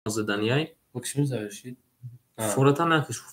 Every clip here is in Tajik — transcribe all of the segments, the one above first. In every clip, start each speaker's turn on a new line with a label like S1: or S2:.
S1: Заданияй.
S2: Максим завершит.
S1: Фората накиш.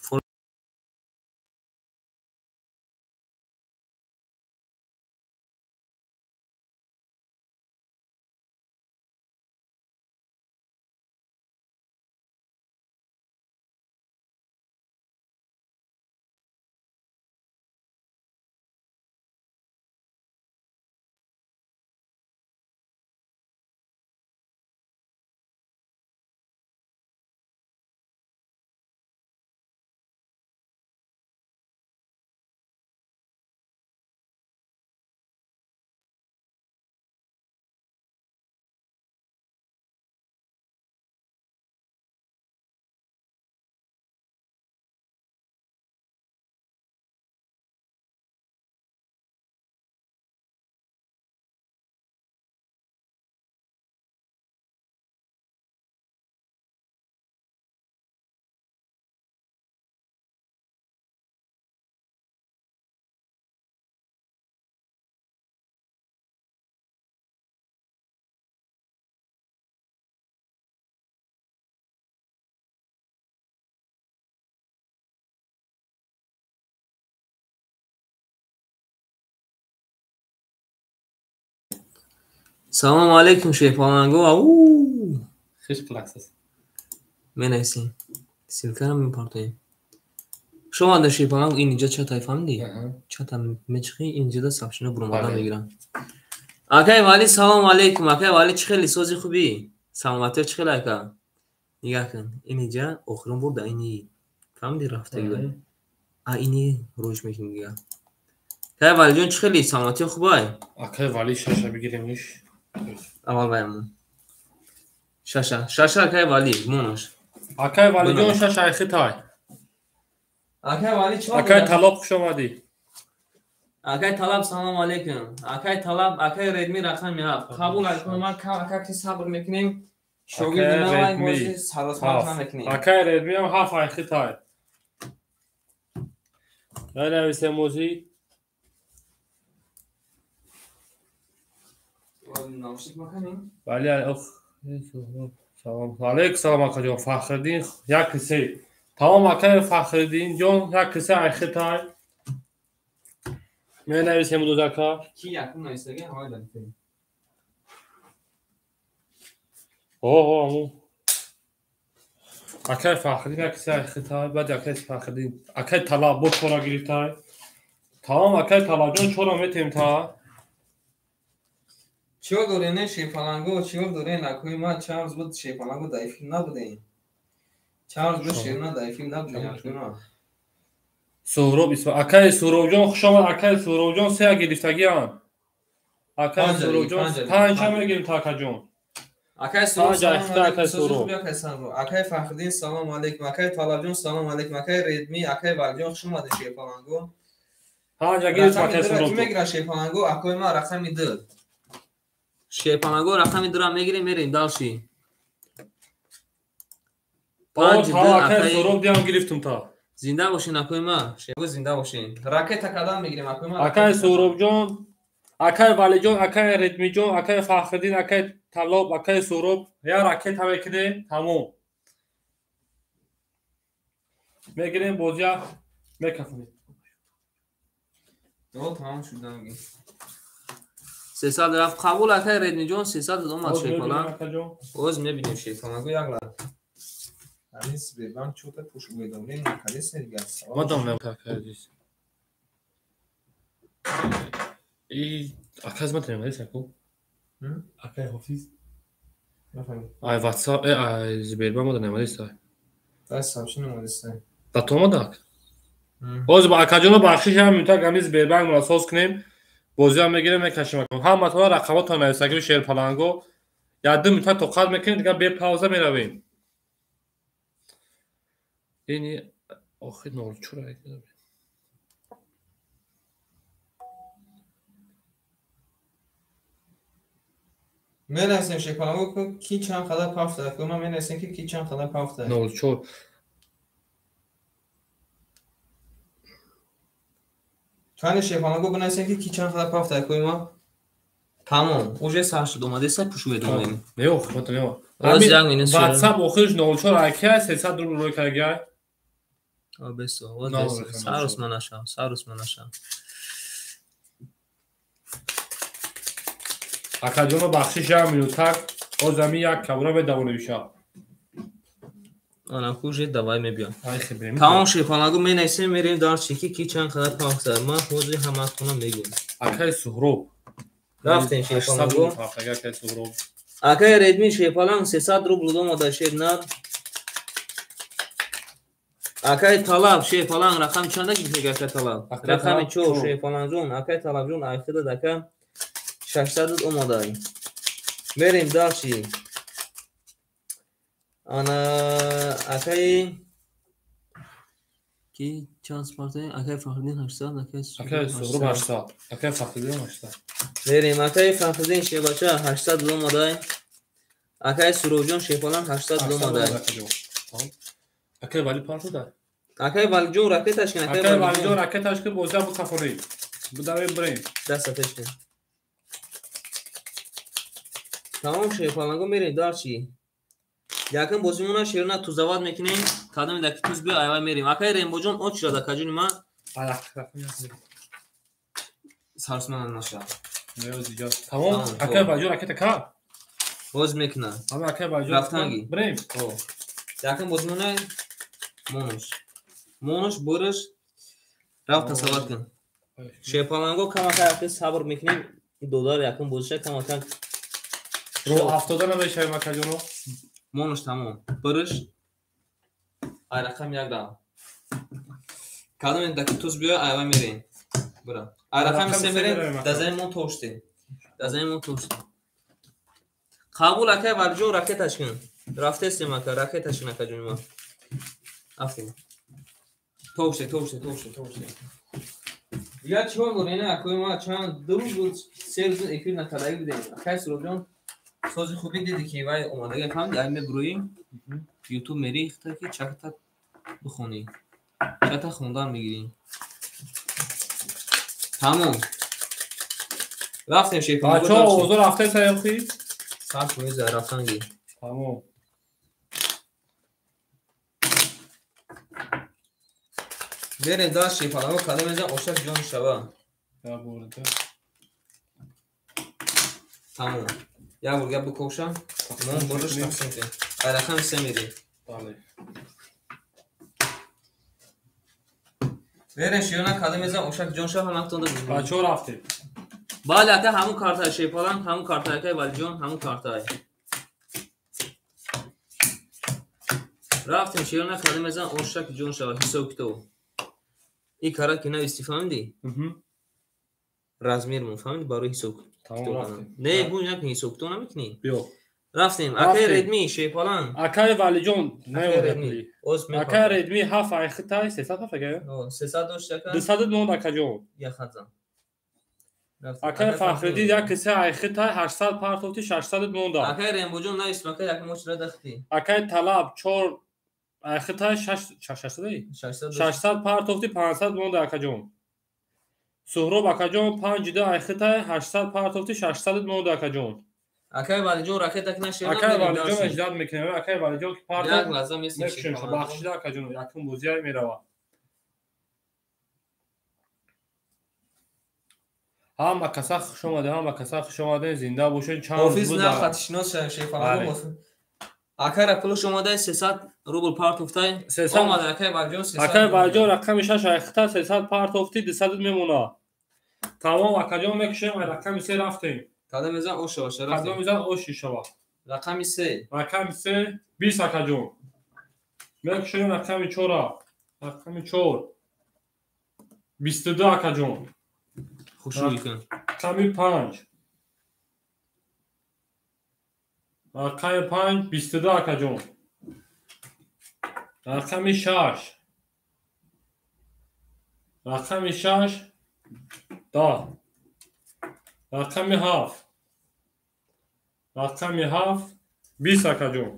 S1: Салому алейкум, шерпаланго. Ау!
S2: Хеш класс.
S1: Менависем. Ссылкаро мепартоем. Шумо дар шерпаланго ин инҷа чатай фаҳмидӣ? Чата мечиқӣ, инҷода сообщение буромада мегирам. Акай Вали, салому алейкум. Акай Вали, чӣ хеле сози хубӣ? Саломатиё чӣ хеле, ака? Нигаҳ кун. Ин инҷа охирон бор да ини фаҳмидӣ рафтагӣ. А ини рӯш мекунӣ дига. Акай Валиҷон, чӣ хеле саломатиё хубай?
S2: Акай Вали, шаша бигиремиш.
S1: Аввал ваямон. Шаша. Шаша, акай Вали, монаш.
S2: Акай Валиҷон, шаша айхитай.
S1: Акай Вали, чӣ?
S2: Акай Талаб, хуш омадӣ.
S1: Акай Талаб, салому алейкум. Акай Талаб, акай Редми рақами ҳафт. Қабул акун, ман кам акак сабр мекунем. Шогирди навай бози саросмат намекунем.
S2: Акай Редми ҳам ҳафт айхитай. Менависем ози. Бале, ох, салом. Алейкум салом, акаҷон. Фахриддин як се. Тамом, акай Фахриддин ҷон, як се айхитай. Менависем дӯз, ака.
S1: Ки якум нависаги ҳавай дар.
S2: Оҳо, аму. Акай Фахриддин як се айхитай, баъд акай Фахриддин. Акай Талаб бо чора гирифтай. Тамом, акай Талаб ҷон, чора метем та.
S1: Чиё дорен, шерпаланго, чиё дорен, акои ман? Чанд рӯз буд шерпаланго дар эфир набудем. Чанд рӯз буд шерна дар эфир набудем, акои ман.
S2: Суҳроб Исма, акай Суҳробҷон, хуш омад, акай Суҳробҷон, сея гирифтагиам. Акай Суҳробҷон, панҷа мегирим та, акаҷон.
S1: Акай Суҳроб, акай Суҳроб. Акай Фахриддин, салому алейкум. Акай Талабҷон, салому алейкум. Акай Редми, акай Валиҷон, хуш омадед, шерпаланго.
S2: Панҷа гирифт, акай Суҳроб.
S1: Ки мегирад шерпаланго, акои ман, рақами ду? Шерпаланго, рақами дура мегирем, мерем дальше.
S2: Панҷ ду, акай Суҳроб, диам гирифтум та.
S1: Зинда бошин, акои ман. Шерго, зинда бошин. Ракета кадам мегирем, акои ман?
S2: Акай Суҳробҷон, акай Валиҷон, акай Редмиҷон, акай Фахриддин, акай Талоб, акай Суҳроб, я ракета мекунем, тамом. Мегирем, бозия мекафонем.
S1: Тамом шуд, мегирем. 300 рафт, қабул, акай Редмиҷон, 300 омад шерпаланг. Оз мебинем, шерпаланго, як лаҳза. Ҳамин Сбербанк чота пуш уведомление накардест дигар.
S2: Мадам накардис. И аказ матам намадис аку? Акай Ҳофиз? Ай WhatsApp, ай Сбербанк мада намадис ай.
S1: Дай сообщение омадис ай.
S2: Да то омадак? Оз ба акаҷоно бахшиш ҳам минутак ҳамин Сбербанк мора соз кунем. Бозиам мегирем, мекашем. Ҳаматона рақамотон нависагӣ, шерпаланго. Як ду минута тоқат мекунем, дигар бе пауза меравем. Ини охир нолчура.
S1: Менависем, шерпаланго, ки чанд қадар пафта. Ман менависем, ки чанд қадар пафта.
S2: 04.
S1: Кани, шерпаланго, бинависем, ки чанд қадар пафта, акои ман. Тамом, уже сар шуд, омадеса пуш уведомление.
S2: Не, ох, не. WhatsApp охирш 04 акия 300 рубл рӯй каргай.
S1: Бесо, оз бесо. Сарус манашам, сарус манашам.
S2: Акаҷоно бахшиш як минутак, оз ами як кабура медавонем шаб.
S1: Ана хуже давай мебиям. Тамом шефалагу менависем, мерем дар чики ки чанд қадар пахш зад. Ман ҳозир ҳаматона мегӯям.
S2: Акай Суҳроб.
S1: Рафтем шефалагу. Акай Редми шефаланг 300 рубл омада шернар. Акай Талаб шефаланг рақам чанда гирифт акай Талаб? Рақами 4 шефалангҷон, акай Талабҷон айхида дака 600 омада. Мерем дарчи. Ана акай ки чанд спарта? Акай Фахриддин 800, акай
S2: Суҳроб 800, акай Фахриддин 800.
S1: Мерем акай Фахриддин шебача 800 омада. Акай Суҳробҷон шефаланг 800 омада.
S2: Акай Вали партода.
S1: Акай Валиҷон ракеташ кин,
S2: акай Валиҷон ракеташ кин, боза бу кафони. Будавем бирем.
S1: Даста пеш кин. Тамом шефаланго мерем дарчи. Якм бозимона шерна тузават мекунем. Кадами даки туз биё айвай мерем. Акай Рембоҷон от шуда дакаҷони ма. Сарсман наша.
S2: Тамом. Акай Валиҷон ракета ка?
S1: Боз мекунам.
S2: Акай Валиҷон
S1: рафтанги.
S2: Бирем.
S1: Якм бозимона монош. Монош бурш рафт тасаввур кун. Шепаланго камака якм сабр мекунем. Додар якм бозиша камака
S2: ро афтода намешавем акаҷоно.
S1: Монош тамом. Бурш ай рақам як дам. Кадом даки туз биё айва мерем. Бура. Ай рақами се мерем. Дазаи мо тоштем. Дазаи мо тоштем. Қабул акай Валиҷон ракеташ кун. Рафтестем ака, ракеташ кун акаҷони ма. Афтем. Тоште, тоште, тоште, тоште. Дигар чикор дорем? Акои ма чанд ду рӯз се рӯз эфир накардаги будем. Акай Суҳробҷон сози хуби диди ки вай омадага фаҳмиди, ай мебурӯем ютуб мери хта ки чакта бихонӣ. Чакта хондан мегирӣ. Тамом. Рафтем шеф.
S2: Бачаҳо овозо рафтем саёхи?
S1: Сар кунед рафтанги.
S2: Тамом.
S1: Берем дар шефалаго кадом мезан ошак ҷон шава. Тамом. Як бор гап бикошам, мон бурш тақсим кун. Ай рақами се мерем. Берем шиёна кадом мезан ошак ҷон шава ҳаматон да.
S2: Бачаҳо рафтем.
S1: Бале ака ҳамун карта шефаланг, ҳамун карта акай Валиҷон, ҳамун карта. Рафтем шиёна кадом мезан ошак ҷон шава ҳисоб китоб. И кара ки нависти фаҳмидӣ? Размер мон фаҳмидӣ барои ҳисоб. Не, бу як ҳисоб китоб намекунӣ?
S2: Биё.
S1: Рафтем. Акай Редми шефаланг.
S2: Акай Валиҷон наёдапли. Акай Редми 7 айхитай 300 ҳафт ака?
S1: 300 дошт ака.
S2: 200 монд акаҷон.
S1: Як хат зан.
S2: Акай Фахриддин як се айхитай 800 партофти 600 монда.
S1: Акай Рембоҷон навист ака як мочра дахти.
S2: Акай Талаб 4 айхитай 600 600 партофти 500 монда акаҷон. Суҳроб акаҷон 5 ду айхитай 800 партофти 600 монда акаҷон.
S1: Акай Валиҷон ракета кна шена.
S2: Акай Валиҷон иҷдад мекунем. Акай Валиҷон ки партофт.
S1: Як лаҳза месем.
S2: Бахшида акаҷон якум бозия мерава. Ҳама каса хуш омаде, ҳама каса хуш омаде, зинда бошед. Чанд
S1: офис на хатшинос шавем шефаланго. Акай пулш омада 300 рубл партофтай. Омада акай Валиҷон 300.
S2: Акай Валиҷон рақами 6 айхта 300 партофти 200 мемона. Тамом акаҷон мекушем, ай рақами 3 рафтем.
S1: Кадом мезан ош шава, рафтем.
S2: Кадом мезан ош шава.
S1: Рақами 3.
S2: Рақами 3 20 акаҷон. Мекушем рақами 4. Рақами 4. 22 акаҷон.
S1: Хушрӯй кун.
S2: Рақами 5. Рақами 5 22 акаҷон. Рақами 6. Рақами 6 10. Рақами 7. Рақами 7 20 акаҷон.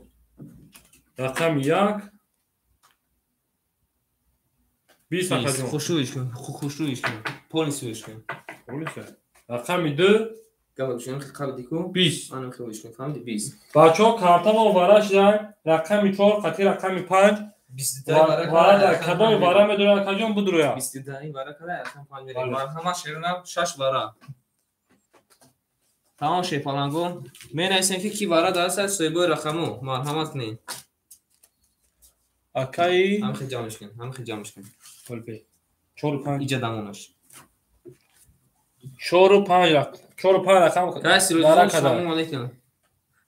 S2: Рақами 1 20 акаҷон.
S1: Хушрӯйш кун, хушрӯйш кун. Полисӯш кун.
S2: Полисӯ. Рақами 2
S1: Гапа гӯшем қабди ку
S2: 20.
S1: Анам хелиш кун, фаҳмиди 20.
S2: Бачаҳо картамо вара шидан, рақами 4 қати рақами 5.
S1: 22
S2: вара кадоми вара медорад акаҷон будроя?
S1: 22 вара када рақам 5 мерем. Марҳамат шерунам 6 вара. Тамом шерпаланго. Менависем ки ки вара дар аст соҳибои рақаму. Марҳамат кунед.
S2: Акаи
S1: ҳамхел ҷамъш кун, ҳамхел ҷамъш кун.
S2: 4 5
S1: иҷа дамонаш.
S2: 4 5 4 5 рақам.
S1: Кай Сироҷон салом алейкум.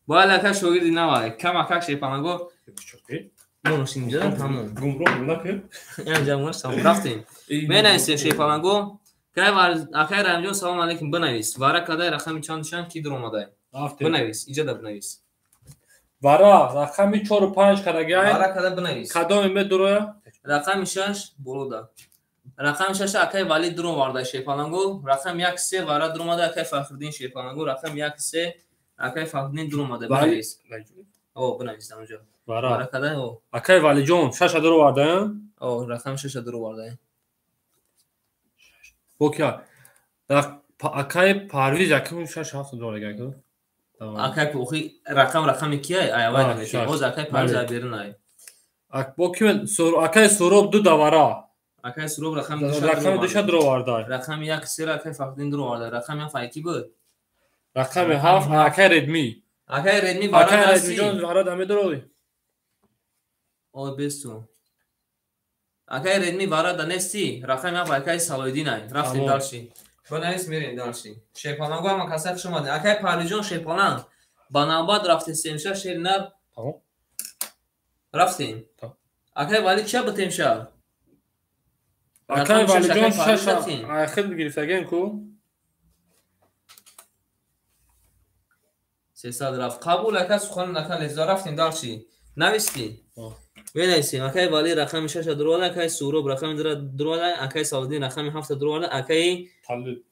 S1: Бале ака шогирди навай. Кам акак шерпаланго. Монаш инҷа тамом.
S2: Гумроҳ накун.
S1: Инҷа монаш тамом. Рафтем. Менависем шерпаланго. Кай акай Раҳимҷон салом алейкум бинавис. Вара кадай рақами чанд чанд ки дуромадай. Бинавис, иҷа да бинавис.
S2: Вара рақами 4 5 кадагай.
S1: Вара када бинавис.
S2: Кадоми медуроя?
S1: Рақами 6 болода. Рақами 6 акай Вали дуроварда шерпаланго. Рақами 1 3 вара дуромада акай Фахриддин шерпаланго. Рақами 1 3 акай Фахриддин дуромада бинавис. О, бинавис дамҷо.
S2: Вара.
S1: Вара кадай о.
S2: Акай Валиҷон 6 дуроварда?
S1: О, рақами 6 дуроварда.
S2: Окей. Акай Парвиз якум 6 7 дуроварда ку.
S1: Акай охи рақам рақами кияй? Ай авай намеши. Боз акай Парвиз ай берун ай.
S2: Бо ки акай Суроб 2 давара.
S1: Акай Суроб рақами
S2: 2 ша дуроварда.
S1: Рақами 1 3 акай Фахриддин дуроварда. Рақами 7 ки буд?
S2: Рақами 7 акай Редми.
S1: Акай Редми вара
S2: акай Редми ҷон вара даме дурови.
S1: Ой бесу. Акай Редми вара да нести. Рақами 7 акай Салоиддин ай. Рафтем дальше. Бинавис мерем дальше. Шерпаланго ҳама каса хуш омадед. Акай Парвизҷон шерпаланг. Ба навбат рафтем семша шери нар.
S2: Тамом.
S1: Рафтем. Акай Вали чия бутем ша?
S2: Акай Валиҷон 6 ахир гирифтагем ку?
S1: 300 рафт. Қабул ака сухан нака леза рафтем дальше. Навистӣ? Бинависем. Акай Вали рақами 6 дуроварда, акай Суроб рақами 2 дуроварда, акай Салоиддин рақами 7 дуроварда, акай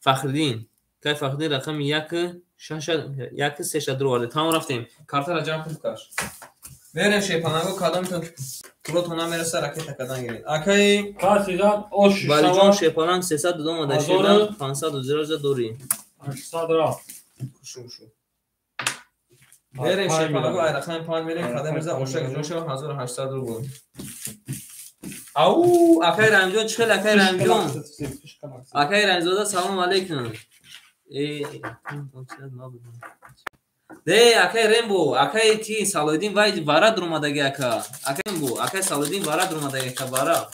S1: Фахриддин. Акай Фахриддин рақами 1 6 1 3 дуроварда. Тамом рафтем. Картаро ҷамъ кун каш. Мерем шерпаланго кадомтон пулотон намераса ракета кадан гиред. Акай Валиҷон шерпаланг 300 додомада шердан 500 зиража дорӣ.
S2: 800 рафт.
S1: Хушу хушу. Мерем шерпаланго ай рақами 5 мерем кадам мирза ошак ҷон шава 1800 рубл. Ау акай Раҳимҷон чӣ хел акай Раҳимҷон? Акай Раҳимзода салом алейкум. Де акай Рембо, акай ки Салоиддин вай вара дуромадаги ака. Акай Рембо, акай Салоиддин вара дуромадаги ака вара.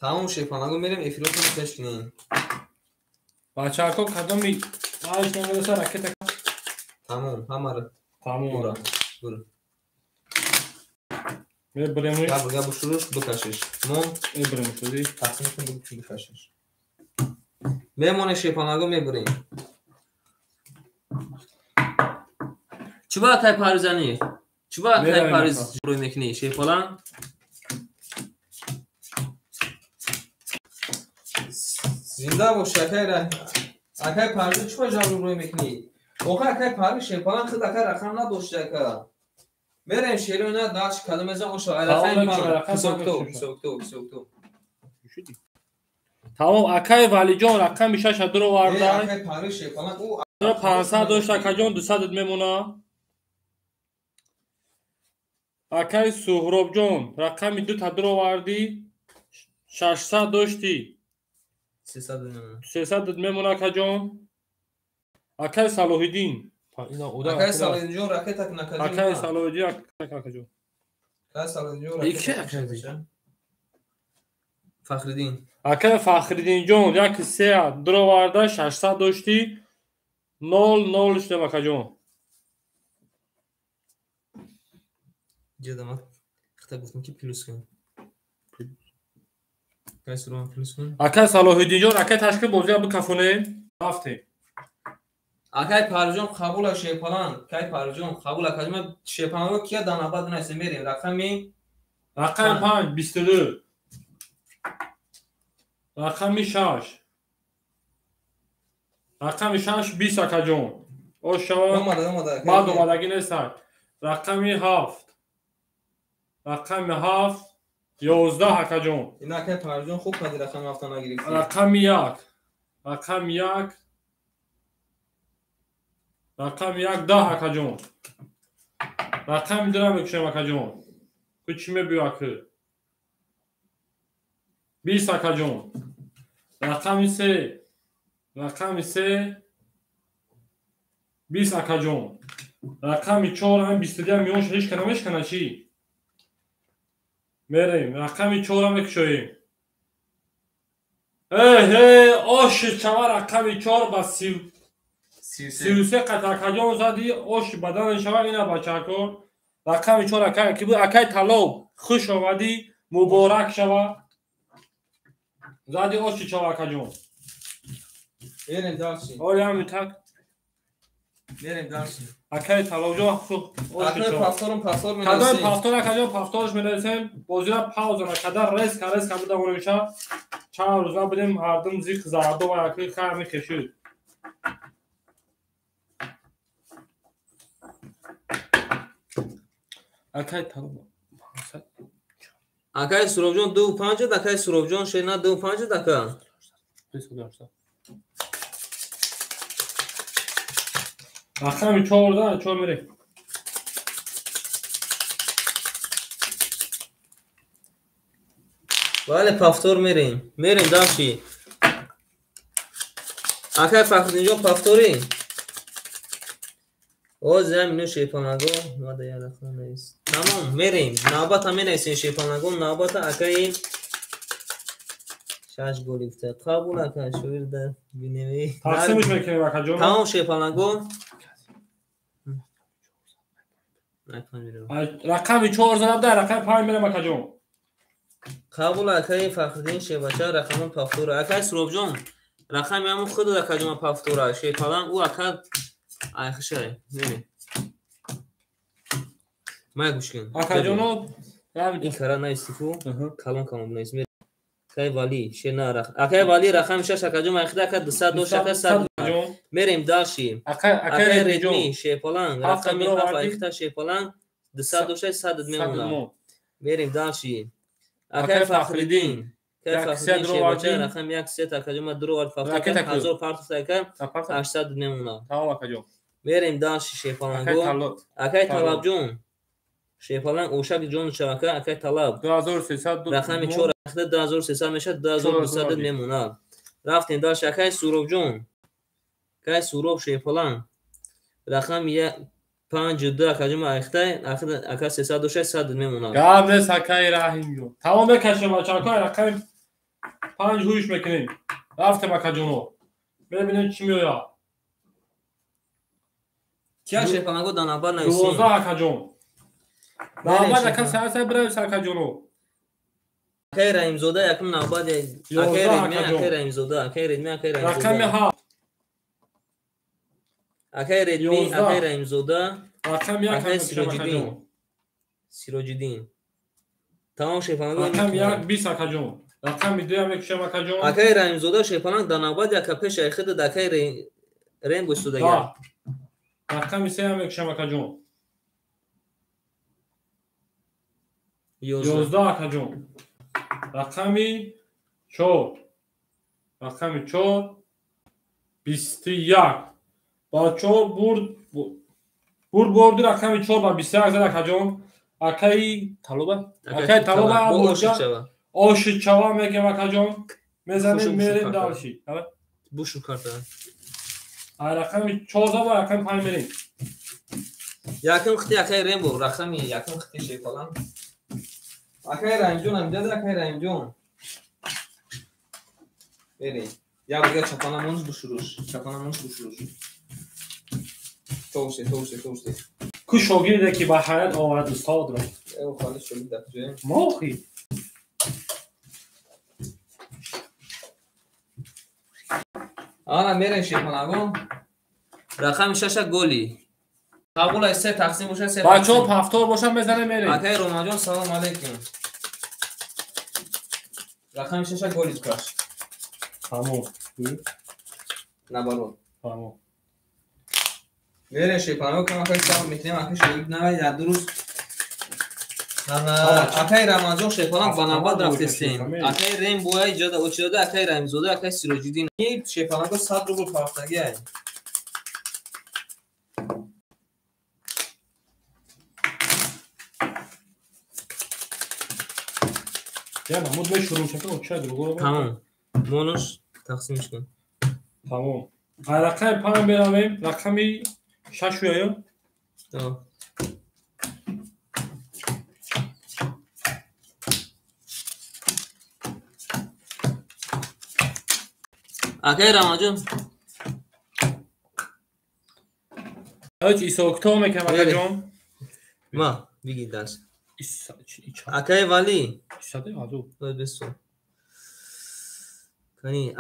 S1: Тамом шерпаланго мерем эфиротонро пеш кунем.
S2: Бачаҳо кадоми аш намереса ракета.
S1: Тамом, ҳамаро.
S2: Тамом.
S1: Бура. Бура.
S2: Мебарем.
S1: Гап гап шуруш бикашиш. Мо
S2: мебарем шуди.
S1: Тақсим кун бикашиш. Мемоне шерпаланго мебарем. Чӣ ба акай Парвизани? Чӣ ба акай Парвиз рӯй мекунӣ шерпаланг? Зинда боши акай акай Парвиз чӣ ба ҷавоб рӯй мекунӣ? Охир акай Парвиз шерпаланг худ акай рақам надошт ака. Мерем шерои на дальше кадом мезан оша ай рақами 5 ҳисобкитоб ҳисобкитоб ҳисобкитоб.
S2: Тамом акай Валиҷон рақами 6 дуроварда.
S1: Акай Парвиз шерпаланг ӯ
S2: 500 дошт акаҷон 200 мемона. Акай Суҳробҷон рақами 2 та дуровардӣ 600 доштӣ.
S1: 300 мемона.
S2: 300 мемона акаҷон. Акай Салоҳиддин.
S1: Акай Салоҳиддинҷон ракета накаҷон.
S2: Акай Салоҳиддин акаҷон.
S1: Акай Салоҳиддинҷон ракета. Фахриддин.
S2: Акай Фахриддинҷон 1 3 дуроварда 600 доштӣ 0 0 шудем акаҷон.
S1: Ҷадама хата гуфтам ки плюс кун. Акай Сурон плюс кун.
S2: Акай Салоҳиддинҷон акай ташкил бозия бикафоне. Рафтем.
S1: Акай Парвизҷон қабула шерпаланг. Акай Парвизҷон қабула кадима шерпаланго кия дар навбат наисе мерем. Рақами
S2: 5 22. Рақами 6. Рақами 6 20 акаҷон. Оша
S1: омада омада.
S2: Баъд омадагӣ нестанд. Рақами 7. Рақами 7 11 акаҷон.
S1: Ин акай Парвизҷон хуб кади рақами ҳафта нагирифтӣ.
S2: Рақами 1. Рақами 1. Рақами 1 10 акаҷон. Рақами 2 мекушем акаҷон. Ку чӣ мебиё акы? 20 акаҷон. Рақами 3. Рақами 3 20 акаҷон. Рақами 4 ҳам 22 миёнш ҳеч ка намешкана чӣ? Мерем, рақами 4 мекушоем. Эҳе, оши чава рақами 4 ба 33 қат акаҷон зади, оши бадан шава ина бачако. Рақами 4 акай ки буд, акай Талоб, хуш омадӣ, муборак шава. Зади оши чава акаҷон.
S1: Мерем дальше.
S2: Оли ҳамин так.
S1: Мерем дальше.
S2: Акай Талобҷон хуш оши чава.
S1: Пасторум пастор менависем.
S2: Кадом пастор акаҷон пасторш менависем. Бозира пауза накарда резка резка бидавонем ша. Чанд рӯз набудем ҳардум зиқ зардо ва акай хайр мекешид. Акай Талоб.
S1: Акай Суробҷон 2.5, акай Суробҷон шена 2.5 ака.
S2: Рақами 4 4 мерем.
S1: Бале, пафтор мерем. Мерем дальше. Акай Фахриддинҷон пафторӣ? Оз замину шепанаго, мада я рақам нест. Тамом, мерем. Навбата менависем шепанаго, навбата акаи 6 гол гифта. Қабул ака, шоирда бинеми.
S2: Тақсимш мекунем акаҷон.
S1: Тамом шепанаго.
S2: Рақами 4 занабда, рақами 5 мерем акаҷон.
S1: Қабул акаи Фахриддин шебача, рақами пафтора. Акаи Суробҷон, рақами ҳамун худ акаҷон пафтора. Шепалан ӯ ака айхишай. Мерем. Май гӯш кун.
S2: Акаҷоно,
S1: ин кара нависти ку, калон калон бинавис. Акай Вали, шена рах. Акай Вали рақами 6 акаҷон айхида ака 200 дошт ака 100. Мерем дальше.
S2: Акай
S1: Редми шепалан, рақами 7 айхида шепалан 200 дошт 100 мемонад. Мерем дальше. Акай Фахриддин. Акай Фахриддин шебача рақами 1 сет акаҷон дро фахр 1000 партуфта ака 800 мемонад.
S2: Тамом акаҷон.
S1: Мерем дальше шепаланго. Акай Талабҷон. Шепалан ошак ҷон шавака акай Талаб.
S2: 2300
S1: рақами 4 ахида 2300 мешавад 2200 мемонад. Рафтем дальше акай Суробҷон. Акай Суроб шепалан. Рақами 5 2 акаҷон ахида ака 306 100 мемонад.
S2: Гап нест акай Раҳимҷон. Тамом мекашем бачаҳо, рақами 5 ҳуш мекунем. Рафтем акаҷоно. Мебинем чӣ меояд.
S1: Кия шепаланго дар навбат нависем?
S2: 12 акаҷон. Навбат ака сар бирав акаҷоно.
S1: Акай Раҳимзода якум навбат, акай Редми, акай Раҳимзода, акай Редми, акай Раҳимзода.
S2: Рақами 7.
S1: Акай Редми, акай Раҳимзода,
S2: рақами 1
S1: акай Сироҷиддин. Сироҷиддин. Тамом шепаланго.
S2: Рақами 1 20 акаҷон. Рақами 2 мекушем акаҷон.
S1: Акай Раҳимзода шепаланг дар навбат яка пеш айхида акай Рембо истодагар.
S2: Рақами 3 мекушем акаҷон. 11 акаҷон. Рақами 4. Рақами 4 21. Ба 4 бурд бурд бурди рақами 4 ба 21 зад акаҷон. Акаи Талоба. Акаи Талоба оши чава мегем акаҷон. Мезанем мерем дальше.
S1: Бушу карта.
S2: Рақами 4 ба рақами 5 мерем.
S1: Якум хити акаи Рембо, рақами якум хити шепалан. Акай Раҳимҷон ҳам акай Раҳимҷон. Мерем. Як дига чапанамонш бушуруш. Чапанамонш бушуруш. Товсе, товсе, товсе.
S2: Ку шогирде ки ба ҳаёт овард устодро.
S1: Э, холи шогирд дафтуе.
S2: Мохи.
S1: Ана мерем шепанаго. Рақами 6 голи. Қабул аст 3 тақсим бошад 3.
S2: Бачаҳо пафтор бошад мезанем мерем.
S1: Акай Ромаҷон салом алейкум. Рақами 6 голи каш.
S2: Тамом.
S1: Наоборот.
S2: Тамом.
S1: Мерем шепанаго камакак сабр мекунем акай шогирд навай дар ду рӯз Акай Рамазон Шерпаланг ба навбат рафтестем. Акай Рембоя иҷода очирода, акай Раимзода, акай Сироҷиддин. Шерпаланго 100 рубл фарохтагиай.
S2: Я намуд мешурум шака оча другоро.
S1: Тамом. Монуш тақсимш кун.
S2: Тамом. Рақами 5 меравем, рақами 6 уяё?
S1: Акай Рамаҷон.
S2: Ҳеҷ исо кито мекунам, акаҷон?
S1: Ма, бигир даст. Акай Вали.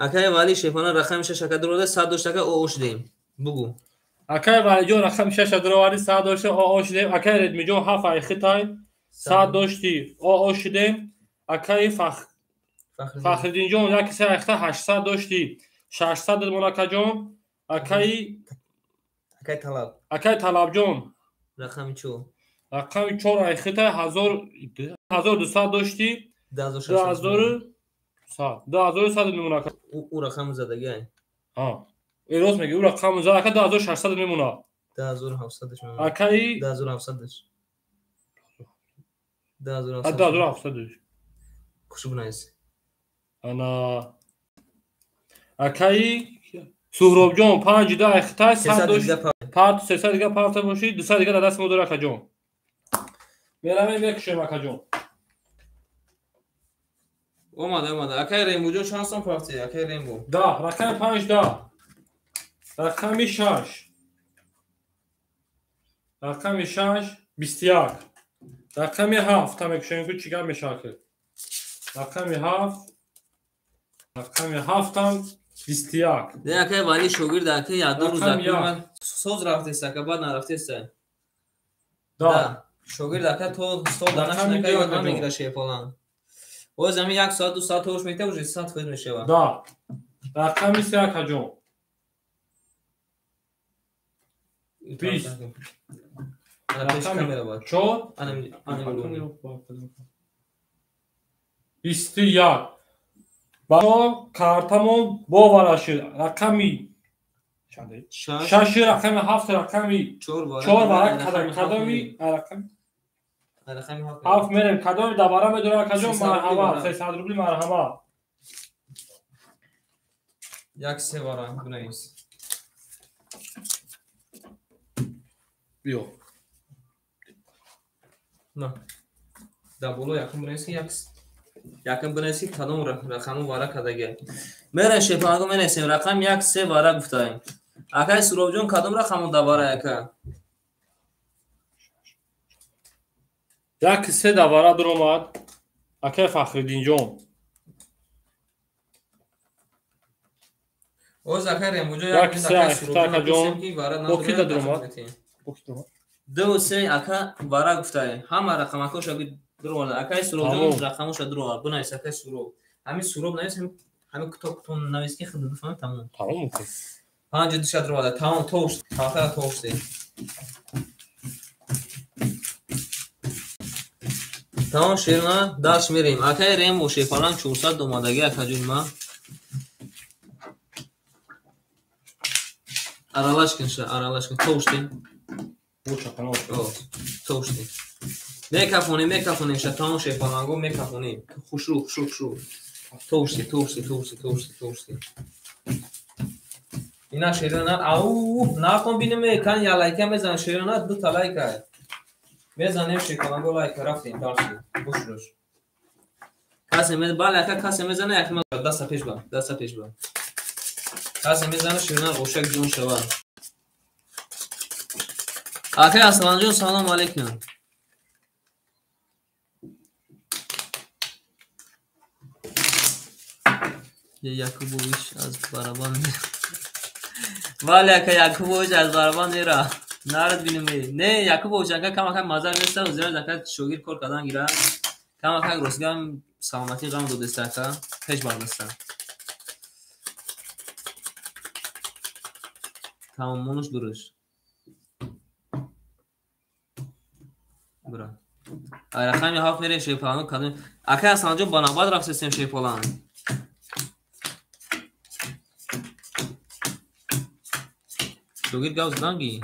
S1: Акай Вали Шефана рақами 6 ака дурода 100 дошт ака ОО шудем. Бугу.
S2: Акай Валиҷон рақами 6 дуроварди 100 дошта ОО шудем. Акай Редмиҷон 7 ай хитай 100 дошти ОО шудем. Акай Фахриддинҷон 1 се ай хитай 800 дошти 600 додмон акаҷон. Акай
S1: Талаб.
S2: Акай Талабҷон
S1: рақами 4.
S2: Рақами 4 ай хитай 1200 дошти 2100 2100 мемона.
S1: У рақами задагиай.
S2: Ҳа. Рост меги, у рақами зада ака 2600 мемона.
S1: 2700 мемона.
S2: Акаи
S1: 2700.
S2: 2700. 2700.
S1: Хушб найс.
S2: Ана акаи Суҳробҷон 5 ай хитай 100 дошт. Парт 300 дига парта боши, 200 дига дар даст мо дора акаҷон. Меравем мекушем акаҷон.
S1: Омада, омада. Акай Рембуҷон чанд сом партия? Акай Рембу.
S2: Да, рақами 5 да. Рақами 6. Рақами 6 21. Рақами 7 та мекушем ку чӣ гап мешавад? Рақами 7. Рақами 7 там 21.
S1: Не, акай Вали шогирд акай яду рӯз акай соз рафтест ака, баъд нарафтест.
S2: Да.
S1: Шогирд ака то стол данаш ака ёд намегира Шерпаланг. Боз ҳамин 1 соат 2 соат тош мекта уже 100 фоиз мешавад.
S2: Да. Рақами 3 акаҷон. 20. Рақами 4. 21. Бо картамон бовара шуд. Рақами 6 рақами 7 рақами 4 варақ кадоми рақами 7 мерем кадоми давара медора акаҷон марҳама 300 рубли марҳама.
S1: 1 3 варақ бинавис.
S2: Биё.
S1: На. Дар боло якум бинавис ки якум бинавис ки кадом рақаму варақ кадагия. Мерем Шерпаланго менависем рақам 1 3 варақ гуфтаем. Акай Суробҷон кадом рақаму давара ака?
S2: 1 3 давара дуромад. Акай Фахриддинҷон.
S1: Оз акай Рембуҷон
S2: 1 3 акаҷон. Бо ки дуромад?
S1: 2 3 ака варақ гуфтаем. Ҳама рақамакоша дуровард. Акай Суробҷон рақамоша дуровард. Бинавис акай Суроб. Ҳамин Суроб навис, ҳамин китоб навис ки худ бифаҳмӣ тамом.
S2: Тамом.
S1: 5 2 дуровард. Тамом тош, тавтара тоште. Тамом шерна дарс мерем. Акай Рембо Шерпаланг 400 омадаги акаҷон ма. Аралаш кун ша, аралаш кун. Тоште. Тоште. Мекафонем, мекафонем ша, тамом Шерпаланго мекафонем. Хушру, хушру, хушру. Тоште, тоште, тоште, тоште, тоште. Ина шерна, ау, након бинем, кан я лайка мезан шерна, ду та лайка. Мезанем Шерпаланго лайка рафтем дарси. Бушруш. Касе мез бале ака касе мезана як ма даста пеш ба, даста пеш ба. Касе мезана шерна ошак ҷон шава. Акай Асланҷон салом алейкум. Якубович аз барабан мера. Бале ака Якубович аз барабан мера. Нарад бинем. Не Якубович ака камака мазар неста, зира ака шогир кор кардан гира. Камака ростгам саломатӣ ғам додеста ака, пеш бардаста. Тамом монуш дуруш. Бра. Рақами 7 мерем шерпаланг кадом. Акай Асанҷон ба навбат рафтесем шерпаланг. Шогирд гап заданги?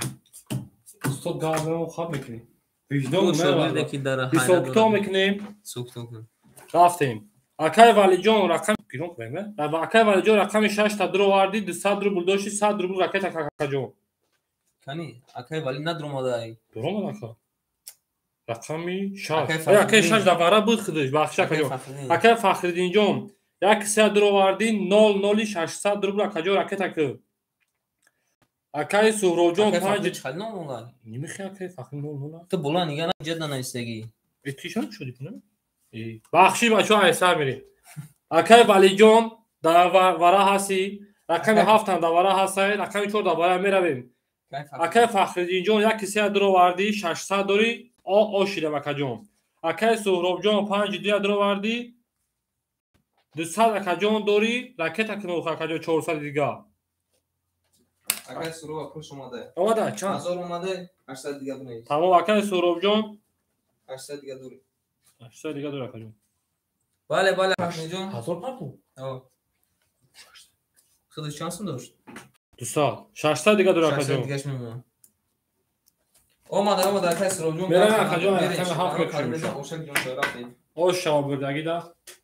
S2: Устод гап задан хаб мекунӣ. Виҷдон ҳисоб-китоб мекунем. Рафтем. Акай Валиҷон рақами гирон кунем, Акай Валиҷон рақами 6 та дуровардӣ, 200 рубл дошти, 100 рубл ракета какаҷон.
S1: Кани, акай Вали надуромадай.
S2: Дуромад ака. Рақами 6. Акай 6 давара буд худаш, бахш акаҷон. Акай Фахриддинҷон, 100 дуровардӣ, 0.0600 рубл акаҷон ракета ки. Акай Суҳробҷон 5
S1: чӣ ном олай?
S2: Немихе акай Фахри 0.0.
S1: Ту боло нига на ҷад нанависагӣ.
S2: Тишон шуди кунам? Бахши бачо айсар мерем. Акай Валиҷон дар вара ҳасти, рақами 7 дар вара ҳастай, рақами 4 дар вара меравем. Акай Фахриддинҷон 1 дуровардӣ, 600 дорӣ, ошидам акаҷон. Акай Суҳробҷон 5 дуровардӣ, 200 акаҷон дорӣ, ракета кунох акаҷон 400 дига.
S1: Акай Суҳроб пулш омада.
S2: Омада, чанд?
S1: 1000 омада, 800 дига бунед.
S2: Тамом, акай Суҳробҷон
S1: 800 дига дорӣ.
S2: 800 дига дорӣ акаҷон.
S1: Бале, бале, Фахриддинҷон.
S2: 1000 парту?
S1: Ҳо. Худаш чанд сум дошт?
S2: 200. 600 дига дорӣ акаҷон.
S1: 600 дигаш мемонад. Омада, омада, акай Суҳробҷон.
S2: Меравем акаҷон, рақами 7 мекушем.
S1: Ошак ҷон рафтем.
S2: Ош шава бурдагида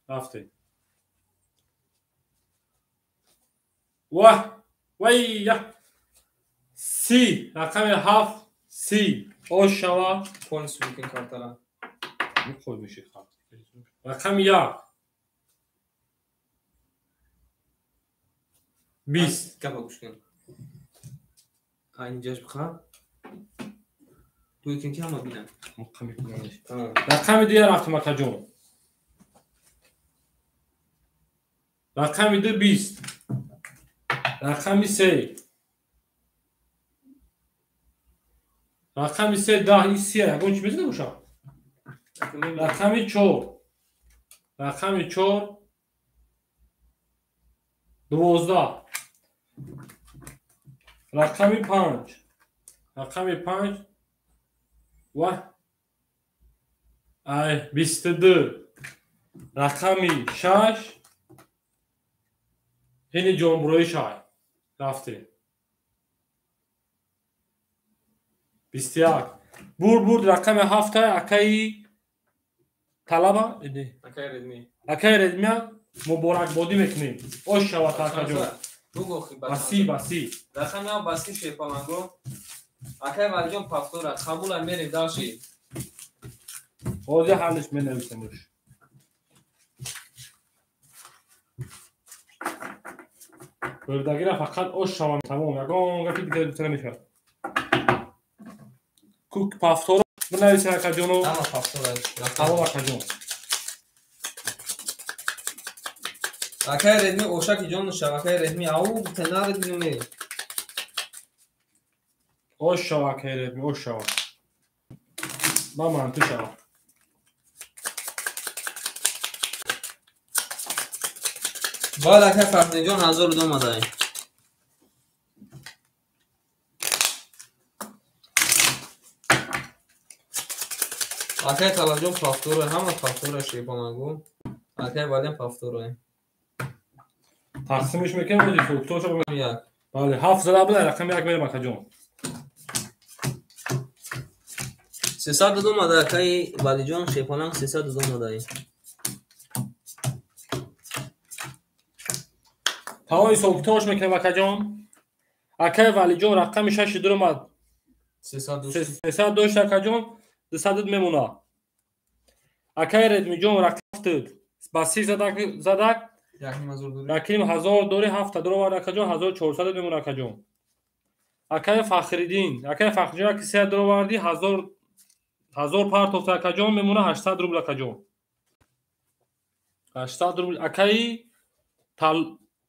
S2: рафтем. Ваҳ, вайя. 30, рақами 7, 30. Ош шава.
S1: Полностью мекунем картара.
S2: Қой меши хат. Рақами 1. 20.
S1: Гапа гӯш кун. Инҷаш бихӯр. Гӯй кун ки ҳама бинам.
S2: Рақами 2 рафтем акаҷон. Рақами 2 20. Рақами 3. Рақами 3 10 и 3 ягон чӣ мезана бошам? Рақами 4. Рақами 4 12. Рақами 5. Рақами 5 ва ай 22. Рақами 6 ҳини ҷонбурои шай. Рафтем. 21. Бурд рақами 7 акаи талаба
S1: акаи Редми.
S2: Акаи Редмия муборакбодӣ мекунем. Ош шавад акаҷон. Баси, баси.
S1: Рақами 7 баси шерпаланго. Акаи Валиҷон пафтора. Қабула мерем дальше.
S2: Ҳозир ҳаллиш менависем уш. Бурдагира фақат ош шавам тамом. Ягон гапи дигар гуфта намешавад. Кук пафтора бинависем акаҷону.
S1: Ҳама пафтора.
S2: Тамом акаҷон.
S1: Акаи Редми ошаки ҷон шав, акаи Редми ау тенар динуме.
S2: Ош шав акаи Редми, ош шав. Ба манту шав.
S1: Бале акаи Фахриддинҷон 1000 омадай. Акаи Талабҷон пафтора, ҳама пафтора шерпалангу. Акаи Валиам пафтора.
S2: Тақсимиш мекунем, оди фруктошо
S1: 1.
S2: Бале, 7 зада буда, рақами 1 мерем акаҷон.
S1: 300 омада акаи Валиҷон шерпаланг 300 омадай.
S2: Тамоми ҳисобкитобаш мекунем акаҷон. Акаи Валиҷон рақами 6 дуромад. 300 дошт акаҷон, 200 мемонад. Акаи Редмиҷон рақами 7 ба 30 задак 1500 дори, 7 дуровард акаҷон, 1400 мемонад акаҷон. Акаи Фахриддин, акаи Фахриҷон аки 3 дуровардӣ, 1000 партофта акаҷон, мемонад 800 рубл акаҷон. 800 рубл. Акаи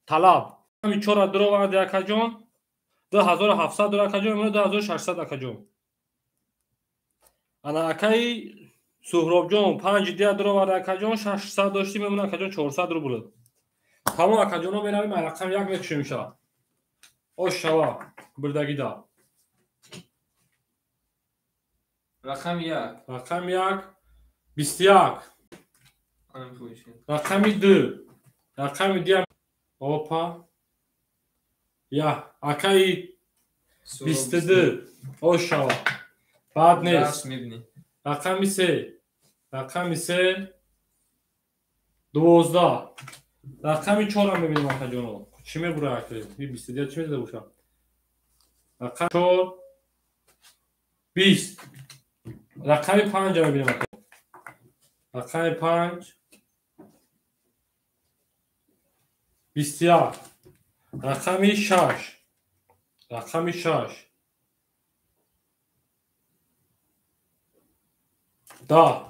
S2: Талаб рақами 4 дуроварди акаҷон, 2700 дори акаҷон, мемонад 2600 акаҷон. Ана акаи Суҳробҷон 5 дия дуровард акаҷон, 600 дошти, мемонад акаҷон 400 рубл. Тамом акаҷоно меравем, рақами 1 мекушем ша. Ош шава бурдагида.
S1: Рақами 1.
S2: Рақами 1 21. Рақами 2. Рақами 2. Опа. Я. Акаи 22. Ошава. Бад нест. Рақами 3. Рақами 3. 12. Рақами 4 мебинем акаҷоно. Чӣ мебура акри? 22 чӣ мезада боша? Рақами 4 20. Рақами 5 мебинем ака. Рақами 5 21. Рақами 6. Рақами 6 10.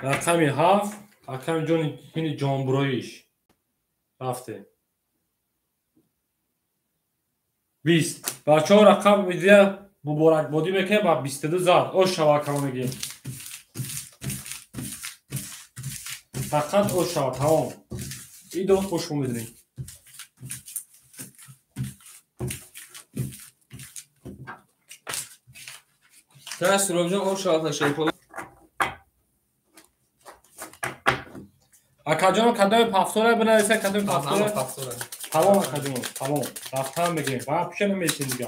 S2: Рақами 7. Рақами ҷони ҳини ҷонбуроиш. Рафтем. 20. Бачаҳо рақам идия муборакбодӣ мекунем ба 22 зад. Ош шава акамо мегӯем. Фақат ош шава, тамом. Идо хушмо медонем.
S1: Та Суробҷон ош шава ташаккур.
S2: Акаҷон кадоми пафтора бинависед, кадоми пафтора? Тамом акаҷон, тамом. Рафтан мегирем. Ба пуша намесем дига.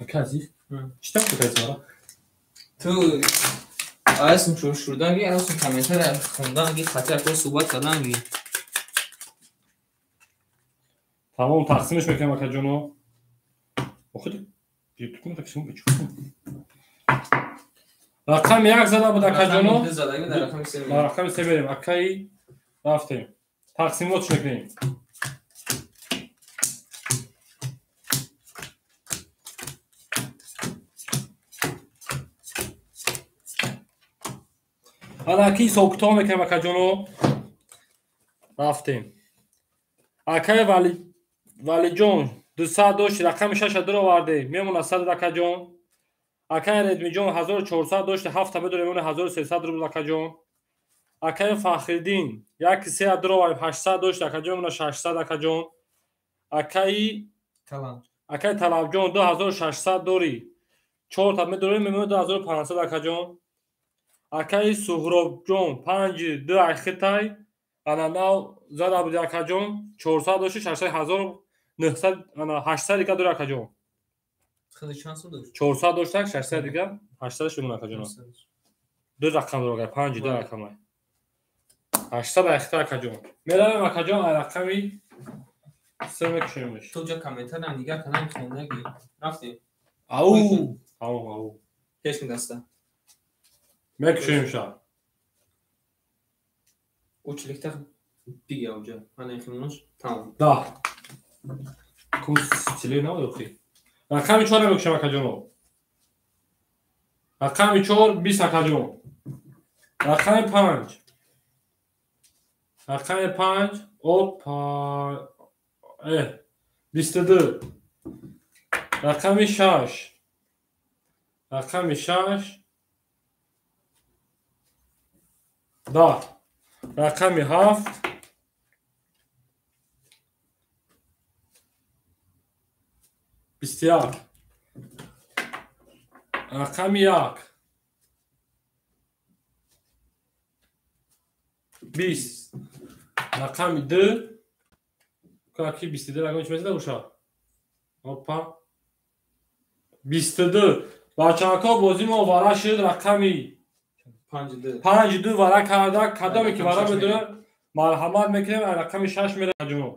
S2: Ака азиз, чӣ тавр кутаи сара?
S1: Ту асм шурданги, асм комментария хонданги, хати акор суҳбат карданги.
S2: Тамом тақсимаш мекунем акаҷоно. Охир ютуб тақсим бечу. Рақами 1 зада буд акаҷоно. Рақами 3 мерем. Акаи рафтем. Тақсимотш мекунем. Анаки ҳисобкитоб мекунем акаҷоно. Рафтем. Акаи Валиҷон 200 дошт, рақами 6 дуровардем. Мемонад 100 акаҷон. Акаи Редмиҷон 1400 дошт, 7 медорем, мемонад 1300 рубл акаҷон. Акаи Фахриддин 1 3 дуровардем, 800 дошт, акаҷон мемонад 600 акаҷон. Акаи Талабҷон 2600 дорӣ. 4 та медорем, мемонад 2500 акаҷон. Акаи Суҳробҷон 5 2 айхитай ана нав зада буди акаҷон 400 дошти 600 900 ана 800 дига дори акаҷон. 400 доштак 600 дига 800 шуд акаҷон. Ду рақам дор агар 5 2 рақамай. 800 айхитай акаҷон. Меравем акаҷон ай рақами 3 мекушемш.
S1: Ту ҷо комментария нигаҳ кардам хондаги. Рафтем.
S2: Ау, ау, ау.
S1: Пеш даста.
S2: Мекушемша.
S1: Училикта бига уҷа. Ана химош тамом.
S2: Да. Кус стиле набуд охи. Рақами 4 мекушем акаҷоно. Рақами 4 20 акаҷон. Рақами 5. Рақами 5 опа 22. Рақами 6. Рақами 6 10. Рақами 7 21. Рақами 1 20. Рақами 2 каки 22 рақами чӣ мезада боша? Опа 22. Бачаҳако бозӣ мо вара шуд рақами 5 2 вара карда. Кадоме ки вара медонад марҳамат мекунем. Рақами 6 мерем акаҷоно.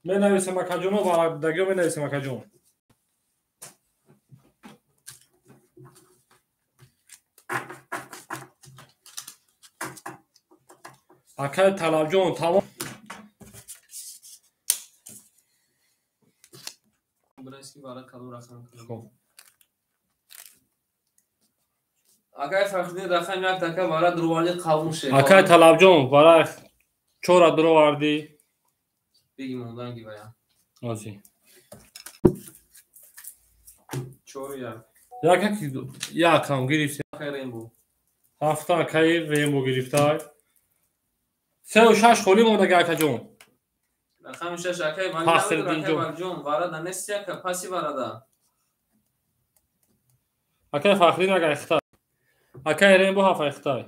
S2: Менависем акаҷоно, варадагиё менависем акаҷон. Акаи Талабҷон тамом.
S1: Акаи Фахриддин рақами 1 така вара дуровардӣ қабул шед.
S2: Акаи Талабҷон вара 4 дуровардӣ.
S1: Биги монданги вая.
S2: Ози.
S1: 4 1.
S2: Як як якам гирифт.
S1: Акаи Рембо.
S2: Ҳафта акаи Рембо гирифтай. 3 6 холӣ мондаги акаҷон.
S1: Рақами 6 акаи Вали акаи Валиҷон варада нести ака паси варада.
S2: Акаи Фахриддин ага ихтай. Акаи Рембо ҳафт ихтай.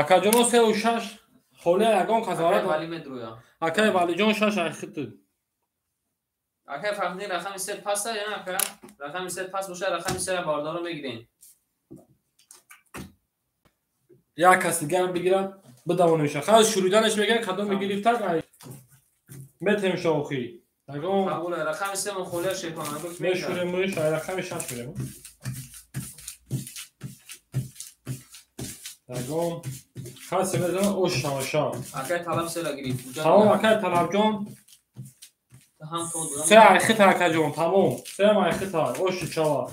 S2: Акаҷоно 3 6 холӣ ягон кас варада.
S1: Вали медруя.
S2: Акаи Валиҷон 6 айхит.
S1: Акаи Фахриддин рақами 3 паса я ака? Рақами 3 пас боша рақами 3 бардоро мегирем.
S2: Як кас дигар бигирад бидавонемша. Хай шуриданаш мегирад кадом мегирифтак ай метемша охи. Ягон
S1: қабул рақами 3 мо холия шепонанго
S2: мешуремш ай рақами 6 мерем. Ягон хасе мезанад ош шаваша.
S1: Акаи Талаб сера гирифт.
S2: Тамом акаи Талабҷон. Се айхит акаҷон тамом. Се айхит ош шава.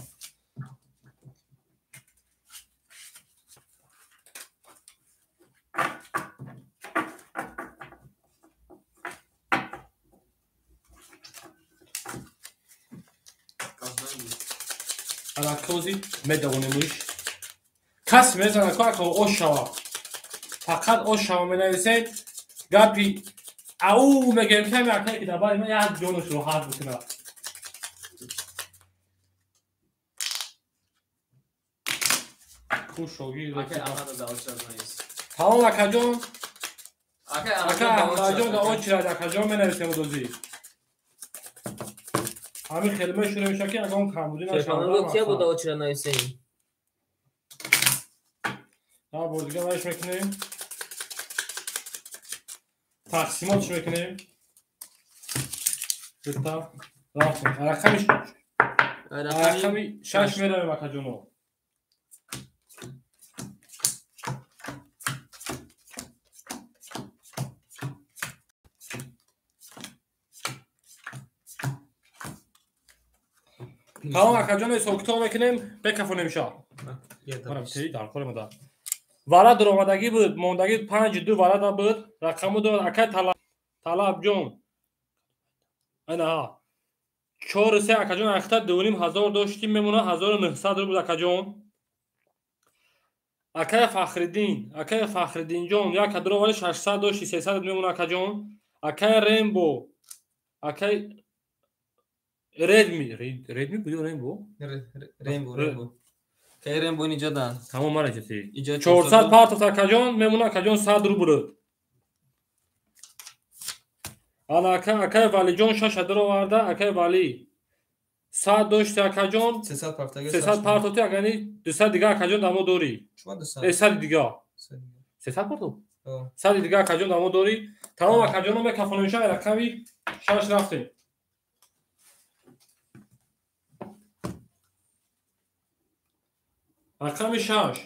S2: Алакози медавонемиш. Кас мезанад ко ака ош шава. Фақат ош шава менависед гапи ау мегем ками акае ки дар бари ман як ҷонаш роҳат бикунад. Ку шогирд тамом акаҷон. Ака Аҳмадҷон да очирад акаҷон менависем дозӣ. Ҳамин хеле мешуре меша ки ягон камбудӣ нашавад.
S1: Кия буда очирад нависем?
S2: На бор дига вайш мекунем. Тақсимотш мекунем. Дута рафтем. Рақами 6 меравем акаҷоно. Тамом акаҷоно ҳисобкитоб мекунем, бекафонемша. Вара дуромадагӣ буд, мондагӣ 5 2 варада буд, рақаму дорад акай Талабҷон. Ана 4 3 акаҷон ахта 2,5 ҳазор доштим мемона 1900 рубл акаҷон. Акай Фахриддин, акай Фахриддинҷон як дуровари 600 дошти 300 мемона акаҷон. Акай Рембо, акай Редми, Редми буд ё Рембо?
S1: Рембо, Рембо. Кай Рембо инҷа да.
S2: Тамом мара ҷати. 400 партов акаҷон мемона акаҷон 100 рубл. Ана акай Валиҷон 6 дуроварда, акай Вали 100 дошти акаҷон
S1: 300 партаги
S2: 300 партоти агани 200 дига акаҷон дамо дорӣ. 100 дига. 300 партов? 100 дига акаҷон дамо дорӣ. Тамом акаҷоно мекафонемша рақами 6 рафтем. Рақами 6.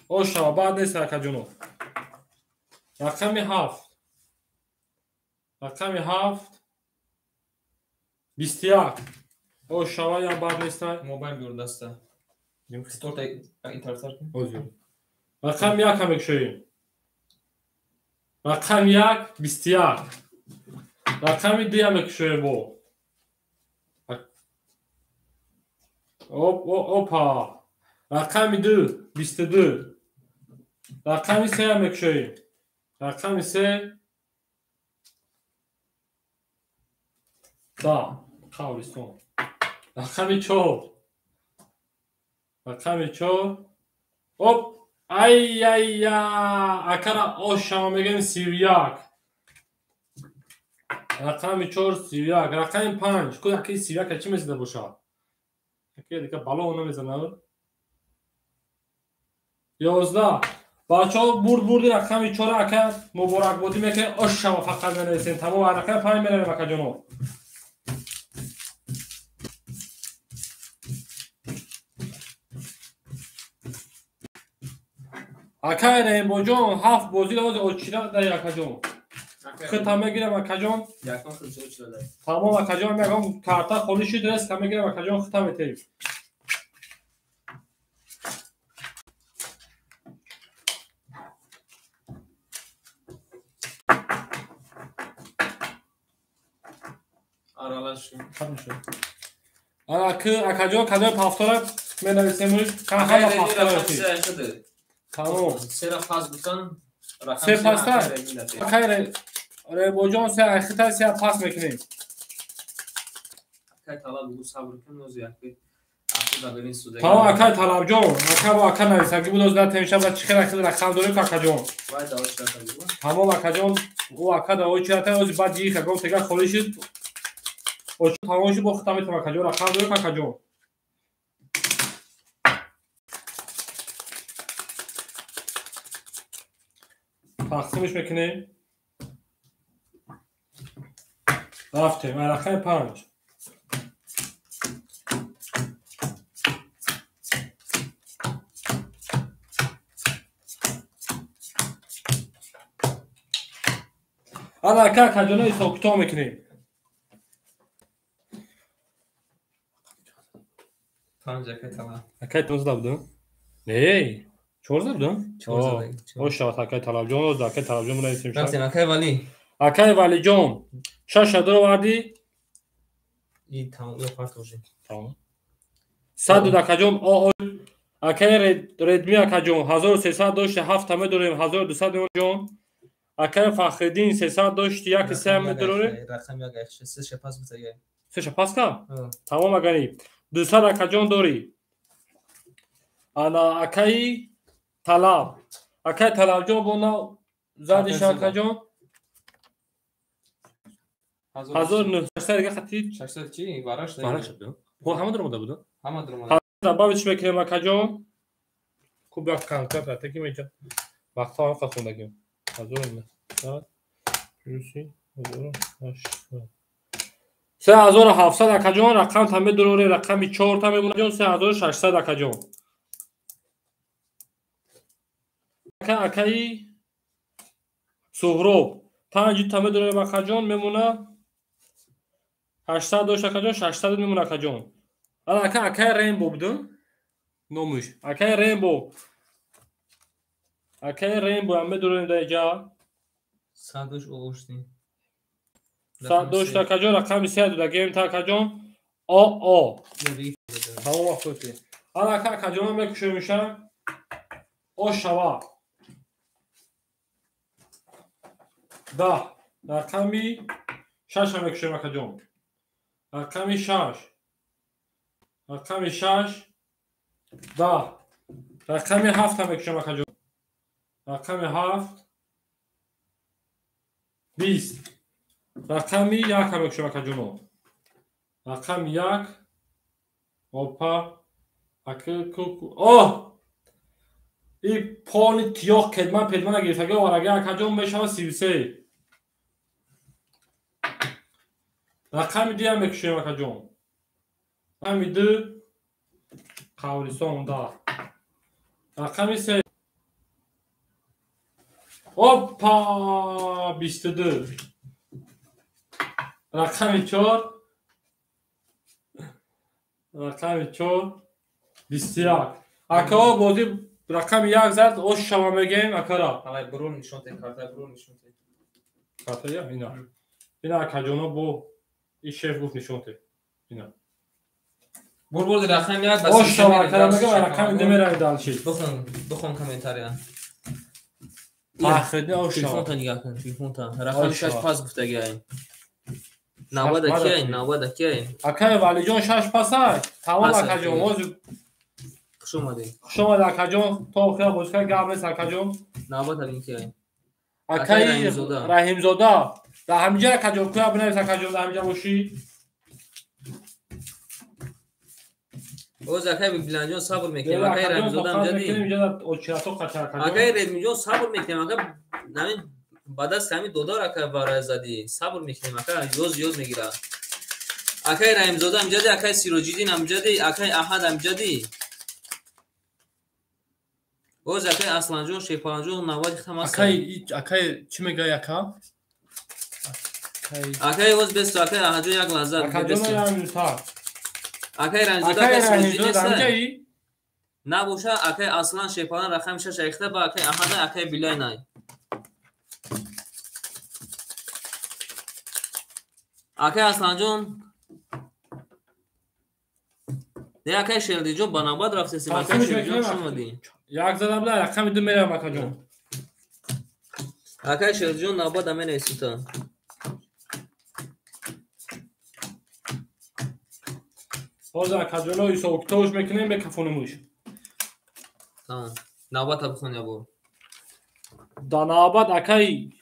S2: Ош шава баъд нест акаҷоно. Рақами 7. Рақами 7 21. Ош шава ям баъд нест.
S1: Мобайл биёр даста. Сторта ин тарафтар кун.
S2: Озир. Рақами 1 мекушоем. Рақами 1 21. Рақами 2 мекушоем бо. Оп опа. Рақами 2 22. Рақами 3 мекушоем. Рақами 3 да қавристон. Рақами 4. Рақами 4. Оп ай ай я акара ошама мегем 31. Рақами 4 31. Рақами 5. Ку аки 31 чӣ мезада бошад? Аки дига бало намезанад. 11. Бачаҳо бурд бурди рақами 4 ака муборакбодӣ мекунем. Ошама фақат менависем. Тамом рақами 5 меравем акаҷоно. Акай Раҳимбоҷон ҳафт бозӣ ҳозир очира дай акаҷон. Хита мегирам акаҷон. Тамом акаҷон ягон карта холӣ шуд реста мегирам акаҷон хита метеҳем. Ана ки акаҷон кадои пафтора Менависемуш ҳама пахтаёти. Тамом.
S1: Сера пас гуфтан
S2: се паста. Акай Ребоҷон се айхита се пас мекунем.
S1: Акай талаб гу сабр кун ноз як
S2: Тамом акай талабҷон, ака бо ака нависагӣ буд, оз натем шаба чӣ хел ахид рақам дорем акаҷон. Тамом акаҷон, ӯ ака давои чи ата оз баъд их агом тега холӣ шуд. Оч тамом шуд бо худам метам акаҷон, рақам дорем акаҷон. Тақсимш мекунем. Рафтем, рақами 5. Ана ака акаҷоно ҳисобкитоб мекунем.
S1: 5 акай талаб.
S2: Акай тон зада будам? Не, 4 зада будам?
S1: 4 зада.
S2: Ош шавад акай талабҷон, оз акай талабҷон менависем.
S1: Рафтем акай Вали.
S2: Акай Валиҷон, 6 даровардӣ?
S1: И тамом, ё партожи.
S2: Тамом. 100 акаҷон, о акай Редми акаҷон, 1300 дошти, 7 медорем, 1200 ҷон. Акай Фахриддин 300 дошти, 1 3 медорем.
S1: Рақам як айхше, 3 пас гуфтагай.
S2: 3 пас ка? Тамом агани. 200 акаҷон дорӣ. Ана акаи Талаб. Акаи Талабҷон бо на задиш акаҷон. 1900 дига хати
S1: 600 чи? Вараш да.
S2: Вараш да. Бо ҳама даромада буда?
S1: Ҳама даромада.
S2: Добавить мекунем акаҷон. Куб як конкрет ратаки меҷа. Вақтҳо ҳам хондагим. 1900 плюси 1800. 3700 акаҷон, рақам та медороре, рақами 4 та мемонад ҷон, 3600 акаҷон. Акаи Суҳроб 5 та медорем акаҷон, мемона 800 дошт акаҷон, 600 мемона акаҷон. Ана ака акаи Рембо буд номуш. Акаи Рембо. Акаи Рембо ҳам медорем дар иҷа.
S1: 100 дошт оғошти.
S2: 100 дошт акаҷон, рақами 3 додагем та акаҷон. О О. Тамом вақт. Ана ака акаҷонам мекушем О шава. 10 рақами 6 мекушем акаҷон. Рақами 6. Рақами 6 10. Рақами 7 мекушем акаҷон. Рақами 7 20. Рақами 1 мекушем акаҷоно. Рақами 1 опа ака о и пони тиёқ кедман педман гирифтаги овардаги акаҷон мешавад 33. Рақами 2 мекушем акаҷон. Рақами 2 қабристон 10. Рақами 3 опа 22. Рақами 4 рақами 4 21. Акао бозӣ рақами 1 зад, ош шава мегем акара.
S1: Авай бурун нишон те, карта бурун нишон те.
S2: Карта я ина. Ина акаҷоно бо и шеф гуфт нишон те. Ина.
S1: Бурбурди рақами 1
S2: ош шава акара мегем, рақами 2 меравем далши.
S1: Бихон, бихон комментария.
S2: Фахриддин ош шава.
S1: Телефонта нигоҳ кун, телефонта. Рақами 6 пас гуфтаги ай. 90 ки ай, 90 ки ай.
S2: Акай Валиҷон 6 пас ай. Тамом акаҷон, боз
S1: Хуш омадед.
S2: Хуш омадед акаҷон. То охира бозикар гап нест акаҷон.
S1: Навбат абин ки ай.
S2: Акаи Раҳимзода. Дар ҳаминҷа акаҷон, куя бинавис акаҷон, дар ҳаминҷа бошӣ.
S1: Боз акаи Биланҷон сабр мекунем, акаи Раҳимзода ҳамҷа ди. Акаи Редмиҷон сабр мекунем, ака ҳамин ба даст ҳамин додар ака вара задӣ. Сабр мекунем, ака ёз ёз мегира. Акаи Раҳимзода ҳамҷа ди, акаи Сироҷиддин ҳамҷа ди, акаи Аҳад ҳамҷа ди. Боз акаи Асланҷон, Шерпаланҷон навбати хитам аст.
S2: Акаи чӣ мегӯяд ака?
S1: Акаи боз бесто, акаи Аҳадҷон як лаҳза.
S2: Акаҷон як минута.
S1: Акаи Раҳимзода, акаи Сироҷиддин нест. Набоша, акаи Аслан Шерпалан рақами 6 айхта ба акаи Аҳада, акаи Билай най. Акаи Асланҷон Не, акай Шердиҷон ба навбат рафтесим. Акай Шердиҷон хуш омадӣ.
S2: Як зада буда, рақами 2 меравам акаҷон.
S1: Акай Шердиҷон навбат менависим то.
S2: Ҳозир акаҷоно ҳисобкитобш мекунем, мекафонемуш.
S1: Тамом. Навбата бихон ябор.
S2: Да навбат акаи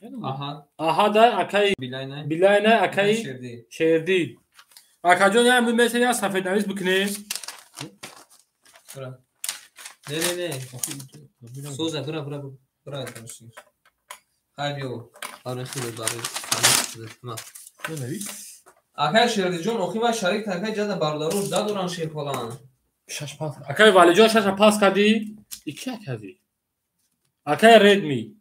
S2: Аҳада, акаи Билайна, акаи Шердӣ. Акаҷон як месел як сафеднавис бикунем.
S1: Не, не, не. Соза, бира, бира, бира. Хай биё. Барои худат, барои ма. Акай Шердиҷон, охи ва шарик акай ҷада бародарош дадоран шерпалан.
S2: 6 пас. Акай Валиҷон 6 пас кардӣ? Ики акади. Акай Редми.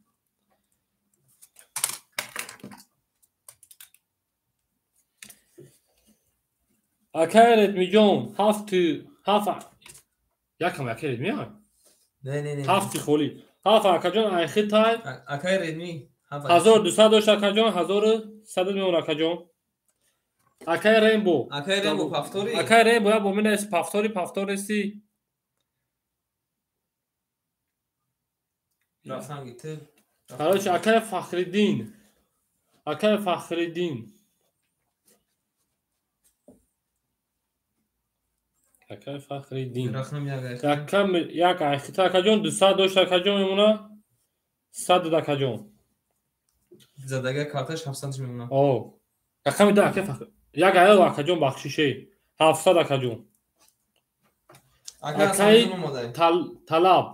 S2: Акай Редмиҷон 7 7 якам акай Редми а?
S1: Не, не, не.
S2: 7 холи. 7 акаҷон айхитай.
S1: Акай Редми
S2: 1200 дошт акаҷон, 1100 меон акаҷон. Акай Рембо.
S1: Акай Рембо пафтори.
S2: Акай Рембо я бо менес пафтори, пафтореси.
S1: Рафтанги ту.
S2: Короче, акай Фахриддин. Акай Фахриддин. Акай Фахриддин.
S1: Рақам як.
S2: Рақам як айхита акаҷон 200 дошт акаҷон мемона 100 акаҷон.
S1: Задага карташ 700 мемона.
S2: О. Рақами 2 акай Фахр. Як аял акаҷон бахшише. 700 акаҷон. Акай Талаб.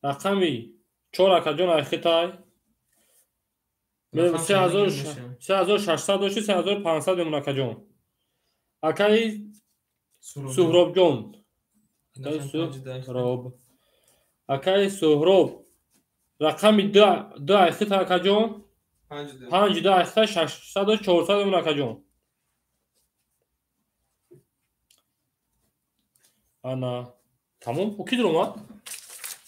S2: Рақами 4 акаҷон айхитай. 3600 дошти 3500 мемона акаҷон. Акай Суҳробҷон. Акай Суҳроб. Акай Суҳроб. Рақами 2 айхита акаҷон. 5 2 айхита 600 400 мемона акаҷон. Ана тамом. О ки дуромад?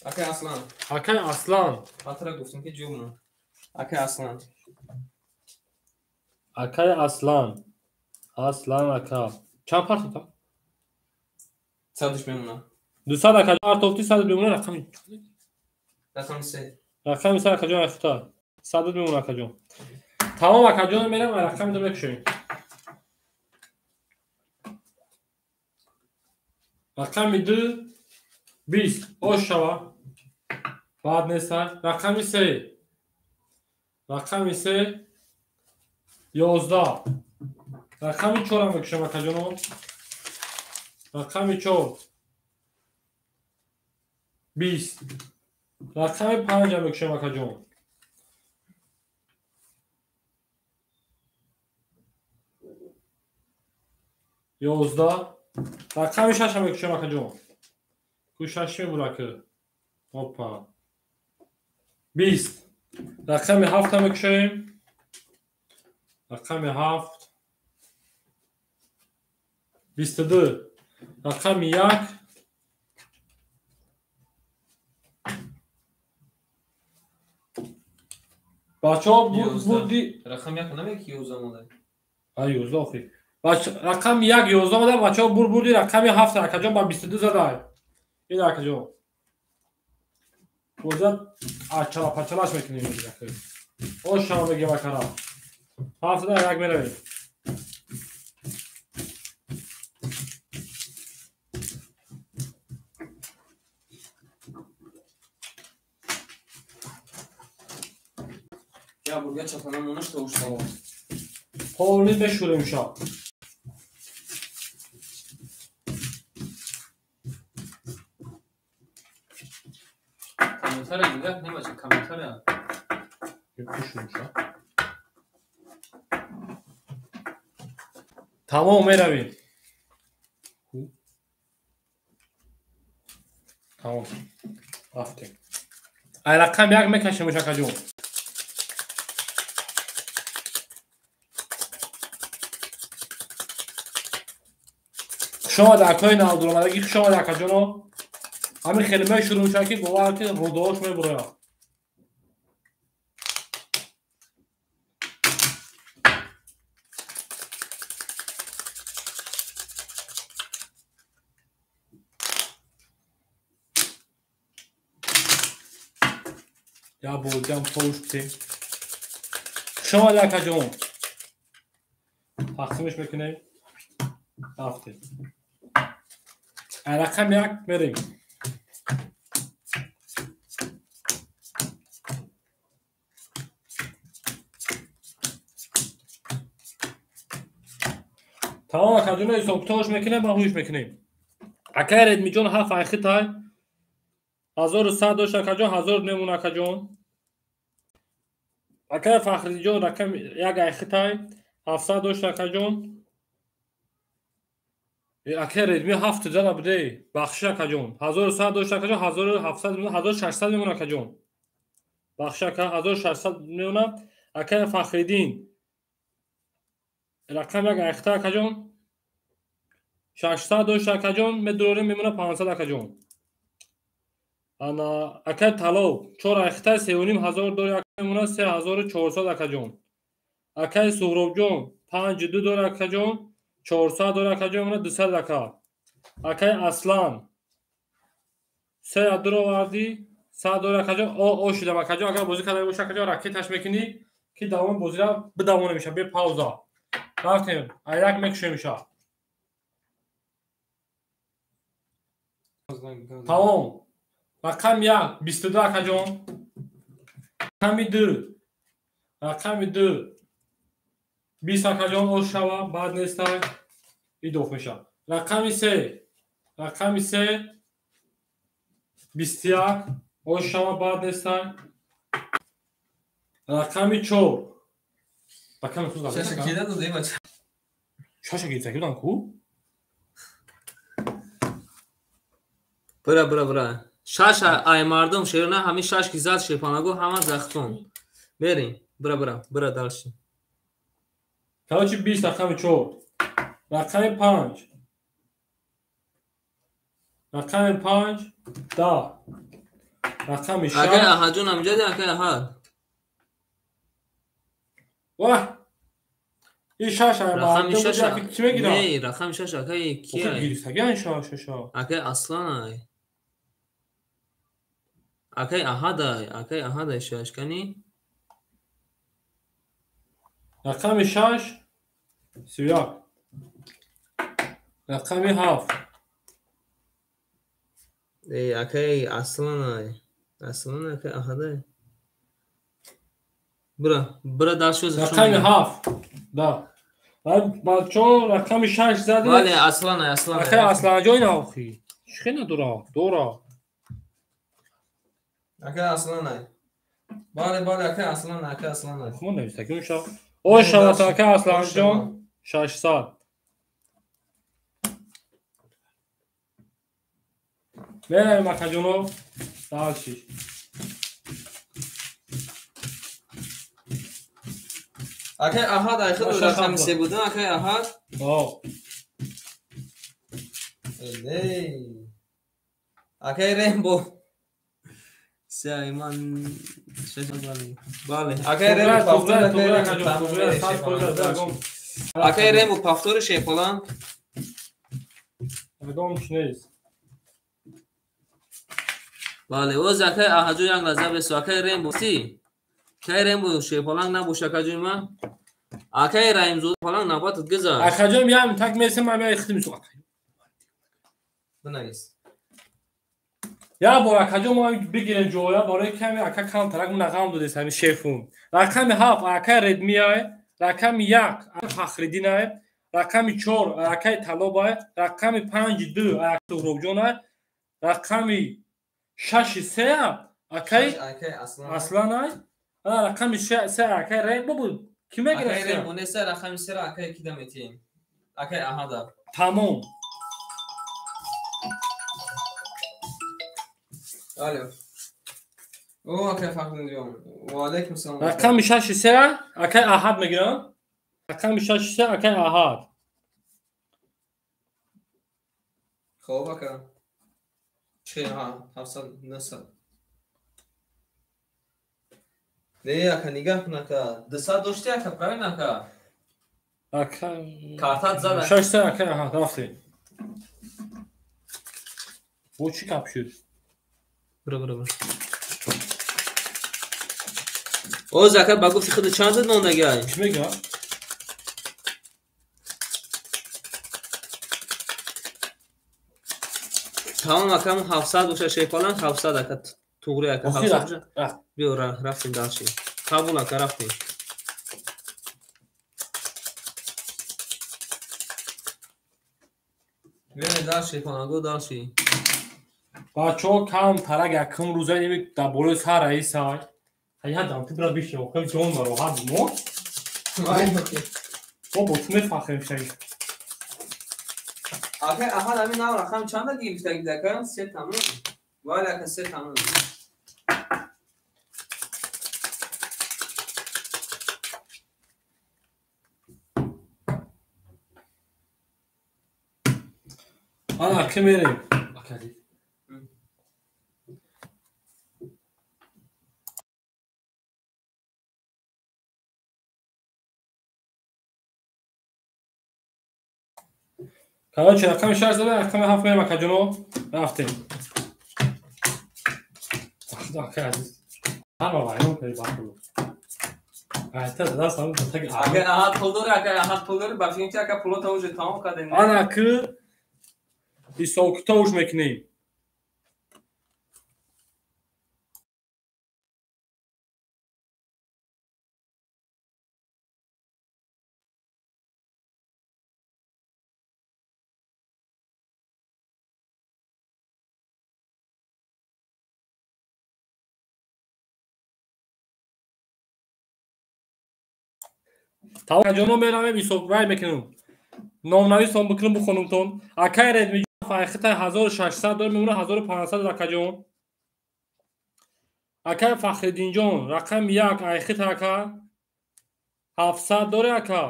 S1: Акай Аслан.
S2: Акай Аслан.
S1: Хатра гуфтам ки ҷумла. Акай Аслан.
S2: Акай Аслан. Аслан ака. Чанд партофта?
S1: 100 мемона.
S2: 200 ака партофти 100 мемона рақами.
S1: Рақами 3.
S2: Рақами 3 акаҷон айхита. 100 мемона акаҷон. Тамом акаҷон мерам рақами 2 мекушем. Рақами 2 20 ош шава. Баъд неста. Рақами 3. Рақами 3 11. Рақами 4 мекушам акаҷоно. Рақами 4 20. Рақами 5 мекушам акаҷон. 11. Рақами 6 мекушам акаҷон. Ку 6 мебура ки. Опа. 20. Рақами 7 мекушем. Рақами 7 22. Рақами 1 бачаҳо бурди.
S1: Рақами 1 намеки 11 мода.
S2: А 11 охи. Рақами 1 11 мода бачаҳо бурди рақами 7 акаҷон ба 22 задай. Ин акаҷон. Бозат ачала пачалаш мекунем акаҷон. Ош шама мегем акара. 7 да 1 меравем.
S1: Я бурга чапанам онаш то ушта.
S2: Полни мешурем ша.
S1: Комментария нигоҳ немача комментария.
S2: Мешурем ша. Тамом меравем. Тамом. Рафтем. Ай рақам 1 мекашем акаҷон. Хуш омад акои навдуромадагӣ, хуш омад акаҷоно. Ҳамин хеле мешурӯъ мешавад ки бовар ки рӯдаҳош мебурояд. Я бозиам тош битем. Шумо акаҷон. Тақсимиш мекунем. Рафтем. Рақам 1 мерем. Тамом акаҷон ҳисоб-китобаш мекунем ва ҳуш мекунем. Акай Редмиҷон 7 айхитай. 1100 дошт акаҷон, 1000 мемон акаҷон. Акай Фахриҷон рақам 1 айхитай, 700 дошт акаҷон. Акай Редми 7 зада буде. Бахшиш акаҷон. 1100 дошт акаҷон, 1700 мемон, 1600 мемон акаҷон. Бахшиш ака 1600 мемонам. Акай Фахриддин рақам 1 айхитай акаҷон. 600 дошт акаҷон, медурорем мемона 500 акаҷон. Ана акай Талоб 4 айхитай 3500 дори ака мемона 3400 акаҷон. Акай Суҳробҷон 5 2 дори акаҷон, 400 дори акаҷон мемона 200 ака. Акай Аслан 3 2 овардӣ 100 дори акаҷон. О шудам акаҷон, агар бозӣ карда бошӣ акаҷон ракеташ мекунӣ ки давоми бозиро бидавонем меша бе пауза. Рафтем, аяк мекушем меша. Тамом. Рақам 1 22 акаҷон. Рақами 2. Рақами 2 20 акаҷон ош шава, баъд нестай идоф меша. Рақами 3. Рақами 3 21 ош шава, баъд нестай. Рақами 4. Рақами худ
S1: шаша кида додем бача.
S2: Шаша гирифта кидан ку?
S1: Бра бра бра. Шаш ай мардум шерона ҳамин шаш ки зад шерпанаго ҳама захтон. Мерем. Бра бра бра дальше.
S2: Короче 20 рақами 4. Рақами 5. Рақами 5 10. Рақами 6.
S1: Акай аҳаҷон амҷади акай аҳад.
S2: Ваҳ! Ин шаш ай
S1: Рақами
S2: мардум
S1: 6
S2: чӣ мегирам?
S1: Не, рақами 6 акай
S2: Охир
S1: кия?
S2: гирифтагиан шаш шаша.
S1: Акай Аслан ай. Акай аҳадай, акай аҳадай шаш кани?
S2: Рақами 6 31. Рақами 7.
S1: Э, акай Аслан ай. Аслан акай аҳадай. Бра, бра дальше
S2: Рақами 7. Да. Бачо рақами 6 зади.
S1: Бале, Аслан ай, Аслан
S2: Акай
S1: ай.
S2: Асланҷон охи. Чӣ надора? Дора.
S1: Акай Аслан ай. Бале, бале, акай Аслан, акай Аслан ай.
S2: Хумон нависта ки уша. О шават акай Асланҷон 600. Меравем акаҷоно. Дальше.
S1: Акай аҳад ай худ
S2: Шаш
S1: рақами
S2: ҳафт.
S1: 3 буд, акай аҳад.
S2: О.
S1: Эй. Акай Рембо. Сайман шаш бале. Бале. Акай Рембо повтор, акай Рембо повтор. Акай Рембо повтори шефолан.
S2: Ягон чӣ нест.
S1: Бале, оз акай аҳаҷо як лаҳза бесо. Акай Рембо си. Акай Рембо шефолан набош акаҷои ман. Акай Раимзода фалан навбатат гузашт.
S2: Акаҷон ям так месем ман я ихтим су.
S1: Бинавис.
S2: Я бор акаҷон мо бигирем ҷоя барои ками ака камтарак нағам додест ҳами шефун. Рақами 7 акай Редмиай, рақами 1 акай Фахриддинай, рақами 4 акай Талобай, рақами 5 2 акай Суҳробҷонай, рақами 6 3 акай
S1: Акай Аслан.
S2: Асланай, рақами 3 акай Рембо буд. Кӣ мегирад?
S1: Акай Рембо нест, рақами 3 акай кида метиҳем? Акай Аҳада.
S2: Тамом.
S1: Алло. О, акай Фахриддинҷон. Ва алайкум салом.
S2: Рақами 6 3 акай Аҳад мегирам. Рақами 6 3 акай Аҳад.
S1: Хоб ака. Чӣ ҳа, 700 900. Не, ака нигаҳ кун ака. 200 дошти ака, правильно ака?
S2: Ака
S1: Картат зад ака.
S2: 6 3 акай Аҳад рафтем. Бо чӣ гап шуд?
S1: Бра, бра, бра. Оз ака ба гуфти худ чанд зад мондагиай?
S2: Чӣ мега?
S1: Тамом ака, 700 боша шерпаланг 700 ака, туғри ака 700 боша. Биё рафтем дальше. Қабул ака, рафтем. Биё дальше паланго дальше.
S2: Бачаҳо кам тарак якум рӯза ими дар болои сар раисай. Я дам ти бира бишин, охир ҷон роҳат мо. Мо бо ту мефахрем шаги.
S1: Ака аҳад ҳамин нав рақам чанда гирифтагид ака? Се тамом. Вале ака се тамом.
S2: Ана ки мерем. Короче, рақами 6 зада, рақами 7 мерем акаҷоно. Рафтем. Ака азиз. Ҳама вайрон кардӣ бахудо. Айта дада сам таги.
S1: Ака аҳад пул дори, ака аҳад пул дори, ба фикри ака пулота уже тамом кардем.
S2: Ана ки ҳисоб-китоб уш мекунем. Тамом меравем ҳисоб вай мекунем. Номнависон бикунем бихонумтон. Акай Редми файхита 1600 дор мемона 1500 акаҷон. Акай Фахриддинҷон рақами 1 айхита ака 700 дори ака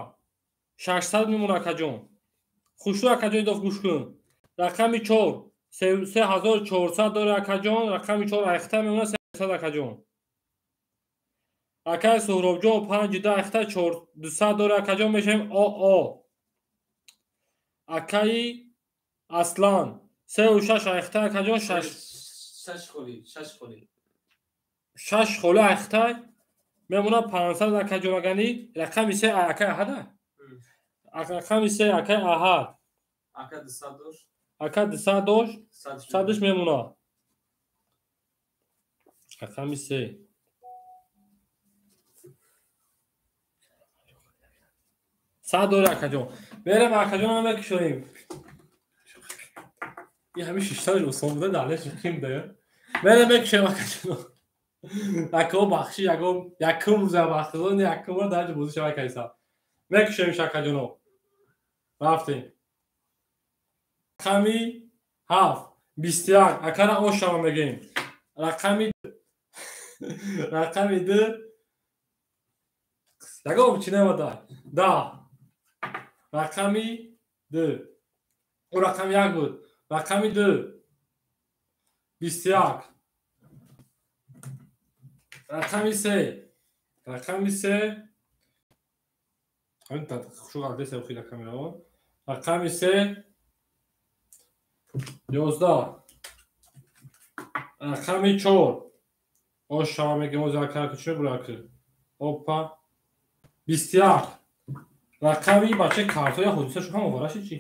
S2: 600 мемона акаҷон. Хушрӯ акаҷон идоф гӯш кун. Рақами 4 3400 дори акаҷон, рақами 4 айхита мемона 300 акаҷон. Акай Суҳробҷон 5 10 айхита 200 дори акаҷон мешавем ОО. Акаи Аслан 3 6 айхита акаҷон
S1: 6 холи, 6 холи.
S2: 6 холи айхита мемона 500 акаҷон агани рақами 3 акай аҳада. Рақами 3 акай аҳад.
S1: Ака 200 дошт.
S2: Ака 200 дошт, 100 мемона. Рақами 3 100 дори акаҷон. Мерем акаҷон мекушоем. Ин ҳами шиштанаш осон буда, далеш қим да. Мерем мекушоем акаҷон. Акао бахши ягон якум рӯза бахшидан якум бор дар бозӣ шава кайса. Мекушоем акаҷоно. Рафтем. Рақами 7 21 акара ошава мегӯем. Рақами 2 ягон чи намада. 10 рақами 2 о рақами 1 буд. Рақами 2 21 рақами 3 рақами 3 ҳамин хушу адреса охи рақамиро. Рақами 3 11 рақами 4 ошава мегӯем оз акара кучи бура ки. Опа 21 рақами бача картоя ҳодиса шу ҳам овараши чи?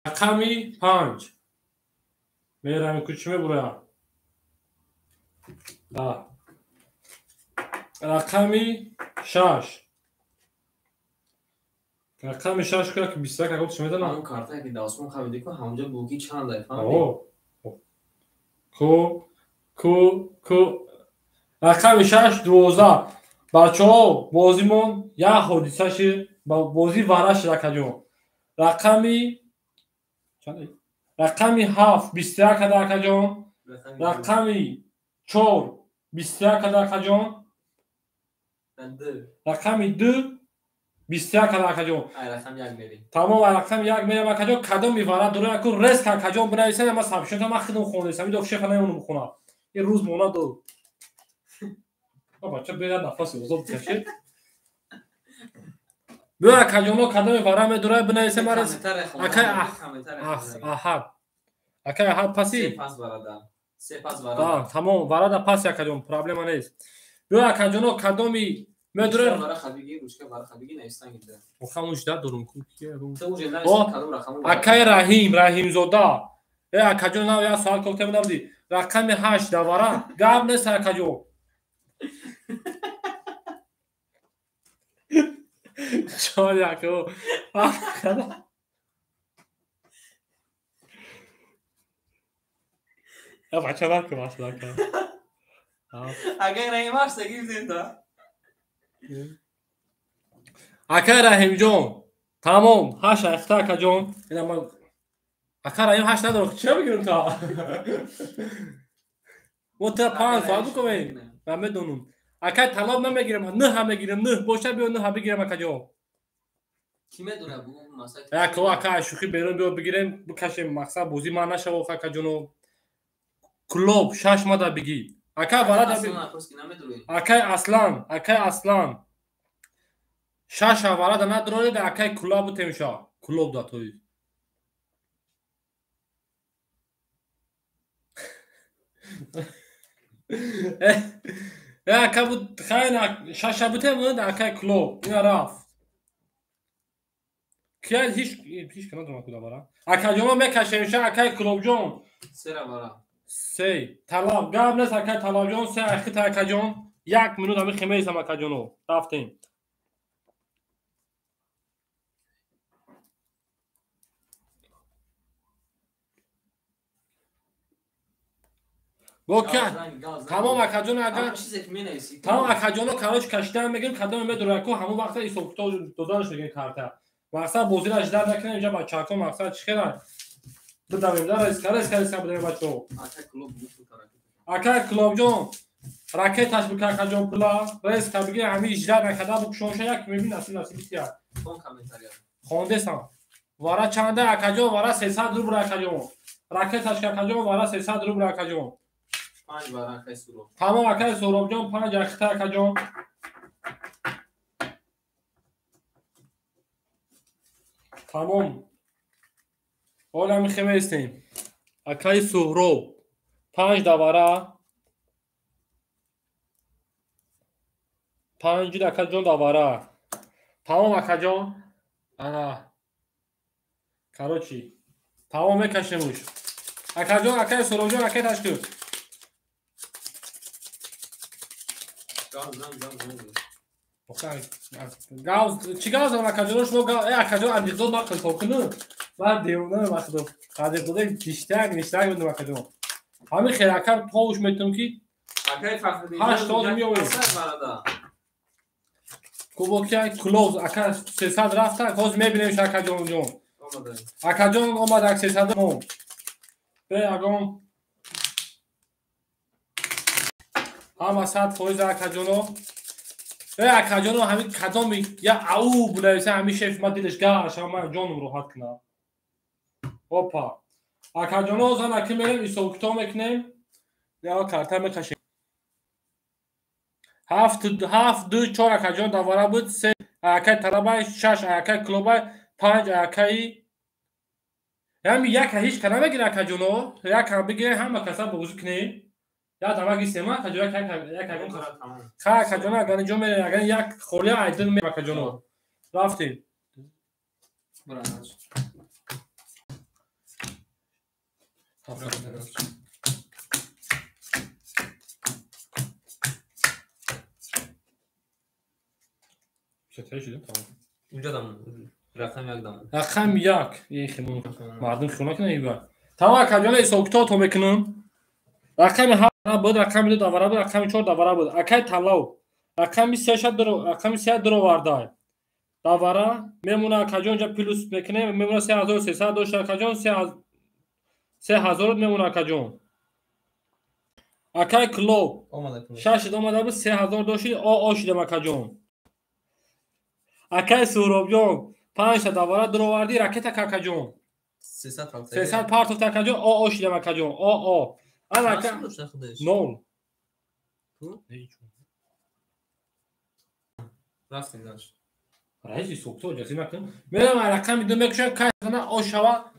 S2: Рақами 5 меравем кучи мебура. Рақами 6 рақами 6 ки 21 агар чӣ медонам?
S1: Ҳамон картае ки дар осмон хабида ку ҳамонҷо буги чанд ай фаҳмидӣ?
S2: Ку ку ку рақами 6 12 бачаҳо бозимон як ҳодиса шид, бозӣ вара шид акаҷон. Рақами рақами 7 21 када акаҷон. Рақами 4 21 када акаҷон. Рақами 2 21 када акаҷон. Тамом рақами 1 мерам акаҷон. Кадоми вара дора аку реск акаҷон бинависед, ман сабшонта ман худам хондесам. Идоф шефа намемонам бихонам. Ин рӯз мона дод. Бача беяд нафаси озод кашед. Биё акаҷоно кадоми вара медора бинависед ман акай аҳад. Акай аҳад паси?
S1: Се пас варада.
S2: Тамом варада паси акаҷон, проблема нест. Биё акаҷоно кадоми медуре акаи Раҳим, Раҳимзода. Э акаҷон нав як соат кофта набуди. Рақами 8 давара. Гап нест акаҷон. Чор яко. Бача бака масла ка.
S1: Акаи Раҳим 8 гирифтем та.
S2: Акаи Раҳимҷон, тамом, 8 ҳафта акаҷон. Ина ман ака Раҳим 8 надорам, чӣ бигирам та? Мо та 5 соат бикунем. Ман медонам. Акаи талаб намегирам, 9 ҳам мегирам, 9 боша биё 9 ҳам бигирам акаҷон.
S1: Ки медонад бугу масак?
S2: Ака ака шӯхӣ берун биё бигирем, бикашем мақсад бозӣ ман нашава акаҷоно. Клуб 6 мада бигӣ. Акай варада акай Аслан, акай Аслан. 6 варада надоред, акай клуб бутемша. Клуб да той. Ака бут хайна 6 бутем, акай клуб. Ина рафт. Кия ҳеч ҳеч кана дорам куда бара. Ака ҷоно мекашемша, акай клуб ҷон.
S1: Сера бара.
S2: Се талаб гап нест акай талабҷон, се ахита акаҷон. 1 минут ами химеисам акаҷоно. Рафтем. Вока тамом акаҷон агар тамом акаҷоно короче кашидан мегирем, кадоме медура ку ҳамон вақта ҳисоб-китоб доданаш мегирем карта. Мақсад бозиро ждар накунем, инҷа бачаҳако мақсад чӣ хела бидавем, да рискара рискара риска бидавем бачаҳо. Акай клуб ҷон ракеташ бика акаҷон пула риска бигир ҳамин ждар накарда букшонша як мебин насиб насиби тия. Хондесам. Вара чанда акаҷон, вара 300 рубл акаҷон. Ракеташ акаҷон вара 300 рубл акаҷон.
S1: 5 вара акай Суроб.
S2: Тамом акай Суробҷон 5 ахита акаҷон. Тамом. Ҳола мехеместем. Акаи Суҳроб 5 давара 5 акаҷон давара. Тамом акаҷон. Ана. Короче, тамом мекашемуш. Акаҷон, акаи Суҳробҷон акаи ташкил. Гавз, чӣ гавз дорам акаҷон? Шумо акаҷон анекдот нақл кунед. Ман девона вақту анекдоти ништак ништак медонам акаҷон. Ҳамин хел ака товуш метавонам ки
S1: акаи Фахриддин
S2: 8 меоем. Кубокия клоз ака 300 рафта, ҳозир мебинем акаҷон ҷон. Акаҷон омад ак 300 мо. Бе агон ҳама 100% акаҷоно. Э акаҷоно ҳамин кадоми я ау бунависа ҳамин шеф ма дилаш гаша ман ҷоном роҳат кунам. Опа. Акаҷоно зан аки мерем ҳисоб-китоб мекунем. Я карта мекашем. 7 7 2 4 акаҷон давара буд, 3 акай талабай, 6 акай клубай, 5 акай. Ҳами як ҳеч кана мегира акаҷоно, як ҳам бигирем ҳама каса бозӣ кунем. Я тамаги сема акаҷон як як як ха акаҷоно агар инҷо мерем агар як холия айдин ме акаҷоно. Рафтем.
S1: Унҷа дам рақам як дам.
S2: Рақам як. Ехи мардум хиёнат кунад ива. Тамом акаҷоно ҳисоб-китоб то мекунам. Рақами 7 буд, рақами 2 давара буд, рақами 4 давара буд. Акай талав. Рақами 3 шад, рақами 3 дуроварда. Давара мемона акаҷон ҷа плюс мекунем, мемона 3300 дошт акаҷон, 3000 мемона акаҷон. Акай клуб 6 омада буд, 3000 дошт, о шидам акаҷон. Акай Суҳробҷон 5 давара дуровардӣ, ракета акаҷон. 300 партофт акаҷон, о шидам акаҷон, о. Ана ака 0.
S1: Рафтем дальше.
S2: Раис ҳисоб-китоб ҷазӣ накун. Мерам рақами 2 мекушам, кай зана о шава.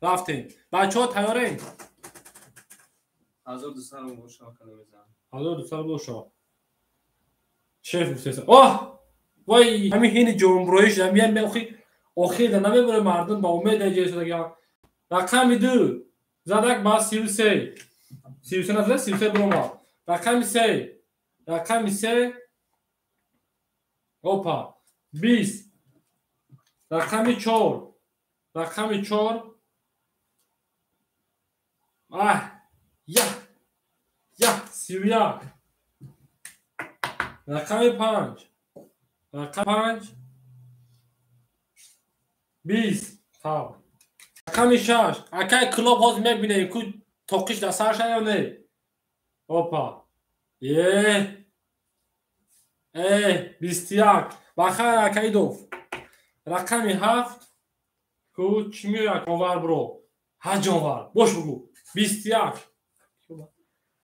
S2: Рафтем. Бачаҳо тайёрем?
S1: 1200 рубл шава када мезанам.
S2: 1200 рубл шава. Шеф гуфтеса. Оҳ! Вай, ҳамин ҳини ҷонбуроиш ҳамин меохи охир да намебуре мардум ба умед аҷесудага. Рақами 2 задак ба 33. 33 назада 33 бурома. Рақами 3. Рақами 3. Опа. 20. Рақами 4. Рақами 4. Аҳ, я. Я, 31. Рақами 5. Рақами 5. 20. Тав. Рақами 6. Акай клуб ҳозир мебинем ку тоқиш дар сар шад ё не? Опа. Е. Э, 21. Бахайр акайдов. Рақами 7. Ку чӣ меояд? Ҷонвар бро. Ҳа ҷонвар. Бош бугу. 21.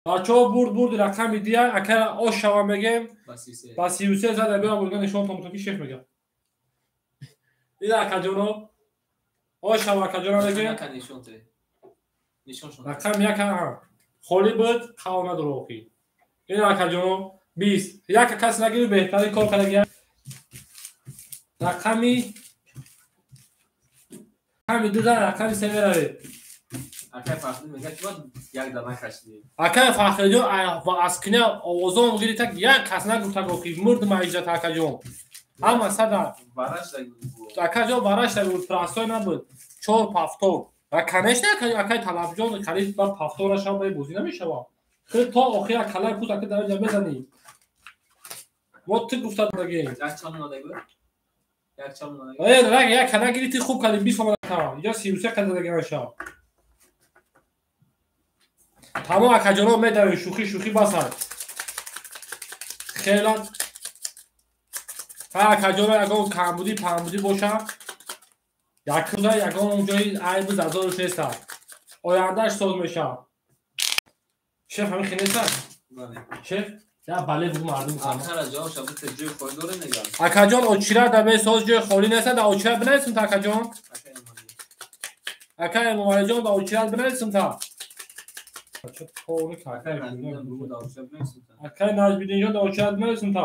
S2: Бачаҳо бурд бурд рақами 2 акай ош шава мегем. Ба 33 зада биё бурга нишон том ки шеф мега. Ина акаҷоно. Ош шава акаҷоно мегем. Рақами 1 холӣ буд, қав надора охи. Ина акаҷоно 20. Як кас нагири беҳтарин кор кардаги. Рақами 2 зад, рақами 3 меравед.
S1: Акай Фахриддин мегӯяд ки бояд як дана кашидӣ.
S2: Акай Фахриддин аз кина овозон гирифта як кас нагуфта охи мурд маижат акаҷон. Ҳама сада. Акаҷон вараш буд, простой набуд. 4 повтор. Ва конечно акай Талабҷон қариб ба повтор нашава ба бозӣ намешава. Хел то охир калай пут ака дар ҷа мезанӣ. Мо ту гуфта дагем.
S1: Як чал надагӣ? Як чал надагӣ?
S2: Э, раг як кана гирифти хуб кардӣ 20 сомона та. Инҷо 33 қадар даги наша. Тамом акаҷоно медавем шӯхӣ шӯхӣ басад. Хела ҳа акаҷоно ягон камбудӣ памбудӣ боша. Якрӯза ягон ҷои айбу зазорш неста. Ояндааш соз мешавад. Шеф ҳамин хел неста? Шеф? Я бале бугу мардум акаҷон очира да бесоз ҷои холӣ неста да очира бинависум та акаҷон. Ака Эмомалиҷон да очира бинависум та. Акай Наҷмиддинҷон да очира бинависум та.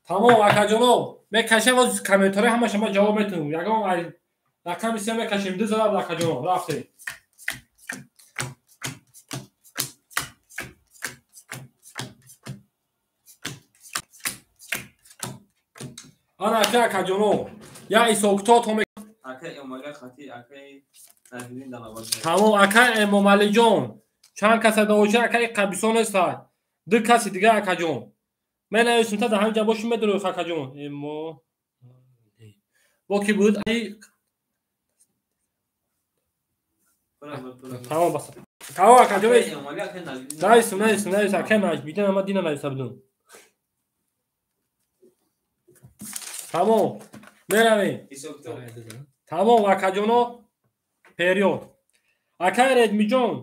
S2: Тамом акаҷоно мекашем боз комментария ҳамаша ма ҷавоб метавонем. Ягон рақами 3 мекашем 2 зараб акаҷоно рафтем. Ана ака акаҷоно я исокто то тамом ака Эмомалиҷон чанд каса даоча акаи қабисон неста ду каси дига акаҷон менависум та дар ҳамин ҷа боши медорӣ акаҷон эмо бо ки буд тамом бас тамом акаҷон нависум нависум нависум акаи Наҷмиддин ама дина нависа будум. Тамом меравем. Тамом акаҷоно период. Акай Реҷмиҷон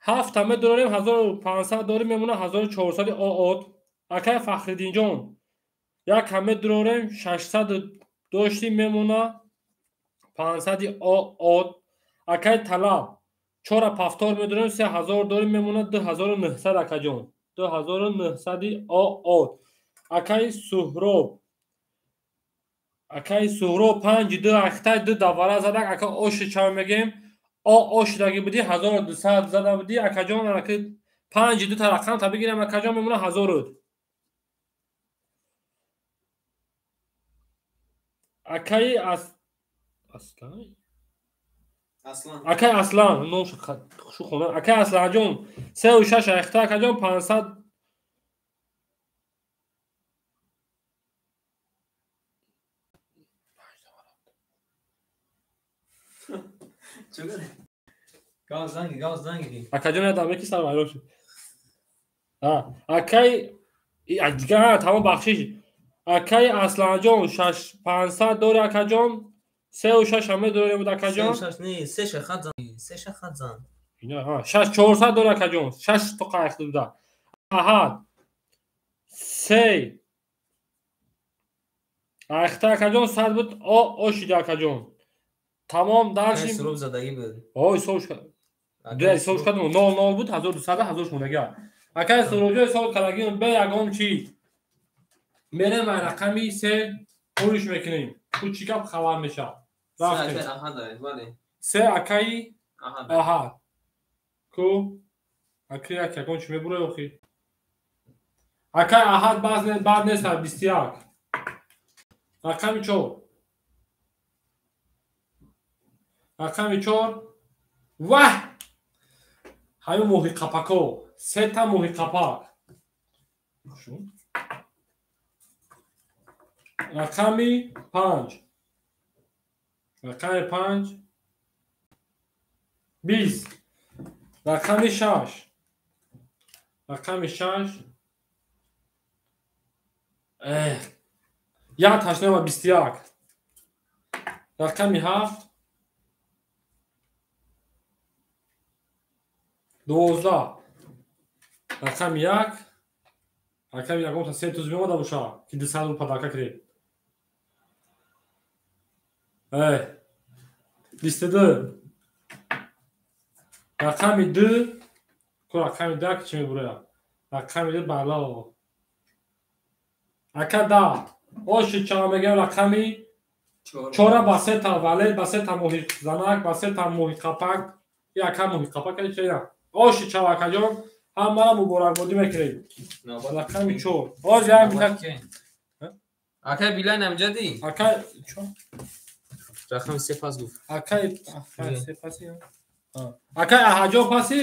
S2: 7 медорем 1500 дорем мемона 1400 оод. Акай Фахриддинҷон 1 медорем 600 доштим мемона 500 оод. Акай Талаб 4 повтор медорем 3000 дорем мемона 2900 акаҷон 2900 оод. Акай Суҳроб акай Суҳроб 5 2 ахтай 2 давара задак ака оши чав мегем о ошидаги будӣ 1200 зада будӣ акаҷон ака 5 2 та рақам та бигирем акаҷон мемона 1000. Акай Аслан акай Аслан номш шу хона акай Асланҷон 3 6 ахта акаҷон 500 Акаҷон ядаме ки сар вайрон шуд. Акай дигар тамом бахшиш. Акай Асланҷон 500 дори акаҷон 3 6 ҳаме дорем буд акаҷон.
S1: 3 хат зан 3 хат зан.
S2: 6 400 дори акаҷон 6 то қайқ дуда. Аҳад 3 ахта акаҷон 100 буд о ошида акаҷон. Тамом дальше
S1: Суроб задагӣ буд.
S2: Ой, сош. Ду ҳисоб кардам 0 0 буд 1200 1000 шумонага. Акай Суроҷо ҳисоб кардагим бе ягон чӣ. Мерем рақами 3 пуриш мекунем. Ку чӣ гап хабар мешавад. Рафтем. Се акаи аҳад. Ку акаи як ягон чӣ мебура охи? Акаи аҳад баъд нест 21. Рақами 4. Рақами 4. Ваҳ! Ҳамин моҳи қапако. Сета моҳи қапак. Рақами 5. Рақами 5. 20. Рақами 6. Рақами 6. Як ҳаштнама 21. Рақами 7. 12. Рақами 1. Рақами ягонта се туз меомада боша, ки 200 рубл падарка киред. 22. Рақами 2. Ку рақами 2 чӣ мебурая? Рақами 2 бало. Ака да. Оши чаро мегӯям рақами 4 ба се та валет, ба се та моҳи занак, ба се та моҳи қапак. Яка моҳи қапак чия? Оши чаро акаҷон, ҳамаро муборакбодӣ мекунем. Рақами 4. Оз як митак.
S1: Акай Билайн амҷади?
S2: Акай чо?
S1: Рақами 3 пас гуфт.
S2: Акай 3 паси. Акай аҳаҷон паси.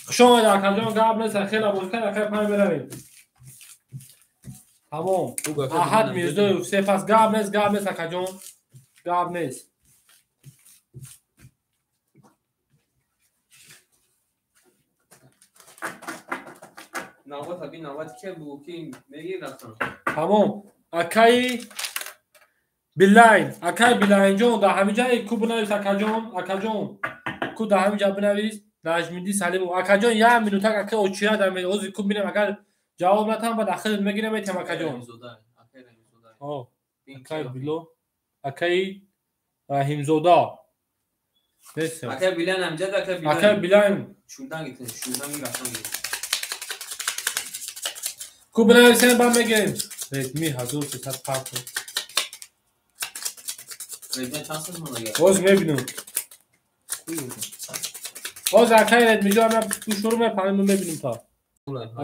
S2: Хуш омадед акаҷон, гап нест, хеле бозӣ кард, акай 5 меравем. Тамом. Аҳад Мирзоев се пас гап нест, гап нест акаҷон. Гап нест.
S1: Навбат аби навбат ке бу ки меги рафтан.
S2: Тамом. Акаи Билайн, акаи Билайнҷон дар ҳамин ҷа ку бинавис акаҷон, акаҷон. Ку дар ҳамин ҷа бинавис Наҷмиддин Салимов. Акаҷон як минутак акаи очира дар ози ку бинем агар ҷавоб натам баъд ахир мегирем метам акаҷон. Акаи Било, акаи Раҳимзода.
S1: Акаи Билайн амҷад, акаи Билайн.
S2: Акаи Билайн.
S1: Шурдан гирифтем, шурдан рафтан гирифтем.
S2: Ку бинависем баъд мегирем. Редми 1300 парт.
S1: Редми чанд сол монда?
S2: Боз мебинем. Боз акаи Редми ҷон шурӯъ мепарем мебинем та.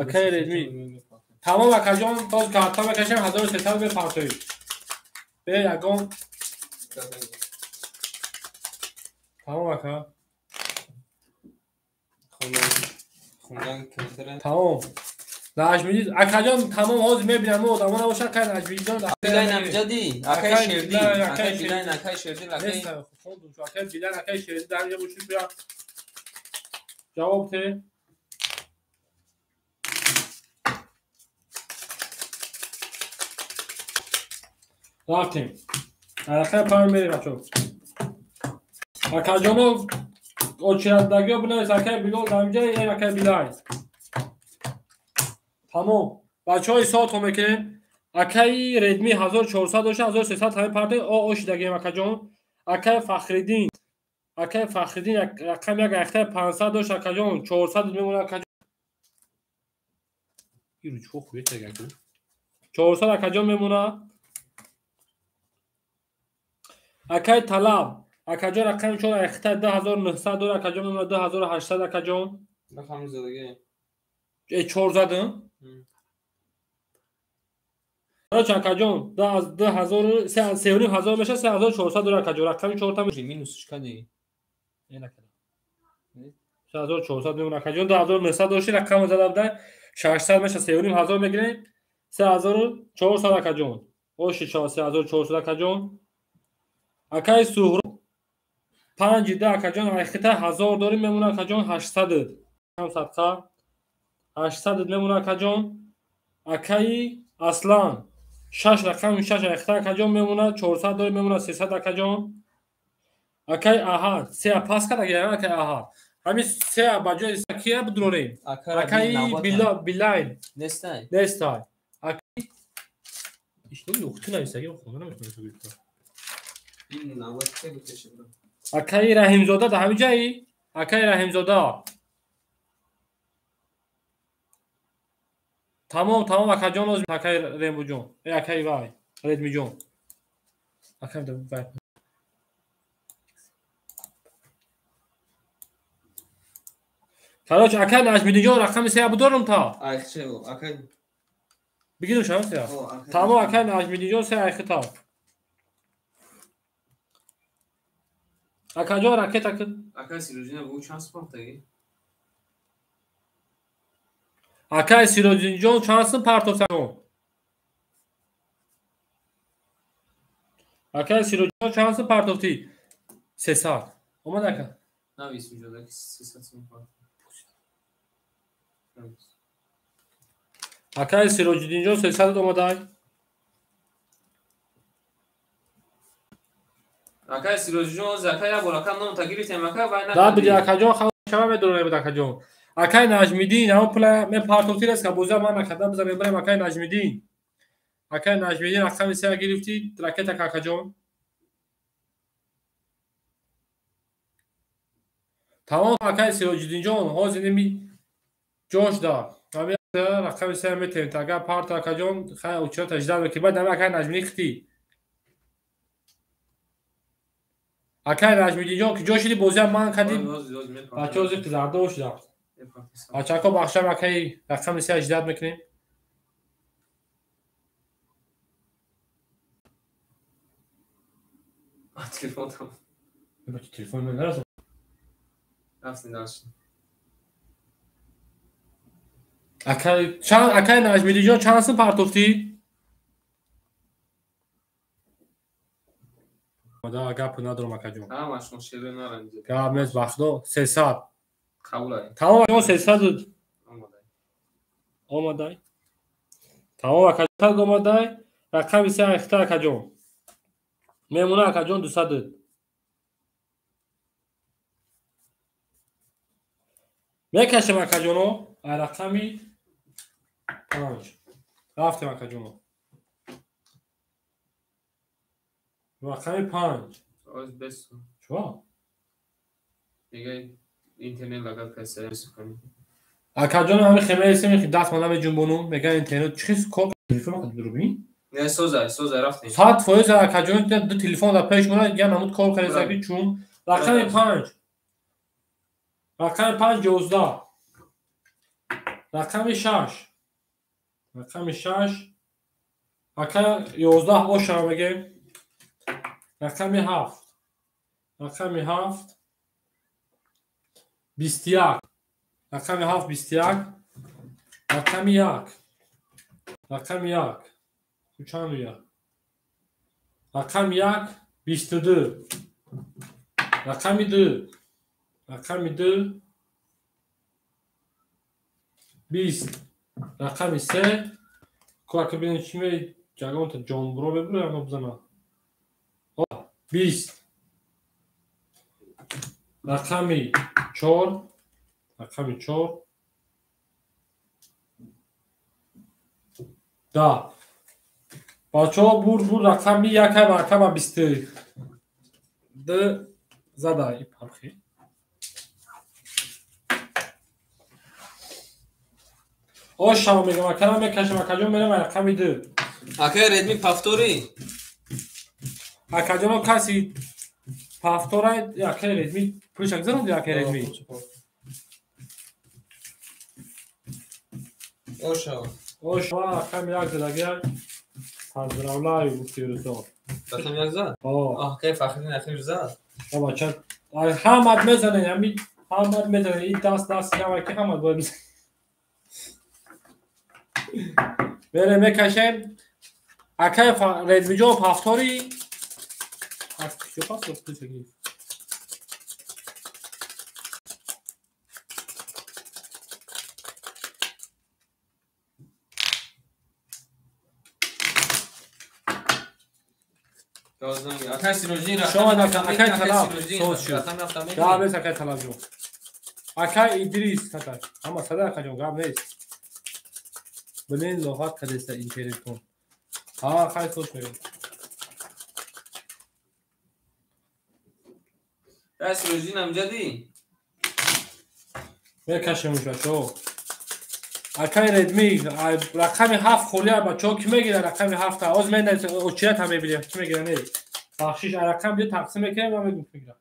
S2: Акаи Редми. Тамом акаҷон, боз карта мекашем 1300 мепартоем. Бе ягон. Тамом ака. Тамом. Наҷмиддин акаҷон тамом ҳозир мебинам мо одамо набошад акаи Наҷмиддин
S1: Билайн амҷади, акаи Шердил, акаи Билайн, акаи Шердил, акаи
S2: акаи Билайн, акаи Шердил дар инҷа бошед бия. Ҷавоб те. Рафтем. Рақами 5 мерем бачаҳо. Акаҷоно очирадагиҳо бинавис акаи Билол дар инҷа, акаи Билайн. Тамом. Бачаҳо ҳисобтон мекунем. Акаи Редми 1400 дошта, 1300 ҳамин парте ошидагием акаҷон. Акаи Фахриддин, акаи Фахриддин рақами 1 ахтаи 500 дошт акаҷон, 400 мемонад акаҷон. Ин ручко хует агаку. 400 акаҷон мемонад. Акаи Талаб, акаҷон рақами 4 ахтаи 2900 дорад акаҷон мемонад 2800 акаҷон.
S1: Рақами задагӣ.
S2: 400. Короче, акаҷон, 2000 3500 мешавад, 3400 дорад акаҷон. Рақами 4 та
S1: минусш кади.
S2: 3400 мемонад акаҷон, 2900 дошти, рақам зада буда, 600 мешавад, 3500 мегирем, 3400 акаҷон. Оши 3400 акаҷон. Акаи Суҳроб 5 да акаҷон, ахита 1000 дорим мемонад акаҷон, 800. Садқа 800 мемонад акаҷон. Акаи Аслан 6 рақами 6 ахита акаҷон мемонад, 400 дорим мемонад, 300 акаҷон. Акаи Аҳад 3 пас кард акаи Аҳад. Ҳамин 3 ба ҷои кия бидурорем? Акаи Билайн
S1: нестай.
S2: Нестай. Акаи ишто нуқта нависагӣ хонда наметавонам.
S1: Ин навбат ке бикашем.
S2: Акаи Раҳимзода дар ҳамин ҷаи? Акай Раҳимзода. Тамом, тамом акаҷон, оз акай Рембуҷон. Акай вай, Редмиҷон. Акай вай. Короче, акай Наҷмиддинҷон рақами сея будорум та.
S1: Айхче, акай.
S2: Бигирум шава сея. Тамом, акай Наҷмиддинҷон се айхи та. Акаҷон ракета кун.
S1: Акай Сироҷиддин бу чанд сум партофтагӣ?
S2: Акай Сироҷиддинҷон чанд сум партофтагӣ? Акай Сироҷиддинҷон чанд сум партофтӣ? 300. Омад ака?
S1: Навис инҷода ки 300 сум партофт.
S2: Акай Сироҷиддинҷон 300 омадай.
S1: Акай Сироҷиддинҷон оз акай як бор акам номта гирифтем ака вай
S2: на. Да биди акаҷон шава медонем акаҷон. Акай Наҷмиддин ҳамон пула мепартофтӣ реска боза ман накарда биза мебарем акай Наҷмиддин. Акай Наҷмиддин рақами сея гирифтӣ ракета акаҷон. Тамом акай Сироҷиддинҷон ҳозир неми ҷош да. Ҳами рақами сея метавем. Агар парта акаҷон хай учра тажда мекунӣ. Баъд ҳами акай Наҷмиддин хитӣ. Акай Наҷмиддинҷон ки ҷо шиди бозиам ман кардим. Бачаҳо ҳозир қизардо шудам. Бачаҳо бахшам акай рақами сея ждат мекунем.
S1: Телефон там.
S2: Телефон мен нарасад.
S1: Рафтем дальше.
S2: Акай чанд акай Наҷмиддинҷон чанд сум партофтӣ? Да гап надорам акаҷон.
S1: Ҳамашон шеър нарам.
S2: Гап нест вақто 300.
S1: Қабул ай.
S2: Тамом акаҷон 300 омадай. Омадай. Тамом акаҷон омадай. Рақами се айхта акаҷон. Мемона акаҷон 200. Мекашем акаҷоно ай рақами 5. Рафтем акаҷоно. Рақами 5.
S1: Оз бес.
S2: Чо?
S1: Дига интернет лагат каса сухани.
S2: Акаҷон ҳами хемаи семи даст мана меҷунбонум, меган интернет чӣ кор телефон қад дурбин?
S1: Не, созай, созай рафтем.
S2: 100% акаҷон ду телефон дар пеш мона я намуд кор кардесаки чун рақами 5. Рақами 5 11. Рақами 6. Рақами 6. Ака 11 оша мегем. Рақами 7. Рақами 7 21. Рақами 7 21. Рақами 1. Рақами 1. Чанд як? Рақами 1 22. Рақами 2. Рақами 2 20. Рақами 3 ку ака бинем чӣ ме ҷагонта ҷонбуро мебуро яно бизана. 20. Рақами 4. Рақами 4 10. Бачаҳо бурд бурд рақами 1 ва рақами 22 зада и пархи. Ош шава мегам акара мекашам акаҷон мерам рақами 2.
S1: Акай Редми пафтори?
S2: Акаҷоно каси пафтора акай Редми пулша гузаронд акай Редми.
S1: Ошава.
S2: Ошава рақами 1 задагия. Поздравляю, гуфти рӯзо.
S1: Рақами 1 зад?
S2: О.
S1: Акай Фахриддин ахир зад.
S2: О бача, ҳамат мезанед, ҳами ҳамат мезанед, ин даст даст навай ки ҳамат бояд бизанед. Берем мекашем. Акай Редмиҷон пафтори. Куҷо пафтор гирифт?
S1: Акай Сироҷиддин
S2: Шома акай Талаб соз шуд. Гап нест акай Талаб ҷон. Акай Идрис акай. Ҳама сада акаҷон гап нест. Блин лоғат кардеста интернетон. Ҳа хай соз мегӯям.
S1: Акай Сироҷиддин амҷади?
S2: Мекашемуш бачаҳо. Акай Редми рақами 7 холия бачаҳо ки мегирад рақами 7-та? Оз менависем, очират ҳам мебинем ки мегирад не. Бахшиш рақам биё тақсим мекунем ва мегӯем ки мегирад.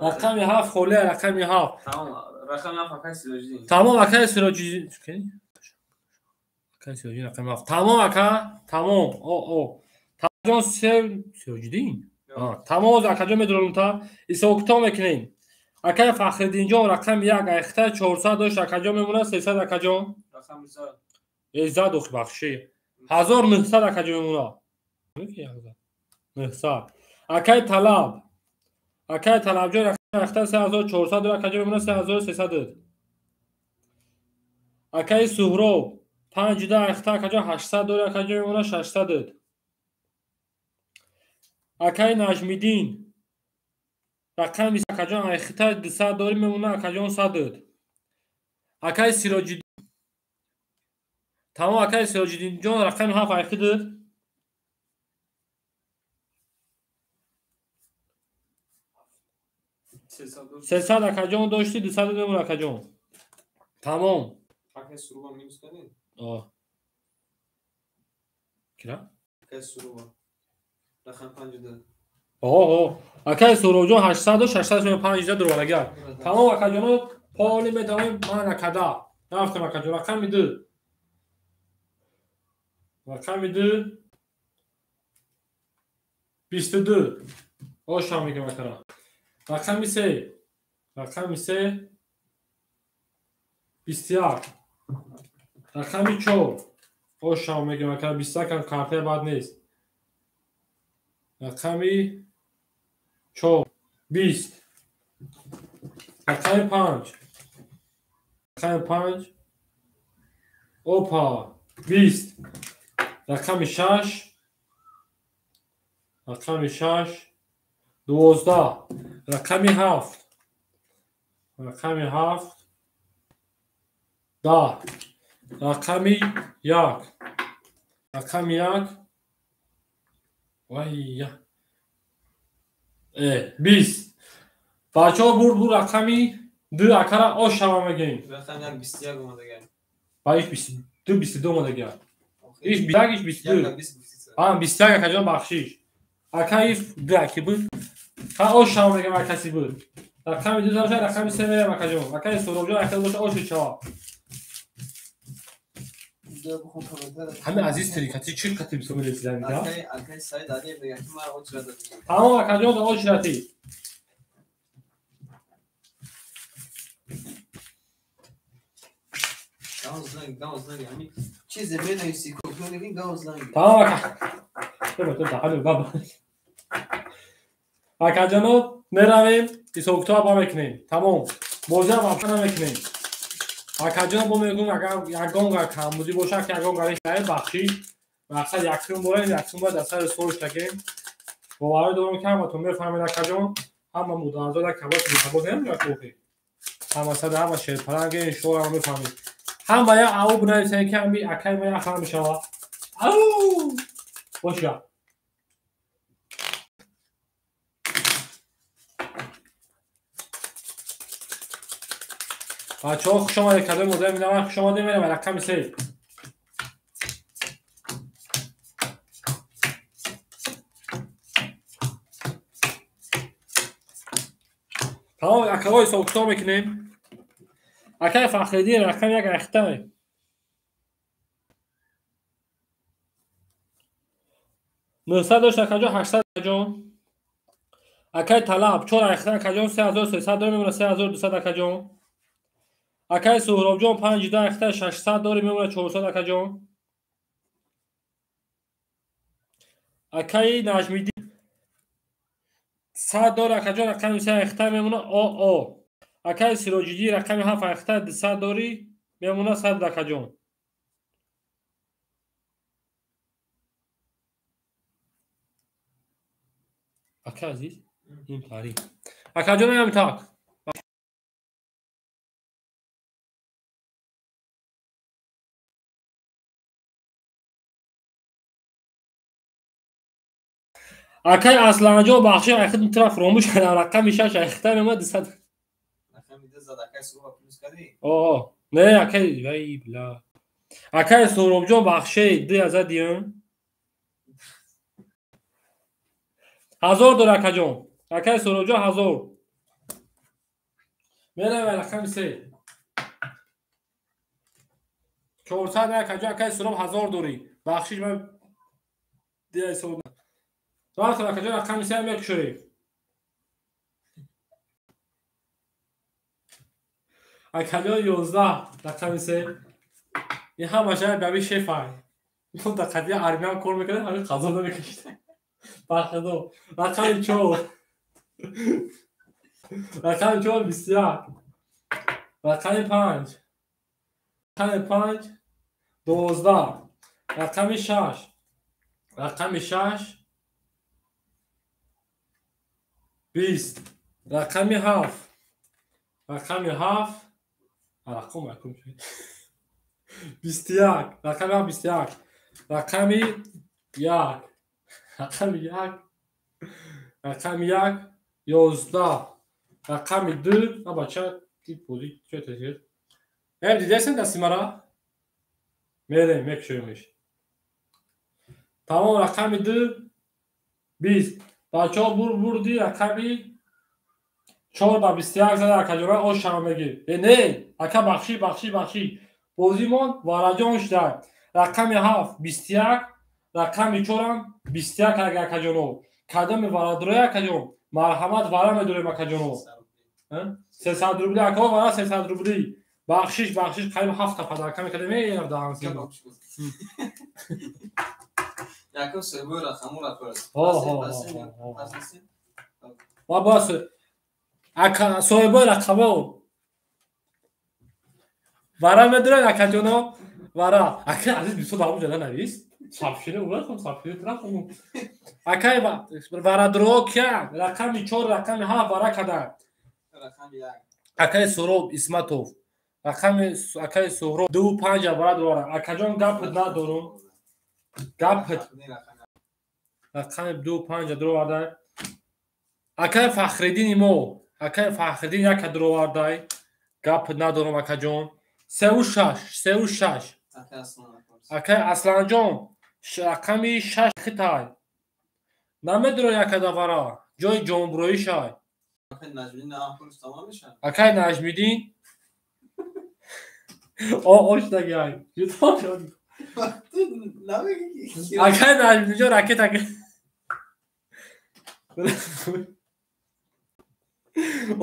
S2: Рақами 7 холия, рақами 7.
S1: Тамом, рақами 7 акай Сироҷиддин.
S2: Тамом акай Сироҷиддин. Акай Сироҷиддин рақами 7. Тамом ака, тамом. О. Тамом Сироҷиддин. Тамом оз акаҷон медорам та. Ҳисоб-китоб мекунем. Акай Фахриддинҷон рақами 1 айхта 400 дошт, акаҷон мемонад 300 акаҷон.
S1: Рақами зад.
S2: Э зад охи бахши. 1900 акаҷон мемонад. 900. Акай Талаб. Акай Талабҷон рақами айхта 3400 дорад, акаҷон мемонад 3300. Акай Суҳроб 5 айхта акаҷон 800 дорад, акаҷон мемонад 600. Акай Наҷмиддин рақами акаҷон айхта 200 дорӣ мемонад акаҷон 100. Акай Сироҷиддин. Тамом акай Сироҷиддинҷон рақами 7 айхта дод. 300 акаҷон дошти, 200 мемонад акаҷон. Тамом.
S1: Акай Сурова минус кардем?
S2: Кира?
S1: Акай Сурова. Рақам 5.
S2: Оҳо. Акай Суровҷон 800 дошт, 605 дурванагар. Тамом акаҷоно поли медавем ман акада. Рафтем акаҷон рақами 2. Рақами 2 22. Ошам мегем акара. Рақами 3. Рақами 3 21. Рақами 4. Ошам мегем акара 21 ҳам картаи бад нест. Рақами 4 20. Рақами 5. Рақами 5. Опа 20. Рақами 6. Рақами 6 12. Рақами 7. Рақами 7 10. Рақами 1. Рақами 1 вай 20. Бачаҳо бурд буд рақами 2 акара ошава мегӯем.
S1: Рақами 1 21 омадагар.
S2: Ба иш 22 22 омадагар. Иш 21 иш 22. 21 акаҷон бахшиш. Ака иш 2 аки буд. Ха ошава мегӯем акаси буд. Рақами 2 бошад, рақами 3 мерем акаҷон. Акаи Суробҷон ака боша оши чава. Ҳами азиз трикати чӣ қати бисо мересидан?
S1: Акай Саид Алиев мегӯяд ки ман очрат додам.
S2: Тамом акаҷон очрати.
S1: Гауз занг. Ҳами чизе менависӣ, копия мекунӣ, гауз занг.
S2: Тамом ака. Баба. Акаҷоно меравем, ҳисоб-китоб мекунем. Тамом. Бозиам вообще намекунем. Акаҷон бо мегӯм агар ягон гар камбудӣ бошад, ки ягон гариш наед, бахшиш. Мақсад яксум борем, яксум бояд дар сари солш тагем. Боварӣ дорам ки ҳаматон мефаҳмед акаҷон. Ҳама муданзода кабот кабот намеояд охи. Ҳама сада ҳама шерпаранге иншоалло ҳама мефаҳмед. Ҳама я ау бинависед ки ҳами акай ма я хам мешава. Ау! Боша. Бачаҳо хуш омадед, кадои модари минавар хуш омадед, мерем рақами 3. Тамом акаҳо ҳисоб-китоб мекунем. Акаи Фахриддин рақами 1 айхта. 900 дошт акаҷон, 800 акаҷон. Акаи Талаб 4 айхта акаҷон, 3300 дорем, мемонад 3200 акаҷон. Акаи Суҳробҷон 5 айхта 600 дорем, мемонад 400 акаҷон. Акаи Наҷмиддин 100 дор акаҷон, рақами 3 айхта мемонад ОО. Акаи Сироҷиддин рақами 7 айхта 200 дорӣ мемонад 100 акаҷон. Ака азиз, ин таърих. Акаҷон ҳам так. Акай Асланҷон бахши айхид мутара фуромӯш кардам. Рақами 6 айхита мемад 200.
S1: Рақами 2 зад акай Суҳроб плюс кардӣ?
S2: О, не акай вай бла. Акай Суҳробҷон бахши 2 задием. 1000 дор акаҷон. Акай Суҳробҷон 1000. Меравем рақами 3. 400 акаҷон акай Суҳроб 1000 дорӣ. Бахшиш ман дия ҳисоб. Рафтам акаҷон рақами 3 мекушоем. Акаҷон 11 рақами 3. Ин ҳамаша ҳами шефай. Ин дар қадия армиям кор мекард, ҳамин қазо намекашид. Бахудо. Рақами 4. Рақами 4 21. Рақами 5. Рақами 5 12. Рақами 6. Рақами 6 20. Рақами 7. Рақами 7 рақам рақам 21. Рақами 7 21. Рақами 1. Рақами 1. Рақами 1 11. Рақами 2. А бача ти бозӣ чӣ тезир? Эм дидесен дасти мара? Мерем мекушоемш. Тамом рақами 2 20. Бачаҳо бурди рақами 4 ба 21 зада акаҷона ош шава мегир. Э не, ака бахши бахши бахши. Бозимон вараҷон шуда. Рақами 7 21, рақами 4 21 ага акаҷоно. Кадоми варадрои акаҷон? Марҳамат вара медорем акаҷоно. 300 рубли ака вара 300 рубли. Бахшиш бахшиш қариб 7 та падарка мекардем. Эй даҳан.
S1: Якум соҳибои рақамро пурс.
S2: Ва бас ака соҳибои рақамо вара медоред акаҷоно вара. Ака азиз бисёр давом ҷада навис. Сабшире урахом сабшире трахом. Акай варадро кия рақами 4 рақами 7 вара кадан.
S1: Рақами 1.
S2: Акай Суҳроб Исматов. Рақами акай Суҳроб 2 5 вара дорад. Акаҷон гап надорум. Гап рақами 2 5 дуровардай. Акай Фахриддини мо, акай Фахриддин 1 дуровардай. Гап надорум акаҷон. 3 6 3 6. Акай Асланҷон рақами 6 хитай. Намедро якада вара. Ҷои ҷонбуроӣ шай. Акай Наҷмиддин о оштагай. Ютон шуд. Акай Наҷмиддинҷон ракета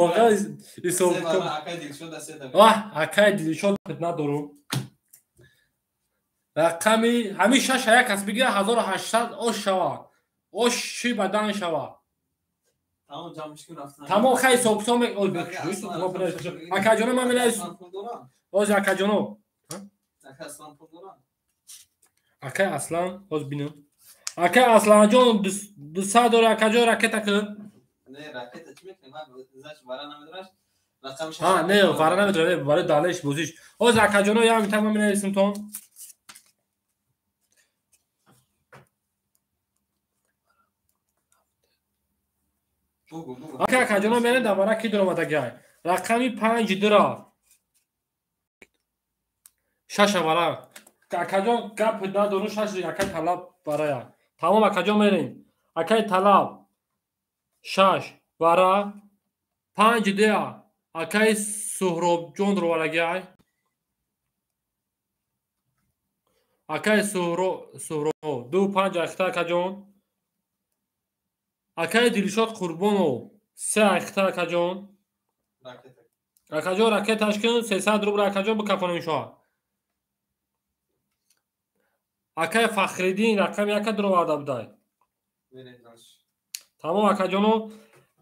S2: Оқа исоб. Ваҳ, акай Дилшод надорум. Рақами ҳамин 6 як кас бигира 1800 ош шава. Ош ши бадан шава. Тамом хай ҳисоб мек. Акаҷоно ман менависам. Оз акаҷоно. Акай Аслан, оз бинам. Акай Асланҷон 200 дора акаҷон ракета ки.
S1: Не, ракета чӣ мекунӣ? Ман зач вара намедораш. Рақами 6.
S2: Ҳа, не, вара намедорам, барои далеш бозиш. Оз акаҷоно як минута ман менависам тон. Ака акаҷоно мерем дар вара ки дуромадагай. Рақами 5 дура. 6 вара. Акаҷон гап надору 6 акай талаб барая. Тамом акаҷон мерем. Акай талаб 6 вара 5 дуя. Акай Суҳробҷон дуроварагай. Акай Суҳроб 2 5 ахта акаҷон. Акай Дилшод Қурбонов 3 ахта акаҷон. Акаҷон ракеташ кун 300 рубл акаҷон бикафонем шоа. Акай Фахриддин рақами 1 дуроварда будай. Тамом акаҷоно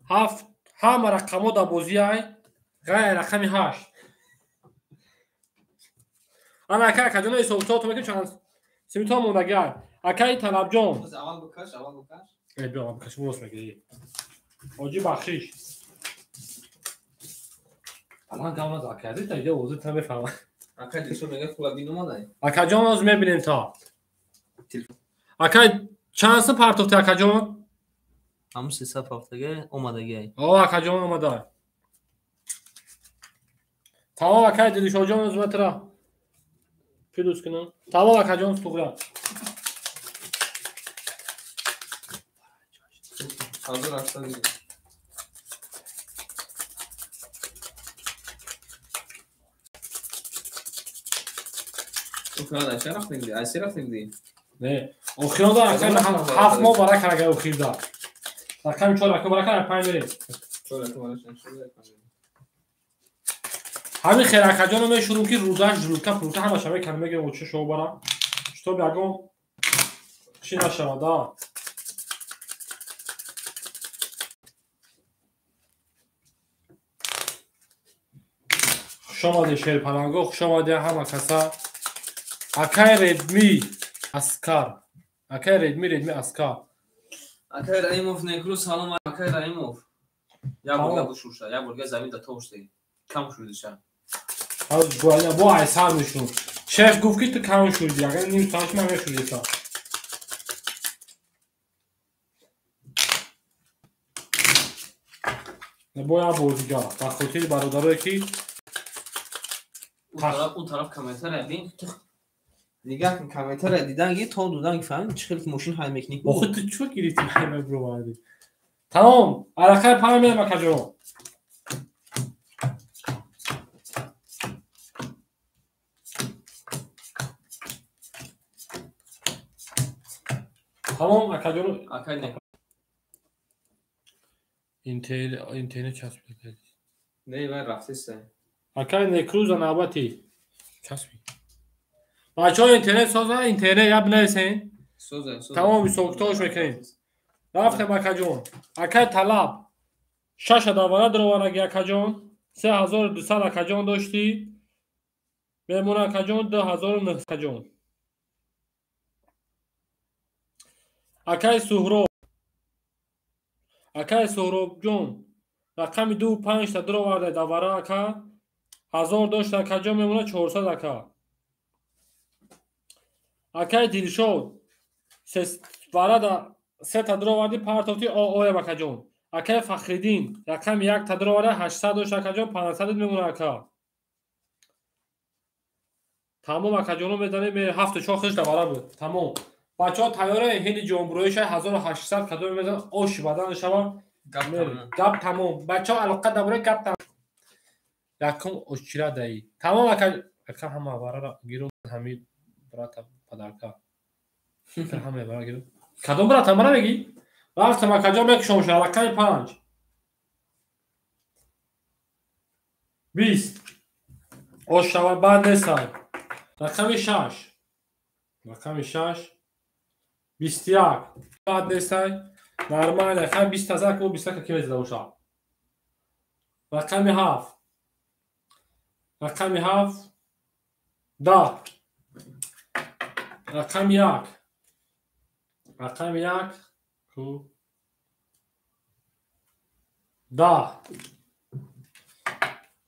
S2: 7 ҳама рақамҳо дар бозиай ғайр рақами 8. Ана акай акаҷоно ҳисобкитобто мекунем чанд симитон мондагиай. Акай Талабҷон.
S1: Аввал бикаш, аввал бикаш.
S2: Э биё бикаш рост мегирӣ. Оҷи бахшиш. Алан гап наза акай азиз, иҷо озир та мефаҳмам.
S1: Акай Дилшод мегӯяд пула бин омадай.
S2: Акаҷон оз мебинем та. Акай чанд сум партофти акаҷон?
S1: Ҳамун 300 ҳафтага омадагай.
S2: О, акаҷон омада. Тамом акай Дилшодҷон ӯзматра. Плюс кунам. Тамом акаҷон туғра.
S1: Ҳазор ҳаштад.
S2: Не, охирда рақами ҳафт моҳ барака агар охирда. Рақами чор рақам барака панҷ мерем. Ҳамин хел акаҷоно мешурум ки рӯзаш жулка пулка ҳамаша мекунам мегирам очи шоу бара. Чтоб ягон чӣ нашавад, а. Хуш омадед шерпаланго, хуш омадед ҳама каса. Акай Редми Аскар. Акай Редми Аскар.
S1: Акай Раимов Некру салом Акай Раимов. Я бурга бушурша, я бурга замин да товшти. Кам шудиша.
S2: Аз гуайна бо айсар мешум. Шеф гуфт ки ту кам шуди, агар ним соат ман мешудиса. Бо я бор дига. Ба хотири бародарое ки
S1: он тараф комментария бин. Нигоҳ кун комментария дидан ки то дудан ки фаҳмид чӣ хел ки мошин ҳай мекунӣ.
S2: Охи ту чӣ гирифтӣ ҳай бировардӣ? Тамом, алақаи панҷ мерем акаҷон. Тамом акаҷон.
S1: Акай не.
S2: Интернет часпид.
S1: Не, вай рафтеста.
S2: Акай Некруза навбати. Часпид. Бачаҳо интернет соза, интернет яб нависен. Тамом ҳисобкитобш мекунем. Рафтем акаҷон. Акай Талаб. Шаша давара даровараги акаҷон. 3200 акаҷон доштӣ. Мемона акаҷон 2900 акаҷон. Акай Суҳроб. Акай Суҳробҷон. Рақами 25 та дароварда давара ака. 1000 дошт акаҷон мемона 400 ака. Акай Дилшод варада сета дароварди партофти оям акаҷон. Акай Фахриддин рақами 1 та дароварда 800 дошт акаҷон 500 мемона ака. Тамом акаҷоно мезанем 74 хиш давара буд. Тамом. Бачаҳо тайёра ҳини ҷонбуроиша 1800 кадом мезанад ош бадан шава. Гап тамом. Бачаҳо алоқа дабора гап тамом. Якум очира даи. Тамом ака ака ҳама варара гирум ҳами брата падарка. Ҳама вара гирум. Кадом брата мара меги? Рафтам акаҷон мекушом ша рақами 5. 20. Ош шава баъд несай. Рақами 6. Рақами 6. 21. Баъд несай. Нормально. Рақами 20 ҳазар ки 20 ки мезада боша. Рақами 7. Рақами 7. 10. Рақами 1. Рақами 1. Ку. 10.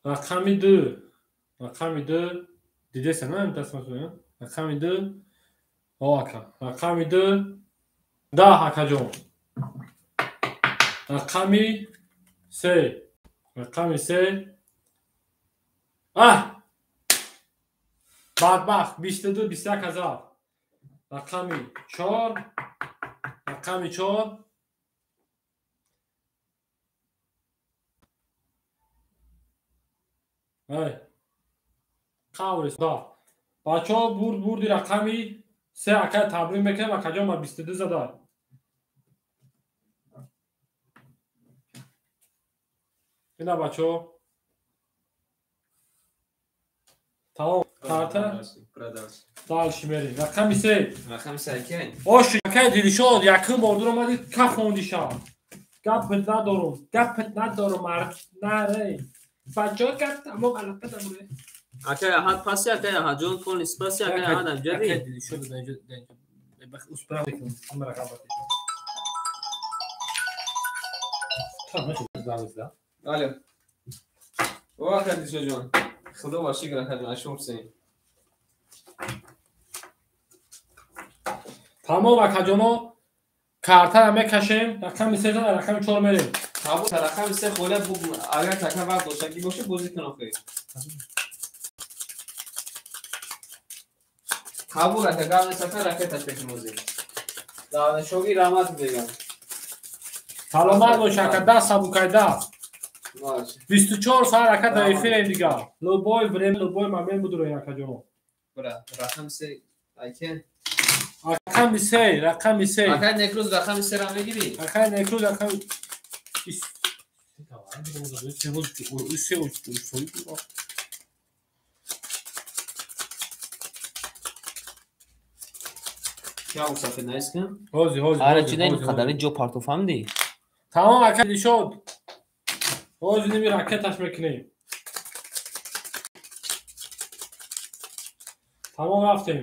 S2: Рақами 2. Рақами 2. Дидеса, на? Рақами 2. О, ака. Рақами 2. 10 акаҷон. Рақами 3. Рақами 3. Аҳ! Бадбахт 22 21 ҳазар. Рақами 4. Рақами 4. Ай. Қаврис. Бачаҳо бурди рақами 3 ака табрик мекунем акаҷон ба 22 зада. Ина бачаҳо. Тамом. Карта. Дальше мерем. Рақами 3.
S1: Рақами 3 акай.
S2: Ош акай Дилшод якум бор дуромадӣ каф хондиша. Гапат надорум. Гапат надорум мард. Наре. Бачаҳо гап тамом алоқа дорем.
S1: Акай Аҳад паси акай Аҳадҷон полный спаси акай Аҳад амҷади.
S2: Акай Дилшод даинҷо успра мекунам. Ҳама рақам бати.
S1: Алло. О акай Дилшодҷон. Худо ба шукр акаҷон ашурсем.
S2: Тамом акаҷоно Картара мекашем, рақами 3 рақами 4 мерем.
S1: Қабул рақами 3 холя агар така вақт доштагӣ боше бозӣ кун охир. Қабул ака гап нест ака ракеташ мекунем бозӣ. Шоги раҳмат мегам.
S2: Саломат бош ака, даст сабукайда. 24 соат ака дар эфирем дигар. Любой время, любой момент будуроем акаҷон.
S1: Бра, рақами 3 айкен.
S2: Рақами 3, рақами 3.
S1: Акай некрӯз рақами 3 ра мегирӣ?
S2: Акай некрӯз рақами
S1: Кя сафед навис кун?
S2: Ҳози, ҳози.
S1: Ара чида ин қадари ҷо партов фаҳмидӣ?
S2: Тамом ака дишод. Ҳози ними ракеташ мекунем. Тамом рафтем.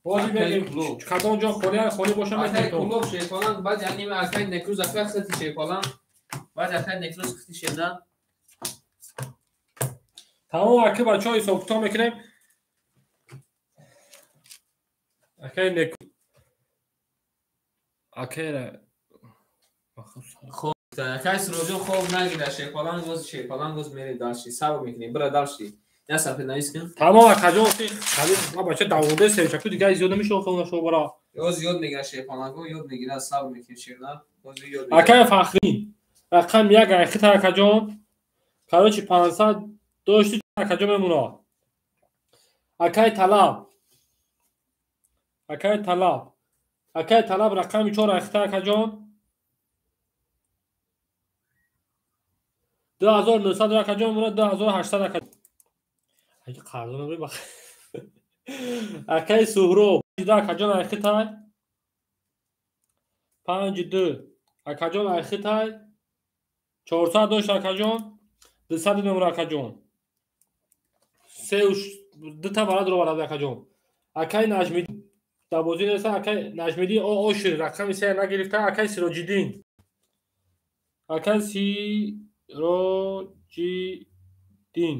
S2: Ҳози мегим кадом ҷо холӣ боша мекунем.
S1: Акай Кулоб шерпалан баъд яъне акай некрӯз ака хити шерпалан баъд акай некрӯз хити шерна.
S2: Тамом ака бачаҳо ҳисоб-китоб мекунем. Акай некрӯз акайра
S1: хоб акай Сироҷон хоб нагира шерпалан боз шерпалан боз мерем дарши сабр мекунем бира дарши. Я сафед навис кун.
S2: Тамом акаҷон ма бача давондаи севчаку дигар зиёд намешавад хонашо бара.
S1: Ё зиёд мегира шерпаланго ёд мегира сабр мекунем шерна боз ёд мегира.
S2: Акай Фахрин рақам 1 айхита акаҷон. Короче 500 дошти акаҷон мемона. Акай Талаб. Акай Талаб. Акай Талаб рақами 4 айхита акаҷон. 2900 акаҷон мемона 2800 акаҷон. Аки қарзо набри бах. Акай Суҳроб акаҷон айхитай 5-2 акаҷон айхитай 400 дошт акаҷон 200 мемона акаҷон. 3 дута варад роварад акаҷон. Акай Наҷмиддин дар бозӣ нест акай Наҷмиддин Ошир рақами 3 нагирифта акай Сироҷиддин. Акай Сироҷиддин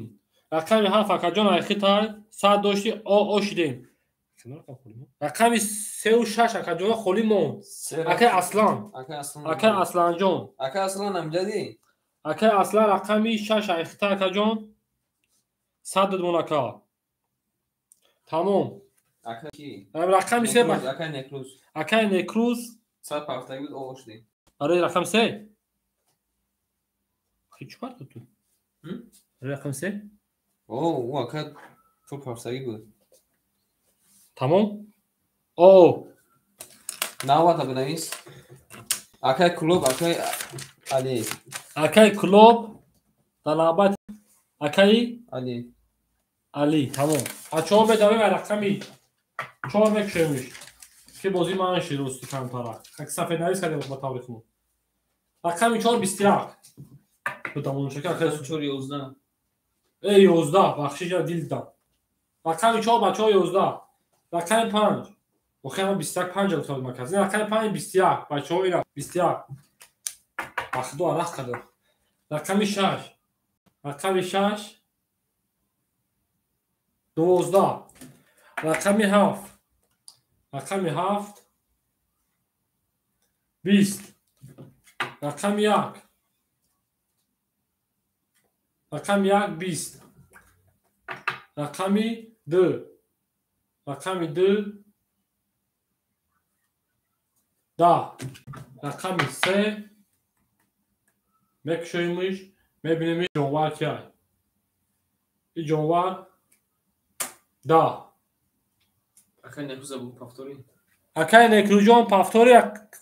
S2: рақами 7 акаҷон айхитай 100 дошти ошидем. Рақами 3-6 акаҷон холӣ монд. Акай Аслан. Акай Асланҷон.
S1: Акай Аслан амҷадӣ?
S2: Акай Аслан рақами 6 айхита акаҷон 100 дод мон ака. Тамом.
S1: Акай ки?
S2: Рақами 3
S1: акай Некрӯз.
S2: Акай Некрӯз
S1: 100 ҳафтагӣ буд ошидем.
S2: Барои рақами 3? Чӣ парту ту? Барои рақами 3?
S1: О, ӯ ака пул ҳафтагӣ буд.
S2: Тамом? О.
S1: Навбата бинавис. Акай Кулоб, акай Али.
S2: Акай Кулоб дар навбат акай
S1: Али.
S2: Али, тамом. А чор медавем рақами 4 мекушемиш. Ки бозӣ ман шид рости камтара. Как сафеднавис кардем ба таври худмон. Рақами 4 21. Бутамон шака акай
S1: 4 11.
S2: Эй 11 бахшиш я дил дидам. Рақами 4 бачаҳо 11. Рақами 5. Охир ман 21 5 гуфта будам марказ. Рақами 5 21 бачаҳо ина 21. Ба худо арақ кардам. Рақами 6. Рақами 6 12. Рақами 7. Рақами 7 20. Рақами 1. Рақами 1 20. Рақами 2. Рақами 2 10. Рақами 3 мекушоимиш, мебинем ҷонвар ки ай. И ҷонвар 10.
S1: Акай Некрӯз буд повтори.
S2: Акай Некрӯзҷон повтори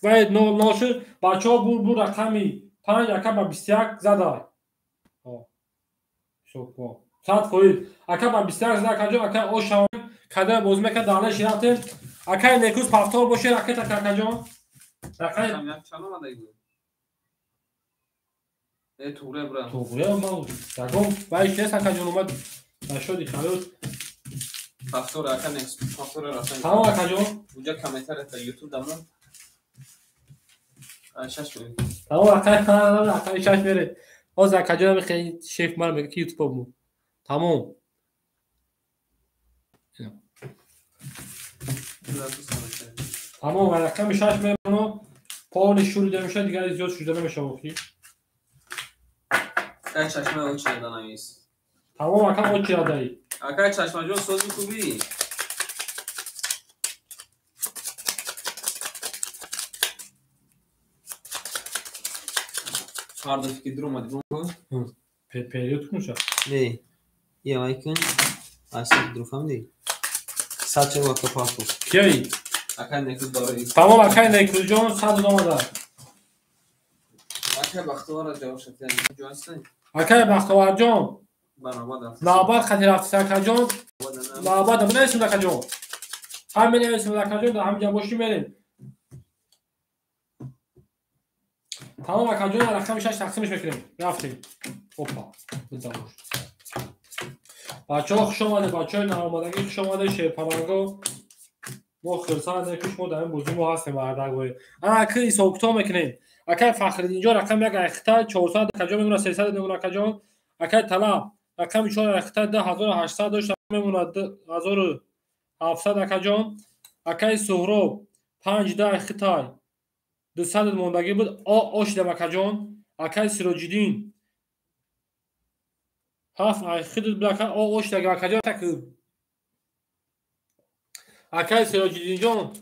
S2: вай 0 шуд. Бачаҳо бур рақами 5 ака ба 21 задай. 100%. Ака ба 21 зада акаҷон, акай ошам када бозӣ мекард, далеш рафтем. Акай Некрӯз повтор боше ракета акаҷон. Рақами
S1: чанд омада буд? Э туғре бра.
S2: Туғре ман ягон вай нест акаҷон омад. Нашуди халос.
S1: Повтор ака Некрӯз повтор рафтем.
S2: Тамом акаҷон.
S1: Уҷа комментар та YouTube дамон. Ай 6 мерем.
S2: Тамом акай, акай 6 мере. Ҳозир акаҷон хеле шеф ман мегӯяд ки YouTube бу. Тамом. Тамом рақами 6 мемонад. Полни шурида мешавад, дигар зиёд шурида намешавад охи.
S1: Акай чашма очи наданавис.
S2: Тамом ака очи радаи.
S1: Акай чашмаҷон сози хубӣ. Пардохт ки дур омадӣ бо?
S2: Период кунша?
S1: Не. Я кун. Асик дур фаҳмидӣ? Сад чор вақта паспорт.
S2: Кияи?
S1: Акай Некрӯз барои.
S2: Тамом акай Некрӯзҷон 100 омада.
S1: Акай Бахтовар ҷавоб шад. Ҷо ҳастӣ?
S2: Акай Бахтоварҷон.
S1: Ба навбат рафт.
S2: Навбат хати рафтиса акаҷон. Навбат бинависем акаҷон. Ҳам менависем акаҷон, дар ҳамҷа бошӣ мерем. Тамом акаҷон, рақами 6 тақсимш мекунем. Рафтем. Опа, бизабош. Бачаҳо хуш омаде, бачаҳои наомадагӣ хуш омаде, шерпаланго. Мо хирсанд ки шумо дар ин бозӣ мо ҳастем бардагои. Ана аки ҳисобкитоб мекунем. Акай Фахриддинҷон рақами 1 айхта 400 акаҷон мемонад 300 мемонад акаҷон. Акай Талаб рақами 4 айхта 2800 дошт мемонад 2700 акаҷон. Акай Суҳроб 5 да айхта 200 мондагӣ буд. Ошидам акаҷон. Акай Сироҷиддин 7 айхта буд ака ошидаг акаҷон. Так акай Сироҷиддинҷон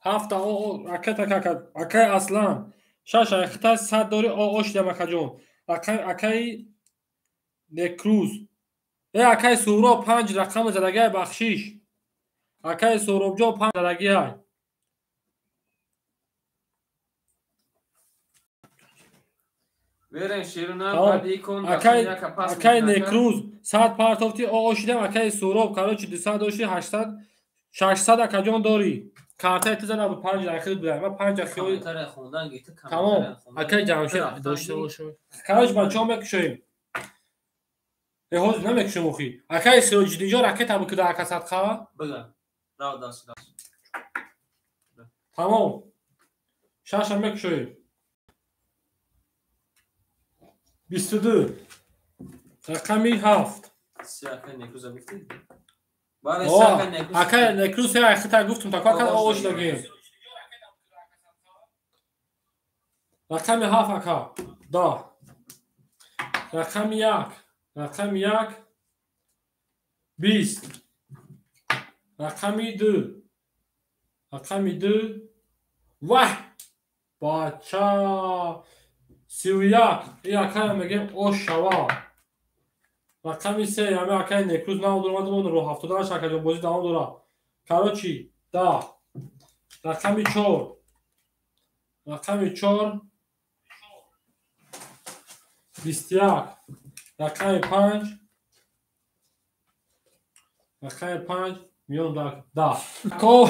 S2: 7 ака так ака. Акай Аслан 6 айхта 100 дори ошидам акаҷон. Акай Некрӯз акай Суҳроб 5 рақами задагиай бахшиш. Акай Суҳробҷон 5 задагиай.
S1: Верен шерuna баъди кун
S2: акай Некрӯз 100 партофти ошидам. Акай Суҳроб короче 200 дошти 800 600 акаҷон дорӣ. Картаи ту зада буд 5 ахир буд. Ман 5 ахир тамом. Акай Ҷамшед дошта бошад. Короче бачаҳо мекушоем. Ҳозир намекушем охи. Акай Сироҷиддинҷон ракета бикуда ака садқа.
S1: Бага. Рав даст даст.
S2: Тамом. Шаша мекушоем. 22 рақами 7.
S1: Се акай Некрӯза гуфтӣ? Бале, се акай Некрӯз.
S2: Акай Некрӯз се айхта гуфтум, тако ака ош дагем. Рақами 7 ака. Да. Рақами 1. Рақами 1 20. Рақами 2. Рақами 2 ваҳ! Бача 31. И акай мегем ош шава. Рақами 3 ҳами акай Некрӯз нав дуромад, он роҳ 78 акаҷон бозӣ давом дорад. Короче, 10. Рақами 4. Рақами 4 21. Рақами 5. Рақами 5 миён 10. Ко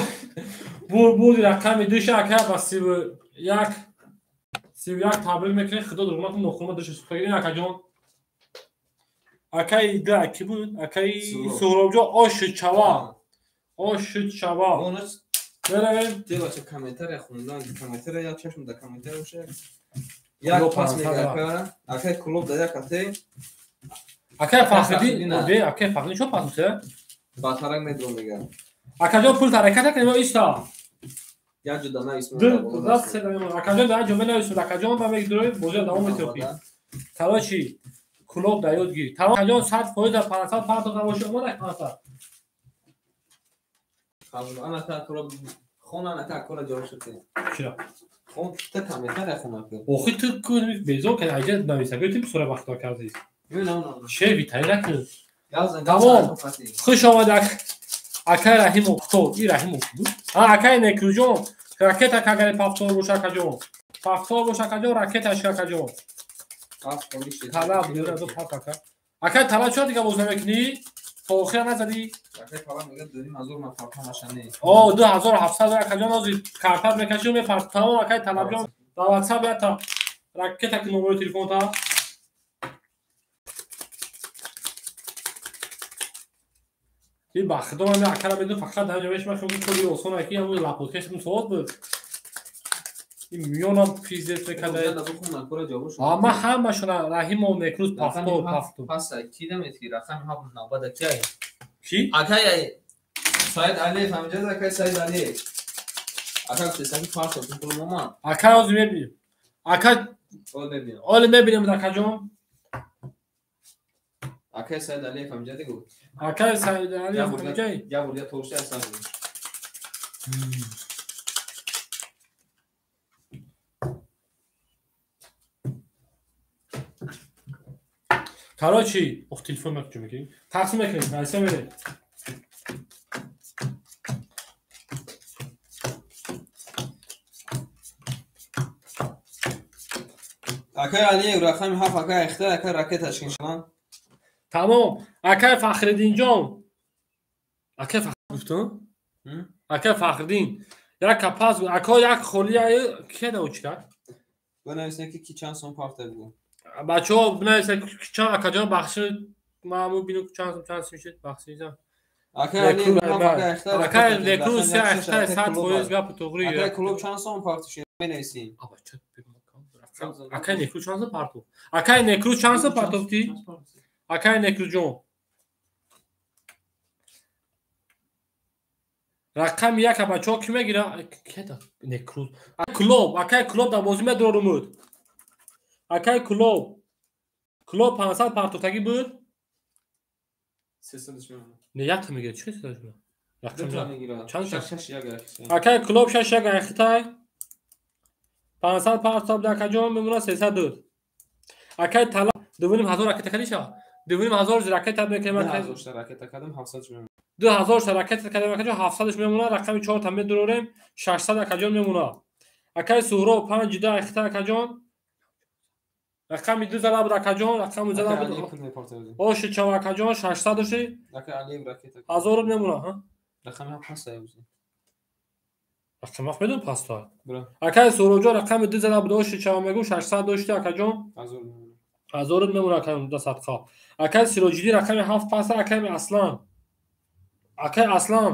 S2: буд рақами 2 ака ба 31 31 табрик мекунем. Худо дурмат нохума душ сухагирин акаҷон. Акай да ки буд? Акай Суҳробҷон ош чава. Ош чава. Меравем.
S1: Девача комментария хондан, комментария як чашм да комментария боша. Як пас мега ака, акай клуб да як ате.
S2: Акай Фахриддин, бе акай Фахриддин чо пас меса?
S1: Батарак медром мега.
S2: Акаҷон пул таракат кунем иста.
S1: Як ҷо да нависм.
S2: Ду даст се да акаҷон да ҷо менависм акаҷон ба мегдурой бозӣ давом метиёхи. Короче, клуб да ёд гир. Тамом акаҷон 100% 500 партов набоши омада 500.
S1: Ана та клуб хона ана та кора ҷавоб шуд.
S2: Чира?
S1: Хон та комментария хона ку.
S2: Охи ту ку безор кардӣ аҷа нависа. Гӯй ту сура вақт кардӣ.
S1: Не, не, не.
S2: Шер витари накун. Тамом. Хуш омад акай Раҳимов. Кто? И Раҳимов буд? Акай Некрӯҷон. Ракета кагари пафтор боша акаҷон. Пафтор боша акаҷон, ракеташ акаҷон. Талаб дора ду пап ака. Акай Талаб чо дига боз намекунӣ? То охира назадӣ?
S1: Акай Талаб мега 2500 ман фарқа машане.
S2: О, 2700 акаҷон ҳозир картат мекашӣ мепарт. Тамом акай Талабҷон. Дар WhatsApp ята ракета ки номери телефонта. И ба худо ман акара медум фақат дар ҷояш ман хеле кори осон аки ҳамон лапоткаш мусовот буд. Ин миёнам пиздец мекарда. Ама ҳамашона Раҳимов Некрӯз пафтор пафтор.
S1: Пас ки наметки рақами 7 навбада киай?
S2: Ки?
S1: Акай Саид Алиев ҳамҷа акай Саид Алиев. Ака гуфтесаки партофтем пулум омад.
S2: Ака ҳозир мебинем. Ака оли мебинем акаҷон.
S1: Акай Саид Алиев ҳамҷа дигу.
S2: Акай Саид Алиев ҳамҷа.
S1: Я буря торши асан.
S2: Короче, ох телефон мекунем мекунем. Тақсим мекунем, айса мерем.
S1: Акай Алиев рақами 7 акай Ихтар акай ракета шкиншан.
S2: Тамом. Акай Фахриддинҷон. Акай Фахр гуфтам? Акай Фахриддин. Як капас, ака як холия ки да учка?
S1: Бинависед ки чанд сом парта буд.
S2: Бачаҳо бинависед ки чанд акаҷон бахши маъмул бину чанд сом чанд сом шуд бахшидан.
S1: Акай Алиев акай Ихтар.
S2: Акай Некрӯз се Ихтар 100% гап туғри.
S1: Акай клуб чанд сом парта шуд бинависед.
S2: Акай Некрӯз чанд сом партофт? Акай Некрӯз чанд сом партофтӣ? Акай Некрӯзҷон. Рақами як бачаҳо ки мегира? Кеда Некрӯз. Клуб, акай клуб дар бозӣ медорумуд. Акай клуб. Клуб 500 партофтагӣ буд?
S1: 300 мемонад.
S2: Не, як мегира. Чӣ 300 мемонад?
S1: Рақам мегира.
S2: Чанд
S1: 6 1.
S2: Акай клуб 6 1 айхтай. 500 партофт акаҷон мемонад 302. Акай талаб 2500 ракета кадӣ шава? 2500 ракета мекунем.
S1: 2000 ракета кадам 700 мемонад.
S2: 2000 ракета кадам акаҷон 700 мемонад. Рақами 4 та медорем 600 акаҷон мемонад. Акай Суҳроб 5 ҷида айхта акаҷон. Рақами 2 зада буд акаҷон, рақами зада буд. Оши чава акаҷон 600 ши.
S1: Акай Алиев ракета.
S2: 1000 мемонад, ҳа?
S1: Рақами 7 паста буд.
S2: Рақами 7 медон паста. Акай Суҳробҷон рақами 2 зада буд, оши чава мегӯ 600 дошти акаҷон.
S1: 1000 мемонад.
S2: 1000 мемонад акаҷон да садқа. Акай Сироҷиддин рақами 7 паста, акай Аслан. Акай Аслан.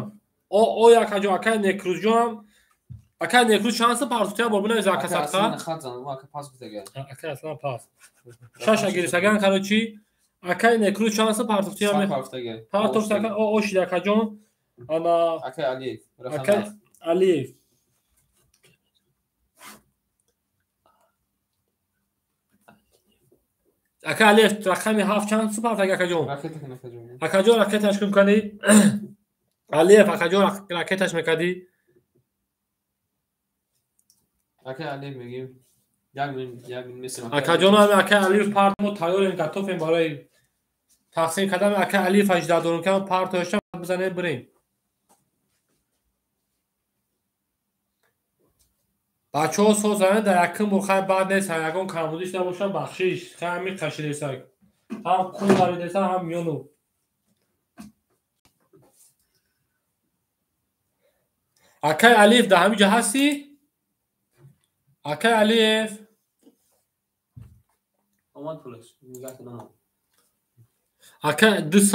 S2: О акаҷон, акай Некрӯзҷон. Акай Некрӯз чанд сом партофтия бор бинавис ака садқа.
S1: Аслан хат зан, ака пас битага.
S2: Акай Аслан пас. Шаш гирифтаган короче. Акай Некрӯз чанд сом партофтия ме? Партофтия о ошид акаҷон. Ана
S1: акай Алиев.
S2: Акай Алиев. Акай Алиев рақами 7 чанд сом партофтия акаҷон?
S1: Ракета кун акаҷон.
S2: Акаҷон ракеташ кун кани. Алиев акаҷон ракеташ мекади.
S1: Акай Алиев мегим. Як мин месем.
S2: Акаҷон акай Алиев парт мо тайёрем, готовем барои тақсим кардан. Акай Алиев 18 дорум кам партояшам бизанем бирем. Бачаҳо созанд дар якум бор хай бад нест, ягон камбудиш набошад, бахшиш. Хай ҳамин қашидесак. Ҳам кун даридеса, ҳам миёну. Акай Алиев дар ҳамин ҷо ҳастӣ? Акай Алиев
S1: омад пулаш. Нигоҳ кунам.
S2: Акай 200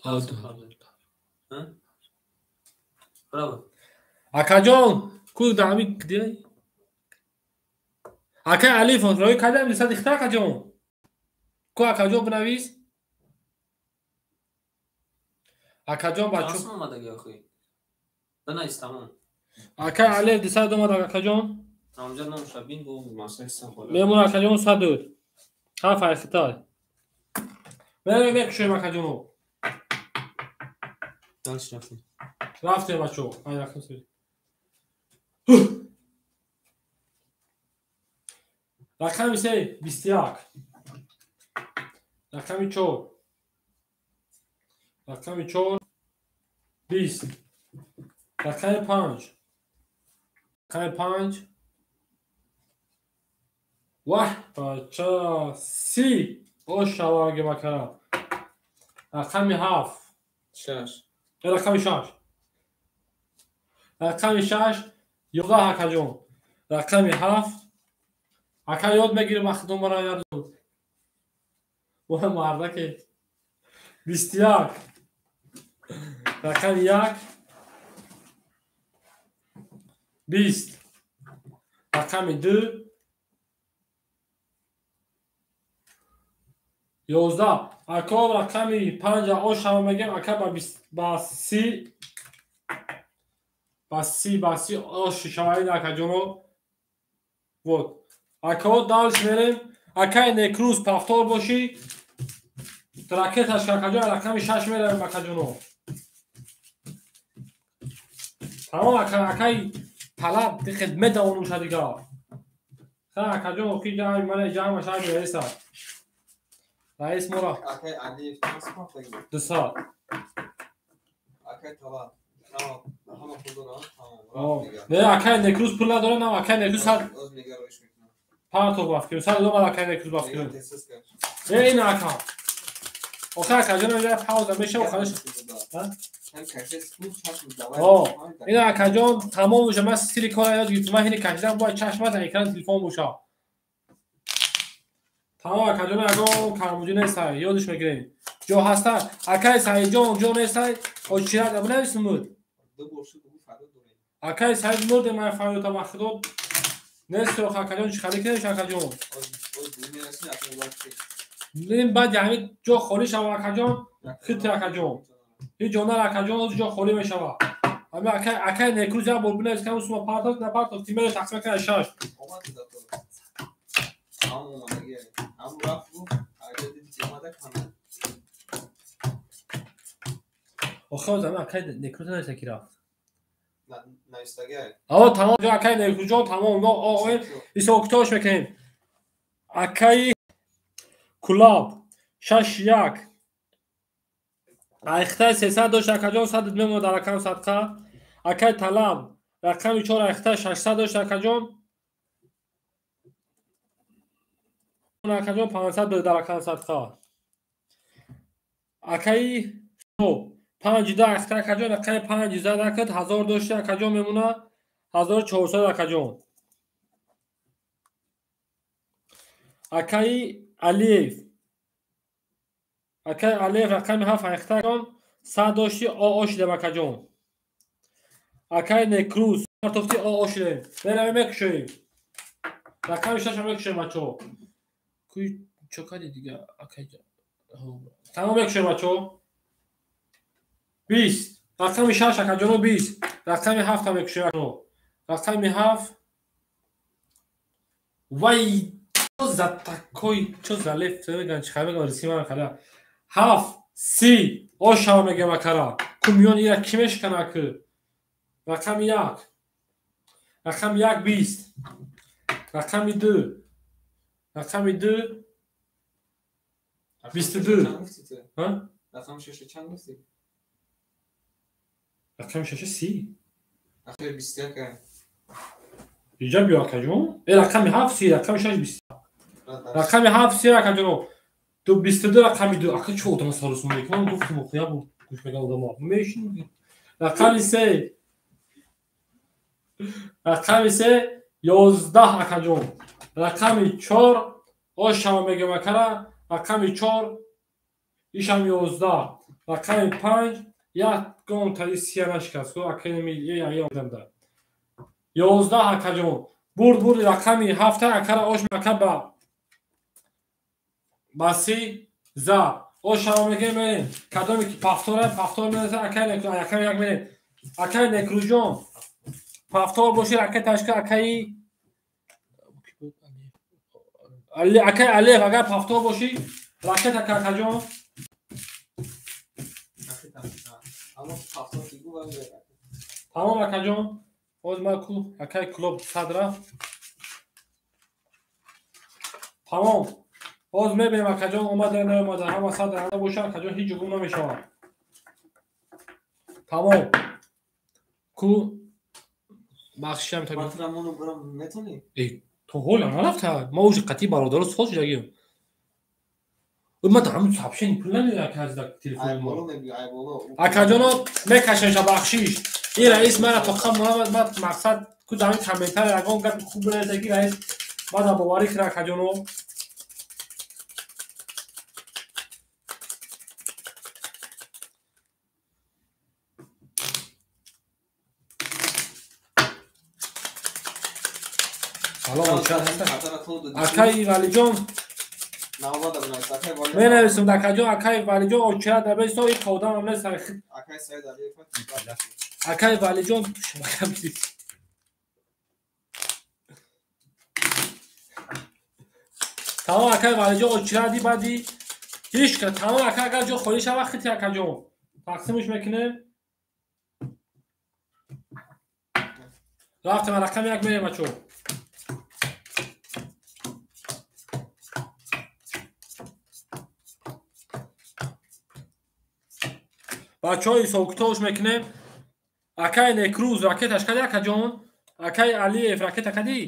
S2: 6000.
S1: Браво.
S2: Акаҷон, ку дар ҳамин кидиай? Акай Алиев рои кардам 200 ихта акаҷон. Ку акаҷон бинавис. Акаҷон бачо.
S1: Чанд омадаги охи? Бинавис тамом.
S2: Акай Алиев 200 омад акаҷон.
S1: Ҳамҷа номша бин бо масъала ҳисоб хола.
S2: Мемон акаҷон 100. Ҳафт айхитай. Мерем мекушем акаҷоно.
S1: Дальше рафтем.
S2: Рафтем бачо. Ай рафтем сӯи. Рақами 3 21. Рақами 4. Рақами 4 20. Рақами 5. Рақами 5. Ваҳ бача 30. Ош шаваги бакара. Рақами 7.
S1: 6.
S2: Рақами 6. Рақами 6 11 акаҷон. Рақами 7. Ака ёд мегирем ахтон мара ярзу. Ва мардаке. 21. Рақами 1. 20. Рақами 2. 11. Ако рақами 5 ош ҳама мегем, ака ба 30 ба 30 ба 30 ош шаваид акаҷоно. Вот. Ако дальше мерем. Акай Некруз повтор бошӣ. Ракеташ акаҷон рақами 6 меравем акаҷоно. Тамом ака акай талаб дихед медавонуша дига. Ха акаҷон охи ҷамъ мана ҷамъ шай мереса. Раис мора.
S3: Акай Алиев чанд супорт
S2: 200.
S3: Акай Талаб. Ҳама пул дорад? Тамом.
S2: Не, акай Некруз пул надорад, на акай Некруз сад.
S3: Оз мегароиш мекунам.
S2: Партов бафкирем. Сад омад акай Некруз бафкирем. Не, ин ака. Охир акаҷон я пауза мешава ханаш. Ин акаҷон тамом меша. Ман стили кора ёд гирифтам. Ман ҳини кашидам бояд чашмат экран телефон боша. Тамом акаҷон ягон камбудӣ нестай, ёдиш мегирем. Ҷо ҳаста. Акай Саидҷон ҷо нестай. Очират абнавис муд. Акай Саид мурде ман фарёда ба худо нест ох акаҷон чӣ хали кунем акаҷон. Ним баъд ҳамин ҷо холӣ шава акаҷон, хити акаҷон. Ҳеҷ ҷо нар акаҷон, оз ҷо холӣ мешава. Ҳамин акай акай Некруз як бор бинавис кам сума партофт, на партофт, тимеро тақсим кунад 6. Охир ҳамин акай Некруз нависта ки рафт. Аво тамом ҷо акай Некрузҷон тамом. Мо оем ҳисоб китобаш мекунем. Акаи Кулаб 6-1. Айхтай 300 дошт акаҷон, 100 мемонад дар рақам садқа. Акай Талаб рақами 4 айхтай 600 дошт акаҷон. Акаҷон 500 буд дар рақам садқа. Акаи 5 да айхтай акаҷон рақами 5 зад акад 1000 дошт акаҷон мемонад 1400 акаҷон. Акаи Алиев акаи Алиев рақами 7 айхтай 100 дошти о шидем акаҷон. Акаи Некруз партофти о шидем. Меравем мекушоем. Рақами 6 мекушоем бачаҳо. Куй чо кади дига акаи тамом мекушоем бачаҳо. 20 рақами 6 акаҷоно 20 рақами 7 мекушоем. Рақами 7 вай за такой чо за лев меган чӣ хабар меган рисӣ ман хала 7 30 ошава мегам акара ку миён ира кӣ мешкана ку рақами 1 рақами 1 20 рақами 2 рақами 2 22 ҳа
S3: рақами 6 чанд гуфтӣ?
S2: Рақами 6 30
S3: ахир 21
S2: иҷа биё акаҷон. Рақами 7 30 рақами 6 20 рақами 7 30 акаҷоно. Ду 22 рақами 2 ака чӣ одама сарусум мекунам гуфтум охия бу гӯш меган одама мешин. Рақами 3 рақами 3 11 акаҷон. Рақами 4 ошама мегам акара рақами 4 ишам 11 рақами 5 як гон тари сия нашикаст академи я одамда 11 акаҷон. Бурд бурд рақами 7 акара ош мака ба си за ошама мегем мерем. Кадоме ки пафтора пафтор менаса акай Некруз рақами 1 мерем. Акай Некрузҷон пафтор боши акай ташка акаи акай Алиев агар пафтор боши ракета акаҷон. Тамом акаҷон. Оз ман ку акай Кулоб 100 рафт. Тамом. Оз мебинем акаҷон омада наомада ҳама 100 ҳама боша акаҷон ҳеҷ гум намешавад. Тамом. Ку бахшишам та то ҳола нарафта. Ма уже қатъи бародаро соз шудагим. Ман дар ҳамин сообщение пул намедиҳам ки аз телефони мо. Акаҷоно мекашем бахшиш. Ин раис мара тоқам ман мақсад ку дар ҳамин комментария ягон гапи хуб бинависа ки раис мана боварӣ кунад акаҷоно. Салом акаи Валиҷон. Менависам акаҷон, акай Валиҷон очира дабесто и қодам ам нест.
S3: Акай Саид Алиев.
S2: Акай Валиҷон. Тамом акай Валиҷон очиради баъди ҳеч ка тамом ака агар ҷо холӣ шава хити акаҷон. Тақсимш мекунем. Рафтем рақами як мерем бачо. Бачаҳо ҳисобкитобш мекунем. Акай Некрӯз ракеташ кади акаҷон? Акай Алиев ракета кади?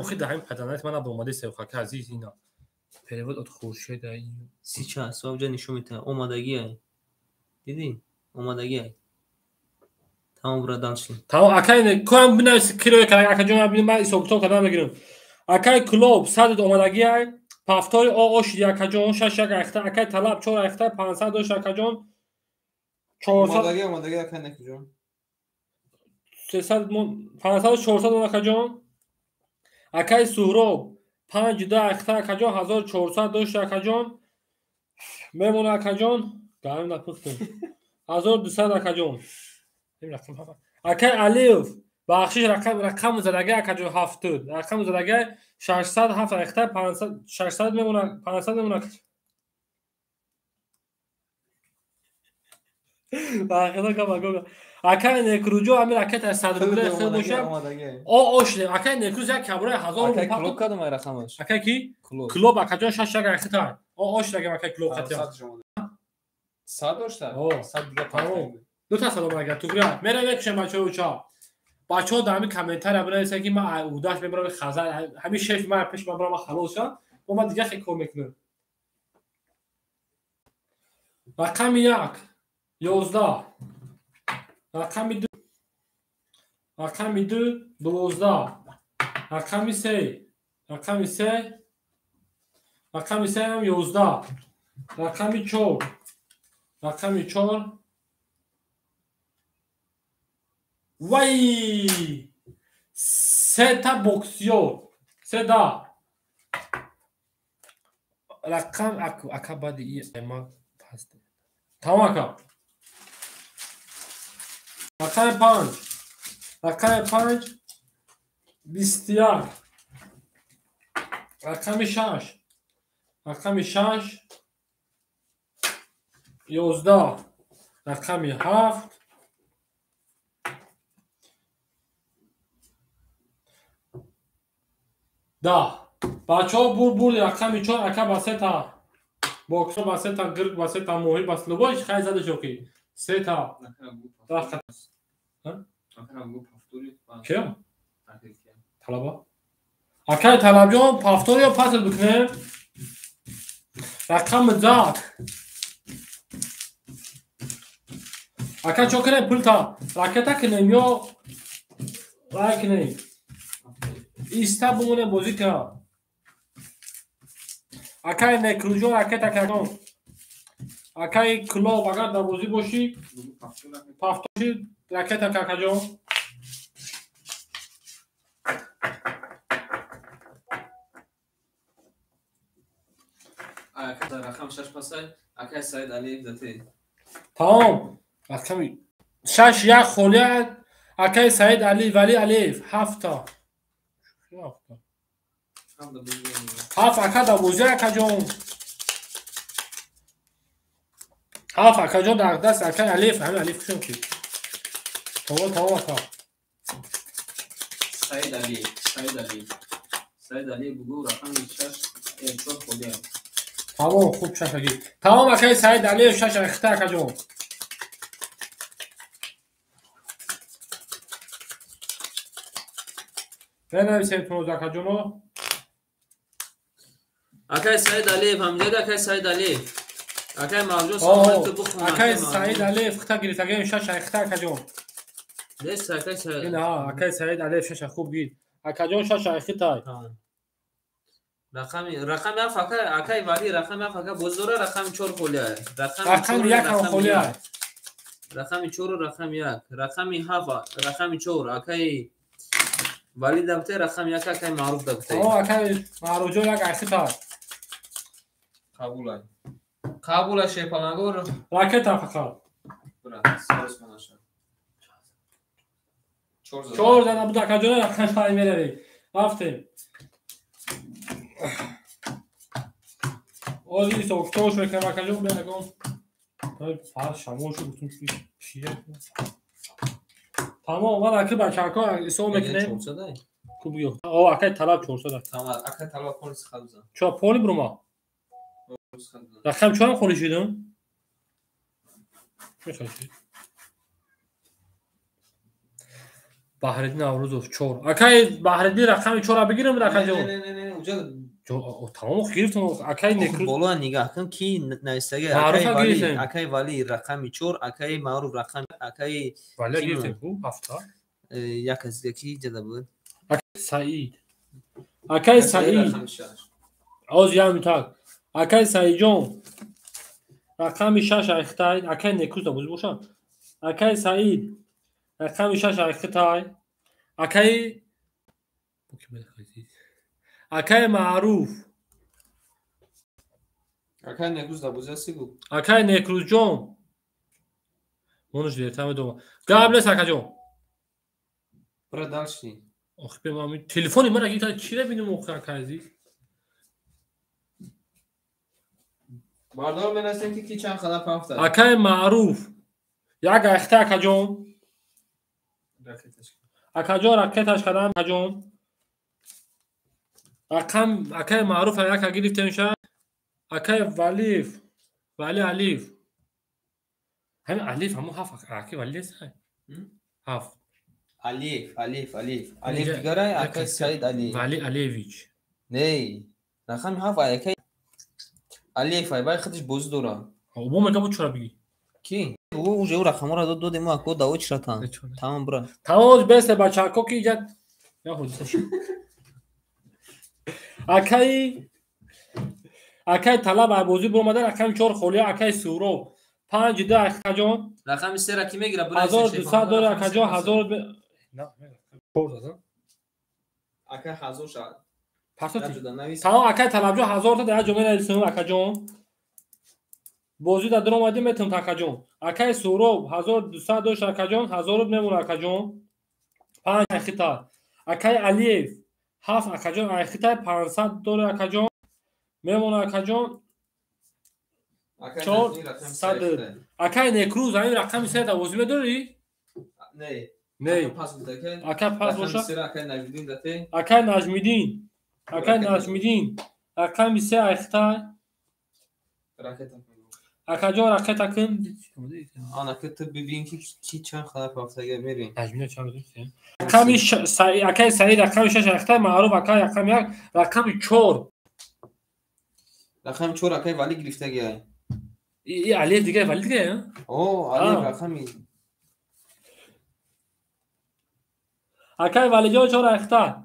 S2: Охи даҳим паданат мана бомади севхака азиз ина. Перевод от Хуршеда.
S1: Сейчас вавҷа нишон метаҳад. Омадагиай. Дидӣ? Омадагиай. Тамом браданши.
S2: Тамом акай коям бинавис кироя кара акаҷон ман ҳисобкитоб кардан мегирам. Акай Клуб 100 омадагиай. Пафтори о ошиди акаҷон 6 як айхта. Акай Талаб 4 айхта 500 дошт акаҷон. 400
S3: омадагӣ омадагӣ акай Некҷон.
S2: 300 500 400 акаҷон. Акай Суҳроб 5 2 айхта акаҷон 1400 дошт акаҷон. Мемона акаҷон. Гарм напухтем. 1200 акаҷон. Акай Алиев бахшиш рақам задаги акаҷон 7 рақам задаги 607 айхта 500 600 мемона 500 мемона. Бахшида кама акай Некрӯҷо ами ракета 100 рубле хел боша. О ошли акай Некрӯз як кабраи 1000
S3: рубле. Акай Клуб кадом ай рақамаш?
S2: Акай ки? Клуб акаҷон 6 як айхта. О ошли акай Клуб қатия.
S3: 100 дошта? 100 дига
S2: тамом. Ду та салом агар тугра. Мера мекушам бачаҳо уча. Бачаҳо дар ҳамин комментария бинависанд ки ман удаш мебарам хазар ҳамин шеф ман пеш ман барам халос шам. Бо ман дига хел кор мекунам. Рақами 1 11 рақами 2 рақами 2 12 рақами 3 рақами 3 рақами 3 ҳам 11 рақами 4 рақами 4 вай сета боксёр сета рақам ака баъди ма паст тамом ака. Рақами 5 рақами 5 21 рақами 6 рақами 6 11 рақами 7 10. Бачаҳо бур рақами 4 ака ба сета боксо ба сета гирк ба сета моҳӣ ба любой хай зада шоқи сета кия? Талаба? Акай Талабҷон пафтор ё пасл бикунем? Рақами зад. Ака чо кунем пулта? Ракета кунем ё рай кунем? Иста бимонем бозӣ кунам. Акай Некрӯҷон ракета кардон. Акай Клуб агар дар бозӣ бошӣ пафтоши ракета какаҷон.
S3: Рақам 6 пасай акай Саид Алиев дате.
S2: Тамом. Рақами 6 1 холия акай Саид Али Вали Алиев 7 та. 7 ака дар бозӣ акаҷон. 7 акаҷон дар даст акай Алиев ҳамин Алиев кушон ки. Тамом тамом ака.
S3: Саид Алиев, Саид Алиев. Саид Алиев бугу рақами 6 4 холия.
S2: Тамом хуб шашаги. Тамом акай Саид Алиев 6 айхта акаҷон. Бенависем туноз акаҷоно.
S1: Акай Саид Алиев ҳамҷади акай Саид Алиев. Акай Мавҷон саломат бухун.
S2: Акай Саид Алиев хита гирифтагем 6 айхта акаҷон.
S1: Дес акай Саид.
S2: Ин ҳа акай Саид Алиев 6 хуб гир. Акаҷон 6 айхитай.
S1: Рақами 7 акай акай Вали рақами 7 ака боз дора рақами 4 холия.
S2: Рақами 1 ҳам холия.
S1: Рақами 4 рақами 1 рақами 7 рақами 4 акай Вали дабте рақами 1 акай Маъруф дабте.
S2: О акай Маъруфҷон 1 айхитай.
S3: Қабулай. Қабулай шерпалангор.
S2: Ракета фақат.
S3: Бра, сарос манаша.
S2: 4 зада буд акаҷон, рақами 5 меравем. Рафтем. Ози ҳисоб-китобш мекунам акаҷон, биягон. Фар шамол шуд, гуфтум чие? Тамом, ман аки бачаҳако ҳисоб мекунем.
S3: 400
S2: Ку бигӯ. О, акай талаб 400.
S3: Тамом, акай талаб поли сихат бизан.
S2: Чо поли брума? Рақам чорам холи шидам? Мехоҳӣ? Баҳриддин Аврузов 4. Акай Баҳриддин рақами 4-ро бигирам рақамҷон?
S3: Не, не, не, уҷа
S2: тамом гирифтам. Акай Некруз
S1: боло нигаҳ кун ки навистаги акай Вали рақами 4, акай Маъруф рақами акай
S2: Вали гирифтем ку ҳафта.
S1: Як аз дига ки ҷада буд?
S2: Саид. Акай Саид. Оз як минутак. Акай Саидҷон рақами 6 айхтай, акай Некруз да бозӣ бошад. Акай Саид рақами 6 айхтай, акай Маъруф.
S3: Акай Некруз да бозӣ ҳасти гу.
S2: Акай Некрузҷон. Монуш дертар медома. Гап нест акаҷон.
S3: Бра дальше.
S2: Охи бе ман телефони ман агар чира бинем охи акай азиз.
S3: Бардор менасем ки ки чанд қадам пафта.
S2: Акай Маъруф. Як айхта акаҷон. Акаҷон ракеташ кардам акаҷон. Рақам акай Маъруф яка гирифтем ша. Акай Валиев, Вали Алиев. Ҳамин Алиев ҳамон ҳафт акай Вали нест? Ҳафт.
S1: Алиев, Алиев, Алиев. Алиев дигарай, акай Саид Алиев.
S2: Вали Алиевич.
S1: Не, рақами ҳафт акай Алиев ай бай худаш бозӣ дора.
S2: Обо мега бо чора бигӣ?
S1: Ки? Ӯ уже ӯ рақамҳоро додем мо ако даво чиратан. Тамом бра.
S2: Тамом бесе бачаҳако ки иҷа я ҳодиса шуд. Акай талаб ай бозӣ буромада рақами 4 холия акай Суроб 5 2 акаҷон.
S1: Рақами 3 ра ки мегира?
S2: 1200 дора акаҷон 1000 4 зада.
S3: Акай 1000 шад.
S2: Партоти. Тамом акай талабҷон 1000 та дар ҷо менависем акаҷон. Бозӣ дар дуромадӣ метавонад акаҷон. Акай Суроб 1200 дошт акаҷон, 1000 мемонад акаҷон. 5 айхита. Акай Алиев 7 акаҷон айхита 500 дора акаҷон. Мемонад акаҷон. 400. Акай Некруз ҳамин рақами 3 да бозӣ медорӣ?
S3: Не.
S2: Не. Акай пас боша. Акай Наҷмиддин. Акай Наҷмиддин рақами 3 айхита. Акаҷон ракета кун.
S1: Анака ту бибин ки ки чанд қадар пафтага мерин.
S2: Наҷмиддин чанд дошт? Рақами акай Саид рақами 6 айхита, Маъруф акай рақами 1, рақами 4.
S1: Рақами 4 акай Вали гирифтаги ай.
S2: И Алиев дига Вали дига,
S1: О, Алиев рақами
S2: акай Валиҷон 4 айхита.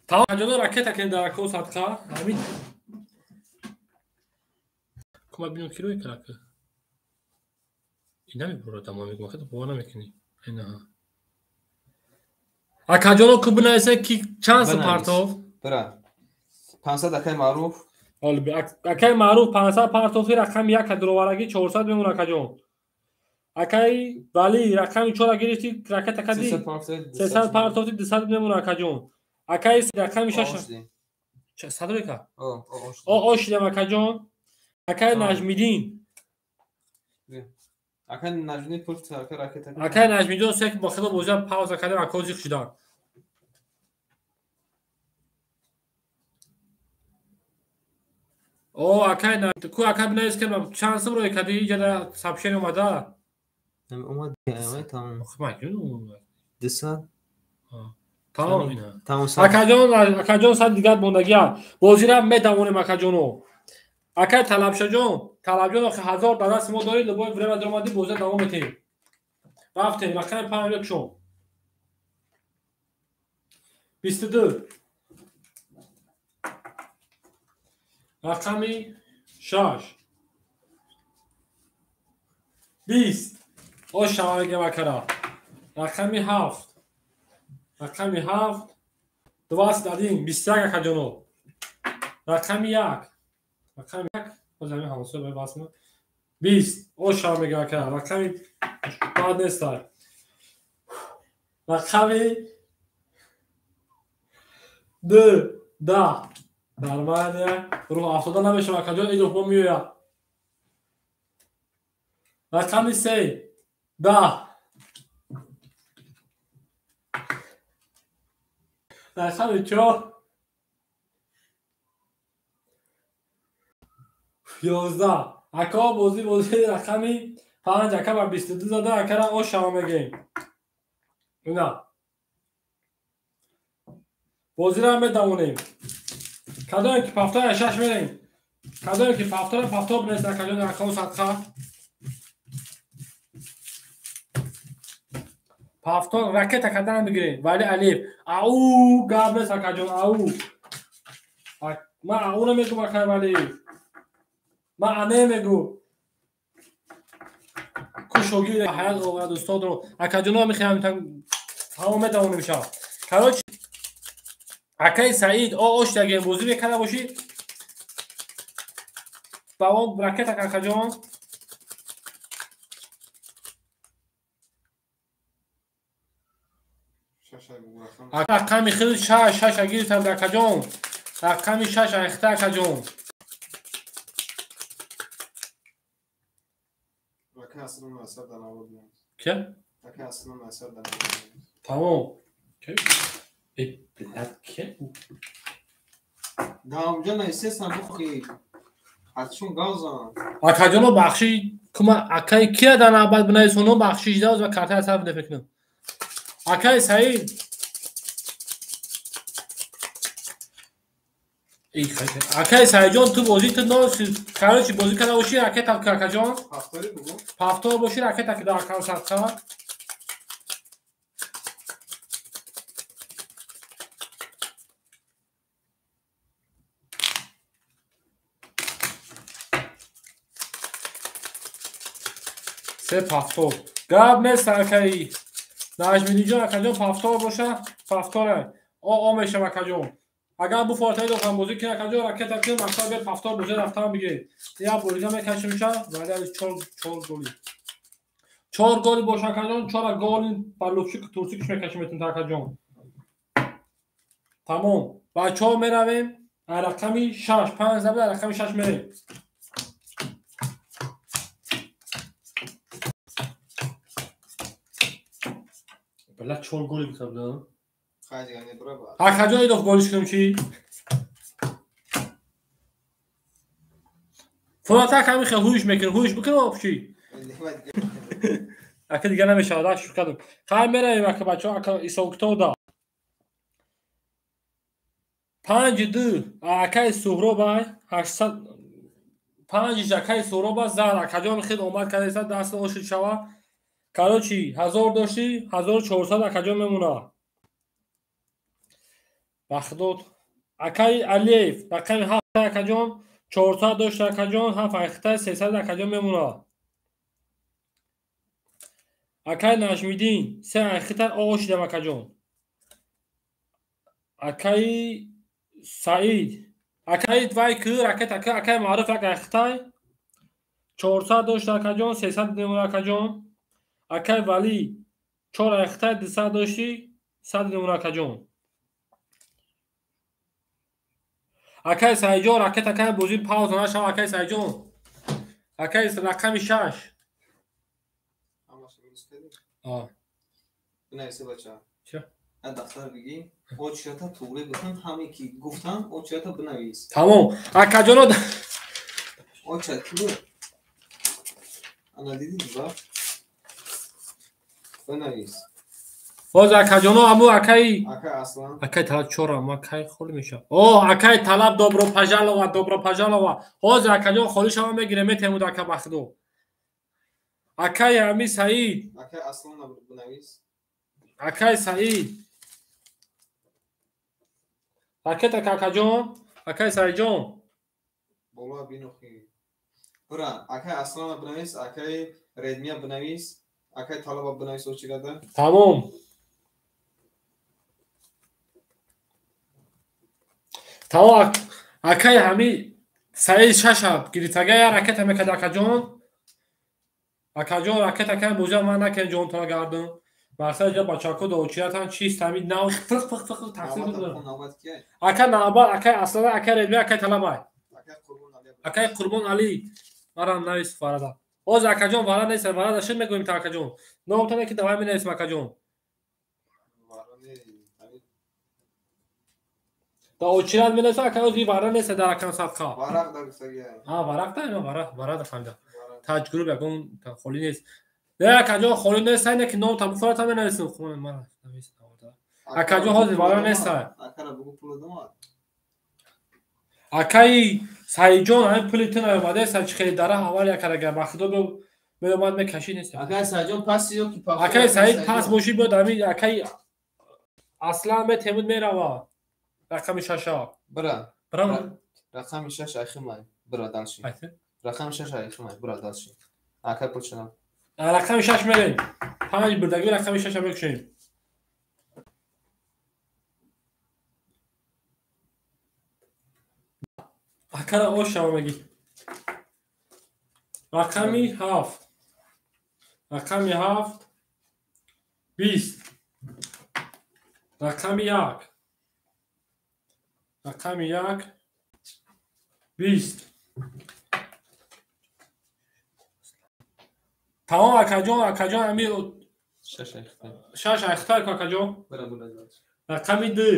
S2: Тамом акаҷон ракета кунем дар ако садқа. Ҳамин кума бинам ки рӯй кард. Ин намебурад, ама мегӯям, хеле бовар намекунӣ. Ина. Акаҷоно ку бинависе ки чанд сум партов?
S1: Бра. 500 акай Маъруф.
S2: Акай Маъруф 500 партофи рақами 1 дуроварагӣ 400 мемонад акаҷон. Акай Вали рақами 4 гирифти ракета кади 300 партофи 200 мемонад акаҷон. Акай рақами 6 100 рӯй кард? О, шидам акаҷон. Акай Наҷмиддин.
S1: Акай Наҷмиддин пул акай ракета.
S2: Акай Наҷмиддин сек бо хело бозӣ пауза кардем, ако зиқ шуданд. О, акай ку акай бинавис ки чанд сум рӯй кардӣ иҷа дар сообщение омада?
S1: Омад, тамом.
S2: Охи ман ки
S1: 200.
S2: Тамом ина. Акаҷон, акаҷон сад дигар мондагия. Бозира метавонем акаҷоно. Акай Талабшаҷон, Талабҷон охи 1000 дар дасти мо дорӣ, любой время дуромадӣ бозира давом метиҳем. Рафтем, рақами 5 якшон. 22. Рақами 6. 20. Ош шаварга вакара. Рақами 7. Рақами 7. 21. 21 акаҷоно. Рақами 1. Рақами 1. Боз ҳамин ҳамсоя бояд васл. 20. Оша мегӯям ака. Рақами бад нест. Рақами 2 10. Нормально. Рӯҳ афтода намешавад акаҷон, ин рӯҳ меояд. Рақами 3 10. Рақами 4 11. Ака бозӣ рақами 5 ака ба 22 зада акара ошава мегӯем. Ина. Бозиро медавонем. Кадоме ки пафтора 6 мерем. Кадоме ки пафтора пафтор нест акаҷон акао садқа. Пафтор ракета кадан бигирем. Вали Алиев. Ау гап нест акаҷон ау. Ман ау намегӯм акай Валиев. Ман ане мегӯ. Ку шогирд ҳаят оғад устодро. Акаҷоно мехоҳам тамом метавонем шав. Короче акай Саид ош дагем бозӣ мекарда бошӣ. Ба он ракета акаҷон. Рақами хел 6 6 гирифтам акаҷон. Рақами 6 айхта акаҷон. Ке? Тамом. Ке? Блядь, ке? Акаҷоно бахши кума акай кия дар навбат бинависоно бахшиш даз ва картаи асар биде фикр. Акай Саид. Акай Саидҷон ту бозӣ ту нос короче бозӣ карда бошӣ ракета акаҷон. Пафтор бошӣ ракета ки дар акам садқа. Се пафтор. Гап нест акай. Наҷмиддинҷон акаҷон пафтор боша, пафторе. О мешава акаҷон. Агар буфортаи дохам бозӣ кунӣ акаҷон ракета кунӣ мақсад бе пафтор бозӣ рафтан бигиред. Як бозига мекашимша, вале аз 4 голи. 4 голи боша акаҷон, 4 голи ба лупшик турсикш мекашиметун акаҷон. Тамом. Бачаҳо меравем рақами 6, 5 забда рақами 6 мерем. Бля, 4 голи бикардам. Акаҷон идоф голиш кунем чӣ? Фурата ҳамин хел ҳуш мекунем, ҳуш бикунем об чӣ? Ака дигар намешавад, шур кардам. Хайр меравем ака бачаҳо, ака Исоктода. 5-2 акаи Суҳроб ай 800 5 акаи Суҳроб зар акаҷон хел омад кардааст, даст ошид шава. Короче, 1000 дошти, 1400 акаҷон мемонад. Бахдод. Акаи Алиев, рақами 7 акаҷон, 400 дошт акаҷон, 7 айхта 300 акаҷон мемонад. Акаи Наҷмиддин, 3 айхта ошидам акаҷон. Акаи Саид, акаи вай ки ракета ки акаи Маъруф як айхтай 400 дошт акаҷон, 300 мемонад акаҷон. Акаи Валӣ 4 айхтай 200 дошти, 100 мемонад акаҷон. Акаи Саидҷон ракета кай бозӣ пауза нашава акаи Саидҷон. Акаи рақами 6.
S4: Бинависе бача. Ча? Дафтар бигӣ. Очерата туғри бикун, ҳаме ки гуфтам, очерата бинавис.
S2: Тамом. Акаҷоно
S4: очерат ки буд? Ана дидӣ ба? Бинавис.
S2: Боз акаҷоно аму акаи
S4: Акай Аслан.
S2: Акай Талаб чора, ма кай холӣ мешавад. О, акай Талаб добро пожалова, добро пожалова. Ҳозир акаҷон холӣ шава мегирем, метемуд ака Бахдо. Акай ами Саид.
S4: Акай Аслан бинавис.
S2: Акай Саид. Ракета акаҷон, акай Саидҷон.
S4: Боло бинохи. Бура, акай Аслан бинавис, акай Редмия бинавис, акай Талаба бинавис очирада.
S2: Тамом. Тамом. Акай ҳами Саид шаша гирифтага я ракета мекард акаҷон. Акаҷон ракета кан бозиа ман накен ҷонтона гардон. Мақсад ҷа бачако доочиратан чист ҳами нав фиқ фиқ фиқ тақсим кунад. Ака навбат акай Аслана, акай Редми, акай Талабай. Акай Қурбон Али. Марам навис варада. Ҳозир акаҷон вара нест, варада шуд мегӯем та акаҷон. Номтане ки давай менависем акаҷон. Да очират менависем акай ҳозир вара нест дар акам садқа.
S4: Варақ да гуфтагия.
S2: А варақ да ина варақ, вара да фаҳмида. Таҷ груп ягон холӣ нест. Не акаҷон холӣ нест, айне ки ном табуфора та менависем. Хуб ман навис. Акаҷон ҳозир вара нест.
S4: Акара бугу пул домад.
S2: Акаи Саидҷон ҳамин пули ту наомадааст, чи хеле дара аввал якарага ба худо меомад мекашид нест.
S1: Акаи Саидҷон пас ё ки паф.
S2: Акаи Саид пас бошӣ бояд ҳамин акаи Аслан метемуд мерава. Рақами шаша.
S4: Бира.
S2: Бира.
S4: Рақами шаш айхимай. Бира далши. Рақами шаш айхимай. Бира далши. Акай пулчана.
S2: Рақами шаш мерем. Панҷ бурдагӣ рақами шаша мекушем. Акара ош шава мегӣ. Рақами ҳафт. Рақами ҳафт. 20. Рақами як. Рақами як. 20. Тамом акаҷон, акаҷон ами шаш айхта акаҷон. Рақами ду.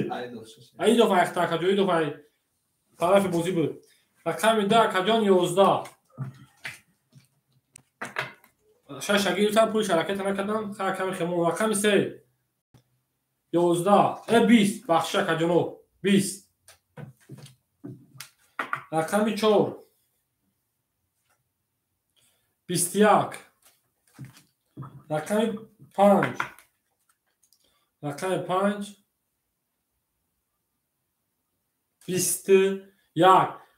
S2: Айдов айхта акаҷон, айдов ай тарафи бозӣ буд. Рақами ду акаҷон 11. Шаша гирифтам, пулша ракета накардам, рақами хемон. Рақами се. 11. 20. Бахшиш акаҷоно. 20. Рақами 4. 21. Рақами 5. Рақами 5. 21.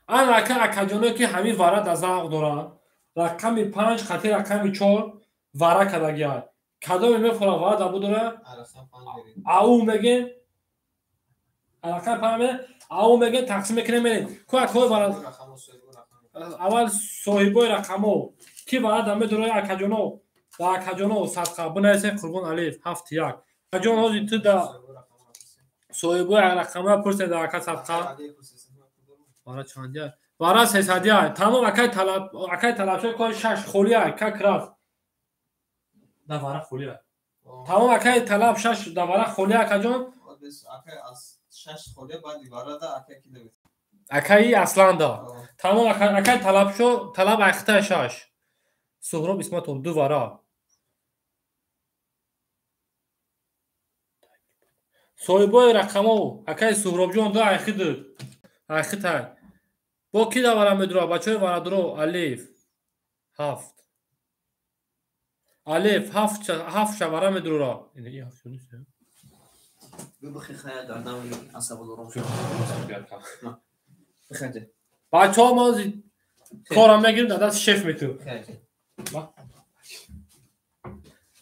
S2: Ан ака акаҷоно ки ҳамин вара дар завқ доранд. Рақами 5 хати рақами 4 вара кардагианд. Кадоме мефора вара дар будора? Ау мегем. Рақами 5 мегем. Ау мегем тақсим мекунем мерем. Ку акои вара аввал соҳибои рақамо ки вара дар медора акаҷоно. Дар акаҷоно садқа бинависед Қурбон Алиев 7-1. Акаҷон ҳозир ту дар соҳибои рақамҳо пурсед дар ака садқа. Вара чандия? Вара сесадия. Тамом акай талаб, акай талабшо кор шаш холия, как раз. Да вара холия. Тамом акай талаб шаш да вара холия акаҷон.
S4: Акай аз шаш холия баъди вара да акай ки давид.
S2: Акаи Аслан да. Тамом акай талабшо талаб айхта шаш. Суҳроб Исматов ду вара. Соҳибои рақамо акай Суҳробҷон ду айхид. Айхитай. Бо ки да вара медура? Бачаҳои варадуро Алиев 7. Алиев 7 ша вара медура. Ин 7 нест.
S1: Бибахи хая дардам асабодором шуд. Бихаҷа.
S2: Бачаҳо мо корам мегирем дар даст шеф мету.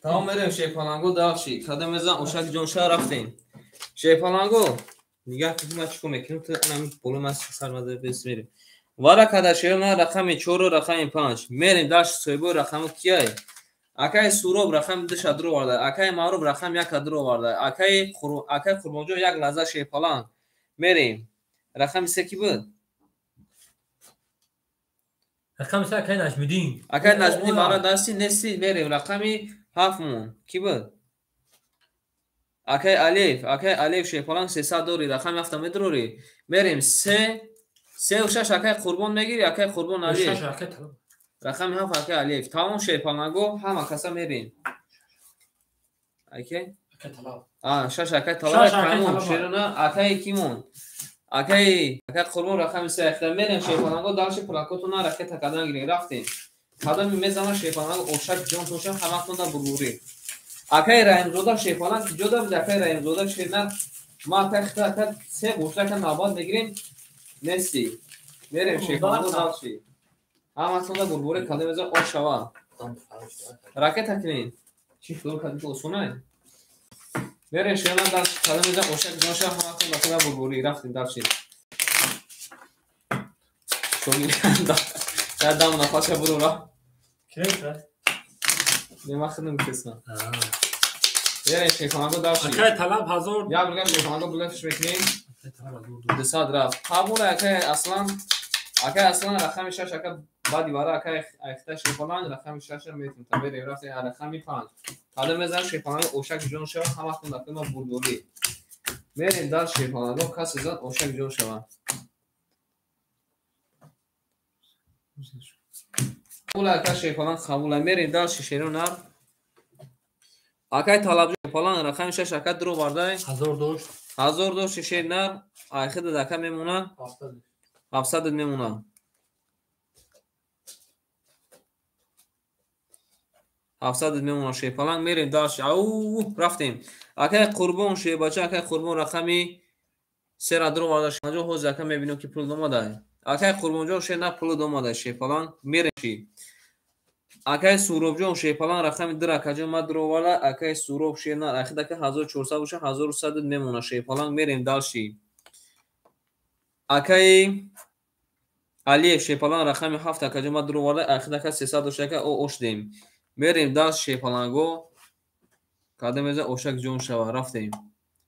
S1: Тамом мерем Шерпаланго дальше. Кадом мезан ошак ҷонша рафтем. Шерпаланго нигаҳ кун ман чӣ кор мекунам? Ту ҳамин боло ман сармаза бес мерем. Вара када шерна рақами 4 рақами 5. Мерем дальше соҳибои рақамо кияй? Акаи Суроб рақами 2 ша дур оварда, акаи Маъруф рақами 1 дур оварда, акаи Қурбонҷон як лаҳза Шерпаланг. Мерем. Рақами 3 ки буд?
S2: Рақами 3 акаи Наҷмиддин.
S1: Акаи Наҷмиддин вара дасти нести мерем. Рақами 7 мон. Ки буд? Акаи Алиев, акаи Алиев Шерпаланг 300 дори, рақами 7 медурори. Мерем 3 3 6 акаи Қурбон мегири, акаи Қурбон Алиев. Рақами 7 акаи Алиев. Тамом Шерпаланго ҳама каса мерем. Акаи?
S2: Акаи Талаб.
S1: А, 6 акаи Талаб. Тамом шерона акаи кимон? Акаи Қурбон рақами 3 ахта мерем Шерпаланго дальше плакотона ракета кадан гирем рафтем. Кадоми мезана Шерпаланго ошак ҷон тошам ҳаматонда бурбурӣ. Акаи Раҳимзода Шерпаланг ки ҷо дабуд акаи Раҳимзода шерна ма акаи хита ака се гӯшака навбат мегирем нести. Мерем Шерпаланго дальше. Ҳаматонда бурбурӣ кадом мезана ош шава. Ракета кунем. Чӣ хиёл кардӣ ки осонай? Мерем шерна дальше кадом мезана ошак ҷон шава ҳаматонда бурбурӣ рафтем дальше. Шогирд я дам нафаша бурура.
S2: Кирса?
S1: Не махнем киса. Мерем шефанго даши.
S2: Акай талаб 1000.
S1: Я бурга шефанго булефш мекунем. 200 рафт. Қабул акай Аслан. Акай Аслан рақами 6 ака баъди вара акай айхта шефалан рақами 6 метм. Та мерем рафтем рақами 5. Қадам мезан шефаланго ошак ҷон шава ҳаматон дафъа бурдорӣ. Мерем дар шефаланго касе зад ошак ҷон шава. Қабул ака шефалан қабул. Мерем дар шишеро нар. Акай талаб шефалан рақами 6 ака дро бардай.
S2: 1000 дошт.
S1: 1000 дошт шишер нар. Айхида ака мемона. 700 мемона. 700 мемона шефалан. Мерем дар ау рафтем. Акай Қурбон шебача акай Қурбон рақами 3 ра дро барда. Шаҷо ҳозир ака мебинем ки пул домадай. Акай Қурбонҷон шер на пул домадай шефалан. Мерем ши. Акай Суробҷон шефалан рақами 2 акаҷон ма дро вала. Акай Суроб шер на ахид ака 1400 боша 1100 мемона шефалан. Мерем дальше. Акай Алиев шефалан рақами 7 акаҷон ма дро вала. Ахид ака 300 дошт ака о ошдем. Мерем дальше шефаланго. Кадам меза ошак ҷон шава рафтем.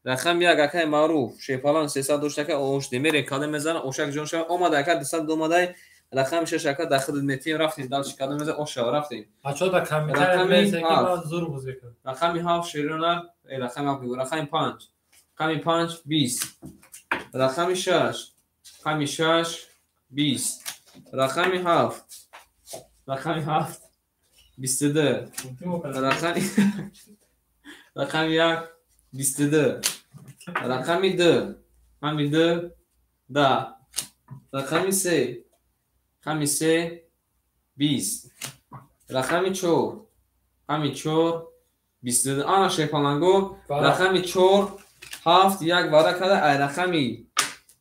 S1: Рақами 1 акай Маъруф шефалан 300 дошт ака ошдем. Мерем кадам мезана ошак ҷон шава. Омада ака 200 омадай. Рақами 6 ака дахил метим рафтем. Дальше кадам меза ош шава рафтем.
S2: Бачо да комментарий менависед ки ман зур бозӣ кардам.
S1: Рақами 7 шерона, рақами 7 рақами 5. Рақами 5 20. Рақами 6. Рақами 6 20. Рақами 7. Рақами 7 22. Рақами 1 22. Рақами 2. Рақами 2 10. Рақами 3. Рақами 3 20. Рақами 4. Рақами 4 22. Ана шефаланго рақами 4 7 1 вара када ай рақами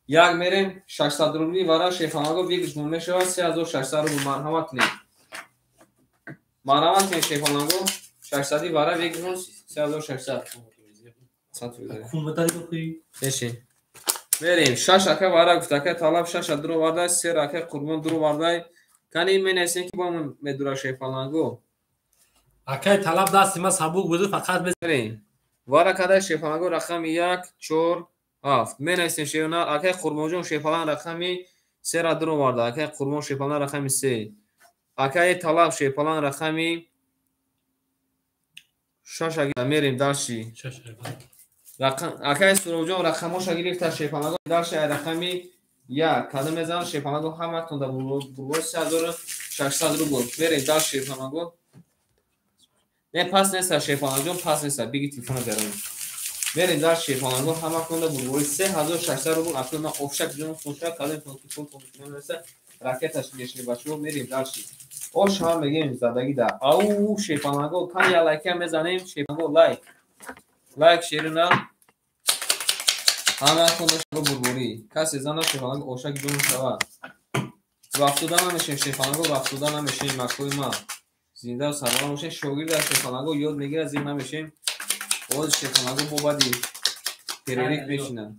S1: 1 мерем 600 рубли вара шефаланго выигрыш мо мешавад 3600 рубл. Марҳамат кунед. Марҳамат кунед шефаланго 600 вара выигрыш мо 3600. Бешин. Мерем 6 ака вара гуфт ака талаб 6 дро вардай 3 ака Қурбон дро вардай. Кани менависем ки бо медура шефаланго.
S2: Акай талаб дасти ма сабук буду фақат
S1: мерем. Вара кадай шефаланго рақами 1 4 7. Менависем шеона акай Қурбонҷон шефалан рақами 3 ра дро варда. Акай Қурбон шефалан рақами 3. Акай талаб шефалан рақами 6 ака мерем дальше.
S2: 6
S1: Акай Суробҷон рақамоша гирифта шефаланго дальше ай рақами 1 кадам мезанам шефаланго ҳаматон да бурбор 3600 рубл. Мерем дальше шефаланго. Не пас неста шефаланҷон пас неста биги телефона берам. Мерем дальше шефаланго ҳаматон да бурбори 3600 рубл. Акун ма офшак ҷон фунша кадам фунша фунша ракеташ мешли бачо. Мерем дальше. Ош ҳам мегем задаги да. Ау шефаланго кан я лайка мезанем шефаланго лайк. Лайк шерина. Ҳаматон да бурбори. Касе зана шефаланго ошак ҷон шава. Вафтуда намешем шефаланго вафтуда намешем макои ма. Зинда сарвар бошем шогирд аз шефаланго ёд мегирад зин намешем. Боз шефаланго бо баъди перерик мешинад.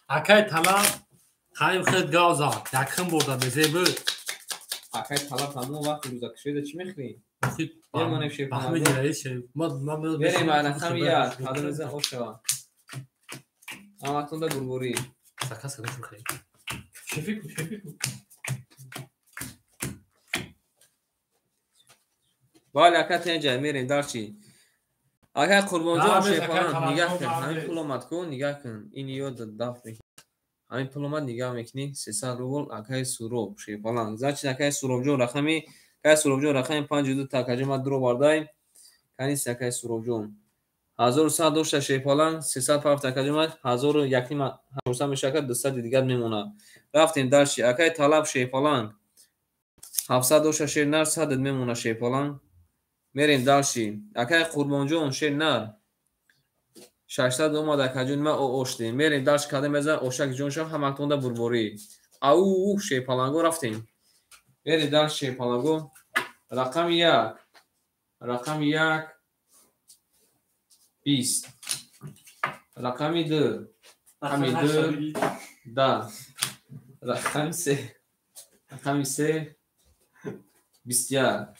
S2: Акай талаб қаим хед гав зад. Якин бурда безе буд.
S1: Акай талаб ҳамон вақти рӯзакушоида чӣ мехӯрӣ? Мемонем шефаланго. Мерем рақами 1 кадом мезан ош шава. Ҳаматон да бурборӣ.
S2: Шефику шефику.
S1: Бале ака тенҷа мерем дарчи. Акай Қурбонҷон шефалан нигаҳ кун. Ҳамин пул омад ку нигаҳ кун. Ин ёд дафт мекунӣ. Ҳамин пул омад нигаҳ мекунӣ 300 рубл акай Суроб шефалан. Значит акай Суробҷон рақами акай Суробҷон рақами 52 такаҷо ма дро бардай. Канис акай Суробҷон. 1100 дошта шефалан 300 пафт такаҷо ма 1100 мешака 200 дигар мемонад. Рафтем дарчи. Акай талаб шефалан 700 дошта шер нар 100 мемонад шефалан. Мерем дальше. Акай Қурбонҷон шер нар 600 омад акаҷон ма оштем. Мерем дальше кадам мезан ошак ҷон шав ҳаматон да бурборӣ. Ау шефаланго рафтем. Мерем дальше шефаланго. Рақами 1. Рақами 1 20. Рақами 2. Рақами 2 10. Рақами 3.
S4: Рақами 3 21.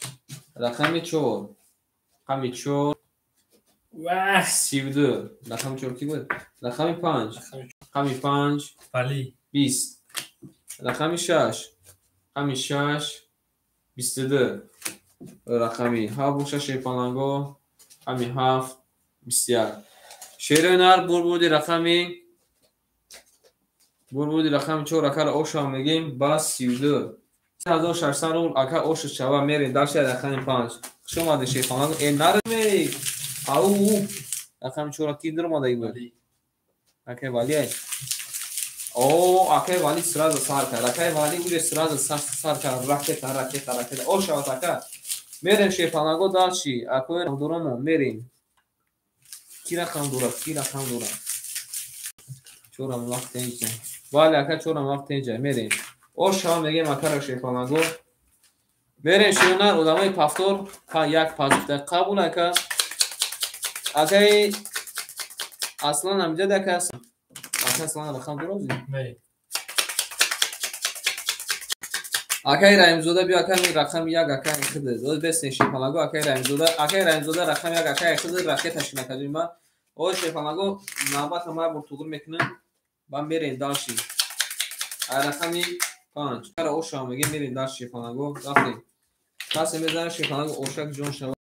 S4: Рақами 4. Рақами 4 32. Рақами 4 ки буд? Рақами 5. Рақами 5
S2: Вали.
S4: 20. Рақами 6. Рақами 6 22. Рақами 7 боша шерпаланго. Рақами 7 21. Шерои нар бурбуди рақами 4 акара оша мегем ба 32. 3600 рубл ака оша шава мерем дальше рақами 5. Хуш омадед шерпаланго. Э нарме. Ау. Рақами 4 ки дуромада буд? Акай Вали. О, акай Вали сразу сар кард. Акай Вали уже сразу сар кард. Ракета, ракета, ракета. О шават ака. Мерем шерпаланго дальше. Акой дуромо мерем. Ки рақам дорад? Ки рақам дорад? Чорам вақт инҷа. Вале ака чорам вақт инҷа. Мерем. О шава мегем акара шерпаланго. Мерем шернар одамои пафтор як пазифта. Қабул ака. Акай Аслан амҷад ака. Ака Аслан рақам дорад?
S2: Не.
S4: Акай Раҳимзода биё ака рақам 1 ака хидз. Оз бесен шерпаланго акай Раҳимзода. Акай Раҳимзода рақам 1 акай хидз ракета шинакаҷи ма. Оз шерпаланго навбат ма бор туғр мекунам. Ба мерем дальше. Ай рақами 5. Кара оша мегем мерем дальше шерпаланго. Рафтем. Касе мезанад шерпаланго ошак ҷон шава.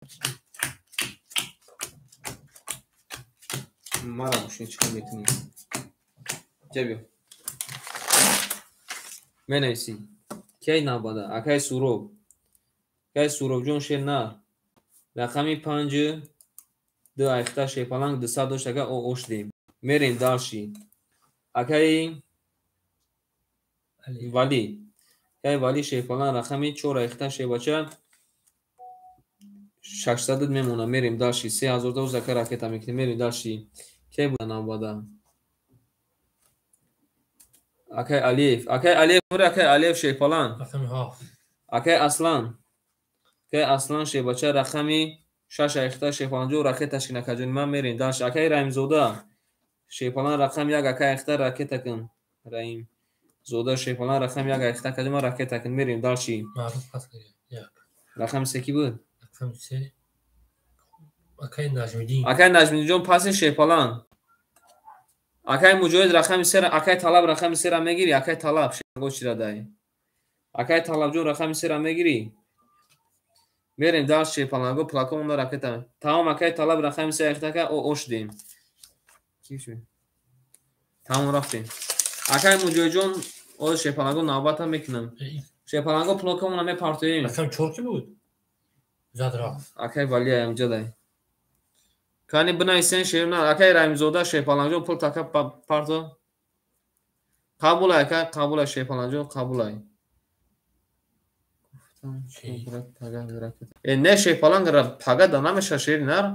S4: Мара бушин чикор мекунӣ? Ҷа биё. Менависӣ. Кай навбада? Акай Суроб. Акай Суробҷон шер на. Рақами 5 2 айхта шерпаланг 200 дошт ака ош дем. Мерем дальше. Акай Вали. Акай Вали шерпаланг рақами 4 айхта шербача 600 мемона. Мерем дальше. 3000 та ака ракета мекунем. Мерем дальше. Кай буда навбада? Акай Алиев. Акай Алиев, акай Алиев шерпаланг.
S2: Рақами 7.
S4: Акай Аслан. Акай Аслан шербача рақами 6 айхта шерпаланҷо ракета шинакаҷони ман мерем дальше. Акай Раҳимзода шерпаланг рақами 1 акай айхта ракета кун. Раҳимзода шерпаланг рақами 1 айхта каҷони ман ракета кун. Мерем дальше.
S2: Маъруф пас мегӯяд. 1.
S4: Рақами 3 ки буд?
S2: Рақами 3 акай Наҷмиддин.
S4: Акай Наҷмиддинҷон паси шерпаланг. Акай Муҷоҳид рақами 3, акай Талаб рақами 3 мегирӣ? Акай Талаб шерпаланго чира дай. Акай Талабҷон рақами 3 мегирӣ? Мерем дальше шерпаланго плакомона ракета. Тамом акай Талаб рақами 3 айхтака ош дем. Ки шуд? Тамом рафтем. Акай Муҷоҳидҷон оз шерпаланго навбата мекунам. Шерпаланго плакомона мепартоем.
S2: Рақами 4 ки буд? Зад рафт.
S4: Акай Вали амҷадай. Кани бинависен шерна акай Раҳимзода шерпаланҷон пул така парто. Қабулай ака, қабулай шерпаланҷон, қабулай. Э не шерпаланг ра пага да намеша шер нар.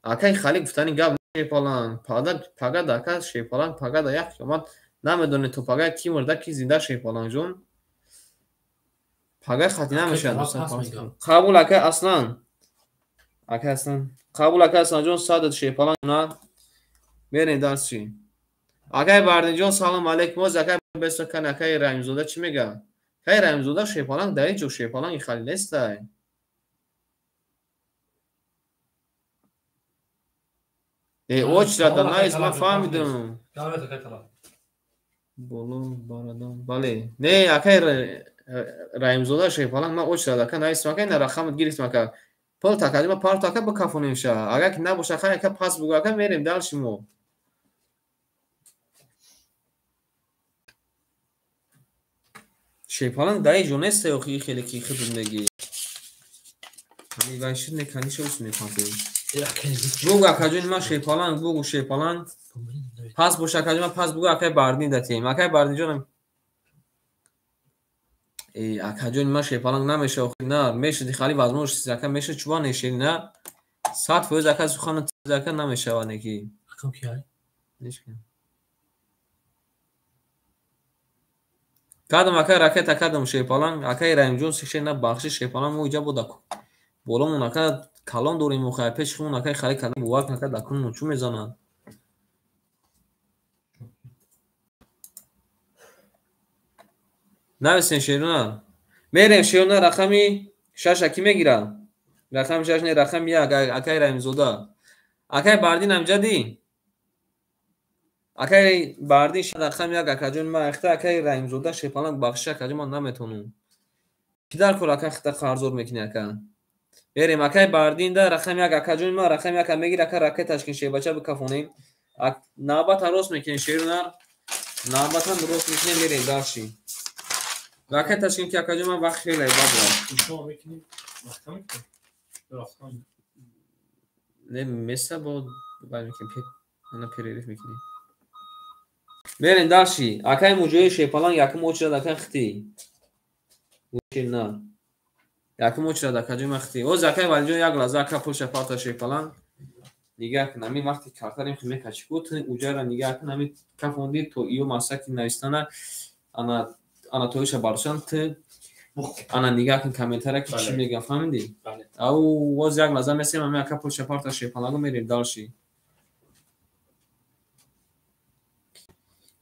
S4: Акай Халик гуфтани гап шерпаланг, пага пага да ака шерпаланг пага да як омад намедонед то пага ки мурда ки зинда шерпаланҷон. Пага хати намеша. Қабул акай Аслан. Акай Аслан. Қабул акай Асланҷон 100 шерпаланг на. Мерем дальше. Акай Бардинҷон салом алейкум. Оз акай бесо кан акай Раҳимзода чӣ мега? Акай Раҳимзода шерпаланг дар ин ҷо шерпаланги хали нестай. Э очра да найс ман фаҳмидам. Боло барадам. Бале. Не акай Раҳимзода шерпаланг ман очра да ака найс акай на рақамат гирифтам ака. Пул такадима парто ака бикафонем ша. Агар ки набоша хай ака пас бугӯ ака мерем дальше мо. Шерпаланг дар ин ҷо нестай охи хеле ки худат мегӣ. Ҳами вай шуд меканиша ус мепартоем. Бугӯ акаҷони ман шерпаланг, бугӯ шерпаланг. Пас боша акаҷони ман пас бугӯ акай Бардин датем. Акай Бардинҷонам Э акаҷони ман шерпаланг намеша охи на мешуди хали возможности ака меша чува нешери на 100% ака сухана ака намешава неки.
S2: Рақам ки ай?
S4: Нешкам. Кадам ака ракета кадам шерпаланг акай Раҳимҷон шер на бахши шерпаланг мо иҷа бода боломон ака калон дорем охай пеши хумон акай хали кадам бовар кун ака дакунмон чӯ мезанад. Нависен шерона. Мерем шерона рақами 6 ки мегира? Рақами 6 не, рақами 1 акай Раҳимзода. Акай Бардин амҷади? Акай Бардин рақами 1 акаҷон ма ахта акай Раҳимзода шепаланг бахшиш акаҷон ман наметонам. Ки дар кор ака хита қарздор мекунӣ ака? Мерем акай Бардин да рақами 1 акаҷон ма рақами 1 мегир ака ракеташ кин шебача бикафонем. Навбата рост мекунем шерунар. Навбата рост мекунем мерем дарши. Ракеташ кин ки акаҷон ман вақт хеле бад буд.
S2: Шумо мекунӣ? Вақт мекунӣ? Рафтан.
S4: Не, меса бо бай мекунем. Ана перерыв мекунем. Мерем дарши. Акай муҷои шепаланг якум очрад акай хити. На. Якум очрад акаҷон ман хити. Оз акай Валиҷон як лаҳза ака пулша парта шепаланг. Нигаҳ кун, ҳамин вақти картарем хи мекачи ку, ту уҷара нигаҳ кун, ҳамин кафонди то иё масаки навистана ана ана тоиша баршан ту ана нигаҳ кун комментария ки чӣ мегӯям, фаҳмидӣ? Ау оз як лаҳза месем ҳамин ака пулша парта шепалангу мерем дарши.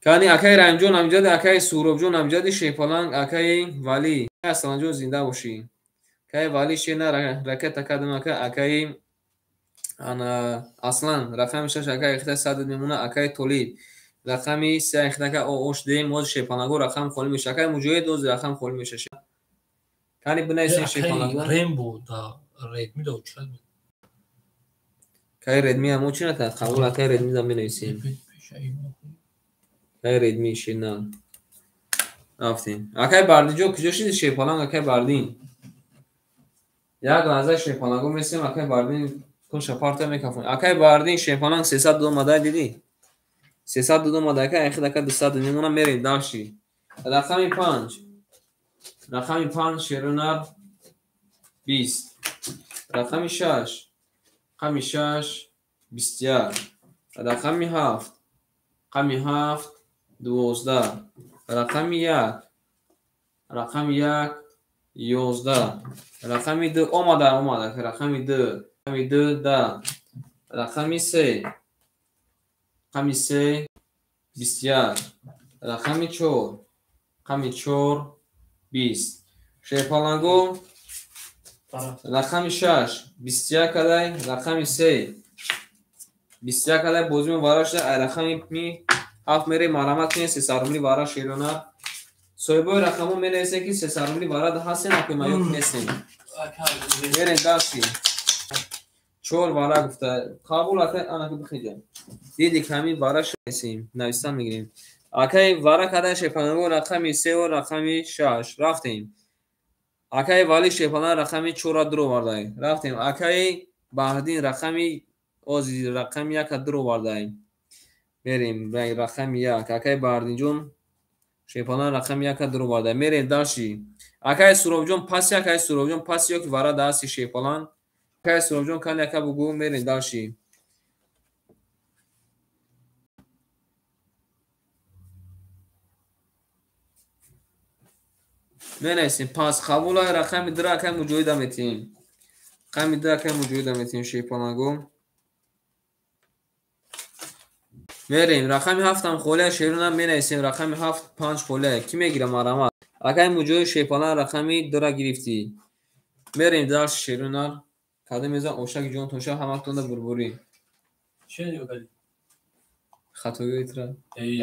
S4: Кани акай Раҳимҷон амҷади, акай Суҳробҷон амҷади шепаланг, акай Валӣ Асланҷон зинда бошӣ. Акай Валӣ шена ракета кардам ака, акай ана Аслан рақами 6 акай ихта 100 мемона, акай Толиб рақами 3 ихта ака ош дем оз шепалангу рақам холӣ меша, акай Муҷоҳид оз рақам холӣ меша. Кани бинависем шепалангу.
S2: Рембо да Редми да учрад.
S4: Кай Редми ҳамо чӣ натад? Қабул акай Редми да менависем. Акай Редми шена. Рафтем. Акай Бардинҷон куҷо шиди шепаланг акай Бардин? Як лаҳза шепалангу месем акай Бардин пулша парта мекафон. Акай Бардин шепаланг 302 омада дидӣ? 302 омада акай ахид ака 200 мемона мерем дарши. Рақами 5. Рақами 5 шерунар 20. Рақами 6. Рақами 6 21. Рақами 7. Рақами 7 12. Рақами 1. Рақами 1 11. Рақами 2 омада омада. Рақами 2. Рақами 2 да. Рақами 3. Рақами 3 21. Рақами 4. Рақами 4 20. Шепалангу рақами 6 21 кадай, рақами 3 21 кадай бозимон вара шуда, ай рақами 7 мерем марҳамат кунед 300 рубли вара шерона. Соҳибои рақамҳо менависем ки 300 рубли вара ҳастем акӯ ма ё нестем. Мерем дарси. 4 вара гуфта. Қабул акай анаки бихиҷа. Диди ками вара шесем, навистан мегирем. Акай вара кадай шепалангу рақами 3 ва рақами 6. Рафтем. Акай Вали шепаланг рақами 4-ро дуровардай. Рафтем. Акай Баҳдин рақами ози рақами 1-ро дуровардай. Мерем рақами 1. Акай Баҳдинҷон шепаланг рақами 1-ро дуровардай. Мерем дарши. Акай Суҳробҷон паси, акай Суҳробҷон паси ё ки вара дасти шепаланг. Акай Суҳробҷон кани ака бугӯ мерем дарши. Менависем пас қабула рақами 2 акай Муҷоҳида метиҳем. Рақами 2 акай Муҷоҳида метиҳем шепалангу. Мерем рақами 7 ҳам холия шерунам менависем рақами 7 5 холия. Ки мегира марҳамат? Акай Муҷоҳид шепаланг рақами 2-ра гирифтӣ. Мерем дарси шерунар. Кадом мезан ошаки ҷонтон ша ҳаматонда бурбурӣ.
S2: Чӣ кардӣ?
S4: Хатогии тра.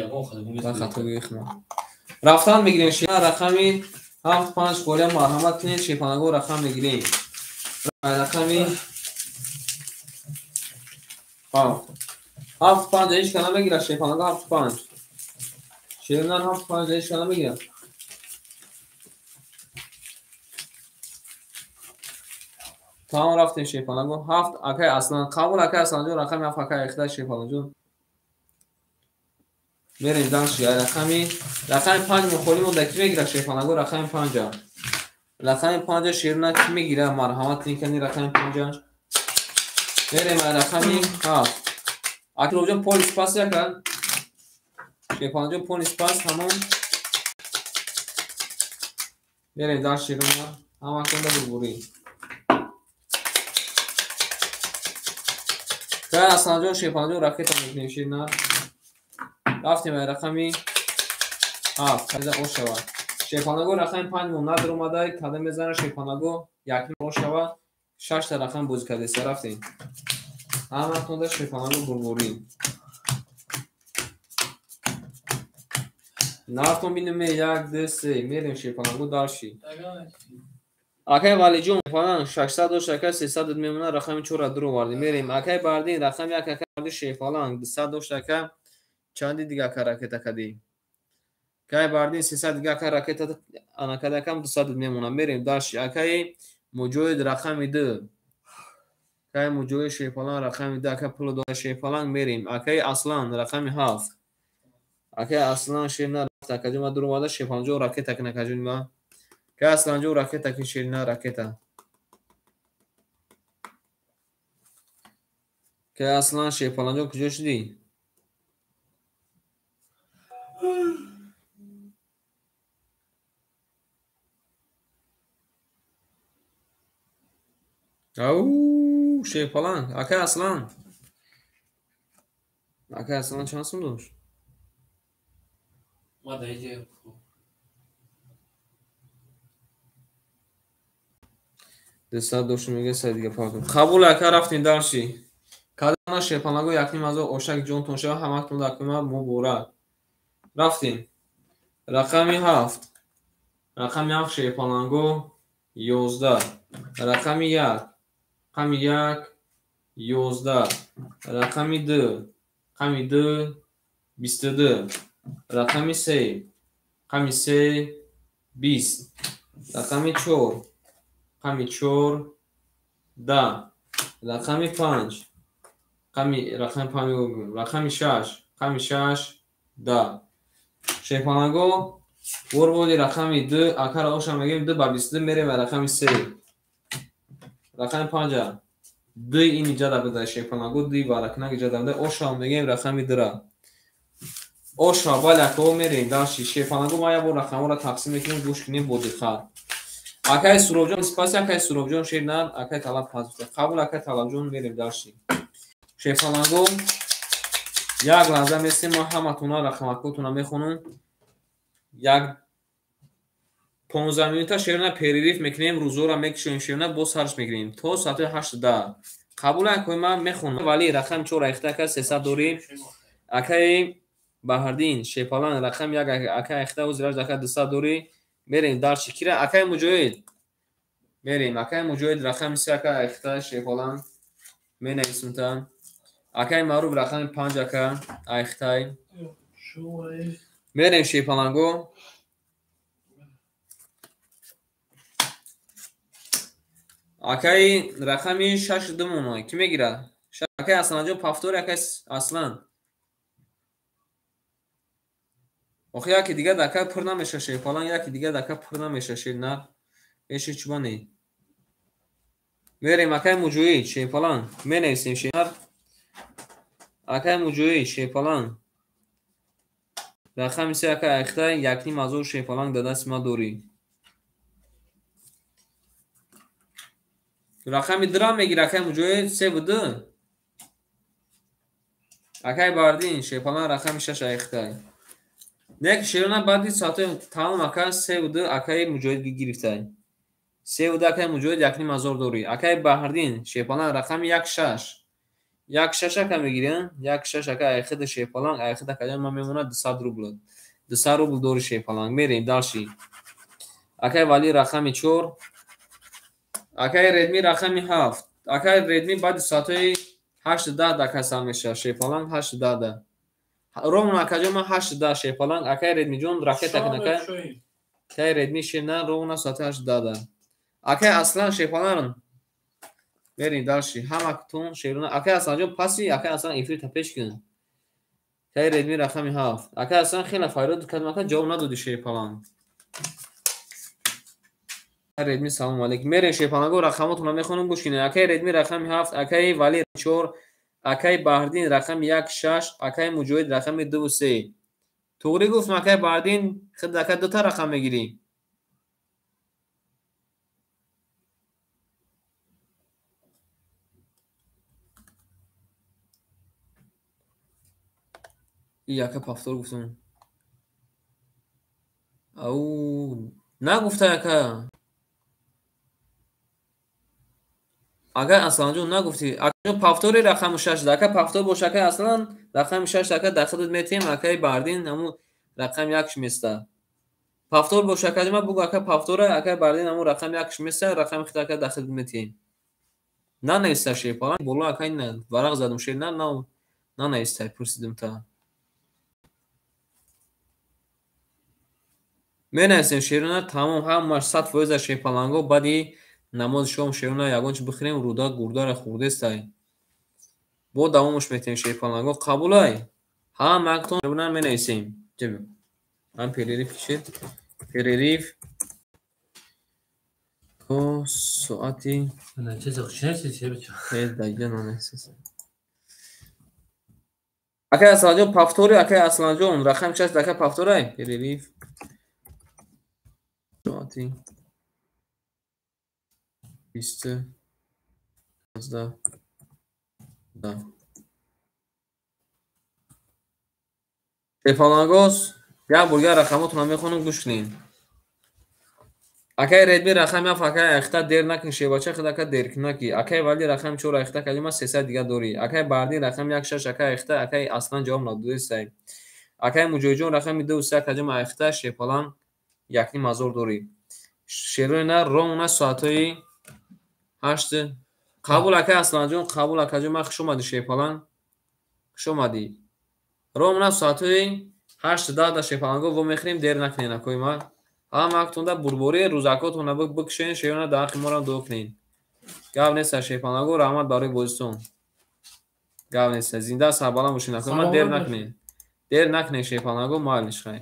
S2: Ягон хатогӣ нест.
S4: Хатогии хма. Рафтан мегирем шерунар рақами 7 5 холия марҳамат кунед шепалангу рақам мегирем. Рақами 7. 7 5 ҳеҷ кана мегирад шепалангу 7 5. Шерунар 7 5 ҳеҷ кана мегирад. Тамом рафтем шепалангу 7 акай Аслан қабул акай Асланҷон рақами 7 акай ихта шепалангҷон. Мерем дарши рақами 5 мухоли монда ки мегирад шепалангу рақами 5. Рақами 5 шеруна ки мегирад марҳамат кунед кани рақами 5. Мерем рақами 7. Акиловҷон полис пас яка. Шепалангҷон полис пас тамом. Мерем дарши шеруна ҳаматонда бурбурӣ. Кай Асланҷон шепалангҷон ракета мекунем шеруна. Рафтем рақами 7. Кайда ош шавад. Шерпалаго рақами 5 мо надр омада, када мезана шерпалаго якним шава, 6 та рақам бозӣ кардеса рафтем. Ҳаматонда шерпалаго бурборӣ. Нафтон бинем 1 2 3 мерем шерпалаго дарши. Акай Валиҷон фалан 600 дошт, акай 300 мемона рақами 4-ра дур овардем. Мерем. Акай Бардин рақами 1 акай Бардин шерпаланг 200 дошт, ака чанди дига ака ракета кадӣ. Акай Бардин 300 дига ака ракета анакада акам 200 мемона. Мерем дарши. Акай Муҷоҳид рақами 2. Акай Муҷоҳид шерпаланг рақами 2 ака пул дошт шерпаланг мерем. Акай Аслан рақами 7. Акай Аслан шер нарафт, акаҷон ма дур омада шерпаланг ракета кин акаҷон ма. Акай Асланҷон ракета кин шер на ракета. Акай Аслан шерпаланҷон куҷо шудӣ? Ау, шерпаланг, акай Аслан. Акай Аслан чанд сум дошт?
S1: Ма дар иҷа
S4: 200 дошт мега сай дига пардон. Қабул ака рафтем дарши. Кадама шерпалаго 1,5 ошак ҷонтон шава ҳаматон дакума муборак. Рафтем. Рақами 7. Рақами 7 шерпаланго 11. Рақами 1. Рақами 1 11. Рақами 2. Рақами 2 22. Рақами 3. Рақами 3 20. Рақами 4. Рақами 4 10. Рақами 5. Рақами 5 рақами 6. Рақами 6 10. Шерпалаго бурбоди рақами 2 акара оша мегем 2 ба 22 мерем ва рақами 3. Рақами 5 2 ин иҷа буда шерпалаго 2 ва ракнак иҷа буда оша мегем рақами 2-ра. Оша бале акао мерем дарши шерпалаго ма як бор рақамҳоро тақсим мекунем гӯш кунем бо диққат. Акай Суробҷон спаси акай Суробҷон шер на акай Талаб пас. Қабул акай Талабҷон мерем дарши. Шерпалаго як лаҳза месем ма ҳаматона рақамакотона мехонам. Як 15 минута шерна перерыв мекунем, рӯзора мекушоем шерна боз сарш мегирем то соати 8:10. Қабул акой ман мехонам. Вали рақам 4 айхта ака 300 дорӣ. Акай Баҳрдин шерпаланг рақам 1 ака айхта узраш ака 200 дорӣ. Мерем дарши кира акай Муҷоҳид. Мерем акай Муҷоҳид рақами 3 ака айхта шерпаланг менависумта. Акай Маъруф рақами 5 ака айхтай. Мерем шерпаланго. Акай рақами 6 2 мона ки мегира? Акай Асланҷон пафтори акай Аслан. Охи яки дига дака пур намеша шерпаланг, яки дига дака пур намеша шер на. Еше чубане. Мерем акай Муҷоҳид шерпаланг. Менависем шер. Акай Муҷоҳид шерпаланг. Рақами 3 акай айхтай 1,5 шерпаланг дар дасти ма дорӣ. Рақами 2-ра мегир акай Муҷоҳид 3 ва 2. Акай Бардин шерпаланг рақами 6 айхтай. Нек шерона баъди соати тамом ака 3 ва 2 акай Муҷоҳид гирифтай. 3 ва 2 акай Муҷоҳид 1,5 дорӣ. Акай Баҳрдин шерпаланг рақами 1 6. 1 6 ака мегирӣ? 1 6 ака айхида шерпаланг, айхида акаҷон ман мемонад 200 рубл. 200 рубл дорӣ шерпаланг. Мерем дарши. Акай Вали рақами 4. Акай Редми рақами 7. Акай Редми баъди соатҳои 8:10 ака сар мешавад шерпаланг 8:10. Роман акаҷон ман 8:10 шерпаланг. Акай Редмиҷон ракета кин акай. Акай Редми шер на ровно соати 8:10. Акай Аслан шерпаланг мерем дарши. Ҳаматон шерона. Акай Асланҷон паси, акай Аслан эфирта пеш кин. Акай Редми рақами 7. Акай Аслан хеле файрод кардам ака ҷавоб надоди шерпаланг. Редми салом алейкум. Мерем шерпаланго рақамотонро мехонам гӯш кунед. Акай Редми рақами 7, акай Вали 4, акай Баҳрдин рақами 1 6, акай Муҷоҳид рақами 2 ва 3. Туғри гуфтам акай Баҳрдин худ ака дута рақам мегирӣ. И яка повтор гуфтам.
S1: Ау нагуфта ака. Агар Асланҷон нагуфтӣ, акаҷон повтори рақами 6 ака повтор бош ака Аслан рақами 6 ака дар худат метиҳем акаи Бардин ҳамун рақами 1 места. Повтор бош акаҷон ма бугу ака повтора акаи Бардин ҳамун рақами 1 места рақами худат ака дар худат метиҳем. Нанависта шерпаланг боло ака ина варақ задум шер на нанависта пурсидум та. Менависем шерона тамом ҳамаш 100% шерпаланго баъди намози шом шерона ягон чи бихӯрем руда гурдара хӯрдестай. Бо давомаш метиҳем шерпаланго қабулай. Ҳамактон менависем. Ҳам перерыв кишед. Перерыв то соати акай Асланҷон повтори акай Асланҷон рақами 6 ака повторай. Перерыв соати 20 11 да. Шерпалангоз як бор дигар рақамотонро мехонам гӯш кунед. Акай Редби рақами 7 акай Айхта дер накун шербача худ ака деркунаки. Акай Вали рақами 4 Айхта калима 300 дигар дорӣ. Акай Бардин рақами 1 6 акай Айхта акай Аслан ҷавоб надодестай. Акай Муҷоҳидҷон рақами 2 3 акаҷон Айхта шерпаланг 1.5 ҳазор дорӣ. Шерои на ровно соатҳои 8 қабул акай Асланҷон қабул акаҷон ман хуш омадӣ шерпаланг хуш омадӣ. Ровно соатҳои 8:10 да шерпаланго во мехӯрем дер накунед акои ман. Ҳамактонда бурборӣ рӯзакотонро бикушен шерона дар ҳаққи моро дуо кунед. Гап нест шерпаланго раҳмат барои бозитон. Гап нест зинда сарбаланд бошед акои ман дер накунед. Дер накунед шерпаланго майлиш хай.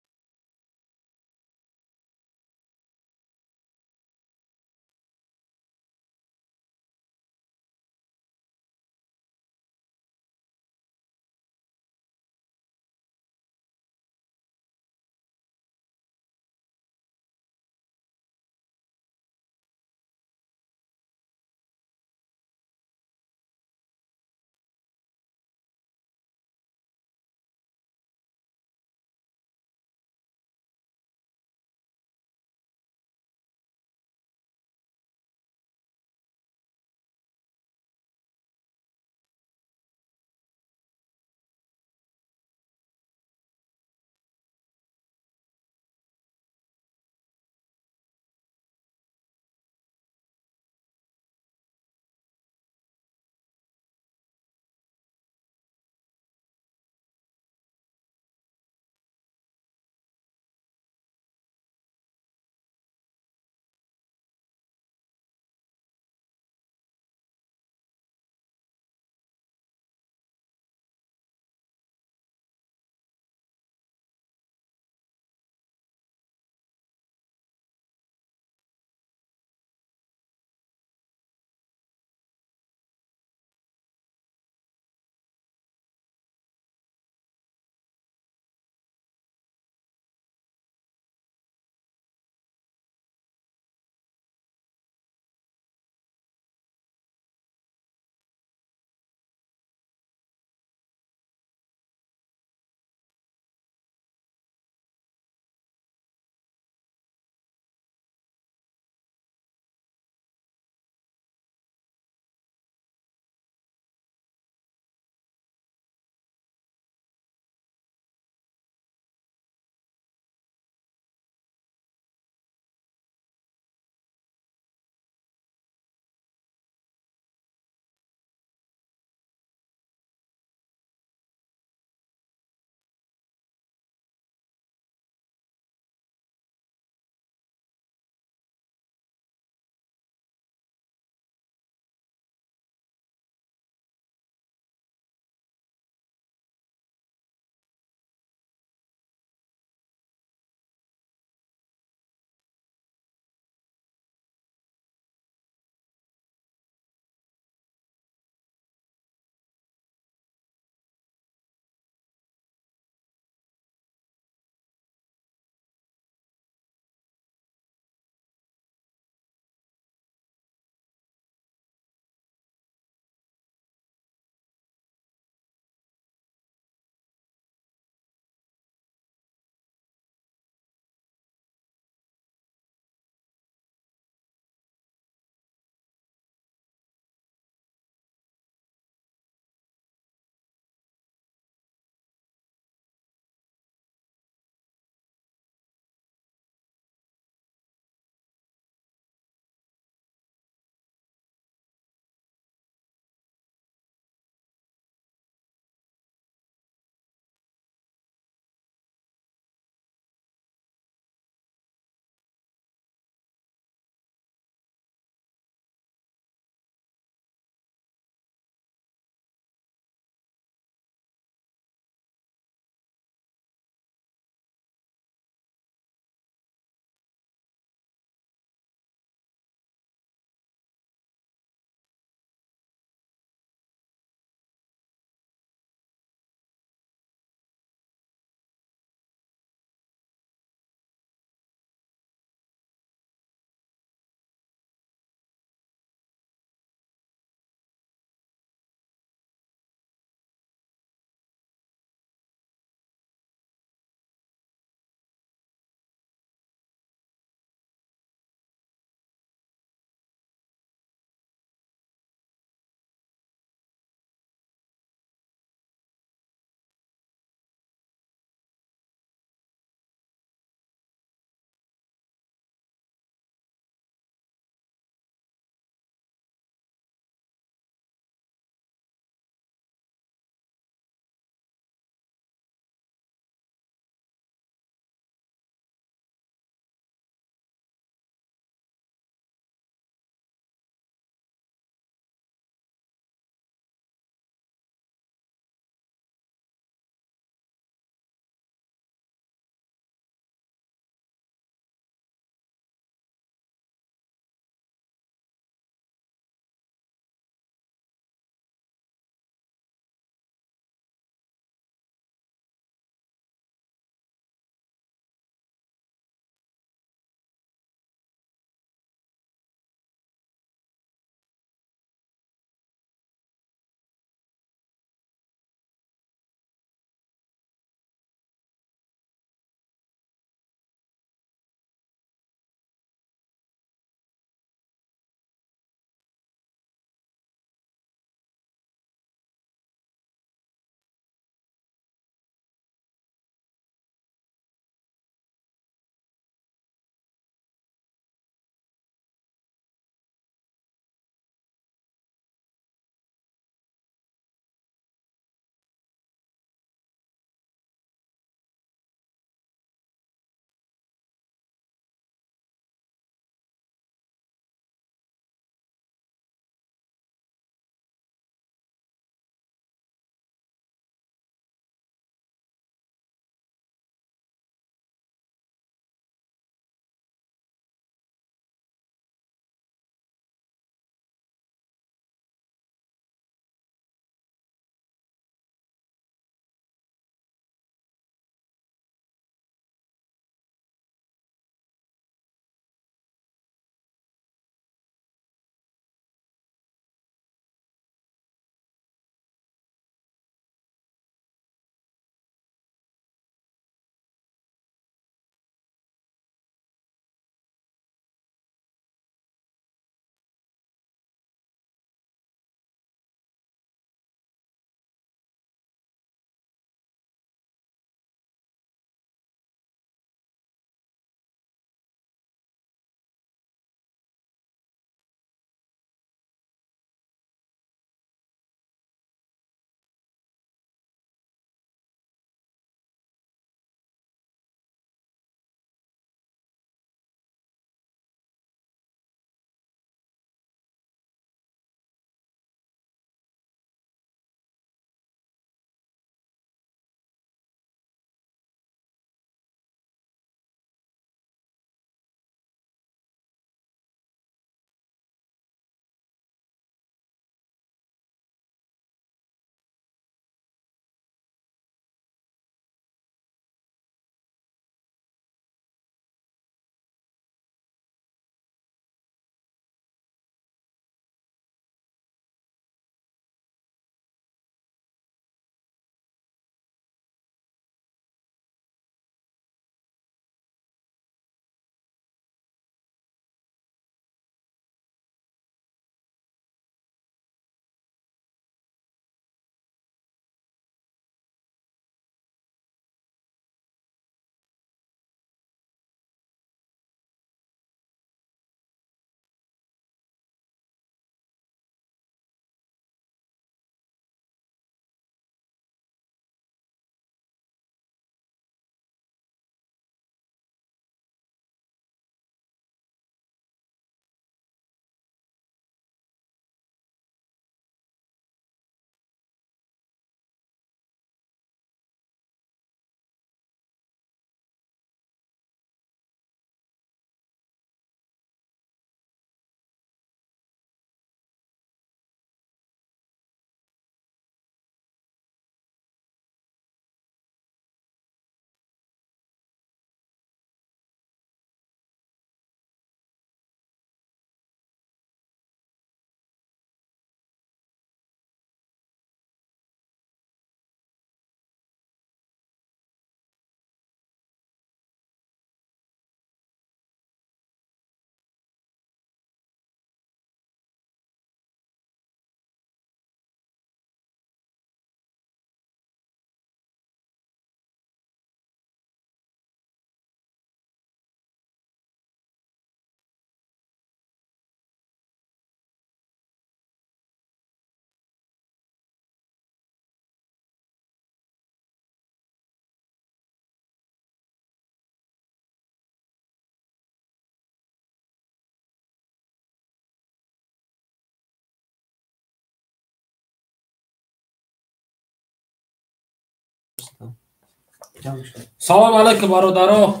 S2: Салом алейкум бародаро.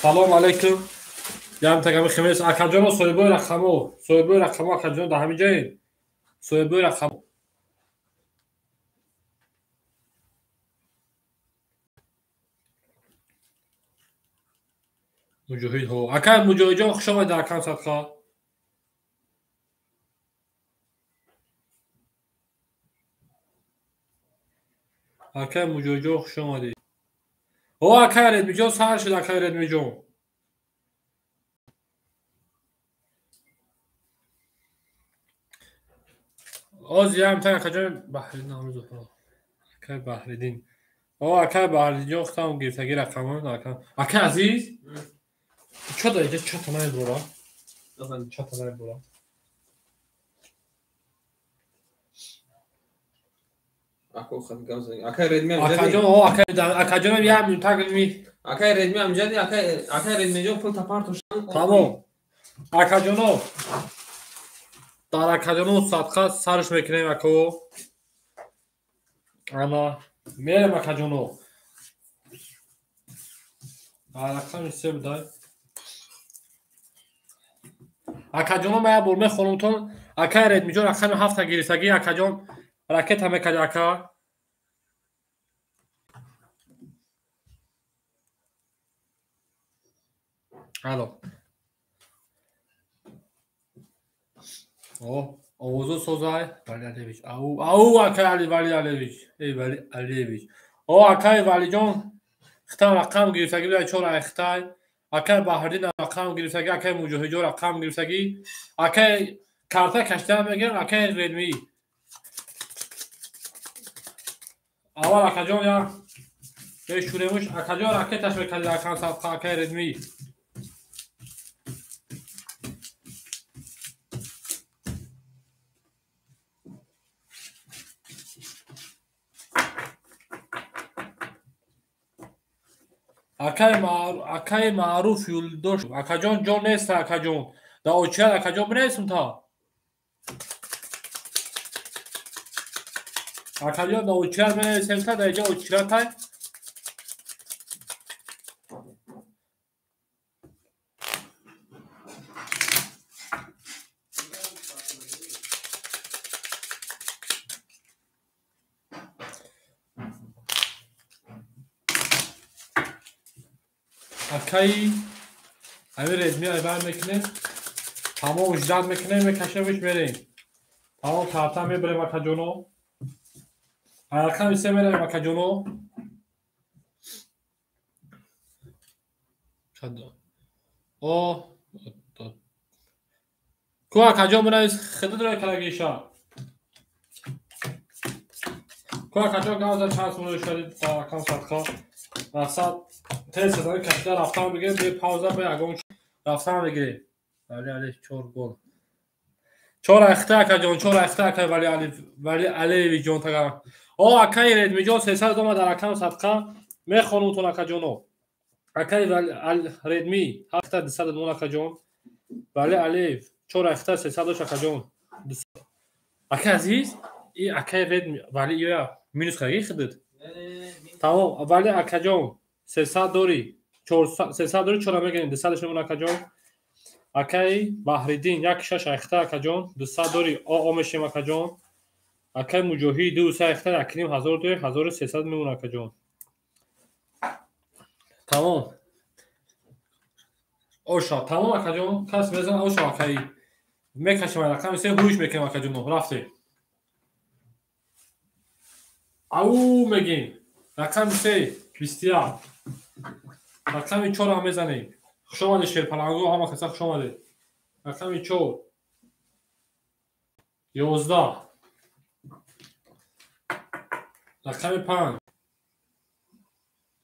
S2: Салом алейкум. Ям тагами химес акаҷоно соҳибои рақамо. Соҳибои рақамо акаҷоно дар ҳамин ҷоед. Соҳибои рақамо. Муҷоҳид ҳо. Акай Муҷоҳидҷон хуш омадед акам садқа. Акай Муҷоҳидҷон хуш омадед. О акай Редмиҷон сар шуд акай Редмиҷон. Оз ям та акаҷон Баҳриддин Ҳамзуҳо. Акай Баҳриддин. О акай Баҳриддинҷон худам гирифтаги рақамон акам. Акай Азиз? Чо да иҷа чо та намебурам? Чо та намебурам?
S4: Акай Редми амҷади.
S2: Акаҷон, о акай акаҷонам як минута ми.
S4: Акай Редми амҷади, акай Редмиҷон пул тапартошан.
S2: Тамом. Акаҷоно. Дар акаҷоно садқа сарш мекунем ако. Ана мерем акаҷоно. Рақами се будай. Акаҷоно ман як бор мехонумтон. Акай Редмиҷон рақами ҳафта гирифтагӣ акаҷон ракета мекард ака. Алло. О, овозо созай Вали Алиевич. Ау, ау акай Али Вали Алиевич. Эй Вали Алиевич. О акай Валиҷон хитам рақам гирифтагӣ будай чор ай хитай. Акай Баҳриддин рақам гирифтагӣ, акай Муҷоҳидҷон рақам гирифтагӣ. Акай карта кашидан мегирам, акай Редмӣ. Аввал акаҷон я мешуремуш, акаҷон ракеташ мекард акам садқа акай Редмӣ. Акай Маъруф Юлдош. Акаҷон ҷон нест акаҷон. Дар очият акаҷон бинависм та. Акаҷон дар очият менависем та, дар иҷа очиратай. Акай ами Редми айбар мекунем. Тамом ждат мекунем, мекашемш мерем. Тамом карта мебарем акаҷоно. Рақами се меравем акаҷоно. О ку акаҷон бинавис хидидро карагиша. Ку акаҷон гавза чанд сумро шадид рақам садқа. Мақсад тез сезони кашида рафтан бигирем, бе пауза бе ягон рафтан бигирем. Вали Али чор гол. Чор ахта акаҷон, чор ахта акай Вали Али Вали Алиевиҷон тага. О акай Редмиҷон 300 дома дар рақам садқа мехонумтон акаҷоно. Акай Редми ҳафта 200 дон акаҷон. Вали Алиев чор ахта 300 дош акаҷон. Акай Азиз, и акай Редми Вали ё минус карги хидид. Тамом, вали акаҷон 300 дори, 300 дори чора мегирем, 200 мемон акаҷон. Акай Баҳриддин 16 ахта акаҷон, 200 дори о мешем акаҷон. Акай Муҷоҳид 2 ахта 1,5 дори, 1300 мемон акаҷон. Тамом. Оша, тамом акаҷон, кас мезан оша акай. Мекашем рақами се ҳуш мекунем акаҷон, рафтем. Ау мегим. Рақами се 21. Рақами 4 ҳам мезанем. Хуш омадед шерпаланго, ҳама каса хуш омадед. Рақами 4 11. Рақами 5.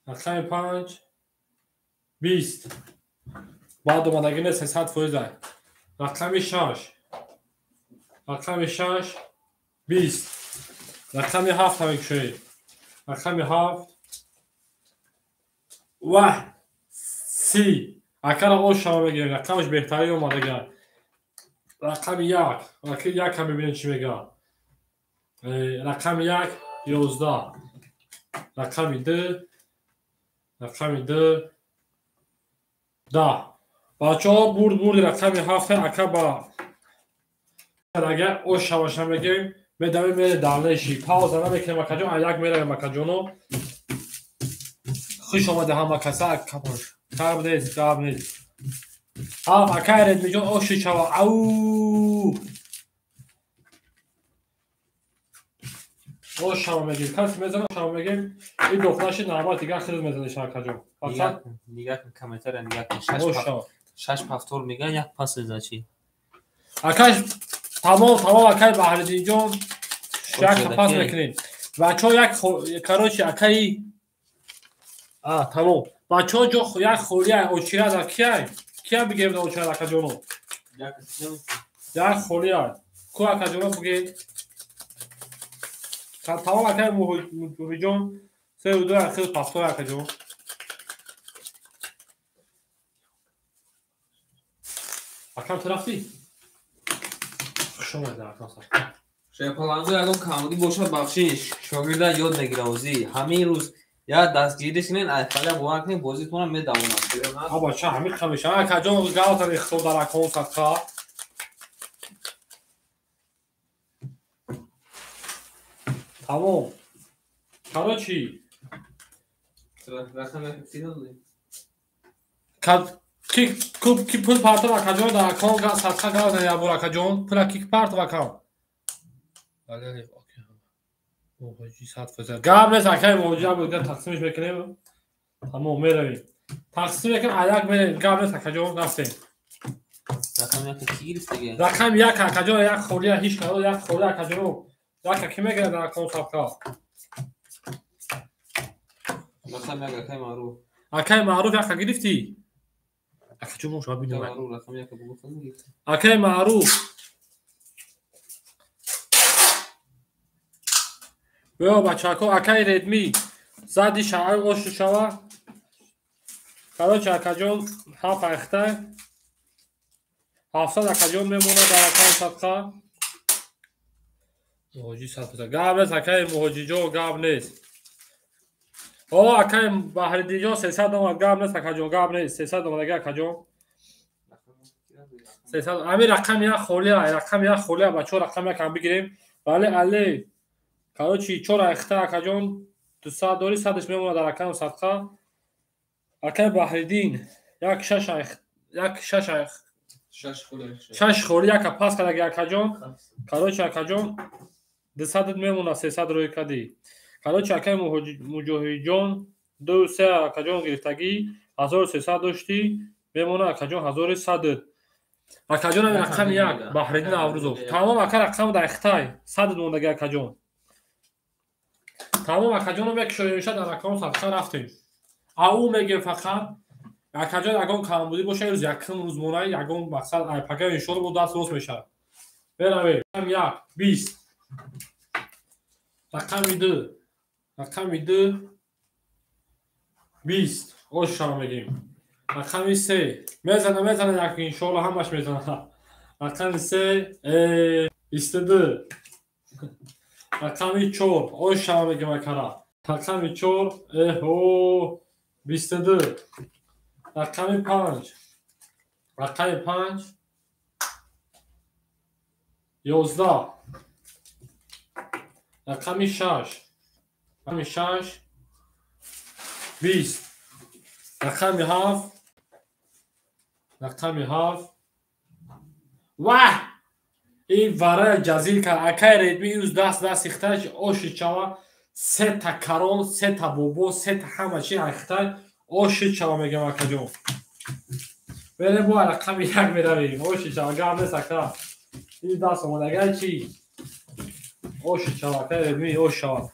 S2: Рақами 5 20. Баъд омадагӣ не 300%. Рақами 6. Рақами 6 20. Рақами 7 ҳам мекушоем. Рақами 7 ва 30. Акара ошама мегирем, рақамаш беҳтарин омадага. Рақами 1. Рақами 1 ҳам мебинем чӣ мега. Рақами 1 11. Рақами 2, рақами 2, 10. Бачаҳо бурд рақами 7 ака ба агар ош шаваша мегем, медавем мере далеши. Пауза намекунем акаҷон, а як меравем акаҷоно. Хуш омада ҳама каса, каб нест, гап нест. Ҳафт акай Редмиҷон оши шава. Ау! Ош шава мегем. Каси мезана шава мегем. Ин дохлаши навбат дигар хиз мезанеш акаҷон. Фақат
S1: нигоҳ кун комментария нигоҳ кун. Шаш пафтор меган як пас мезанчи.
S2: Акаш тамом акай Баҳриддинҷон як пас мекунем. Бачаҳо як короче акаи тамом. Бачаҳо ҷо як холия очирада кияй? Кия бигем да очирада акаҷоно? Як холия. Ку акаҷоно бигем? Тамом акай Муҳиҷон 3-2 ахир пафтор акаҷон. Акам ту рафтӣ? Хуш омадӣ акам сар.
S1: Шерпаланго ягон камбудӣ бошад бахшиш. Шогирда ёд мегира озӣ. Ҳамин рӯз я дастгирӣ кунед, айфаля бовар кунед, бозитонро медавонад.
S2: А бача ҳамин қамеша. Акаҷон гавтан ихтор дар акон садқа. Тамом. Короче. Ки пул партов акаҷон дар акон садқа гавтан ябор акаҷон. Пула ки партов акам. Гап нест акай муҳоҷир буд, тақсимиш мекунем. Тамом меравем. Тақсим мекунем, аяк меравем. Гап нест акаҷон, рафтем.
S1: Рақами як ки гирифтаги?
S2: Рақами як акаҷон, як холия ҳеч кадо, як холия акаҷон. Як ки мегирад дар акон садқа?
S1: Рақами як акай Маъруф.
S2: Акай Маъруф як гирифтӣ? Акаҷон мо шума бинем.
S1: Рақами як бугу.
S2: Акай Маъруф. Биё бачако, акай Редми зади шаър ошу шава. Короче акаҷон ҳафт айхта 700 акаҷон мемонад дар акай садқа. Муҳоҷир садқа. Гап нест акай Муҳоҷирҷон, гап нест. О акай Баҳриддинҷон 300 омад, гап нест акаҷон, гап нест. 300 омадаги акаҷон. 300. Ҳамин рақами як холия, рақами як холия бачаҳо, рақами як ҳам бигирем. Бале але. Короче, 4 айхта акаҷон 200 дори, 100-ш мемонад дар акам садқа. Акай Баҳриддин як 6 айх, як 6 айх, 6 холи яка пас кардаги акаҷон. Короче акаҷон 200 мемонад, 300 рӯй кардӣ. Короче акай Муҷоҳидҷон 2-3 акаҷон гирифтагӣ, 1300 доштӣ, мемонад акаҷон 1100. Акаҷон ҳамин рақами як Баҳриддин Аврузов. Тамом ака рақам дар Хитай 100 мондаги акаҷон. Тамом акаҷонро мекушоем, дар акон садқа рафтем. Ау мегем фақат акаҷон ягон камбудӣ боша, рӯз якум рӯз монай, ягон мақсад айпака иншоалло бо даст рост мешавад. Меравем. Рақами 1 20. Рақами 2, рақами 2 20. Ош шава мегем. Рақами 3 мезана як иншоалло ҳамаш мезана. Рақами 3 22. Рақами 4 ош шава мегем акара. Рақами 4 эҳо 22. Рақами 5, рақами 5 11. Рақами 6, рақами 6 20. Рақами 7, рақами 7 ваҳ! Ин варая ҷазил кард. Акай Редми ирӯз даст ихтач оши чава, сета карон, сета бобо, сета ҳама чи айхтай оши чава мегам акаҷон. Берем бо рақами 1 меравем. Оши чава, гап нест ака. Ин даст омадагай чи? Оши чава, акай Редми ош шава.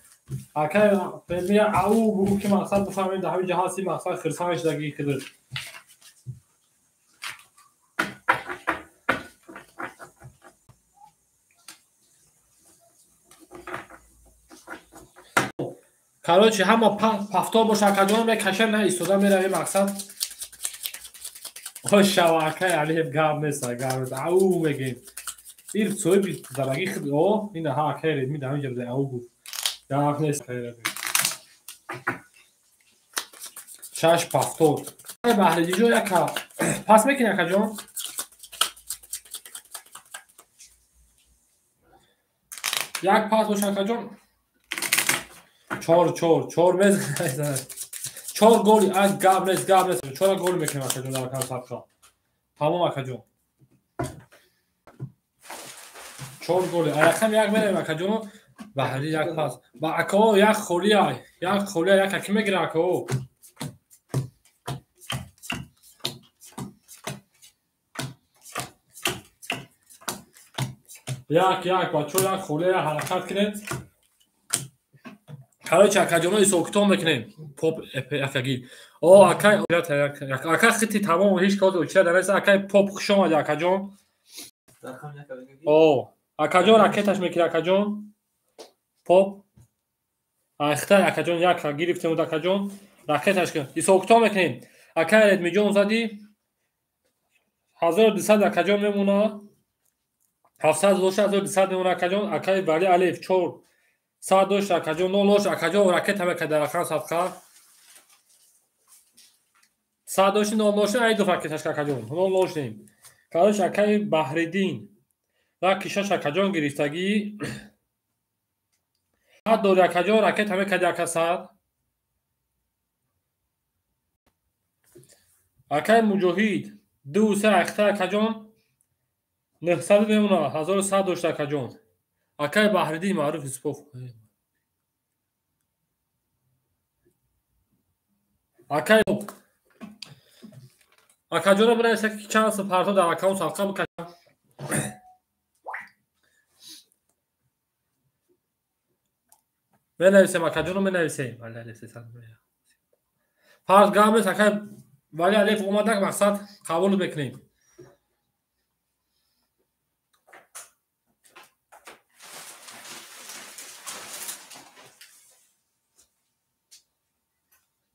S2: Акай Редми ау бугу ки мақсад бифаҳмем дар ҳамин ҷо ҳасти мақсад хирсанш даги кидр. Короче, ҳама пафтор боша акаҷон мекашем, на истода меравем мақсад. Ош шава акай Алиев, гап нест, гап нест. Ау мегем. Ир соҳиби зараги худ, о, ина ҳа акай Редми дар ҳамин ҷо ау гуфт. Гап нест акай Редми. 6 повтор. Баҳридиҷон яка пас мекунӣ акаҷон? Як пас боша акаҷон. 4 4 4 мезанад. 4 голи, а гап нест, гап нест. 4 гол мекунем акаҷон дар акан садқа. Тамом акаҷон. 4 голи. Рақам як меравем акаҷон. Баҳри як пас. Ба акао як холия, як холия, як аки мегира акао. Як як бачо як холия ҳаракат кунед. Короче, акаҷоно ҳисобкитоб мекунем. Поп акаги. О, акай ака хити тамом ҳеч кор уча дар акай поп хуш омади акаҷон. О, акаҷон ракеташ мекунад акаҷон. Поп ахта акаҷон як гирифтем уд акаҷон. Ракеташ кун. Ҳисобкитоб мекунем. Акай Редмиҷон зади 1200 акаҷон мемона. 700 дошт 1200 мемона акаҷон. Акай Вали Алиф 4 100 дошт акаҷон 0 дошт акаҷон ракета мекард дар рақам садқа. 100 дошт 0 дошт ай ду ракеташ акаҷон 0 доштем. Короче акай Баҳриддин раки 6 акаҷон гирифтагӣ. 100 дори акаҷон ракета мекард ака 100. Акай Муҷоҳид 2 3 ахта акаҷон 900 мемона 1100 дошт акаҷон. Акай Баҳриддин Маъруф Юсупов. Акай акаҷонро бинависед ки чанд парто дар аккаунт садқа бикашам. Менависем акаҷонро менависем. Фарз гап нест акай Вали Алиф омадак мақсад қабул мекунем.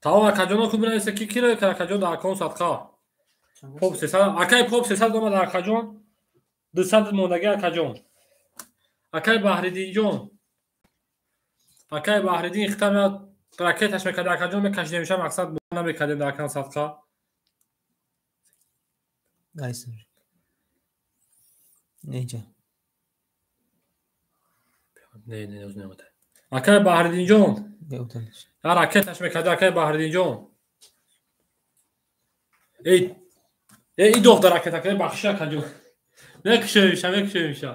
S2: Тамом акаҷоно хуб бинависед ки киро акаҷон дар аккаунт садқа. Поп 300 акай поп 300 омад акаҷон. 200 мондагӣ акаҷон. Акай Баҳриддинҷон. Акай Баҳриддин хитам ракеташ мекард акаҷон мекашидем ша мақсад намекардем дар аккаунт садқа.
S1: Айсен. Неҷа.
S2: Не, не, не, не. Акай Баҳриддинҷон. Ракеташ мекард акай Баҳриддинҷон. Эй, эй, идоф дар ракета акай бахши акаҷон. Мекушемиша, мекушемиша.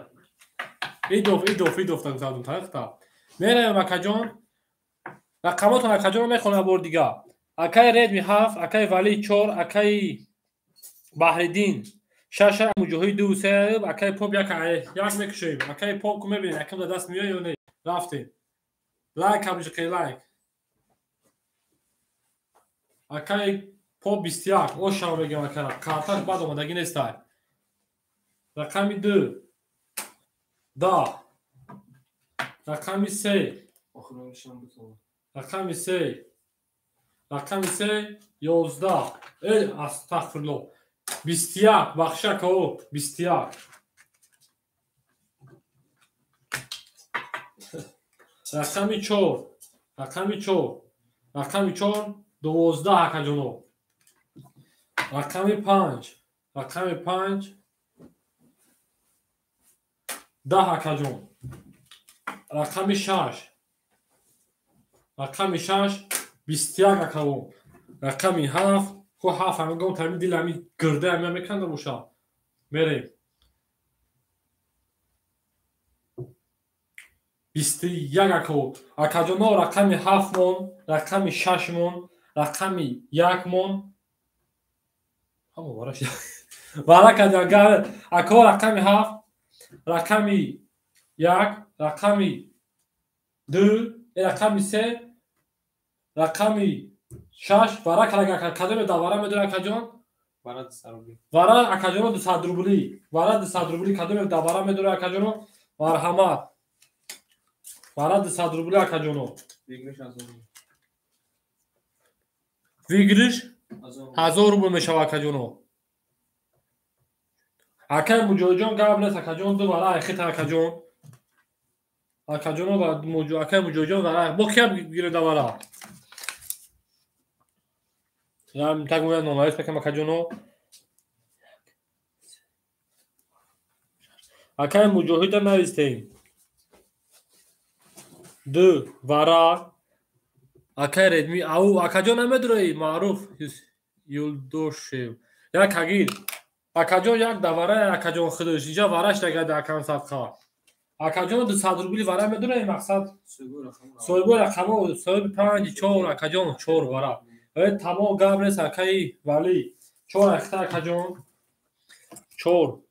S2: Идоф, идоф, идоф тагзадум тарихта. Меравем акаҷон. Рақамотон акаҷонро мехонам бор дига. Акай Редми 7, акай Вали 4, акай Баҳриддин 6, Муҷоҳид 2 3, акай Поп 1 як мекушем. Акай Поп ку мебинем, якам дар даст меояд ё не. Рафтем. Лайк ҳамҷиқи лайк. Акай Поп 21, ошам мегам ака. Карташ бад омадагӣ нестай. Рақами 2 10. Рақами 3. Рақами 3. Рақами 3 11. Эй, астағфируллоҳ. 21 бахши акао 21. Рақами 4. Рақами 4. Рақами 4 12 акаҷоно. Рақами 5. Рақами 5 10 акаҷон. Рақами 6. Рақами 6 21 акао. Рақами 7 хо 7 ҳамгом тами дил ҳами гирда ҳами меканда боша. Мерем. 21 акао. Акаҷоно рақами 7 мон, рақами 6 мон, рақами 1 мон. Ҳамо вараш. Вара каҷа акао рақами 7, рақами 1, рақами 2, рақами 3, рақами 6 вара кадоме да вара медора акаҷон?
S4: Вара 200 рубли.
S2: Вара акаҷоно 200 рубли. Вара 200 рубли кадоме да вара медора акаҷоно? Марҳамат. Вара 200 рубли акаҷоно.
S4: Выигрыш 1000 рубл.
S2: Выигрыш 1000 рубл мешава акаҷоно. Акай Муҷоҳидҷон гап нест акаҷон ду вара айхита акаҷон. Акаҷоно ва акай Муҷоҳидҷон вара бо кия гирем да вара? Ям так муя номарис мекам акаҷоно. Акай Муҷоҳида навистем. Ду вара. Акай Редми ау акаҷон намедурои Маъруф Юлдошев. Як агир. Акаҷон як давара акаҷон худаш инҷа вараш дагада акам садқа. Акаҷон 200 рубли вара медурои мақсад. Соҳиби рақамо соҳиби 5 4 акаҷон 4 вара. Тамом гап нест акаи Валӣ. 4 ахта акаҷон. 4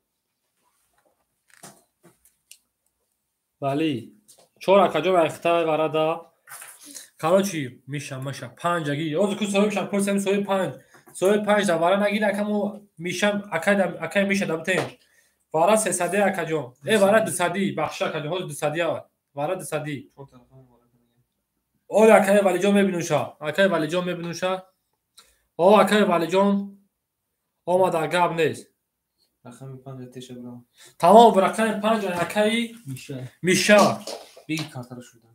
S2: Валӣ. 4 акаҷон ахта варада. Короче, миша маша 5 аги. Озу ку соҳибшам пурсем соҳиби 5. Соҳиби 5 да вара нагир акаму мишам акай миша дабтем. Вара 300 акаҷон. Вара 200 бахш акаҷон ҳозир 200 ава. Вара 200. Оля акай Валиҷон мебинуша. Акай Валиҷон мебинуша. О акай Валиҷон омада гап нест.
S1: Рақами 5 теша бурам.
S2: Тамом рақами 5 акай
S1: Миша.
S2: Миша.
S1: Биги картара шуда.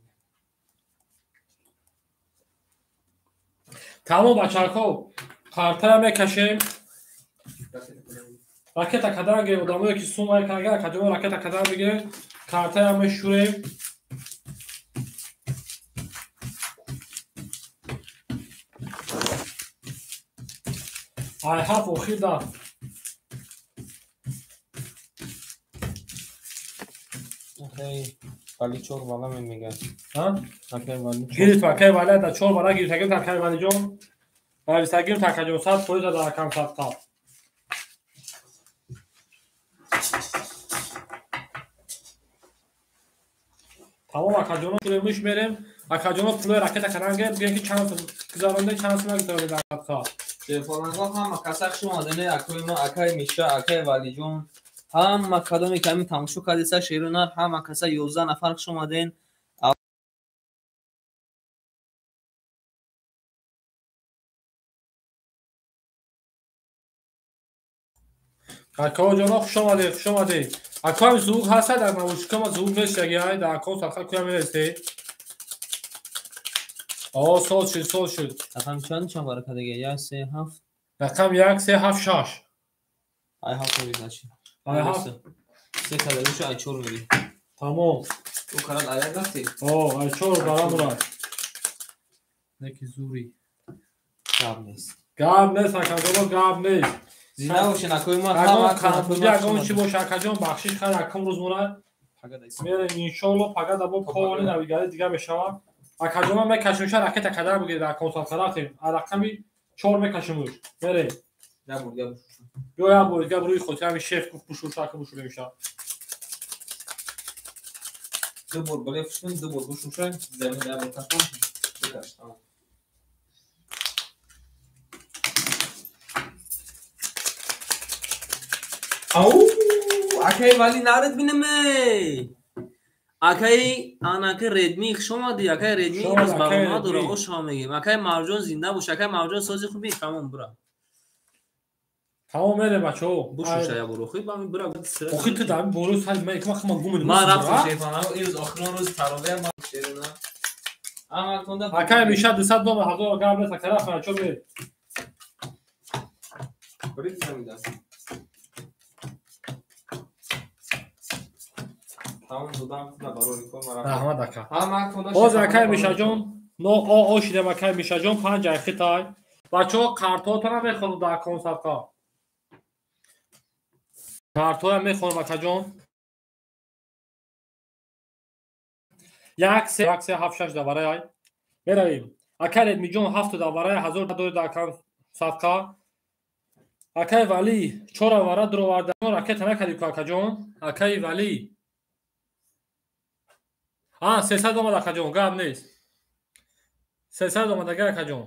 S2: Тамом бачаҳо, картара мекашем. Ракета кадан гирем, одамое ки сум ай кардага, акаҷон ракета кадан бигирем, картара мешурем. Ай ҳафт охир да.
S1: Акай Вали 4 вала мегӯяд.
S2: Ҳа?
S1: Акай Вали 4.
S2: Гирифт акай Вали да 4 вала гирифт, агар акай Валиҷон. Нависагим акаҷон 100% да акам садқа. Тамом акаҷоно пулемуш мерем. Акаҷоно пулои ракета кардан гирем, бигӯем ки чанд гузаронда, чанд сум нагузаронда дар садқа.
S4: Телефонҳо ҳама каса хуш омадане, акои ма, акай Миша, акай Валиҷон, ҳама кадоме ки ҳамин тамошо кардеса шерунар, ҳама каса 11 нафар хуш омаден.
S2: Акоҷоно хуш омадед, хуш омадед. Акоам звук ҳаста дар наушникама звук нест яги ай дар акон садқа куя мерасед. О, соз шуд, соз шуд.
S1: Рақам чанд чанд вара кардага? 1 3 7.
S2: Рақам 1 3 7 6.
S1: Ай 7 мери значи.
S2: Ай 7.
S1: Се кардагишу ай 4 мери.
S2: Тамом.
S4: Ӯ карад ай як рафти?
S2: О, ай 4 барамурад. Неки зури.
S1: Гап нест.
S2: Гап нест акаҷоно, гап нест.
S4: Зинда бошен акои ма,
S2: ягон чи боша акаҷон, бахшиш хайр акам рӯз мурад. Мерем иншоалло пага да бо ковани навигари дига мешавад. Акаҷоно мекашимша ракета кадар бигиред акон садқа рафтем. Рақами 4 мекашимуш. Мерем. Биё як бор дига рӯи хотир ҳамин шеф гуфт бушурша ака бушуремша.
S4: Ду бор бале фушкун, ду бор бушурша, замин як бор ташкун, бикаш.
S1: Ау, акай Вали наред бинаме. Акай анака Редми хуш омадӣ, акай Редми имрӯз барнома дора, ош мегем. Акай Марҷон зинда бош, акай Марҷон сози хуби, тамом бура.
S2: Тамом мерем бачаҳо.
S1: Бушуша я буро, хуб ами бура.
S2: Охи ту дар боро сай ман икма хама гум
S4: Ман рафтам шефана, имрӯз охирон рӯзи таровеҳ ман шерина. Ама тонда
S2: Акай Миша 200 доллар ҳазор гап нест, акай рафтам чо мер.
S4: Брит замида. Тамом додам худа барои кор мара.
S2: Раҳмат ака.
S4: Ҳама тонда.
S2: Боз акай Мишаҷон, но о о шидам акай Мишаҷон 5 айхитай. Бачаҳо картотона мехонам дар акон садқа. Картоя мехонам акаҷон. 1 3 1 3 7 6 даварай ай. Меравем. Акай Редмиҷон 7 даварай 1000 доред дар акон садқа. Акай Валӣ 4 вара дуроварда. Ракета накардӣ ку акаҷон. Акай Валӣ 300 омад акаҷон, гап нест. 300 омад ага акаҷон.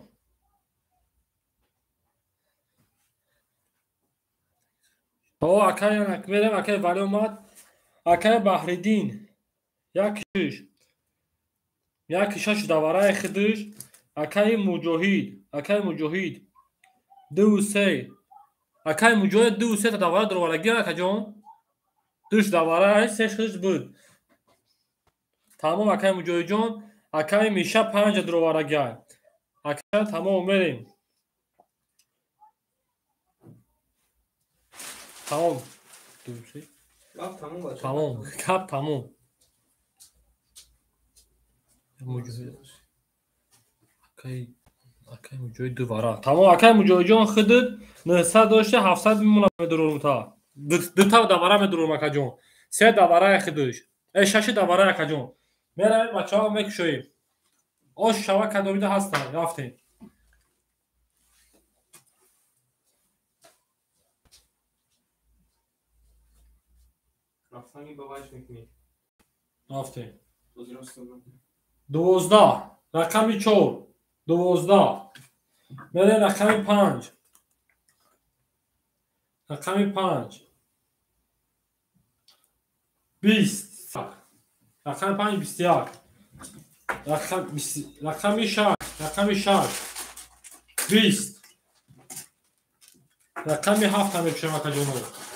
S2: О, акай мерем, акай Валӣ омад. Акай Баҳриддин 1 6 1 6 давараи хидиш. Акай Муҷоҳид, акай Муҷоҳид 2 3. Акай Муҷоҳид 2 3 та давара дуровардаги акаҷон. 2 давараи 3 хидиш буд. Тамом акай Муҷоҳидҷон, акай Миша 5 дуровардаги. Ака тамом мерем. Тамом. Тамом. Гап тамом. Акай муҷоҳид ду вара. Тамом, акай муҷоҳидҷон худат 900 дошта 700 мемона медурум та. Дута давара медурум акаҷон. Се давара худаш. Шаш давара акаҷон. Меравем бачаҳо мекушоем. Ош шава кадомида ҳастанд. Рафтем. Рафтем. 12 рақами 4 12 мерем рақами 5 рақами 5 20 рақами 5 21 рақами 6 рақами 6 20 рақами 7 мекушем акаҷоно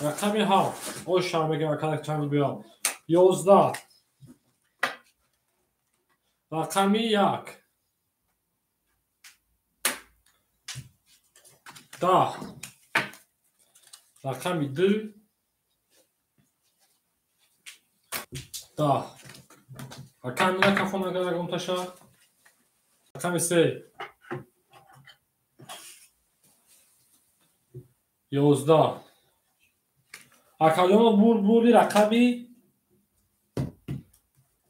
S2: рақами 7 оша мегем ака чанд биёд 11 рақами 1 10 рақами 2 10 рақами 1 кафон агар ягонташа рақами 3 11 акаҷоно бурди рақами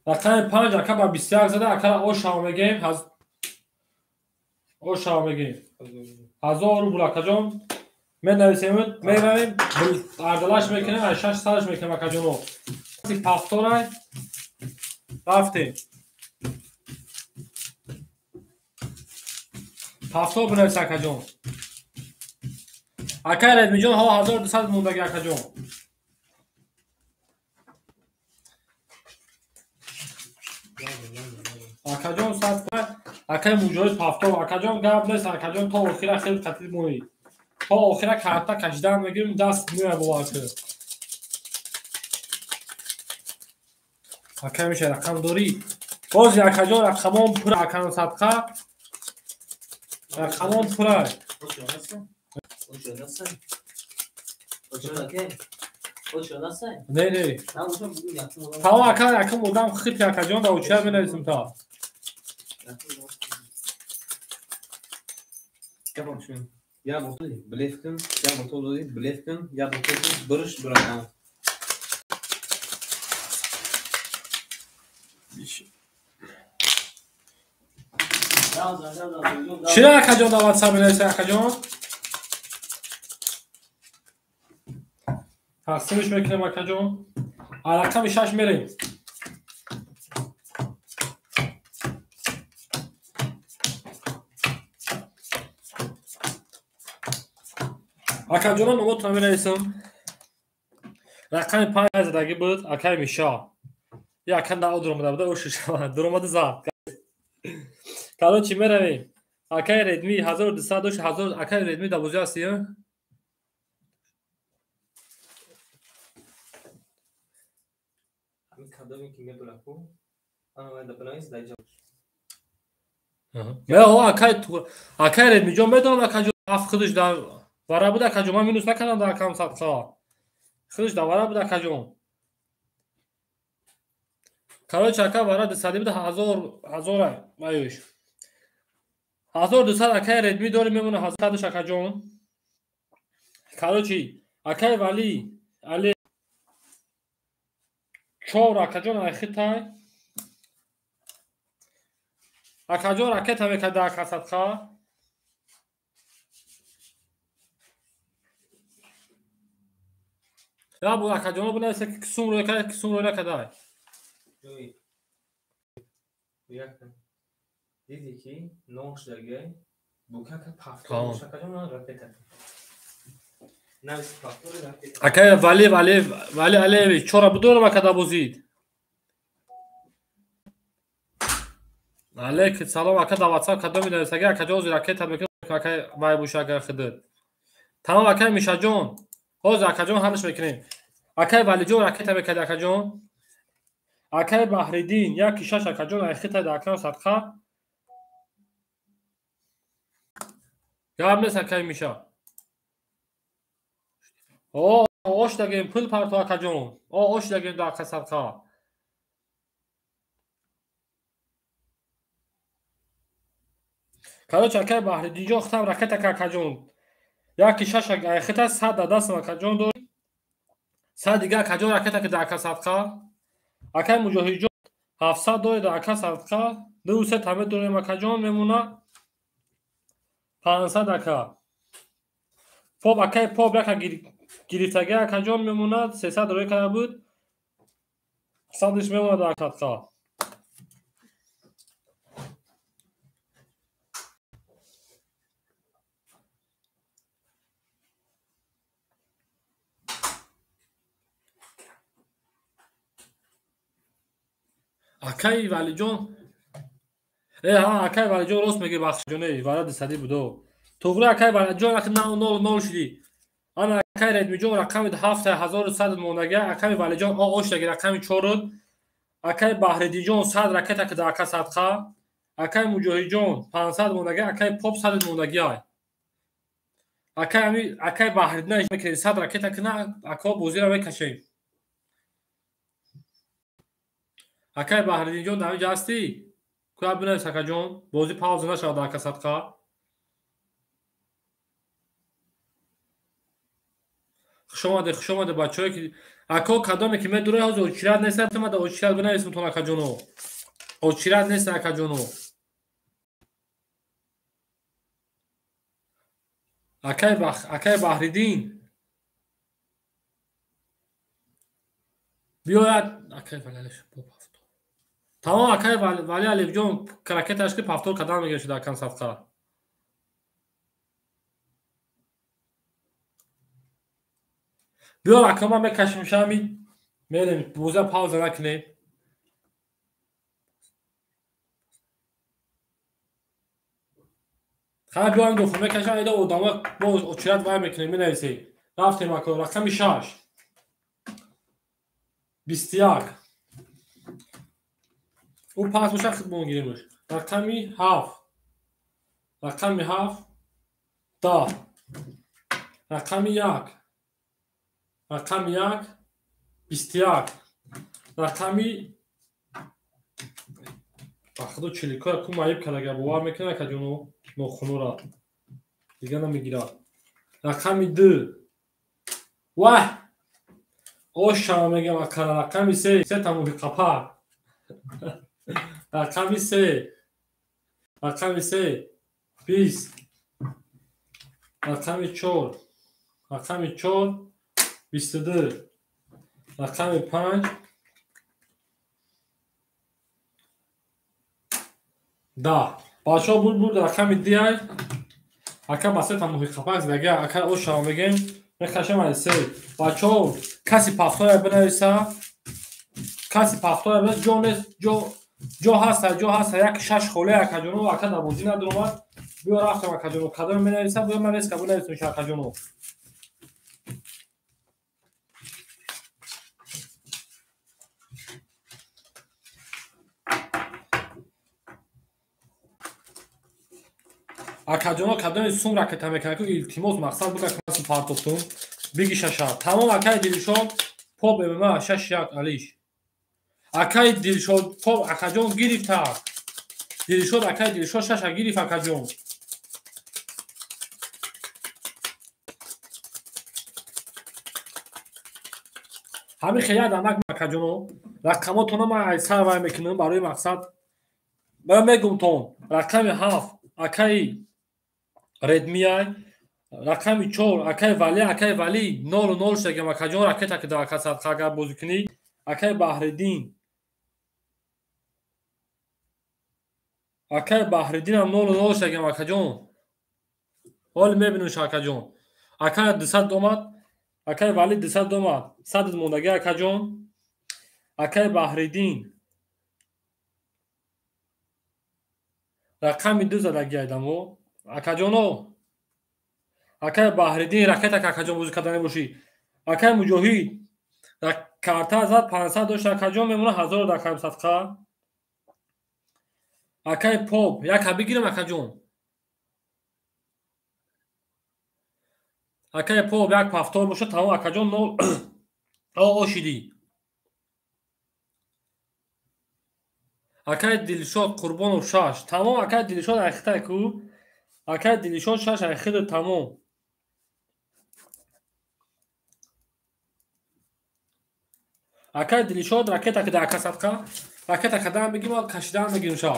S2: 5 ака ба 21 зада акара ошав мегем ошав мегем 1000 рубл акаҷон менависем меравем ардалаш мекунем аз 6 сараш мекунем акаҷоно пафторай рафтем пафтор бинавис акаҷон акай Редмиҷон ҳо 1200 мондаги акаҷон акаҷон сад акай муҷоҳид пафтор акаҷон гап нест акаҷон то охира хеле қатил моӣ то охира карта кашидан мегирим даст меояд бовар кун акай меша рақам дорӣ боз акаҷон рақамон пур акам садқа рақамон пура не не тамом ака якум одам хити акаҷон да уча менависем та
S4: Я бутыл блеф кун, я бутыл додӣ блеф кун, я бутыл буриш бурам.
S2: Чира акаҷон да WhatsApp менависи акаҷон? Тақсимиш мекунем акаҷон. Рақами 6 мерем. Акаҷонон номотро менависам. Рақами 5 задагӣ буд акай Миша. Якан да дуромада буда ошишава дуромада зад. Короче меравем. Акай Редми 1200 дошт 1000 акай Редми да бозӣ ҳастӣ?
S1: Ҳамин кадоме ки мебураку ана да бинавис дар ҷо.
S2: Ме о акай Редмиҷон медонам акаҷон аф худаш дар вара буда акаҷон ман минус накардам дар акам садқа. Худаш дар вара буда акаҷон. Короче ака вара 200 буда 1000 1000 аюш. 1200 акай Редми дорем мемона 1000 акаҷон. Короче акай Вали Али 4 акаҷон айхитай. Акаҷон ракета мекарда ака садқа. Я бу акаҷоно бинависа ки кисум рӯй карда кисум рӯй накарда.
S1: Диди ки нол шудагиай букака пафтор акаҷон ман ракета. Навис пафтор ракета.
S2: Акай Вали Вали Вали Алиевич чора будорам акада бозид. Алейк салом ака да WhatsApp кадоми нависаги акаҷон ҳозир ракета мекунам акай вай боша агар худат. Тамом акай Мишаҷон. Ҳозир акаҷон ҳалш мекунем. Акай Валиҷон ракета мекард акаҷон. Акай Баҳриддин 1-6 акаҷон айхита да акам садқа. Гап нест акай Миша. О Ош дагем пул парто акаҷон. Ош дагем дар ака садқа. Короче, акай Баҳриддинҷон хитам ракета ка акаҷон. Яки шаш хита 100 да дастам акаҷон дор. 100 дига акаҷон ракета ки дар ака садқа. Акай Муҷоҳидҷон 700 доред дар ака садқа. 2-3 таме дорем акаҷон мемона 500 ака. Поп акай поп яка гирифтаги акаҷон мемонад 300 рӯй карда буд. 100-ш мемонад дар садқа. Акай Валиҷон ҳа акай Валиҷон рост мегӣ бахшҷон вара 200 будо. Туғри акай Валиҷон аки 0-0 шудӣ. Ана акай Редмиҷон рақами 7100 мондага, акай Валиҷон оштаги рақами 4, акай Баҳриддинҷон 100 ракета ки дар ака садқа, акай Муҷоҳидҷон 500 мондага, акай Поп 100 мондаги ай. Акай ами акай Баҳриддин мекунед 100 ракета ки на ака бозиро мекашем. Акай Баҳриддинҷон дар инҷа ҳастӣ? Куя бинавис акаҷон, бозӣ пауза нашавад дар ака садқа. Хушомаде, хушомаде бачаҳое ки ако кадоме ки медуре ҳозир очират нест, мада очират бинависмтон акаҷоно. Очират нест акаҷоно. Акай Баҳриддин биёяд акай Валиалиф бо пафтор. Тамом акай Валиалиф ҷон ракеташ ки пафтор кадан мегирад шуда акан садқа. Биё ака ман мекашем шами мерем боза пауза накунем. Хай биё ин дохил мекашам ида одамо боз очират вай мекунем менависем. Рафтем ака рақами 6 21 ӯ пас боша хидмон гиремш. Рақами 7 рақами 7 10 рақами 1 рақами 1 21 рақами бахдо чиликоя ку маиб кардага бовар мекунад акаҷоно нохунура дига намегирад. Рақами 2 ваҳ ошама мегам акара рақами 3 се тамоми қапа рақами 3 рақами 3 20 рақами 4 рақами 4 22 рақами 5 10. Бачаҳо буд буд рақами 2 ака ба се тамоми қапак задага ака ошама мегем мехашам ай се. Бачаҳо каси пафтора бинависа, каси пафтора бинависа, ҷо нест, ҷо ҳаста, ҷо ҳаста, як шаш холе акаҷоно, ака дар бозӣ надуромад. Биё рафтам акаҷоно, кадоме менависа, биё ман нест ка бинависам ша акаҷоно. Акаҷоно кадоме сум ракета мекунад ку илтимос мақсад буд ка сум партофтум. Биги шаша. Тамом акай Дилшод поп ММА 6-1 алиш. Акай Дилшод поп акаҷон гирифта. Дилшод акай Дилшод шаша гирифт акаҷон. Ҳамин хеле дамак акаҷоно. Рақамотонро ман аз сар вай мекунам барои мақсад. Ман мегум тон рақами 7 акай Редмиай, рақами 4 акай Вали, акай Вали 0-0 шудагам акаҷон ракета ки дар ака садқа агар бозӣ кунӣ. Акай Баҳриддин акай Баҳриддинам 0-0 шудагам акаҷон. Ҳоли мебинем акаҷон. Акай 200 омад, акай Вали 200 омад, 100 мондаги акаҷон. Акай Баҳриддин рақами 2 задаги айдамо. Акаҷоно акай Баҳриддин ракета ка акаҷон бозӣ карда небошӣ. Акай Муҷоҳид карта зад 500 дошт акаҷон мемона 1000 дар акай садқа. Акай Поп яка бигирам акаҷон. Акай Поп як повтор бошад, тамом акаҷон нол ошидӣ. Акай Дилшод Қурбонов 6. Тамом акай Дилшод айхитай ку. Акай Дилшод 6 айхида тамом. Акай Дилшод ракета кида ака садқа. Ракета кадан бигим, кашидан бигим ша.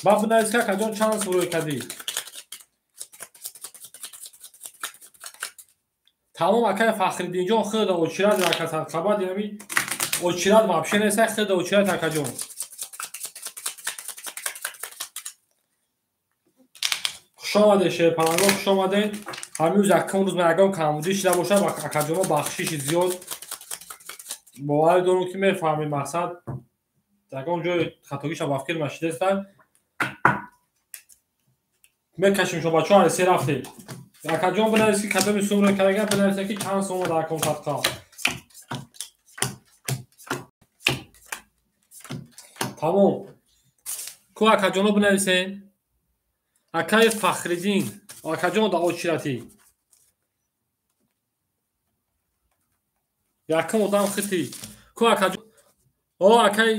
S2: Ба бинавис ки акаҷон чанд сум рӯй кардӣ. Тамом акай Фахриддинҷон худа очират ака садқа баъд ями очират вообще нест, худа очират акаҷон. Хуш омадед шерпаланго, хуш омадед. Ҳамин рӯз якум рӯз ман ягон камбудӣ шида бошад, акаҷоно бахшиши зиёд. Боварӣ дорам ки мефаҳмед мақсад. Ягон ҷои хатогиша ба фикр нашидастанд. Мекашем шумо бачаҳо ҳар се рафтед. Акаҷон бинавис ки кадоми сумро кардага, бинавис ки чанд сум дар акон садқа. Тамом. Ку акаҷоно бинависен. Акаи Фахриддин, акаҷон дар очиратӣ. Якум одам хити. Ку акаҷон. О акай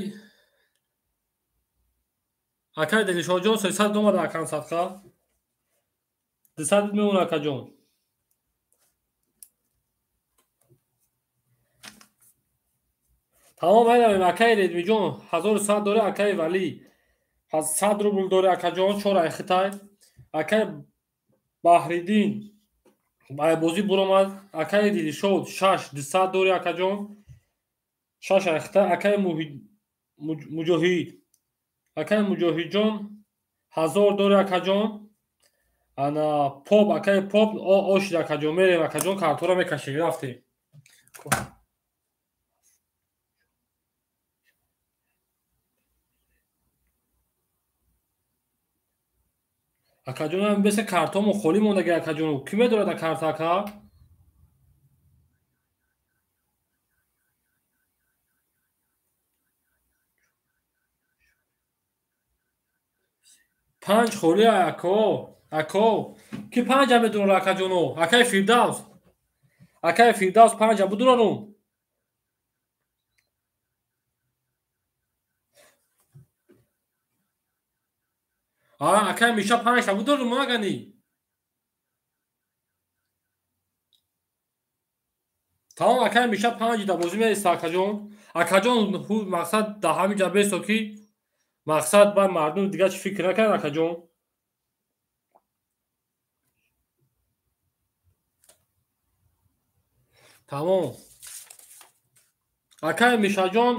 S2: Акай Дилшодҷон 300 омада акан садқа. 200 мемона акаҷон. Тамом айравем акай Редмиҷон 1100 дори, акай Валӣ 100 рубл дори акаҷон, 4 айхитай. Акай Баҳриддин бозӣ буромад, акай Дилшод 6 200 дори акаҷон, 6 айхитай. Акай Муҷоҳид, акай Муҷоҳидҷон 1000 дори акаҷон. Ана Поп, акай Поп ошид акаҷон. Мерем акаҷон, картора мекашем, рафтем. Акаҷон бесе картомо холӣ мондаги акаҷон. Кӣ медорад карта ака? Панҷ холӣ ако. Ако. Ки панҷа медорад акаҷоно? Акай Фирдавс. Акай Фирдавс панҷа будурарум. Акай Миша панҷта будурарум агани. Тамом акай Миша панҷ да бозӣ меиста акаҷон. Акаҷон мақсад да ҳамин ҷа бесо ки мақсад ба мардум дигар чӣ фикр накард акаҷон. Тамом. Акай Мишаҷон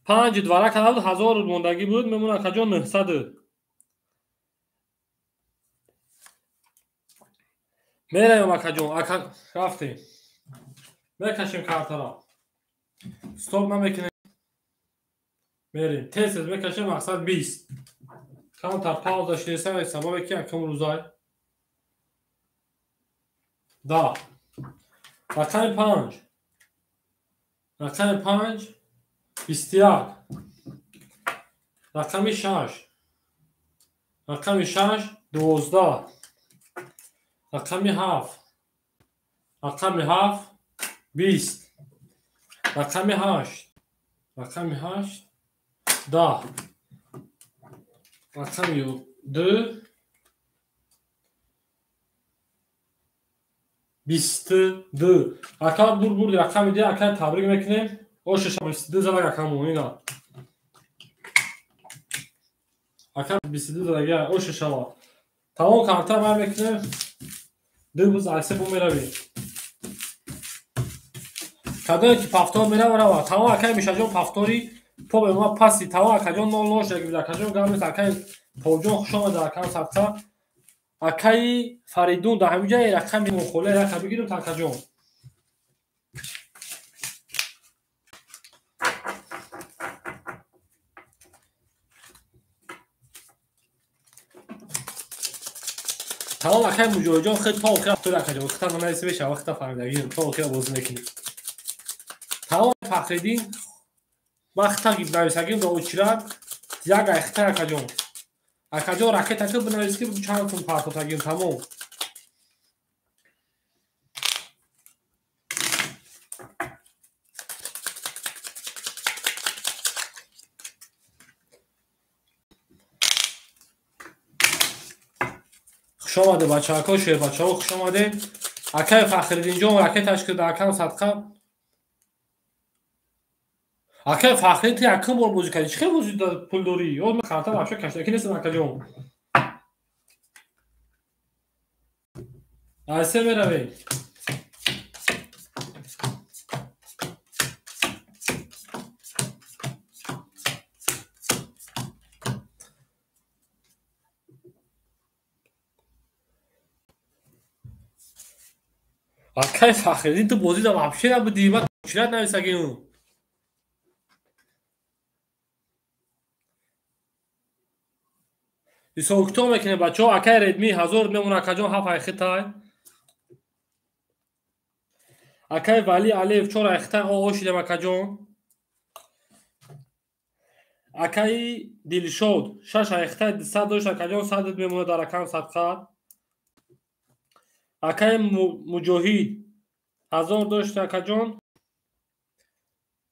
S2: 5 двара карда буд, 1000 мондагӣ буд, мемона акаҷон 900. Меравем акаҷон, ака рафтем. Мекашем картара. Стоп намекунем. Мерем. Тез тез мекашем, мақсад 20. Камтар пауза шидеса, сабабе ки акам рӯзай. Да. Рақами 5. Рақами 5 21. Рақами 6. Рақами 6 12. Рақами 7. Рақами 7 20. Рақами 8. Рақами 8 10. Рақами 2 22. Ака бур бурди рақами 2 ака табрик мекунем. Оша 22 задак акамон ина. Ака 22 задак оша шава. Тамом карта бар мекунем. Ду буз аксе бу меравем. Кадое ки пафтор мерава рава. Тамом акай Мишаҷон пафтори по ма паси. Тамом акаҷон 0 0 шагиб акаҷон гап нест. Акай Полҷон хуш омада акам садқа. Акаи Фаридун дар ҳамин ҷа рақами мухоле рақа бигирем та акаҷон. Тамом акай Муҷоҳидҷон хел то охира тур акаҷон хата нанаиси мешава вақта фаҳмидагӣ то охира бозӣ мекунем. Тамом Фахриддин вақта нависагим до очират як айхта акаҷон. Акаҷон, ракета ки бинавис ки чанд сум партотагим, тамом. Хуш омаде бачаҳако, шербачаҳо, хуш омаде. Акаи Фахриддинҷон ракеташ ки дар акам садқа. Акаи Фахриддин, ту якум бор бозӣ кардӣ, чӣ хел бозӣ пул дорӣ? Ёд ман карта вообще каштаки нестам, акаҷон. Айсе меравем. Акаи Фахриддин, ту бозида вообще набудӣ, ман чират нависагим. Ҳисобкитоб мекунем, бачаҳо. Акаи Редми 1000 мемона, акаҷон, 7 айхитай. Акаи Вали Алиев 4 айхитай, ошидем, акаҷон. Акаи Дилшод 6 айхитай 200 дошт, акаҷон, 100 мемона дар акам садқа. Акаи Муҷоҳид 1000 дошт, акаҷон.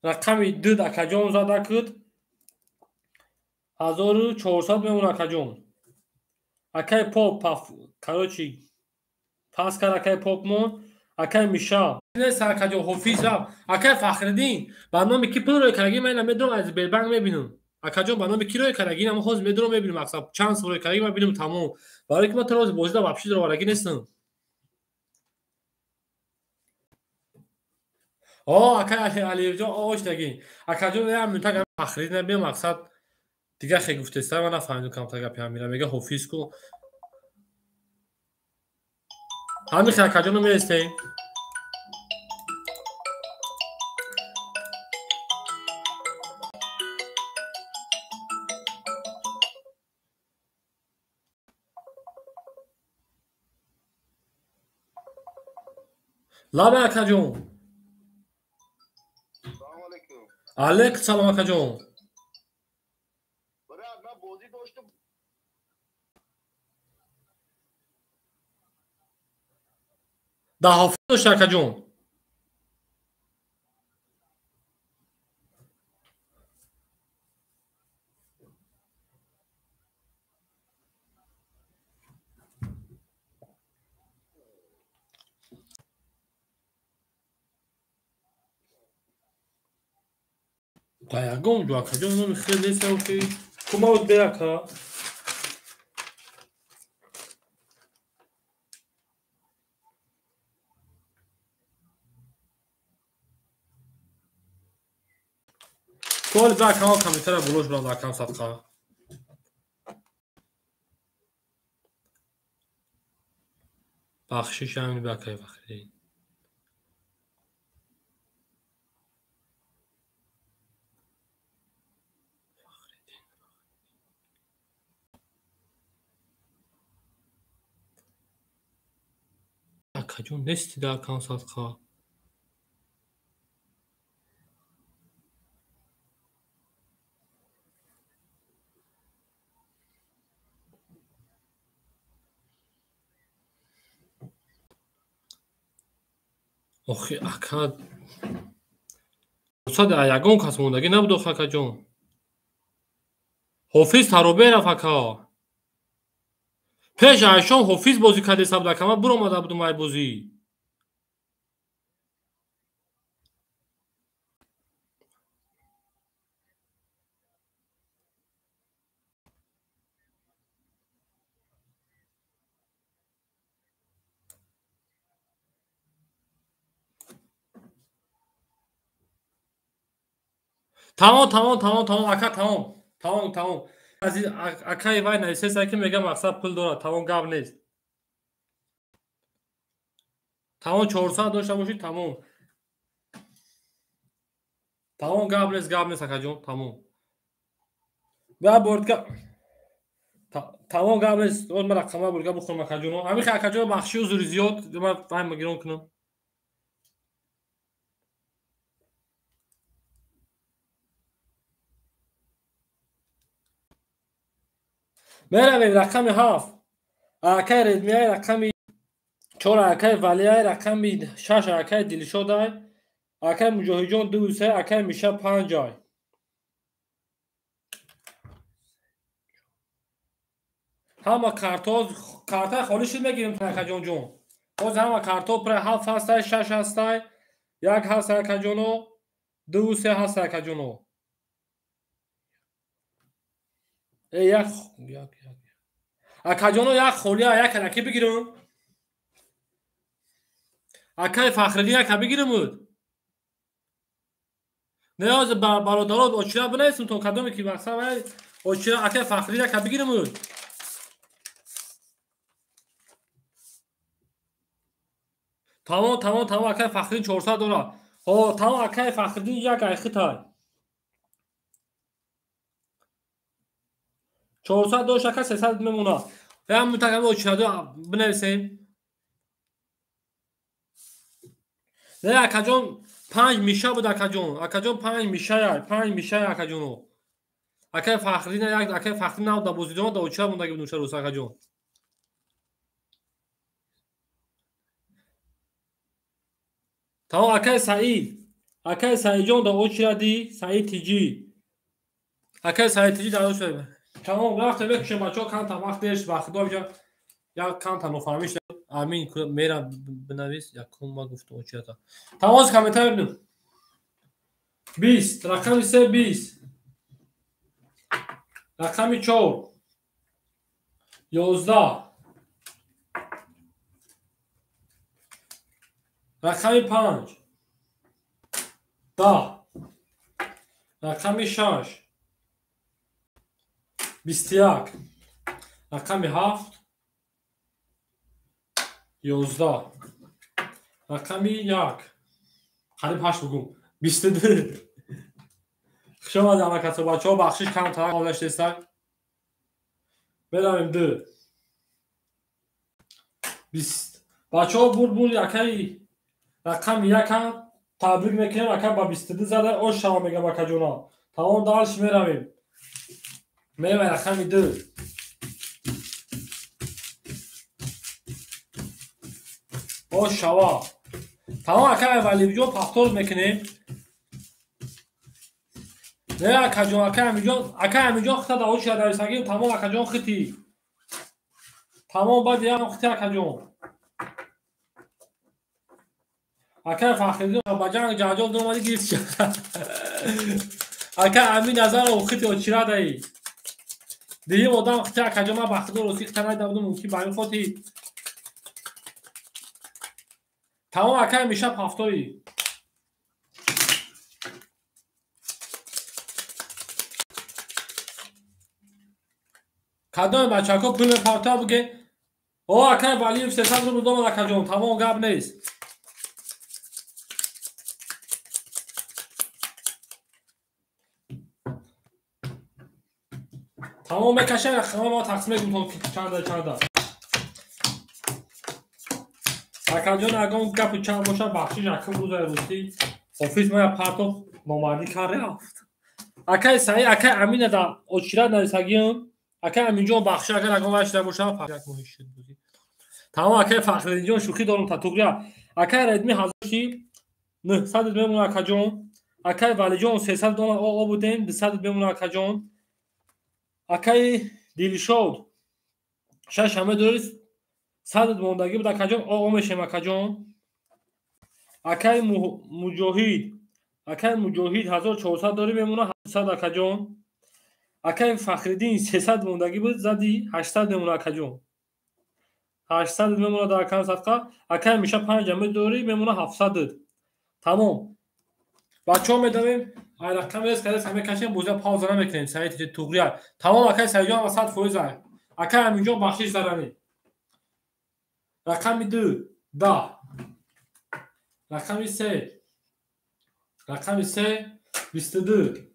S2: Рақами 2 акаҷон зада куд. 1400 мемона, акаҷон. Акаи Поп, короче, пас кард акаи Попмон. Акаи Миша. Нест, акаҷон, Ҳофиз рафт. Акаи Фахриддин, ба номи ки пул рӯй кардаги, ман ина медонам, аз Сбербанк мебинам. Акаҷон, ба номи ки рӯй кардаги, ина ман ҳозир медонам, мебинам, мақсад чанд сум рӯй кардаги, ман бинам, тамом. Барои ки ман то ҳозир бозида вообще даровардаги нестам. Акаи Алиевҷон, ошдаги. Акаҷон, як минута Фахриддин набия, мақсад дига хе гуфтеста, ман нафаҳмидам камтар гапи ҳамира. Мега Ҳофиз ку. Ҳамин хе акаҷоно мерестем. Лаба, акаҷон. Алейкум салом, акаҷон. Да ҳофиз дошт, акаҷон. Да ягон ҷо, акаҷон, номи хел нест, охи. Кумаут бе, ака. Коли ба акам компютера булош бурам акам садқа. Бахшиш ҳамин ба акаи Фахриддин. Акаҷон, нести дар акам садқа. Охи, ака, сад ягон кас мондагӣ набуд, охи, акаҷон. Ҳофиз таробе рафт, ака. Пеш айшон Ҳофиз бозӣ кардеса буд, ака, ман буромада будум ай бозӣ. Тамом, тамом, тамом, тамом, ака, тамом, тамом, тамом. Азиз акаи вай нависеса ки мега мақсад пул дорад, тамом, гап нест. Тамом, 400 дошта бошӣ, тамом. Тамом, гап нест, гап нест, акаҷон, тамом. Ба бордга тамом, гап нест. Оз ман рақама бурга бухонам, акаҷоно. Ҳамин хе, акаҷон, бахши узри зиёд, ман вайма гирон кунам. Меравем рақами 7. Акай Редмиай рақами 4, акай Валиай рақами 6, акай Дилшодай, акай Муҷоҳидҷон 2 3, акай Миша 5 ай. Ҳама картҳо карта холӣ шуд мегирем акаҷонҷон. Боз ҳама картҳо пура 7 ҳастай, 6 ҳастай, 1 ҳастай акаҷоно, 2 3 ҳастай акаҷоно. Як як як. Акаҷоно як холия, як аки бигирам. Акай Фахриддин яка бигирам. Не ҳозир бародарот очира бинависем то кадоме ки мақсад вай очира акай Фахриддин яка бигирам. Тамом, тамом, тамом, акай Фахриддин 400 дорад. Ҳо, тамом, акай Фахриддин як айхитай. 400 дошт, ака 300 мемонад. Ям мутакам очирадо бинависем. Не, акаҷон 5 миша буд акаҷон. Акаҷон 5 мишая, 5 мишая акаҷоно. Акай Фахриддин як, акай Фахриддин нав да бозидон да очира мондаги буд рус акаҷон. Тамом, акай Саид. Акай Саидҷон да очиради, Саид Тиҷи. Акай Саид Тиҷи да очиради. Тамом, рафтем мекушем бачаҳо, камта вақт дешт, ба худо бижа як камта нофаҳмиш. Амин мера бинавис, якум ма гуфтам очирата. Тамом, ҳозир комментар бинем. 20, рақами 3 20. Рақами 4 11. Рақами 5 10. Рақами 6 21. Рақами 7 11. Рақами 1 қариб 8 бугум 22. Хуш омадед ҳамакасо бачаҳо, бахшиш камтар гаштестак. Меравем 2 20. Бачаҳо бурд бурд акаи рақами 1 табрик мекунем, ака ба 22 зада ош шава мегам акаҷона. Тамом, далш меравем. Меравем рақами 2. Ош шава. Тамом, акай Валиҷон повтор мекунем. Не акаҷон, акай Амиҷон, акай Амиҷон хита да очи нависагим. Тамом, акаҷон хити. Тамом, баъд ям хити акаҷон. Акай Фахриддин ба ҷанг ҷанҷол дуромади гирифт. Акай Амин Назаров хити очирадаи. Дуюм одам хити акаҷон, ман ба худо рости хита надида будум, мумкин ба ҳамин хотир. Тамом, акай Миша повтори. Кадоме бачако пул мепартоя буге? О, акай Валиев 300 рубл домад акаҷон, тамом, гап нест. Тамом, мекашем, рақама ма тақсим мекунем чанда чанда. Акаҷон, агон гапи чанд боша, бахшиш, акам рӯзаи рӯзӣ офис мая партоф номардӣ кард рафт. Акай Саид, акай Амина да очират нависагиам. Акай Аминҷон бахшиш, агар агон вай шуда боша, як моҳи шуд бозӣ. Тамом, акай Фахриддинҷон шӯхӣ дорум та туғрия. Акай Редми 1900 мемонад акаҷон. Акай Валиҷон 300 дона о будем, 200 мемонад акаҷон. Акай Дилшод 6 ҳама дорис 100 мондагӣ буд акаҷон, о мешем акаҷон. Акай Муҷоҳид, акай Муҷоҳид 1400 дорӣ мемонад 700 акаҷон. Акай Фахриддин 300 мондагӣ буд, зади 800 мемонад акаҷон. 800 мемонад дар акам садқа. Акай Миша 5 ҳама дорӣ мемонад 700. Тамом. Бачаҳо медавем, ай рақам рез карда мекашем, бозия пауза намекунем. Саид туғрия. Тамом, акай Саидҷон 100% ай. Акай Аминҷон бахшиш заранӣ. Рақами 2 10. Рақами 3. Рақами 3 22.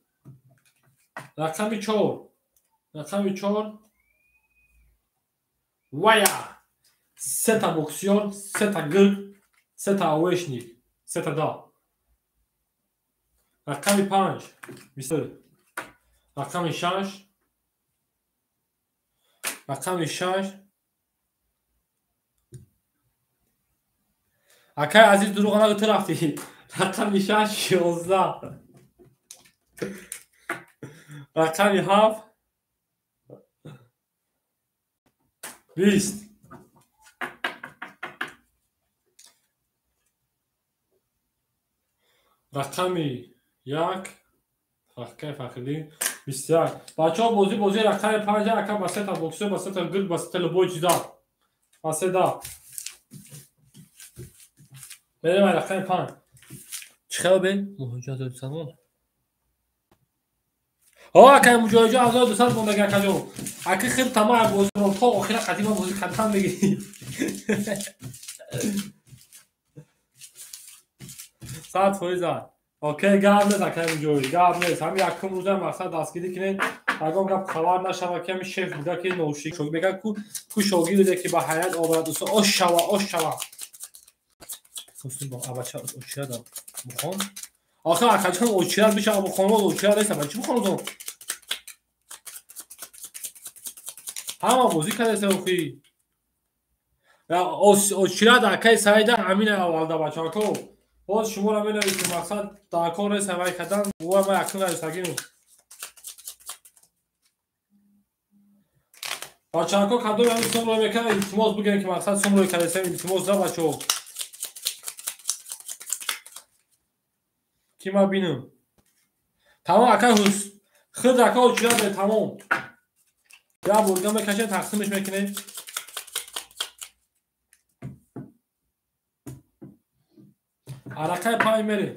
S2: Рақами 4. Рақами 4 вая. Сета боксёр, сета гирд, сета овешник, сета да. Рақами 5 23. Рақами 6 Рақами 6. Акай Азиз дурӯғ нагӯ, ту рафтӣ. Рақами 6 11. Рақами 7 20. Рақами 1 Фахкай Фахриддин 21. Бачаҳо бозӣ рақами 5 ака ба сета боксер, ба сета гирд, ба сета любой чиза. Ба сета. Мерем рақами 5. Чӣ хел бе? Муҳоҷир 1200 мон. Ҳо акай муҷоҳиҷон 1200 мондаги акаҷон. Аки хел тамоми бозиро то охира қадима бозӣ кардан мегирӣ. 100%. Окей, гап нест акай муҷоҳид, гап нест. Ҳамин якум рӯза мақсад дастгирӣ кунед. Ягон гап хабар нашава ки ҳамин шеф буда ки ношик мегӯяд ку шогирде ки ба ҳайат овард усто ош шава, ош шава. Абача очирада бухон. Охир акаҷон очирад бишава бухон, очирад нест, аба чӣ бухон ту? Ҳама бозӣ кардеса охи. Очирад акай Саида ҳамин аввалда бачако. Боз шуморо менависем, мақсад дар кор нест ҳавай кардан, ва ман акнун нависагим. Бачако кадоми ҳамин сумро мекунад, илтимос бигӯем ки мақсад сумро кардесем, илтимос да бачаҳо. Ки ман бинам. Тамом акай ҳус. Худ ака очирад бе тамом. Я бурга мекашем, тақсимаш мекунем. Арақаи 5 мерем.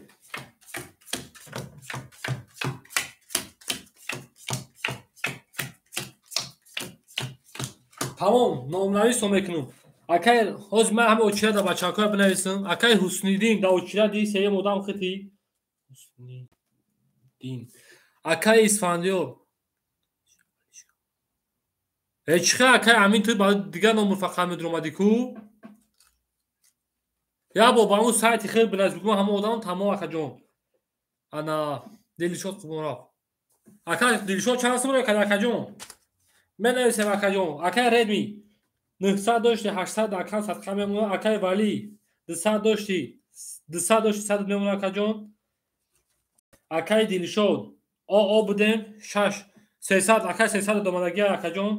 S2: Тамом, номнависо мекунам. Акай ҳозир ман ҳама очирада бачаҳакоя бинависам. Акай Ҳусниддин да очиради сеюм одам хити. Ҳусниддин. Акай Исфандиёр. Э чӣ хел акай Амин ту ба дигар номур фақат медуромадӣ ку? Я бо ба он сайти хел бинавис бикунам ҳама одам тамом акаҷон. Ана Дилшод Қурбонов. Ака Дилшод чанд сум рӯй кард акаҷон? Менависем акаҷон. Акай Редми 900 дошти 800 акан садқа мемонад. Акай Вали 200 дошти 200 дошти 100 мемонад акаҷон. Акай Дилшод ОО будем 6 300 акай 300 домадагӣ акаҷон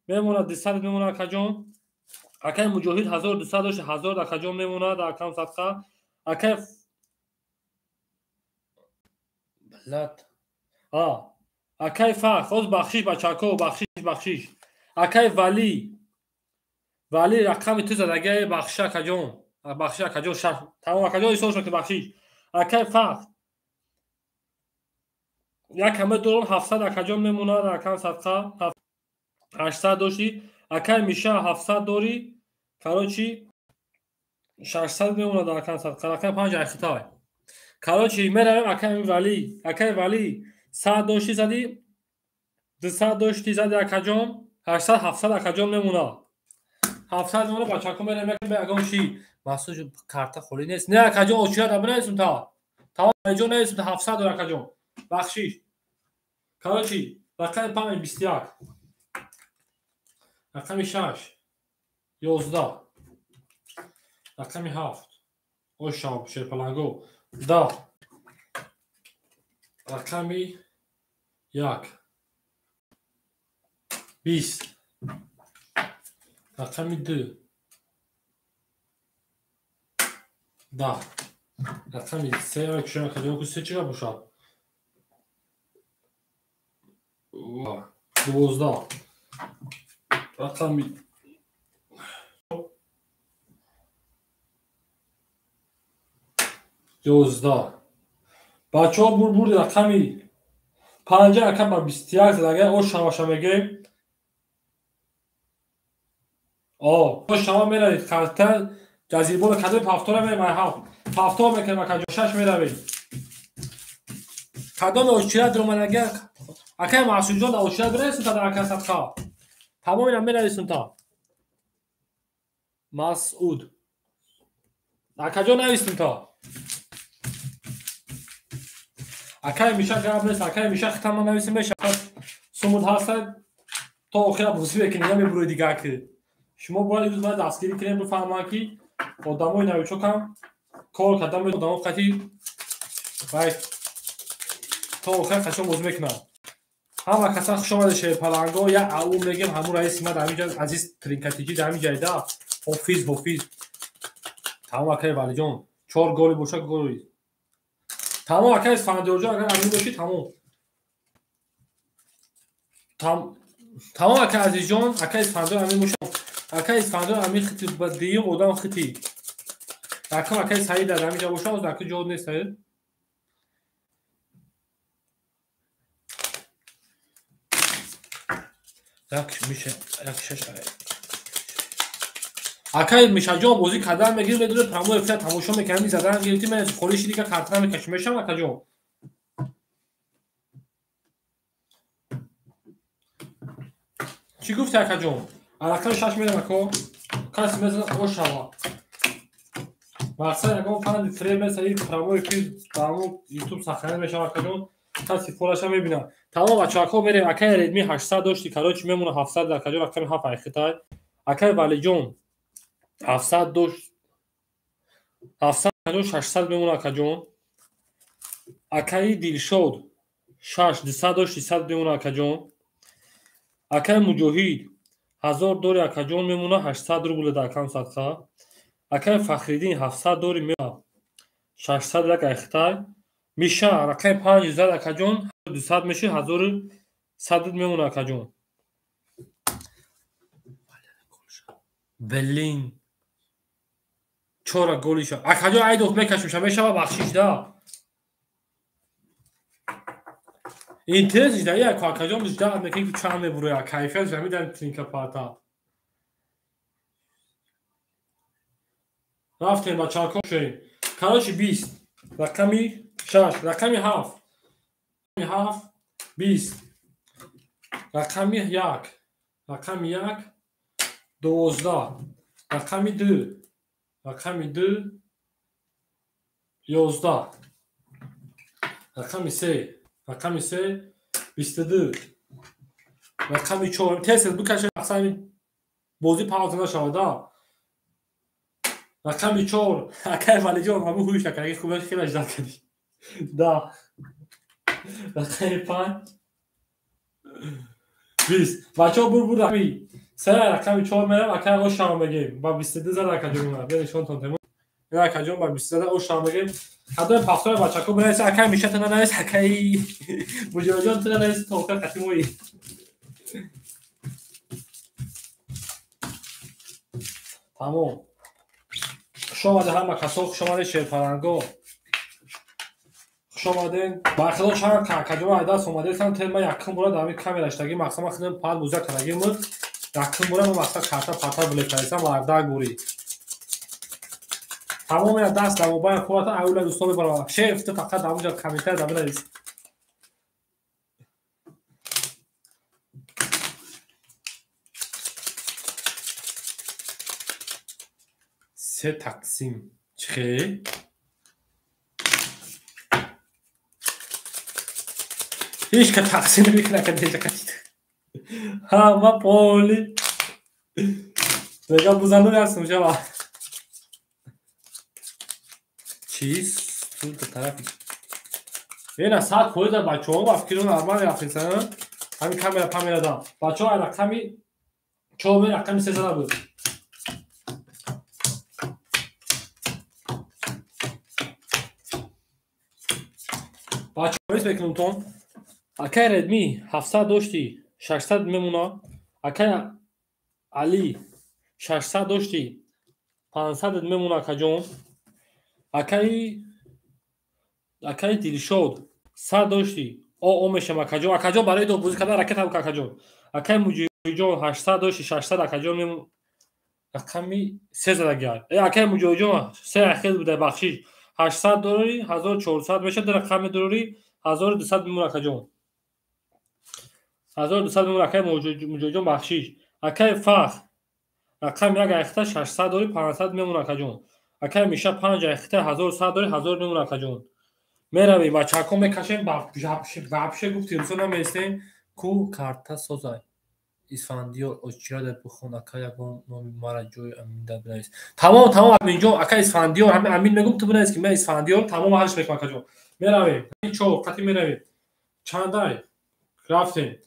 S2: мемонад 200 мемонад акаҷон. Акай Муҷоҳид 1200 дошти 1000 акаҷон мемонад акам садқа. Акай блат. Акай Фах, ҳоз бахшиш бачако, бахшиш, бахшиш. Акай Вали. Вали рақами ту задагӣ бахшиш акаҷон. Бахшиш акаҷон, тамом акаҷон ҳисоб шуд ки бахшиш. Акай Фах. Як ҳама дорам 700 акаҷон мемонад акам садқа. 800 дошти. Акай Миша 700 дорӣ. Короче 600 мемонад акам садқа. Рақами 5 айхитай. Короче меравем акай Вали. Акай Вали 100 дошти зади 200 дошти зади акаҷон 800 700 акаҷон мемонад. 700 мемонад бачако меравем якем ягон чӣ. Масуд карта холӣ нест. Не акаҷон очирада бинависум та. Тамом ҷо нависум та 700 дор акаҷон. Бахшиш. Короче рақами 5 21. Рақами 6 11. Рақами 7 ошав шерпаланго 10. Рақами 1 20. Рақами 2 10. Рақами 3 кушам кадом ку се чига бошад? 12. Рақами 11. Бачаҳо бурбурди рақами 5 ака ба 21 задага ош шаваша мегӯем. Ош шава меравед карта ҷазирбола кадоми пафтора меравем ай ҳафт. Пафтор мекунем ака ҷо 6 меравем. Кадоми очирад ромадага акай Маҳсудҷон да очирад бинависум та дар ака садқа. Тамом инам менависум та. Масуд. Акаҷон нависум та. Акай Миша гап нест, акай Миша хитама нависем мешавад. Сумуд ҳастад. То охира бозӣ мекунӣ, намебурои дигар ки. Шумо бояд имрӯз ман дастгирӣ кунем, бифаҳманд ки одамои новичокам кор карда одамо қати вай то охира қашон бозӣ мекунанд. Ҳама каса хуш омаде шерпаланго, як ау мегем ҳамун раиси ма дар ҳамин ҷа Азиз Тринкатиҷи дар ҳамин ҷайда. Ҳофиз, ҳофиз. Тамом акай Валиҷон, 4 голи боша голи. Тамом акай Исфандиёрҷон, агар амин бошӣ тамом. Тамом акай Азизҷон, акай Исфандиёр амин боша. Акай Исфандиёр амин хити ба дуюм одам хити. Якум акай Саид дар ҳамин ҷа боша, оз ака ҷо нест Саид. Як миша, як шаш. Акай Мишаҷон бозӣ кардан мегирӣ, медонӣ прямой эфир тамошо мекунам, задан гирифтӣ, мен холиши дига карта намекашӣ, мешавам акаҷон? Чӣ гуфти акаҷон? Аллакай шаш мерам ако, касе мезанад ошава. Мақсад ягон фанди фрем меса, ин прямой эфир дар ҳамон ютуб сахранӣ мешавад акаҷон, касе фолаша мебинад. Тамом бачаҳако мерем, акай Редми 800 дошти, короче мемона 700 акаҷон, рақами 7 айхитай. Акай Валиҷон 700 дошт, 700 акаҷон, 600 мемона акаҷон. Акаи Дилшод 6 200 дошт, 300 мемона акаҷон. Акаи Муҷоҳид 1000 дори акаҷон мемона 800 рубл дар акам садқа. Акаи Фахриддин 700 дори мемона 600 як айхитай. Миша рақами 5 зад акаҷон, 200 меши 1100 мемона акаҷон. Блин. Чора голиша. Акаҷон айдоф мекашимша, мешава бахшиш да. Интерес да як акаҷон жда мекунӣ ки чанд мебуроя, кайфият ҳамин тринка пата. Рафтем бачаҳако шоем. Короче 20, рақами 6, рақами 7, 7, 20, рақами 1, рақами 1, 12, рақами 2, рақами 2, 11, рақами 3, рақами 3, 22, рақами 4. Тез бикашем, мақсад бозӣ пауза нашавад. Рақами 4, акай Валиҷон, ҳамун ҳуш накард, хуб хеле ждат кардӣ. Да. Рақами 5, 20. Бачаҳо бур бур рақами 3, рақами 4 мерам, акай ошам мегем. Ба 22 зад акаҷон мемонад. Бیا нишонтон тем. Акаҷон ба 22 зад ошам мегем. Кадои пафтори бачако бинавис, акай Миша ту нанавис, акай Муҷоҳидҷон ту нанавис, то охир қати мои. Тамом. Хуш омаде ҳама касо, хуш омаде шерпаланго. Хуш омаден. Бархило чанд акаҷон айдаст омадесам, тел ман якум бора дар ҳамин камера штаги, мақсад ман худам пал буза кардагим буд. Якум бора ман мақсад карта пата билетарисам мардак бурӣ. Тамом я даст дар мобайл хӯрата аюла дӯстон мебарам. Шеф ту фақат дар онҷо комментар дар бинавис. Се тақсим чихе? Ҳеҷ ка тақсим намекунад ка деҷа катид. Ҳама поли. Мегам бузанур ҳастам шава. Чиз ту тарафи. Ена 100% дар бачаҳо ба фикри нормал рафтисан. Ҳамин камера памера да. Бачаҳо рақами 4 рақами 3 зада буд. Бачаҳо мекунам тон. Акай Редми 700 дошти, 600 мемона. Акай Али 600 дошти, 500 мемона акаҷон. Акай Дилшод 100 дошти, о мешам акаҷон. Акаҷон барои до бозӣ кардан ракета бук акаҷон. Акай Муҷоҳидҷон 800 дошти, 600 акаҷон мемона. Рақами 3 задагиар. Акай Муҷоҳидҷон 3 ахир буда бахшиш. 800 дорӣ, 1400 мешавад, рақами дорӣ 1200 мемона акаҷон. 1200 мемона акай Муҷоҳидҷон бахшиш. Акай Фахр рақами 1 айхта 600 дорӣ, 500 мемона акаҷон. Акай Миша 5 айхта 1100 дорӣ, 1000 мемона акаҷон. Меравем бачаҳако мекашем, вообще гуфти русо намеистем, ку карта созай. Исфандиёр очирада бихон, ака, ягон номи мара ҷои Аминда бинавис. Тамом, тамом, Аминҷон, ака Исфандиёр, ҳами Амин мегум, ту бинавис, ки ман Исфандиёр, тамом, ҳалш мекунам, акаҷон. Меравем. Чор қати меравем. Чандай? Рафтем.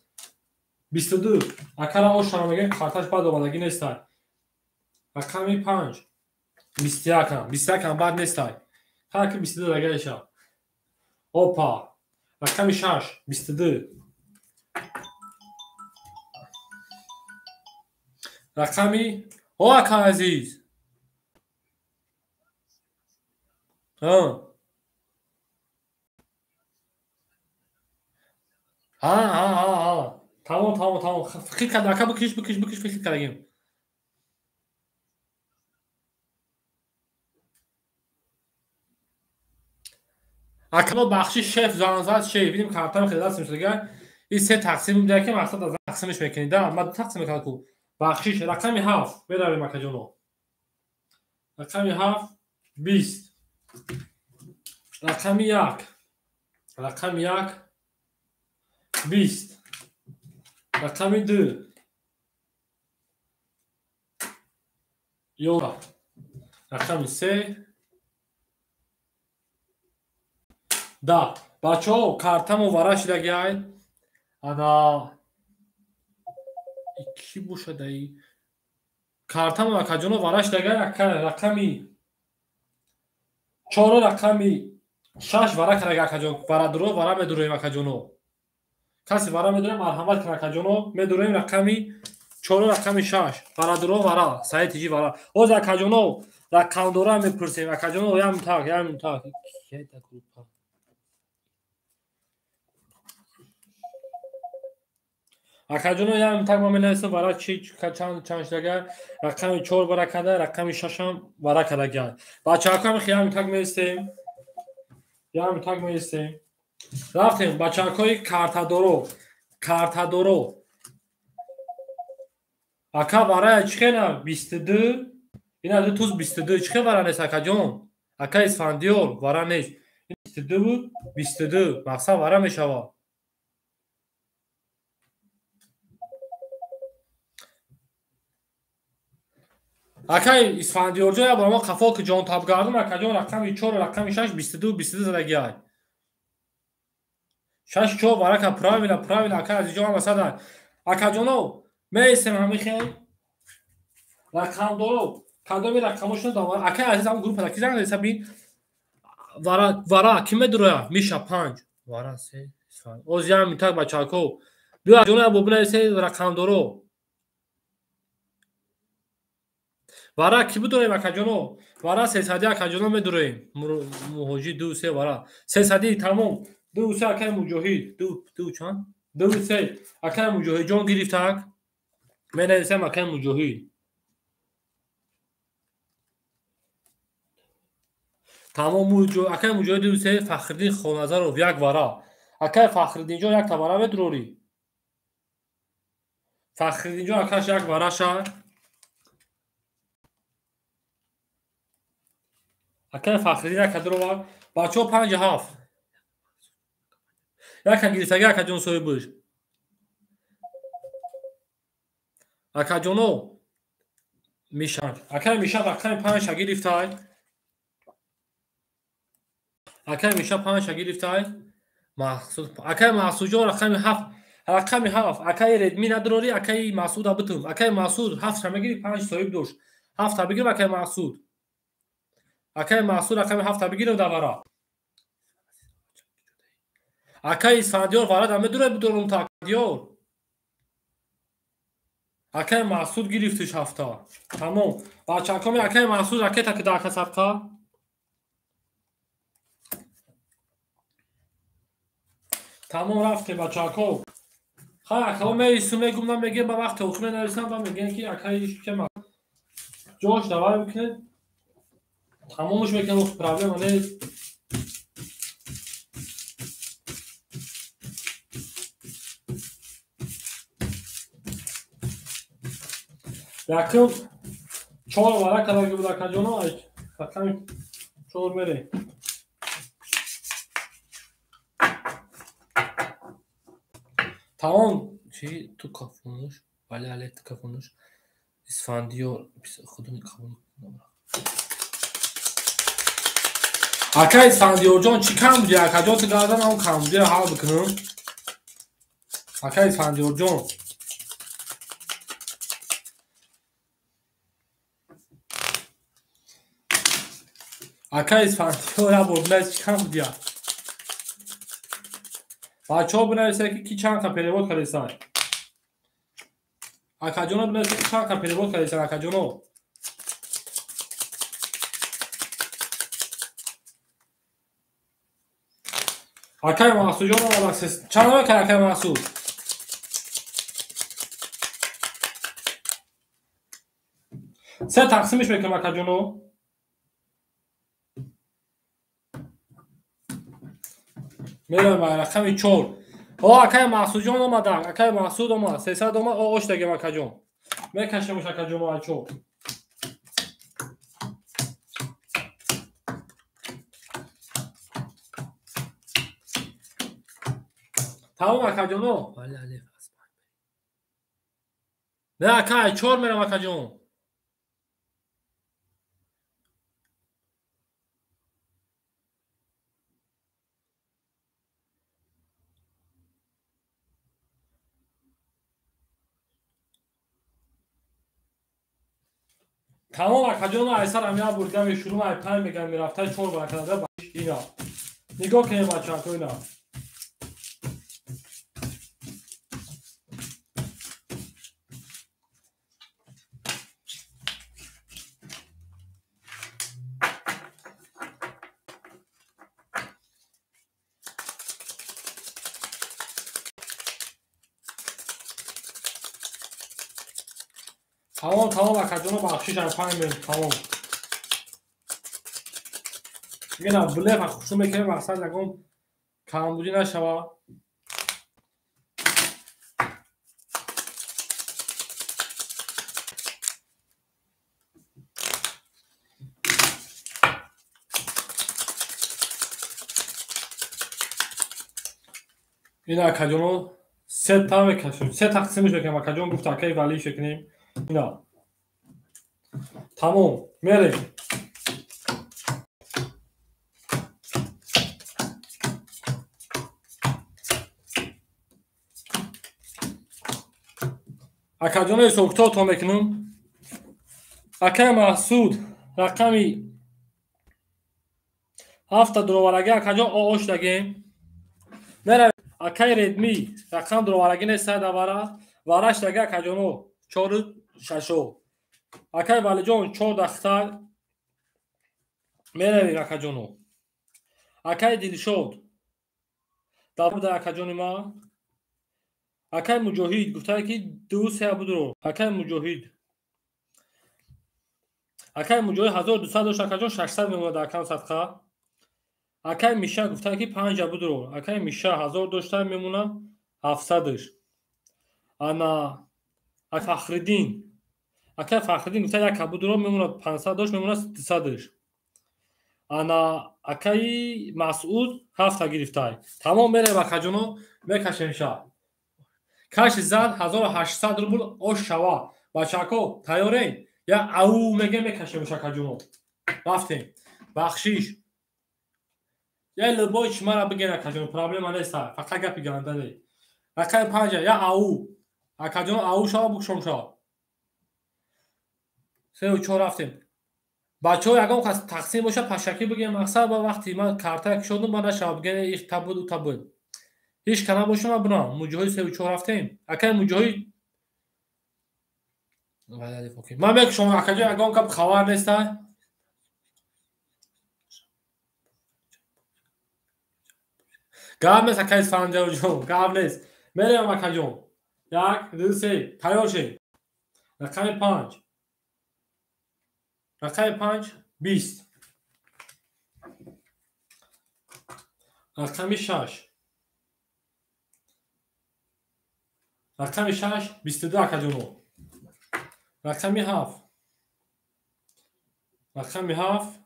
S2: 22. Акара ошам мегем, карташ бад омадагӣ нестай. Рақами 5. 21-ам. 21-ам бад нестай. Ҳар ки 22 дагаиша. Опа. Рақами 6. 22. Рақами о ака азиз. Ҳа. Ҳа, ҳа, ҳа, ҳа. Тамом, тамом, тамом. Фикр кард, ака, бикиш, бикиш, бикиш, фикр кардагим. Ака бахши шеф занзад шеф. Видим картам хеле даст мешудага. Ин се тақсим буда, ки мақсад аз тақсимиш мекунӣ. Да, ма тақсим мекунам ку. Бахшиш рақами 7 меравем, акаҷоно. Рақами 7 20. Рақами 1. Рақами 1 20. Рақами 2 11. Рақами 3 10. Бачаҳо, картамо вара шидагиай. Ана ки бошадаи? Картамо, акаҷоно, вара шидагиай. Рақами 4, рақами 6 вара кардаги, акаҷон. Вара дуро, вара медуроем, акаҷоно. Каси вара медурем, марҳамат кун, акаҷоно. Медуроем рақами 4, рақами 6. Вара дуро, вара. Саид тиҷи вара. Оз, акаҷоно, рақамдора мепурсем. Акаҷоно, ям так, ям так. Акаҷоно, ям так, ма менависам вара чи чанд чанд шудага. Рақами 4 вара карда, рақами 6 ҳам вара кардага. Бачаҳакам ям так меистем. Ям так меистем. Рафтем, бачаҳакои картадоро. Картадоро. Ака, варая чӣ хела? 22. Ина ду туз 22. Чӣ хел вара нест, акаҷон? Ака Исфандиёр, вара нест. 22 буд, 22. Мақсад вара мешавад. Акай Исфандиёрҷон, я барома қафо ки ҷон табгардум, акаҷон, рақами 4, рақами 6 22 22 задагиай. 6 4 варака, правильно, правильно, ака азизҷон, ҳама сада. Акаҷоно, меистем ҳами хел. Рақамдоро, кадоми рақамошон давар. Акай азиз, ҳам группа ки занг задеса бин. Вара, вара ки медуроя? Миша 5. Вара 3. Оз ям так, бачако. Биё, ҷоно, бо бинависе рақамдоро. Вара ки бидорем, акаҷоно? Вара сесади, акаҷоно, медуроем. Муҳоҷи 2 3 вара. Сесади, тамом. 2 3, акай Муҷоҳид. 2 2 чанд? 2 3. Акай Муҷоҳидҷон гирифтак. Менависам акай Муҷоҳид. Тамом, акай Муҷоҳид 2 3. Фахриддин Хоназаров як вара. Акай Фахриддинҷон, як та вара медурорӣ. Фахриддинҷон акаш як вараша. Акай Фахриддин яка дуровар. Бачаҳо, 5 7. Яка гирифтаги, акаҷон, соҳибаш. Акаҷоно, Миша. Акай Миша рақами 5 гирифтай. Акай Миша 5 гирифтай. Мақсуд. Акай Мақсудҷон рақами 7. Рақами 7. Акай Редми надорӣ, акай Мақсуда битум. Акай Мақсуд 7 мегири, 5 соҳиб дошт. 7 бигир, акай Мақсуд. Акай Мақсуд рақами 7 бигирам давара. Акай Исфандиёр вара да медура бидорум та Диёр. Акай Мақсуд гирифтиш 7. Тамом. Бачакоми, акай Мақсуд ракета ки дака сабқа. Тамом, рафтем, бачако. Хай, акао, меистум, мегум, на мегем, ба вақти охир менависам ва мегем, ки акай кема. Ҷош давай мекунед. Тамомш мекунем, проблема нест. Якум 4 вара кардаги буд, акаҷоно, рақами 4 мерем. Тамом, чи ту кафонуш Вале але кафонуш. Исфандиёр худо қабул кунад. Ака Исфандиёрҷон чӣ кам буди? Акаҷон ту гардан ҳам кам буди, ҳал бикунам. Ака Исфандиёрҷон. Ака Исфандиёр я бор бинавис чӣ кам буди? Бачаҳо бинависед ки ки чанд қа перевод кардесай. Акаҷоно бинависед ки чанд қа перевод кардесай, акаҷоно. Акай Мақсудҷон омадак. Чанд мекард акай Мақсуд? Се тақсимиш мекунам акаҷоно. Меравем ба рақами 4. О, акай Мақсудҷон омадак. Акай Мақсуд омад. 300 омад. О, ош дагем акаҷон. Мекашемш акаҷоно ачо. Тамом акаҷоно. Вале але Не акай 4 мерам акаҷон. Тамом акаҷоно айсар ам як бурдам шурӯъ ай 5 мегам мерафта 4 баракада ина. Нигоҳ кунед бачаҳо ина. Тамом, тамом акаҷоно бахшиш ай 5 мем, тамом. Ина блеф хушум мекунем мақсад ягон камбудӣ нашава. Ина акаҷоно се та мекашем, се тақсимиш мекунем акаҷон гуфт акаи валиш мекунем. Ина. Тамом, мерем. Акаҷоно ҳисобкитоб то мекунам. Акаи Маҳсуд рақами 7 дуроварагӣ акаҷон ош дагем. Меравем акаи Редми рақам дуроварагӣ нест сад авара вараш даги акаҷоно 4 6. Акаи Валиҷон 4 дахта меравем акаҷоно. Акаи Дилшод давда акаҷони ма. Акаи Муҷоҳид гуфтае ки 2 3 будро. Акаи Муҷоҳид. Акаи Муҷоҳид 1200 дошт акаҷон 600 мемонад акам садқа. Акаи Миша гуфтае ки 5 будро. Акаи Миша 1000 дошта мемонад 700-ш. Ана Фахриддин. Акаи Фахриддин гуфта 1 будро мемонад 500 дошт мемонад 200-ш. Ана акаи Масъуд 7 гирифтай. Тамом мерем акаҷоно мекашем ша. Каши зад 1800 рубл ош шава. Бачако тайёрен? Я ау меге мекашем акаҷоно. Рафтем. Бахшиш. Я либой чи мара бигер акаҷоно, проблема нест, фақат гапи ганда не. Рақами 5 я ау. Акаҷоно ау шава букшом шава. 3 4 рафтем. Бачаҳо ягон кас тақсим боша пашакӣ бигем мақсад ба вақти ман карта кушодум ба нашава бигем их табуд у табуд. Ҳеҷ ка набоша ман бирам. Муҷоҳид 3 4 рафтем. Акаи Муҷоҳид ман мекушам акаҷон ягон кап хабар неста. Гап нест акаи Исфандиёрҷон, гап нест. Мерем акаҷон. 1 2 3 тайёр шед. Рақами 5. Рақами 5 20. Рақами 6. Рақами 6 22 акаҷоно. Рақами 7. Рақами 7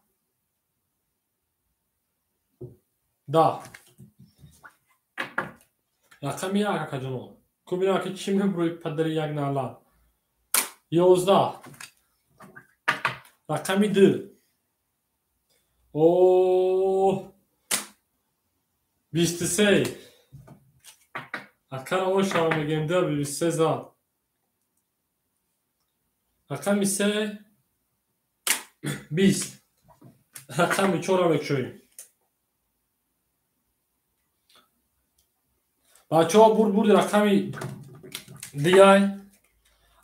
S2: 10. Рақами 1 акаҷоно. Кубинам ки чӣ мебурӯи падари як налат. 11. Рақами 2. О 23. Акара ошава мегем 2 23 зад. Рақами 3 20. Рақами 4 мекушоем. Бачаҳо бурд рақами дигай.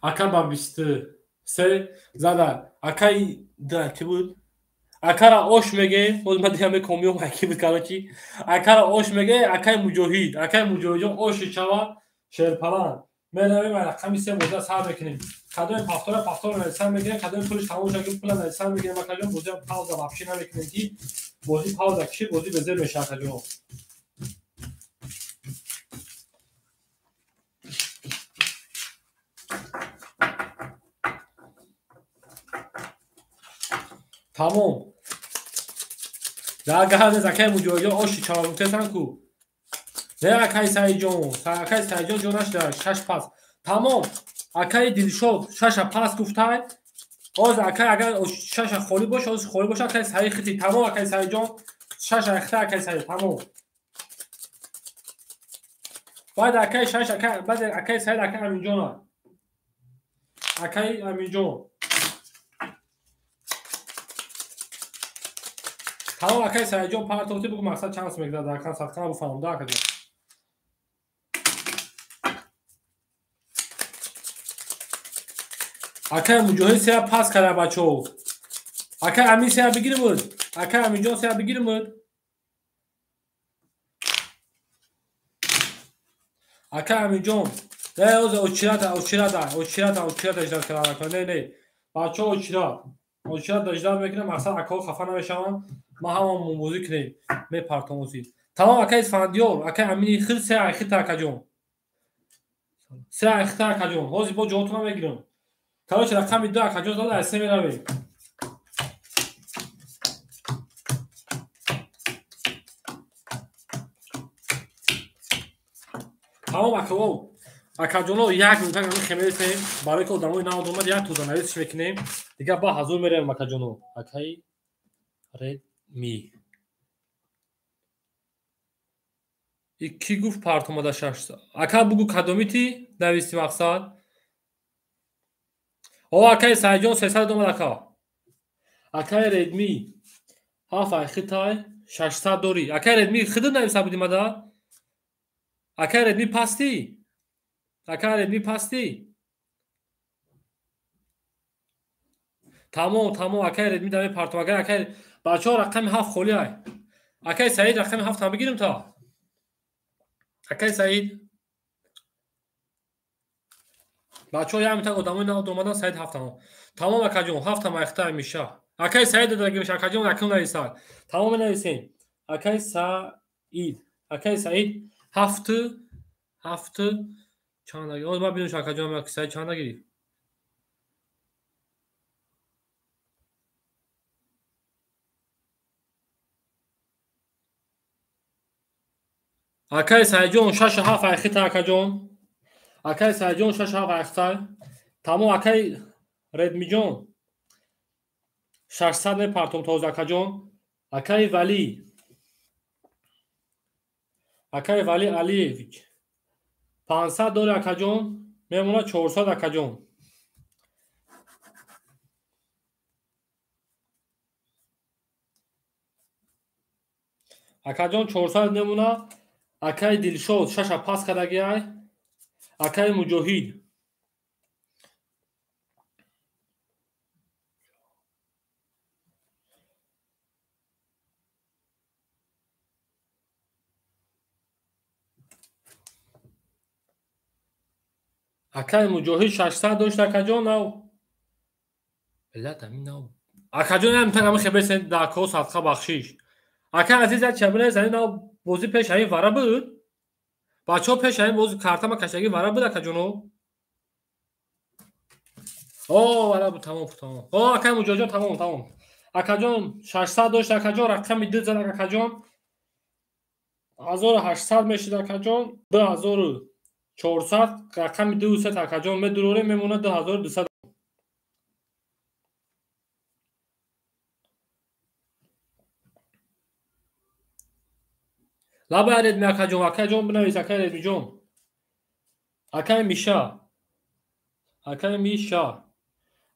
S2: Ака ба 23 зада. Акаи да ки буд? Акара ош мегем. Боз ман дигар мекомиём ки буд короче. Акара ош меге, акаи Муҷоҳид. Акаи Муҷоҳидҷон оши чава шерпалан. Меравем рақами 3 боза сар мекунем. Кадоми пафтора нависан мегирем, кадоми пулиш тамом шуд, ки пула нависан мегирем. Акаҷон бозиам пауза вообще намекунем ки бозӣ пауза кишид, бозӣ безер мешавад акаҷон. Тамом. Дар гард акаи Муҷоҳидҷон оши чава гуфтесан ку. Не акаи Саидҷон, акаи Саидҷон ҷонаш дар 6 пас. Тамом. Акаи Дилшод 6 пас гуфтай. Оз акаи агар 6 холӣ боша, оз холӣ боша акаи Саид хити. Тамом акаи Саидҷон 6 хита акаи Саид тамом. Баъд акаи 6 акаи баъд акаи Саид акаи Аминҷон. Акаи Аминҷон. Тамом акаи Саидҷон партофти бугу мақсад чанд сум мегирад дар кан садқа буфаҳмда акаҷон. Акаи Муҷоҳид сея пас карда бачаҳо. Акаи Амин сея бигиримуд. Акаи Аминҷон сея бигиримуд. Акаи Аминҷон. Не, оз очирата, очирата, очирата, очирата иждат карда. Не, не. Бачаҳо очират. Очират иждат мекунам, мақсад акаҳо хафа намешаванд. Ма ҳамон бозӣ кунем. Мепартом озӣ. Тамом акаи Исфандиёр, акаи Амини хил сея хита акаҷон. Сея хита акаҷон. Ҳозир бо ҷавобтона мегирам. Короче, рақами 2 акаҷон зада, аз 3 меравем. Тамом акаҳо. Акаҷоно як минута ҳамин хемересем. Барои ки одамои нав омад як тозанависш мекунем. Дигар ба ҳазур меравем акаҷоно. Акаи Редми. И ки гуфт парт омада 6? Ака бугу кадомити нависти мақсад? О, акаи Саидҷон 300 омад ака. Акаи Редми 7 ай хитай 600 дорӣ. Акаи Редми хида нависа будӣ мада? Акаи Редми пастӣ? Акаи Редми пастӣ? Тамом, тамом акаи Редми даме партом. Акаи акаи бачаҳо рақами 7 холӣ ай. Акаи Саид рақами 7 ҳам бигирим та. Акаи Саид бачаҳо як минута одамои нав омадан Саид 7 тамом. Тамом акаҷон 7 ҳам айхта меша. Акаи Саид додагимеш акаҷон акун нависад. Тамом менависем. Акаи Саид. Акаи Саид 7 7 чанд гирифт? Оз ман бинам акаҷон акаи Саид чанд гирифт? Акаи Саидҷон 6 7 айхита акаҷон. Акаи Саидҷон 6 7 айхита. Тамом акаи Редмиҷон 600 мепартом тоза акаҷон. Акаи Вали. Акаи Вали Алиевич 500 дори акаҷон, мемонад 400 акаҷон. Акаҷон 400 мемонад. Акаи Дилшод 6 пас кардаги ай. Акаи Муҷоҳид акаи Муҷоҳид 600 дошт акаҷон нав. Билат ҳамин нав. Акаҷон ҳам тан ҳамин хебесен дар ко садқа бахшиш. Акаи азиз як чабина зани нав бозӣ пеш ҳамин вара буд. Бачаҳо пеш ҳамин бози картама кашаги вара буд акаҷоно. О, вара буд, тамом, тамом. О, акаи Муҷоҳидҷон тамом, тамом. Акаҷон 600 дошт акаҷон, рақами 2 зад акаҷон. 1800 мешид акаҷон, 2000 400 рақами 200 акаҷон медурорем мемонад 2200. Лаба редми акаҷон, акаҷон бинавис, акай редмиҷон. Акай Миша. Акай Миша.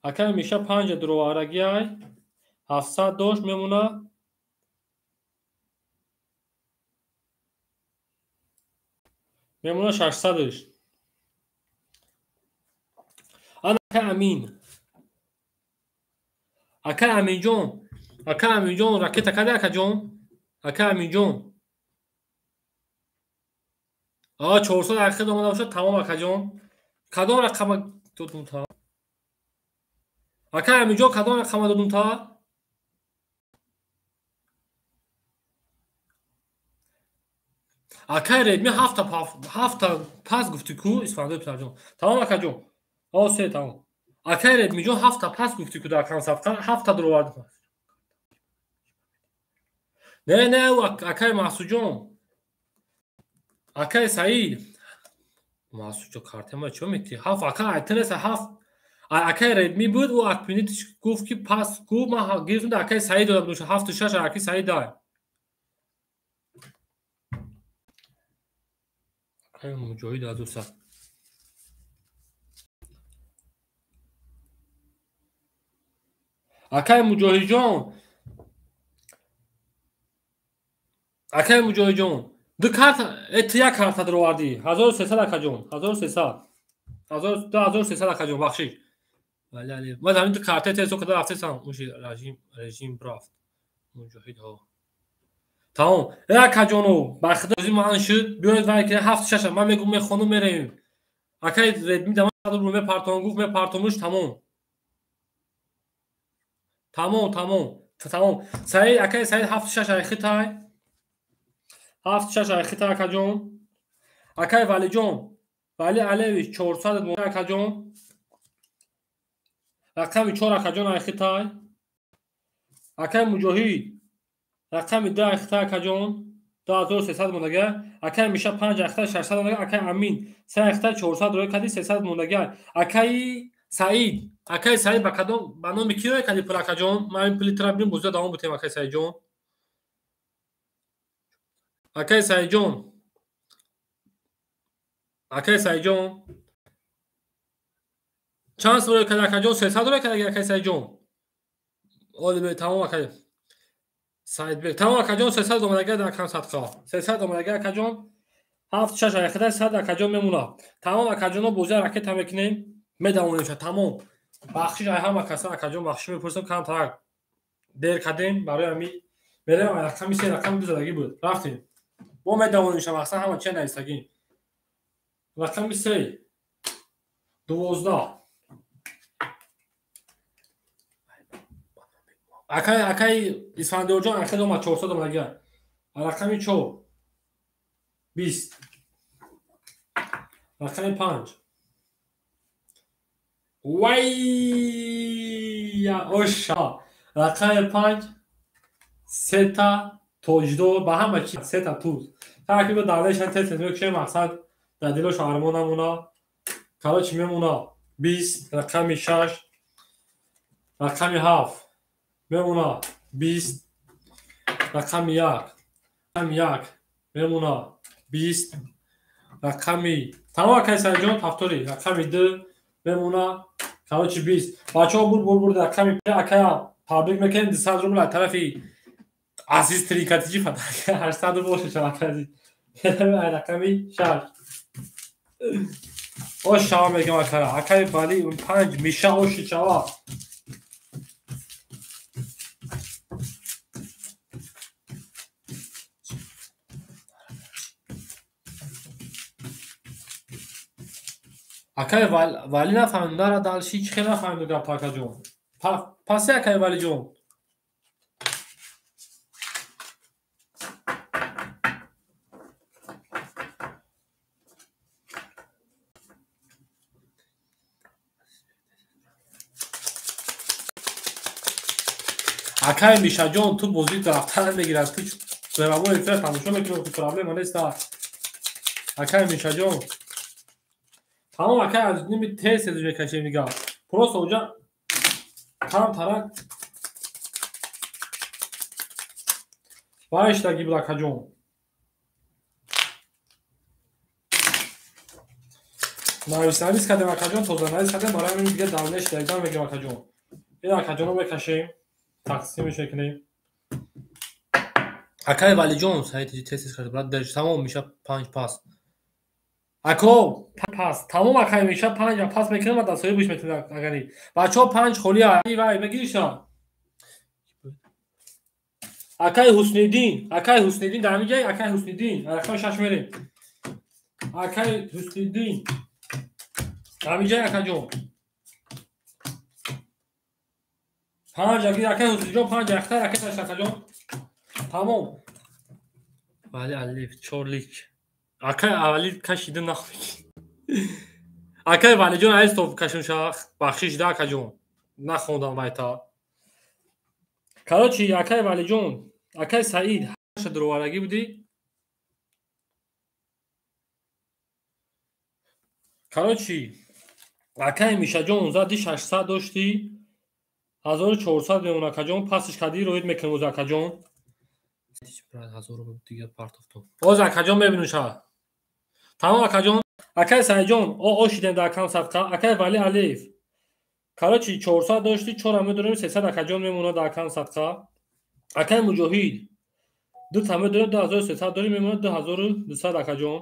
S2: Акай Миша 5 дуроварагиай. 700 дошт мемонад. Мемона 600-ш. Ана акай Амин. Акай Аминҷон. Акай Аминҷон ракета каде акаҷон? Акай Аминҷон. 400 ахир омада бошад, тамом акаҷон. Кадом рақама додум та? Акай Аминҷон кадом рақама додум та? Акай Редми ҳафта пас гуфтӣ ку Исфандои писарҷон. Тамом акаҷон. Се тамом. Акай Редмиҷон ҳафта пас гуфтӣ ку дар кансафқа ҳафта дуровард. Не, не, акай Маҳсуҷон. Акай Саид. Маҳсуҷон картема чо мети? Ҳафт акай айтинеса ҳафт. Акай Редми буд, ӯ акпинитиш гуфт ки пас ку ман гирифтам да акай Саид додам, ҳафту шаш акай Саид дай. Акай Муҷоҳид аз уса. Акай Муҷоҳидҷон. Акай Муҷоҳидҷон. Ду карта, ту як карта даровардӣ. 1300 акаҷон, 1300. 2300 акаҷон, бахшиш. Вале али. Ман ҳамин ду карта тезо када рафтесам. Уши режим рафт. Муҷоҳид ҳо. Тамом. Акаҷону, ба худо ман шуд, биёед вай ки 7-6 ман мегум мехонум меравем. Акай Редми да ман рубл мепартон гуфт, мепартонуш тамом. Тамом, тамом. Тамом. Саид, акай Саид 7-6 ай хитай. 7-6 ай хитай акаҷон. Акай Валиҷон. Вали Алевич 400 мон акаҷон. Рақами 4 акаҷон ай хитай. Акай Муҷоҳид рақами 2 ахта акаҷон 2300 мондага. Акай Миша 5 ахта 600 мондага. Акай Амин 3 ахта 400 рӯй кади 300 мондага. Акай Саид, акай Саид ба кадом ба номи ки рӯй кади пул акаҷон? Ман ин пули тра бинем бозида давом бутем акай Саидҷон. Акай Саидҷон. Акай Саидҷон. Чанд рӯй кади акаҷон? 300 рӯй кади акай Саидҷон. Оли бе тамом акай Саидбек. Тамом акаҷон 300 омадага дар кам садқа. 300 омадага акаҷон. 7-6 айхида 100 акаҷон мемонад. Тамом акаҷоно бозия ракета мекунем, медавонем ша тамом. Бахшиш ай ҳама каса акаҷон бахшиш мепурсам камтар дер кардем барои ҳами мерем рақами 3 рақами 2 задагӣ буд. Рафтем. Мо медавонем ша мақсад ҳама чия нависагӣ. Рақами 3 12. Акай акай Исфандиёрҷон ахир омад 400 омадага. Рақами 4 20. Рақами 5. Вай оша. Рақами 5 сета тоҷдор ба ҳама чи сета туз. Таки ба давлашан тез тез мекушем мақсад дар дилош армон намона. Короче мемона 20 рақами 6 рақами 7 мемона 20 рақами 1 рақами 1 мемона 20 рақами тамом акай Саидҷон повтори рақами 2 мемона короче 20. Бачаҳо бур бур бур рақами акая табрик мекунем 200 рубл аз тарафи Азиз трикатиҷи фатак 800 рубл боша шавад азиз. Рақами 6 ош шава мегам акара акай Вали 5 Миша оши шава. Акай Вали нафаҳмид, нара далши чӣ хел нафаҳмид гап акаҷон. Паси акай Валиҷон. Акай Мишаҷон ту бозӣ рафта намегирад, ту прямой эфир тамошо мекунӣ, ту проблема нест. Акай Мишаҷон. Тамом акай аз ними тез тез мекашем дига. Просто оҷа кам тарак вайштаги буд акаҷон. Навис кардем акаҷон, тоза навис кардем, барои ҳамин дига давле шидагидан мегирем акаҷон. Ин акаҷонро мекашем, тақсимеш мекунем. Акай Валиҷон, саид тез кард, брат, держ, тамом меша 5 пас. Ако пас, тамом акай меша 5 пас мекунем ва дастҳои буш метунем агари. Бачаҳо 5 холӣ вай мегириша. Акай Ҳусниддин дар ҳамин ҷай, акай Ҳусниддин, рақами 6 мерем. Акай Ҳусниддин ҳамин ҷай акаҷон. 5 аги акай Ҳуснидҷон 5 ахта ракеташ акаҷон. Тамом. Вали Алиф 4 лик. Акай аввали кашида нахоҳӣ. Акай Валиҷон айз то кашун шах, бахшиш да акаҷон. Нахондам вайта. Короче, акай Валиҷон, акай Саид, ҳаша дуроварагӣ будӣ? Короче, акай Мишаҷон зади 600 доштӣ, 1400 мемон акаҷон, пасиш кардӣ роид мекунем оз акаҷон. 1000 дигар партофтум. Оз акаҷон мебинем ша. Тамом акаҷон, акай Саидҷон, ошидем дар акам садқа, акай Вали Алиев. Короче, 400 доштӣ, 4 медорем, 300 акаҷон мемонад дар акам садқа. Акай Муҷоҳид, 2 медорем, 2300 дорем, мемонад 2200 акаҷон.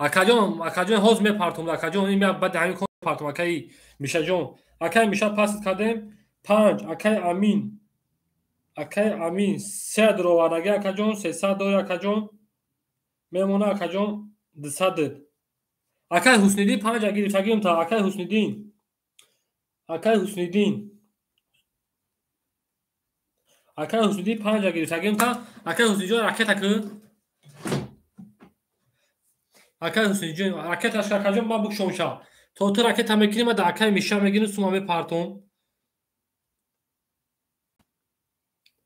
S2: Акаҷон, акаҷон ҳоз мепартум, акаҷон, ин баъд ҳамин кор мепартум, акаи Мишаҷон. Акай Миша паст кардем, 5, акай Амин. Акай Амин 3 дуровардаги акаҷон, 300 дори акаҷон, мемона акаҷон 200. Акай Ҳусниддин 5 гирифтагием та, акай Ҳусниддин. Акай Ҳусниддин. Акай Ҳусниддин 5 гирифтагием та, акай Ҳуснидҷон ракета ку. Акай Ҳуснидҷон ракеташ акаҷон ман букшом ша. То ту ракета мекунӣ, ман дар акай Миша мегирам, сума мепартум.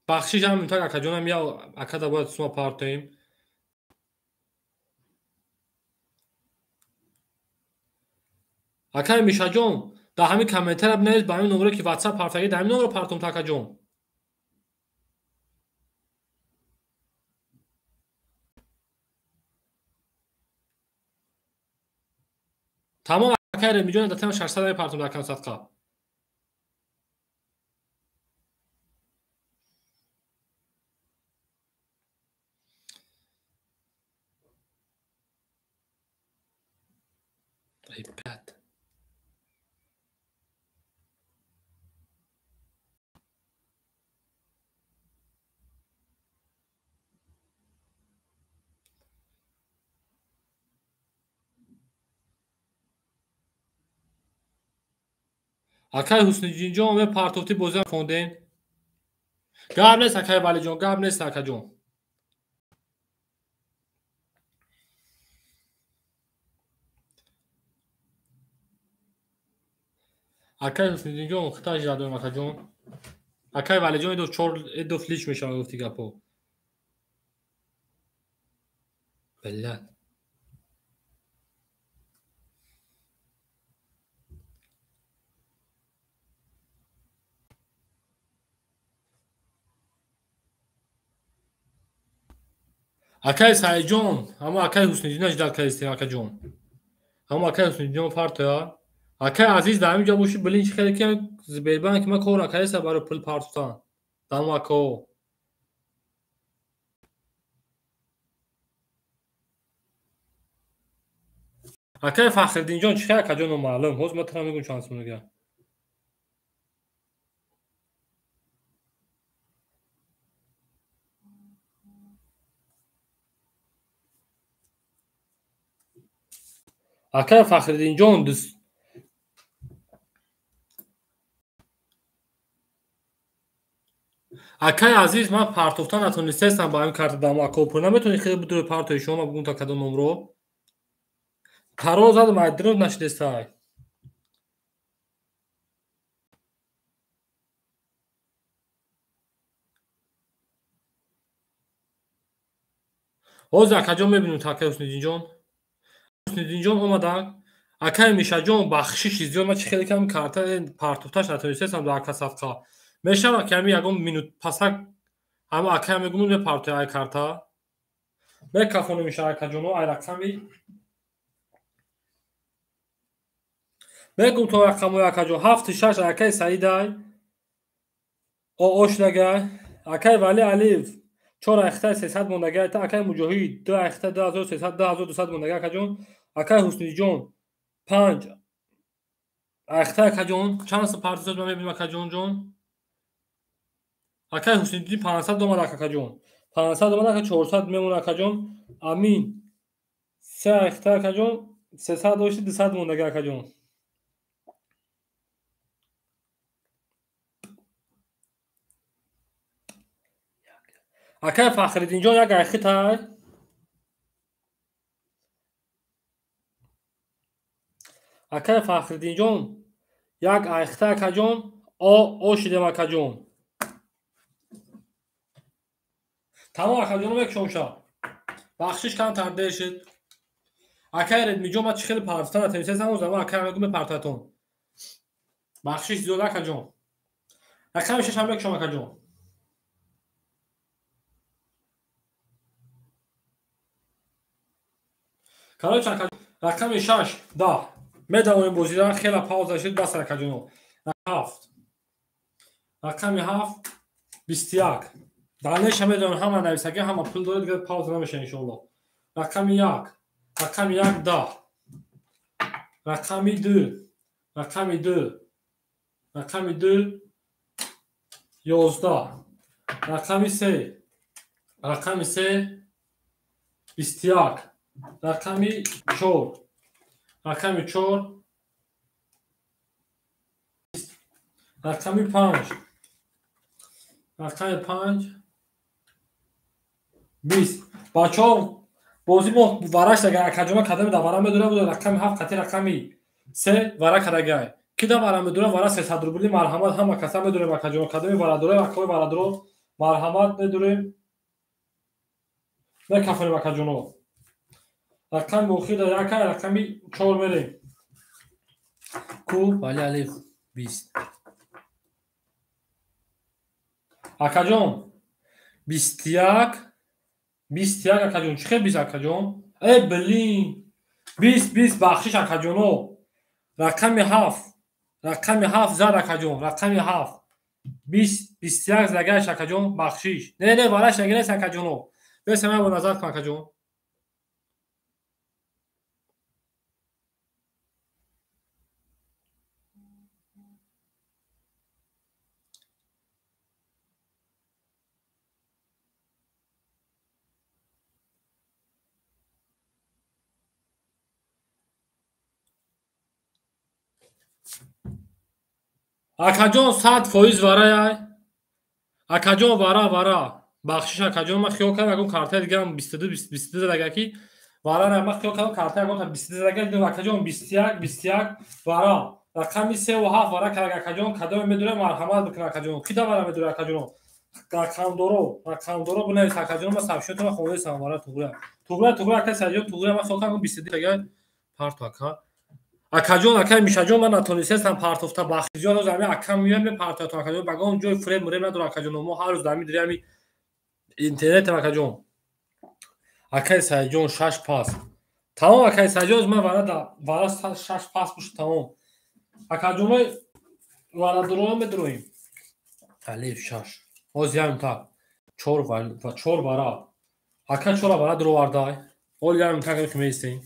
S2: Бахшиш ҳам так акаҷонам я акада бояд сума партоем. Акай Мишаҷон, дар ҳамин комментария бинавис ба ҳамин номере ки WhatsApp партагӣ, дар ҳамин номеро партум та акаҷон. Тамом акай Ремиҷон, дар тема 600 мепартум дар акам садқа. Ребят. Акай Ҳусниддинҷон, мепартофтӣ бозиам хондем. Гап нест акай Валиҷон, гап нест акаҷон. Акай Ҳусниддинҷон, хиташ задоем акаҷон. Акай Валиҷон эдо 4 эдо флич мешавад гуфти гапо. Блядь. Акай Саидҷон, ҳамо акай Ҳусниддин аждал кардистем акаҷон. Ҳамо акай Ҳусниддин партоя. Акай Азиз дар ҳамин ҷо боши, билин чи хеле ки Сбербанк ма кор накардеста барои пул партофтан. Дамо ако. Акай Фахриддинҷон чи хел акаҷон номаълум. Ҳоз ман тура мегӯям чанд сум дига. Акай Фахриддинҷон Акай Азиз, ман партофта натонистестам ба ҳамин карта дамо ако пул наметавонӣ хеле бидури партои шумо ман бугум та кадом номро. Парол задам, айдроб нашидестай. Ҳозир акаҷон мебинем та акай Ҳусниддинҷон. Ҳусниддинҷон омаданд. Акай Мишаҷон, бахшиши зиёд, ман чӣ хеле кам карта партофташ натонистестам дар ака садқа. Мешавад ки ҳами ягон минут пасак ҳама акай мегумун мепартоя ай карта. Мекафонем иша акаҷоно ай рақами. Мегум то рақамои акаҷон 7 6 акай Саидай. Ошнагай. Акай Вали Алиев 4 айхта 300 мондагай, та акай Муҷоҳид 2 айхта 2300 2200 мондагай акаҷон. Акай Ҳусниҷон 5 айхта акаҷон. Чанд са партизот ман мебинам акаҷонҷон. Акай Ҳусниддин 500 омад акаҷон. 500 омад ака 400 мемонад акаҷон. Амин 3 айхта акаҷон 300 дошти 200 мондагай акаҷон. Акай Фахриддинҷон як айхитай. Акай Фахриддинҷон як айхита акаҷон. Ошидем акаҷон. Тамом акаҷоно мекушомша. Бахшиш камтар дер шуд. Акай Редмиҷон ман чӣ хеле партофта натонистестам, он замон акай мегум мепартоятон. Бахшиш зиёд акаҷон. Рақами шашам мекушом акаҷон. Короче, рақами 6 10 медавонем бозида, хела пауза шуд, бас акаҷоно. 7 рақами 7 21 Данеша медонам ҳама нависаги, ҳама пул доред, дигар пауза намеша иншоаллоҳ. Рақами 1 рақами 1 10 рақами 2 рақами 2 рақами 2 11 рақами 3 рақами 3 21 рақами 4 рақами 4 рақами 5 рақами 5 20. Бачаҳо бозӣ мо вараш дагай акаҷома кадами да вара медора буд рақами 7 қати рақами 3 вара кадагай. Ки да вара медора вара 300 рубли марҳамат ҳама каса медорем акаҷома кадами вара дора акои вара доро марҳамат медорем. Мекафонем акаҷоно. Рақами охир да яка рақами 4 мерем. Ку Вали Алиев 20. Акаҷон 21 21 акаҷон. Чӣ хел 20 акаҷон? Э блин. 20 20 бахшиш акаҷоно. Рақами 7 рақами 7 зад акаҷон. Рақами 7 20 21 загаш акаҷон бахшиш. Не не вараш нагирес акаҷоно. Бес ман бо назар кун акаҷон. Акаҷон 100% варай. Акаҷон вара вара. Бахшиш акаҷон ман хиёл кардам ягон картаи дигарам 22 22 задага ки вара ман хиёл кардам картаи ягон 22 задага дидам акаҷон 21 21 вара. Рақами 3 ва 7 вара кард акаҷон. Кадоме медорам марҳамат бикун акаҷон. Ки да вара медорад акаҷон? Рақамдоро, рақамдоро бинавис акаҷон. Ман сабшиётонро хондаистам вара туғра. Туғра туғра акай Саидҷон туғра ман хиёл кардам 22 дага парту ака. Акаҷон акай Мишаҷон ман натонистестам партофта бахшиҷон ҳоз ҳами акам меоям мепартоятон акаҷон. Багон ҷои фреб муреб надорам акаҷон. Мо ҳар рӯз дар ҳами интернетам акаҷон. Акай Саидҷон 6 пас. Тамом акай Саидҷон ман вара да вара 6 пас бошад тамом. Акаҷонои варадороро медроем. Алиф 6. Ҳоз ям так 4 4 вара. Ака 4 вара дровардай. Ҳол ям так меистем.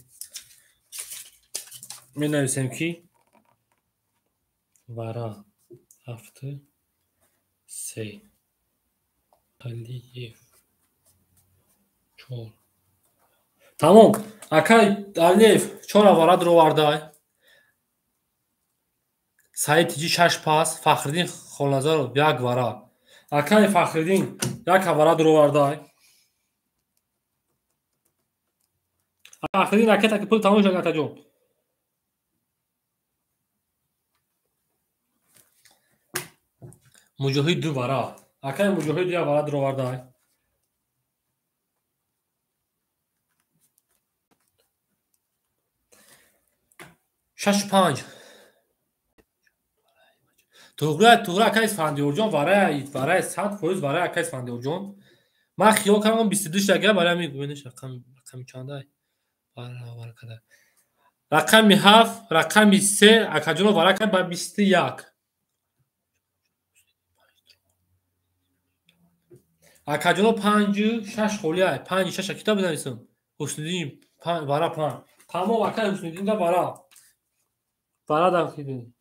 S2: Менависем ки вара 7 3 Алиев 4. Тамом. Акай Алиев 4 вара дровардай. Саид Тиҷи 6 пас, Фахриддин Холназаров 1 вара. Акай Фахриддин 1 вара дровардай. Фахриддин ракета ки пул тамом шуд акаҷон. Муҷоҳид 2 вара. Акай Муҷоҳид 1 вара дровардай. 6 5. Туғра, туғра, акай Исфандиёрҷон, варай 100% варай, акай Исфандиёрҷон. Ман хиёл кардам 22 шага, барои ҳамин гӯяниш рақами чандай? Вара када. Рақами 7, рақами 3, акаҷоно вара кард ба 21. Акаҷоно 5 6 холия, 5 6 китоб бинависам. Ҳусниддин вара 5. Тамом, акай Ҳусниддин да вара. Вара да хидин.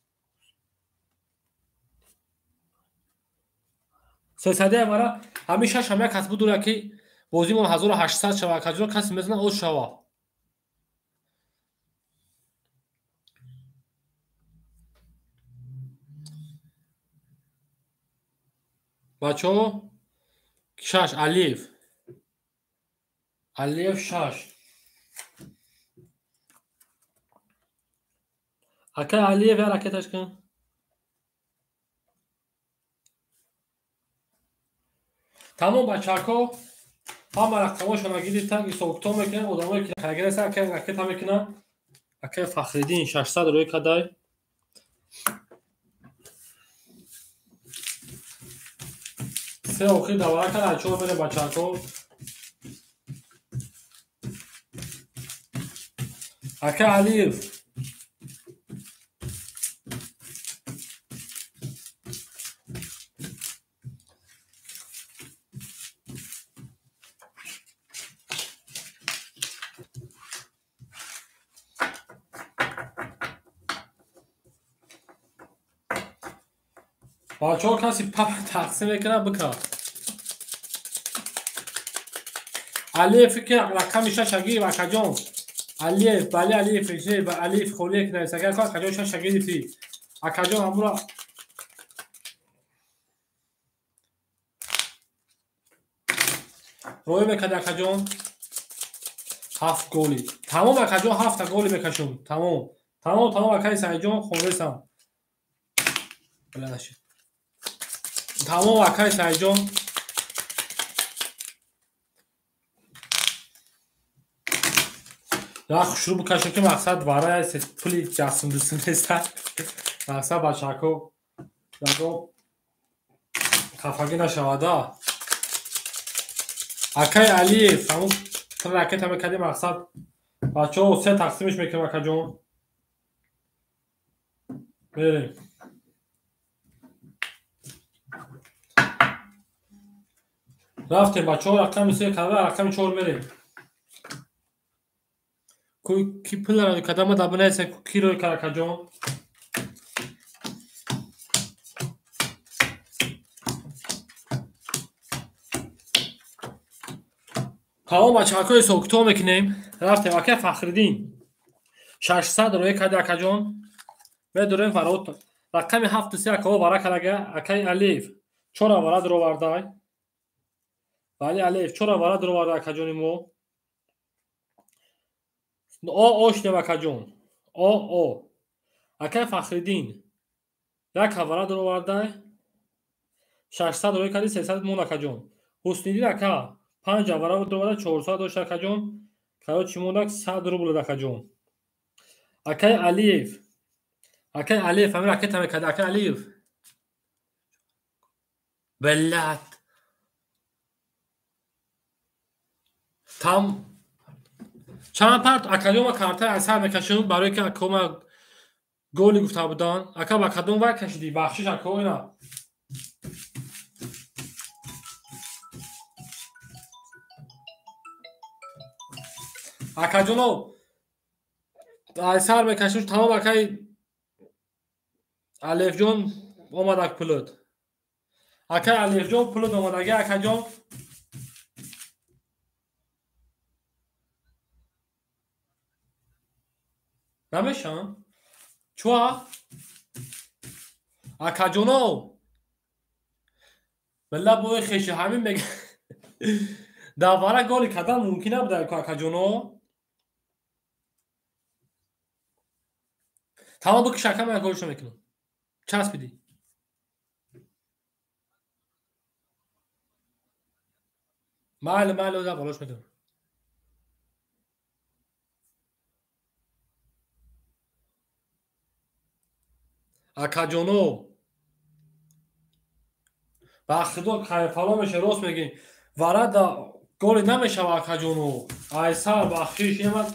S2: Сесадия вара ҳамин шаш ҳам як кас будура ки бозимон 1800 шава, акаҷоно касе мезана оз шава. Бачаҳо 6 Алиев. Алиев 6. Акай Алиев я ракеташ кун. Тамом бачаҳо ҳама рақамошонро гирифтан, ҳисобкитоб мекунанд, одамое ки харидасан акай ракета мекунанд. Акай Фахриддин 600 рӯй кадай. Се охир давара када, чор мере бачаҳо. Акай Алиев бачаҳо каси пап тақсим мекунад бика. Алиев ки рақами шаша гирифт акаҷон. Алиев, бали Алиев, Алиев холие ки нависага акаҷон шаша гирифти. Акаҷон ҳамура рӯй мекард акаҷон. 7 голи. Тамом акаҷон 7 голи мекашум. Тамом. Тамом, тамом акаи Саидҷон хонресам. Бала нашид. Тамом акаи Саидҷон. Я хушрӯ бикашем ки мақсад варай пули ҷасмдусм неста. Мақсад бачаҳако ягон хафагӣ нашавада. Акаи Алиев ҳамун ракета мекардем мақсад бачаҳо се тақсимиш мекунем акаҷон. Мерем. Рафтем бачаҳо рақами 3 карда рақами 4 мерем. Ки пул рӯй карда ма дабинайса ки рӯй кард акаҷон. Тамом бачаҳако ҳисобкитоб мекунем. Рафтем акай Фахриддин 600 рӯй карда акаҷон. Медорем фарот рақами 7 3 акаҳо вара карда акай Алиев 4 вара дуровардай. Вали Алиев 4 вара дуроварда акаҷони мо. О ошнем акаҷон. О о. Акай Фахриддин як вара дуровардай. 600 рӯй карди 300 мон акаҷон. Ҳусниддин ака 5 вара дуроварда 400 дошт акаҷон. Короче мондак 100 рубл акаҷон. Акай Алиев. Акай Алиев ҳамин ракета мекард акай Алиев. Блядь. Там чанд парт акаҷон ма картаи асар мекашем барое ки акаҳо ма голи гуфта буданд. Ака ба кадом вай кашидӣ? Бахшиш акаҳо ина. Акаҷоно асар мекашем тамом акаи Алиевҷон омадак пулот. Акаи Алиевҷон пулот омадаги акаҷон. Намешам? Чуа? Акаҷоно била бои хеши ҳамин мега давара голи кардан мумкин набуда акаҷоно. Тамом бикш ака ман голишо мекунам. Часпидӣ. Майли, майли, оза болош мекунам. Акаҷоно, ба худо кайфало меша, рост мегӣ. Варада голи намешава, акаҷоно. Айсар бахшиш имад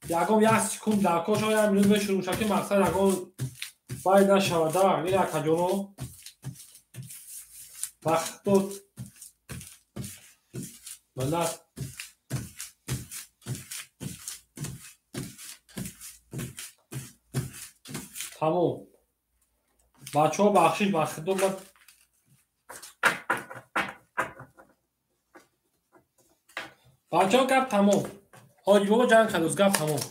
S2: ягон як секунд дар кор шава, як минут мешурӯша ки мақсад ягон бай нашава да. Ин акаҷоно ба худо миллат тамом. Бачаҳо бахшиш, ба худо ман бачаҳо гап тамом. Ҳоҷи бобо ҷанг кардост, гап тамом.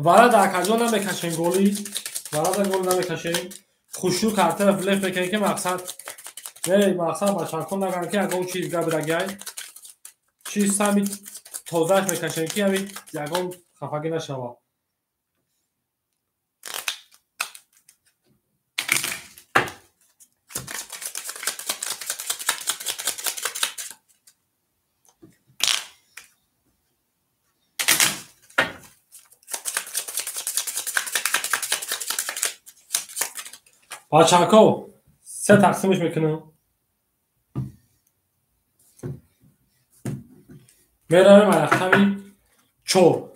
S2: Варада акаҷон намекашем голи, варада гол намекашем. Хушрӯ картара флеш мекунем ки мақсад не, мақсад бачакон наган ки ягон чиз габирагай. Чиз сами тозааш мекашем ки ҳамин ягон хафагӣ нашавад. Бачако се тақсимаш мекунам. Меравем рақами 4.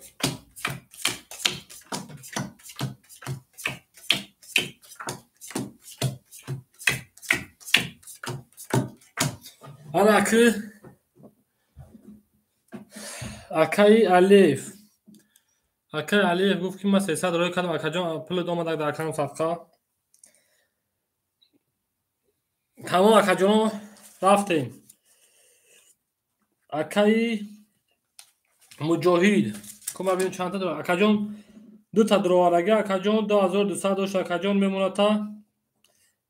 S2: Ана ки акаи Алиев. Акаи Алиев гуфт ки ман 300 рӯй кардам, акаҷон пулат омада дар акам садқа. Тамом акаҷоно рафтем. Акаи Муҷоҳид. Кума бинем чанд та дора. Акаҷон ду та дуровардаги, акаҷон 2200 дошт, акаҷон мемонад та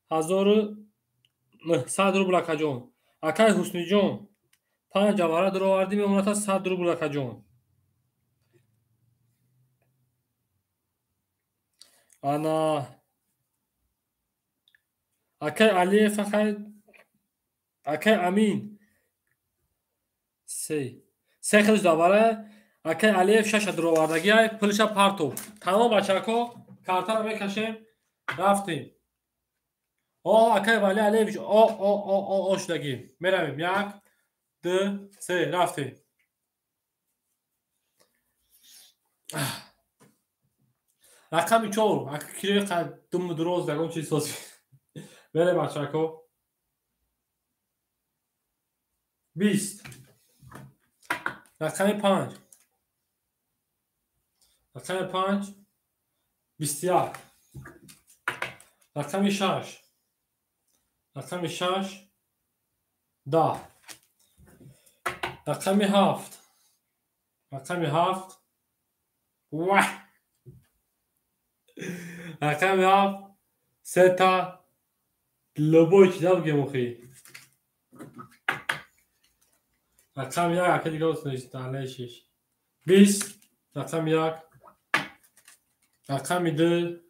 S2: 1900 рубл акаҷон. Акаи Ҳусниҷон 5 авара дуровардӣ, мемонад та 100 рубл акаҷон. Ана акаи Алиев, акаи Амин се хелш давара, акаи Алиев 6 дуровардагиай, пулиша партов. Тамом бачако, картаро мекашем, рафтем. О, акаи Вали Алиевич, о о о о о шудагӣ. Меравем. 1 2 3 рафтем. Рақами 4, ака кирои қаддум дуроз ягон чиз созӣ. Мерем бачако. 20. Рақами 5. Рақами 5 21. Рақами 6. Рақами 6 10. Рақами 7. Рақами 7 ваҳ. Рақами 7 сета любой чиза бигем охи. Рақами 1 ака дига уснеш шиш. 20 рақами 1. Рақами 2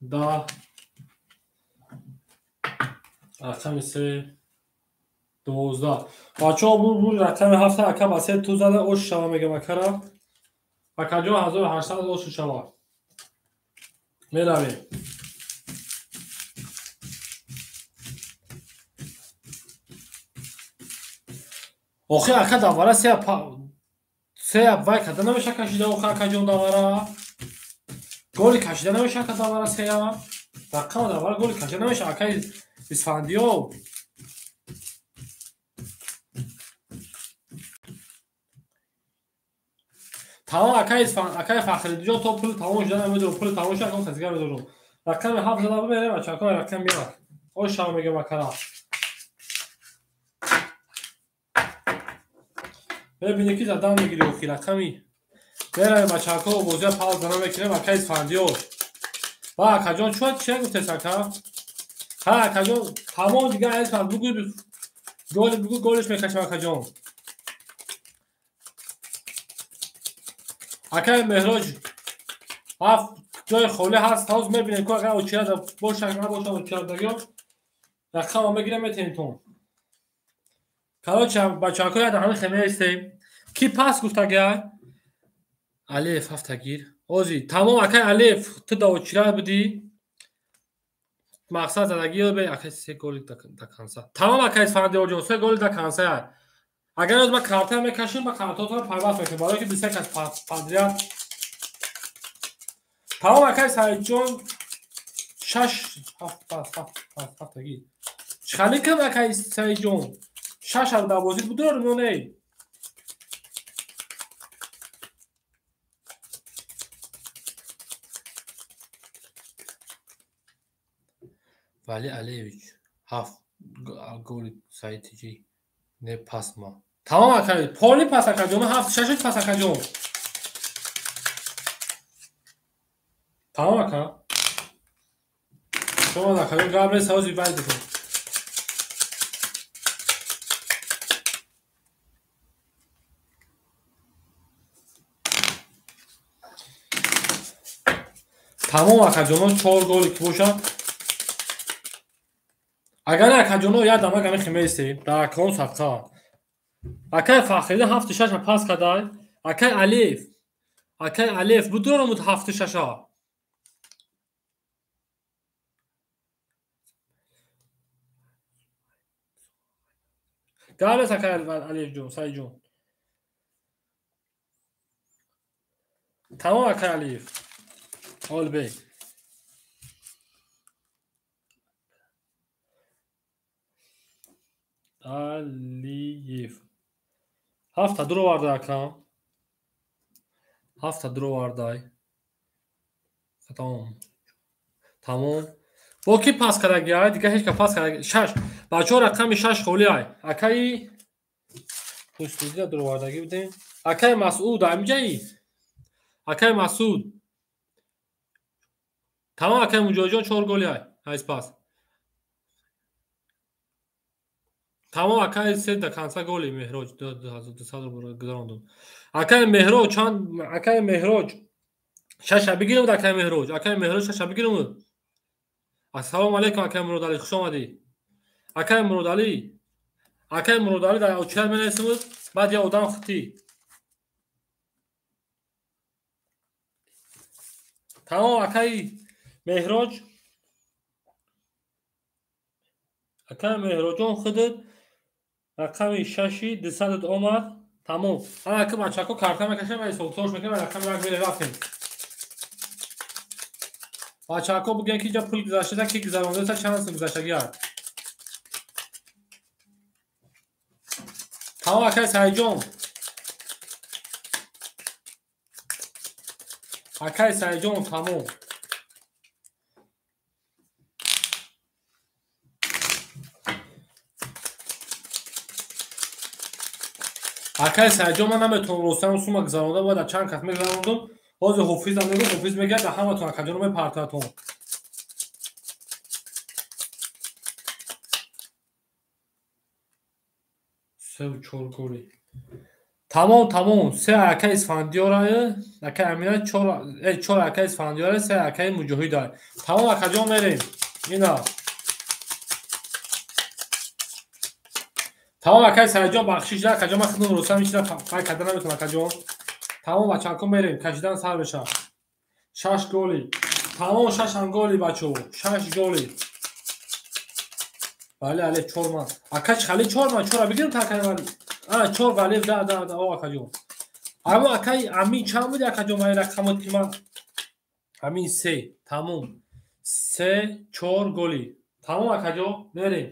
S2: 10. Рақами 3 12. Бачаҳо бур рақами 7 ака ба се ту зада ош шава мегам акара. Акаҷон 1800 ош шава. Меравем. Охи ака давара се вай када намеша кашида, охи акаҷон давара. Голи кашида намеша ака давара сея. Рақама давара голи кашида намеша акаи Исфандиёв. Тамом акаи Фахриддинҷон то пул тамом шуда намедорам, пул тамом шуда акам касига медорам. Рақами 7 зада биберем бачако, рақами 1. Ош шава мегам акара. Мебинӣ ки задан мегирӣ охи рақами. Меравем бачако, бозия пауза намекунем, акаи Исфандиёв. Ва акаҷон чӣ чия гуфтес ака? Ҳа акаҷон тамом дига Исфанд бугӯ голи бугӯ голиш мекашам акаҷон. Акаи Меҳроҷ 7 ҷои холӣ ҳаст, ҳоз мебинем ку агар очирада бошад набошад очирадагиё рақамро мегирем метаҳем тон. Короче бачако як ҳамин хемия истем. Ки пас гуфтагиай? Алиев ҳафта гир. Ози тамом акай Алиев ту давочира будӣ. Мақсад задагӣ бе акай се голи да канса. Тамом акай Исфандиёрҷон се голи да канса. Агар оз ма карта мекашим, ба картотонро пайваст мекунем. Барои ки 21 кас подряд. Тамом акай Саидҷон 6 7 7 7 гир. Чӣ кам акай Саидҷон? 6 ҳам дар бозӣ будро ё не? Вали Алиевич 7 голи Саид тиҷи не пасма. Тамом акай, поли пас акаҷон, 7 6 пас акаҷон. Тамом ака. Шумо акаҷон гап нест, ҳозир баъд бикун. Тамом акаҷоно 4 голи ки бошад. Агар акаҷоно як дама гами химеистем, дар акаон садқа. Акай Фахриддин 7 6 пас кадай. Акай Алиев. Акай Алиев будоромуд 7 6. Гап акай Алиев ҷон, Саидҷон. Тамом акай Алиев. Олбек. Алиев. 7 дуроварда акам. 7 дуровардай. Тамом. Тамом. Бо ки пас кардаги ай? Дига ҳеч ка пас кардаги. 6. Бачаҳо рақами 6 холӣ ай. Акаи Пустидида дуровардаги будем. Акаи Масъуд амҷаи. Акаи Масъуд. Тамом акаи Муҷоҳидҷон 4 голи ай. Айс пас. Тамом акаи се да канса голи Меҳроҷ 2200 рубл гузарондум. Акаи Меҳроҷ чанд акаи Меҳроҷ 6 бигирем акаи Меҳроҷ. Акаи Меҳроҷ 6 бигирем. Ассалому алайкум акаи Муродалӣ, хуш омадӣ. Акаи Муродалӣ. Акаи Муродалӣ дар очират менависем, баъд я одам хитӣ. Тамом акаи Меҳроҷ. Акаи Меҳроҷон худат рақами 6 200 омад. Тамом. Ана ака бачако карта мекашем ва ҳисобтош мекунем ва рақами 1 мере рафтем. Бачако бигӯян ки инҷа пул гузаштаста, ки гузарондаста, чанд сум гузаштагӣ аст. Тамом акаи Саидҷон. Акаи Саидҷон тамом. Акаи Саидҷон ман наметавонам ростан сума гузаронда, бояд чанд кас мегузарондум. Ҳозир Ҳофизам мегӯ, Ҳофиз мегӯяд дар ҳаматон акаҷоно мепартатон. Се 4 голи. Тамом, тамом. 3 акаи Исфандиёрае, акаи Амина 4 4 акаи Исфандиёрае, 3 акаи Муҷоҳидае. Тамом акаҷон мерем. Ина. Тамом акаи Саидҷон бахшиш да акаҷон ман худам ростан ҳеч пай карда наметавонам акаҷон. Тамом бачако мерем, кашидан сар мешавад. 6 голи. Тамом 6 ҳам голи бачаҳо. 6 голи. Бале, але 4 ман. Ака чӣ 4 ман 4 бигирем та акаи вали. А 4 вале да да да о акаҷон. Аммо акаи Амин чанд буди акаҷон ман рақамот ки ман Амин 3. Тамом. 3 4 голи. Тамом акаҷон мерем.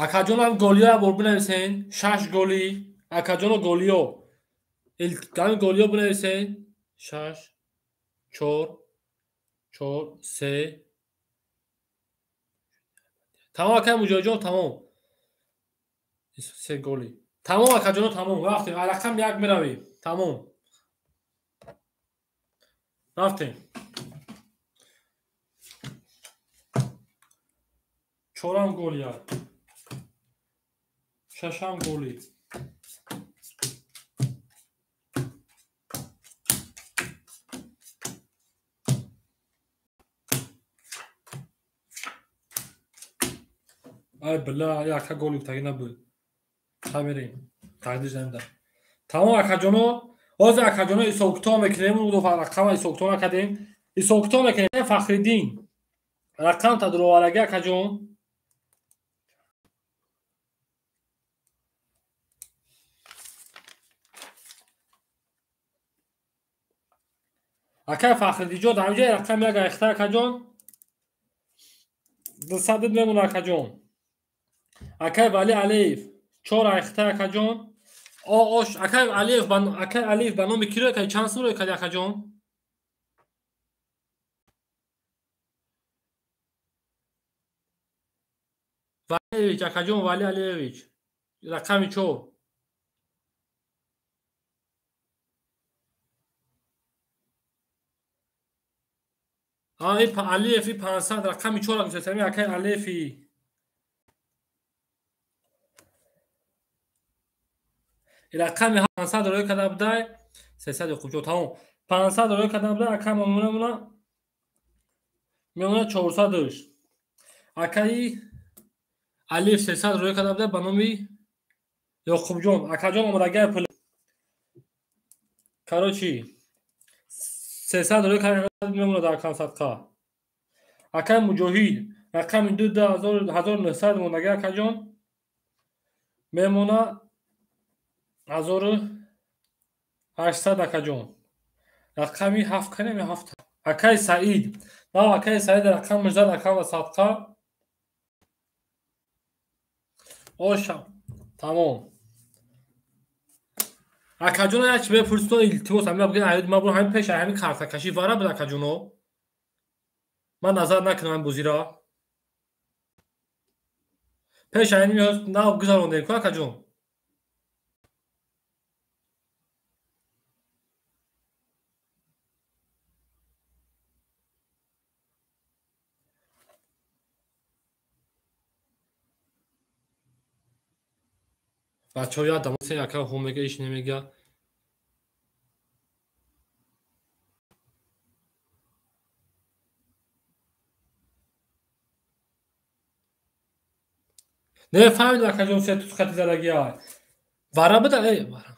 S2: Акаҷонам голиё бор бинависен. 6 голи. Акаҷоно голиё. Ҳамин голиё бинависен. 6 4 4 3. Тамом акаи Муҷоҳидҷон тамом. 3 голи. Тамом акаҷоно тамом. Рафтем. Рақам 1 меравем. Тамом. Рафтем. 4 голия. 6 голи. Ай била, яка гол гуфтагӣ набуд. Ха мерем. Тақдир замида. Тамом акаҷоно, ҳозир акаҷоно ҳисобкитоб мекунем, рақама ҳисобкитоб накардем. Ҳисобкитоб мекунем. Фахриддин. Рақам та дуроварагӣ акаҷон. Акай Фахриддинҷон, дар ҳаминҷо рақам як айхта акаҷон. 200 мемона акаҷон. Акай Вали Алиев 4 айхта акаҷон. Ош акай Алиев, акай Алиев ба номи киро акай чанд сум рӯй карди акаҷон? Валиевич акаҷон, Вали Алиевич рақами 4. Алиев 500 рақами 4 гузоштам, акай Алиев рақами 500 рӯй карда будай, 300 Ёқубҷон, тамом. 500 рӯй карда будай, ака мемона мемона 400. Акаи Алиев 300 рӯй карда будай ба номи Ёқубҷон. Акаҷон омадагай пул. Короче, 300 рӯй карда мемона дар акам садқа. Акаи Муҷоҳид рақами 2900 мондагай акаҷон мемона 1800 акаҷон. Рақами 7 канем 7. Акаи Саид. Нав акаи Саид рақам 18 акам ва садқа. Оша. Тамом. Акаҷон як чи бепурситон илтимос, ҳамин бигӯед ҳаёти ман бурам ҳамин пеш ҳамин картакашӣ вара буд акаҷоно. Ман назар накунам ин бозиро. Пеш ҳамин нав гузарондем ку акаҷон. Бачаҳо як дамо се ака хо мега иш намега. Не фаҳмидам акаҷон се тут хати задаги ай. Вара буда эй вара.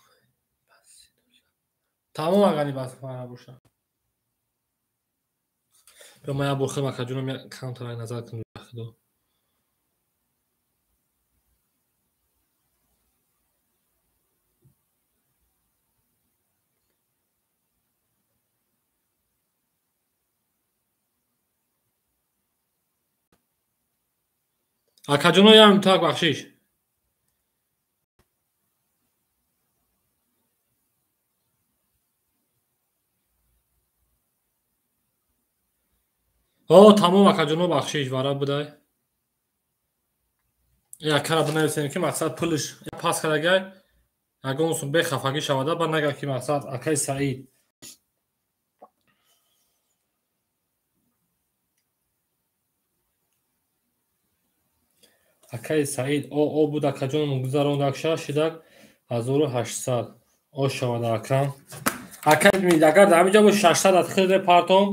S2: Тамом агани бас вара боша. Бё ман як бор худам акаҷонам як камтар назар кунам худо. Акаҷоно як минутак бахшиш. О, тамом акаҷоно бахшиш, вара будай. Якара бинависем ки мақсад пулш пас кардагай, ягон сум бехафагӣ шавада, ба нага ки мақсад акаи Саид. Акаи Саид о буд акаҷон гузарондак шидак 1800 о шавада акам. Акаи агар дар ҳамин ҷо боши 600 ат хеле партом,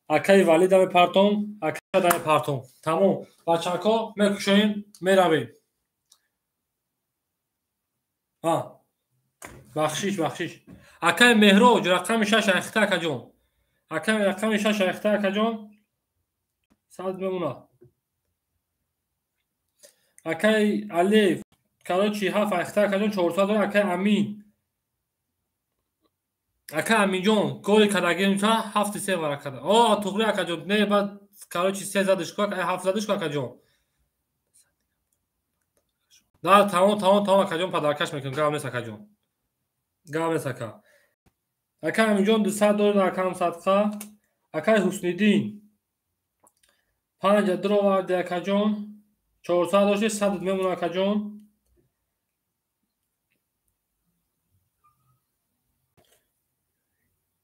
S2: акаи Вали даме партом, акаи даме партом. Тамом. Бачако мекушоем, меравем. Бахшиш, бахшиш. Акаи Меҳроҷ рақами 6 айхта акаҷон. Акаи рақами 6 айхта акаҷон. 100 мемона. Акаи Алиев, короче, 7 айхта акаҷон 400. Акаи Амин. Акаи Аминҷон, голи кардагим 7-3 вара карда. О, туғри акаҷон, не баъд короче 3 задиш ку, акаи 7 задиш ку акаҷон. Да, тамом, тамом, тамом акаҷон падаркаш мекунам, гап нест акаҷон. Гап нест ака. Акаи Аминҷон 200 доллар акам садқа. Акаи Ҳусниддин 5 дуроварди акаҷон. 400 дошти 100 мемона акаҷон.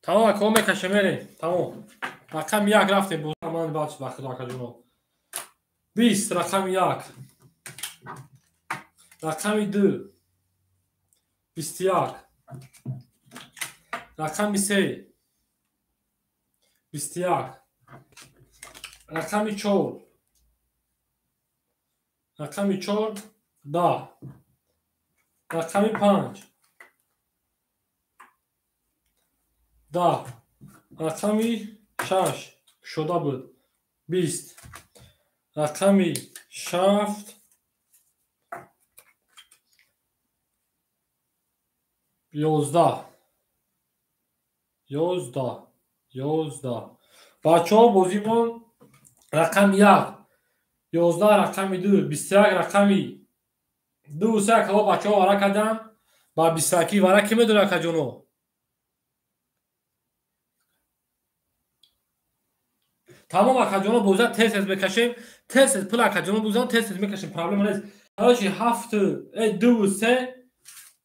S2: Тамом ака, мекашем мерем. Тамом. Рақами 1 рафтем бо ман бач бахудо акаҷоно. 20 рақами 1. Рақами 2. 21. Рақами 3. 21. Рақами 4. Рақами 4 10. Рақами 5 10. Рақами 6 шуда буд 20. Рақами 7 11. 11 11. Бачаҳо бозимон рақами 1 11, рақами 2 21, рақами 2 3 кало бачаҳо вара карданд ба 21 вара ки медонад акаҷоно? Тамом акаҷоно боза тез тез мекашем, тез тез пул акаҷоно бузан тез тез мекашем, проблема нест. Короче 7 2 3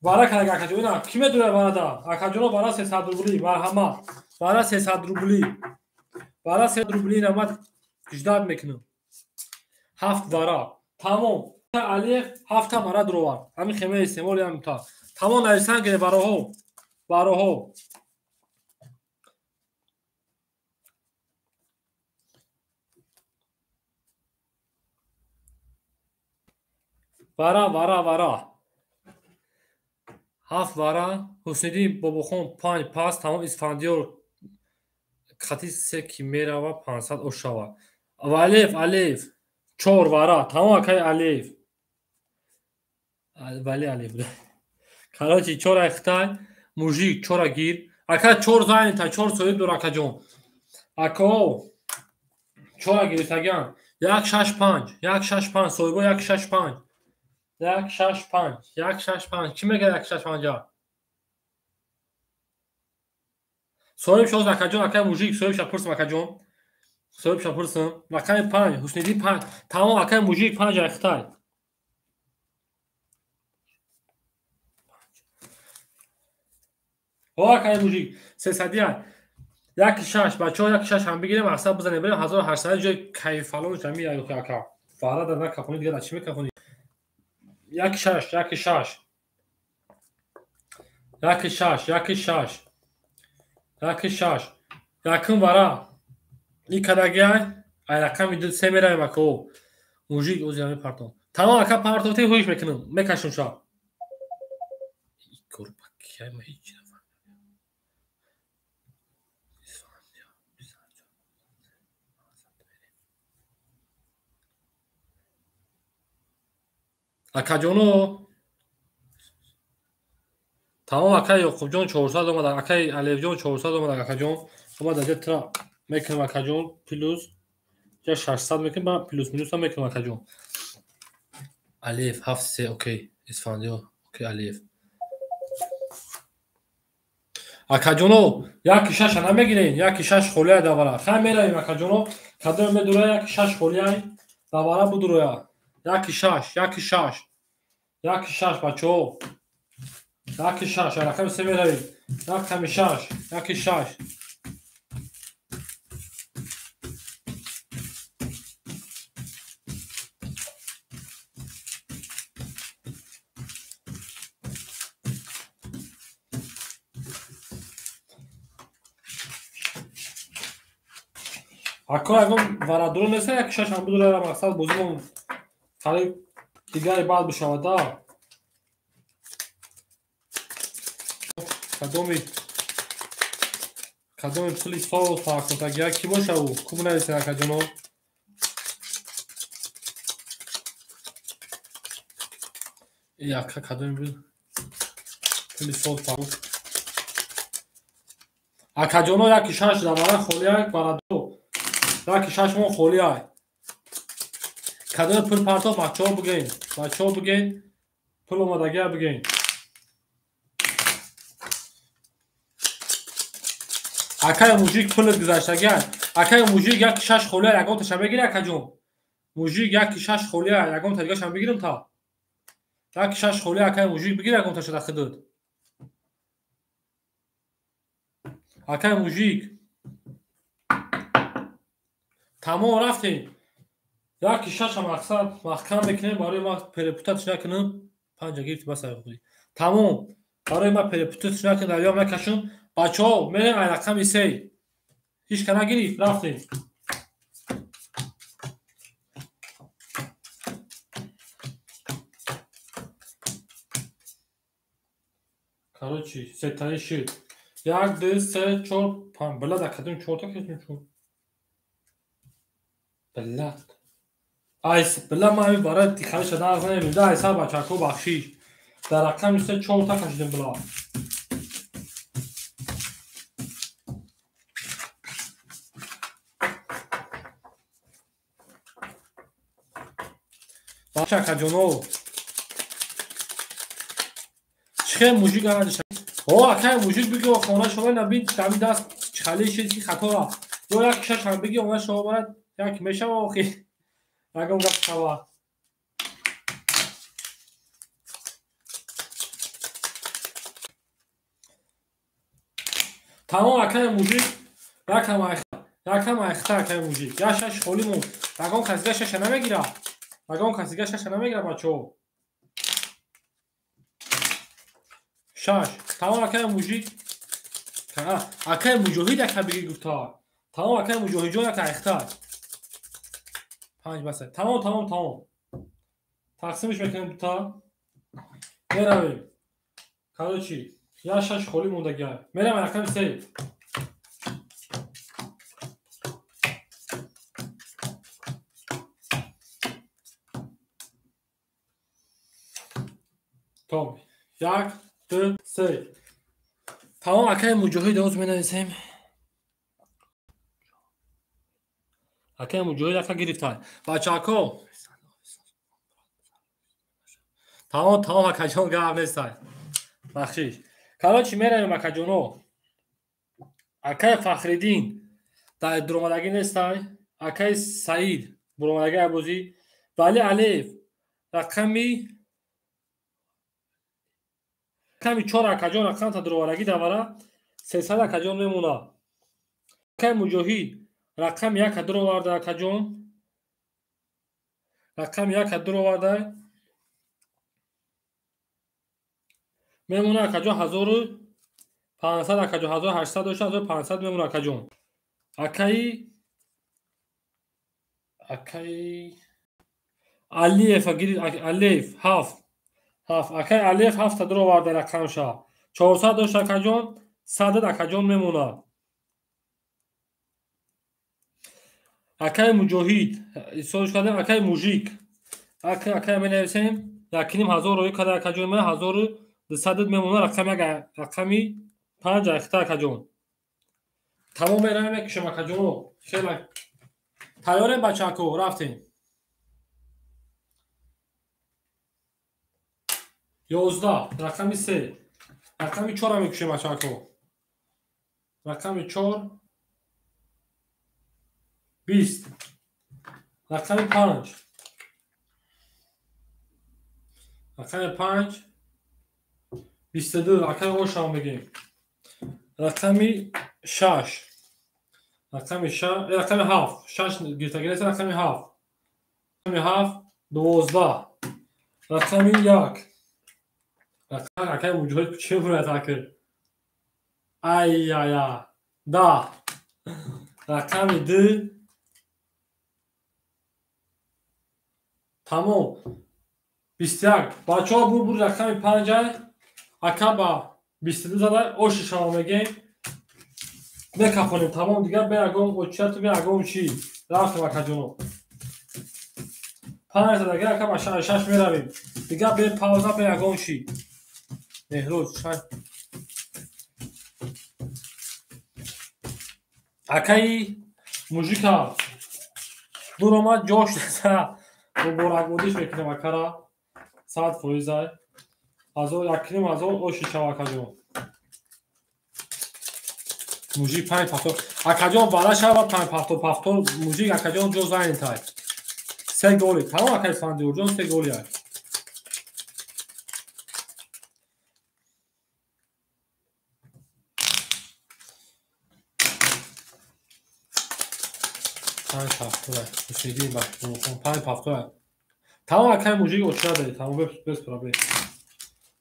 S2: вара карда акаҷоно. Ина ки медонад варада? Акаҷоно вара 300 рубли, марҳамат. Вара 300 рубли. Вара 300 рубли рамат ждат мекунам. 7 вара. Тамом. Алиев 7 вара дуровард. Ҳамин хемаи истеъмоли ҳам та. Тамом нависан гире вароҳо. Вароҳо. Вара, вара, вара. 7 вара. Ҳусниддин Бобохон 5 пас. Тамом Исфандиёр хати 3 ки мерава 500 ошава. Валиев, Алиев 4 вара. Тамом акай Алиев. Вали Алиев. Короче 4 ай Хитай, мужик 4 гир. Ака 4 занята, 4 соҳиб дор акаҷон. Ако 4 гирифтаган. 1 6 5, 1 6 5 соҳибо 1 6 5. 1 6 5, 1 6 5. Чӣ мегӯяд 1 6 5? Соҳиб шоз акаҷон, акай мужик, соҳиб ша пурсам акаҷон. Соҳиб ша пурсам. Рақами 5, Ҳусниддин 5. Тамом акай мужик 5 ай Хитай. О акай мужик 300 ай. 1 6 бачаҳо 1 6 ҳам бигирем, мақсад бизанем, барем 1800 ҷои кайфалон ҷамъи ай ака. Фара дар накафонӣ дигар чӣ мекафонӣ? 1 6 1 6 1 6 1 6 1 6 якум вара и кадагиай ай рақами 2 3 меравем ако мужик ози ҳами партон. Тамом ака партоте ҳуш мекунам, мекашам ша. Курбакиай ма ҳеҷ нафаҳмидам. Акаҷоно тамом акай Ёқубҷон 400 омада, акай Алиевҷон 400 омада акаҷон. Ама дар ҷа тра мекунам акаҷон плюс ҷа 600 мекунам, ба плюс минус ҳам мекунам акаҷон. Алиев 7 3 окей, Исфандиёр окей Алиев. Акаҷоно 1 6 намегирен, 1 6 холия давара. Хай меравем акаҷоно, кадом медура 1 6 холия давара будуроя. 1 6 1 6 1 6 бачаҳо. 1 6 рақами 3 меравем. Рақами 6 1 6. Ако ягон варадуро неста 1 6 ҳам будура мақсад бозимон қариб дигари баъд бишавада. Кадоми пули соз паркотагия ки боша ӯ? Куб нависед акаҷоно. И ака кадоми буд? Пули соз парк. Акаҷоно 1 6 давара холия варадо. 1 6 мон холия. Кадоми пул партоф бачаҳо бигӯен. Бачаҳо бигӯен, пул омадагия бигӯен. Акай мужик пулат гузаштагия. Акай мужик 1 6 холия ягонташа мегири акаҷон. Мужик 1 6 холия ягонта дигаша бигирам та. 1 6 холия акай мужик бигир ягонташа дар худат. Акай мужик. Тамом рафтем. 1 6 мақсад маҳкам мекунем барои ма перепутатш накунам. 5 гирифти бас ай. Тамом. Барои ма перепутатш накунам, дарём накашам. Бачаҳо мерем ай рақами 3. Ҳеҷ ка нагирифт, рафтем. Короче, сетаи шид. 1, 2, 3, 4, 5. Била да кадом 4 та кашидем чор. Била. Айс, била ма ами барои тихали шадан аз намебинем. Да, айса бачако бахшиш. Дар рақами 3 4 та кашидем била. Бачакаҷоно. Чихе мужик арадиша. О, акай мужик биги хона шова набид, дами даст чихали шид ки хато рафт. Ё як шаш ҳам биги она шова барад, як мешава охи. Ягон гап шава. Тамом акай мужик, якам айхта акай мужик. Я шаш холӣ монд. Ягон касига шаша намегира. Ягон касига шаша намегира бачаҳо. Шаш. Тамом акай мужик. Акай муҷоҳид яка биги гуфта. Тамом акай муҷоҳидҷон яка айхта. 5 баса. Тамом, тамом, тамом. Тақсимиш мекунем дута. Меравем. Короче, я шаш холӣ мондагиа. Меравем рақами 3. Том. 1, 2, 3. Тамом акай муҷоҳид оз менависем. Акай муҷоҳид ака гирифта. Бачако. Тамом, тамом акаҷон гап нестай. Бахшиш. Короче, меравем акаҷоно. Акай Фахриддин дар дуромадагӣ нестай. Акай Саид буромадагӣ абозӣ. Вали Алиев рақами 4 акаҷон рақамта дуроварагӣ давара 300 акаҷон мемона. Акай муҷоҳид рақами 1 дуроварда акаҷон. Рақами 1 дуроварда мемона акаҷон 1500 акаҷон 1800 дошта 1500 мемона акаҷон. Акаи Алиев Алиев 7 акай Алиев 7 дуроварда рақамша 400 дошта акаҷон 100 акаҷон мемона. Акай муҷоҳид ҳисобш кардем акай мужик акай менависем 1500 роӣ карда акаҷон мена 1200 мемона рақами рақами 5 айхта акаҷон. Тамом меравем мекушем акаҷоно. Хеле тайёрем бачако рафтем. 11 рақами 3 рақами 4 мекушем бачако. Рақами 4 20 рақами 5 рақами 5 22 акай ошам бигем. Рақами 6 рақами 6 рақами 7 6 гирифтагӣ рақами 7 рақами 7 12 рақами 1 рақами акай муҷоҳид чӣ бурад акай ай ай 10 рақами 2 тамом 21 бачаҳо бур рақами 5 ай ака ба 22 зада оши шава мегем мекафонем тамом дигар бе ягон очияту бе ягон чӣ рафтем акаҷоно 5 задага ака ба 6 меравем дигар бе пауза бе ягон чӣ меҳрӯз 6 акаи мужика дуромад ҷош муборакбодиш мекунем акара 100% ай 1500 оши шава акаҷон. Мужик 5 пафтор акаҷон бала шава 5 пафтор мужик акаҷон ҷо зантай 3 голи тамом акаи Фандиёрҷон 3 голи ай. Панҷ ҳафтора мусиқии 5 ҳафтора тамом акаи мужик очра доред тамом без проблем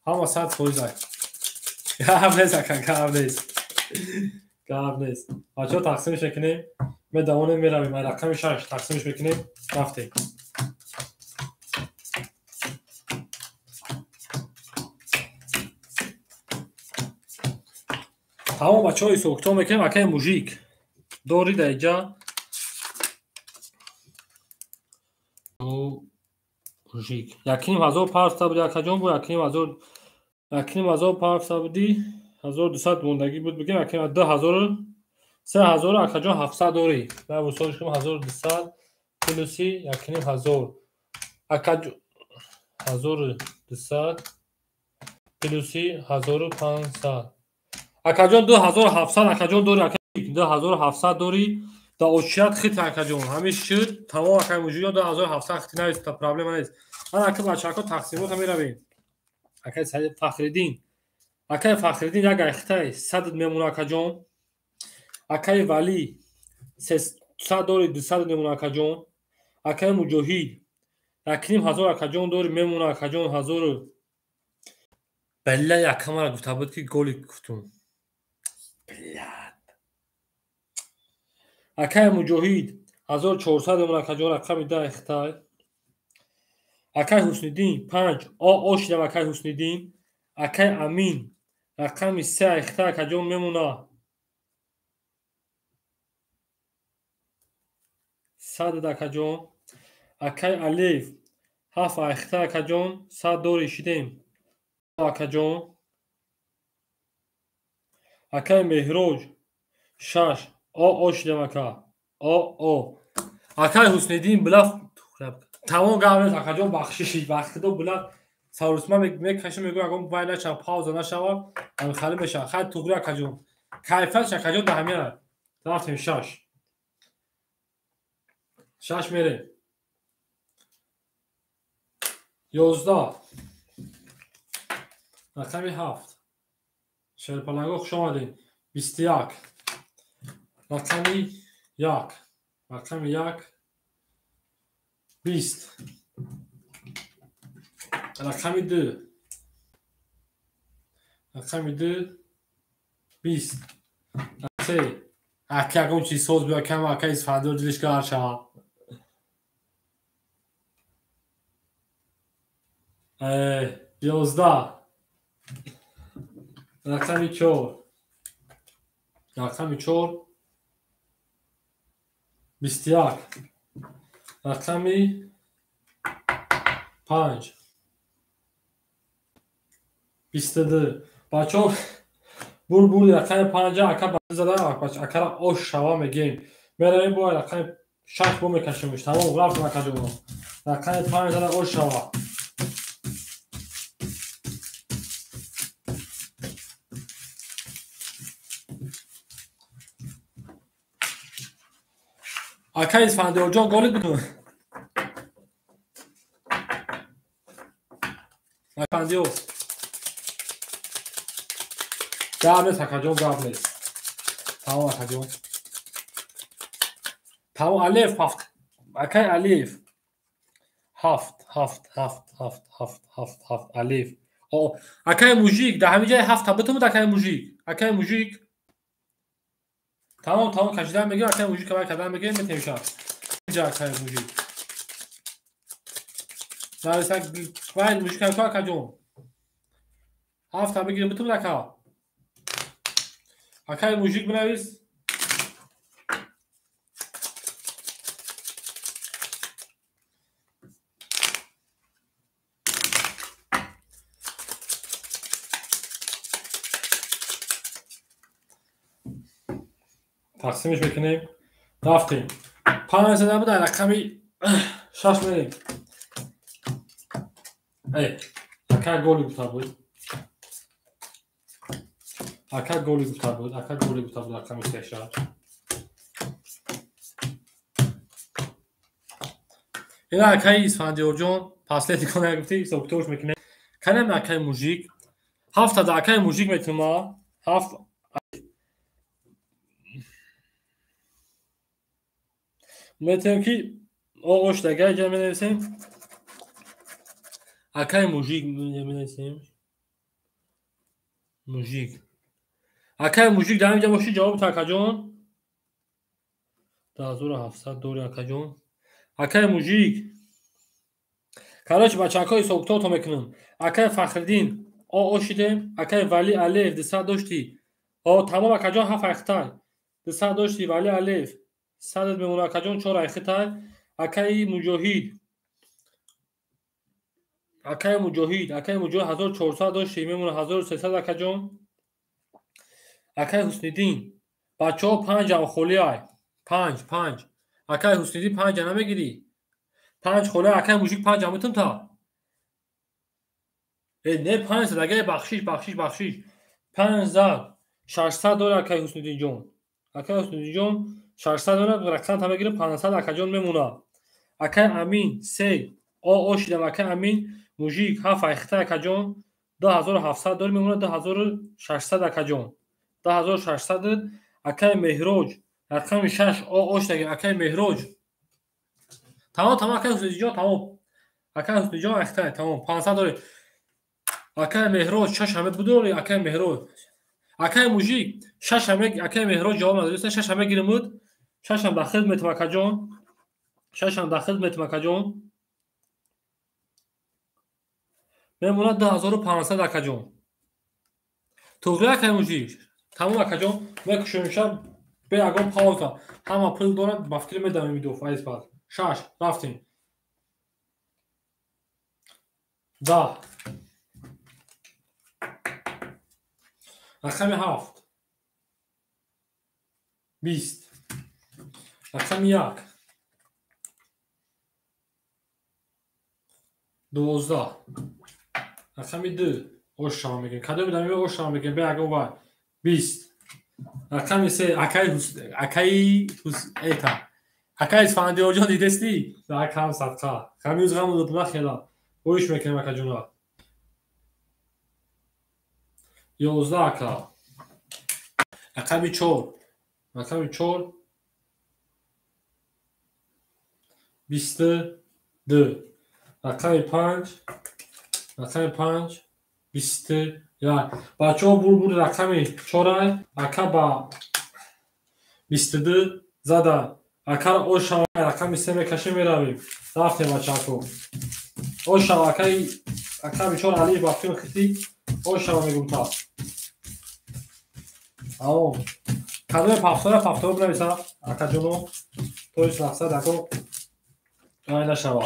S2: ҳама 100% ай. Гап нест ака гап нест гап нест. Бачаҳо тақсимиш мекунем медавонем меравем ай рақами 6 тақсимиш мекунем рафтем. Тамом бачаҳо ҳисобкитоб мекунем. Акаи мужик дори дар инҷа мужик 1500 парста буди акаҷон, бу 1500 парста буди, 1200 мондагӣ буд, бигем 2000 3000 акаҷон 700 дорӣ. Ман ҳисобш кунам 1200 плюси 1500 акаҷон 1200 плюси 1500 акаҷон 2700 акаҷон дорӣ, 2700 дорӣ. Да очият хит акаҷон ҳамин шуд тамом. Акаи мужиён 2700 хити навист, та проблема нест. Ана ака бачаҳако тақсимота меравем. Акаи Саид Фахриддин, акаи Фахриддин як айхитай 100 мемона акаҷон. Акаи Валӣ 300 дорӣ, 200 мемона акаҷон. Акаи Муҷоҳид 1500 акаҷон дорӣ, мемона акаҷон 1000. Бilla якамара гуфта буд ки голи гуфтум. Блядь. Акаи Муҷоҳид 1400 мемона акаҷон, рақами 10 хитай. Акаи Ҳусниддин 5 о шидам акаи Ҳусниддин. Акаи Амин рақами 3 хитай акаҷон мемона 100 акаҷон. Акаи Алиев 7 хитай акаҷон 100 дорӣ шидем акаҷон. Акаи Меҳроҷ 6 о шидам ака о. Акаи Ҳусниддин билаф тамом гап нест акаҷон, бахшиши бахшидо билаф сарусма мекашам, мегӯям агон вай начам пауза нашава ҳамихали мешава. Хай туғри акаҷон, кайфиятш акаҷон да ҳамин рафтем 6 6 мерем 11 рақами 7. Шерпаланго хуш омадед. 21 рақами 1 рақами 1 20 рақами 2 рақами 2 20 3. Ака ягон чиз соз биё кам ака Исфандиёр дилиш гар шава. 11 рақами 4 рақами 4 21 рақами 5 22. Бачаҳо бур рақами 5 ака ба зада акара ош шава мегем. Меравем бо рақами 6 бо мекашемш. Тамом рафтем акаҷон. Рақами 5 зада ош шава. Акаи Исфандиёрҷон голит бикун. Исфандиёр гап нест акаҷон, гап нест. Тамом акаҷон. Тамом Алиев 7. Акаи Алиев 7 7 7 7 7 7 7 Алиев. Акаи мужик дар ҳамин ҷои 7 битумуд акаи мужик. Акаи мужик тамом тамом кашидан мегирем, акаи мужик кабай кардан мегирем, метем шав. Инҷа акаи мужик. Нависак вай мужик ҳам акаҷон. 7 бигирем битумуд ака. Акаи мужик бинавис. Тақсимиш мекунем. Рафтем. 5 зада буд, рақами 6 мерем. Ака голи гуфта буд. Ака голи гуфта буд. Ака голи гуфта буд рақами 6. Ина акаи Исфандиёрҷон паслети кона гуфти ҳисобкитобш мекунем. Канем акаи мужик. 7 да акаи мужик метума. 7 метем ки оғош дага ҷа менависем. Акаи мужик менависем. Мужик. Акаи мужик дар инҷа боши ҷавоб та акаҷон. 2700 дори акаҷон. Акаи мужик. Короче бачаҳо ҳисобкитобто мекунам. Акаи Фахриддин о шидем. Акаи Вали Алиев 200 дошти. Тамом акаҷон 7 айхитай. 200 дошти Вали Алиф. 100 мемона акаҷон 4 айхитай. Акаи Муҷоҳид. Акаи Муҷоҳид, акаи Муҷоҳид 1400 дошти мемона 1300 акаҷон. Акаи Ҳусниддин. Бачаҳо 5 ам холӣ ай. 5 5. Акаи Ҳусниддин 5 намегирӣ? 5 холӣ акаи мужик 5 ам метум та. Не 5 зад, агар бахшиш, бахшиш, бахшиш. 5 зад. 600 дора акаи Ҳусниддинҷон. Акаи Ҳусниддинҷон 600 дора, рақам та мегирам 500 акаҷон мемона. Акаи Амин 3 о шидам акаи Амин мужик 7 айхта акаҷон 2700 дора мемона 2600 акаҷон. 2600 акаи Меҳроҷ рақами 6 о шидагим акаи Меҳроҷ. Тамом, тамом акаи Ҳусниддинҷон тамом. Акаи Ҳусниддинҷон айхта тамом 500 дора. Акаи Меҳроҷ 6 ҳаме будори акаи Меҳроҷ. Акаи мужик 6 ҳаме акаи Меҳроҷ ҷавоб надод. 6 ҳаме гиримуд. 6 ҳам дахил метам акаҷон. 6 ҳам дахил метам акаҷон. Мемонад 2500 акаҷон. Туғри акаи мужик. Тамом акаҷон, мекушем шаб бе ягон пауза. Ҳама пул дорад, ба фикр медамем видео файз пас. 6 рафтем. 10 рақами 7 20 рақами 1 12 рақами 2 ошама мегем. Кадоми дами ошама мегем бе ягон вай 20 рақами 3 акаи эта акаи Исфандиёрҷон дидестӣ? Акам садқа. Ҳамиз ғаму додна хела. Оиш мекунем акаҷона. 11 ака. Рақами 4. Рақами 4 22. Рақами 5. Рақами 5 21. Бачаҳо бур рақами 4 ака ба 22 зада. Ака ошава рақами 3 мекашем меравем. Рафтем бачаҳо. Ошава акаи рақами 4 Алиф ба филм хити ошава мегум та. Ао. Кадоме пафтора пафтора бинависа акаҷоно. То ис мақсад ако рай нашава.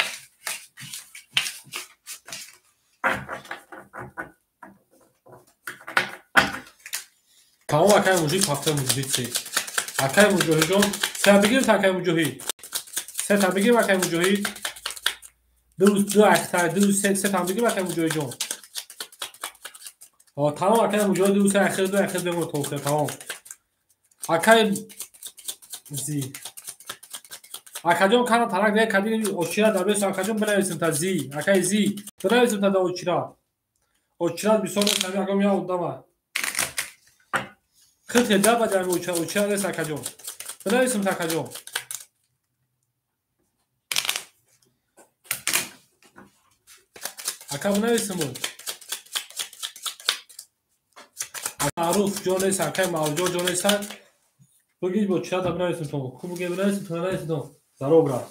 S2: Тамом акаи мужик пафтора мужик се. Акаи Муҷоҳидҷон се бигирем та акаи Муҷоҳид. Се та бигирем акаи Муҷоҳид. 2 2 ахта 2 3 се та бигирем акаи Муҷоҳидҷон. Тамом акаи Муҷоҳид 2 3 ахир 2 ахир бемон то охир тамом. Акаи зи. Акаҷон кана тарак не кади очира дабес акаҷон бинависем та зи. Акаи зи бинависем та да очира. Очира бисёр нами агам я одама. Хит даба дар очира очира нест акаҷон. Бинависем та акаҷон. Ака бинависем. Маъруф ҷон нест акаи Маъруф ҷон нест. Бигид бо чира да бинависем то. Хуб буге бинависем то нанависем то. Зароб рафт.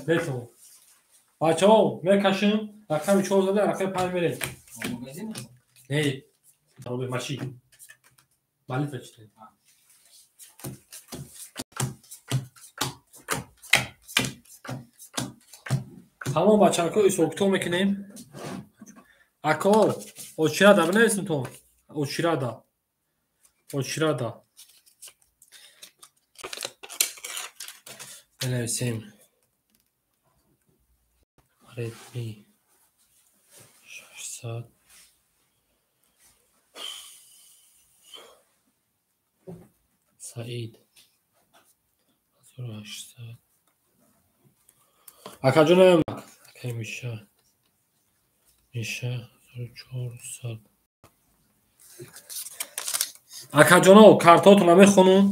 S2: Метавон. Бачаҳо мекашем рақами 4 зада рақами 5 мерем. Не. Заробе маши. Молитва читаем. Тамом бачаҳо исоктон мекунем. Ако очира да бинависем то. Очира да. Очира да. Бинависем. Redmi 600 Саид 1800 Акаҷонам акаи Миша Миша 1400 Акаҷоно картотонро мехонум.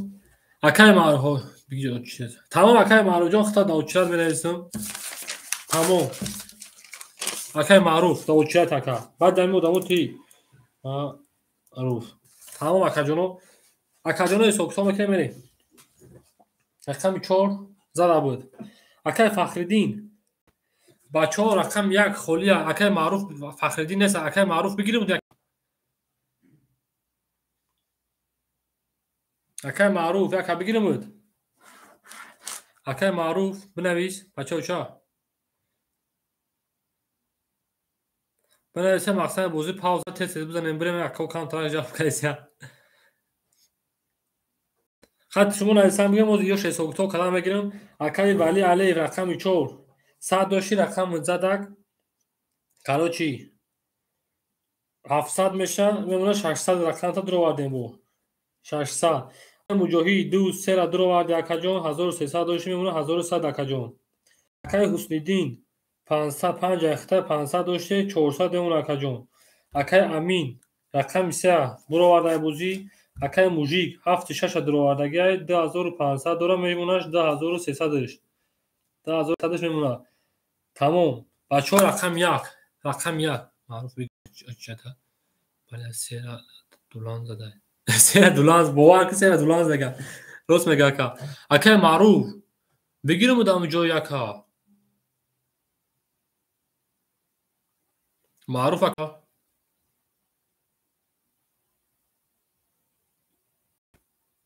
S2: Акаи Маъруф бигир чиз. Тамом акаи Маъруфҷон хита да очират менависам. Тамом. Акаи Маъруф да очират ака. Баъд дар одамо ти Маъруф. Тамом акаҷоно. Акаҷоно ҳисоб-китоб мекунем мерем. Рақами 4 зада буд. Акаи Фахриддин. Бачаҳо рақам 1 холӣ акаи Маъруф Фахриддин нест. Акаи Маъруф бигирем. Акай Маъруф, яка бигирем буд. Акай Маъруф, бинавис, бачаҳо ча. Бинависа мақсади бозӣ пауза тез тез бизанем бирем ака камтар ҷавоб кайся. Хат шумо нависам бигем оз ёш ҳисоб-китоб кардан мегирем. Акаи Вали Алиев рақами 4. 100 дошти рақами задак. Короче 700 меша, мемона 600 рақамта дуровардем бо. 600. Муҷоҳид 2 3 ра дуроварди акаҷон, 1300 дошти мемона 1100 акаҷон. Акаи Ҳусниддин 505 ахта 500 доште 400 мемона акаҷон. Акаи Амин рақами 3 буровардаи бозӣ. Акаи Мужик 7 6 дуровардагиай 2500 дора мемонаш 2300-ш. 2300-ш мемона. Тамом. Бачаҳо рақами 1, рақами 1. Маъруф чата. Бале сера дулан задай. Сера дулан, бовар ки сера дулан зада. Рост мега ака. Акаи Маъруф бигирем будам ҷои ака. Маъруф ака.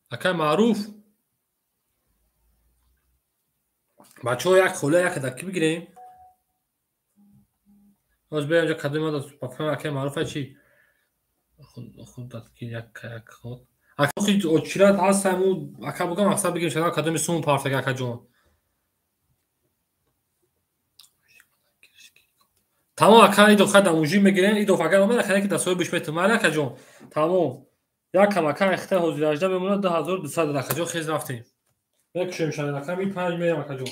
S2: Акаи Маъруф. Бачаҳо як хола як даки бигирем. Ҳоз биём ҷо кадоми ма пафкам акаи Маъруф чи? Худат ки як як ход. Ака очират ҳаст ҳаму ака бугам мақсад бигирем шада кадоми сум партага акаҷон. Тамом ака идо хай дамужӣ мегирем, идо агар омад ака ки дастҳои биш метум. Майли акаҷон. Тамом. Якам ака ихта ҳозир 18 мемонад 2200 акаҷон хез рафтем. Мекушем шада рақами 5 мерем акаҷон.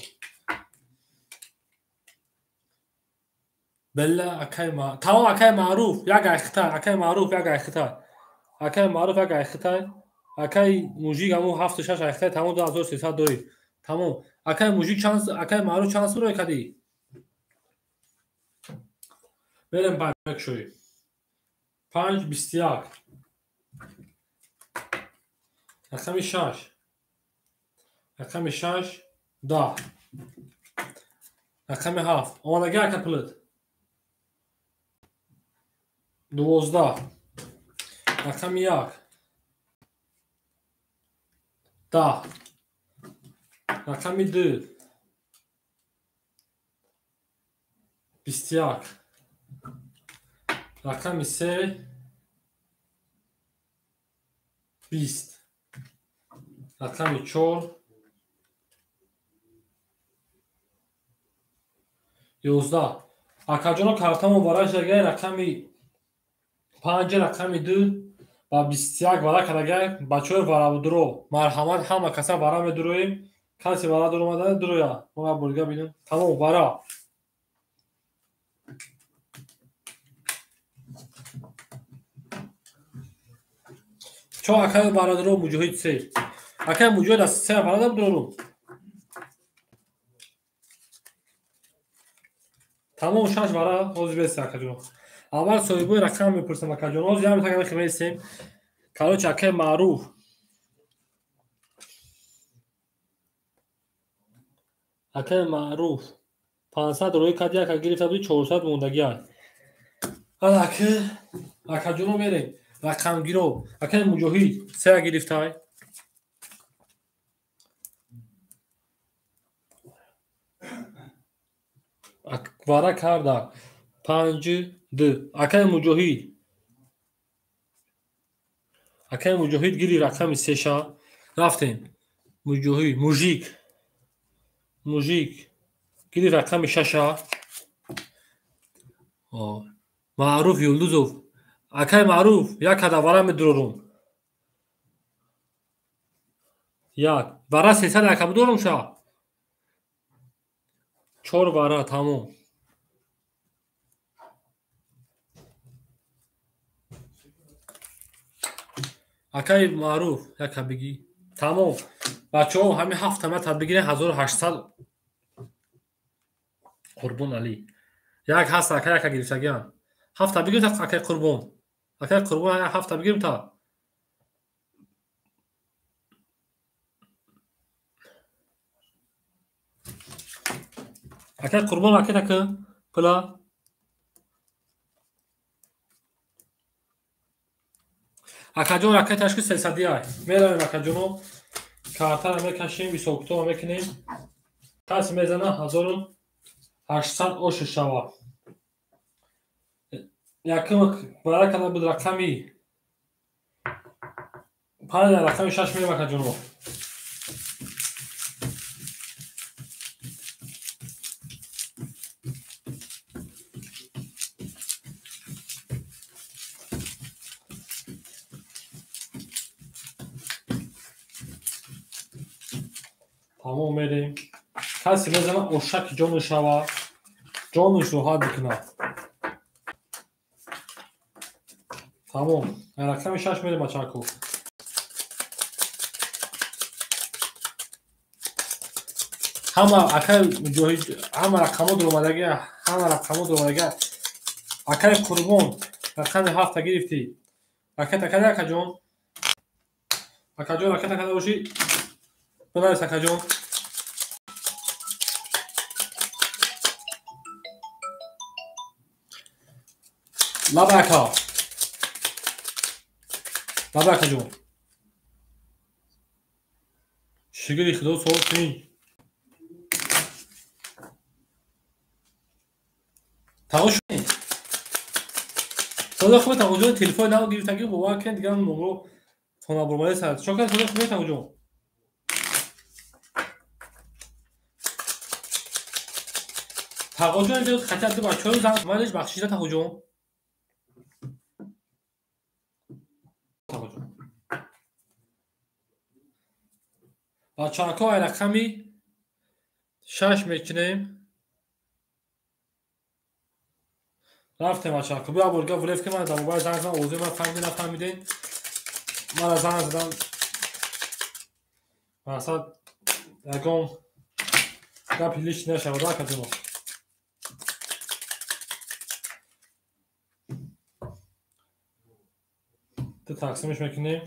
S2: Белла акай ма тамом акай Маъруф як айхта, акай Маъруф як айхта. Акай Маъруф як айхта. Акай Мужик ҳаму 7 6 айхта тамом 2300 дорӣ. Тамом. Акай Мужик чанд акай Маъруф чанд сура кадӣ? Берем панҷ мекушоем. 5 21. Рақами 6. Рақами 6 10. Рақами 7. Омадагӣ ака пулат. 12. Рақами 1. 10. Рақами 2. 21. Рақами 3. 20. Рақами 4. 11. Акаҷоно картамо бараш ягай рақами 5 рақами 2 ба 21 вара кардагай бачаҳои варадуро. Марҳамат ҳама каса вара медуроем. Касе вара дуромада дуроя. Мо бурга бинем. Тамом вара. Чо акаи варадуро Муҷоҳид 3. Акаи Муҷоҳид аз 3 вара дурорум. Тамом 6 вара ҳозир бест акаҷон. Аввал соҳибои рақам мепурсам акаҷон. Ҳозир ям так мехемесем. Короче акаи Маъруф. Акаи Маъруф 500 роӣ кард, яка гирифта буди 400 мондагиа. Ҳала ака акаҷоно мерем. Рақамгиро. Акаи Муҷоҳид 3 гирифтай. Вара карда 5 2. Акаи Муҷоҳид. Акаи Муҷоҳид гири рақами 3-ша. Рафтем. Муҷоҳид, Мужик. Мужик. Гири рақами 6-ша. Маъруф Юлдузов. Акаи Маъруф як ҳада вара медурорум. 1. Вара 300 ака будорум ша. 4 вара тамом. Акаи Маъруф яка бигӣ. Тамом. Бачаҳо ҳамин 7 ма бигирен 1800 Қурбон Алӣ. Як ҳаст ака яка гирифтагиан. 7 бигирем та акаи Қурбон. Акаи Қурбон 7 бигирем та. Акаи Қурбон ака така пула. Акаҷон ракеташ ки 300 ай. Меравем акаҷоно. Картаро мекашем, ҳисобкитобро мекунем. Кас мезана 1800 ошу шава. Якум баракада буд рақами 5, рақами 6 мерем акаҷоно. Тамом мерем. Касе мезана ошаки ҷону шава, ҷонуш роҳат мекунад. Тамом. Рақами 6 мерем бачаку. Ҳама акай муҷоҳид, ҳама рақамо дуромадаги, ҳама рақамо дуромадаги. Акай Қурбон рақами 7 гирифтӣ. Ракета када акаҷон? Акаҷон ракета када бошӣ? Бинавис акаҷон. Лаба ака. Лаба акаҷон. Шукри Худо суол кунӣ. Тағо шуд. Садо хуб тағоҷон телефон нав гирифтаги бовар кунед дигар номро хонабурмада сар. Чо кардӣ садо хуб тағоҷон? Тағоҷон инҷо хати ду бачаҳо занг мадаш бахшида тағоҷон. Тағоҷон. Бачаҳо ай рақами 6 мекунем. Рафтем бачаҳо. Бия бурга влеф ки ман дар мобайл занг задам, овози ман фаҳмиде нафаҳмиден. Мара занг задам. Мақсад ягон гапи лиш нашавад акаҷоно. Ду тақсимаш мекунем.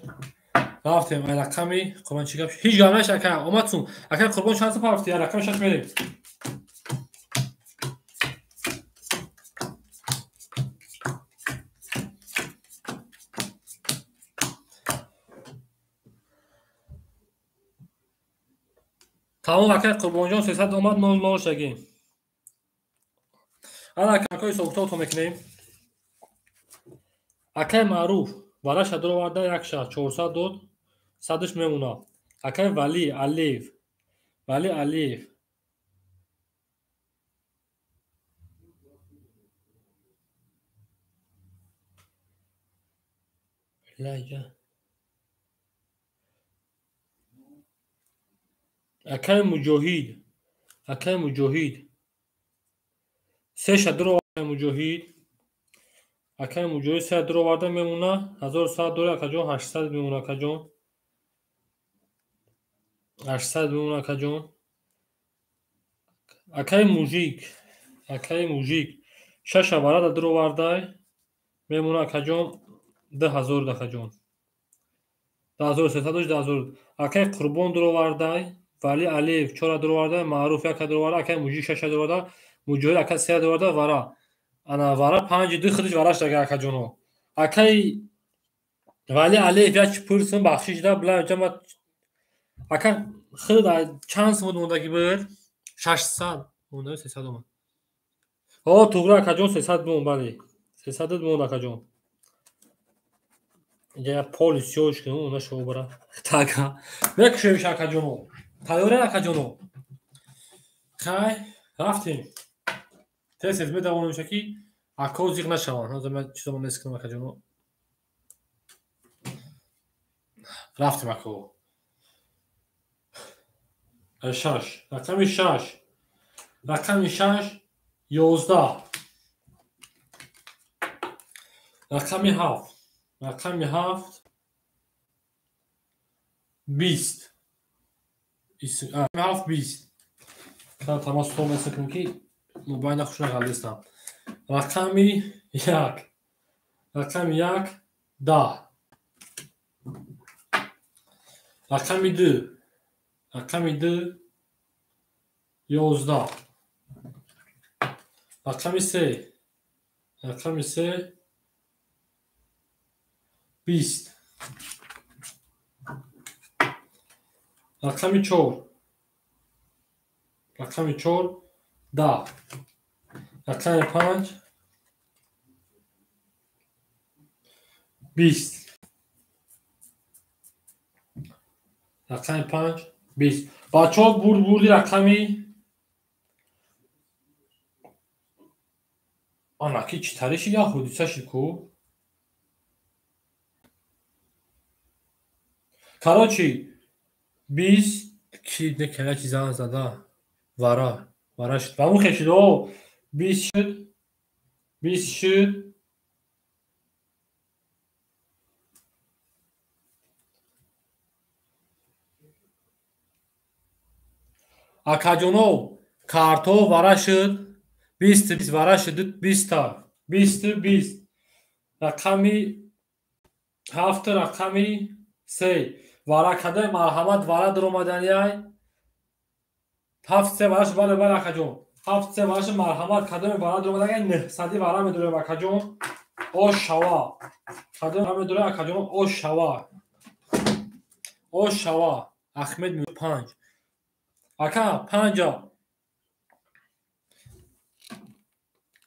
S2: Рафтем ай рақами Қурбон чӣ гап? Ҳеҷ гап наша ака. Омад сум. Ака Қурбон чанд сум рафти? Ай рақами 6 мерем. Тамом акай Қурбонҷон 300 омад 00 шагӣ. Ана акаи ҳисобкитобто мекунем. Акай Маъруф вараша дуроварда як ша 400 дод, 100-ш мемонад. Акай Вали Алиев, Вали Алиев лайҷа. Акай Муҷоҳид, акай Муҷоҳид 3 ша дуроварда Муҷоҳид, акай Муҷоҳид 3 дуроварда мемона 1100 дора акаҷон 800 мемона акаҷон 800 мемона акаҷон. Акай Мужик, акай Мужик 6 варада дуровардай мемона акаҷон 2000 акаҷон 2300 дошт 2000. Акай Қурбон дуровардай, Вали Алиев 4 дуроварда, Маъруф 1 дуроварда, акай Мужик 6 дуроварда, Муҷоҳид ака 3 дуроварда, вара. Ана вара 5 2 худиш вараш дага акаҷоно. Акай Вали Алиев як пурсум бахшиш да била ҷама ака худ чанд сум мондаги буд? 600 монда 300 омад. О, туғра акаҷон 300 мон, бале. 300 мон акаҷон. Инҷа як поли сиёш кунем, она шо бара. Така. Мекушем акаҷоно. Тайёрен акаҷоно. Хай, рафтем. Тез-тез медавонем ки акҳо зиқ нашаванд. Ҳозир ман чизомо нест кунам акаҷоно. Рафтем акҳо. 6, рақами 6. Рақами 6 11. Рақами 7. Рақами 7 20. 7 20. Кана тамос то месакам ки мобайна хуш нағалдистам. Рақами 1. Рақами 1 10. Рақами 2. Рақами 2 11. Рақами 3. Рақами 3 20. Рақами 4. Рақами 4 10. Рақами 5 20. Рақами 5 20. Бачаҳо бурд бурди рақами анаки чӣ тариши як ҳодиса шид ку? Короче, 20 ки некана чи зан зада вара вара шид. Ва мухе шид о 20 шуд 20 шуд. Акаҷоно карто вара шуд 20 20 вара шуд 20 та 20 20 рақами 7 рақами 3 вара кадай марҳамат вара даромаданияй 7 3 вара шуд. Бале бале акаҷон 7 3 вара шуд марҳамат кадоме вара даромаданияй 900 вара медорем акаҷон ош шава кадоме вара медорем акаҷон ош шава ош шава Ахмед 5 ака 5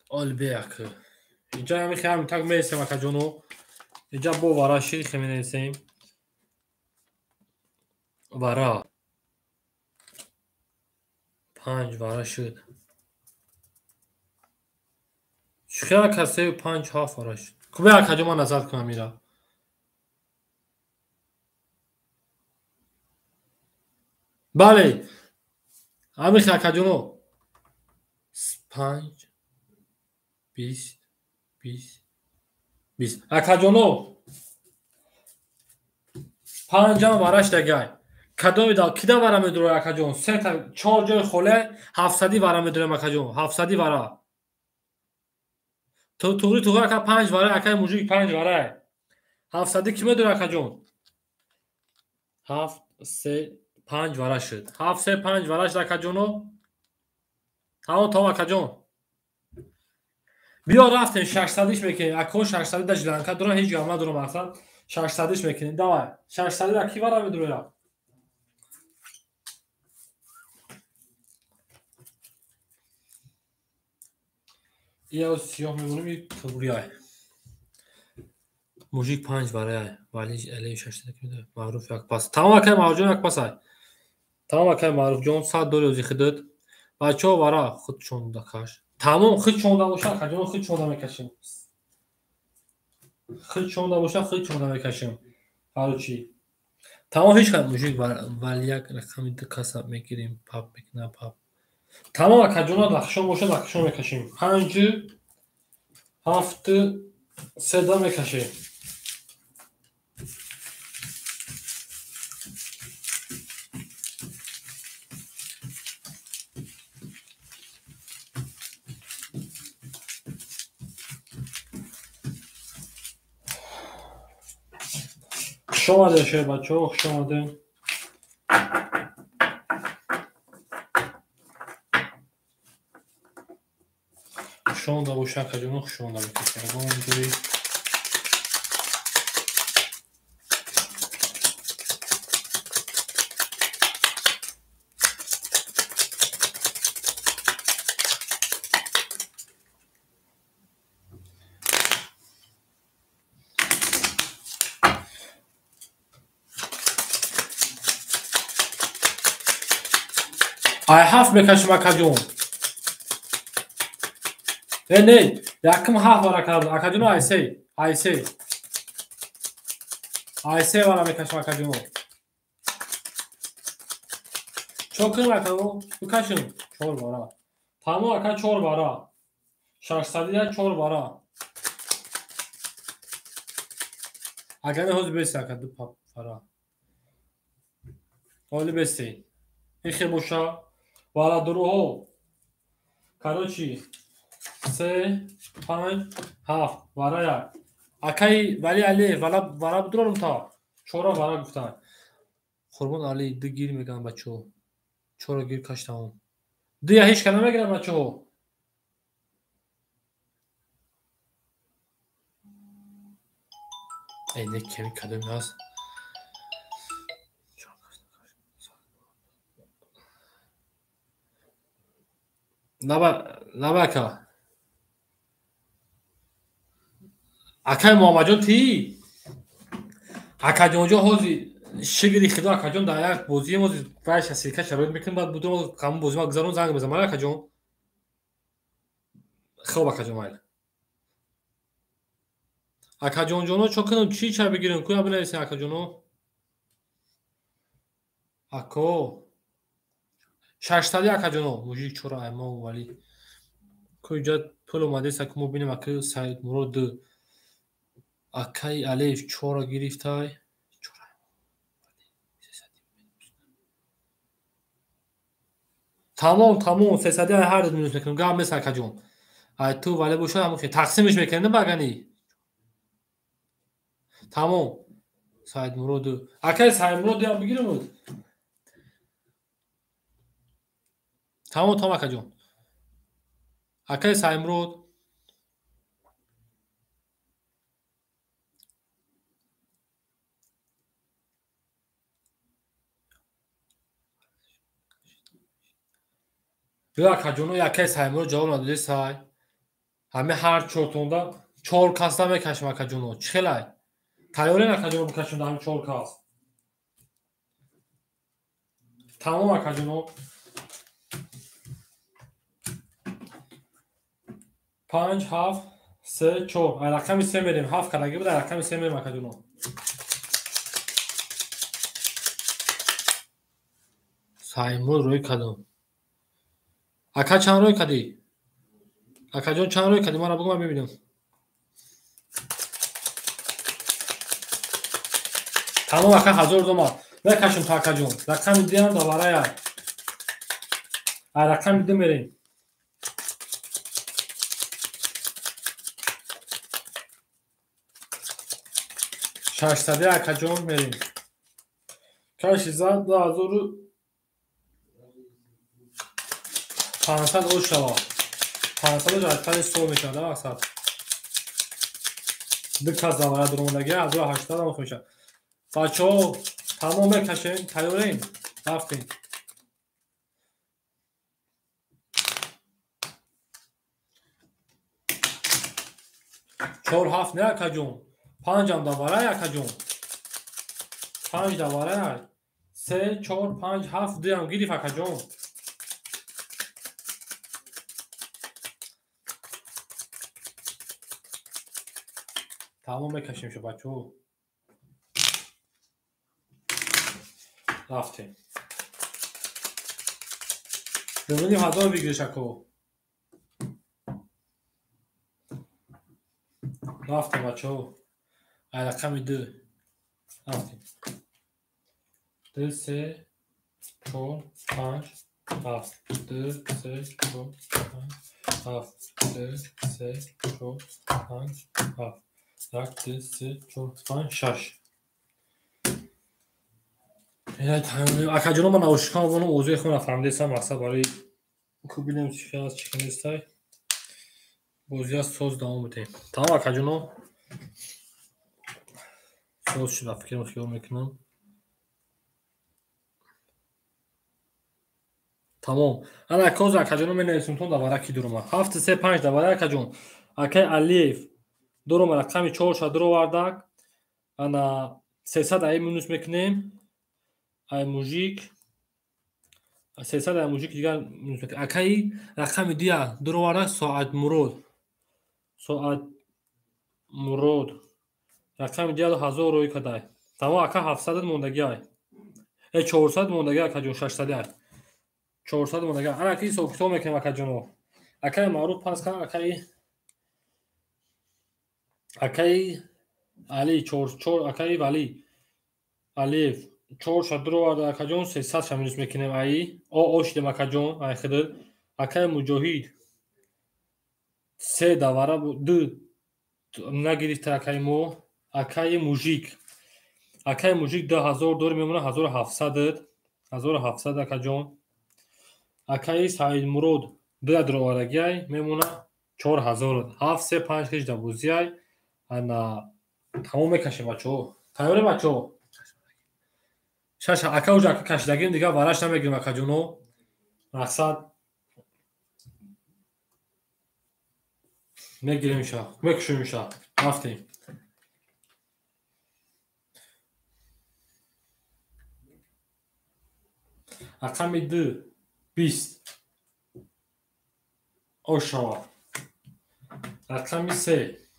S2: олбек инҷа ҳами хеле так мересем акаҷоно инҷа бо вара шир хе менависем вара 5 вара шуд чӣ ака 3 5 7 вара шуд. Хуб акаҷон ман назар кунам ира бале ҳамин хел акаҷоно 5 20 20 20 акаҷоно 5 вараш дагай кадоми да кида вара медорем акаҷон 3 та 4 ҷои холе 700 вара медорем акаҷон 700 вара туғри туғри ака 5 вара акай мужик 5 вара 700 ки медорем акаҷон 7 3 5 вара шуд 7 3 5 вара шуд акаҷоно тамом тамом акаҷон биё рафтем 600-иш мекунем ако 600 да жиланка дорам ҳеҷ гап надорам аслан 600-иш мекунем давай 600 ра ки вара медорем ия сиёҳ мемонем и туғрияй мужик 5 варай вали алей 600 ки медорем маъруф як пас тамом акай маъруфҷон як пасай тамом акай маъруфҷон 100 дори ози худат бачаҳо вара худшон дакаш тамом худ шонда боша акаҷон худ шонда мекашем худ шонда боша худ шонда мекашем короче тамом ҳеҷ кас мужик вали як рақами ду каса мегирем пап мекуна пап тамом акаҷоно дахшон боша дахшон мекашем 5 7 3 да мекашем Хуш омадед шербачаҳо, хуш омадед. Хуш омада бошед акаҷоно, хуш омада бошед. Ягон ҷои ай ҳафт мекашем акаҷон. Не не, якум ҳафт вара кардам акаҷоно ай се, ай се. Ай се вара мекашем акаҷоно. Чо кунем акаҷоно? Бикашем 4 вара. Тамом ака 4 вара. 600 4 вара. Агар не ҳозир беси ака ду пап вара. Ҳоли беси. Ихе боша вара дуруҳо. Короче 3 5 7 вара як. Акаи Вали Алиев вара бидурорум та 4 вара гуфтанд. Қурбон Али ду гир мегӯянд бачаҳо. 4 гир каш тамом. Ду я ҳеҷ ка намегирад бачаҳо. Не кеми кадоми ҳаст? Лаба ака. Акай Муҳаммадҷон ти? Акаҷонҷон ҳозир шигри худо акаҷон дар як бозӣ ҳозир вайша силка шароит мекунем, баъд будум ҳамон бозӣ ма гузарон занг мезанам. Майли акаҷон? Хоб акаҷон майли. Акаҷонҷоно чо кунам, чӣ ча бигирем? Куя бинависем акаҷоно? Ако шаштади акаҷоно мужик чора аймо вали ку иҷа пул омадеса ку мо бинем ака Саидмурод ду акаи Алиев чора гирифтай. Тамом, тамом, сесади ай ҳар ду минус мекунем. Гап нест акаҷон. Ай ту вале бошад ҳамон тақсимиш мекунем багани. Тамом. Саидмурод ду. Акаи Саидмурод ям бигирем. Тамом, тамом акаҷон. Акаи Саидмурод биё акаҷоно, акаи Саидмурод ҷавоб надоди сай. Ҳами ҳар чортонда чор касда мекашем акаҷоно. Чӣ хелай? Тайёрен акаҷоно бикашем дар ҳами чор кас? Тамом акаҷоно. 5, 7, 3, 4. Ай рақами 3 мерем. 7 кадаги буд, ай рақами 3 мерем акаҷоно. Саидмурод рӯй кадом. Ака чанд рӯй кадӣ? Акаҷон чанд рӯй кадӣ? Мара бугӯ, ман мебинам. Тамом ака 1000 дома. Мекашем то акаҷон. Рақами диам даварая. Ай рақами 2 мерем. Шаштади акаҷон мерем. Каши зад 2500 ош шава. 500 ош аз панҷ сол мешавад, мақсад. Ду кас давара дуромадаги 1800 ам мешавад. Бачаҳо тамом мекашем, тайёрем? Рафтем. Чор ҳафт не акаҷон. Панҷам даварай акаҷон. Панҷ даварай. 3, 4, 5, 7, дуям гириф акаҷон. Тамом мекашем шо бачаҳо. Рафтем. 2500 бигириш ако. Рафтем бачаҳо. Ай рақами 2. Рафтем. 2, 3, 4, 5, 7. 2, 3, 4, 5, 7. 2, 3, 4, 5, 7. 1, 2, 3, 4, 5, 6. Акаҷоно ман наушникам вонам овозои худам нафаҳмидесам, мақсад барои ку бинем чӣ хел аст, чӣ хел нестай. Бозия соз давом медиҳем. Тамом акаҷоно. Соз шуда фикрам хиёл мекунам. Тамом. Ана коз акаҷоно менависем тон давара ки дурома. 7, 3, 5 давара акаҷон. Акай Алиев дурома рақами 4 ша дуровардак. Ана 300 ай минус мекунем. Ай мужик 300 ай мужик дигар минус мекунем. Акаи рақами 2 дуровардак Соат Мурод. Соат Мурод. Рақами 2000 рӯй кадай. Тамом ака 700 мондагӣ ай. 400 мондагӣ акаҷон 600 ай. 400 мондагӣ. Ана аки ҳисоб китоб мекунем акаҷоно. Акаи Маъруф пас кан акаи Али 4 акаи Вали Алиев 4 ша дуроварда акаҷон 300 ша минус мекунем ай. О шидем акаҷон ай хидр. Акаи Муҷоҳид 3 давара 2 нагирифта акаи мо. Акаи Мужик. Акаи Мужик 2000 дор мемона 1700. 1700 акаҷон. Акаи Саидмурод 2 дуровардагиай мемона 4000. 7 3 5 6 да бозиай. Ана Тамом мекашем бачаҳо. Тайёре бачаҳо? Шаш ака уҷа ака кашидагим дигар вараш намегирем акаҷоно. Мақсад мегирем ша, мекушем ша. Рафтем. Рақами 2 20 ошава. Рақами 3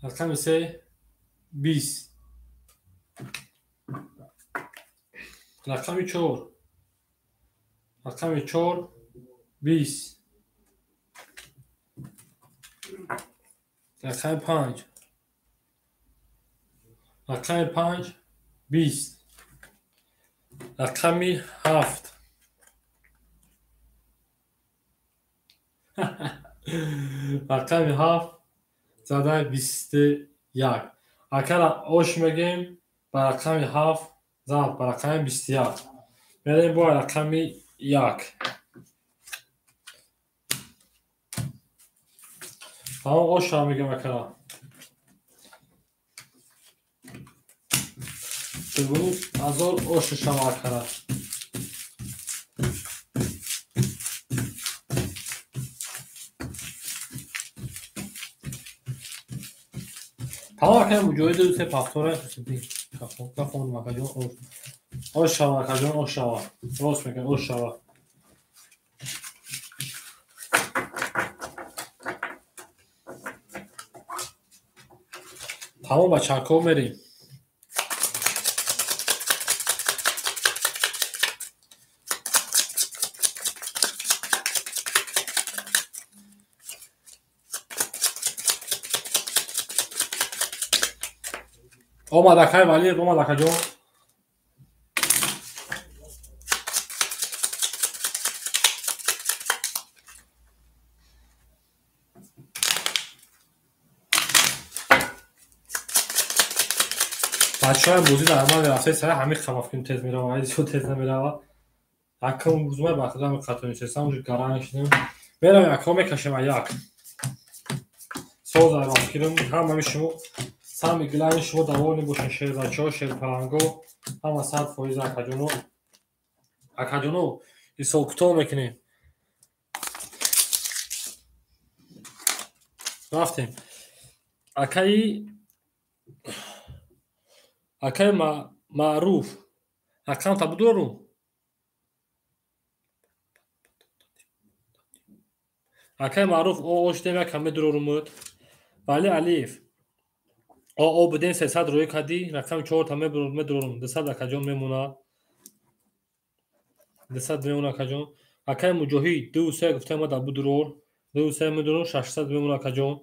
S2: рақами 3 20 рақами 4 рақами 4 20 рақами 5 рақами 5 20 рақами 7 рақами 7 зада 21. Акара ош мегем ба рақами 7 зад ба рақами 21. Мерем бо рақами 1. Тамом ош мегем акара. 2000 ош шава акара. Тамом акай муҷоҳид ду се пахтора кафон акаҷон ош. Ош шава акаҷон ош шава. Рост мегӯям ош шава. Тамом бачаҳако мерем. Омад акай Валиев, омад акаҷон. Бачаҳоям бозӣ дар амал рафтаи сара ҳамин хафафкин тез мерава, ай зиёд тез намерава. Акам рӯзмай ба худо ҳамин қатор нишастам, уҷо гаранг шудем. Меравем акаҳо мекашем як. Соз рафкирам, ҳамаи шумо сами главни шумо довольны бошед шербачаҳо, шерпаланго, ҳама 100% акаҷоно. Акаҷоно, ҳисоб-китоб мекунем. Рафтем. Акаи Маъруф, рақамта будорум? Акаи Маъруф, о шудем якам медурорумуд. Вали Алиев, о будем 300 рӯй кардӣ, рақами 4-та медурорум, 200 акаҷон мемонад. 200 мемонад акаҷон. Акаи Муҷоҳид, 2 3 гуфтем ма да будурор, 2 3 медурорум, 600 мемонад акаҷон.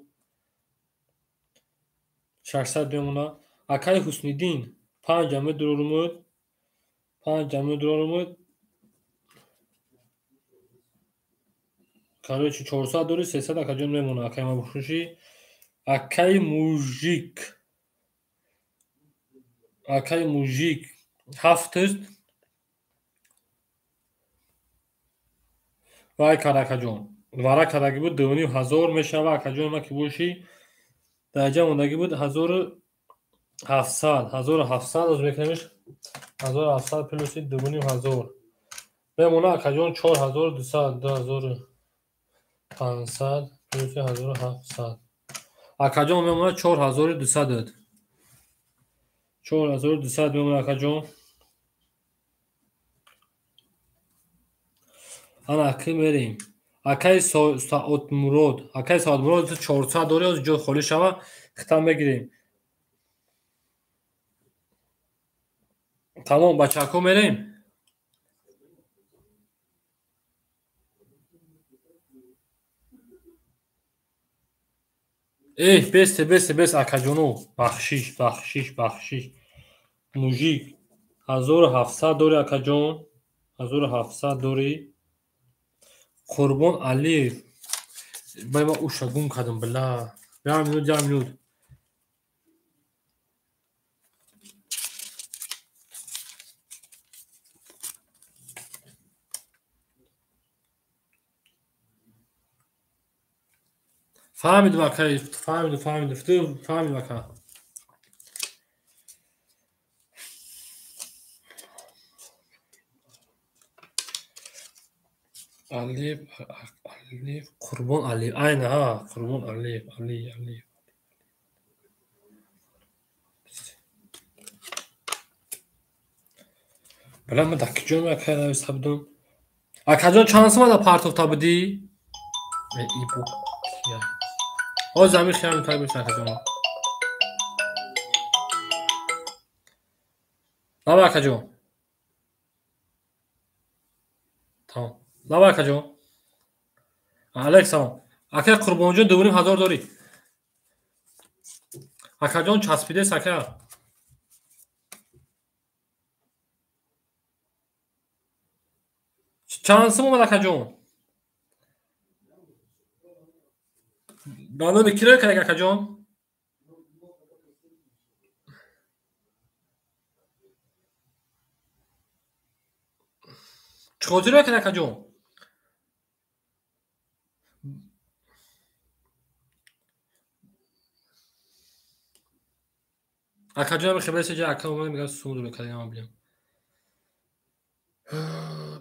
S2: 600 мемонад. Акаи Ҳусниддин, 5 медурорумуд. 5 медурорумуд. Короче, 400 дори, 300 акаҷон мемонад. Акаи Мабухшушӣ. Акаи Мужик. Акаи Мужик 7 аст. Вай кард акаҷон. Вара кардагӣ буд 2500 мешава акаҷон ма ки бошӣ. Дараҷа мондагӣ буд 1700. 1700 оз мекунемиш 1700 плюси 2500. Мемона акаҷон 4200, 2500 плюси 1700. Акаҷон мемона 4200. 4200 мемона акаҷон. Ана аки мерем. Акаи Саодмурод, акаи Саодмурод 400 дори, оз ҷо холӣ шава, хитам мегирем. Тамом бачаҳако мерем. Эҳ, бесте, бесте, бес акаҷоно. Бахшиш, бахшиш, бахшиш. Мужик 1700 дори акаҷон. 1700 дори. Қурбон Алиев. Бай ма уша гум кардам, била. Як минут, як минут. Фаҳмидум ака, фаҳмидум, фаҳмидум, фаҳмидум ака. Алиев, Алиев, Қурбон Алиев, айна ҳа, Қурбон Алиев, Али, Алиев. Бала ман дар куҷо ака нависта будам? Акаҷон чанд сум ада партофта будӣ? Ибо кия. Ҳозир ҳамин хиям так бишин акаҷон. Лаба акаҷон. Тамом. Лаба акаҷон. Алейк салом. Ака Қурбонҷон 2,5 ҳазор дорӣ. Акаҷон часпидес ака. Чанд сум омад акаҷон? Ба номи кӣ рӯй кардак акаҷон? Чӣ хотир рӯй кардак акаҷон? Акаҷон хебреса ҷа ака омада мегӯяд сум рӯй кардак ман билем.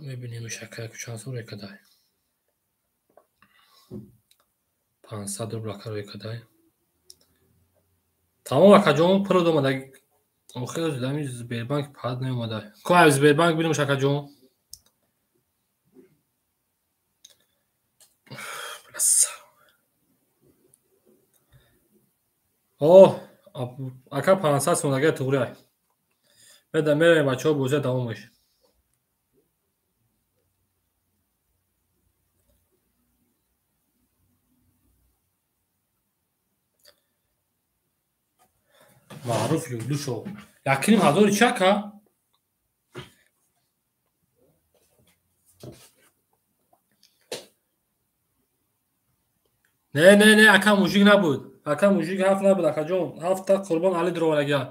S2: Мебинем ака чанд сум рӯй кардай. 500 рубл ака рӯй кардай. Тамом акаҷон пул омада. Охир ами Сбербанк пад наомада. Ко ай Сбербанк бинем акаҷон. О, ака 500 сум агар туғри ай. Меда меравем бачаҳо бозия давом мешавад. Маъруф Юлдушов. 1,5 ҳазори чи ака? Не, не, не, ака мужик набуд. Ака мужик ҳафт набуд, акаҷон. Ҳафта Қурбон Али дуроварагия.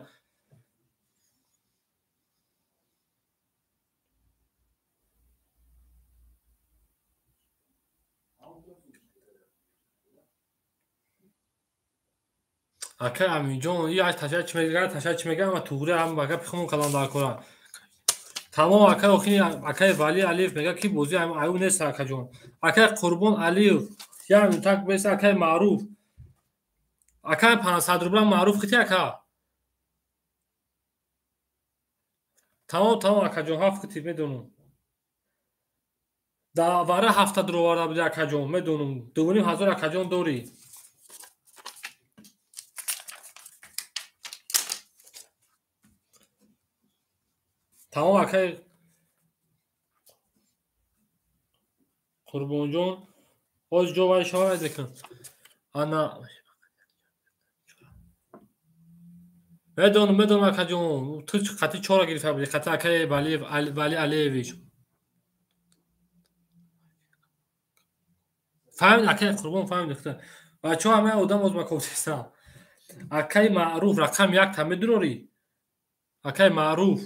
S2: Ака Аминҷон, и таша чӣ мегӯяд, таша чӣ мегӯяд, ама туғри ҳам ака пихмон калам дар кора. Тамом ака охини акаи Вали Алиев мегӯяд ки бозӣ аюб нест акаҷон. Акаи Қурбон Алиев, як так беса акаи Маъруф. Акаи 500 рубла Маъруф хити ака. Тамом, тамом акаҷон, ҳафт хити медонам. Дар вара ҳафта дуроварда буди акаҷон, медонам. 2,5 ҳазор акаҷон дорӣ. Тамом акаи Қурбонҷон, ҳозир ҷо вай шавад мекунам. Ана медонам, медонам акаҷон, ту қати чора гирифта будӣ, қати акаи Валиев, Вали Алиевич. Фаҳмид акаи Қурбон, фаҳмид. Бачаҳо ҳамаи одам оз макофтестам. Акаи Маъруф рақам якта медурорӣ? Акаи Маъруф.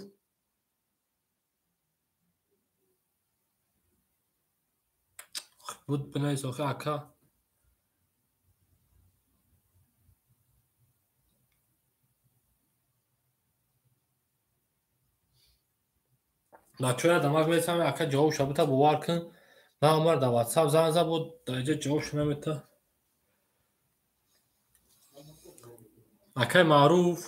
S2: Буд бинавис охи ака. Бачаҳо дамак мерасам ака ҷавоб шабута бовар кун. Ман омар дар WhatsApp занг зад буд, дар инҷа ҷавобшо намета. Акаи Маъруф.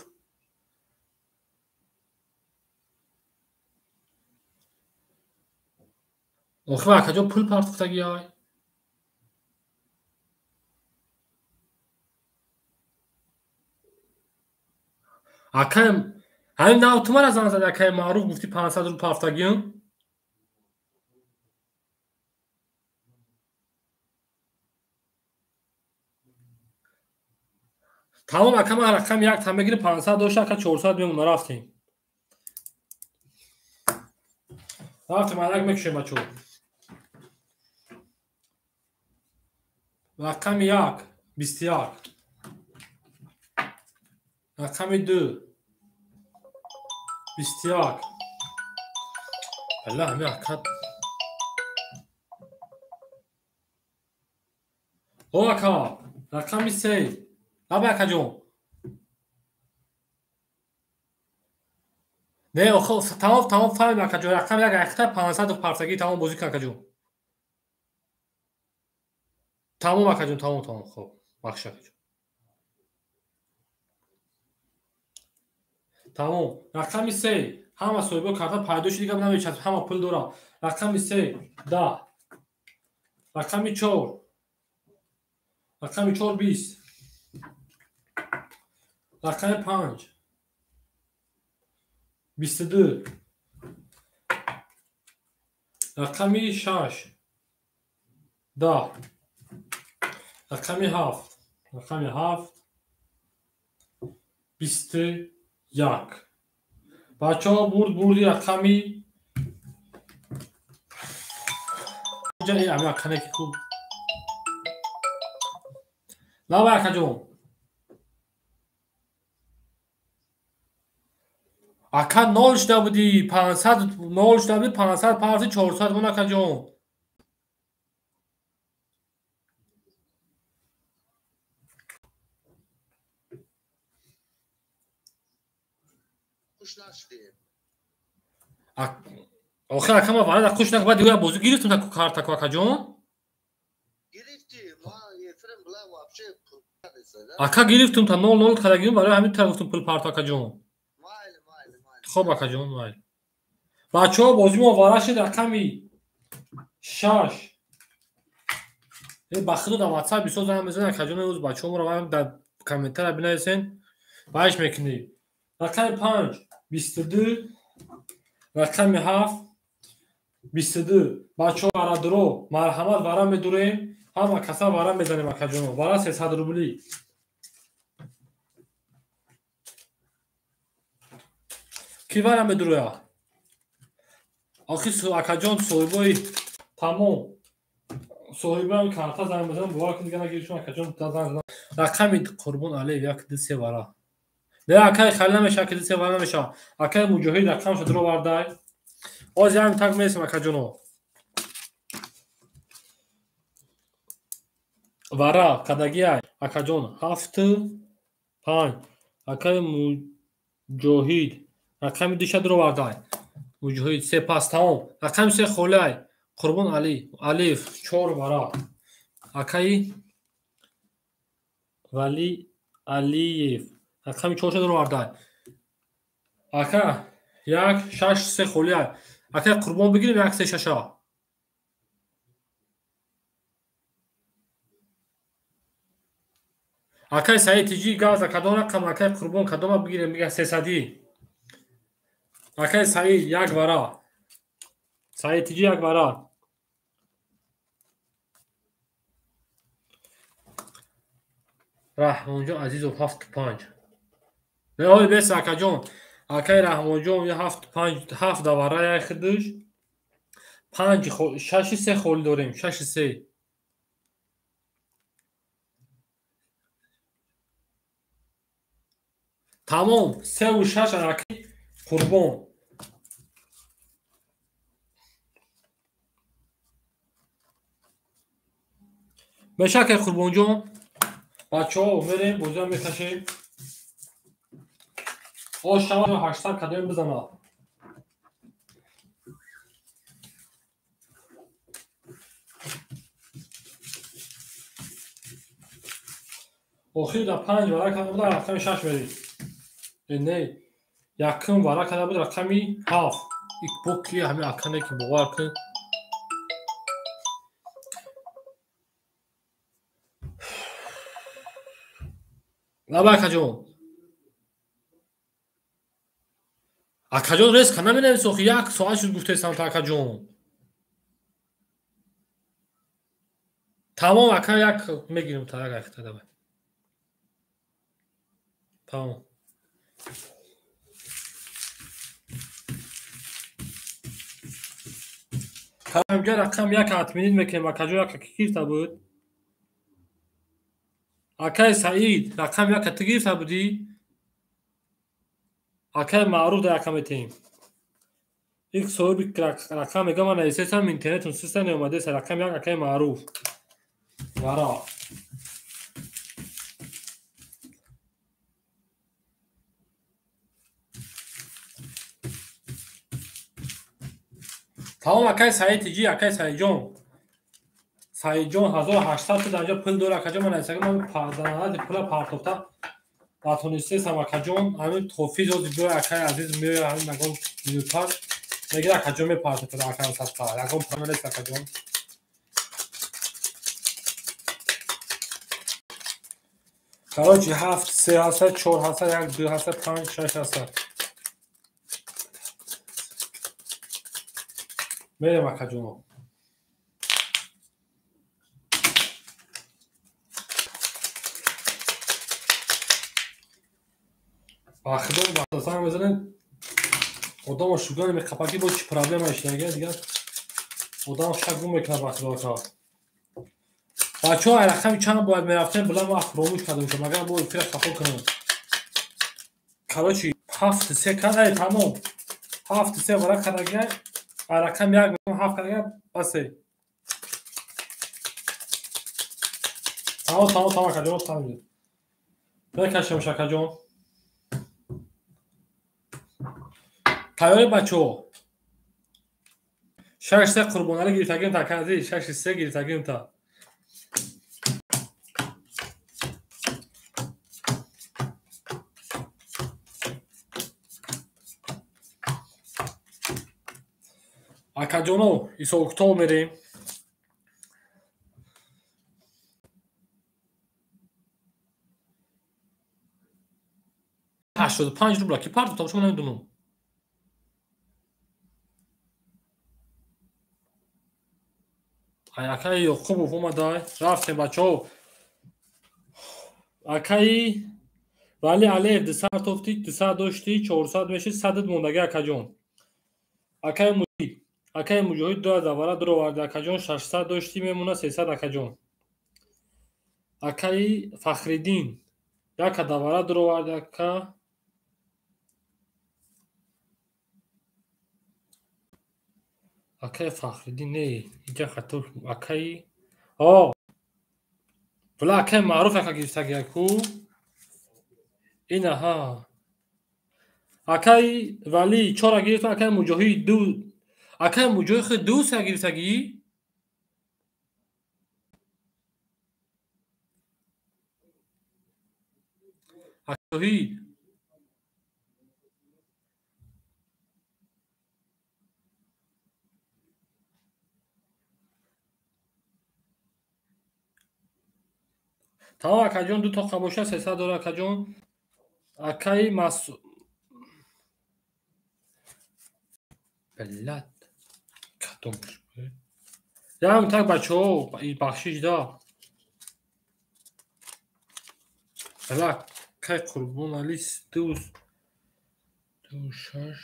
S2: Охи акаҷон пул партофтагӣ ай. Акаи ҳамин нав ту мара занг зади акаи Маъруф гуфти 500 рубл партофтагиам? Тамом ака ман рақам якта мегирам 500 дошта ака 400 мемона рафтем. Рафтем алак мекушем бачаҳо. Рақами як 21. Рақами ду 21. Алла ҳамин ака. О ака, Рақами се. Лаба акаҷон. Не, охо, тамом, тамом, фаҳмем акаҷон. Рақами як айхта 500 парсагӣ тамом бозӣ кун акаҷон. Тамом акаҷон, тамом, тамом. Хоб, бахш акаҷон. Тамом. Рақами се. Ҳама соҳибо карта пайдо шуд, дигар намечасп, ҳама пул дорам. Рақами се, 10. Рақами 4. Рақами 4 20. Рақами 5 22. Рақами 6 10. Рақами 7. Рақами 7 21. Бачаҳо бурд, бурди рақами лаба акаҷон. Ака нол шуда будӣ, 500 нол шуда будӣ, 500 парси 400 мон акаҷон. Охир ака ма варада хуш нак, баъд дигар бозӣ гирифтум та картаку акаҷон. Ака гирифтум та 0-0 кардагим, барои ҳамин та гуфтум пул парто акаҷон. Хоб акаҷон, майли. Бачаҳо бозӣ мо вара шуд рақами 6. Ба худо дар WhatsApp бисёр занг мезананд акаҷон, имрӯз бачаҳо моро дар комментария бинависен, баҳш мекунӣ. Рақами 5 22. Рақами 7 22. Бачаҳо варадуро марҳамат, вара медурем, ҳама каса вара мезанем акаҷоно. Вара 300 рубли. Ки вара медуроя? Охи акаҷон соҳибои тамом соҳибои карта занг мезанам, бовар кун дигар нагиришум акаҷон занг занам. Рақами Қурбон Алиев 1 2 3 вара. Не акай хали намеша, 1 2 3 вара намеша. Акай Муҷоҳид рақамша дуровардай. Оз ям так мересем акаҷоно. Вара кадагиай акаҷон 7 5. Акай Муҷоҳид рақами 2 дуровардай. Муҷоҳид 3 пас тамом. Рақами 3 холиай. Қурбон Алиев 4 вара. Акай Вали Алиев рақами 4 дуровардай. Ака 1 6 3 холиай. Акай Қурбон бигирем 1 3 6. Акай Саид Тиҷи газа кадом рақам акай Қурбон кадома бигирем мига 300. Акай Саид 1 вара. Саид Тиҷи 1 вара. Раҳмонҷон Азизов 7 5. Не ҳоли бес акаҷон. Акай Раҳмонҷон 7 5 7 давара яй хидиш. 5 6 3 холи дорем. 6 3. Тамом 3 ва 6 акай Қурбон. Меша акай Қурбонҷон. Бачаҳо мерем бозиам мекашем. Оз шава 800 кадоем бизана. Охир дар 5 вара карда буд, рақами 6 мерем. Не, якум вара карда буд рақами 7. Бо ки ҳамин акане ки бовар кун. Лаба акаҷон. Акаҷон резка наменавис охи, як соат шуд гуфтесам та акаҷон. Тамом ака як мегирем та як ахта давай. Тамом. Камҷа рақам як атминит мекунем акаҷон, як ки гирифта буд? Акай Саид рақам як ту гирифта будӣ? Акай Маъруф дар рақам метиҳем. Ик соҳиби рақам мегӯям ман нависесам интернетум суста неомадеса рақам як акай Маъруф. Вара. Тамом акай Саид тиҷи, акай Саидҷон. Саидҷон 1800 ту дар ҷо пул дора акаҷон, ман нависагӣ ман парданади пула партофта натонистесам акаҷон. Ҳамин тофиз ози биёй акай азиз меоя ҳамин ягон минутар мегира акаҷон мепартофта акай садқа. Ягон пул нест акаҷон. Короче, 7 3 ҳаста, 4 ҳаста, 1 2 ҳаста, 5 6 ҳаста. Мерем акаҷоно. Ба худо занг мезанем, одамо шугани меқапаки бо чӣ проблема иштага дигар одам шак гум мекунад ба худо ака. Бачаҳо ай рақами чанд бояд мерафтем, била ман фуромӯш кардам, магар бо эфира хато кунам. Короче, 7 3 кард, ай тамом. 7 3 вара кардагия, ай рақами 1 7 кардагия, басе. Тамом, тамом, тамом акаҷон, тамом. Бекашем шакаҷон. Тайёри бачаҳо. 6 3 Қурбоналӣ гирифтагим та кази, 6 3 гирифтагим та. Акаҷоно, ҳисобкитоб мерем. 85 рубла ки партофтам, шумо намедонам. Ай акаи Ёқубов омадай, рафтем бачаҳо. Акаи Вали Алиев 200 тофти, 200 дошти, 400 мешид, 100 мондаги акаҷон. Акаи Муҷоҳид, акаи Муҷоҳид 2 давара дуроварди акаҷон, 600 дошти, мемона 300 акаҷон. Акаи Фахриддин 1 давара дуроварди ака. Акаи Фахриддин не, инҷа хато акаи о била акаи Маъруф ака гирифтаги аку. Инаҳа. Акаи Вали 4 гирифта, акаи Муҷоҳид 2, акаи Муҷоҳид худ 2 са гирифтагӣ. Акаи Тамом акаҷон, 2 тоқа боша, 300 дора акаҷон. Акаи Мас Блядь. Кадомш буд? Ям так бачаҳо, бахшиш да. Била, кай Қурбон Али 2 2 6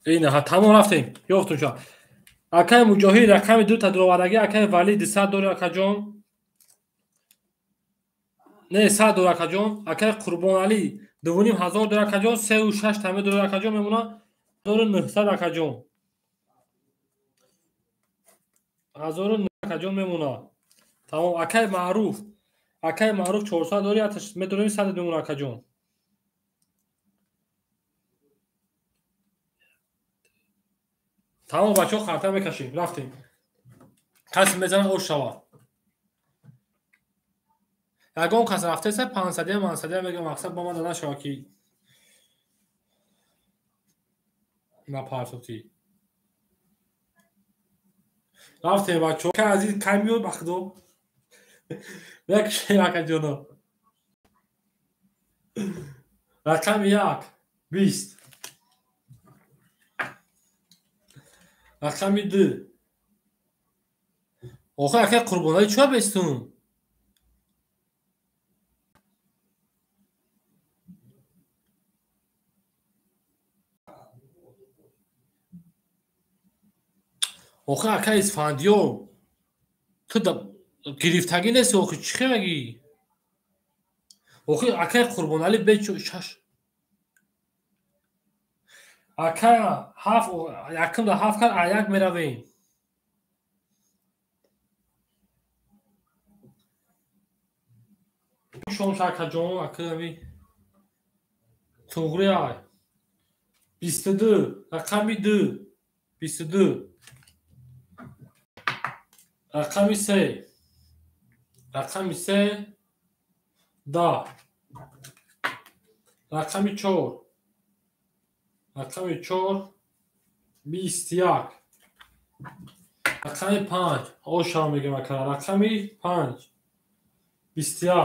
S2: Инаҳа, тамом рафтем. Ёфтум ша. Акаи Муҷоҳид рақами 2 та дуровардаги, акаи Вали 200 дори акаҷон. Не, 100 дори акаҷон. Акаи Қурбоналӣ 2500 дори акаҷон, 3 6 таме дори акаҷон мемона 1900 акаҷон. 1900 акаҷон мемона. Тамом, акаи Маъруф. Акаи Маъруф 400 дори, аташ медорем 100 мемона акаҷон. Тамом бачаҳо, харта мекашем, рафтем. Касе мезанад ош шавад. Ягон кас рафтеса 500 мансадия мегӯям, мақсад ба ман дада шавад ки напартофтӣ. Рафтем бачаҳо. Акаи азиз кай меояд ба худо? Мекушем акаҷоно. Рақами 1 20. Рақами 2. Охир акаи Қурбоналӣ чӣ бестум? Охир акаи Исфандиёр, ту гирифтагӣ нести, охир чӣ хел мегӣ? Охир акаи Қурбоналӣ бе 6 ака 7 якум да 7 кард, а 1 меравем. Шом акаҷон, акаи Туғри ай. 22. Рақами 2. 22. Рақами 3. Рақами 3. 10. Рақами 4. Рақами 4. 21. Рақами 5. Ошам мегем ака. Рақами 5. 21.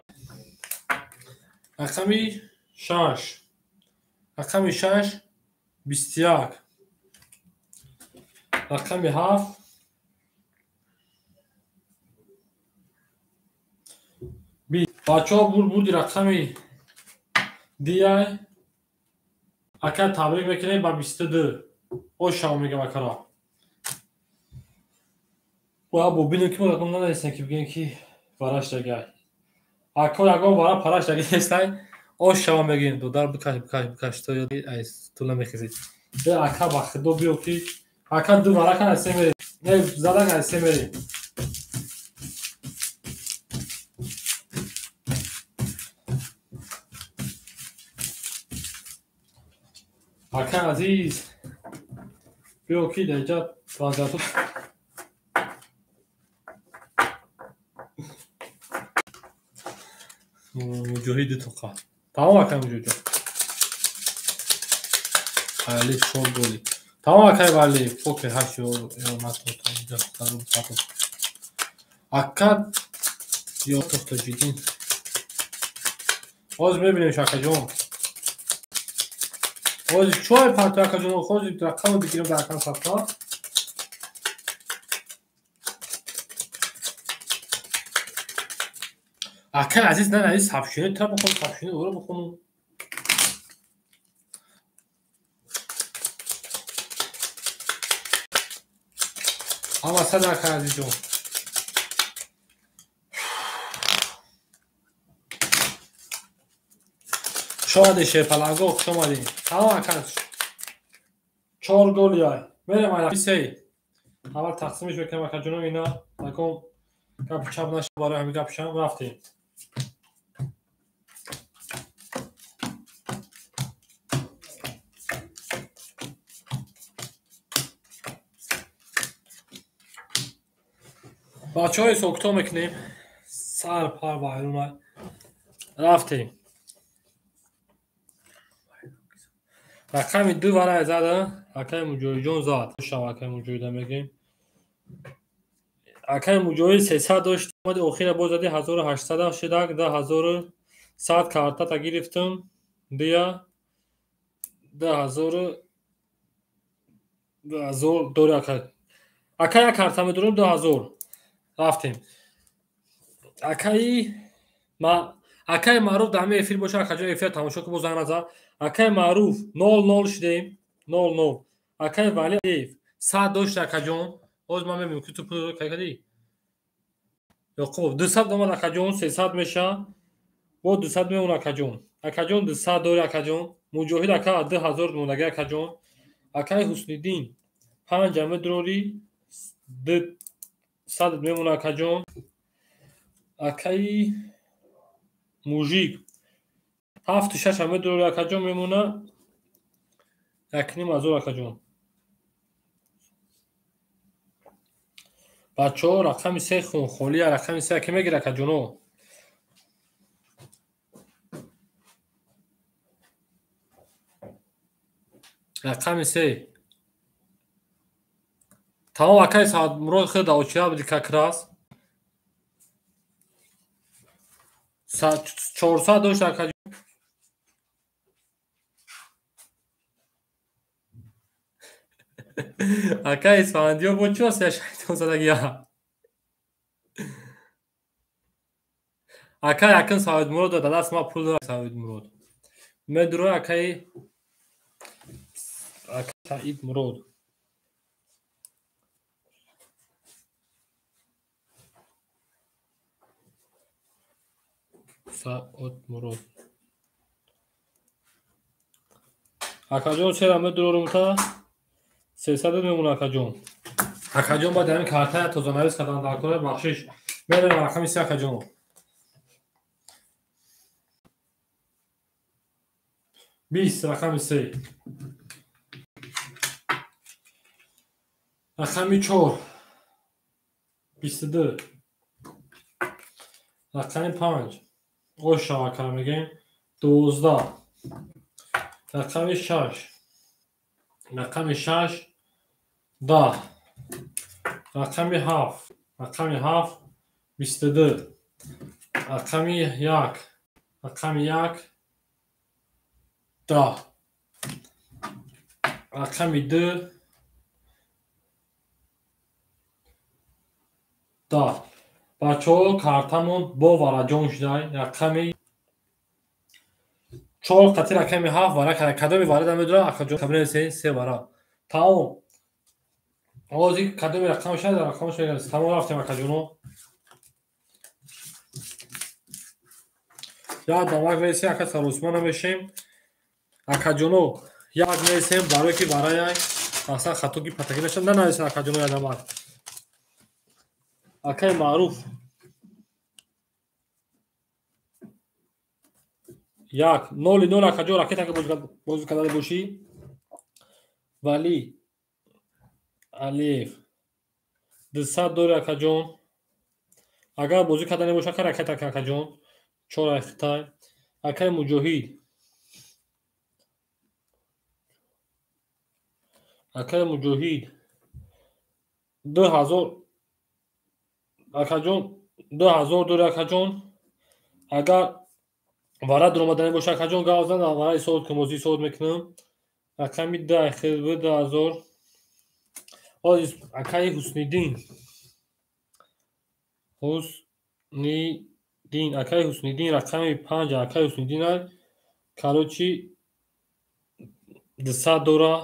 S2: Рақами 6. Рақами 6. 21. Рақами 7. Бачаҳо бурди рақами дияй. Ака табрик мекунем ба 22. Ошам мегем акара. Бояд бубинем ки мо рақам нанависем ки бигӯем ки вараш дагай. Ако ягон вара параш даги нестай. Ошам мегӯем. Додар бикаш бикаш бикаш то ёд ай ту намехезӣ. Бе ака ба худо биё ки ака ду вара кан ай се мерем. Не задан ай се мерем. Ака азиз биё ки дар инҷа вазияту муҷоҳиди тоқа. Тамом акай муҷоҳидҷон. Али чор голи. Тамом акай вали поке ҳашт ё ё ака ё тоҷидин. Ҳозир мебинем акаҷон. Ҳозир чой парто акаҷон, ҳозир рақамро бигирем дар акам сабта. Акай азиз на азиз сабшини та бихонам, сабшини ӯро бихонам. Ҳама сад акай азизҷон. Хуш омадед шерпаланго, хуш омадед. Тамом ака. 4 гол яй. Мерем ай 3. Аввал тақсимиш мекунем акаҷоно ина. Акон гапи чап нашад барои ҳамин гапшам рафтем. Бачаҳо ҳисобкитоб мекунем. Сар пар вайрон рафтем. Рақами 2 варай зада, акаи Муҷоҳидҷон зад. Шав акаи Муҷоҳида мегӯем. Акаи Муҷоҳид 300 дошт, омади охира боз зади 1800 шидак, 2100 картата гирифтам. Дия 2000 2000 дори акай. Акай як карта медорам 2000. Рафтем. Акаи ма акаи Маъруф дар ҳамин эфир боша, акаҷон эфир тамошо кун, боз занг назан. Акаи Маъруф 00 шудем, 00. Акаи Валиев 100 дошт акаҷон. Ҳозир ман мебинам ки ту пул кай кардӣ. Ёқубов 200 омад акаҷон, 300 меша. Бо 200 мемон акаҷон. Акаҷон 200 дори акаҷон. Муҷоҳид ака 2000 мондаги акаҷон. Акаи Ҳусниддин 5 медрори 200 мемон акаҷон. Акаи Мужик 7-6 медрори акаҷон мемона 1500 акаҷон. Бачаҳо рақами 3 хунхолия, рақами 3 ки мегира акаҷоно? Рақами 3. Тамом акаи Саадмурод хел даочира буди как раз. 400 дошт акаҷон. Акаи Исфандиёр бо чӣ аст я шайтон задагия? Акаи акн Саидмурод дар даст ма пул дорад Саидмурод. Медурои акаи Саидмурод. Саидмурод. Акаҷон чера медурорум та 300 мемон акаҷон. Акаҷон баъд ҳамин картая тозанавис кардан дар кора бахшиш. Мерем рақами 3 акаҷон. 20 рақами 3. Рақами 4. 22. Рақами 5. Ош шавакара мегем. 12. Рақами 6. Рақами 6. 10. Рақами 7. Рақами 7. 22. Рақами 1. Рақами 1. 10. Рақами 2. 10. Бачаҳо картамон бо вараҷон шудай. Рақами 4 қати рақами 7 вара кара. Кадоми вара намедонам, акаҷон кабинет 3 вара. Тамом. Ҳозир кадоми рақам шуда, рақамаш мегӯям. Тамом рафтем акаҷоно. Як дамак мересем, ака саросима намешем. Акаҷоно як мересем барое ки вараяй аслан хатоги патаки нашад. Нанависед акаҷоно як дамак. Акаи Маъруф 1 0 0 акаҷон ракета ки бозӣ карда бошӣ. Вали Алиев 200 дори акаҷон. Агар бозӣ карда набошӣ, ака ракета ки акаҷон. 4 Хитай. Акаи Муҷоҳид. Акаи Муҷоҳид 2000 акаҷон 2000 дори акаҷон. Агар вара дуромада набошад акаҷон гап зан, вара ҳисоб кун, бозӣ ҳисоб мекунам. Рақами 10 хел 2000. Ҳозир акаи Ҳусниддин. Ҳусниддин, акаи Ҳусниддин рақами 5 акаи Ҳусниддин ай. Короче 200 дора.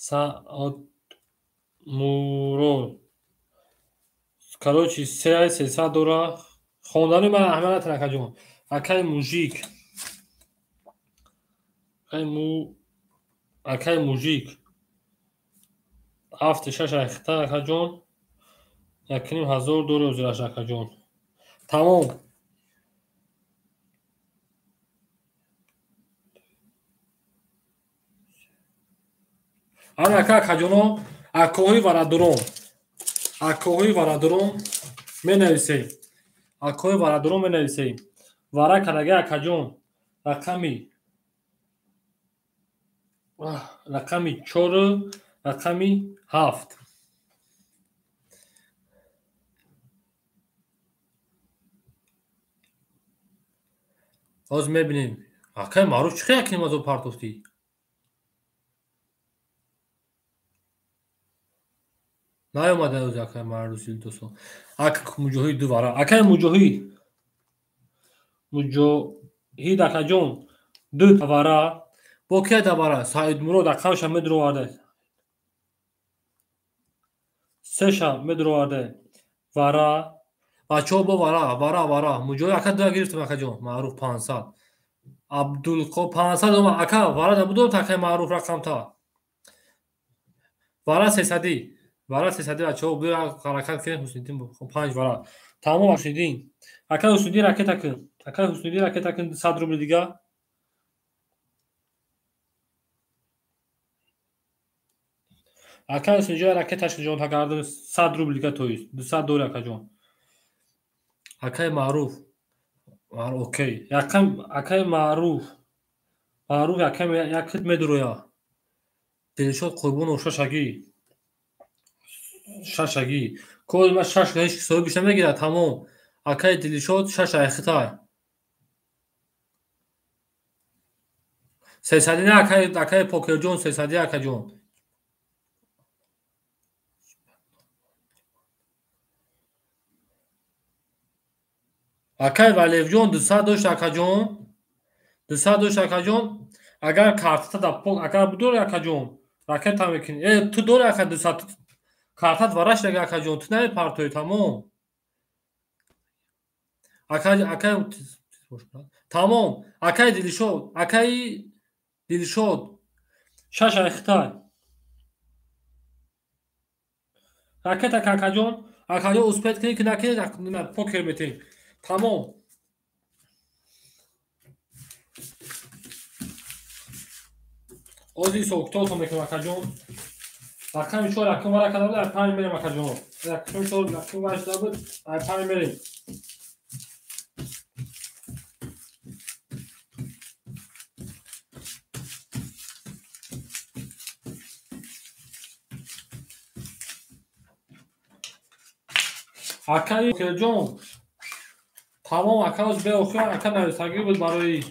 S2: Саат Мурод. Короче 3 300 дора. Хондани ман аҳамият натан акаҷон. Акаи Мужик. Акаи Мужик. 7 6 Хитай акаҷон. 1500 дори ҳозираш акаҷон. Тамом. Ана ака акаҷоно акоҳои варадурон. Акоҳои варадурон менависем. Акоҳои варадурон менависем. Вара кардаги акаҷон рақами 4, рақами 7. Ҳозир мебинем. Акаи Маъруф чӣ хел якним азоб партофтӣ? Наёмада ҳози акаи Маъруф Илдосо. Ак Муҷоҳид 2 вара. Акаи Муҷоҳид. Муҷоҳид акаҷон 2 вара. Бо кия да вара? Саидмурод рақамаша медуроварда. 3-ша медуроварда. Вара. Бачаҳо бо вара, вара, вара. Муҷоҳид ака 2 гирифтам акаҷон. Маъруф 500. Абдулқо 500 омад. Ака вара набудом акаи Маъруф рақамта. Вара 300. Вара 300 бачаҳо биё ҳаракат кунем. Ҳусниддин 5 вара. Тамом Ҳусниддин. Ака Ҳусниддин ракета кун. Ака Ҳусниддин ракета кун 100 рубл дига. Ака Ҳусниддин ракеташ ҷон тагардам 100 рубл дига тоист. 200 дори акаҷон. Акаи Маъруф. Окей. Якам акаи Маъруф. Маъруф якам якит медуроя. Дилшод Қурбонов шашаги. Шашаги. Кол ма шаш ҳеч соҳибиш намегирад тамом. Акаи Дилшод 6 ай Хитай. 300 не акаи Покерҷон 300 акаҷон. Акаи Валиевҷон 200 дошт акаҷон. 200 дошт акаҷон. Агар картата да пок агар будори акаҷон ракета мекунӣ. Ту дори ака 200 картат вараш дега акаҷон. Ту намепартоӣ тамом. Акаи тамом. Акаи Дилшод, акаи Дилшод 6 ай Хитай. Ракета акаҷон, акаҷон успеть кунӣ ки накунӣ покер метем. Тамом. Ози ҳисоб-китобтон мекунам, акаҷон. Рақами 4 якум вара карда буд, ай 5 мерем, акаҷон. Рақами 4 якум вара шуда буд, ай 5 мерем. Акаи Охирҷон, тамом акаоз беохир ака нависагӣ буд барои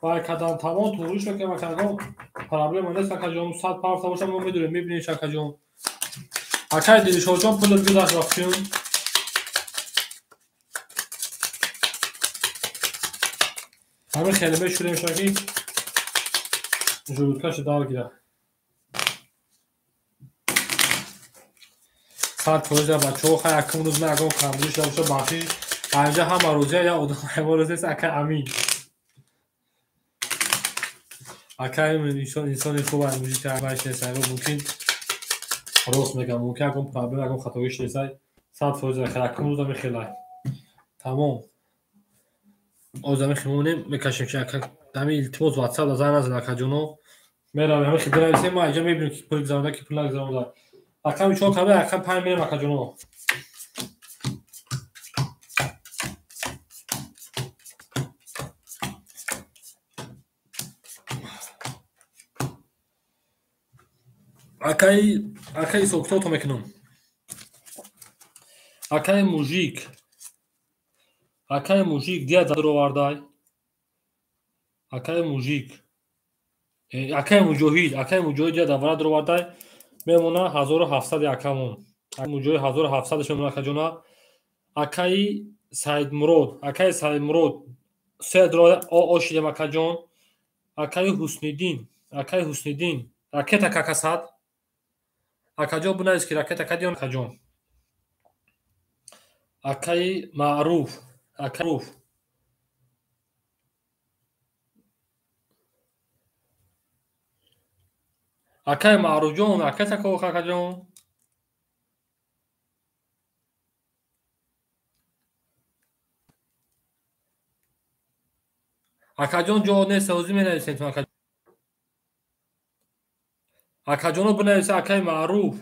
S2: вай кардан. Тамом туғриш мекунем, акаҷон. Проблема нест, акаҷон. 100 парта боша, мо медонем, мебинем, акаҷон. Акаи Дилшодҷон, пулат гузашт вақтшун. Ҳамин хеле мешурем шаки жулудкаши дар гира. 100% бачаҳо хай якум рӯз ман ягон камбудӣ шуда боша, бахшиш. Инҷа ҳама рӯзия як одам ягон рӯз нест, ака Амин. Ака Амин инсони хуб аст, мужик вайш нест, ягон мумкин рост мегӯям, мумкин ягон проблема, ягон хатогиш нест. 100% хай якум рӯз ами хелай. Тамом. Оз ами химонем мекашем ки ака ами илтимос WhatsApp занг назан, акаҷоно. Меравем ами хи бинависем, ма инҷа мебинем ки пул гузаронда, ки пул нагузаронда. Рақами 4 карда, рақами 5 мерем, акаҷоно. Акаи ҳисоб-китобтон мекунам. Акаи мужик. Акаи мужик дия даровардай. Акаи мужик. Акаи муҷоҳид, акаи муҷоҳид дия давра даровардай. Мемона 1700 акамон. Муҷоҳид 1700 мемона, акаҷона. Акаи Саидмурод, акаи Саидмурод се дро ошидем, акаҷон. Акаи Ҳусниддин, акаи Ҳусниддин ракета какасад. Акаҷон бинавис ки ракета кадиён, акаҷон. Акаи Маъруф, акаи Маъруф. Акаи Маъруфҷон, ракета ко, акаҷон. Акаҷон ҷо нест, ҳозир менависем ту, акаҷон. Акаҷоно бинависа, акаи Маъруф,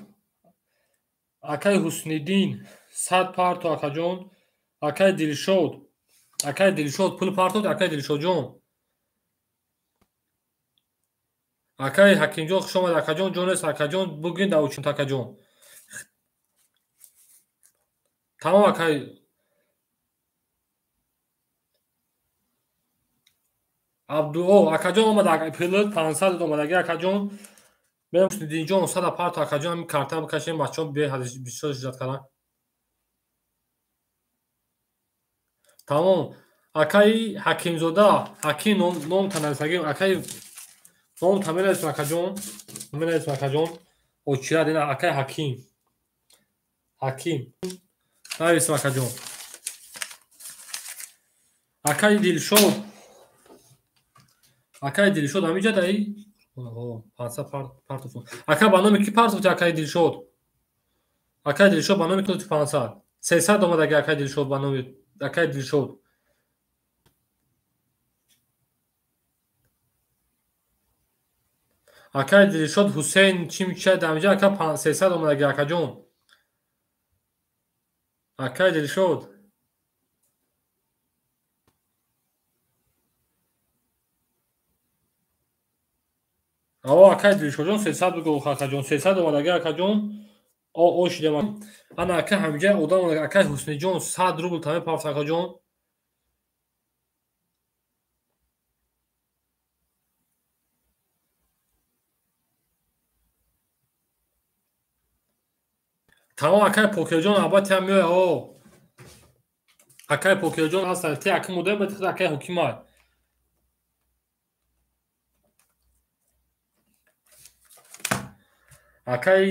S2: акаи Ҳусниддин 100 парто, акаҷон. Акаи Дилшод, акаи Дилшод пул партод, акаи Дилшодҷон. Акаи Ҳакимҷон хуш омад, акаҷон ҷо нест, акаҷон бугин даучун, акаҷон. Тамом акаи Абдуо, акаҷон омад, пулат 500 омадаги, акаҷон. Мерем Ҳусниддинҷон 100 парто, акаҷон, ҳамин карта бикашем, бачаҳо беҳад бисёр ҳиҷрат карданд. Тамом. Акаи Ҳакимзода, Ҳаким ном танависагӣ, акаи ном та менависем, акаҷон. Менависем, акаҷон. Очирад ина акаи Ҳаким. Ҳаким. Нависем, акаҷон. Акаи Дилшод. Акаи Дилшод ҳаминҷа даи? 500 партоф. Ака ба номи ки партофти, акаи Дилшод? Акаи Дилшод ба номи ки 500? 300 омадаги, акаи Дилшод ба номи акаи Дилшод. Акаи Дилшод Ҳусейн чӣ мечад ҳаминҷа, ака 300 омадаги, акаҷон. Акаи Дилшод. Аво, акаи Дилшодҷон 300 бигӯ, акаҷон. 300 омадаги, акаҷон. Ошидем. Ана ака ҳаминҷа одам омадаги, акаи Ҳусниҷон 100 рубл таме пафт, акаҷон. Тамом, акаи Покирҷон албатта ҳам меояд. О, акаи Покирҷон ҳастанд. Ти акм одам, баъд акаи Ҳокимай. Акаи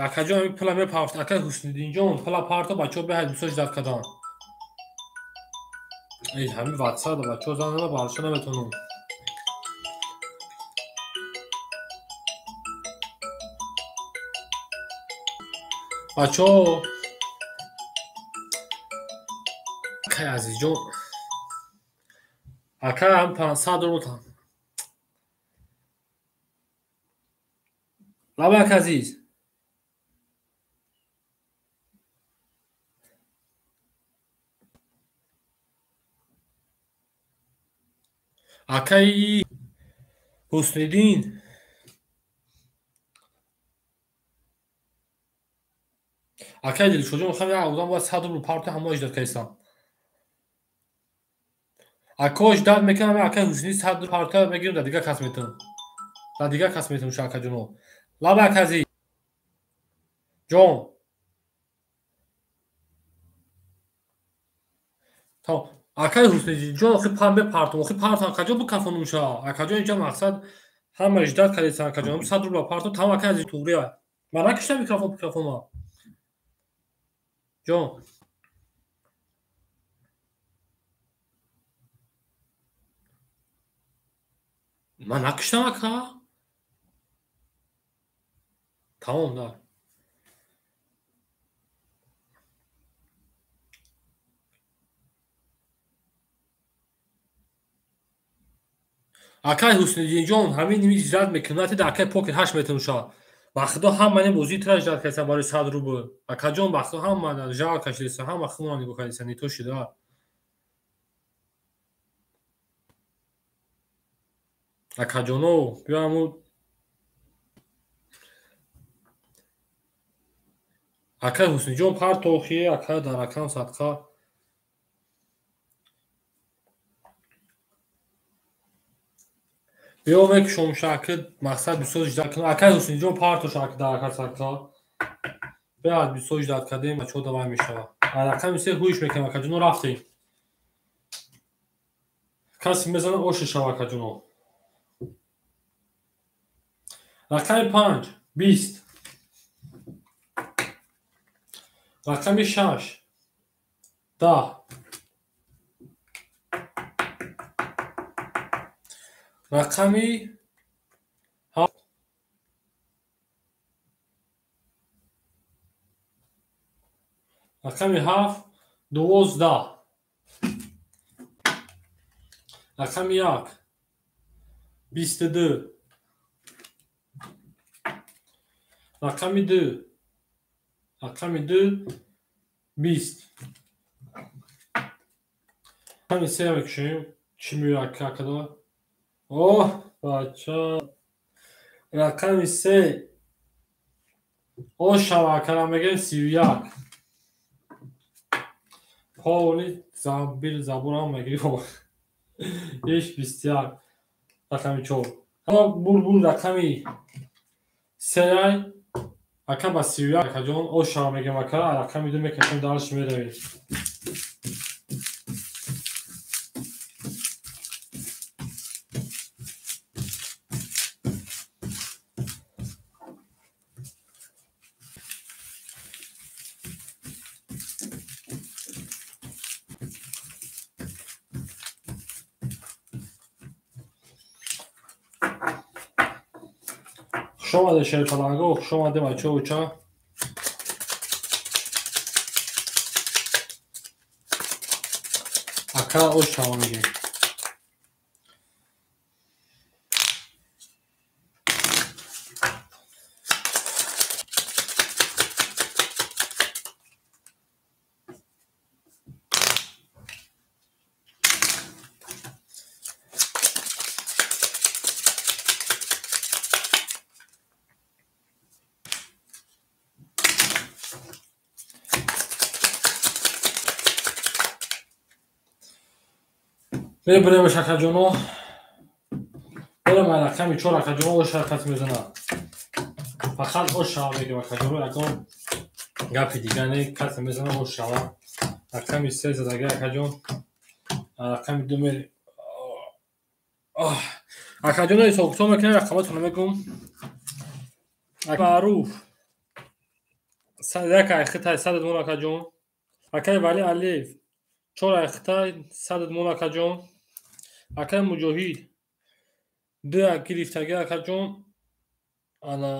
S2: акаҷон ҳамин пула мепафт. Акаи Ҳусниддинҷон пула парто, бачаҳо беҳад бисёр ҷидат карданд. Эй, ҳамин WhatsApp бачаҳо занг зада, барша наметавонам. Бачаҳо, акаи Азизҷон, ака ҳам 500 рубл. Лабак азиз. Акаи Ҳусниддин. Акаи Дилшоҷон, мехоҳам як одам бояд 100 рубл парто ҳамои ждать кардистам. Ако ждать мекунам, акаи Ҳусниддин 100 рубл парто мегирам, дар дигар кас метавонам. Дар дигар кас метавонам ша акаҷоно. Лабак азиз. Ҷон. То акаи Ҳусниддин ҷон, охи пам бепартом, охи партом акаҷон бикафонум ша. Акаҷон инҷа мақсад ҳама ждать кардистан акаҷон. 100 рубл парто там акаи азиз туғри. Ман накиштам микрофон. Ҷон. Ман накиштам ака. Тамом да. Акаи Ҳусниддинҷон ҳамин ними ждать мекунад, дар акаи покер 8 метавон ша. Ба худо ҳама не бозии тра ждать кардисан барои 100 рубл. Акаҷон ба худо ҳама жал кашидисан, ҳама худро нигоҳ кардисан, нито шида. Акаҷоно, биё ҳаму акаи Ҳуснидҷон партохи, ака дар акам садқа. Биё мекушом шакл, мақсад бисёр ждать кунам. Акаи Ҳуснидҷон партош ака дар ака садқа. Беҳад бисёр ждать кардем, бачаҳо давай мешавад. Рақами се ҳуиш мекунам акаҷоно, рафтем. Касе мезанад оше шава акаҷоно. Рақами 5 20. Рақами 6 10. Рақами 7. Рақами 7 12. Рақами 1 22. Рақами 2. Рақами 2 20. Рақами 3 мекушем. Чӣ меояд акада? Оҳ, бача. Рақами 3. Ош шава акара мегӯем 31. Поли забир забурам мегирем. Иш 21. Рақами 4. Бур бур рақами 3 ака ба 31 акаҷон ош шава мегӯем ака, рақами 2 мекашем дарш меравем. Хуш омадед шерпаланго, хуш омадед бачаҳо уча. Ака ош шава мегӯем. Мебарем акаҷоно. Берем рақами 4 акаҷоно ош ҳаракат мезанад. Фақат ош шава мегӯем акаҷоно, ягон гапи дигар не, касе мезанад ош шава. Рақами 3 задаги акаҷон. Рақами 2 мерем. Акаҷоно ҳисобкитоб мекунем, рақаматонро мегӯм. Маъруф. 1 айхитай 100 мон акаҷон. Акаи Вали Алиев 4 айхитай 100 мон акаҷон. Акаи Муҷоҳид 2 гирифтаги акаҷон. Ана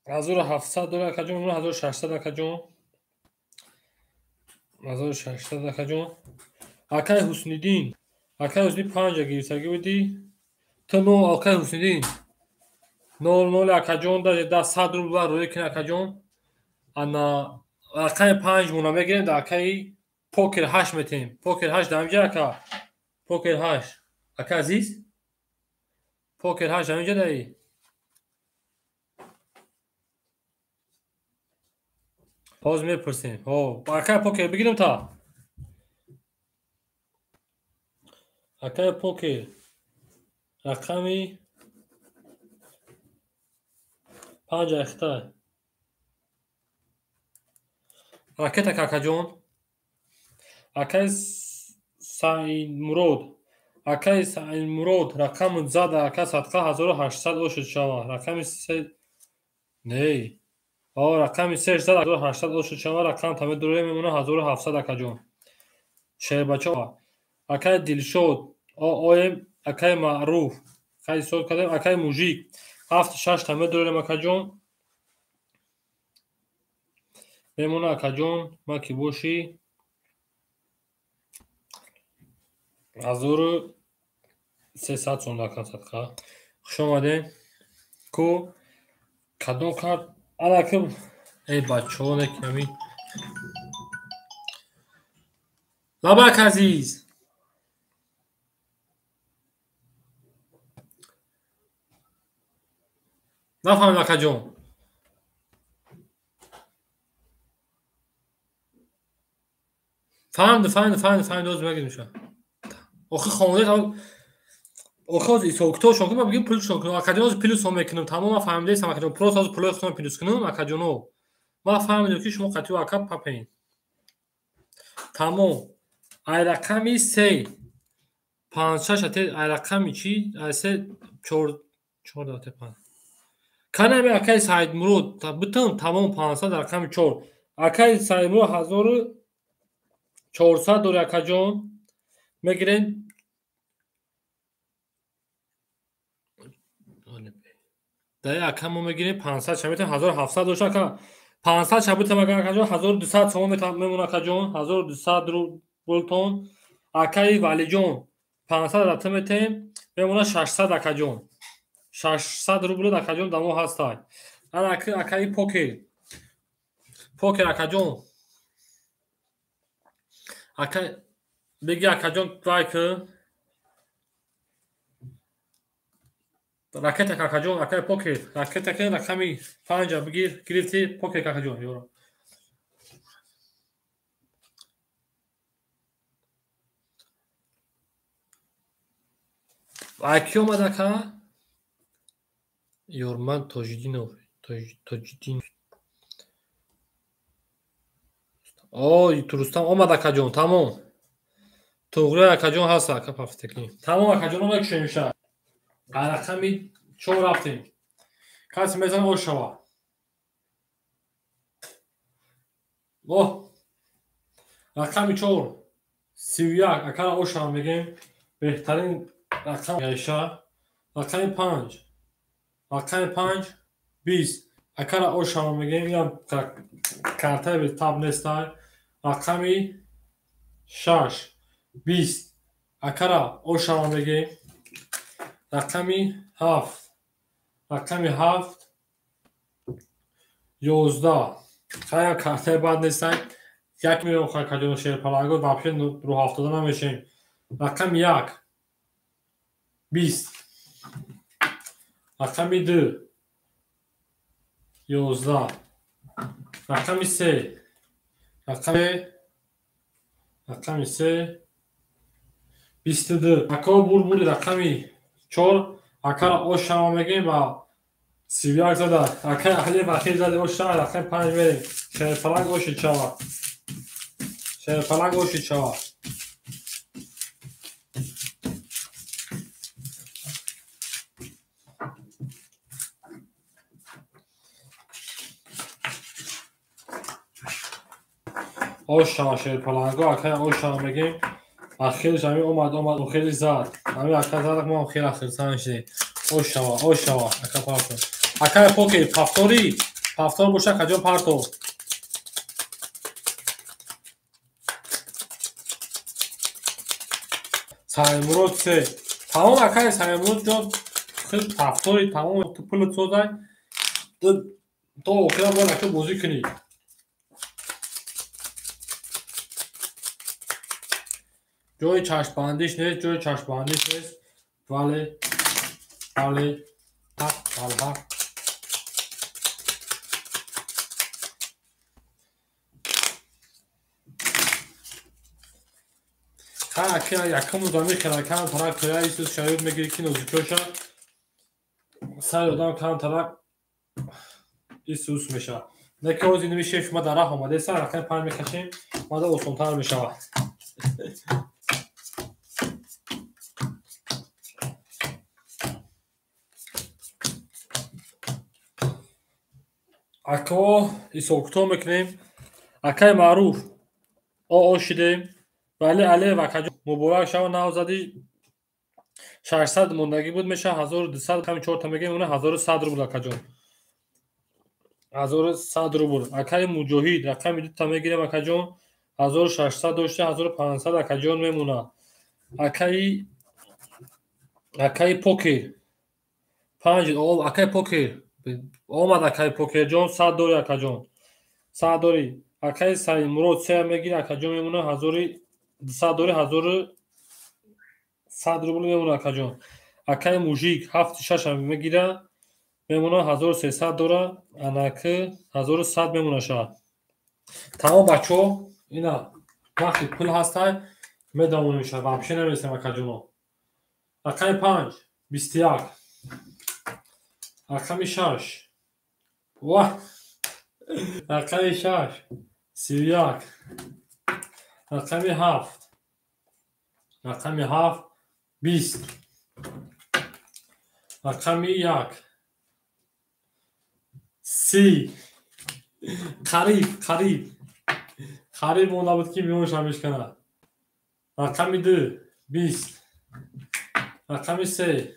S2: 1700 дора акаҷон, 1600 акаҷон. 1600 акаҷон. Акаи Ҳусниддин, акаи Ҳусниддин 5 гирифтаги будӣ. Ту но акаи Ҳусниддин. 0-0 акаҷон, да 100 рубл рӯй кунед акаҷон. Ана рақами 5 мона мегирем, дар акаи покер 8 метем. Покер 8 дар инҷа ака. Покер 8. Ака азиз? Покер 8 дар инҷа даи. Ҳозир мепурсем. Ҳо, акаи покер бигирем та. Акаи покер рақами 5 ахтай. Ракета какаҷон. Акаи Саидмурод. Акаи Саидмурод рақами зада ака садқа 1800 ошуд шава. Рақами 3 не. О, рақами 3 зада 1800 ошуд шава. Рақам таме дуре мемона 1700 акаҷон. Шербачо. Акаи Дилшод. Оем акаи Маъруф. Акаи сод кардем. Акаи Мужик. 7-6 таме дурем акаҷон. Мемона акаҷон, ма ки бошӣ 1300 сом ака садқа. Хуш омадем. Ку кадом карт ана ки эй бачаҳо не ки ҳамин лабак азиз. Нафаҳмидам акаҷон. Фаҳмид, фаҳмид, фаҳмид, фаҳмид, ҳозир мегирем ша. Охи хонда охи ҳозир ҳисобкитобшон кунам, ман бигем плюсшон кунам. Акаҷон ҳозир плюсҳо мекунам. Тамом ман фаҳмидаистам акаҷон. Просто ҳозир пулои худам плюс кунам акаҷоно. Ман фаҳмидам ки шумо қатъи ака папен. Тамом. Ай рақами 3 5 6 ате ай рақами чи? Ай 3 4 4 ате 5. Канами акаи Саидмурод битам тамом 500 рақами 4. Акаи Саидмурод 1400 дори акаҷон. Мегирем дар ака мо мегирем 500 ша метем 1700 дошта ака. 500 ша битам ака акаҷон 1200 сомон мемона акаҷон 1200 рублтон. Акаи Валиҷон 500 рата метем мемона 600 акаҷон. 600 рубл акаҷон дамо ҳастай. Ана акаи покер. Покер акаҷон. Ака беги акаҷон вай ки ракета какаҷон акаи покер ракета ки рақами 5 бигир гирифти покер какаҷон ёро. Ай ки омад ака? Ёрман Тоҷиддинов Тоҷиддин. Ой, Рустам омад акаҷон, тамом. Туғри акаҷон ҳаст ака пафтакӣ. Тамом акаҷон мекушем ша. Рақами 4 рафтем. Касе мезана ош шава. Оҳ. Рақами 4 31 акара ош шава мегем. Беҳтарин рақам гаша. Рақами 5. Рақами 5 20. Акара ош шава мегем. Инам картаи бетаб нестай. Рақами 6 20. Акара ош шава мегем. Рақами 7. Рақами 7 11. Хая картаи бад нестай. Як миллион хакаҷон шерпаланго вообще рӯ ҳафтода намешем. Рақами 1 20. Рақами 2 11. Рақами 3. Рақами 3 22. Ако бурбури рақами 4 акара ош шава мегем ва 31 зада. Акаи Аҳли Вахир зади ош шава. Рақами 5 мерем. Шерпаланг оши шава. Шерпаланг оши шава. Ош шава шерпаланго. Акаи ош шава мегем. Ахирш ҳамин омад омад охири зад. Ҳамин ака зад мо охир ахир сан шудем. Ош шава, ош шава. Ака парто. Акаи покер пафтори. Пафтор боша акаҷон парто. Саидмурод 3. Тамом акаи Саидмурод ҷон хел пафтори тамом ту пулат созай, то охира бояд ака бозӣ кунӣ. Ҷои чашмбандиш нест, ҷои чашмбандиш нест. Вале, вале, ҳақ, алҳақ. Ха, ака якум рӯза мехӯра, кам тарак тоя исус шаёд мегирӣ ки нозукиёша сари одам кам тарак исус мешавад. Не ки ҳозир инми шеф ма дар раҳ омадеса, рақами 5 мекашем, мада осонтар мешавад. Ако ҳисобкитоб мекунем. Акаи Маъруф оо шидем. Вале Алиев акаҷон муборак шава, навзади 600 мондагӣ буд, мешавад 1200, ками 4 та мегӯем, уна 1100 рубл акаҷон. 1100 рубл. Акаи Муҷоҳид рақами 2 та мегирем акаҷон, 1600 дошта, 1500 акаҷон мемонад. Акаи Покер 5, акаи Покер омад, акаи Покерҷон 100 дори акаҷон, 100 дори. Акаи Саидмурод 3 мегирад акаҷон, мемонад 1200 дори, 1100 рубл мемонад акаҷон. Акаи Мужик 7-6 мегирад, мемонад 1300 дора, анаки 1100 мемонад шавад. Тамом бачаҳо, ина вақти пул ҳастай медавонем шавад, вообще намересем акаҷоно. Рақами 5 21, рақами 6 ва рақами 6 31, рақами 7, рақами 7 20, рақами 1 30. Қариб, қариб, қариб монда буд ки миёнша мешканад. Рақами 2 20, рақами 3,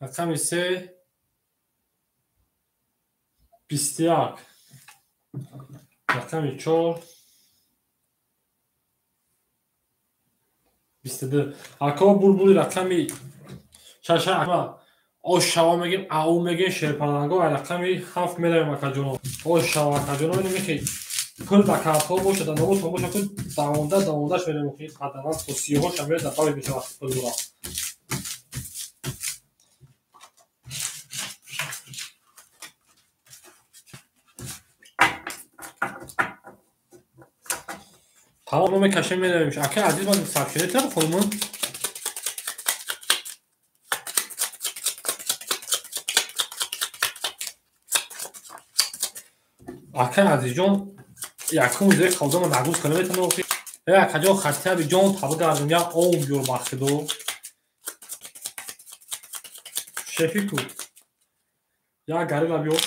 S2: рақами 3 21, рақами 4 22. Ако булбули рақами 6 ош шава мегем, ау мегем, шерпаланго рақами 7 меравем акаҷоно. Ош шава акаҷоно, мехи пул ба картҳо бошад, дар номутон бошад, ку давонда давондаш меравем, ки қадаран то сиёҳоша меравад, дар баби мешавад пул бура. Тамом, мо мекашем меравем. Ака Азиз ман сабшине телефонмон. Ака Азизҷон якум рӯзе қавзама нагуз кана метавонам ки э акаҷон хатиаби ҷон таба гардум, як ом биёр бахшидо. Шефику як гарила биёр.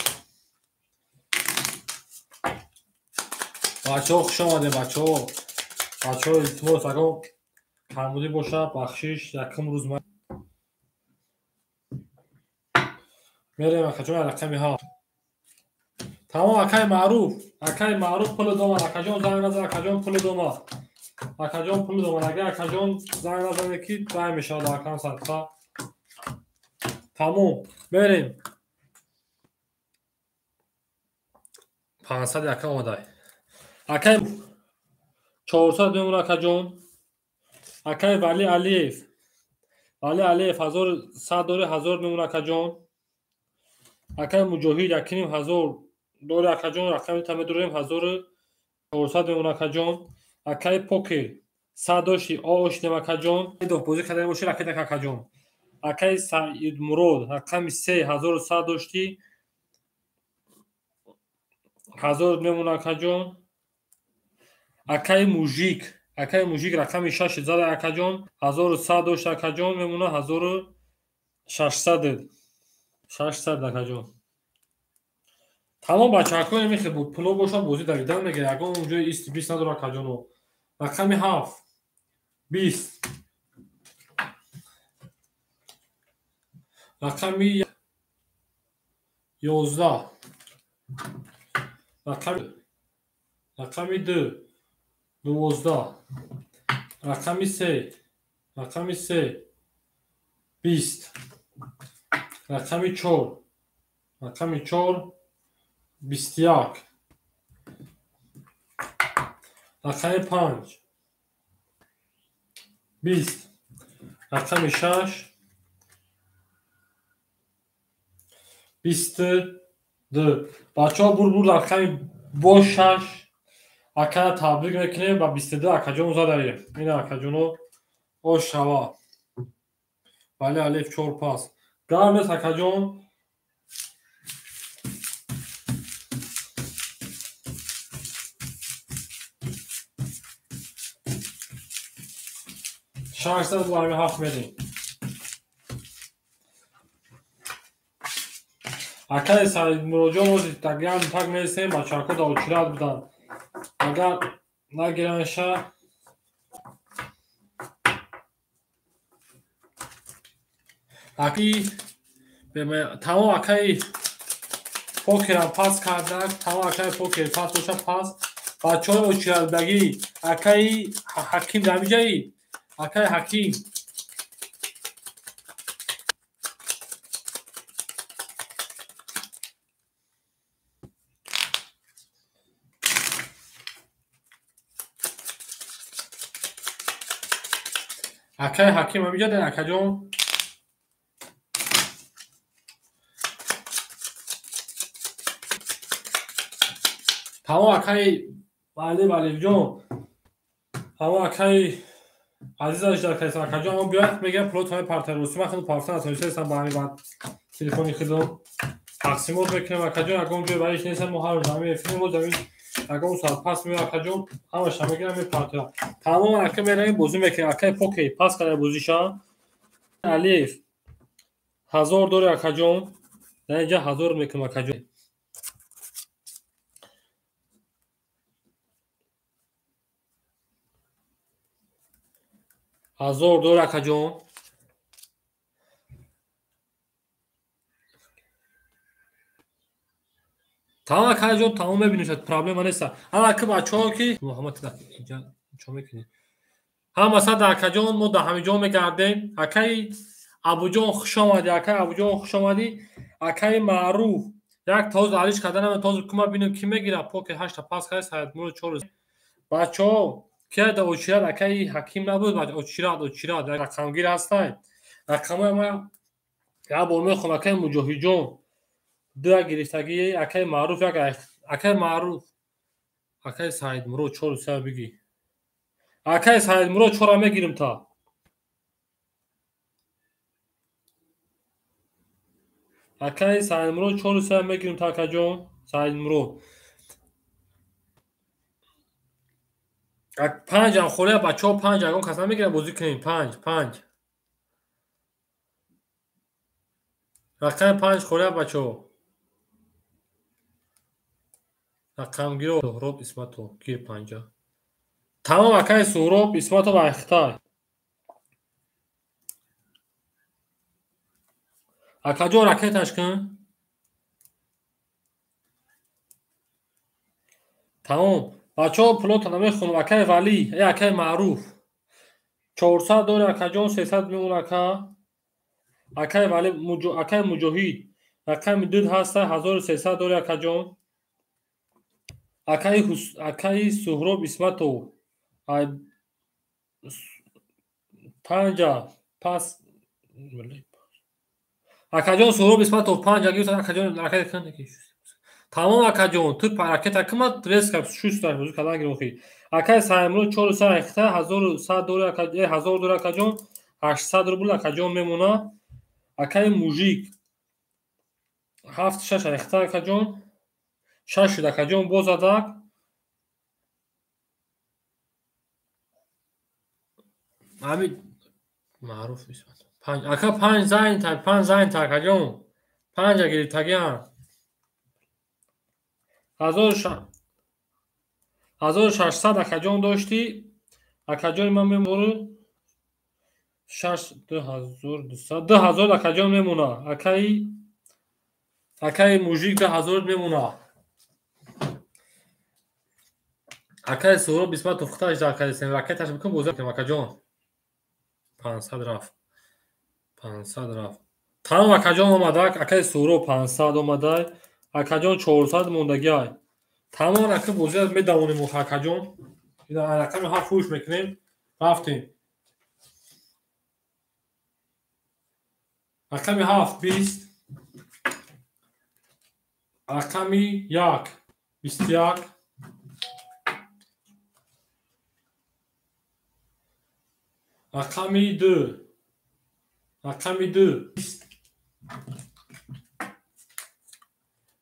S2: Бачаҳо хуш омадем, бачаҳо. Бачаҳо илтимос, агар камбудӣ бошад, бахшиш, якум рӯз ма мерем акаҷон рақами 7. Тамом, акаи Маъруф, акаи Маъруф пул домад, акаҷон занг назан, акаҷон пул домад. Акаҷон пул домад, агар акаҷон занг назане ки занг мешавад акам садқа. Тамом, мерем. 500 якам омадай. Акаи 400 мемонад акаҷон. Акаи Вали Алиев, Вали Алиев 1100 дори, 1000 мемонад акаҷон. Акаи Муҷоҳид 1500 дори акаҷон, рақами та медорем 1400 мемонад акаҷон. Акаи Покер 100 дошти, оошидем акаҷон. Бозӣ карда бошед ракетак акаҷон. Акаи Саидмурод рақами 3 1100 дошти, 1000 мемонад акаҷон. Акаи Мужик, акаи Мужик рақами 6 зада акаҷон, 1100 дошт акаҷон, мемонад 1600, 600 акаҷон. Тамом бачаҳако, мехе пуло бошад бозӣ давидан мегирад, ягон ҷои исти бист надорад акаҷоно. Рақами 7 20, рақами 11, рақами 2 12, рақами 3, рақами 3 20, рақами 4 Рақами 4 21. Рақами 5 20. Рақами 6 22. Бачаҳо бур рақами бо 6 акана табрик мекунем ба 22 акаҷон задаем. Ина акаҷоно ош шава. Вале Алиф 4 пас. Гарм нест акаҷон. Шашсад лами ҳафт медем. Акаи Саидмуроҷон ози тагиам так мересем, бачаҳако да очират буданд. Агар нагиранша аки тамом акаи покерам пас кардак, тамом акаи покер пас боша пас. Бачаҳои очиратбагӣ акаи Ҳаким дар ҳамиҷаи? Акаи Ҳаким. Акаи Ҳаким ҳамиҷа дар акаҷон. Тамом акаи Алиф Алифҷон. Тамом акаи Азизаш дар кайсан акаҷон ҳам биёяд мегӯям пулотони партарӯсӣ ман худ партан натонистам ба ҳамин баъд телефони худам тақсимот мекунам акаҷон ягон ҷой бариш нестам мо ҳар рӯз ҳамин эфирем боз ҳамин ягон соат пас меояд акаҷон ҳамаша мегирам мепартоям. Тамом ака меравем бозӣ мекунем акаи покей пас карда бозиша. Алиф 1000 дори акаҷон. Дар инҷа 1000 мекунам акаҷон. 1000 дор акаҷон. Тамом акаҷон тамом мебинем шад проблема нест. Ҳама ака бачаҳо ки Муҳаммад инҷа чо мекунӣ? Ҳама сад акаҷон мо дар ҳамин ҷо мегардем. Акаи Абуҷон хуш омадӣ, акаи Абуҷон хуш омадӣ. Акаи Маъруф як тоз алиш карданам тоз кума бинем ки мегирад покер 8 та пас кард Саидмурод 4. Бачаҳо ки да очират акаи Ҳаким набуд, очират очират рақамгир ҳастай. Рақамҳои ма як бор мехонам акаи Муҷоҳидҷон 2 гирифтагӣ, акаи Маъруф як, акаи Маъруф, акаи Саидмурод 4 3 бигӣ. Акаи Саидмурод 4 мегирим та. Акаи Саидмурод 4 3 мегирим та акаҷон Саидмурод. 5 ам холия бачаҳо 5 ягон кас намегирад бозӣ кунем 5 5. Рақами 5 холия бачаҳо. Рақамгиро Суҳроб Исматов гир 5. Тамом акаи Суҳроб Исматов айхтай. Акаҷон ракеташ кун. Тамом. Бачаҳо пулотро намехонам. Акаи Валӣ, акаи Маъруф 400 дори акаҷон, 300 мемон ака. Акаи Валӣ, акаи Муҷоҳид рақами 2 ҳаста 1300 дори акаҷон. Акаи Суҳроб Исматов 5 пас. Акаҷон Суҳроб Исматов 5 гирифт акаҷон ракет кун. Тамом акаҷон, ту ракета кима резка шуста бозӣ кардан гирохӣ. Акаи Саидмурод 400 айхта 1100 дори акаҷон, 1000 дори акаҷон, 800 рубл акаҷон мемона. Акаи Мужик 7 6 айхта акаҷон, 6 шуд акаҷон боз адак. Ҳамин Маъруф Исматов 5 ака 5 зайн та 5 зайн та акаҷон 5 гирифтагиам. 1600 акаҷон доштӣ. Акаҷони ман мемонад 6 2200 2000 акаҷон мемона. Акаи Мужик 2000 мемона. Акаи Суҳроб Исматов худаш дар кардем ракеташ бикун бозӣ кунем акаҷон. 500 рафт. 500 рафт. Тамом акаҷон омада, акаи Суҳроб 500 омада, акаҷон 400 мондагиай. Тамом ака бозиро медавонем акаҷон. Ина рақами 7 фурӯш мекунем. Рафтем. Рақами 7 20, рақами 1 21, рақами 2, рақами 2 20,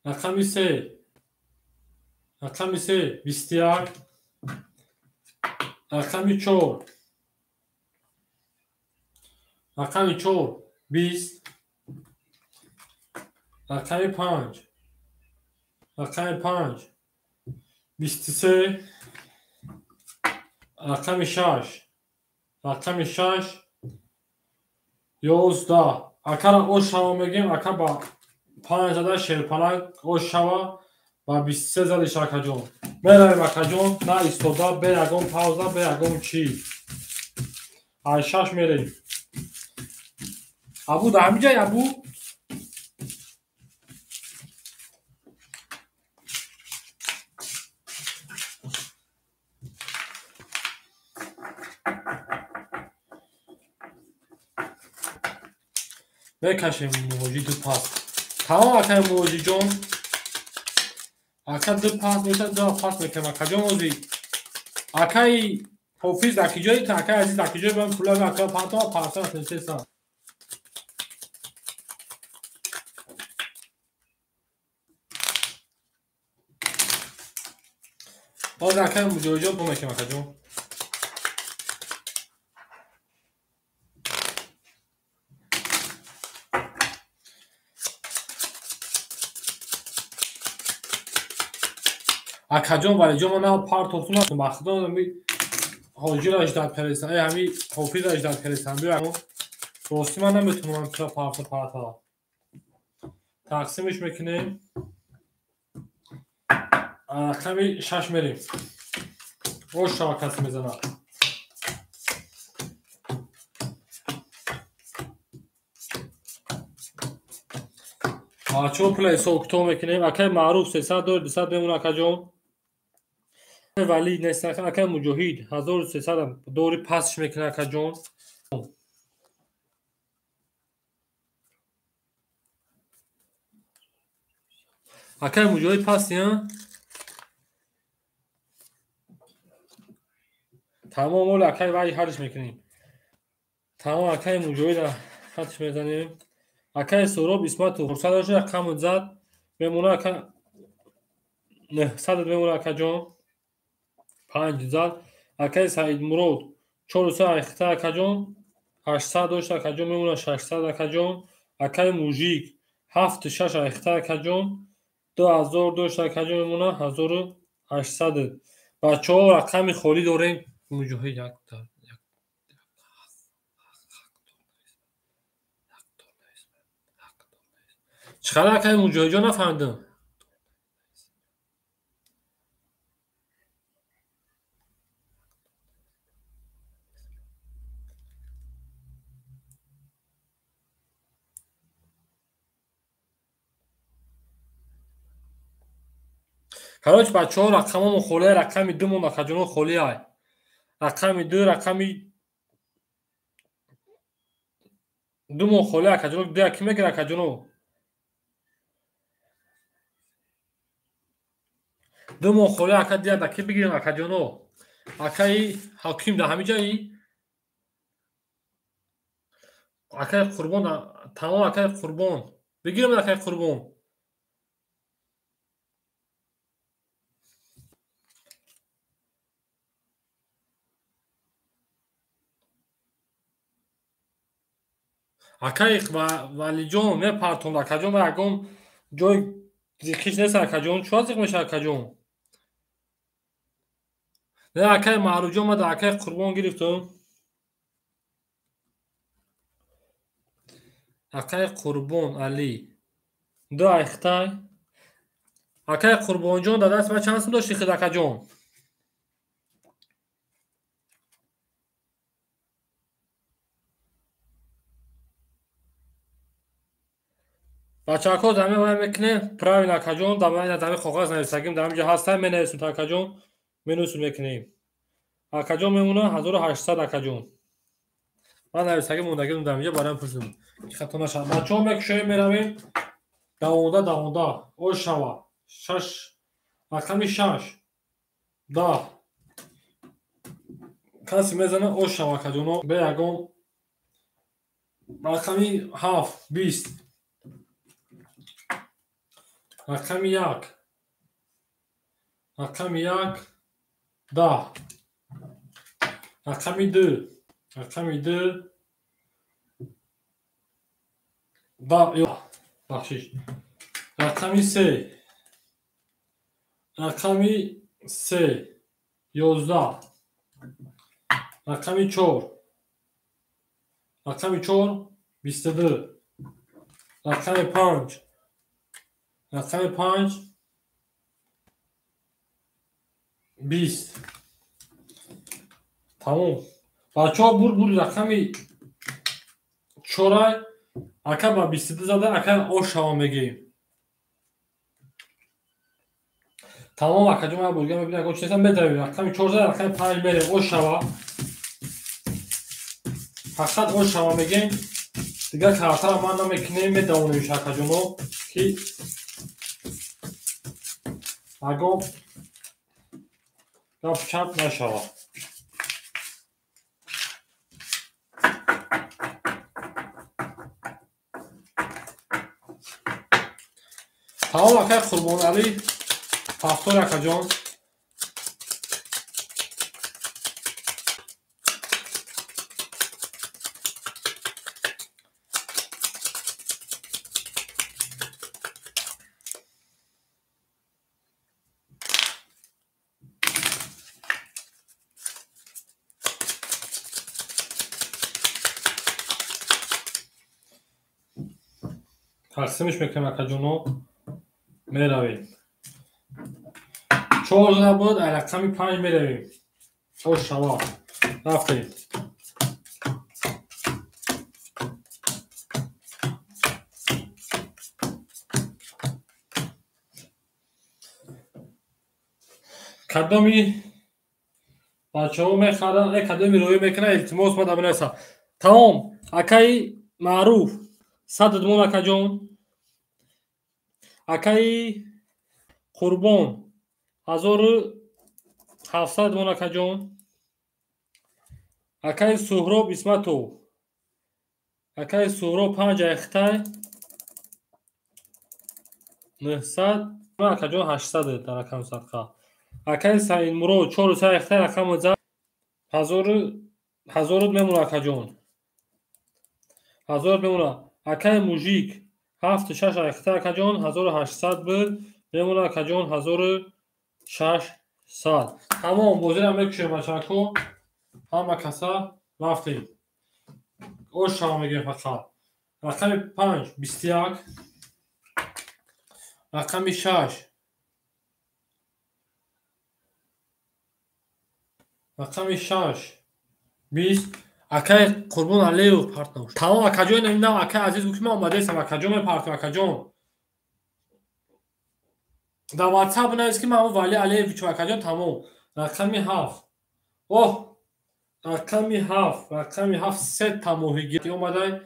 S2: рақами 3, рақами 3 21, рақами 4, рақами 4 20, рақами 5, рақами 5 23, рақами 6, рақами 6 11. Акара ош шава мегем, ака ба 5 зада шерпаланг ош шава ба 23 задиш акаҷон. Меравем акаҷон, на истода, бе ягон пауза, бе ягон чӣ. Ай 6 мерем. Абу да ҳамиҷай абу? Мекашем муҳоҷи ду пас. Тамом акай муҳоҷиҷон. Ака ду пас меша, ду пас мекунем акаҷон ози. Акай Ҳофиз акиҷои та, акай Азиз акиҷои бам пула ака пантома парса тинчесан. Ози акай муҳоҷиҷон пул мекунем акаҷон. Акаҷон валиҷон ман на партофтум ба худо ҳами ҳоҷиро аждад кардестам, эй ҳами ҳофизро аждад кардестам. Биё рости ман наметавонам пула парто парта. Тақсимиш мекунем. Рақами 6 мерем. Ош шава касе мезанад. Бачаҳо пула ҳисоб китоб мекунем. Акаи Маъруф 300 дор, 200 мемона акаҷон. Вали нест, акаи Муҷоҳид 1300 дори пасш мекунад акаҷон. Акаи Муҷоҳид пасти, а? Тамом оли акаи вай ҳалш мекунем. Тамом акаи Муҷоҳид ҳалш мезанем. Акаи Суҳроб Исматов 400 дошт, рақаму зад мемона ака 900 мемона акаҷон. 5 зад. Акаи Саидмурод 400 айхта акаҷон, 800 дошт акаҷон мемона 600 акаҷон. Акаи Мужик 7 6 айхта акаҷон, 2000 дошт акаҷон мемона 1800. Бачаҳо рақами холӣ дорем. Муҷоҳид як чӣ қадар акаи Муҷоҳидҷон нафаҳмидам. Короче бачаҳо рақамомо холия, рақами 2 мон акаҷоно холия. Рақами 2, рақами 2 мон холия акаҷоно, 2 ки мегира акаҷоно? 2 мон холия ака дия да ки бигирем акаҷоно? Акаи Ҳоким да ҳамиҷаи? Акаи Қурбон, тамом акаи Қурбон. Бигирем акаи Қурбон. Акаи Валиҷон мепартонд акаҷон ва ягон ҷой зиқиш нест акаҷон. Чуа зиқ мешавад акаҷон? Не акаи Маъруфҷон ман да акаи Қурбон гирифтам. Акаи Қурбон Алӣ ду айхтай. Акаи Қурбонҷон дар даст ман чанд сум дошти худ акаҷон? Бачаҳо замин вай мекунем, правильно акаҷон, дар коғаз нависагим, дар ҳамҷо ҳастам, менависем та акаҷон, менависем мекунем. Акаҷон мемона 1800 акаҷон. Ман нависагим мондагим дар ҳамҷо бароям пурсидам. Ки хато нашавад. Бачаҳо мекушоем, меравем. Давонда, давонда. Ош шава. 6 рақами 6. 10. Касе мезана ош шава акаҷоно. Бе ягон рақами 7 20. Рақами 1. Рақами 1 10. Рақами 2. Рақами 2 10. Бахшиш. Рақами 3. Рақами 3 11. Рақами 4. Рақами 4 22. Рақами 5. Рақами 5 20. Тамом. Бачаҳо бур рақами 4 ака ба 22 зада, ака ош шава мегӯем. Тамом акаҷон, ман бурга мебинам, ягон чиз медавем. Рақами 4 зада, рақами 5 мерем, ош шава. Фақат ош шава мегӯем. Дигар картаро ман намекунем, медавонем акаҷоно, ки ягон гап чап нашавад. Тамом акай Қурбоналӣ, ҳафтор акаҷон. Тақсимиш мекунем акаҷоно, меравем. 4 зада буд, рақами 5 меравем. Ош шава. Рафтем. Кадоми бачаҳо мехаранд, кадоми роӣ мекунанд, илтимос ман бинависам. Тамом, акаи Маъруф, 100 дмон акаҷон. Акаи Қурбон 1700 дмон акаҷон. Акаи Суҳроб Исматов. Акаи Суҳроб 5 айхтай 900, акаҷон 800 дар рақами садқа. Акаи Саидмурод 4 айхтай рақами зад 1000 мемона акаҷон. 1000 мемона. Акаи Мужик 7 6 айхтай акаҷон 1800 буд, мемона акаҷон 1600. Тамом, бозиро мекушем бачаҳо. Ҳама каса рафтем. Ош шава мегӯем фақат. Рақами 5 21. Рақами 6. Рақами 6 20. Акай Қурбон Алиев партнер. Тамом акаҷон, инам акай Азиз гуфт ки ман омадаистам акаҷон, мепартам акаҷон. Дар WhatsApp бинавис ки ман Вали Алиевич акаҷон. Тамом. Рақами 7. Оҳ, рақами 7, рақами 7 се та моҳигир омадай.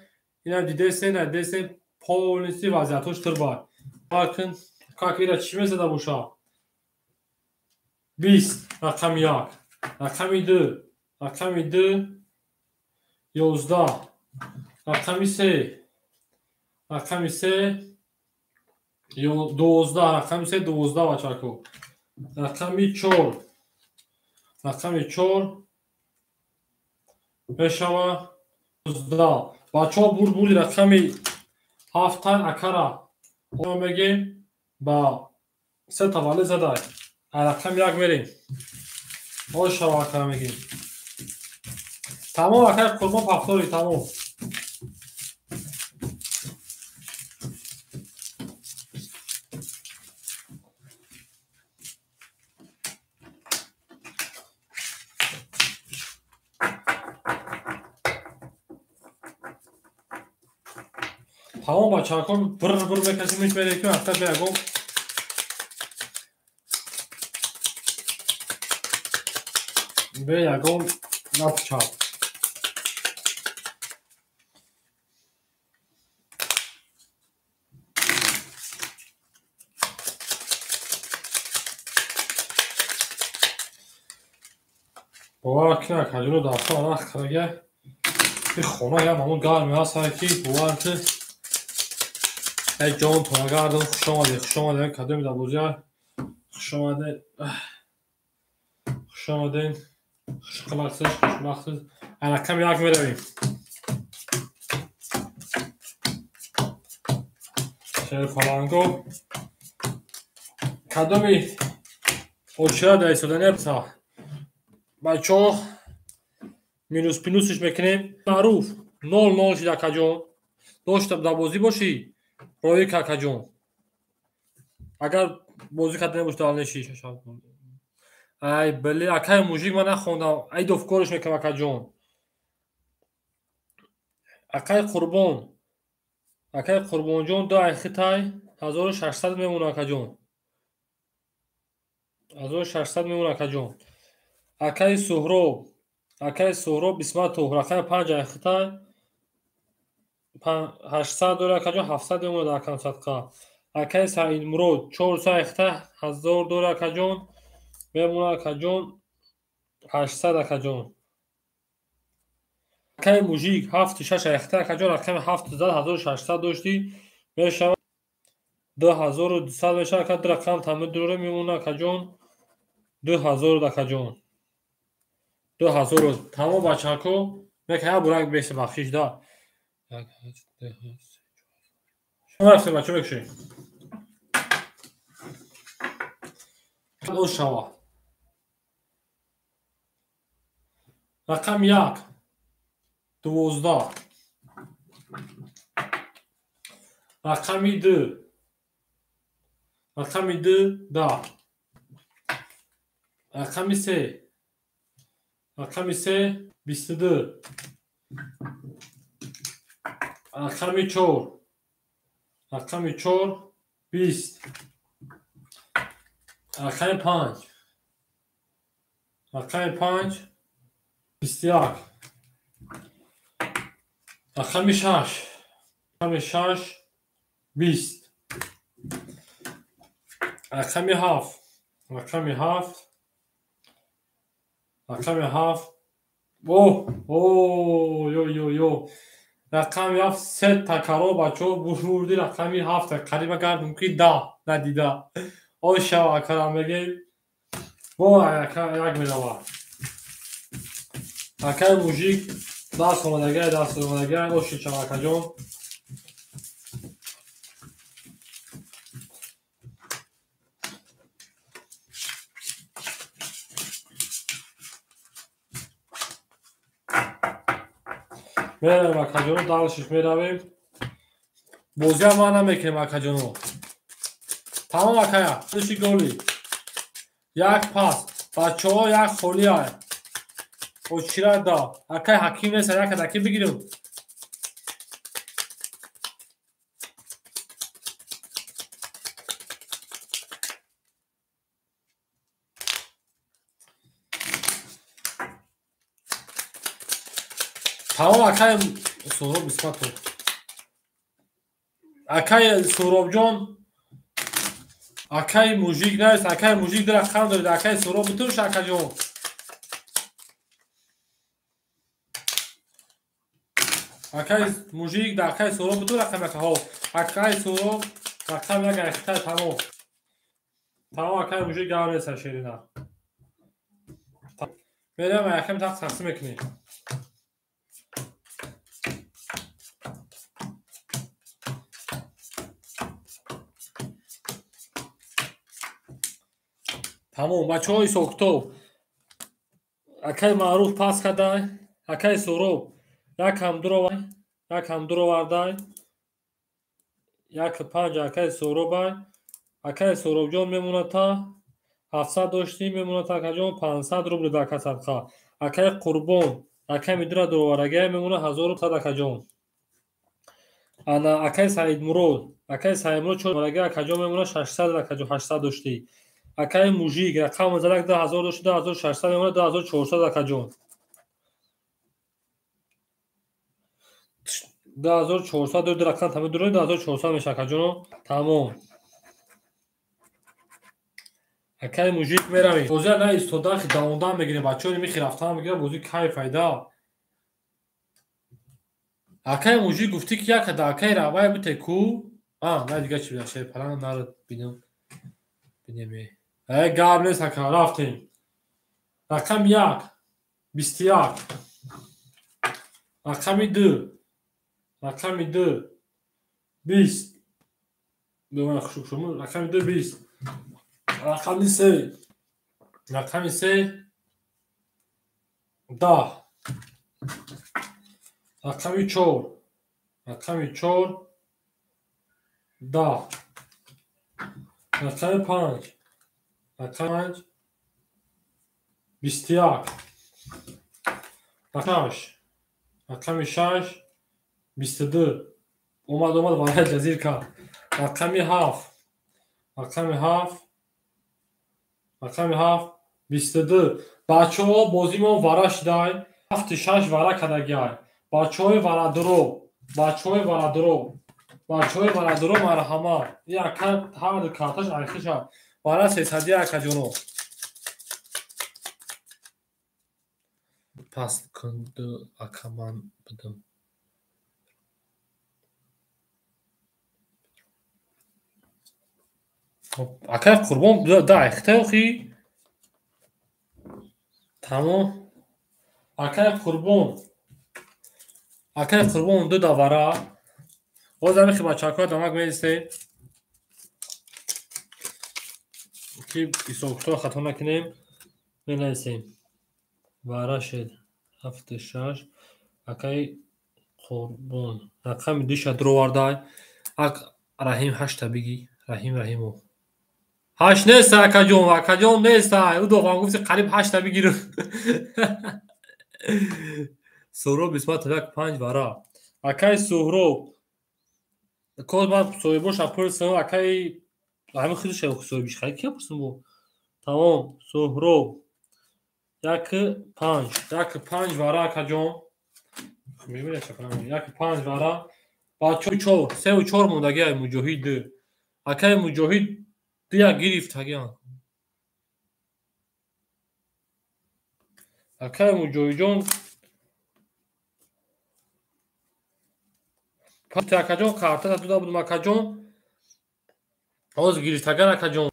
S2: Инам дидесен, надидесен, полностью вазъиятош тирбай. Бакн, как ира чӣ мезада боша? 20 рақами 1, рақами 2, рақами 2 11, рақами 3, рақами 3 12, рақами 3 12 бачако. Рақами 4, рақами 4 мешава 19. Бачаҳо бурбури рақами 7 акара мегем ба се таваллуд задай. Рақами 1 мерем. Ошава акара мегем. Тамом акай Қурбон Пафтори, тамом. Тамом бачаҳо бир бир мекашимиш мерем ки мақсад биягом. Бе ягон напча. Бовар кунед акаҷоно дастҳо арах карага и хона ям ҳамон гарми ҳастае ки бовар ки эй ҷон тонагардон. Хуш омадед, хуш омадед кадоми дар бозия. Хуш омадед, хуш омадед. Хушқилақсиз, хушбахтсиз. Рақами як меравем. Шерфаланго кадоми очира дар истодани бачаҳо минус плюсш мекунем. Маъруф 0-0 шид акаҷон. Дошта дар бозӣ бошӣ роӣ ка акаҷон. Агар бозӣ карда набошӣ дар нешӣ. Ай били акай мужик ман нахондам. Ай дофкориш мекунам акаҷон. Акай Қурбон. Акай Қурбонҷон ду ай хитай 1600 мемонад акаҷон. 1600 мемонад акаҷон. Акай Суҳроб, акай Суҳроб Исматов рақами 5 ай хитай 800 дора акаҷон, 700 мемонад акам садқа. Акай Саидмурод 400 ай хитай 1000 дора акаҷон, мемонад акаҷон 800 акаҷон. Акай Мужик 7-6 ай хитай акаҷон рақами 7 зад 1600 доштӣ мешавад 2200 мешавад ака, ду рақам тамир дора мемонад акаҷон 2000 акаҷон. 2000. Тамом бачаҳо мека як бурак беси бахшиш да. 1 2 3 4 рафтем бачаҳо мекушем. Ош шава. Рақами 1 12. Рақами 2. Рақами 2 10. Рақами 3. Рақами 3 22. Рақами 4. Рақами 4 20. Рақами 5. Рақами 5 21. Рақами 6. Рақами 6 20. Рақами 7. Рақами 7. Рақами 7. О, о, ё, ё, ё. Рақами 7 се такаро бачаҳо бурди рақами 7 қариба гардум ки 10 надида. О шава акарам мегем. Бо як мерава. Акай мужик даст омадагай, даст омадагай. Оши шава акаҷон. Меравем акаҷоно, далшиш меравем. Бозиам ман намекунем акаҷоно. Тамом акая. Души голи. Як пас. Бачаҳо як холия. Очира да. Акай ҳаким нест, як адаки бигирем. Тамом акай Суҳроб Исматов. Акай Суҳробҷон, акай мужик нест, акай мужик ду рақам доред, акай Суҳроб битуш акаҷон. Акай мужик да акай Суҳроб биту рақам акаҳо. Акай Суҳроб рақам як айхитай тамом. Тамом акай мужик гав нест шерина. Мерем акам тақ тақсим мекунем. Тамом бачаҳои Соктов. Акай Маъруф пас кадай, акай Суҳроб якам дуровардай, 1-5 акай Суҳробай, акай Суҳробҷон мемонад та 700 доштӣ мемонад акаҷон 500 рубл да ака садқа. Акай Қурбон акай мидура дуроварагай мемонад 1100 акаҷон. Ана акай Саидмурод, акай Саидмурод чор вараги акаҷон мемона 600 акаҷон 800 доштӣ. Акай Мужик рақам задак 2000 дошти 2600 мемона 2400 акаҷон. 2400 ду рақам тамом дуруст 2400 меша акаҷон. Тамом. Акай Мужик меравем. Бозия на истода давондан мегирем бачаҳо михи рафтан мегирем бози кай файда. Акай Мужик гуфтӣ ки як да акай равай бите ку? А, на дига чи буда шерпаланг нарад бинам. Бинем. Э гап нест ака рафтем. Рақами 1 21. Рақами 2. Рақами 2 20. Думаю, хушук шумо. Рақами 2 20. Рақами 3. Рақами 3 10. Рақами 4. Рақами 4 10. Рақами 5. Рақами 5 21. Рақами 6. Рақами 6 22. Омад омад варай ҷазир кард. Рақами 7. Рақами 7. Рақами 7 22. Бачаҳо бозимон вара шудай. 7 6 вара кардагиай. Бачаҳои варадуро, бачаҳои варадуро, бачаҳои варадуро марҳамат. Яка ҳар ду карташ айхиша. Вара 300 акаҷоно. Пас кунду ака ман будам. Акай Қурбон да айхта охи. Тамом. Акай Қурбон. Акай Қурбон ду давара. Боз ҳамихи бачакҳо дамак меистем. Ки ҳисобкитобро хато накунем. Менависем. Вара шед 7 6. Акай Қурбон. Рақами 2 дуровардай. Ак Раҳим 8 бигӣ. Раҳим Раҳимов. 8 нест акаҷон, акаҷон нест. Ӯ дофам гуфти қариб 8 бигирам. Суҳроб Исматов 1 5 вара. Акай Суҳроб. Коз ман соҳибоша пурсам, акай ҳамин худаш соҳибиш хай ки пурсам бо. Тамом, Суҳроб 1 5. 1 5 вара акаҷон. Мебинед чакана 1 5 вара. Бачо 4, 3 4 мондаги ай Муҷоҳид. Акай Муҷоҳид 2 гирифт аган. Акай Муҷоҳидҷон пас акаҷон карта дода будам акаҷон. Ҳозир гирифтаган акаҷон.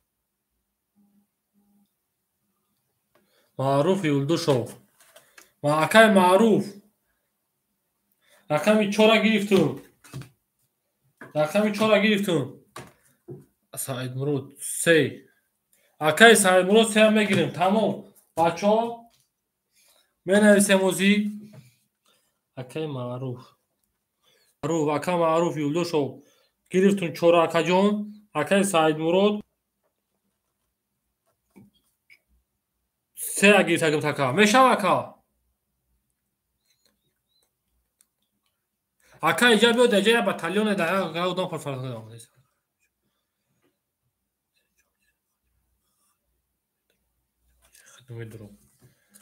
S2: Маъруф Юлдушов. Ва акай Маъруф. Рақами 4 гирифтум. Рақами 4 гирифтум. Саидмурод 3. Акай Саидмурод 3 мегирем. Тамом. Бачаҳо менависем озӣ. Акай Маъруф. Маъруф, ака Маъруф Юлдушов гирифтум 4 акаҷон. Акай Саидмурод 3 гирифтагим така. Мешава ака? Ака иҷа биёд, иҷа як батальоне дар як одам парфархад.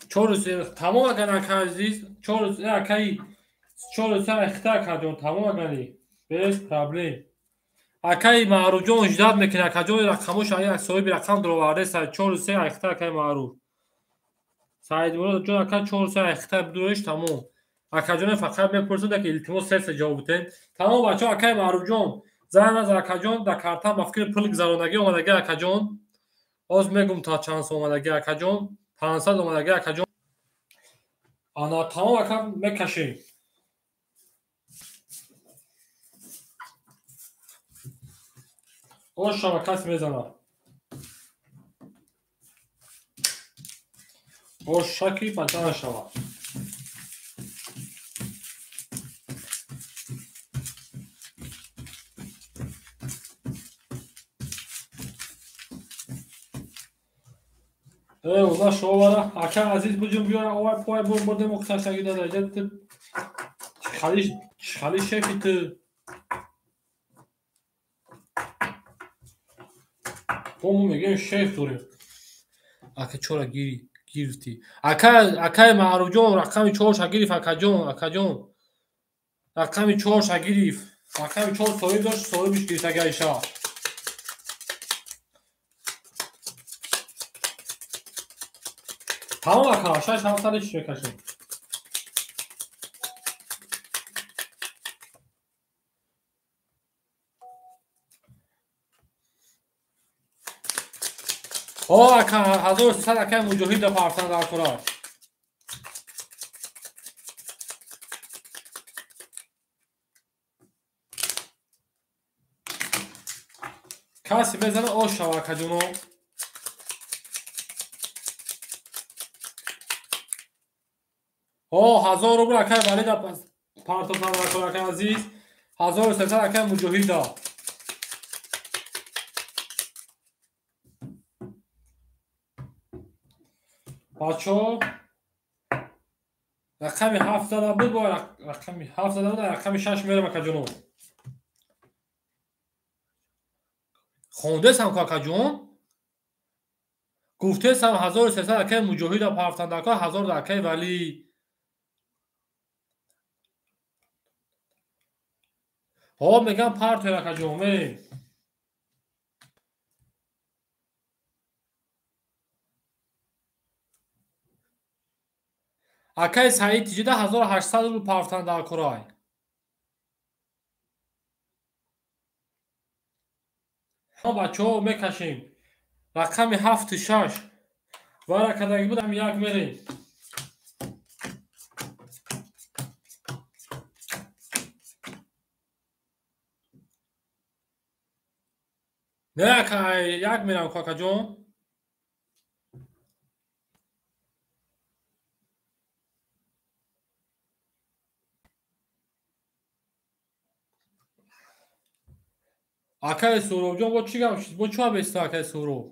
S2: Чор тамом аган ака азиз, 4 акаи 4 ахта акаҷон тамом агани. Без проблем. Акаи Маъруфҷон ждат мекунад акаҷон рақамош як соҳиби рақам дуровардест 4 3 ахта акаи Маъруф. Саидмурод ҷон ака 4 3 ахта бидуроиш тамом. Акаҷоне фақат мепурсад ки илтимос се ҷавоб битен. Тамом бачаҳо акаи Маъруфҷон зан аз акаҷон дар картам ба фикри пул гузарондагӣ омадагӣ акаҷон. Ҳоз мегум та чанд сом омадагӣ акаҷон. 500 омадагӣ акаҷон. Ана тамом ака мекашем. Ошава кас мезанад. Ошаки бадан шавад. Уза шовара. Ака Азиз буҷум биёра овай пой бурдем ухташаги дада. Ҷа хали шефи ту. Бо мо мегӯем шеф дорем. Ака чора гирифтӣ. Акаи Маъруфҷон рақами чорша гирифт, акаҷон, акаҷон. Рақами чорша гирифт. Рақами чор соҳиб дошт, соҳибиш гирифт агаиша. Тамом ака, шаш ҳафта лич мекашем. О, ака, 1300 акаи Муҷоҳида партан дар кора. Касе мезана ош шава, акаҷоно. О, 1000 рубл акаи Валида партофтан дар кора, акаи азиз. 1300 акаи Муҷоҳида. Бачаҳо, рақами ҳафт зада буд, бо рақами ҳафт зада буд, рақами шаш мерам, акаҷоно. Хондесам ку, акаҷон? Гуфтесам 1300 акаи Муҷоҳида партан дар кор, 1000 акаи Валӣ. Ҳо, мегам партоед, акаҷон, мерем. Акаи Саид тиҷида 1800 рубл партан дар корай. Бачаҳо мекашем. Рақами ҳафту шаш. Вара кадаги буд, ҳами як мерем. Не, ака, як мерам, ку, акаҷон. Акаи Суҳробҷон, бо чӣ гап шуд? Бо чӣ беста, акаи Суҳроб?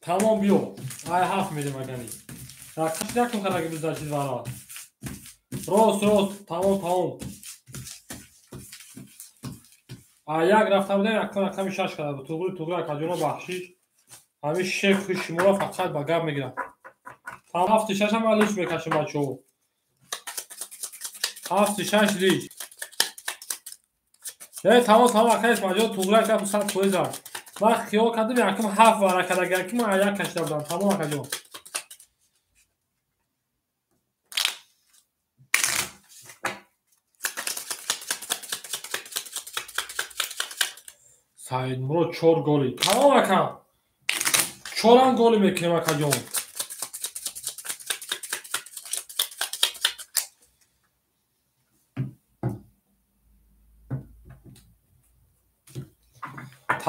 S2: Тамом, биё. Ай ҳафт мерем, агани. Рақаш якум кадаги буд чиз вара. Рост, рост, тамом, тамом. Ай як рафта будем, якум рақами шаш када буд. Туғри, туғри, акаҷоно, бахшиш. Ҳамин шеф шуморо фақат ба гап мегирад. Там ҳафту шашам ман лич мекашем, бачаҳо. Ҳафту шаш лич. Э, тамом, тамом, акаи Исмаилҷон, туғри гап 100% аст. Ман хиёл кардам, якум ҳафт вара кадаги, ки ман як кашида будам. Тамом, акаҷон. Саидмурод чор голи. Тамом, ака. Чорам голи мекунем, акаҷон.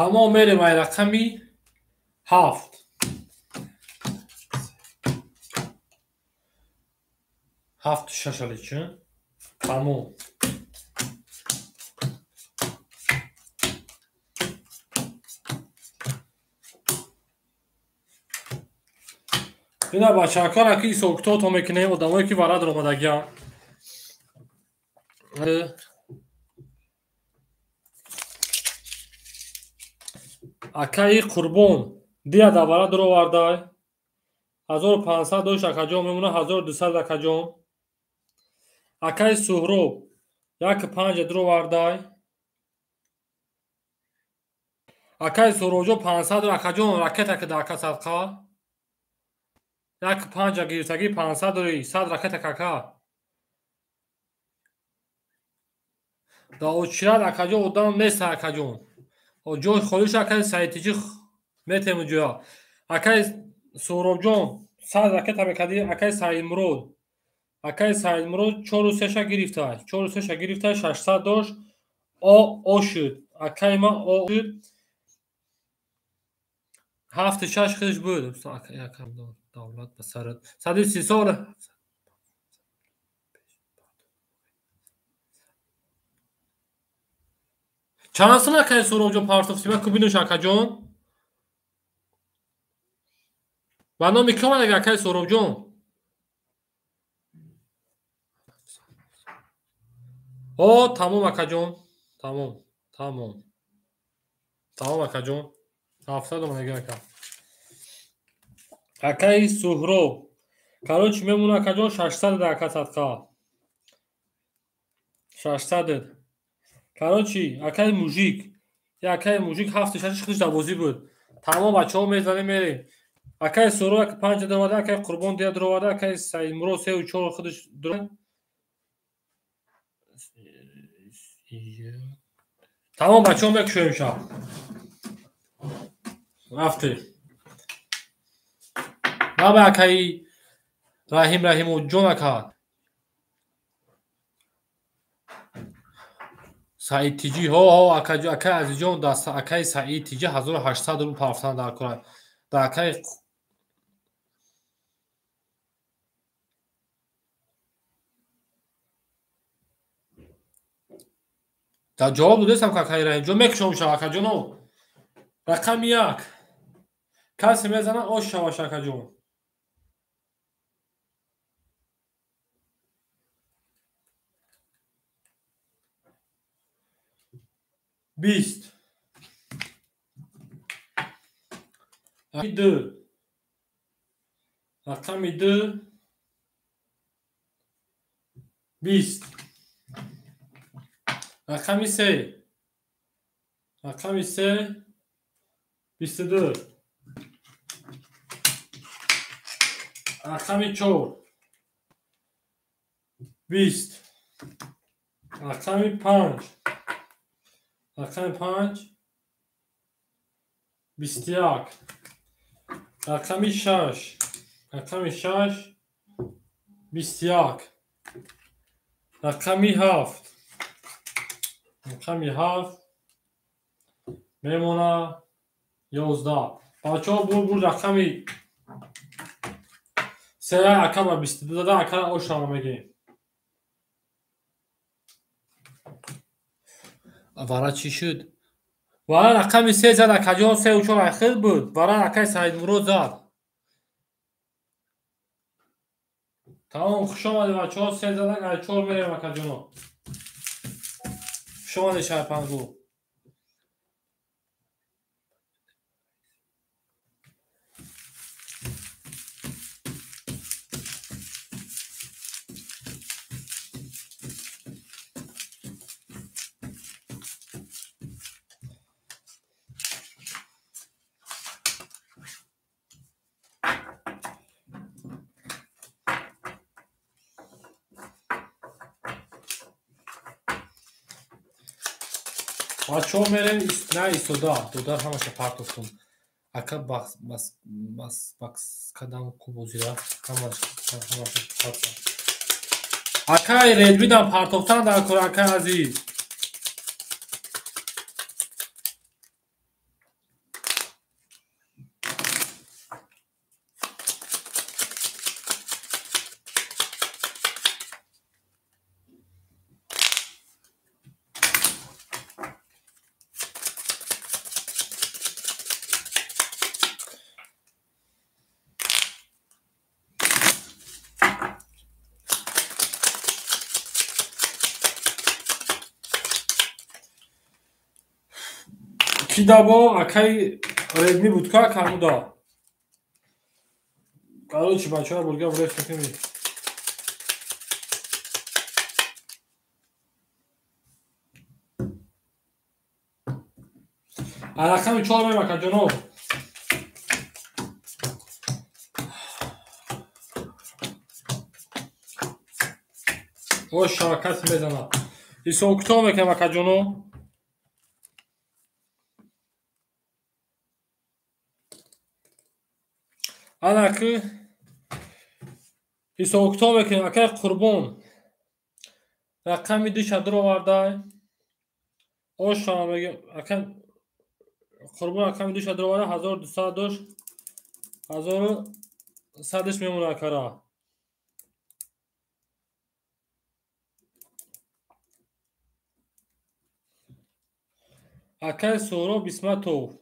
S2: Тамом, мерем ай рақами ҳафт. Ҳафту шаш аличи. Тамом. Ина бачакара ки ҳисобкитобто мекунем, одамое ки варад омадагианд. Акаи Қурбон дия давара дуровардай. 1500 дошт, акаҷон, мемона 1200, акаҷон. Акаи Суҳроб як панҷа дуровардай. Акаи Суҳробҷон 500, акаҷон, ракета кида, ака садқа. Як панҷа гирифтагӣ 500 дори, 100 ракета кака. Дар очират, акаҷон, одам нест, акаҷон. Ҷой холиш, акаи Саидтиҷи метему ҷоя. Акаи Суҳробҷон 100 ракета мекардӣ, акаи Саидмурод. Акаи Саидмурод чору сеша гирифта. Чору сеша гирифта, 600 дошт. О, о шуд. Акаи ман о шуд. Ҳафту шаш худаш буд. Давлат ба сарат. Сади си сол. Чанд сол акаи Суҳробҷон партофтӣ? Ман ку бинӯш, акаҷон. Ба номи ки омад, акаи Суҳробҷон? О, тамом акаҷон. Тамом, тамом. Тамом акаҷон. 700 омадагӣ ака. Акаи Суҳроб. Короче, мемона акаҷон 600 ака садқа. 600. Короче, акаи мужик. Я акаи мужик 7-6 худаш дар бозӣ буд. Тамом бачаҳо мезанем мерем. Акаи Суҳроб ака 5 дароварда, акаи Қурбон 2 дароварда, акаи Саидмурод 3 ва 4 худаш дароварда. Тамом бачаҳо мекушоем шаб. Рафтем. Наба акаи Раҳим Раҳимов ҷон ака. Саид Тиҷӣ, ҳо ҳо акаи Азизҷон, дар акаи Саид Тиҷӣ 1800 рубл парафтан дар кора. Дар акаи дар ҷавоб додестам акаи Раҳимҷон, мекушом шав акаҷоно. Рақами 1. Касе мезана ош шаваш акаҷон. Бист. Ду. Рақами 2. 20. Рақами 3. Рақами 3. 22. Рақами 4. 20. Рақами 5. Рақами 5. 21. Рақами 6. Рақами 6. 21. Рақами 7. Рақами 7 мемона 11. Бачаҳо бур рақами 3 ака ба 22 дада ака ошама мегем. Вара чӣ шуд? Вара рақами 3 зад акаҷон, 3 ва 4 ахир буд. Вара акаи Саидмурод зад. Тамом, хуш омадед бачаҳо, 3 задак, ай 4 мерем акаҷоно. Хуш омадед шарпангу. Бачаҳо мерем на истода, додар ҳамаша партофтум. Ака бакс кадам ку бозира ҳамаша партофтам. Акаи Редмидам партофтан дар кор, акаи азиз. Кидаво акаи Редми буд ка камуда. Короче, бачаҳо бурга буреш мекунем. Рақами 4 мем акаҷоно. Ош шава касе мезанад. Ҳисоб китоб мекунем акаҷоно. Ана ки ҳисоб китоб мекунем акаи Қурбон. Рақами 2 даровардай. Ош шава мегем акаи Қурбон рақами 2 дароварда 1200 дошт. 1100 мемона акара. Акаи Суҳроб Исматов.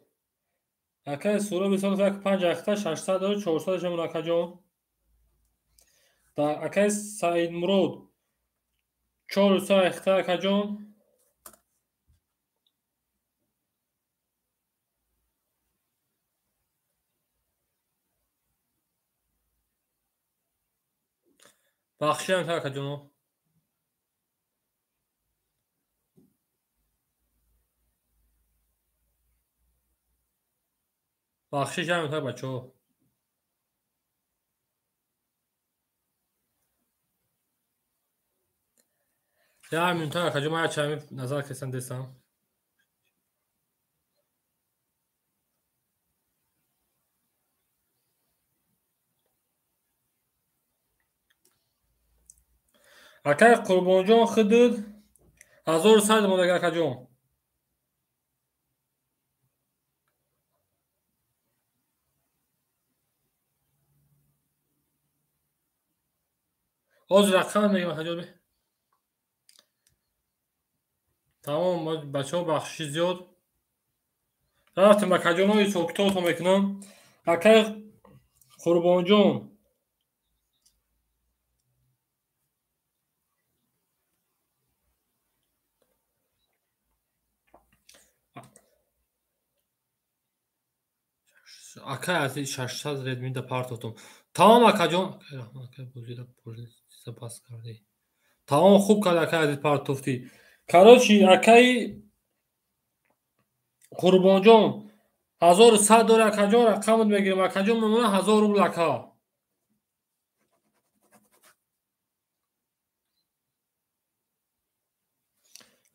S2: Акаи Суҳроб Исматов 5 ахта 600 дорад, 400 мемона акаҷон. Акаи Саидмурод 4 ихта акаҷон. Бахшиам та акаҷоно. Бахшиш ҳам та бачаҳо. Я минута акаҷон, ман чами назар кесам десам. Акай Қурбонҷон хидид 1100 мондаги акаҷон. Ҳозир рақам мегӯям акаҷон. Тамом бачаҳо, бахшиши зиёд. Рафтем акаҷоно, ҳисобкитобтон мекунам. Акай Қурбонҷон акай аз 600 редмида партотум. Тамом акаҷон. Акай Раҳмон, акай бозида пас кардӣ. Тамом, хуб кард акай азиз партофтӣ. Короче, акай Қурбонҷон 1100 дори акаҷон, рақамат мегирем. Акаҷон мемона 1000 рубл ака.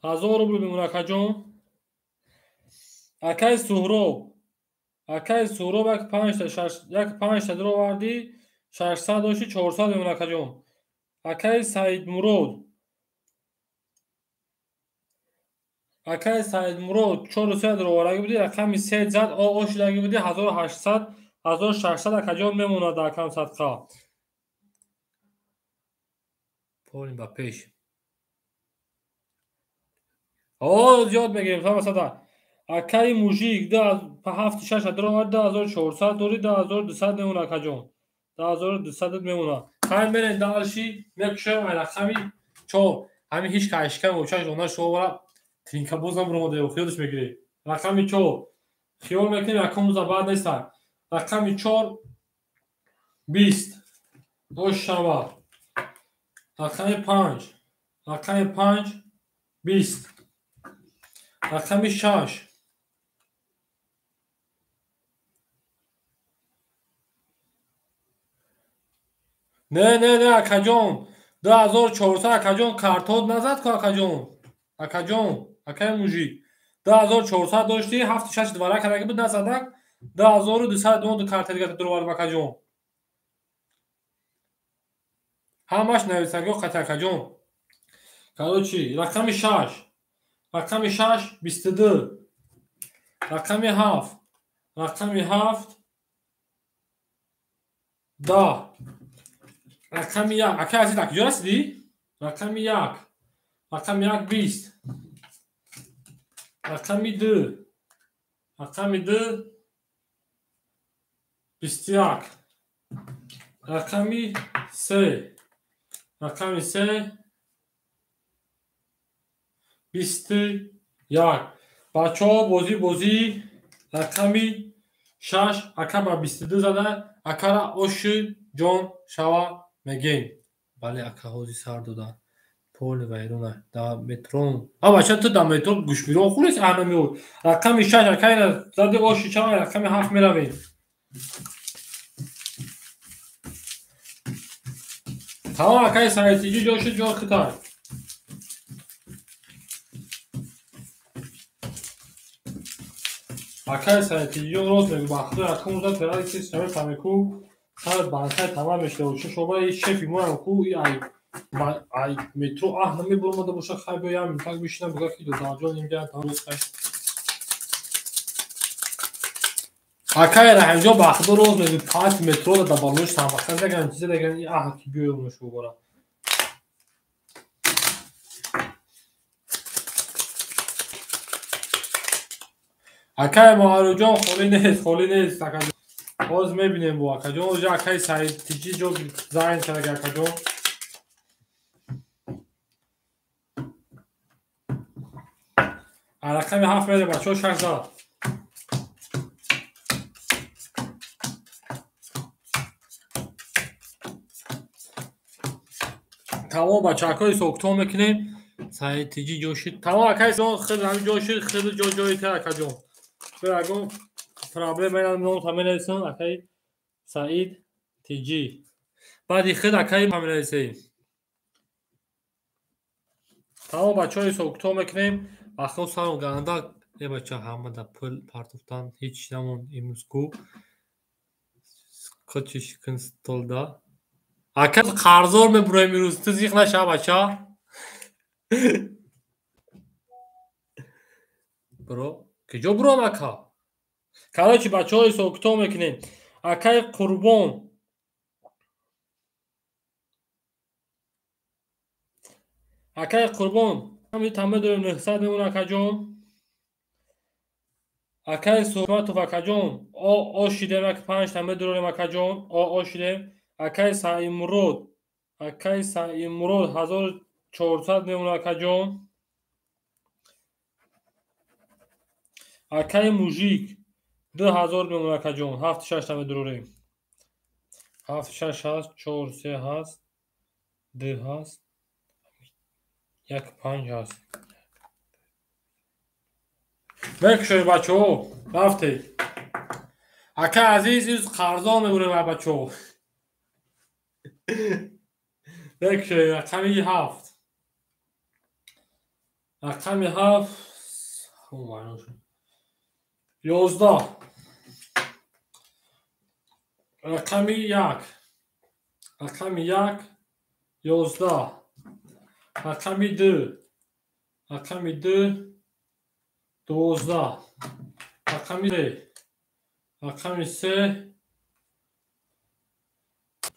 S2: 1000 рубл мемона акаҷон. Акай Суҳроб, акай Суҳроб як панҷта шаш, як панҷта дуровардӣ, 600 дошти, 400 мемона акаҷон. Акай Саидмурод, акай Саидмурод 400 дуровардаги будӣ, рақами се зад ошидаги будӣ, 1800, 1600 акаҷон мемонад акам садқа. Порим ба пеш. О, зиёд мегирем, сада. Акаи мужик 7 6 дуровард, 2400 дори, 2200 мемона акаҷон. 2200 мемона. Хай мерем дальше, мекушем ай рақами 4. Ҳамин ҳеч кашкам очаш она шовара тринка боз набуромада, хиёлш мегирӣ. Рақами 4. Хиёл мекунем, якум рӯза баъд неста. Рақами 4 20. Ош шава. Рақами 5. Рақами 5 20. Рақами 6. Не, не, не, акаҷон. 2400 акаҷон, картот назад ку акаҷон. Акаҷон, акай мужик. 2400 дошти, 7 6 двара кардаги буд, назадак. 2200 мо ду карта дига дуровардем акаҷон. Ҳамаш нависагиҳо қати акаҷон. Короче, рақами 6. Рақами 6 22. Рақами 7. Рақами 7 10. Рақами 1. Акай азиз, акаҷо расидӣ? Рақами 1. Рақами 1 20. Рақами 2. Рақами 2 21. Рақами 3. Рақами 3 21. Бачаҳо, бозӣ бозӣ рақами 6 ака ба 22 зада, акара оши ҷон шава мегем. Бале, ака ҳозир сар дода. Поли вайрона да метрон. А бача, ту да метро гӯшбирон хӯрес аҳна меояд. Рақами 6 ака ина зади оши чава, рақами 7 меравем. Тамом акаи Саидтиҷӣ, ҷоши ҷо хитай. Акаи Саидтиҷиён рост мегӯ, ба худо якум рӯза терраи ки мефаҳме ку сар банкаи тамам мешуда боша, шоба и шефи моям ку и ай метро аҳ намебуромада боша, хай биё як минутак бишинам, буга ки додарҷон инҷа тамом хай. Акаи Раҳимҷон, ба худо рост мегӯ, панҷ метро да балош самақан даган чизе даган и аҳ ки биёй шубора. Акаи Маъруфҷон холӣ нест, холӣ нест акаҷон. Ҳозир мебинем бо акаҷон. Ҳозир акаи Саидтиҷӣ ҷо зайн кардаги акаҷон. Рақами 7 мерем бачаҳо 6 зад. Тамом бачаҳо ҳисоб-китоб мекунем. Саид тиҷи ҷо шид. Тамом акай ҷон хеле ҳамин ҷо шид, хеле ҷо ҷои та акаҷон. Ягон проблема ном менависам акай Саид тиҷи. Баъди хел акай менависем. Тамом бачаҳо ҳисоб-китоб мекунем. Ахо салом ганда э бача ҳама да пул партофтан ҳеч намонд имрӯз ку. Скотчиш кун столда. Ака қарздор мебуроем имрӯз, ту зиқ наша бача. Бро, куҷо буром ака? Короче бачаҳо ҳисоб-китоб мекунем. Акаи Қурбон. Акаи Қурбон, ҳамин дорем 900 мемонад акаҷон. Акаи Суҳбатов акаҷон, о шидем як 5 та медорем акаҷон, о шидем. Акаи Саимурод, акаи Саимурод 1400 мемонад акаҷон. Акаи Мужик 2000 мемонад акаҷон, 7-6 та медорем. 7-6 ҳаст, 4-3 ҳаст, 2 ҳаст, 1-5 ҳаст. Мекушоем бачаҳо, рафтед. Ака азиз, имрӯз қарздор мебурем бачаҳо. Мекушоем рақами 7. Рақами 7 11. Рақами 1. Рақами 1 11. Рақами 2. Рақами 2 12. Рақами 3. Рақами 3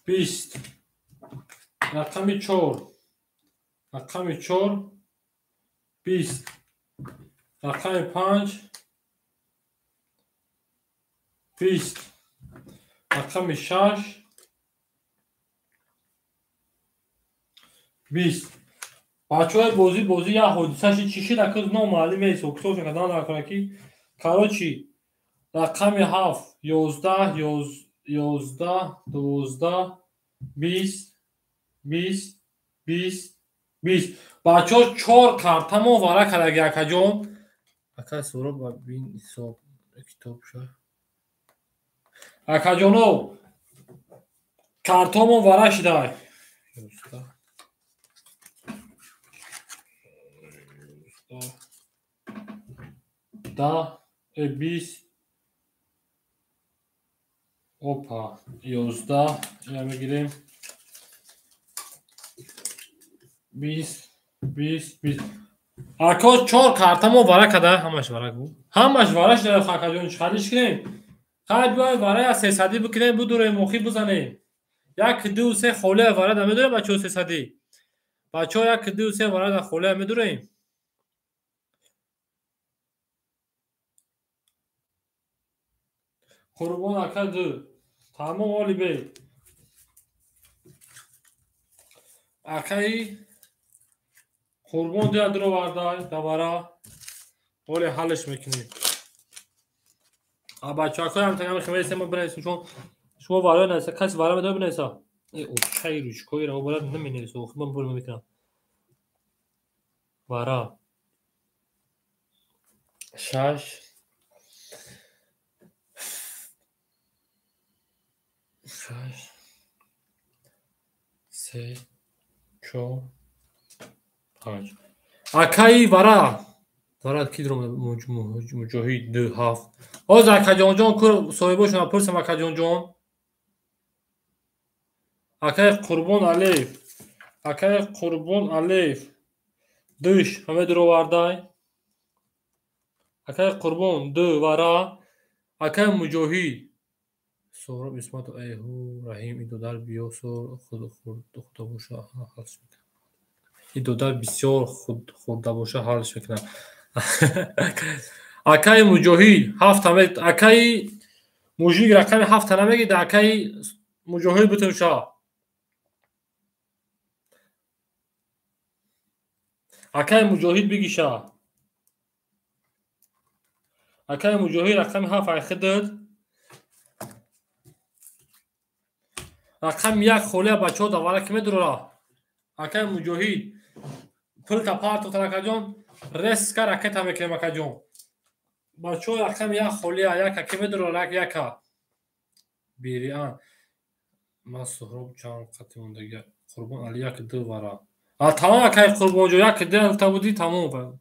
S2: 20. Рақами 4. Рақами 4 20. Рақами 5 20. Рақами 6 20. Бачаҳои бозӣ як ҳодиса шид, чӣ шид акӯз номаълум нест. Ҳисоб кардан накунад ки короче рақами 7 11 11 12 20 20 20 20. Бачаҳо 4 картамо вара кардаги акаҷон. Ака Суроб ба бин ҳисоб китоб ша. Акаҷоно картомо вара шидай. 11 20 опа 11 ина мегирем 20 20 20. Ако 4 картамо вара када, ҳамаш вара гу. Ҳамаш вара шида акаҷон, чӣ халиш кунем? Хай биёй вара 300 бикунем, будурем, охи бизанем. 1 2 3 холия вара да медорем бачаҳо 300. Бачаҳо 1 2 3 вара да холия медорем. Қурбон ака 2. Тамом оли бей. Акаи Қурбон 2 дуровардай давара. Оли ҳаллиш мекунем. Бачаҳо ҳам химесем бинависем, чун шумо варои нависа, каси вара медои бинависа. Очаи ручкои ро бояд наменависа, охир ман бор мекунам. Вара 6 6 3 4 5. Акаи вара вара ки дуром муҷоҳид 2 7. Ҳозир акаҷонҷон ку соҳибошона пурсам акаҷонҷон. Акаи Қурбон Алиев, акаи Қурбон Алиев 2 ҳама дуровардай. Акаи Қурбон 2 вара. Акаи Муҷоҳид Соҳроб Исматов эҳу Раҳим и додар биё худ хурда боша ҳалш мекунам. И додар бисёр худ хурда боша ҳалш мекунам. Акаи Муҷоҳид 7 акаи Мужик рақами 7 намегид, акаи Муҷоҳид бутун ша. Акаи Муҷоҳид бигиша. Акаи Муҷоҳид рақами 7 айхидад. Рақами 1 холия бачаҳо давара ки медурора. Акаи Муҷоҳид пулта партохтан акаҷон, резка ракета мекунем акаҷон. Бачаҳо рақами 1 холия, яка ки медурора, яка. Бириан. Ман Суҳроб чанд қати мондагӣ. Қурбон Али 1 2 вара. А тамом акаи Қурбонҷон, 1 2 гуфта будӣ, тамом.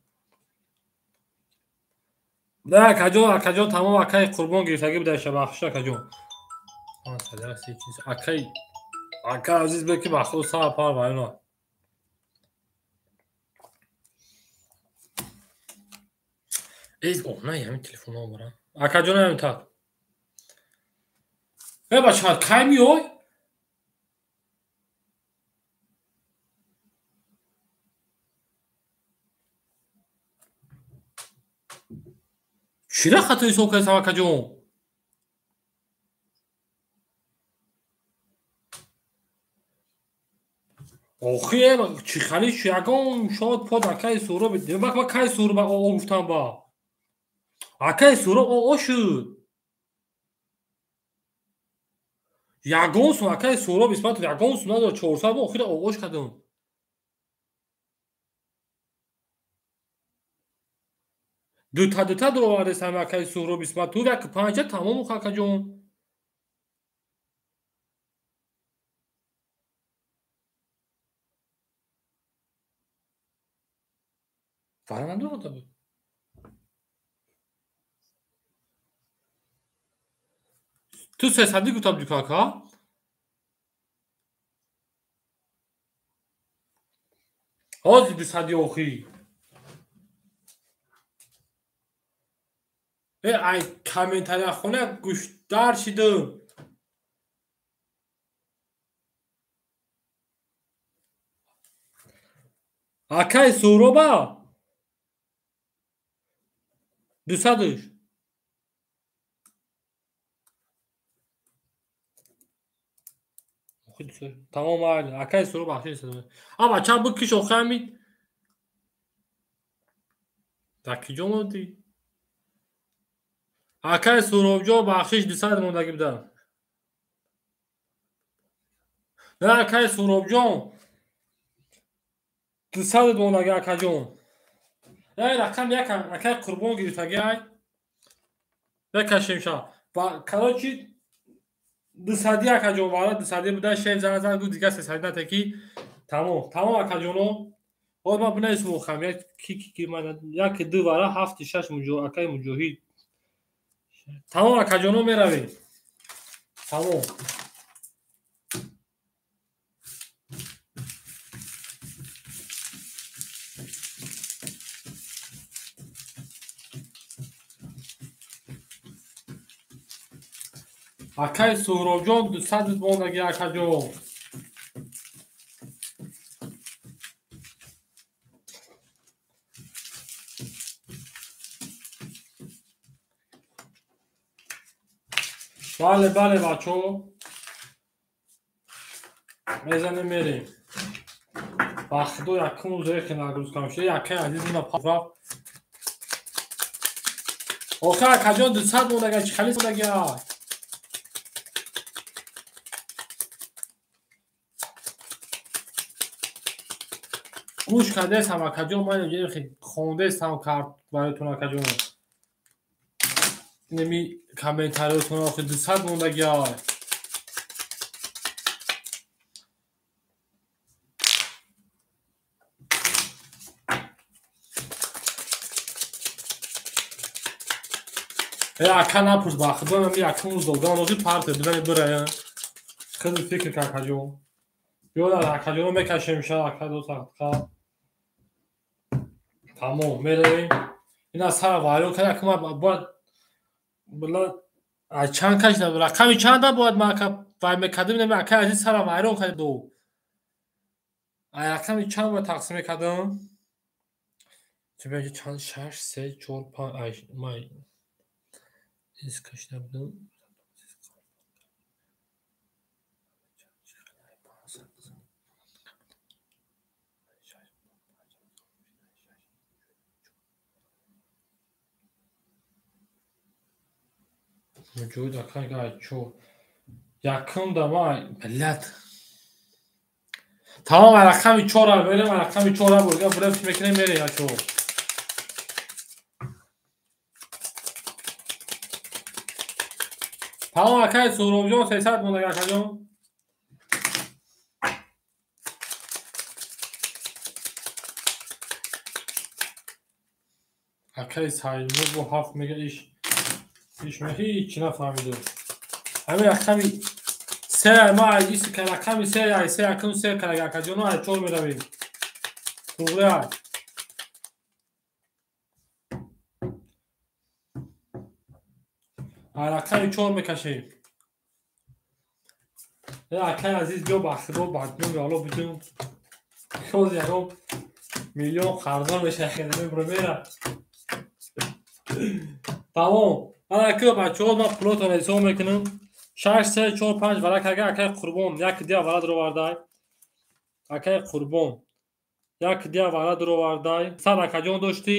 S2: Да акаҷон, акаҷон тамом акаи Қурбон гирифтагӣ будаша, бахшиш акаҷон. Акаи ака азиз бе ки бахшо сар пар вайна. Эз она ҳамин телефонҳо бара. Акаҷон ҳамин так. Э бача, кай миёй? Чира хато ҳисоб кардам акаҷон? Охи чӣ хали ягон шод под акаи Суҳроб бак ма кай Суҳроб о гуфтам ба. Акаи Суҳроб о шуд. Ягон сум акаи Суҳроб исматов ягон сум надорад, 400 бо охира ош кардам. Дута дута дуровардесам акаи Суҳроб Исматов, як панҷа тамом акаҷон. Вара надорода буд. Ту сесадӣ гуфтам ҷука ака? Ҳозир дусади охӣ. Э ай комментария хона гӯштар шидам. Акаи Суҳроба? Дусадаш. Тамом майли. Акаи Суҳроб бахшиш. А бачам бикиш охи ҳамин. Дар киҷо мондӣ? Акаи Суҳробҷон бахшиш 200 мондагӣ будам. На акаи Суҳробҷон 200 мондагӣ акаҷон. Ай рақам як акаи Қурбон гирифтагӣ ай. Бекашем ша. Ва короче 200 акаҷон вара 200 буда шеф зан зан гуфт дигар 300 натекӣ. Тамом, тамом акаҷоно. Ҳозир ман бинависам охам як ки ки ман 1 2 вара 7 6 муҷо акаи Муҷоҳид. Тамом акаҷоно меравем. Тамом. Акаи Суҳробҷон 200 мондагӣ акаҷон. Бале, бале бачаҳо. Мезанем мерем. Ба худо якум рӯзое ки нагрузка мешуда, якаи азиз мина рафт. Охир акаҷон 200 мондагӣ, чӣ хали мондагӣ ай? Гӯш кардесам акаҷон, ман инҷо хондесам кард бароятон акаҷон. Инами комментариётон охир 200 мондагӣ ай. Э ака напурс ба худо ами якум рӯз додам охир парте бизани бирая. Хеле фикр кар акаҷон. Ёда акаҷоно мекашем ша ака ду саққа. Тамом меравем. Ина сара вайрон кард ака ман бояд била ай чанд кашидам рақами чанда бояд ман ака вай мекардам инами акаи азиз сара вайрон кард ду. Ай рақами чанд бояд тақсим мекардам? Чӣ чанд 6 3 4 5 ай май из кашида будам. Муҷоҳид акай гай чор. Якум дама блядь. Тамом рақами 4 мерем, рақами 4 бурга бурем мекунем мерем ячо. Тамом акай Суробҷон 300 монда акаҷон. Акай Саидмур бо 7 мега иш ҳеч нафаҳмидем. Ҳамин рақами 3 ма ис рақами 3 ай 3 акун 3 карага акаҷоно ай 4 меравем. Туғри ай. Ай рақами 4 мекашем. Акай азиз биё ба худо ба номи Алло бидун. Хоз ягон миллион қарздор меша хеле мера. Тамом. Ана ки бачаҳо ман пулотон ҳисоб мекунам. 6 3 4 5 варақ ага акай Қурбон як дия вара дуровардай. Акай Қурбон як дия вара дуровардай. 100 акаҷон доштӣ.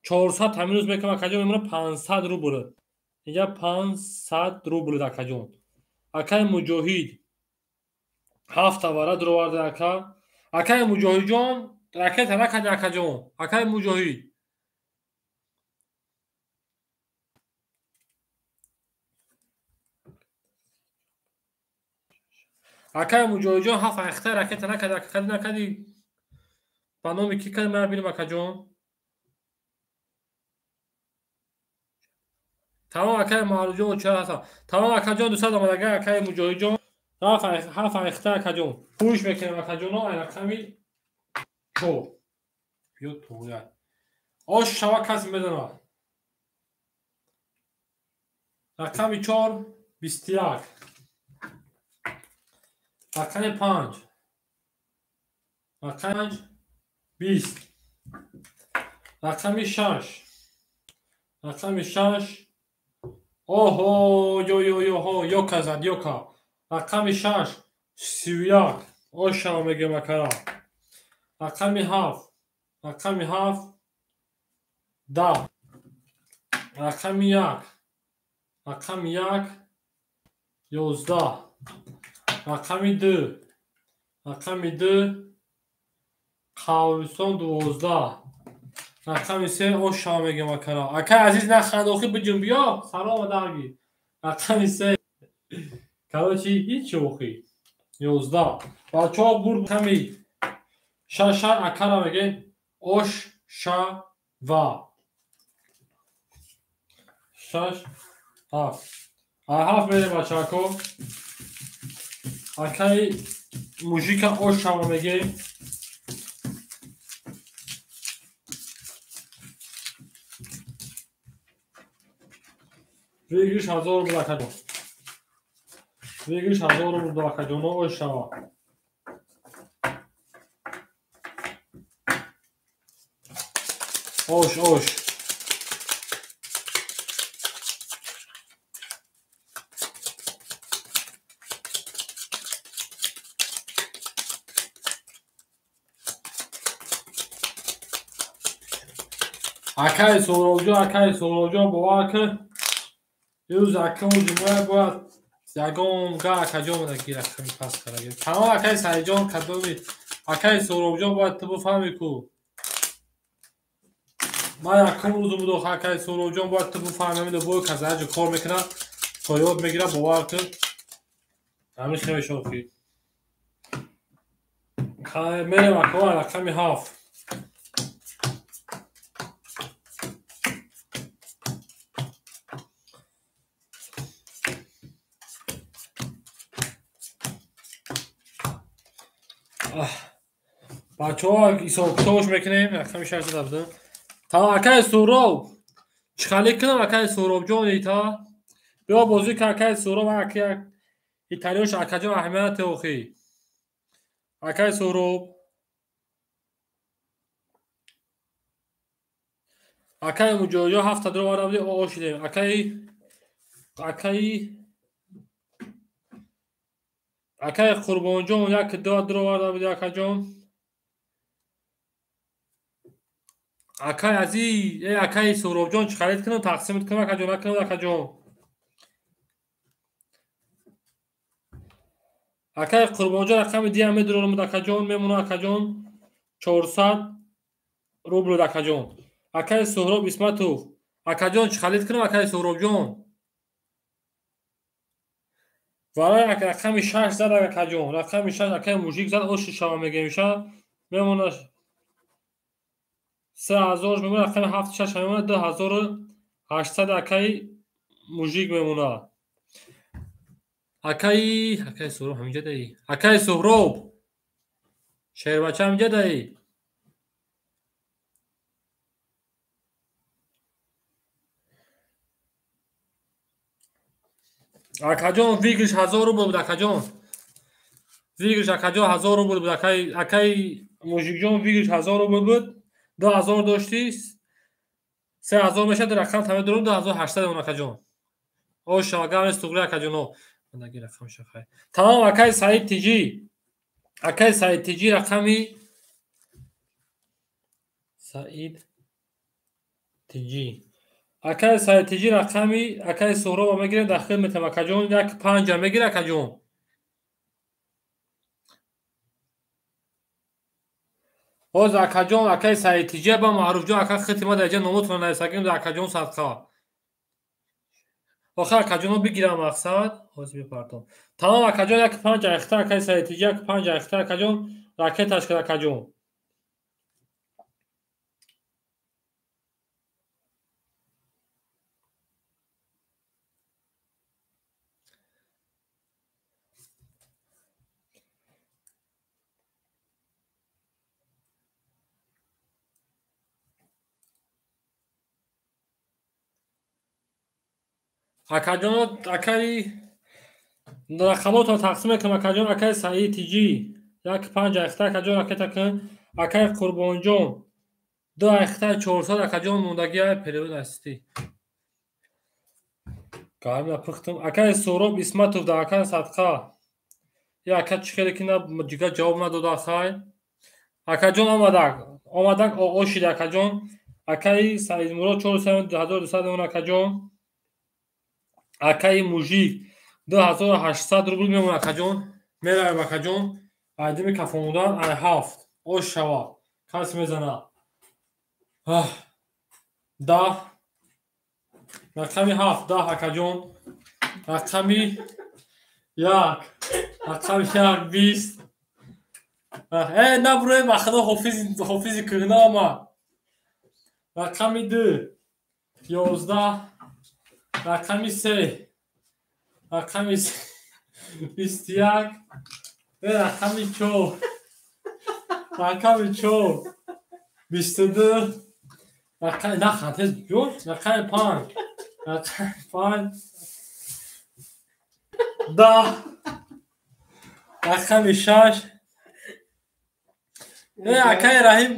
S2: 400 ҳамин рӯз мекунам акаҷон мемона 500 рубл. Инҷа 500 рубл акаҷон. Акай Муҷоҳид 7 вара дуровардай ака. Акай Муҷоҳидҷон ракета накарди акаҷон. Акай Муҷоҳид акай Муҷоҳидҷон 7 ахта ракета накарди акади накарди. Ба номи ки кардӣ ман бинам акаҷон. Тамом акай Маъруфҷон ча ҳастам. Тамом акаҷон 200 омадага акай Муҷоҳидҷон 7 ахта акаҷон. Пӯш мекунем акаҷоно ай рақами 4. Биё туғри. Ош шава касе медонад. Рақами 4 21. Рақами 5. Рақами 20. Рақами 6. Рақами 6. Оҳо, ё ё ё ҳо, ёка зад, ёка. Рақами 6 31. Ошава мегем акара. Рақами 7. Рақами 7 10. Рақами 1. Рақами 1 11. Рақами 2. Рақами 2 қавсон 12. Рақами 3 ошава мегем акара. Акай азиз наханд охи биҷун биё. Салом дарги. Рақами 3. Короче, ҳеч охи. 11. Бачаҳо бурд рақами 6 акара мегем ош шава. 6 7. Ай 7 мерем бачаҳако. Акай мужика ош шава мегем. Выигрыш 1000 рубл акаҷон. Выигрыш 1000 рубл акаҷоно ош шава. Ош ош. Акай Суробҷон, акай Суробҷон бовар кун. Ирӯз акам ҷумъа бояд ягон га акаҷон ки рақами пас карда. Тамом акай Саидҷон кадоми акай Суробҷон бояд ту бифаҳмӣ ку. Ман якум рӯз буд акай Суробҷон бояд ту бифаҳмӣ ҳамин бой кас аҷо кор мекунад то ёд мегирад бовар кун. Ҳамин хеле шохӣ. Мерем ака рақами 7. Бачаҳо ҳисобкитобш мекунем, рақами 6 зада. Тамом акай Суроб. Чӣ хали кунам акай Суробҷон ита? Биё бозӣ кун акай Суроб, акай италиёш акаҷон аҳамият охи. Акай Суроб. Акай Муҷоҳидҷон 7 дуроварда будӣ, ошидем. Акай Қурбонҷон 1 2 дуроварда будӣ акаҷон. Акай азиз, акай Суробҷон чӣ харид кунам, тақсим кунам акаҷон, накунам акаҷон. Акай Қурбонҷон рақами диам медурам акаҷон, мемона акаҷон 400 рубл акаҷон. Акай Суҳроб Исматов. Акаҷон чӣ халид кунам акай Суҳробҷон? Варай рақами 6 зад акаҷон. Рақами 6 акай мужик зад оши шава мегемша. Мемона 3000 мемона рақами 7 6 мемона 2800 акай мужик мемона. Акай Суҳроб ҳаминҷа даи. Акай Суҳроб. Шербача ҳаминҷа даи. Акаҷон выигрыш 1000 рубл буд акаҷон. Выигрыш акаҷон 1000 рубл буд. Акай мужикҷон выигрыш 1000 рубл буд. 2000 дошти. 3000 мешад рақам тамом дурум 2800 он акаҷон. Ош агар нест туғри акаҷоно. Мандаги рақам шахай. Тамом акай Саид Тиҷи. Акай Саид Тиҷи рақами Саид Тиҷи. Акай Саид Тиҷи рақами акай Суҳроба мегирем дахил метам акаҷон 1.5 мегир акаҷон. Ҳоз акаҷон акай Саид Тиҷи ба Маъруфҷон ака хити ма дар инҷа номотона нависагим дар акаҷон садқа. Охир акаҷоно бигирам мақсад, ҳоз бипартом. Тамом акаҷон 1.5 айхта акай Саид Тиҷи 1.5 айхта акаҷон ракеташ кар акаҷон. Акаҷон акай рақамотро тақсим мекунам акаҷон акай Саид Тиҷи 1.5 айхта акаҷон ракета кун. Акай Қурбонҷон 2 айхта 400 акаҷон мондагиай перевод асти. Гармна пухтам. Акай Суҳроб Исматов да акай садқа. Я ака чӣ хеле ки на ҷига ҷавоб надода хай. Акаҷон омадак. Омадак ошид акаҷон. Акай Саидмурод 400 1200 акаҷон. Акаи мужик 2800 рубл мемона акаҷон. Меравем акаҷон. Айдими кафонудан ай 7 ош шава. Кас мезана. 10 рақами 7 10 акаҷон. Рақами 1 рақами 1 20. Набуроем ба худо ҳофизи кӯҳна омад. Рақами 2 11 рақами 3 рақами 21 рақами 4 рақами 4 22 рақами нахан тез ҷон рақами 5 рақами 5 10 рақами 6 акаи Раҳим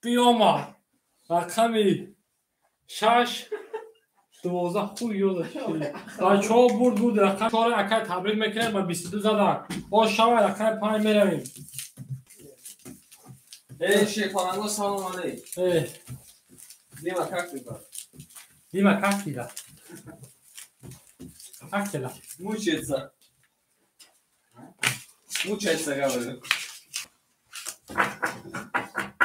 S2: биёмад рақами 6 12 хуй ёда бачаҳо бурд буд рақами 4 акай табрик мекунем ба 22 задан. Ош шава рақами 5 меравем.
S4: Шерпаланго салом алейк. Дима, как ты?
S2: Дима, как дела? Как дела?
S4: Мучается. Мучается, говорю.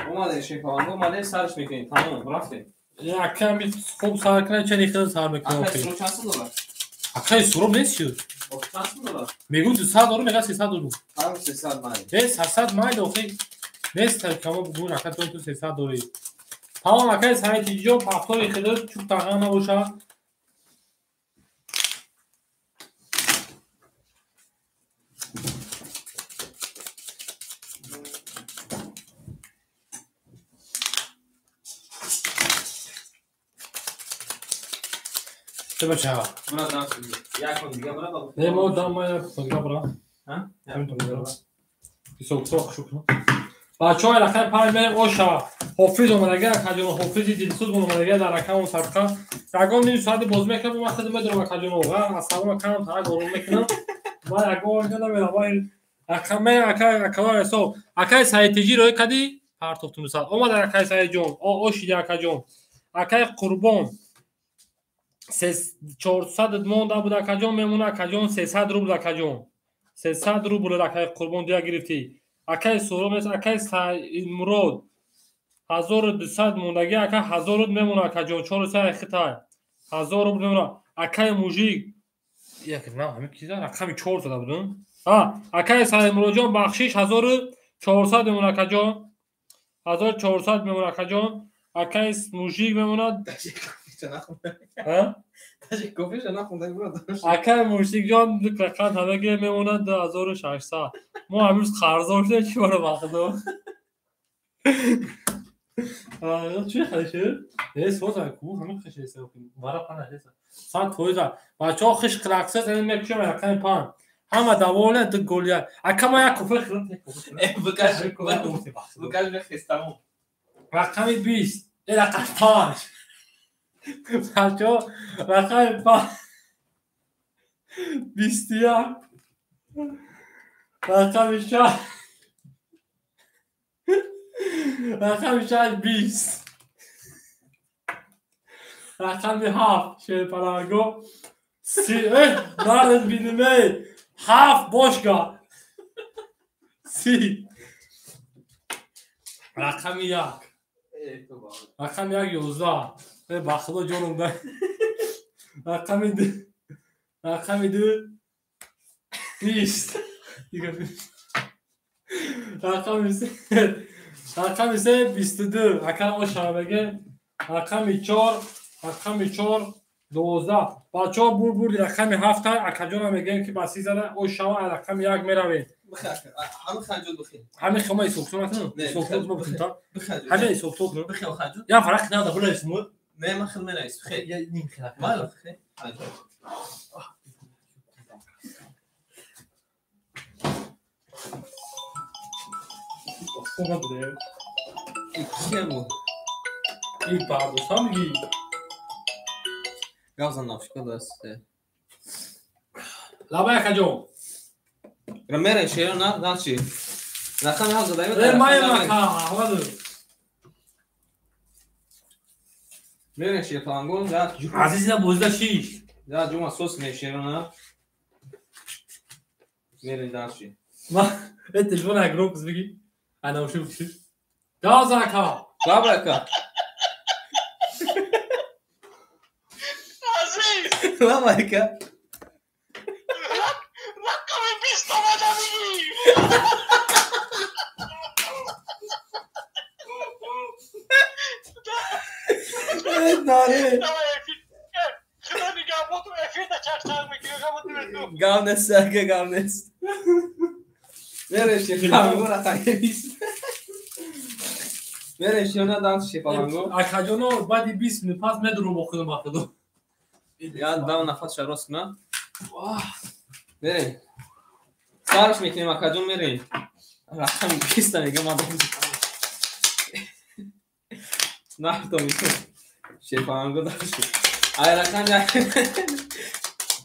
S4: Омадем шерпаланго, омадем сарш мекунем. Тамом, рафтем.
S2: Акам хуб сар кунад, ча нихел сар мекунам.
S4: Акай Суҳроб чанд сум доллар?
S2: Акай Суҳроб нест шуд.
S4: Чанд сум доллар?
S2: Мегӯм 200 дорум, мега 300 дорум.
S4: Ҳам 300 майли.
S2: 300 майли охи. Нест камо бугун ака ту 300 дорӣ. Тамом акай Саид Тиҷиҷон пафтори хеле чук таған набошад. Бача.
S4: Бра дам як кун дига бра.
S2: Не мо дам ма як кун дига бра.
S4: Ҳа?
S2: Ҳамин ту дига. Бисок сох шукр. Бачаҳо рақами 5 мерем оша. Ҳофиз омадага акаҷон ҳофизи дилсӯз омадага дар рақами садқа. Ягон ним соати боз мекунам ман худам медорам акаҷон. Ассалому алайкум тарак ором мекунам. Ман ягон ҷо намерам. Рақами ака акаҳо ҳисоб. Акаи Саид Тиҷи рои кади партофтум 200. Омада акаи Саидҷон. Ошиди акаҷон. Акаи Қурбон 400 монда буд акаҷон мемона акаҷон 300 рубл акаҷон. 300 рубл акай Қурбон дуя гирифтӣ. Акай Суҳроб нест, акай Саидмурод 1200 мондагӣ, ака 1000 рубл мемона, акаҷон, 400 хитай 1000 рубл мемона. Акай Мужик як на ҳамин киза рақами 4 зада будум. Акай Саидмуродҷон бахшиш 1400 мемона, акаҷон, 1400 мемона, акаҷон. Акай Мужик мемонад. Акай Мужикҷон рақам ҳамаги мемонад 2600. Мо ҳамрӯз қарздор шудем, чӣ бора бахудо. Чӣ хаши? Э, соза ку ҳамин хаши вара пана хеса. Сад фоиза. Бачаҳо хиш қирақсаз ин мекушам рақами 5. Ҳама доволен ду голия. Ака ма як кофе хӯрдам.
S3: Бикаш, бикаш бихестаму.
S2: Рақами 20. Э, рақами 5. Бачаҳо рақами 5. 21. Рақами 6. Рақами 6 20. Рақами 7 шерпаланго 30. Наред бинем, 7 бошга 30. Рақами 1. Рақами 1 11. Ба худо ҷоном да. Рақами 2. Рақами 2 20. Рақами 3. Рақами 3 22. Ака оша меге. Рақами 4. Рақами 4 12. Бачаҳо бур рақами 7 акаҷона мегӯем ки ба 30 зада ошава рақами 1 меравем. Ҳамин хама исоқто накунам. Исоқто бикунам. Ҳамин исоқто кунам. Я фарқ надорад, була исму.
S3: Не, ман хел менавис. Хе.
S2: Я ним хел.
S3: Майло, хе. Кия буд?
S2: Ин бардошта мегӣ?
S3: Гавзан нафшика даст.
S2: Лабай акаҷон.
S3: Мерем шеро на на чи? Рақами 7 задаем.
S2: Э, маем ака, Аҳмаду.
S3: Мерем шерпалангон, да.
S2: Азизина бозида шиш.
S3: Да, ҷума сос ме шеро на. Мерем дальше.
S2: Ма, э телефон агром бигӣ. Ана ушу бикши. Гавзан ака.
S3: Лабай ака.
S5: Азиз!
S3: Лабай ака.
S5: Рақами 20 омада мегӣ!
S3: Наре.
S5: Худо нигаҳбон, эфирда чарчар мекунӣ, гап
S3: Гап нест, ака, гап нест. Мерем шерпаланго рақами 20. Мерем шерона дальше шерпаланго.
S2: Акаҷоно баъди 20 минут пас медурам бо худам ба худо.
S3: Я дам нафас рост кунам. Мерем. Сарш мекунем акаҷон, мерем. Рақами 20 мегам ман. Нахто мекунем. Шерпаланго дальше. Ай рақам як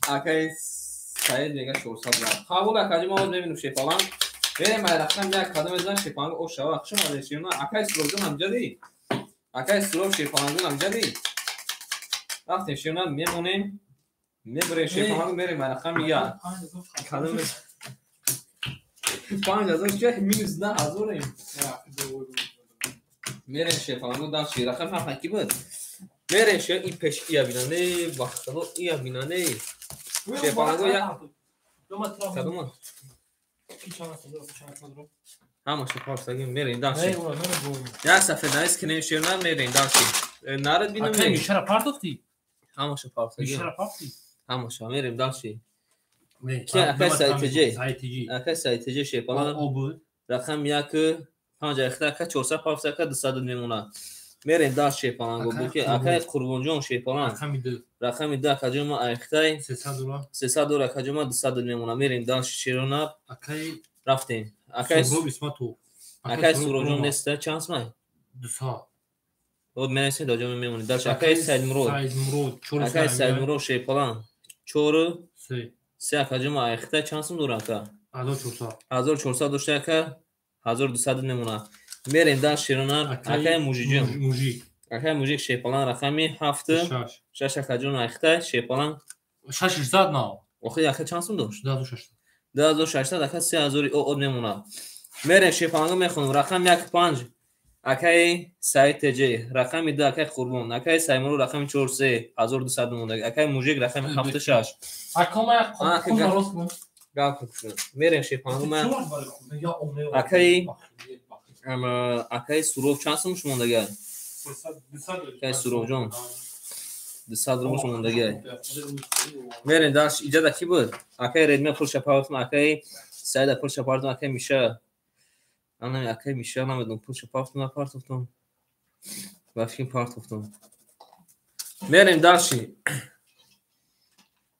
S3: акай Саид мега 400 рабл. Қабул акаҷон, мо мебинем шерпаланг. Мерем ай рақам як кадом мезанам шерпаланг о шава. Хуш омадед шерона. Акай Суробҷон ҳамҷадӣ. Акай Суроб шерпалангон ҳамҷадӣ. Рафтем шерона мемонем. Мебарем шерпаланг, мерем ай рақами як. Кадом 5000 чӣ минус 10000. Мерем шерпаланг дальше. Рақам 7 ки буд? Мерем шер ин пеш ия бинанде, ба худо ия бинанде. Шерпаланго як кадома? Ҳамаша парсагим мерем дальше. Як сафед навис кинем шерона мерем дальше. Нарад бинам.
S2: Акай мишара партофтӣ?
S3: Ҳамаша парсагим.
S2: Мишара партофтӣ?
S3: Ҳамаша мерем дальше. Ки акай Саидтиҷ.
S2: Саидтиҷ.
S3: Акай Саидтиҷ шерпаланг.
S2: О буд.
S3: Рақам 1 5 ахта ака 400 парса ака 200 мемонад. Мерем дальше шерпаланго. Буки акай Қурбонҷон шерпаланг.
S2: Рақами 2.
S3: Рақами 2 акаҷон ма айхтай
S2: 300 доллар.
S3: 300 доллар акаҷон ма 200 мемонад. Мерем дальше шерона.
S2: Акай
S3: Рафтем. Акай
S2: Суҳроб Исматов.
S3: Акай Суҳробҷон нест, чанд сумай?
S2: 200.
S3: Вот менависем дар ҷома мемонед. Дальше акай Саидмурод.
S2: Саидмурод 4
S3: Акай Саидмурод шерпаланг. 4
S2: 3
S3: 3 акаҷон ма айхтай чанд сум дорад ака?
S2: 1400.
S3: 1400 дошта ака 1200 мемонад. Мерем дальше шерона. Акай Мужиҷон.
S2: Мужик.
S3: Акай Мужик шерпаланг рақами 7
S2: 6.
S3: 6 акаҷон айхтай шерпаланг.
S2: 600 нав.
S3: Охи ака чанд сум дошт?
S2: 2600.
S1: 2600 ака 3000 од мемонад. Мерем шерпаланго мехонам. Рақами 1 5 акаи Саид ТЖ, рақами 2 акаи Қурбон, акаи Саймуру рақами 4 3 1200 мондаг, акаи Мужик рақами 7 6. Гап мерем шерпаланго ман акаи Суров чанд сум шумондага? Акаи Суровҷон 200 рубл шумондага. Мерем даш иҷада ки буд? Акаи Редмия пул шапартум, акаи Саида пул шапартум, акаи Миша. Ана акаи Миша намедонам пул шапартум напартофтум. Ба фикр партофтум. Мерем даши.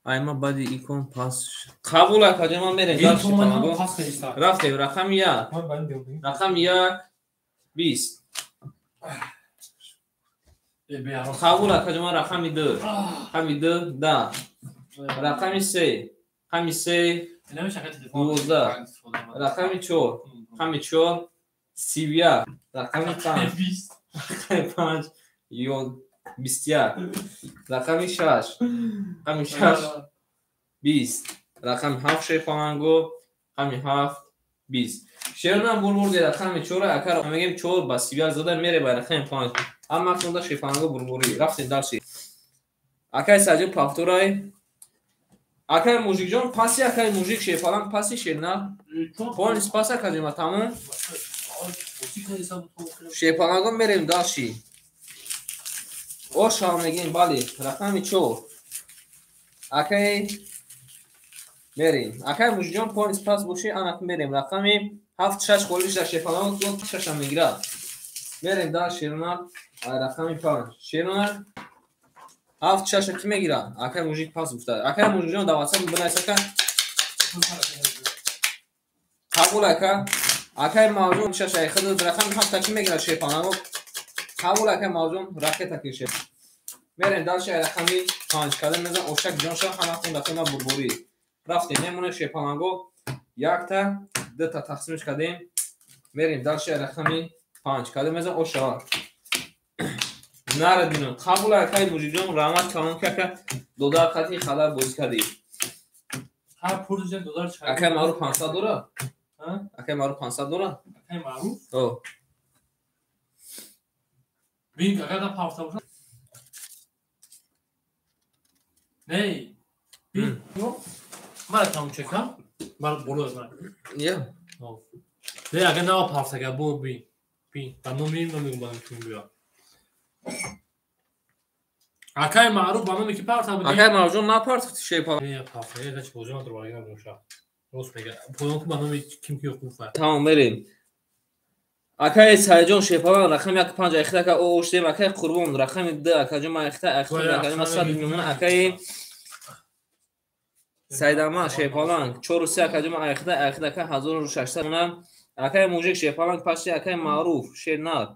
S1: Айма баъди икон пас қабул акаҷон ман мерем даши. Рафтем рақами 1. Рақами 1 20. Қабул акаҷон ман рақами 2. Рақами 2 10. Рақами 3. Рақами 3 12. Рақами 4. Рақами 4 31. Рақами 5. Рақами 5 21. Рақами 6. Рақами 6 20. Рақами 7 шерпаланго. Рақами 7 20. Шернам бурбурди рақами 4 акар мегем 4 ба 31 зада мере ба рақами 5. Амма хунда шерпаланго бурбурӣ. Рафтем дальше. Акай Саҷид повторай. Акай Мужикҷон паси акай Мужик шерпаланг паси шерна. Полис пас акаҷима тамом. Шерпаланго мерем дальше. Ошал мегем бале рақами 4. Акай мерем. Акай Мужикҷон полис пас боши анак мерем рақами 7 6 холиш дар шерпаланг 6 мегирад. Мерем дар шерна рақами 5. Шерна 7 6 ки мегирад? Акай Мужик пас гуфта. Акай Мужикҷон дар WhatsApp бинавис ака. Қабул ака. Акай Мавҷун 6 ай худ рақами 7 ки мегирад шерпаланг. Қабул акай Мавҷун ракета кише. Мерем дальше рақами 5 кадам мезан ошак ҷонша ҳаматон дафъа бурбурӣ. Рафтем мемонем шерпаланго якта дута тақсимш кардем. Мерем дальше рақами 5 кадам мезан ошава. Нарадинам. Қабул акай Мужикҷон раҳмат калон ки ака додар қати хадар бозӣ кардӣ. Акай Маъруф 500 дора? Акай Маъруф 500 дора?
S2: Акай Маъруф?
S1: О.
S2: Бин агар да пафта бошад. Не. Бин. Мара там чека. Мара боло мара.
S1: Я.
S2: Не агар на пафта бо бин. Бин. Ба номи намегум ба биё. Акай Маъруф ба номи ки парта буд?
S1: Акай Маъруф на парта шерпаланг.
S2: Не пафта, я гач бозӣ надор вале набоша. Рост мега. Поён ку ба номи ким ки ҳуқуқ.
S1: Тамом мерем. Акай Саидҷон шерпаланг рақами 1 5 айхта ака оштем акай Қурбон рақами 2 акаҷон ман айхта айхта акаҷон ман 100 мемонам акай Сайдама шерпаланг 4 3 акаҷон ман айхта айхта ака 1600 монам акай Мужик шерпаланг пашти акай Маъруф шернар.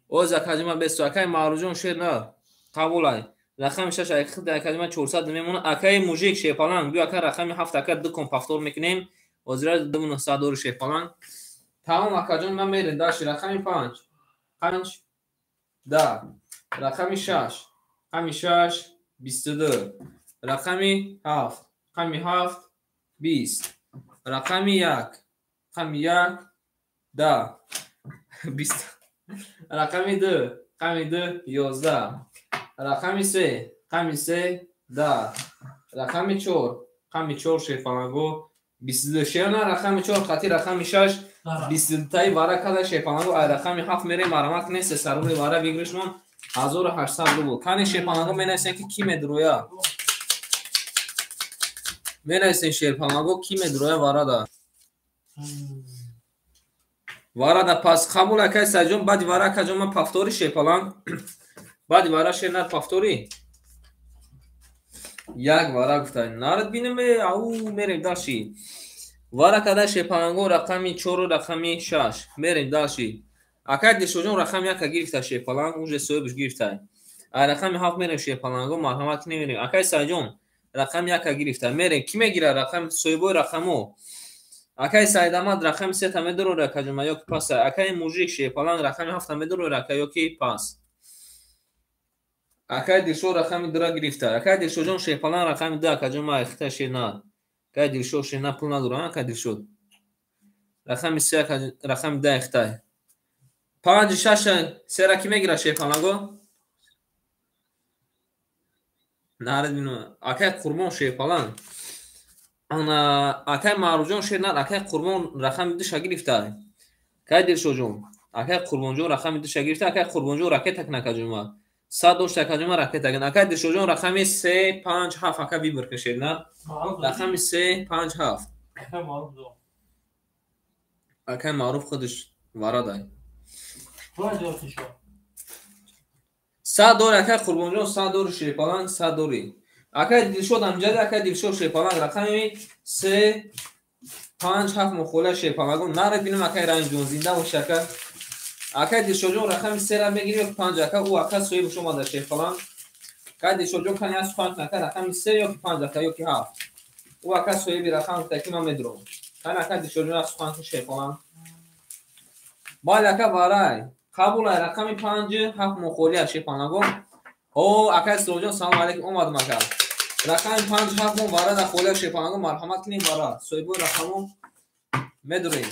S1: Оз акаҷон ман бесту акай Маъруфҷон шернар қабул ай. Рақами 6 айхта акаҷон ман 400 мемонам акай Мужик шерпаланг бю ака рақами 7 ака 2 кон повтор мекунем. Озира 2900 дори шерпаланг. Тамом акаҷон ман мерем дальше рақами 5 5 10 рақами 6 рақами 6 22 рақами 7 рақами 7 20 рақами 1 рақами 1 10 20 рақами 2 рақами 2 11 рақами 3 рақами 3 10 рақами 4 рақами 4 шерпаланго 22 шерна рақами 4 қати рақами 6 22 таи вара када шерпаланго ай рақами 7 мерем марамат кунем 300 рубли вара выигрышмон 1800 рубл. Кани шерпаланго менависем ки ки медроя. Менависем шерпаланго ки медроя варада. Варада пас қабул акай Саидҷон баъди вара акаҷон ман повтори шерпаланг. Баъди вара шернар повтори. Як вара гуфта. Нарад бинем ау мерем дальше. Вара када шерпаланго рақами 4 рақами 6. Мерем дальше. Акай Дилшодҷон рақами 1 гирифта шерпаланг, уже соҳибаш гирифта. Ай рақами 7 мерем шерпаланго, марҳамат кунем мерем. Акай Саидҷон рақами 1 гирифта. Мерем. Ки мегирад рақами соҳибои рақамо? Акай Сайдамад рақами 3 медорад акаҷон ё ки пас? Акай Мужик шерпаланг рақами 7 медорад ака ё ки пас?
S4: Акай Дилшод рақами дура гирифта. Акай Дилшодҷон шерпалан рақами ду акаҷон ма ихта шер на. Акай Дилшод шер на пул надора, акай Дилшод. Рақами се рақами ду ихтай. 5 6 сера ки мегира шерпаланго? Нарад бину. Акай Қурбон шерпалан. Ана акай Маъруфҷон шер на, акай Қурбон рақами душа гирифта. Акай Дилшодҷон, акай Қурбонҷон рақами душа гирифта, акай Қурбонҷон ракета кна акаҷон ма. 100 дошт акаҷон ма ракета кна. Акай Дилшодҷон рақами 3 5 7 ака вибр кна шер на. Рақами 3 5 7.
S2: Акай Маъруф до.
S4: Акай Маъруф худаш варадай. 100 дори акай Қурбонҷон, 100 дори шерпаланг, 100 дори. Акай Дилшод амҷади, акай Дилшод шерпаланг рақами 3 5 7 мухола шерпалангон. Нарад бинам акай Ранҷон, зинда бош ака. Акай Дилшодҷон рақами 3 ра мегири ё 5 ака, ӯ ака соҳибаш омада шерпаланг. Акай Дилшодҷон кани аз сухан ака рақами 3 ё 5 ака ё 7. Ӯ ака соҳиби рақам гуфта ки ман медурам. Кани ака Дилшодҷон аз сухан шерпаланг. Бале ака варай. Қабул ай рақами 5 7 мухолия шерпалангон. О акай Суроҷон салом алейкум омадам ака. Рақами 5 7 мо вара да холия шерпалангон марҳамат кунем вара. Соҳибои рақамо медурем.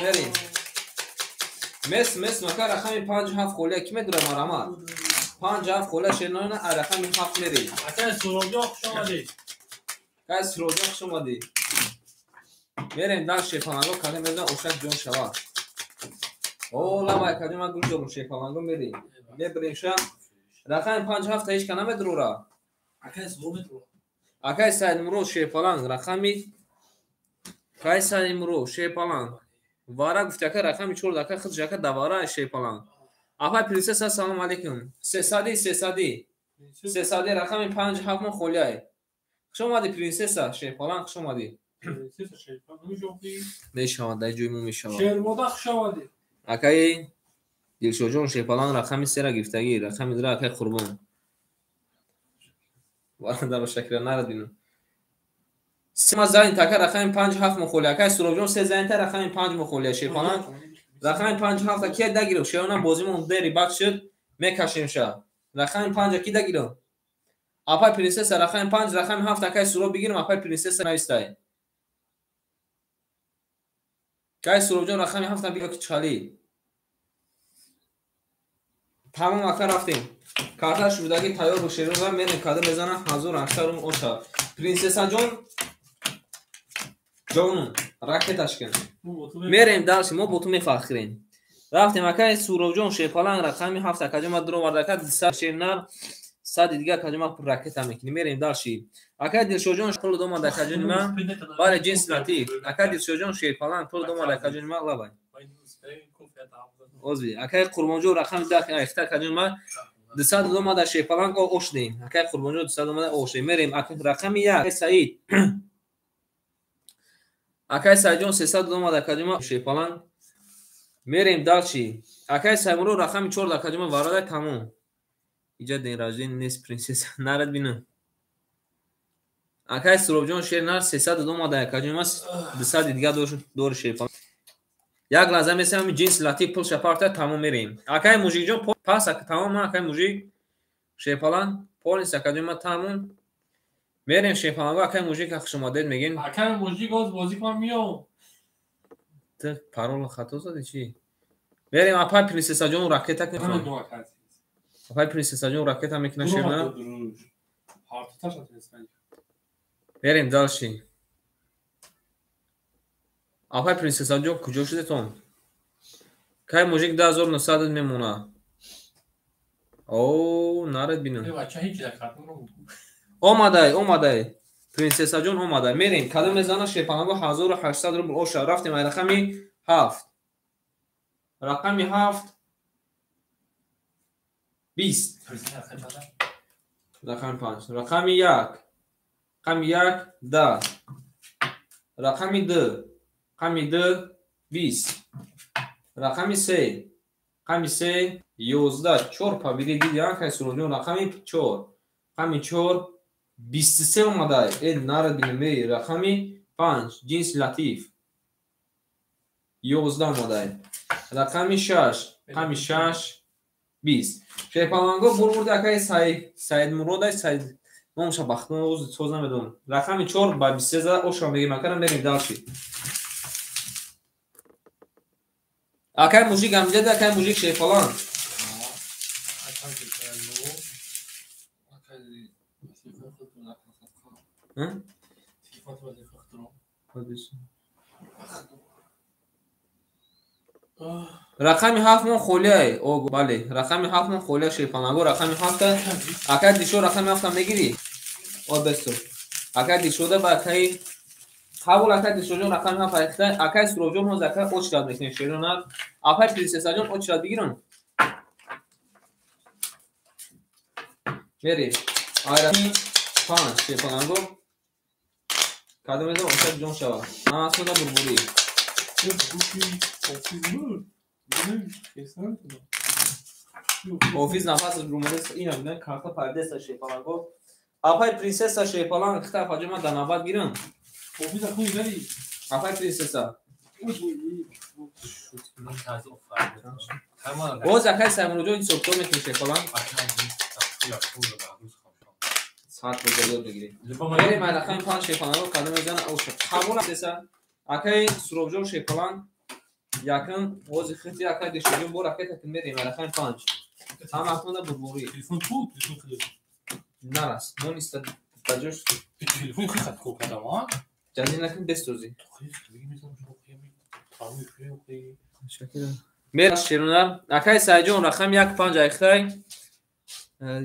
S4: Мерем. Мес мес мака рақами 5 7 холия ки медура марҳамат. 5 7 холия шернона ай рақами 7 мерем.
S2: Акай Суроҷон хуш омадед.
S4: Акай Суроҷон хуш омадед. Мерем дар шерпаланго када мезан ошак ҷон шавад. О лабай када ман гӯш дорам шерпаланго мерем. Мебирем ша. Рақами 5 7 ҳеч ка намедурора.
S2: Акай Суроҷон медурора.
S4: Акай Саидмурод шерпаланг рақами Акай Саидмурод шерпаланг. Вара гуфт ака рақами 4 ака худш ака давара шерпаланг. Апай принсесса салом алейкум. Сесади сесади. Сесади рақами 5 7 мо холияй. Хуш омадӣ принсесса шерпаланг хуш омадӣ.
S2: Принсесса шерпаланг
S4: мешавад дар ҷои мо мешавад.
S2: Шермода хуш омадӣ.
S4: Акаи Дилшодҷон шерпаланг рақами 3 ра гирифтагӣ, рақами 2 акаи Қурбон. Вара дар шакра нарад бинам. Се зайн така рақами 5 7 мухоли. Акаи Суробҷон се зайн та рақами 5 мухоли шерпаланг. Рақами 5 7 ки дагирав? Шеона бозимон дери бад шуд, мекашем ша. Рақами 5 ки дагирав? Апай принсесса рақами 5 рақами 7 акаи Суроб бигирам, апай принсесса навистай. Акаи Суробҷон рақами 7 бигир ки чали. Тамом ака рафтем. Карта шудаги тайёр бошед ва мерем када мезанам 1800 рум оша. Принсесса ҷон ҷонум ракеташ кун. Мерем дальше, мо бо ту мефахрем. Рафтем акаи Суробҷон шерпаланг рақами 7 акаҷон ма дуровард ака 200 шернар 100 дига акаҷон ма ракета мекунем. Мерем дальше. Акаи Дилшодҷон пул домад акаҷони ма. Бале ҷинс латиф. Акаи Дилшодҷон шерпаланг пул домад акаҷони ма лабай. Озви. Акаи Қурбонҷон рақами 10 ихта акаҷони ма 200 домада шерпаланг ошдем. Акаи Қурбонҷон 200 домада ошдем. Мерем рақами 1 Саид. Акай Саидҷон 300 домад акаҷон ма шерпаланг. Мерем дальше. Акай Саймуро рақами 4 акаҷон ма варада тамом. Иҷа день рождения нест принсесса. Нарад бинам. Акай Суробҷон шер нар 300 домада акаҷон ма 200 дига дори шерпаланг. Як лаҳза месам ҷинс латиф пул шапарта тамом мерем. Акай Мужикҷон пас тамом акай Мужик шерпаланг полис акаҷон ма тамом. Мерем шерпаланго акай Мужик хуш омадед мегин.
S2: Акай Мужик оз бозӣ кунам миём.
S4: Ту парол хато задӣ чӣ? Мерем апай принсессаҷон ракета кунем. Апай принсессаҷон ракета мекунад шерна. Мерем дальше. Апай принсессаҷон куҷо шудетон? Кай Мужик 2900 мемона. О, нарад бинам. Омадай, омадай. Принсессаҷон омадай. Мерем. Кадом мезана шерпаланго 1800 рубл оша. Рафтем ай рақами 7. Рақами 7 20. Рақами 5. Рақами 1. Рақами 1 10. Рақами 2. Рақами 2 20. Рақами 3. Рақами 3 11. 4 победи диди акай Суроҷон рақами 4. Рақами 4 23 омадай. Э нарад бинам. Рақами 5 ҷинси латиф. 11 омадай. Рақами 6, рақами 6 20. Шерпаланго бурбурди акаи Саидмуродай, Саид номша бахтон оз соз намедонам. Рақами 4 ба 23 зада оша мегирем, акара мерем дальше. Акай мужик амҷад, акай мужик шерпаланг. Рақами 7 мон холиай. О, бале, рақами 7 мон холиай шерпаланго, рақами 7 акай дишо рақами 7 мегири? О, бесто. Акай дишода ба акай қабул акай дишоҷон рақами 7 айхта, акай Суробҷон ҳоз акай очрат мекунем шерона. Апай принсессаҷон очрат бигирам. Мери. Ай рақами 5 шерпаланго. Кадом мезам очрат ҷон шава. Ҳамасода бурбурӣ. Офис нафас румадес ина бидан карта пардеса шерпаланго. Апай принсесса шерпаланг хита апаҷома дар навбат гирам. Апай принсесса. Боз акай Саймуроҷон ҳисобкор мекунӣ шерпаланг. Саат боза ёд бигирӣ. Мерем ай рақами 5 шерпаланго кадом мезана оша. Қабул принсесса. Акай Суробҷон шерпаланг якм ози хити акай Дишоҷон бо ракета ки мерем ай рақами 5. Ҳама акнунда бурбурӣ.
S2: Телефон ту, телефон хеле.
S4: Нарас, мониста ба ҷош.
S2: Телефон хеле хат кор кардам, а?
S4: Ҷазӣ накун бесозӣ. Мера шерунар. Акай Саидҷон рақами 1 5 айхтай.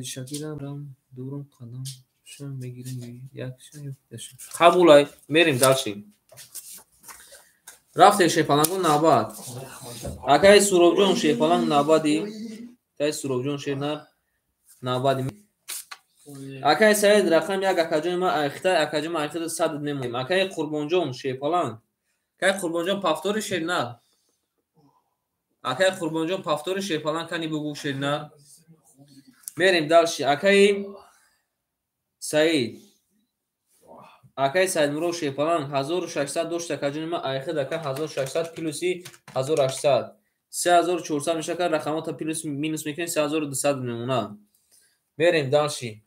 S4: Шакира рам дурум қадам шам мегирем як ша ё қабулай мерем дальше. Рафтем шерпаланго навбат. Акай Суробҷон шерпаланг навбади. Акай Суробҷон шернар навбади. Акай Саид рақам 1 акаҷони ма айхтай, акаҷони ма айхтай 100 мемонем. Акай Қурбонҷон шерпаланг. Акай Қурбонҷон пафтори шернар. Акай Қурбонҷон пафтори шерпаланг кани бугу шернар. Мерем дальше. Акай Саид. Акай Саидмурод шерпаланг 1600 дошт акаҷони ма айхид ака 1600 плюси 1800. 3400 мешака рақамота плюс минус мекунем 3200 мемонад. Мерем дальше.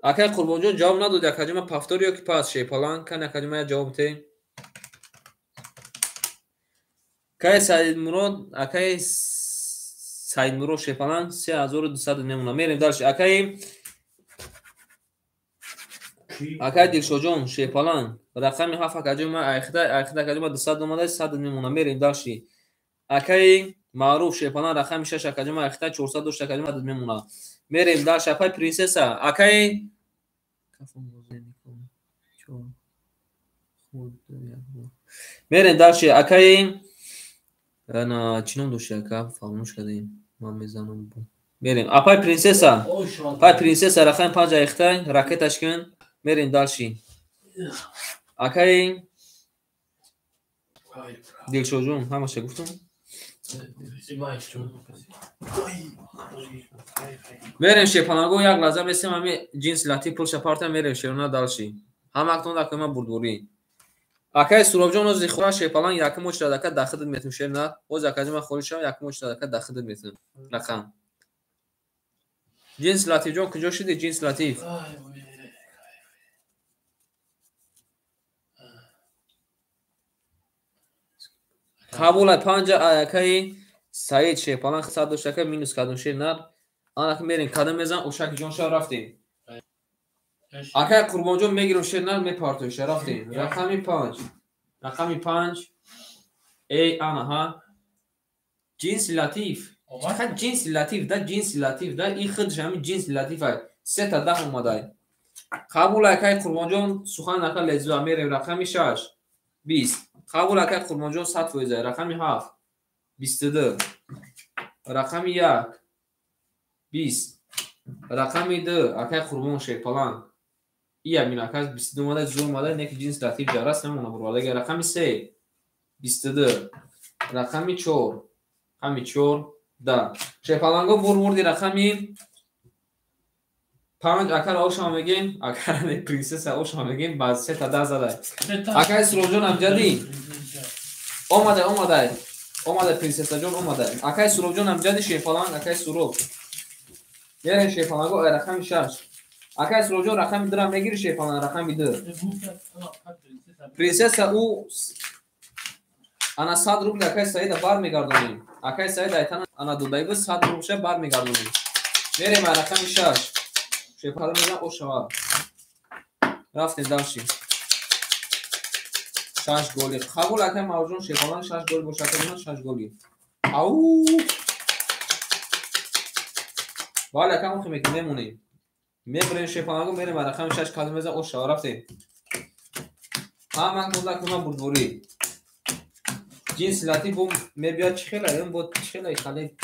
S4: Акай Қурбонҷон ҷавоб надоди акаҷони ма пафтори ё ки пас шерпаланг кани акаҷони ма як ҷавоб те. Акай Саидмурод, акай Саидмурод шерпаланг 3200 мемонад. Мерем дальше. Акай Дилшоҷон шерпаланг рақами 7 акаҷони ма айхида, айхида акаҷони ма 200 омада 100 мемонад. Мерем дальше. Акай Маъруф шерпаланг рақами 6 акаҷони ма айхида 400 дошт акаҷони ма 100 мемонад. Мерем дальше. Апай принсесса. Акай мерем дальше. Акай ана чӣ ном дошти ака? Фаромӯш кардем. Ман мезанам. Мерем. Апай принсесса. Апай принсесса рақами 5 айхтай ракеташ кун. Мерем дальше. Акай Дилшоҷон ҳамаша гуфтам. Мерем шерпаланго як лаҳза месем ҳами ҷинси латиф пулша парта мерем шерона дальше. Ҳама актон дакои ма бурдборӣ. Акай Суробҷон ози хора шерпаланг якум очрад ака дахидат метум шерна. Ози акаҷон ма холӣ шавам якум очрад ака дахидат метум. Рақам. Ҷинси Латифҷон куҷо шуди ҷинси Латиф? Қабулай 5 акаи Саид шерпаланг 100 дошт ака минус кардум шернар. Анаки мерем кадам мезан ошаки ҷон шав рафтем. Акай Қурбонҷон мегирам шернар мепартоиша рафтем. Рақами 5. Рақами 5. Эй ана ҳа. Ҷинси Латиф. Фақат ҷинси Латиф да ҷинси Латиф да ин худш ҳамин ҷинси Латиф ай. 3 та 10 омадай. Қабул акай Қурбонҷон сухан ака лезуа мерем рақами 6. 20. Қабул акай Қурбонҷон 100%. Рақами 7. 22. Рақами 1. 20. Рақами 2 акай Қурбон шерпаланг. Ия мин ака 22 омада зур омада неки ҷинси Латиф ҷарас намона бурвадаги. Рақами 3. 22. Рақами 4. Рақами 4 да. Шерпаланго бурбурди рақами 5 акара ошама мегем, акара не принсесса ошама мегем ба 3 та 10 зада. Акай Суробҷон амҷадӣ.
S3: Омадай, омадай. Омадай принсессаҷон, омадай. Акай Суробҷон ҳамҷади шерпаланг, акай Суроб. Мерем шерпаланго ай рақами 6. Акай Суробҷон рақами 2-ра мегири шерпаланг, рақами 2. Принсесса ӯ ана 100 рубл акай Саида бармегардонем. Акай Саида айтана ана додаи 100 рублша бармегардонем. Мерем ай рақами 6. Шерпаланг мегӯян ошава. Рафтем дальше. 6 голи. Қабул акай Мавҷун шерпаланг 6 голи бошад, акай 6 голи. Ау! Бале акай мо химек мемонем. Мебарем шерпалангу мерем ай рақами 6 калима мезан ошава рафтем. Ҳама кунда куна бурдборӣ. Ҷинси латиф бо мебиёд чӣ хела, ин бо чӣ хела хале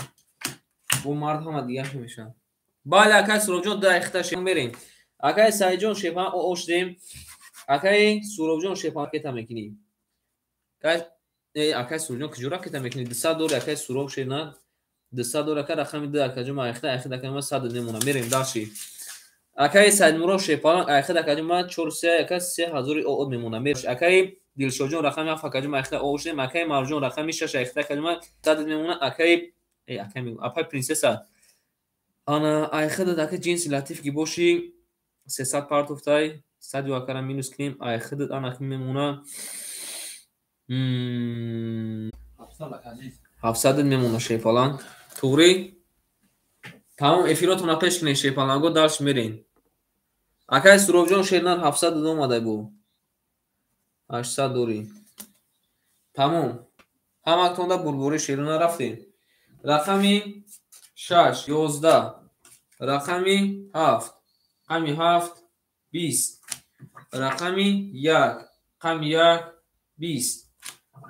S3: бо мард ҳама дигар мешавад. Бале акай Суробҷон 2 ихта шер мерем. Акай Саидҷон шерпаланг ош дем. Акай Суробҷон шерпаланг кета мекунӣ. Акай Суробҷон куҷо ракета мекунӣ? 200 дори акай Суроб шерна. 200 дори акай рақами 2 акаҷон ма айхта айхта акай ма 100 немона. Мерем дальше. Акай Саидмурод шерпаланг айхта акаҷон ма 4 3 акай 3000 оод мемона. Мерем. Акай Дилшодҷон рақами 7 акаҷон ма айхта ош дем. Акай Марҷон рақами 6 айхта акаҷон ма 100 мемона. Акай акай мегӯ. Апай принсесса. Ана айхта акай ҷинси латиф ки боши 300 партофтай. 100 акара минус кунем. Айхта ана мемона. 700 мемона шерпаланг. Туғри? Тамом эфиротона пеш кунед шерпаланго дальше мерем. Акай Суробҷон шернар 700 омадай бу. 800 дори. Тамом. Ҳаматонда бурбори шерона рафтем. Рақами 6 11, рақами 7, рақами 7 20, рақами 1, рақами 1 20,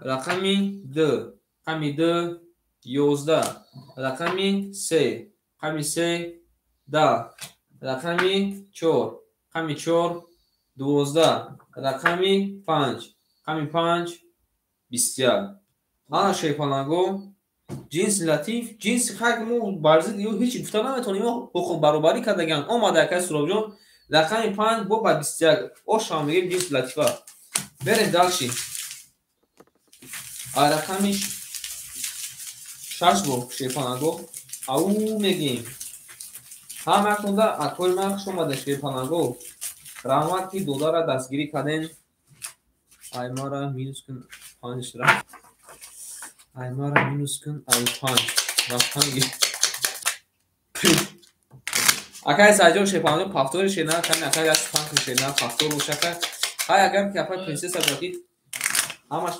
S3: рақами 2, рақами 2 11, рақами 3, рақами 3 10, рақами 4, рақами 4 12, рақами 5, рақами 5 21. Ана шерпаланго ҷинси латиф, ҷинси хак мо бар зидди ӯ ҳеҷ гуфта наметавонем, ҳуқуқ баробарӣ кардаган. Омада акай Суробҷон рақами 5 бо ба 21. Ошам мегем ҷинси латифа. Берем дальше. А рақами 6 бо шерпаланго ау мегем. Ҳаматонда акои ман хуш омада шерпаланго. Раҳмат ки додара дастгирӣ кардем. Ай мара минус кун 5 рафт. Ай мара минус кун ай 5. Рафтан. Акай Саидҷон шерпаланго пафтори шерна кани акай 15 шерна пафтор бошака. Ҳай агар ки апай принсесса бошид ҳамаш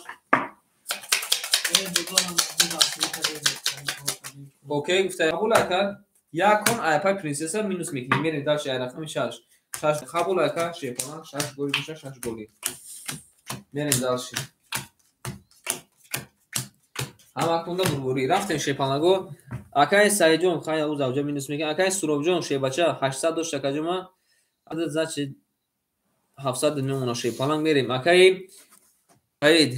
S3: окей гуфта қабул ака. Як кон ай апай принсесса минус мекунем. Мерем дальше ай рақами 6. 6 қабул ака шерпаланг 6 голи боша 6 голи. Мерем дальше. Ҳамакунда бурбурӣ рафтем шерпаланго. Акай Саидҷон хай ӯ завҷа минус мекунад. Акай Суробҷон шербача 800 дошт акаҷома. Адад значит 700 мемона шерпаланг мерем. Акай Саид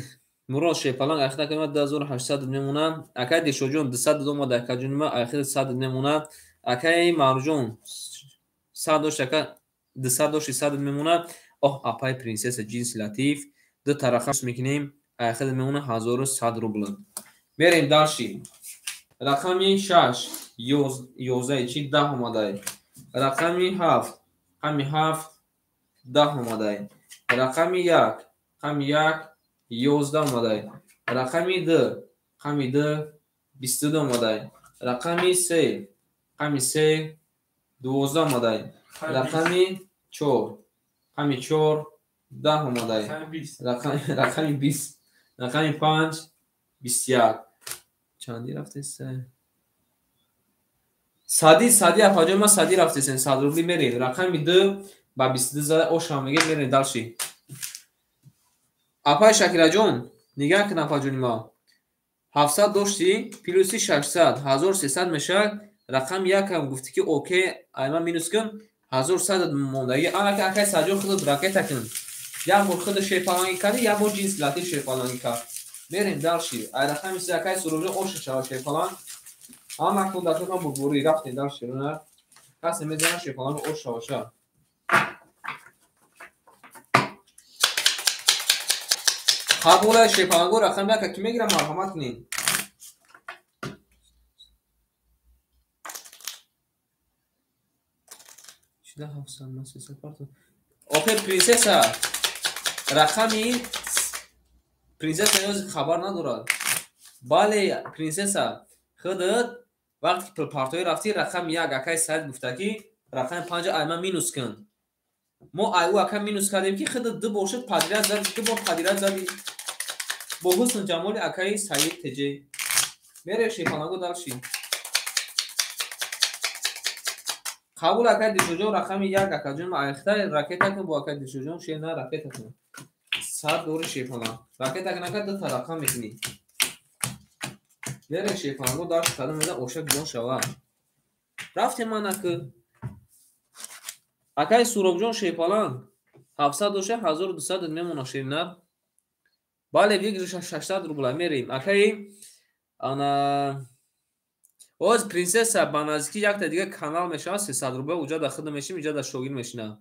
S3: Мурод шерпаланг айхта акаҷома 2800 мемона. Акай Дилшодҷон 200 омада акаҷома айхта 100 мемона. Акай Марҷон 100 дошт ака 200 дошт 100 мемона. Оҳ апай принсесса ҷинси латиф ду тараха мекунем. Айхта мемона 1100 рубл. Мерем дальше. Рақами 6 11 чи 10 омадай. Рақами 7, рақами 7 10 омадай. Рақами 1, рақами 1 11 омадай. Рақами 2, рақами 2 22 омадай. Рақами 3, рақами 3 12 омадай. Рақами 4, рақами 4 10 омадай. Рақами 20, рақами 5 21. Чанди рафтест? Сади, сади апаҷои ман сади рафтесен. 100 рубли мерем. Рақами 2 ба 22 зада ошам мегем мерем дальше. Апай Шакираҷон, нигаҳ кун апаҷони ма. 700 дошти, плюси 600, 1300 мешавад. Рақами 1 ҳам гуфтӣ ки окей, ай ман минус кун, 1100 мондагӣ. Анака акай Саҷон худат ракета кун. Як бор худ шерпалангӣ кардӣ, як бор ҷинси латиф шерпалангӣ кард. Мерем дальше. Ай рақами 3 акай Суробҷон оша шава шерпаланг. Ҳама кун дакун бурбурӣ рафтем дальше. Касе мезанад шерпаланг ош шава ша. Қабулай шерпаланго рақами яка ки мегирам, марҳамат кунед. Охир принсесса рақами принсесса ёзи хабар надорад. Бале, принсесса, худат вақте ки пулпартоӣ рафтӣ, рақами як акаи Саид гуфта ки рақами панҷа айма минус кун. Мо ай ӯ ака минус кардем ки худат ду бор шуд подряд зади, ду бор подряд зади. Бо ҳусну ҷамоли акаи Саид ТЖ. Мере шерпаланго дальше. Қабул акаи Дилшодҷон рақами як акаҷон айхта ракета кун бо акаи Дилшодҷон шер на ракета кун. 100 дори шерпаланг. Ракета кун ака дута рақам мекунӣ. Мере шерпаланго дальше кадом меза ошак ҷон шава. Рафтем ман ака. Акаи Суробҷон шерпаланг 700 доша 1200 мемона шернар. Бале, выигрыш 600 рубла мерем. Акаи ана оз принсесса ба наздикӣ якта дига канал мешавад 300 рубла, уҷа да худо мешим, иҷа да шогир мешина.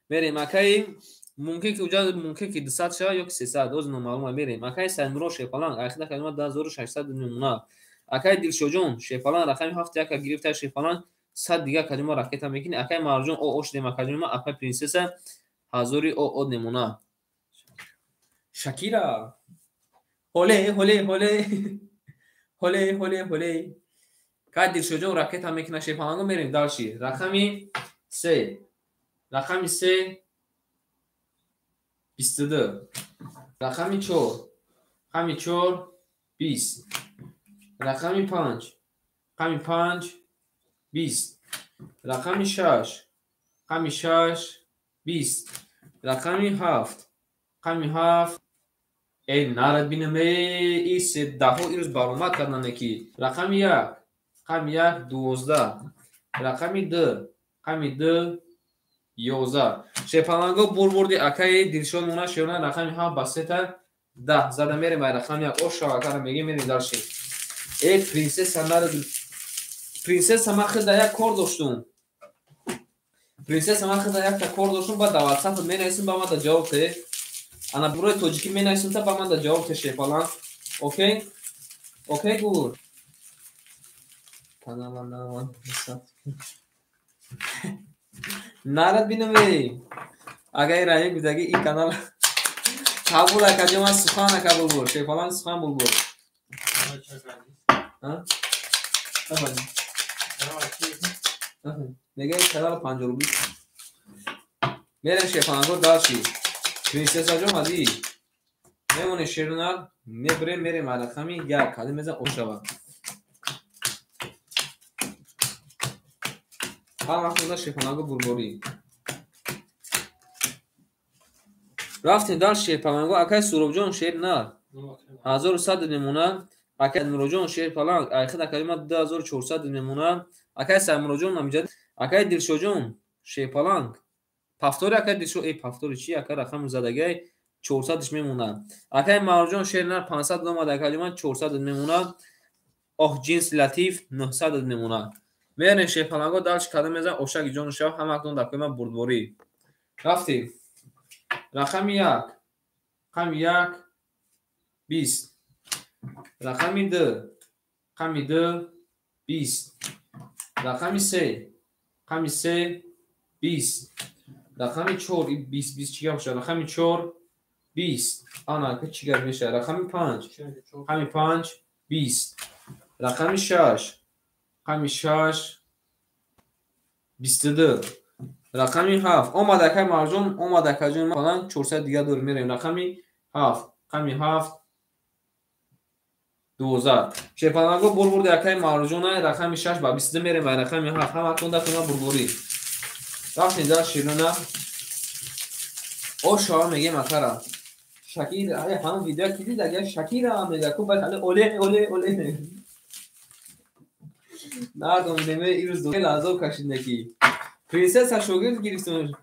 S3: Мерем акаи мумкин ки уҷа мумкин ки 200 шавад ё ки 300, оз номаълума мерем. Акаи Саймуро шерпаланг айхида калима 2600 мемона. Акаи Дилшоҷон шерпаланг рақами 7 яка гирифта шерпаланг 100 дига калима ракета мекунӣ. Акаи Марҷон о ош дем акаҷон акаи принсесса 1000 о о немона. Шакира ҳоле ҳоле ҳоле ҳоле ҳоле ҳоле. Кай Дилшоҷон ракета мекуна шерпаланго мерем дальше. Рақами 3. Рақами 3 22. Рақами 4. Рақами 4 20. Рақами 5. Рақами 5 20. Рақами 6. Рақами 6 20. Рақами 7. Рақами 7 эй нарад бинам эй и се даҳо ирӯз баромад кардане ки. Рақами 1. Рақами 1 12. Рақами 2. Рақами 2 11. Шерпаланго бурбурди акаи Дилшод мона шерона рақами 7 ба сета 10 зада мерем ай рақами 1 ош шава акара мегем мерем дальше. Эй принсесса нарад принсесса ман худа як кор доштум. Принсесса ман худа якта кор доштум, баъд дар WhatsApp менависем ба ман да ҷавоб те. Ана бурои тоҷикӣ менависем та ба ман да ҷавоб те шерпаланг. Окей? Окей гур. Канала наван нарад бинам эй. Агар раи гудаги ин канал қабул акаҷо ман сухан ака булбул. Шерпаланг сухан булбул. Мега канал 50 рубли. Мерем шерпаланго дальше. Принсесса ҷон ҳади. Мемоне шерунар мебирем мерем рақами 1 кадом мезан ошава. Ҳар вақт мезан шерпаланго бурборӣ. Рафтем дальше шерпаланго акаи Суробҷон шер на 1100 мемона. Акаи Муроҷон шерпаланг айхид акаи ма 2400 мемона. Акаи Саймуроҷон амҷад. Акаи Дилшоҷон шерпаланг пафтори акаи Дилшо эй пафтори чи ака рақами задагай 400-ш мемона. Акаи Марҷон шернар 500 омад акаи ман 400 мемона. Оҳ ҷинс Латиф 900 мемона. Мерем шерпаланго дальше кадом мезан ошаки ҷону шав ҳамаатон дар кӯи ман бурдборӣ. Рафтем. Рақами 1. Рақами 1 20. Рақами 2. Рақами 2 20. Рақами 3. Рақами 3 20. Рақами 4 20 20 чӣ гап мешавад? Рақами 4 20. Ана ака чӣ гап мешавад? Рақами 5. Рақами 5 20. Рақами 6. Рақами 6 22. Рақами 7. Омад акаи Марҷон, омад акаҷон фалан 400 дига дорем мерем. Рақами 7. Рақами 7 12. Шерпаланго бурбурди акаи Марҷона рақами 6 ба 22 мерем ай рақами 7. Ҳаматон дар куна бурбурӣ. Рафтем дар широна. О шава мегем акара. Шакира, ай ҳамон видео ки дид агар Шакира мега ку баъд ҳале оле оле оле. Нардом деме ирӯз хеле азоб кашид неки. Принсесса шогирд гирифтум.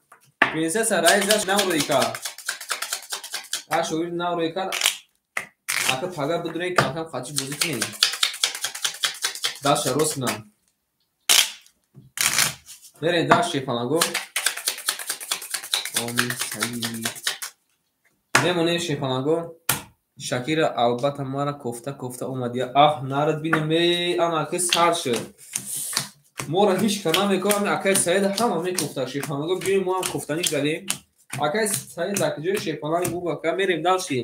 S3: Принсесса раис заш наврӯй кард. А шогирд наврӯй кард. Ака пага бидурем камкам қачи бозӣ кунем. Даша рост кунам. Мерем даш шерпаланго. Омин саид. Мемонем шерпаланго.
S4: Шакира албатта мара кофта кофта омад. Аҳ, нарад бинем, э, ана ки сар шуд. Моро ҳеҷ ка намекунам, акай Саид ҳама мекофта шерпаланго, биёем мо ҳам кофтанӣ галем. Акай Саид дар ҷои шерпаланг буг, ака мерем дальше.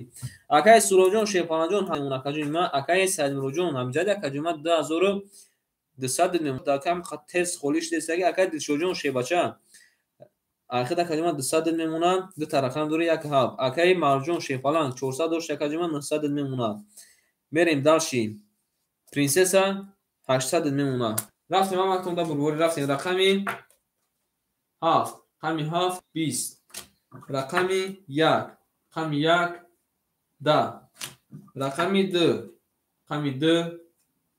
S4: Акай Суроҷон шерпаланҷон ҳамон акаҷони ман, акай Саидмуроҷон ҳамҷади акаҷони ман 2200 мемонад. Акам тез холӣ шудааст, акай Дилшодҷон шербача. Ахир акаҷони ман 200 мемонад, ду та рақам дорӣ 1 7. Акай Марҷон шерпаланг 400 дошт, акаҷони ман 900 мемонад. Мерем дальше. Принсесса 800 мемонад. Рафтем ҳам актон да бурбори рафтем рақами 7, рақами 7 20, рақами 1, рақами 1 10, рақами 2, рақами 2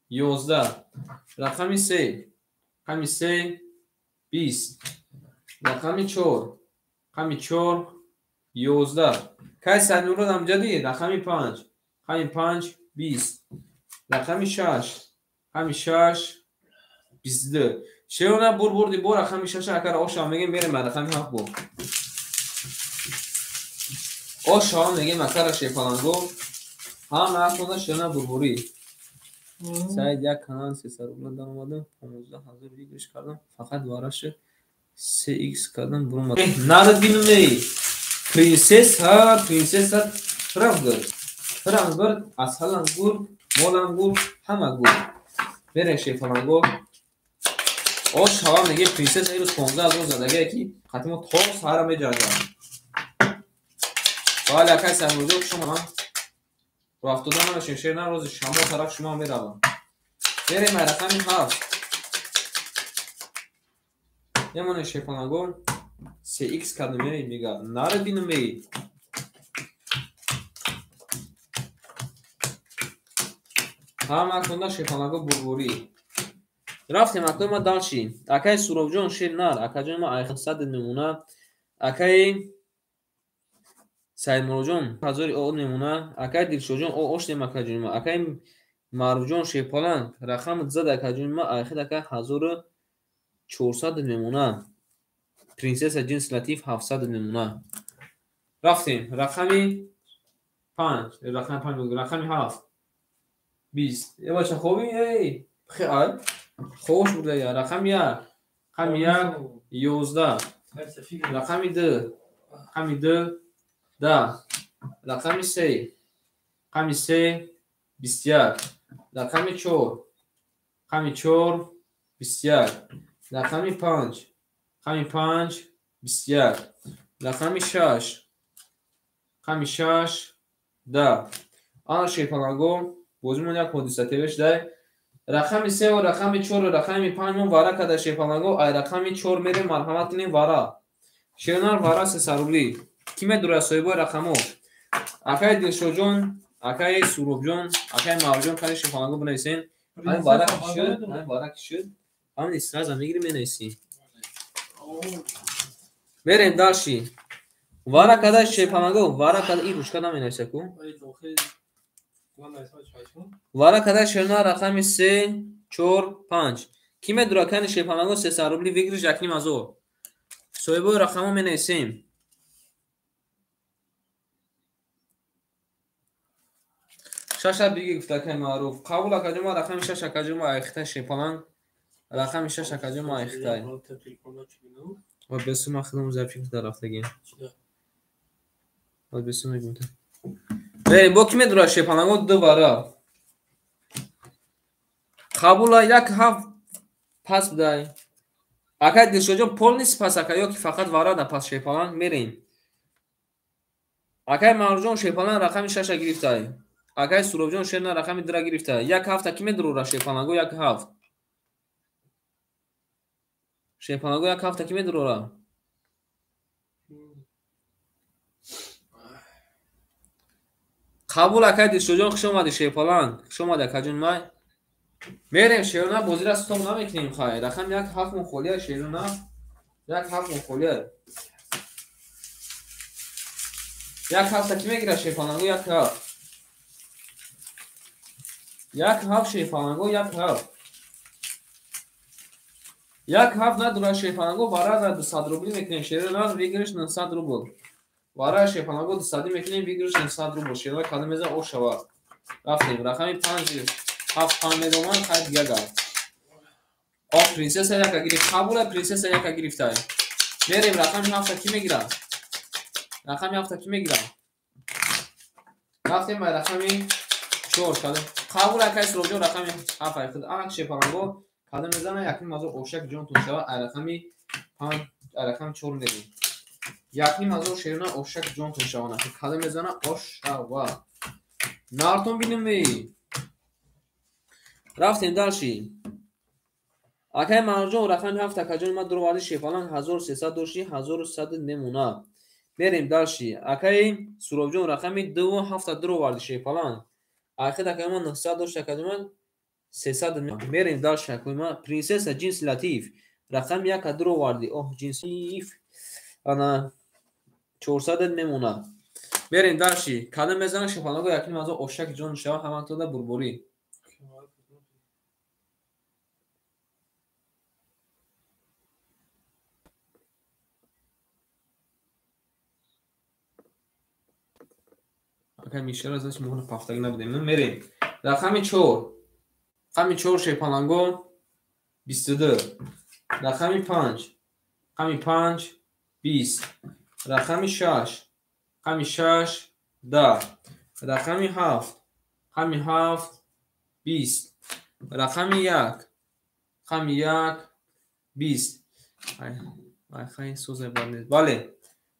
S4: 11, рақами 3, рақами 3 20, рақами 4, рақами 4 11. Кай Саидмурод амҷади рақами 5, рақами 5 20, рақами 6, рақами 6 22. Шерона бур бурди бо рақами 6 акар оша мегем мерем рақами 7 бо. Оша мегем акара шерпаланго. Ҳама аконда шерона бурбурӣ. Саид як канал 300 рубла даромадам, 15000 выигрыш кардам, фақат вараши 3x кардам бурумад. Нарад бинум эй. Принсесса, принсесса прям гур. Прям гур, асалам гур, молам гур, ҳама гур. Мерем шерпаланго. Ош ҳава меге принсесса ирӯз 15000 задагие ки қатимо то саҳара меҷаҷам. Бале акай Саидмуроҷон шумо ман рафтода намешем шер на рози шамо тараф шумо меравам. Мерем ай рақами 7. Мемонем шерпаланго 3x кардем эй мега. Наре бинум эй. Ҳама аконда шерпаланго бурбурӣ. Рафтем акои ма дальше. Акай Суробҷон шер нар, акаҷони ма ай 100 мемона. Акай Саидмуроҷон 1000 о мемона. Акай Дилшодҷон о оштем акаҷони ма. Акай Маъруфҷон шерпаланг рақам зад акаҷони ма айхид акай 1400 мемона. Принсесса ҷинс латиф 700 мемона. Рафтем рақами 5, рақами 5, рақами 7 20. Е бача хобӣ эй, хай хош буда я. Рақами 1, рақами 1 11, рақами 2, рақами 2 10, рақами 3, рақами 3 21, рақами 4, рақами 4 21, рақами 5, рақами 5 21, рақами 6, рақами 6 10. Ана шерпаланго бозимон як ҳодиса тевеш дай. Рақами 3 ва рақами 4 ва рақами 5 мо вара када шерпаланго. Ай рақами 4 мерем марҳамат кунем вара. Шернар вара 300 рублӣ. Ки медурад соҳибои рақамо? Акай Дилшодҷон, акай Суробҷон, акай Мавҷон кани шерпаланго бинависен. Ҳамин вара ки шуд, ҳамин вара ки шуд, ҳамин сразу мегирем менависем. Мерем дальше. Вара када шерпаланго, вара када ин ручка наменависа ку? Вара када шернар рақами 3, 4, 5. Ки медурад кани шерпаланго 300 рублӣ выигрыш 1500. Соҳибои рақамо менависем. Шаша биги гуфт акай Маъруф. Қабул акаҷо ма рақами 6 акаҷо ма айхитай шерпаланг. Рақами 6 акаҷо ма айхитай. Ва бесу ма худам запис дар рафтагӣ. Ва бесу мегум. Мерем бо ки медурад шерпаланго ду вара. Қабула 1 7 пас бидай. Акай Дилшодҷон пол нест пас ака ё ки фақат вара да пас шерпаланг мерем. Акай Маъруфҷон шерпаланг рақами 6 гирифтай. Акай Суробҷон шерна рақами 2 гирифта. 1 7 ки медурора шерпаланго 1 7. Шерпаланго 1 7 ки медурора? Қабул акай Дилшодҷон хуш омадӣ шерпаланг. Хуш омадӣ акаҷон май. Мерем шерона бозира стоп намекунем хай. Рақами 1 7 мон холия шерона. 1 7 мон холия. 1 7 ки мегирад шерпаланго 1 7. 1 7 шерпаланго 1 7. 1 7 надурад шерпаланго вара 200 рублӣ мекунем шерона выигрыш 900 рубл. Вара шепаланго 200 мекунем, выигрыш 900 рубл. Шерва кадом меза ош шава. Рафтем. Рақами 5 7 5 медоман, хай дига гап. О, принсесса яка гирифт. Қабула принсесса яка гирифтай. Мерем рақами 7 ки мегира? Рақами 7 ки мегира? Рафтем ба рақами 4 кадом. Қабул акай Суробҷон рақами 7 ай худ. Ана шепаланго кадом мезана, якним ҳазор ошак ҷонтон шава, ай рақами 5, ай рақами 4 мерем. Якним ҳазор шерона ошак ҷонтон шава, кадом мезана ош шава. Нартон бинем. Рафтем дальше. Акай Марҷон рақами 7 акаҷони ман дуроварди шепаланг 1300 дошти, 1100 мемона. Мерем дальше. Акай Суробҷон рақами 2 7 дуроварди шепаланг. Ахир акаи ман 900 дошт, акаҷони ман 300 мемона. Мерем дальше акаи ман принсесса ҷинси латиф рақами 1 дуроварди. Оҳ, ҷинси латиф. Ана 400 мемона. Мерем дальше. Кадом мезана шепаланго якним ҳазор ошак ҷон шава, ҳаматода бурборӣ. Акай Мишера значит мо пафтагӣ набудем. Мерем. Рақами 4. Рақами 4 шепаланго 22. Рақами 5. Рақами 5 20. Рақами 6. Рақами 6 10. Рақами 7. Рақами 7 20. Рақами 1. Рақами 1 20. Ай хай созай банд. Бале.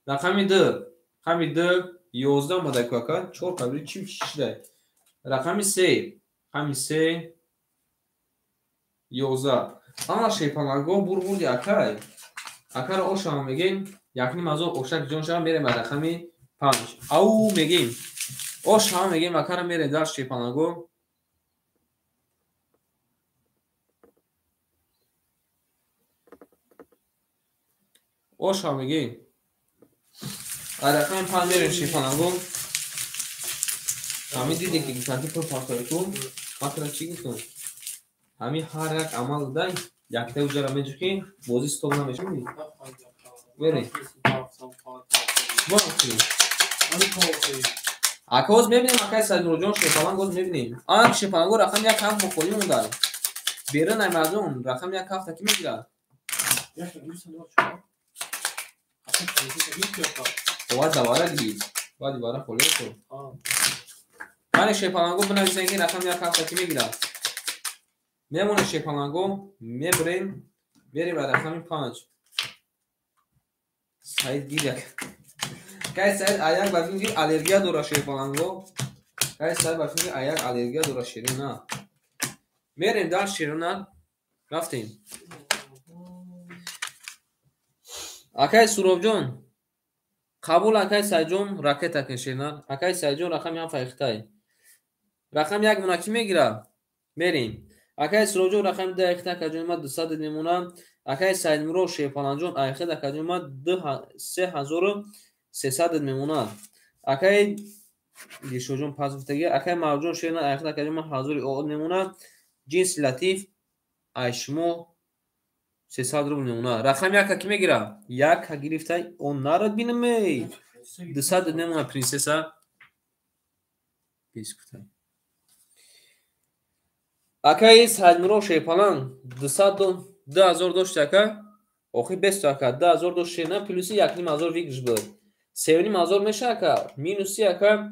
S4: Рақами 2. Рақами 2 11 омада ку ака, 4 кабри чим шидай. Рақами 3, рақами 3 11. Ана шепаланго бурбурди акай. Акаро ошама мегем, якним ҳазор ошак ҷон шава, мерем ба рақами 5. Ау мегем. Ошама мегем, акара мерем дар шепаланго. Ошама мегем. Рақами 5 мерем шепаланго. Ҳамин диде ки гуфтан ки пул партои ку, ман тура чӣ гуфтам? Ҳамин ҳар як амал дай, якта уҷара меҷухӣ, бозӣ стоп намешавӣ. Мерем. Ака оз мебинем, акай Саиднурҷон шепаланг оз мебинем. Ана шепаланго рақами 1 7 мухолӣ монда. Берун ай мардум, рақами 1 7 ки мегирад? Баъд давара гирифт. Баъди вара холӣ шуд. Мани шепаланго бинависем ки рақами 1 7 ки мегирад. Мемонем шепаланго, мебарем, мерем ба рақами 5. Саид гир як. Кай Саид аяк ба фикр аллергия дора шепаланго. Кай Саид ба фикр аяк аллергия дора шерона. Мерем дар шерона. Рафтем. Акай Суробҷон қабул акай Сайҷон ракета кун шерна. Акай Сайҷон рақами 7 айхтай. Рақами 1 мона ки мегира? Мерем. Акай Суробҷон рақами 2 айхтай акаҷони ман 200 мемона. Акай Саидмурод шепаланҷон айхтай акаҷони ман 3300 мемона. Акай Дилшодҷон пас гуфтагӣ. Акай Марҷон шерна айхтай акаҷони ман 1000 од мемона. Ҷинси латиф ай шумо 300 рубл мемона. Рақами 1 ки мегира? 1 гирифтай, он нарад бинам эй. 200 мемона принсесса. Бис гуфтай. Акай Саидмурод шепаланг 200 2000 дошт ака. Охи бест ака 2000 дошт шена плюси 1500 выигрыш буд. 3500 меша ака, минуси ака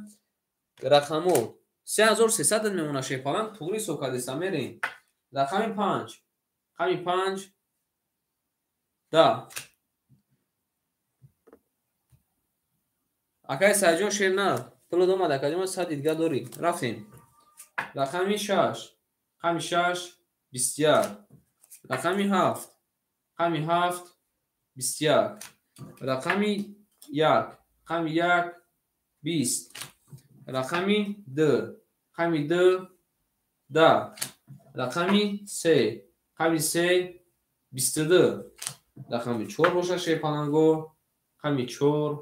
S4: рақамо 3300 мемона шепаланг, туғри сокадеса мерем. Рақами 5. Рақами 5 10. Акай Сайҷон шерна, пул омад акаҷон 100 дидга дорӣ. Рафтем. Рақами 6. Рақами 6 21. Рақами 7. Рақами 7 21. Рақами 1. Рақами 1 20. Рақами 2. Рақами 2 10. Рақами 3. Рақами 3 22. Рақами 4 бошад шепаланго. Рақами 4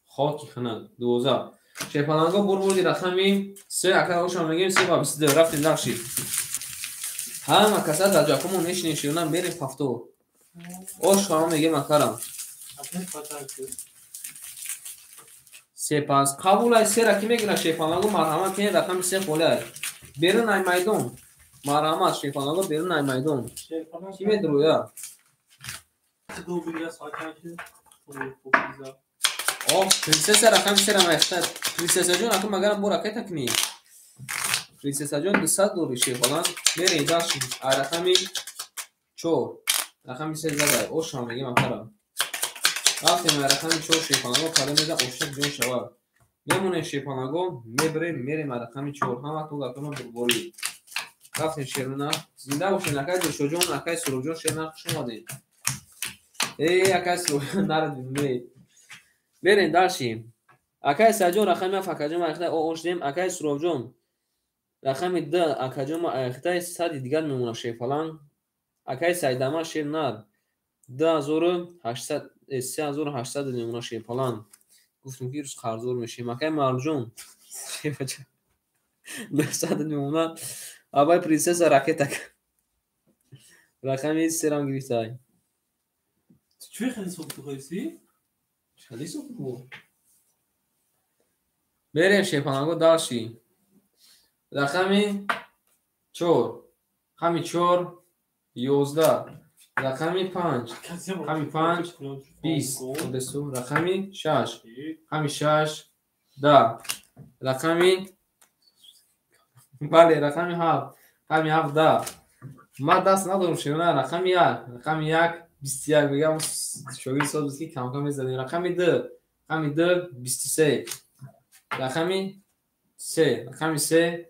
S4: хоки хунак 12. Шепаланго бурбурди рақами 3 ака ошам мегем 3 ва 22. Рафтем дальше. Ҳама каса дар ҷакомон мешинем широна мерем пафто. Ош ҳама мегем акарам. Се пас. Қабулай сера ки мегира шефалаго марҳамат кунед рақами се холиай. Берун ай майдон. Марҳамат шефалаго берун ай майдон. Ки медуроя? О, принсесса рақами сера майхта. Принсессаҷон, аку магарам бо ракета кунӣ. Принсессаҷон 200 доллар шефалан. Мерем дальше. Ай рақами 4. Рақами 3 задай. Ошам мегем акара. Рафтем ай рақами 4 шефалаго када меза ошак ҷон шавад. Мемонем шефалаго, мебарем, мерем ай рақами 4. Ҳама ту гапоно бурборӣ. Рафтем шерона. Зинда бошед акай Дилшоҷон, акай Суробҷон, шерна хуш омадед. Эй, акай Суробҷон нарад ме. Мерем дальше. Акай Саҷон рақами 7 акаҷон айхтай о ошдем. Акай Суробҷон рақами 2 акаҷон айхтай 100 дигар мемона шефалан. Акай Сайдама шер нар 2800 3800 мемона шефалан. Гуфтем ки рӯз қарздор мешем. Акай Марҷон шефача 200 мемона. Абай принсесса ракета рақами 3 гирифтай.
S2: Чӣ хеле сохтухоисӣ?
S4: Хеле сохтухо. Мерем шефалаго дальше. Рақами 4. Рақами 4 11. Рақами 5. Рақами 5 20. Рақами 6. Рақами 6 10. Рақами бале, рақами 7. Рақами 7 10. Ман даст надорам шевна. Рақами 1. Рақами 1 21 мегам шогирд соз ки кам-кам мезанем. Рақами 2. Рақами 2 23. Рақами 3. Рақами 3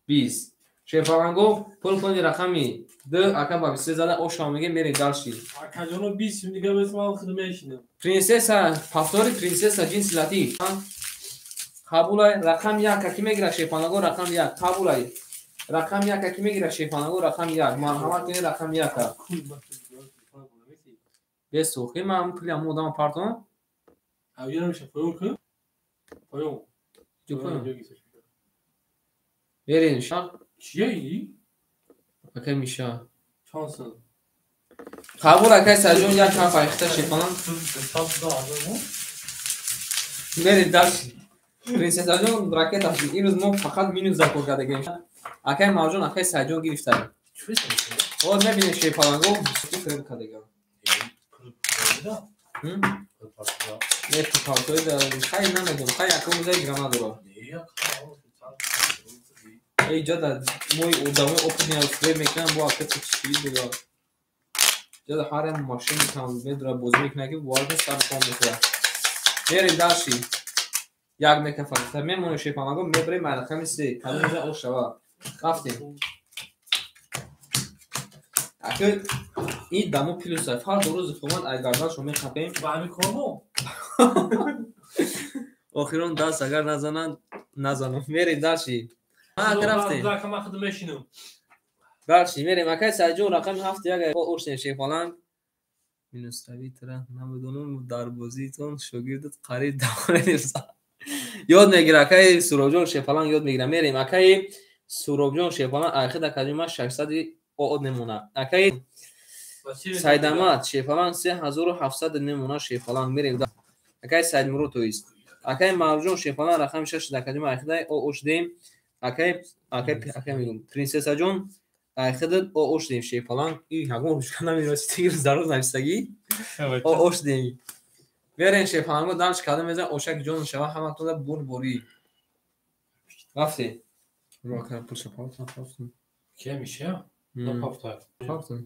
S4: 20. Шефаланго пул кунед рақами 2 ака ба 23 зада ошам мегем мерем дальше.
S2: Акаҷоно 20 дигар ман худ мешинам.
S4: Принсесса повтори принсесса ҷинси латиф. Қабулай рақами 1 аки мегира шефаланго рақами 1 қабулай. Рақами 1 аки мегира шефаланго рақами 1 марҳамат кунед рақами 1. Бесухи ман пули ҳамон одама партон.
S2: Авяра меша поён кун. Поён.
S4: Мерем ша.
S2: Чие?
S4: Акай Миша.
S2: Чанд сол?
S4: Қабул акай Саҷон як кам пайхта шефалан. Мерем дальше. Принсессаҷон ракета шуд. Имрӯз мо фақат минус закор кардагем. Акай Марҷон, акай Саҷон гирифтаем. Ҳозир мебинем шефаланго фиреб кардагем. Не палтои хай намедонам. Хай якум рӯза ҳеҷ гап надорад. Эй ҷада мои одамои опытный фиреб мекунанд, бо ака чӣ дора. Ҷада ҳар як машини кам медора бозӣ мекунад ки бовар кун сар ком мехӯрад. Мерем дальше. Як мекафа. Мемонем шефалаго мебарем ай рақами 3. Кадом рӯза ош шавад. Рафтем. Ака ин дамо плюс аст. Фарқ рӯзи хомад ай гарданшо мехапем.
S2: Ба ҳамин кормо?
S4: Охирон даст агар назананд назанам. Мерем дальше. Рафтем.
S2: Ман худ мешинам.
S4: Дальше мерем. Акай Саҷон рақами 7 як ошнем шефаланг. Минусрави тра намедонам дар бозиитон шогирдат қариб давонед. Ёд мегира акай Суробҷон шефаланг ёд мегира. Мерем акай Суробҷон шефаланг айхид акаҷон ман 600 од мемона. Акай Сайдамат шефаланг 3700 мемона шефаланг. Мерем акай Сайдмурод тоист. Акай Марҷон шефаланг рақами 6 акаҷон айхидай о ошдем. Акай акай акай мегум принсессаҷон айхидат о ошдем шефаланг. И ягон ручка намерасид тигр зарур нависагӣ. О ошдем. Мерем шефаланго дальше када мезан ошак ҷон шава ҳаматонда бурборӣ. Рафтем. Акай пулша пафтам пафтам.
S2: Ки миша? На пафта.
S4: Пафтам.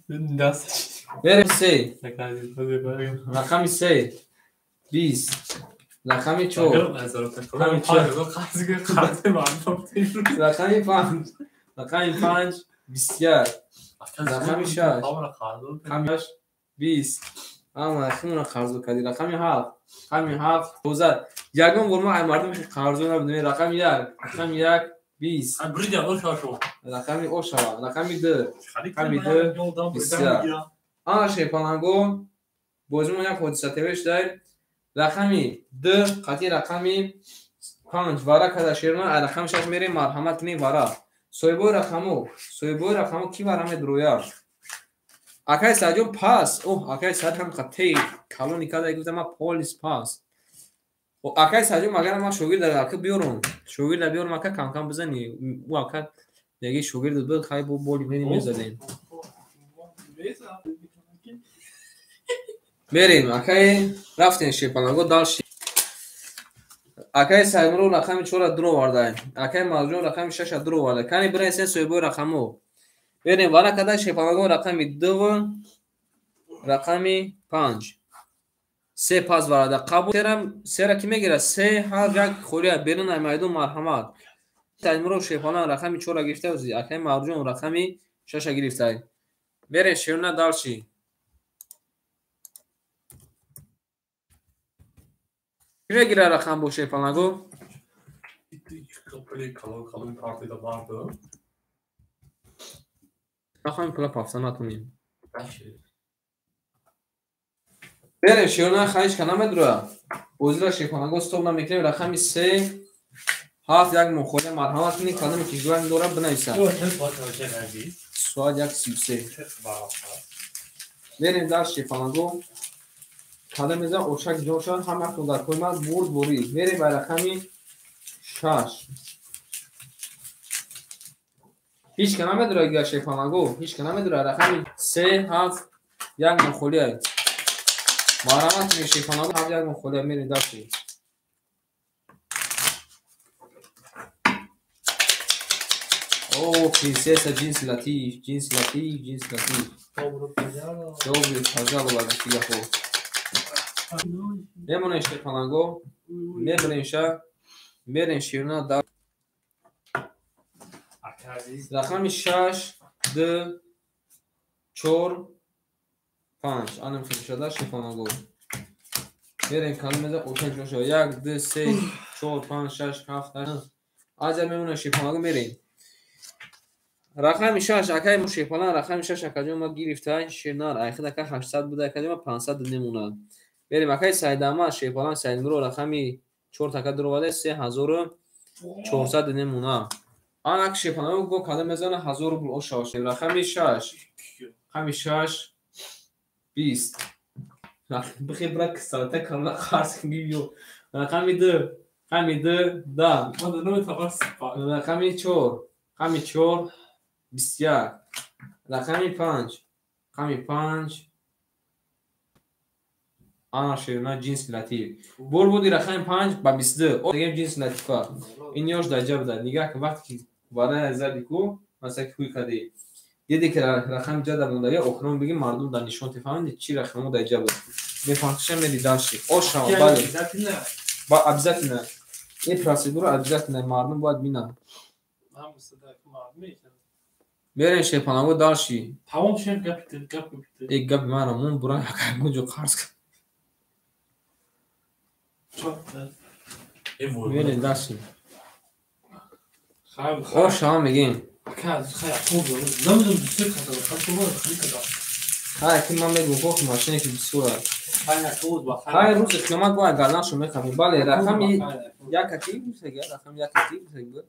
S2: Даст.
S4: Мерем 3. Рақами 3 20. Рақами 4. Рақами 4. Рақами 5. Рақами 5 21. Рақами 6. Рақами 8 20. Ама химона қарзо кардӣ. Рақами 7. Рақами 7 12. Ягон бор ма ай мардум қарзо набудем. Рақами 1. Рақами 1 20. Рақами о шава. Рақами 2. Рақами 2 21. Ана шефаланго бозимон як ҳодиса ТВ шудай. Рақами 2 қатъи рақами 5 вара када шерона ай рақами 6 мерем марҳамат кунем вара. Соҳибои рақамо, соҳибои рақамо ки вара медурояд? Акай Саидҷон пас. Оҳ, акай Саид ҳам хатей калони када гуфта ма полис пас. Акай Саидҷон магар ман шогирда ака биёрам. Шогирда биёрам ака кам-кам бизани. Ӯ ака яги шогирд буд, хай бо боли мени мезадем. Мерем, акай рафтем шепалаго дальше. Акай Саидмурод рақами 4-ра дур оварда. Акай Марҷон рақами 6-ра дур оварда. Кани бирасен соҳибои рақамҳо. Берем вара када шепалаго рақами 2 рақами 5. Се пас варада. Қабул серам сера ки мегирад? Се ҳар як холия берун ай майдон марҳамат. Саидмурод шепалан рақами 4-ра гирифта, акай Марҷон рақами 6-ра гирифта. Берем шерона дальше. Ки мегирад рақам бо шепалаго? Нахоҳем пула пафта натонем. Берем шерона хаиш ка намедура. Бозира шепалаго стоп намекунем. Рақами 3 7 1 мухолия марҳамат кунед. Кадоме ки ҷӯям дора бинависад. Соат 1:33. Берем дар шепалаго. Кадом мезан ошак ҷон шавад ҳамаатон дар кори ман бурд борӣ. Мерем ба рақами 6. Ҳеҷ ка намедура гия шепалаго, ҳеҷ ка намедура. Рақами 3 7 1 мухолия. Марҳамат кунед шепалаго 7 1 мухолия. Мерем дальше. О, принцесса ҷинси латиф, ҷинси латиф, ҷинси латиф. Добро пожаловать, гапо. Мемонем шепалаго, мебарем ша, мерем широна дар рақами 6 2 4 5. Анам хелшада шепалаго. Мерем калом меза ошак ҷон шава. 1 2 3 4 5 6 7 8. Азя мемонем шепалаго мерем. Рақами 6 акай мо шепалан рақами 6 акаҷон ма гирифта ширнар айхид ака 800 буда акаҷон ма 500 мемонад. Берем акай Саидама шепалан Саидмурод рақами 4 така дуроварда 3400 мемонад. Анак шепалан го када мезана 1000 рубл ошава. Рақами 6 рақами 6 20. Бихе брак салата кална қарз гибё. Рақами 2 рақами 2 да. Рақами 4 рақами 4 21. Рақами 5 рақами 5 ана широна ҷинси латиф. Бур буди рақами 5 ба 22. Дигем ҷинси латифа. Ин ёш дар ҷа буда. Нигаҳ кун вақте ки вара зади ку, масалан ки ҳуй кардӣ. Диди ки рақами ҷа дар мондаги, охирон бигӣ мардум дар нишон тефаҳмиди чӣ рақамҳо дар ҷа буд. Мефаҳмиша мери дальше. Ошава, бале. Ба обязательно. Ин процедура обязательно мардум бояд бинанд. Берем шепалаго дальше.
S2: Тамом шем гап гап.
S4: Э гап мара мон бура якун ҷо қарз кар. Мерем дальше. Ошава мегем. Хай ки ман мегум ко машине ки бисёр аст. Хай рӯзи қиёмат бояд гарданшо мехабем. Бале, рақами як аки гуфтага, рақами як аки гуфтага.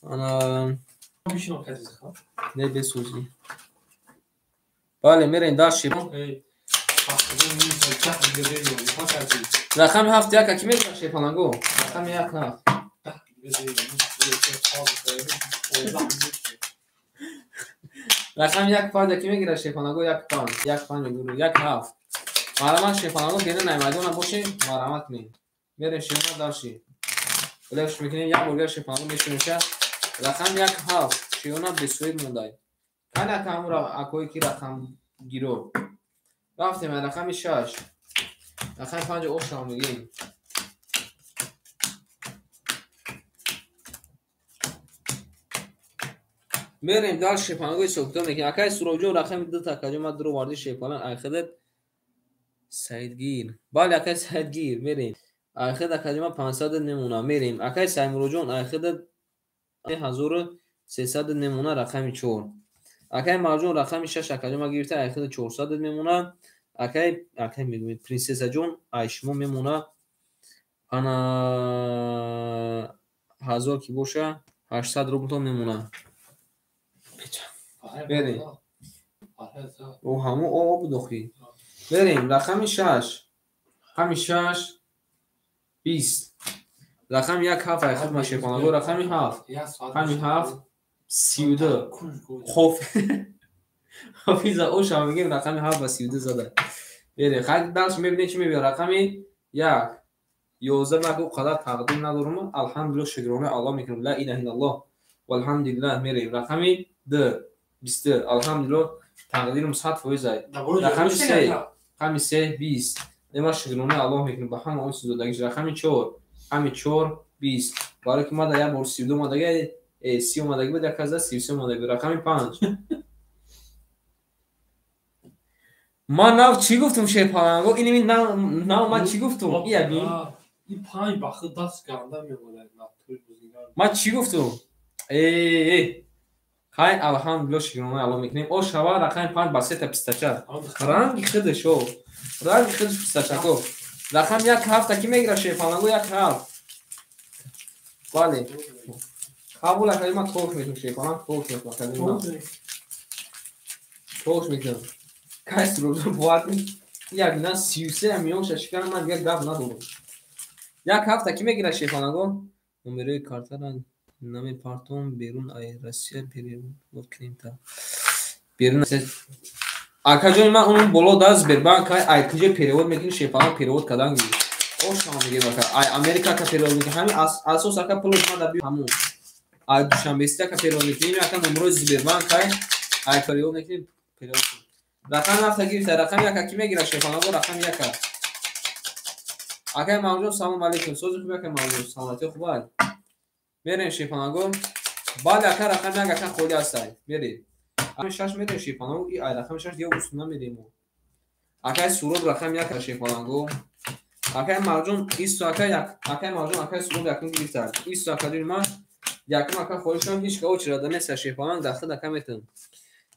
S4: Ана не бесӯзӣ. Бале, мерем дальше. Рақами 7 1 аки мегирад шепалаго. Рақами 1 7. Рақами 1 5 аки мегирад шепалаго 1 5. 1 5 мегирад 1 7. Марҳамат шепалаго берун ай майдона бошем, марҳамат кунем. Мерем широна дальше. Улеш мекунем як бор шепалаго мешунеша. Рақами 1 7 широна бесоиб мондай. Кани ака ҳамура акое ки рақам гиро. Рафтем рақами 6. Рақами 5 ошава мегирем. Мерем дальше шепалаго ҳисоб-китоб мекунем. Акай Суробҷон рақами 2 та акаҷон ма дур оварди шепалан айхидат Саидгир. Бале акай Саидгир мерем. Айхид акаҷон ма 500 мемона мерем. Акай Саидмуродҷон айхидат 1300 мемона рақами 4. Акай Марҷон рақами 6 акаҷон ма гирифта айхида 400 мемона. Акай акай мегӯем принсессаҷон ай шумо мемона. Ана 1000 ки боша 800 рублтон мемона. Берем. О ҳамун об дохи. Берем рақами 6. Рақами 6 20. Рақами 1 7 ай худ машепанаго рақами 7. Рақами 7 32. Хоф. Ҳофиза оша мегем рақами 7 ба 32 зада. Берем. Хай дальше мебинем чӣ мебинем рақами 1 11 ман ӯ қадар тақдим надорам. Алҳамдулиллоҳ шукрона Аллоҳ мекунам. Ла илаҳа иллаллоҳ валҳамдулиллоҳ мерем. Рақами 2 22. Алҳамдулиллоҳ тақдирам 100% ай. Рақами 3 рақами 3 20. Нема шукрона Аллоҳ мекунам ба ҳама он чизодагиш. Рақами 4 рақами 4 20. Барои ки мада як бор 32 омадаги, 30 омадаги буд, як аз 33 омадаги. Рақами 5. Ман нав чӣ гуфтум шерпаланго? Иними нав ман чӣ гуфтум? Ия бин.
S2: Ин 5 ба худ даст ганда мемонад, натур бузигар.
S4: Ман чӣ гуфтум? Хай алҳамдулиллоҳ шукрона Аллоҳ мекунем. О шава рақами 5 ба 3 та пистача. Ранги худаш о. Ранги худаш пистачако. Рақами 1 7 ки мегира шерпаланго 1 7. Бале. Қабул акаи ман тош мекунам шерпаланг тош мекунам. Тош мекунам. Кайс рӯзо бовар кун. Як на 33 миёша шикан ман дигар гап надорам. Як ҳафта ки мегира шерпаланго? Номерои картара намепартом берун ай Россия перевод кунем та. Берун акаҷони ман он боло да Сбербанк ай куҷо перевод мекунӣ шерпаланг перевод кардан гир. Ошама мегирем ака. Ай Америка ка перевод мекунӣ. Ҳамин асос ака пулот ман да биё ҳамун. Ай Душанбеси ака перевод мекунӣ. Ака номерои Сбербанк ай перевод мекунӣ перевод кунӣ. Рақами 7 гирифта. Рақами 1 ки мегира шерпаланго? Рақами 1. Акай Мавҷон салом алейкум. Сози хуб акай Мавҷон. Саломатӣ хуб ай. Мерем шерпаланго. Бале ака рақами 1 ака холӣ ҳастай. Мерем. Рақами 6 мерем шерпаланго. И ай рақами 6 дигар устун намерем. Акай Суроб рақами 1 шерпаланго. Акай Мавҷон исту ака як. Акай Мавҷон акай Суроб якум гирифта. Исту ака дӯи ман якум ака холӣ шудам ҳеч ка очерада нест шерпаланг дар худ ака метавонам.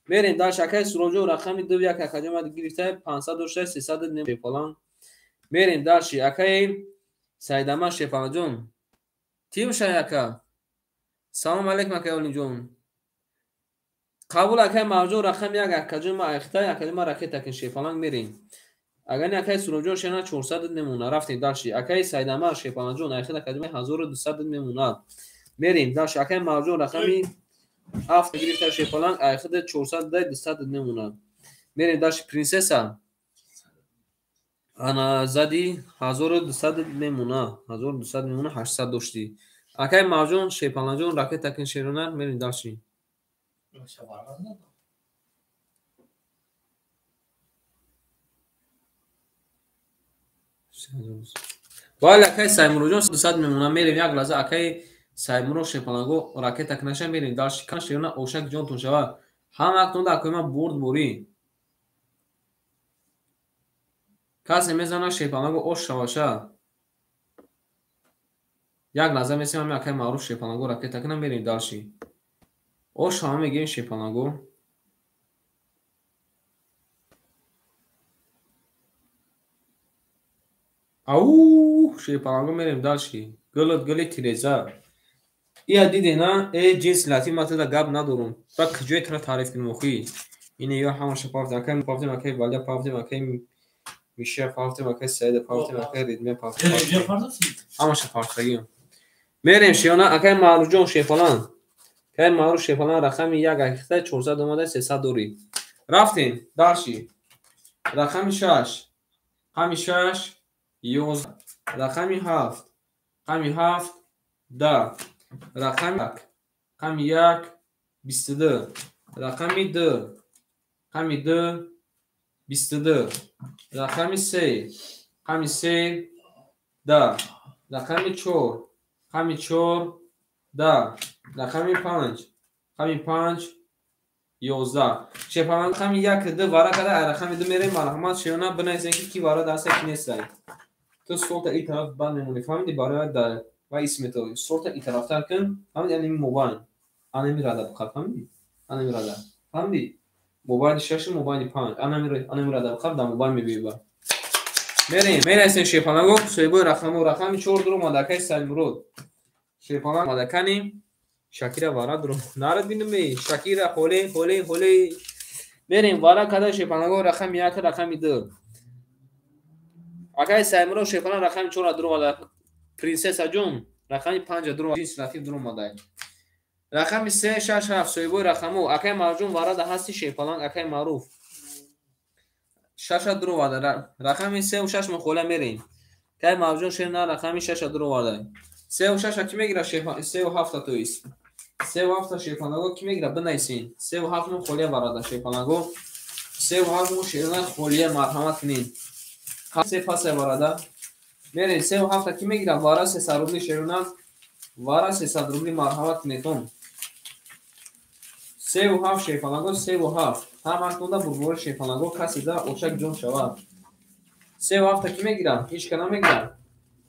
S4: Мерем дальше акай Суробҷон рақами 2 1 акаҷон мад гирифта 506 300 шерпаланг. Мерем дальше акай Сайдама шерпаланҷон. Тим шай ака. Салом алейкум акай Олимҷон. Қабул акай Мавҷон рақами 1 акаҷон ма айхта акаҷон ма ракета кин шерпаланг мерем. Агар не акай Суробҷон шена 400 мемона. Рафтем дальше. Акай Сайдама шерпаланҷон айхта акаҷон ма 1200 мемона. Мерем дальше акай Мавҷон рақами 7 гирифта шерпаланг айхта 400 200 мемона. Мерем дальше принсесса. Ана зади 1200 мемона. 1200 мемона 800 дошти. Акай Мавҷон шерпаланҷон ракета кин шеронар мерем дальше. Бале акай Саймуроҷон 200 мемона. Мерем як лаҳза акай Саймуро шерпаланго ракета кнаша мерем дальше. Кан шерона ошак ҷонтон шава. Ҳама актонда акай ман бурд борӣ. Касе мезана шерпаланго ош шаваша. Як лаҳза месем ҳами акай Маъруф шерпаланго ракета кунам мерем дальше. Ош ҳама мегирем шерпаланго. Ау шерпаланго мерем дальше. Гулот гули тиреза. Ия диде на ҷинси латин ман туда гап надорам. Ба куҷое тура таъриф кунам охи? Ине ё ҳамаша пафтем акай пафтем акай Валия пафтем акай Миша пафтем акай Саида пафтем акай Редмия пафтем. Ҳамаша пафтагиам. Мерем шиёна акай Маъруфҷон шерпаланг. Акай Маъруф шерпаланг рақами 1 акихта 400 омада 300 дорӣ. Рафтем дальше. Рақами 6. Рақами 6 11. Рақами 7. Рақами 7 10. Рақами 1. Рақами 1 22. Рақами 2. Рақами 2 22. Рақами 3. Рақами 3 10. Рақами 4. Рақами 4 10. Рақами 5. Рақами 5 11. Шерпаланг рақами 1 2 вара када ай рақами 2 мерем. Марҳамат шеёна бинависен ки ки вара даста ки нестай. Ту солта и тараф банд мемонӣ. Фаҳмидӣ барои да ва исмето солта и тарафтар кун. Фаҳмидӣ ани мобайн. Ана ми рада бихар фаҳмидӣ? Ана ми рада. Фаҳмидӣ? Мобайли 6 мобайли 5. Ана ми рада бихар да мобайл мебиёй ба. Мерем. Мерасем шерпаланго соҳибои рақамо рақами 4 дур омада акай Саймурод. Шерпаланг омада кани Шакира вара дур. Нарад бинаме Шакира холе холе холе. Мерем вара када шепанаго рақами 1 рақами 2. Акай Саймуро шепана рақами 4 дуровада. Принсесса ҷон рақами 5 дуровада. Ҷинс рафиқ дуромадай. Рақами 3 6 7 соҳибои рақаму. Акай Марҷон варада ҳасти шепаланг акай Маъруф. 6 дуровада. Рақами 3 ва 6 мухола мерем. Акай Марҷон шерна рақами 6 дуровада. 3 ва 6 ки мегира шепа 3 ва 7 то ист. 3 ва 7 шепанаго ки мегира бинависин. 3 ва 7 мухола варада шепанаго. 3 ва 7 шерна холия марҳамат кунин. Се пасе варада. Мерем 3 ва 7 ки мегира вара 300 рубли шерна вара 300 рубли марҳамат кунетон. 3 ва 7 шепанаго 3 ва 7. Ҳаматонда бурбори шепанаго касе да ошак ҷон шавад. 3 ва 7 ки мегира? Ҳеч ка намегира.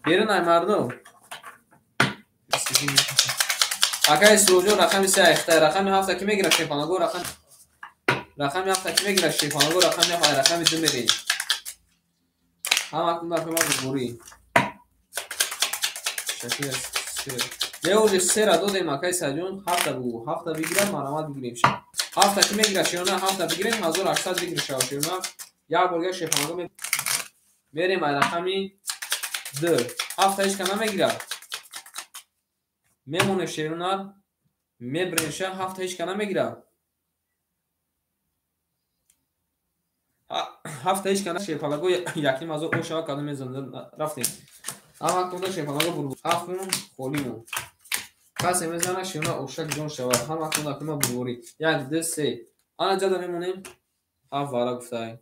S4: Берин ай мардум. Акай Суроҷон рақами 3 айхтай. Рақами 7 ки мегира шепанаго рақами 7 ки мегира шепанаго рақами 7 рақами 2 мерем. Ҳаматонда пема бурбори. Шакир 3. Леоже 3-ра додем акай Саҷон, 7 бугу. 7 бигира марҳамат бигирем. 7 ки мегира шерона 7 бигирем 1800 бигир шава шерона. Як борга шепанаго мерем ай рақами 2. 7 ҳеч ка намегира. Мемоне шерона мебренша 7 ҳеч ка намегира. 7 ҳеч ка шепанаго яким азор ошава кадом мезанад рафтем. Ҳаматонда шепанаго бурбур. 7 холимон. Касе мезана шерона ошак ҷон шавад. Ҳаматонда кума бурбурӣ. 1 2 3. Ана ҷада мемонем. 7 вара гуфтай.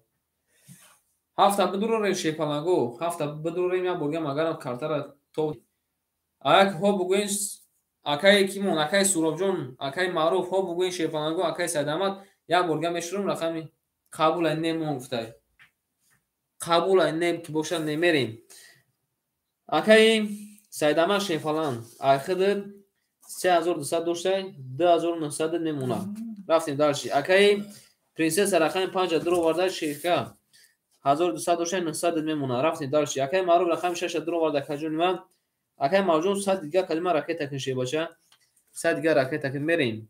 S4: 7 бидурорем шепанаго. 7 бидурорем як борга магарам картара то аяк ҳо бугӯен акай кимон, акай Суробҷон, акай Маъруф ҳо бугӯен шепанаго, акай Сайдамад як борга мешурум рақами қабул ай немон гуфтай. Қабул ай нем ки бошад немерем. Акай Сайдамад шефалан айхиди 3200 доштай 2900 мемона. Рафтем дальше. Акай Принсесса рақами 5 дуроварда шерка 1200 доштай 900 мемона. Рафтем дальше. Акай Маъруф рақами 6 дуроварда каҷони ман. Акай Марҷон 100 дига калима ракета кун шебача. 100 дига ракета кун мерем.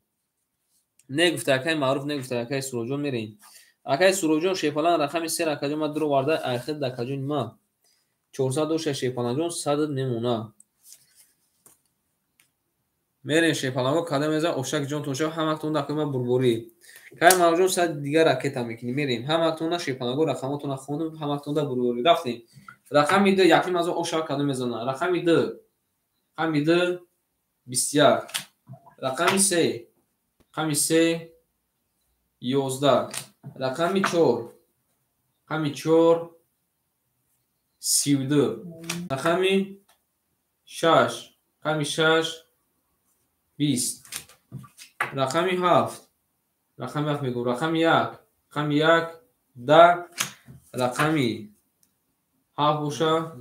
S4: Не гуфта акай Маъруф, не гуфта акай Суроҷон мерем. Акай Суроҷон шефалан рақами 3 ракаҷон ма дуроварда айхид да каҷони ман. 400 дошта шефаланҷон 100 мемона. Мерем шефаланго кадам меза ошак ҷон тонша ҳаматон дакума бурбурӣ. Кай Марҷон 100 дига ракета мекунӣ мерем. Ҳаматон шефаланго рақамотона хондум ҳаматон да бурбурӣ рафтем. Рақами 2 яким азо ошак кадам мезана. Рақами 2 рақами 2 21. Рақами 3 рақами 3 11. Рақами 4 рақами 4 32. Рақами 6 рақами 6 20. Рақами 7 рақами 7 мегӯм. Рақами 1 рақами 1 10. Рақами 7 боша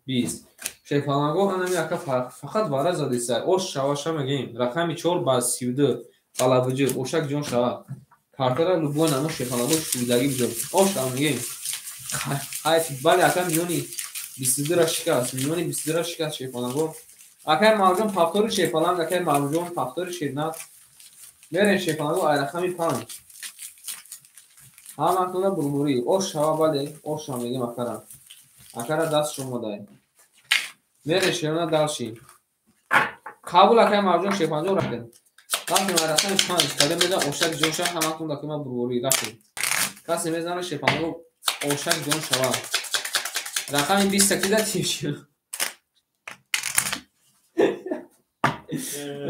S4: 20. Шефаланго анами ака фақат вара задиса. Ош шаваша мегӯем. Рақами 4 ба 32. Қалабиҷи ошак ҷон шава. Картара любой намо шефаланго шудаги биҷо. Ош ам мегӯем. Хайф бале ака миёни 22-ра шикаст. Миёни 22-ра шикаст шефаланго. Акай Марҷон пафтори шефаланг, акай Марҷон пафтори шернат. Мерем шефаланго ай рақами 5. Ҳаматона бурбурӣ. Ош шава бале, ош шава мегӯем акара. Акара даст шумодай. Мерем шерна дальше. Қабул акай Марҷон шефаланго рафтем. Рафтем ай рақами 5. Кадем мезан ошак ҷон шава ҳаматон дакума бурбурӣ рафтем. Касе мезана шефаланго ошак ҷон шава. Рақами 20 ки да тим.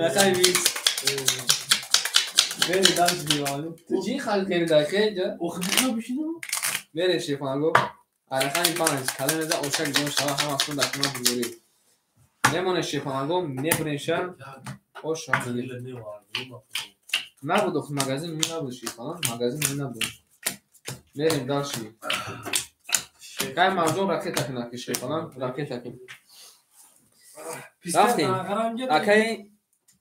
S4: Рақами 20. Мерем дальше дивани. Ту чӣ хал кардӣ хеҷа? Мерем шефаланго. Рақами 5. Кадем мезан ошак ҷон шава ҳаматон дакума бурбурӣ. Мемоне шефаланго мебурем ош шава. Набуд охи магазин набуд шефаланг, магазин набуд. Мерем дальше. Кай Марҷон ракета кунад ки шефаланг ракета кун. Рафтем. Акай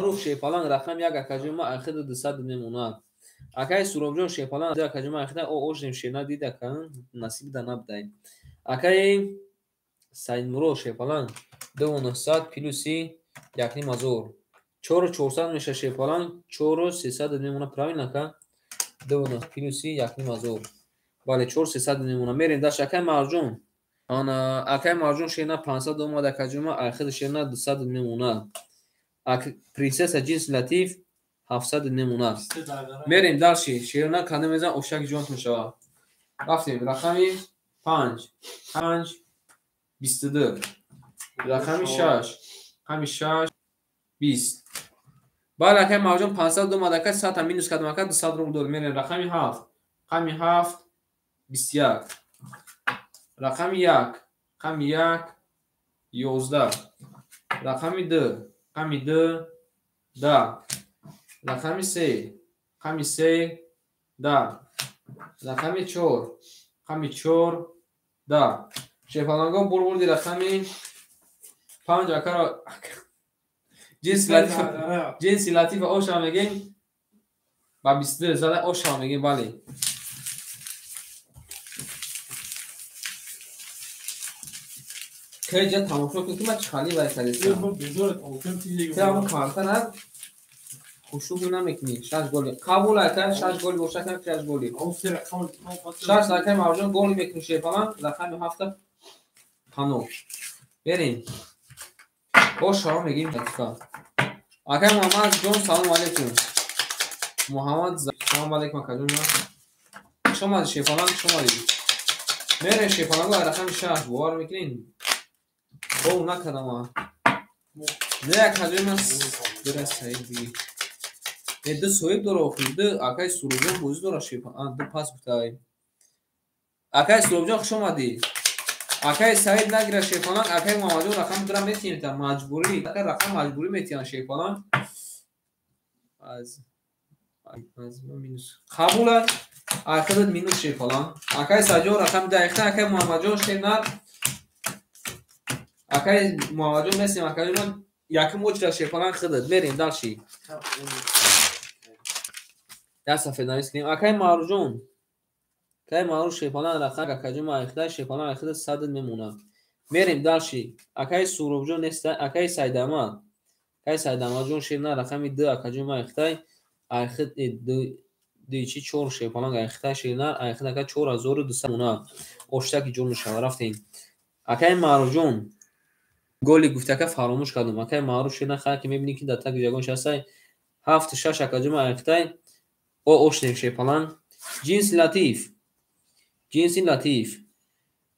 S4: Маъруф шефаланг рақам 1 акаҷон ма айхиди 200 мемонад. Акай Суробҷон шефаланг 2 акаҷон ма айхида о ошдем шерна дида кан насиб да набудай. Акай Сайдмурод шефаланг 2900 плюси 1500. 4400 меша шефаланг 4300 мемона правильно ака? 2 плюси 1,5 ҳазор. Бале, 4300 мемона. Мерем даш, акай Марҷон. Ана, акай Марҷон, шена 500 омад, акаҷума, айхиди шена 200 мемона. Принсесса ҷинси латиф 700 мемона. Мерем дальше. Шерна канда мезан, ошак ҷонт мешава. Рафтем. Рақами 5. 5 22. Рақами 6. Рақами 6 20. Бале, акай Марҷон, 500 омад, ака 100 минус кардам, ака 200 рубл дод. Мерем рақами 7. Рақами 7 21. Рақами 1. Рақами 1 11. Рақами 2. Рақами 2 10. Рақами 3. Рақами 3 10. Рақами 4. Рақами 4 10. Шефаланго бурбурди рақами 5, акаро ҷинси латифа, ҷинси латифа оша мегем, ба 22 зада оша мегем, бале. Кайҷа тамошо кун, ки ман чӣ хали вай кардистам. Ти ҳамон картара хушук намекунӣ. Шаш голи. Қабул, ака, шаш голи боша, ака, шаш голи. Шаш, акай Марҷон, голи мекунӣ, шефалан, рақами ҳафта пано. Берем. Оша мегем латифа. Акай Муҳаммад ҷон, салому алейкум. Муҳаммад, салому алейкум, акаҷон. Хуш омадӣ, шефалан, хуш омадӣ. Мерем, шефалан, рақами шаш, бовар мекунед? Бов накардам. Не, акаҷон, ман бира саид биги. Э, ду соҳиб дора охир, ду акай Суробҷон бозӣ дора, шефа. А, ду пас гуфтай. Акай Суробҷон, хуш омадӣ. Акай Саид нагира, шефалан, акай Муҳаммадҷон, рақами дура метиҳем та маҷбурӣ. Ака рақам маҷбурӣ метиҳан, шефалан. Аз минус. Қабула. Акадат минус, шефалан. Акай Саидҷон, рақами даихта, акай Муҳаммадҷон, шенар. Акай Муҳаммадҷон месем, акаҷон, якум очередь, шефалан, хидат. Мерем дальше. Як сафеднавис кунем. Акай Маъруфҷон. Акай Маъруф, шефалан, рақам акаҷон айхта, шефалан, айхта сад мемонад. Мерем дальше. Акай Суробҷон неста, акай Сайдама. Акай Сайдамаҷон, шена рақами 2, акаҷон айхтай, айхит ду чи чор, шефалан, айхта шена, айхит ака 4200 монад. Оштаки ҷон мешава. Рафтем. Акай Маъруфҷон голи гуфта, ака, фаромӯш кардам. Акай Маъруф, шена, хай ки мебинӣ, ки дар таги ягон шастай ҳафт шаш, акаҷон айхтай, о ошнем, шефалан. Ҷинси латиф. Ҷинси латиф.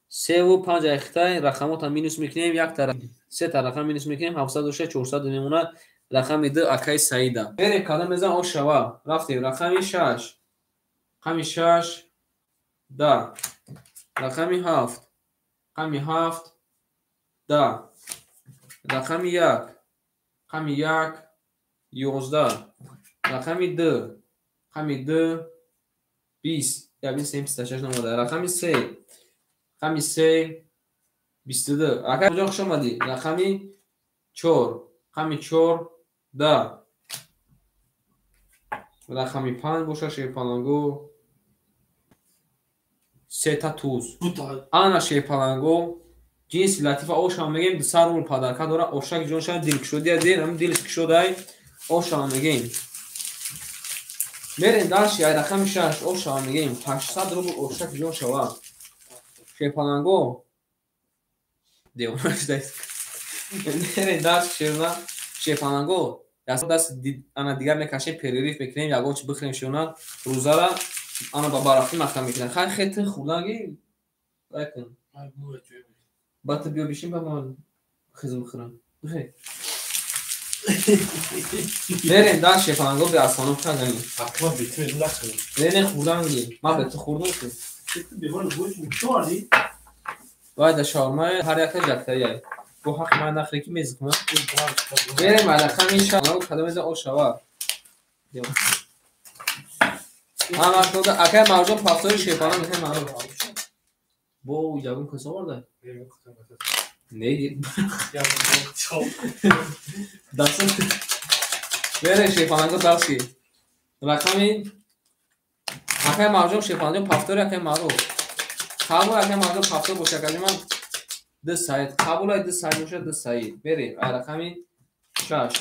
S4: Севу панҷ айхтай, рақамота минус мекунем, як тараф се та рақам минус мекунем, 706 400 мемонад, рақами 2 акаи Саида. Берем, кадам мезан, ош шава. Рафтем, рақами 6. Рақами 6 10. Рақами 7. Рақами 7 10. Рақами 1. Рақами 1 11. Рақами 2. Рақами 2 20. Я бин сем 56 намода. Рақами 3. Рақами 3 22. Акай ҷон, хуш омадӣ. Рақами 4. Рақами 4 10. Рақами 5 боша, шерпаланго, сета туз. Ана, шерпаланго, ҷинси латифа ошам мегем, 200 рубл подарка дора, ошак ҷон шава, дилкушодия дил, ҳам дилш кушодай, ошам мегем. Мерем дальше, ай рақами 6 ошам мегем, 800 рубл, ошак ҷон шава. Шерпаланго девона шудай. Мерем дальше, шерна, шерпаланго, даст ана дигар мекашем, перерыв мекунем, ягон чи бихӯрем, шерна, рӯзара ана ба барафӣ маҳкам мекунем. Хай, хет хӯрданги вай кун. Ба ту биё бишин, ба ман хизм бихӯрам. Бихӯр. Мерем дальше, шерпаланго, бе остановка гани. Не, не, хӯрданги. Ман бе ту хӯрдам ки. Вай да шаурма ҳар якта жактаяй. Бо ҳақи ман нахӯре, ки мезиқмам. Мерем рақами шаш, кадом мезан, ош шава. Ҳама дода, акай Марҷон, пафтори, шерпалан, акай Маъруф. Бо ягон кас оварда? Не. Даст. Мерем, шерпаланго, дальше. Рақами акай Марҷон, шерпаланҷон, пафтори, акай Маъруф. Қабул, акай Марҷон, пафтор боша, акаҷон ман ду Саид. Қабул, ай ду Саид боша, ду Саид. Мерем, ай рақами шаш.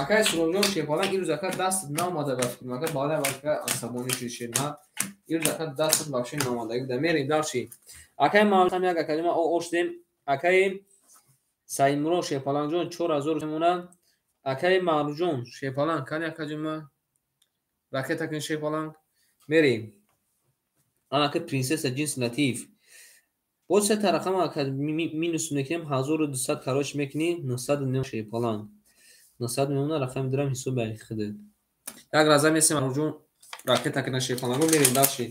S4: Акай Суробҷон шерпаланг ирӯз ака даст наомада ба фикр ака баъда вақт асабонӣ шуд шерна. Ирӯз ака дастат вообще наомада. Гуда мерем дальше. Акай ман як академа оштем. Акай Саидмурод шерпалангҷон 4000 мемонад. Акай Маъруфҷон шерпаланг кани акаҷон ракета кун шерпаланг. Мерем. Анака принсесса ҷинси латиф. Боз се та рақам минус мекунем 1200 короче мекунӣ 909 шерпаланг. 900 мемонад рақами дурам ҳисоби худат. Як лаҳза месем Маъруфҷон ракета кунад шерпаланго мерем дальше.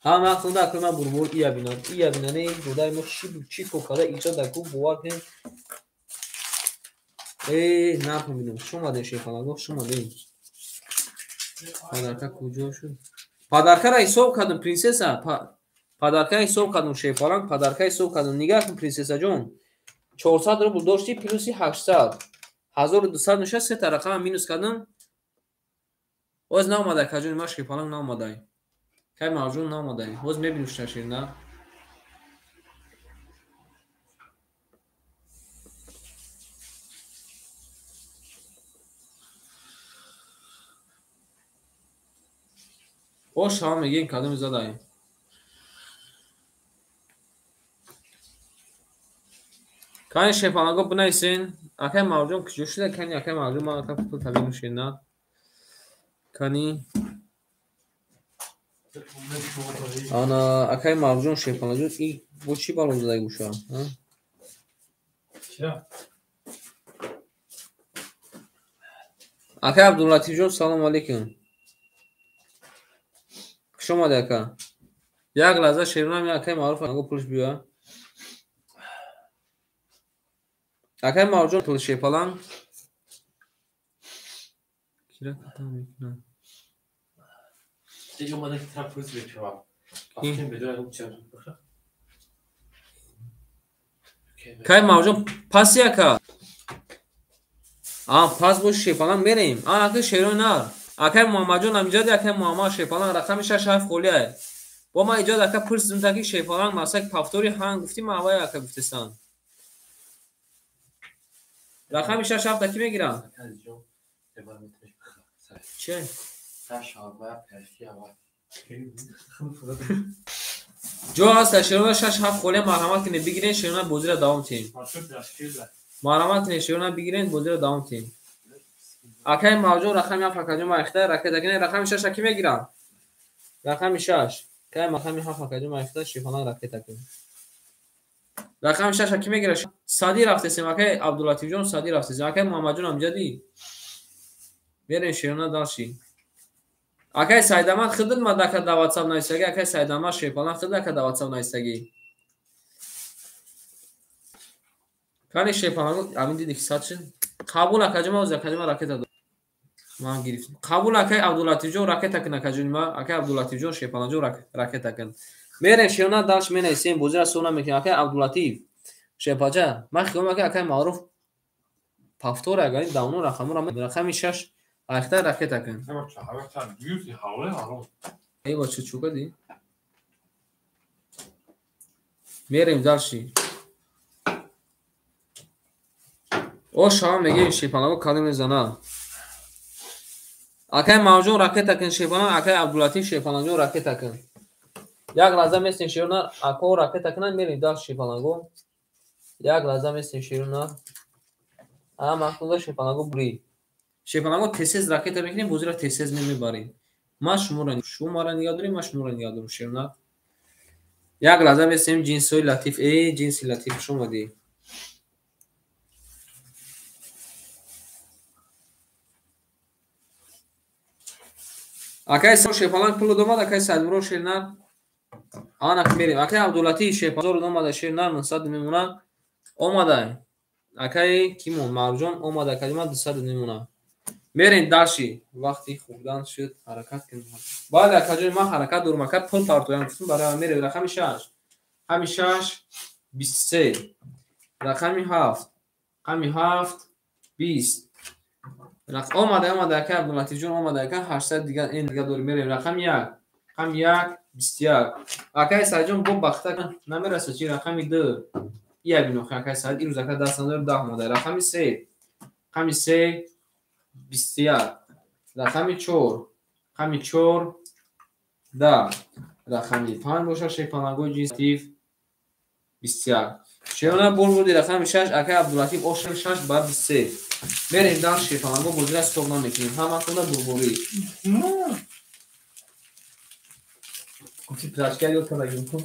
S4: Ҳама хунда акӯ ман бурбур ия бинам. Ия бинане гудай мо чӣ кор карда иҷо дар ку бовар кунем. Нарх мебинам. Хуш омадем шерпаланго, хуш омадем. Подарка куҷо шуд? Подаркаро ҳисоб кардам принсесса. Подарка ҳисоб кардам шерпаланг, подарка ҳисоб кардам. Нигаҳ кун принсессаҷон. 400 рубл дошти плюси 800. 1200 мешавад, се та рақама минус кардам. Боз наомада акаҷони ман шерпаланг наомадай. Кай Маъруфҷон наомадай. Боз мебинем шаширна. Ош ҳама мегӯем кадоме задай. Кани шерпаланго бинависен. Акай Маъруфҷон куҷо шуда? Кани акай Маъруфҷон ман ака пул табинум ширна. Кани ана акай Маъруфҷон шерпаланҷон и бо чӣ бало задаги боша? Акай Абдуллатифҷон салому алейкум. Хуш омадӣ ака. Як лаҳза шерунам акай Маъруф анго пулш биёя. Акай Маъруфҷон пул шерпаланг. Кира ката мекунам. Кай Маъруфҷон паси ака. Пас боши шерпаланг мерем. Ака шерои нар. Акай Муҳаммадҷон амҷади акай Муҳаммад шерпаланг рақами 6 7 холиай. Бо ман иҷод ака пурсидим таки шерпаланг масак пафтори ҳан гуфтӣ ман аввай ака гуфтестан. Рақами 6 7 ки мегирам? Че? Ҷо ҳаст шерона 6 7 холия марҳамат кунед бигирен шерона бозиро давом тиҳем. Марҳамат кунед шерона бигирен бозиро давом тиҳем. Акай Маъруфҷон рақами 7 акаҷон майхта ракета кунед рақами 6 ки мегирам? Рақами 6. Кай рақами 7 акаҷон майхта шерпаланг ракета кунед. Рақами 6 ки мегирад? Сади рафтесем акай Абдуллатифҷон сади рафтесем. Акай Муҳаммадҷон амҷадӣ. Мерем шерона дальше. Акай Сайдамад хидат мад ака дар WhatsApp нависагӣ. Акай Сайдамад шерпаланг хидат ака дар WhatsApp нависагӣ. Кани шерпаланг амин диди ки сад шуд. Қабул акаҷон ман акаҷон ман ракета дод. Ман гирифтам. Қабул акай Абдуллатифҷон ракета кун акаҷон ман. Акай Абдуллатифҷон шерпалангҷон ракета кун. Мерем шерона дальше менависем бозиро сона мекунем. Акай Абдуллатиф шерпаҷа ман хиёл мекунам акай Маъруф пафтор агар ин давно рақамро рақами 6 айхта ракета кун. Эй бо чӣ чӯ кардӣ? Мерем дальше. Ош ҳама мегӯем шерпаланго кадом мезана. Акай Маъруфҷон ракета кун шерпаланг, акай Абдуллатиф шерпалангҷон ракета кун. Як лаҳза местем шерона ако ракета кунанд мерем дальше шерпаланго. Як лаҳза местем шерона. Махтуда шерпаланго бурӣ. Шерпаланго тез-тез ракета мекунем, бозиро тез-тез мебарем. Ман шуморо шумо маро нигаҳ дорем, ман шуморо нигаҳ дорам шерона. Як лаҳза местем ҷинсҳои латиф. Ҷинси латиф хуш омадӣ. Акай шерпаланг пул омад, акай Сайдмурод шернар. Ана мерем. Акай Абдуллатиф шерпаланг омада шернар 900 мемонад. Омадай. Акай кимон Маъруфҷон омада акаҷон ман 200 мемонад. Мерем дальше. Вақти хӯрдан шуд, ҳаракат кунем. Бале акаҷон ман ҳаракат дорам, ака пул партоям гуфтам барои мерем рақами 6. Рақами 6 23. Рақами 7. Рақами 7 20. Омада омада ака Абдуллатифҷон омада ака 800 дигар ин дигар дорем мерем рақами 1. Рақами 1 21. Акай Сайдҷон бо бахта намерасад чи рақами 2. Ия бино акай Сайд ирӯз ака даст надорем 10 омада. Рақами 3. Рақами 3 21. Рақами 4. Рақами 4 10. Рақами 5 боша шерпалангои ҷинси латиф 21. Шерона бурбуди рақами 6 акай Абдулатиф ош 6 ба 23. Мерем дар шерпаланго бозира стоп намекунем. Ҳаматонда бурбурӣ. Гуфти пирачка ёд кардагим ку?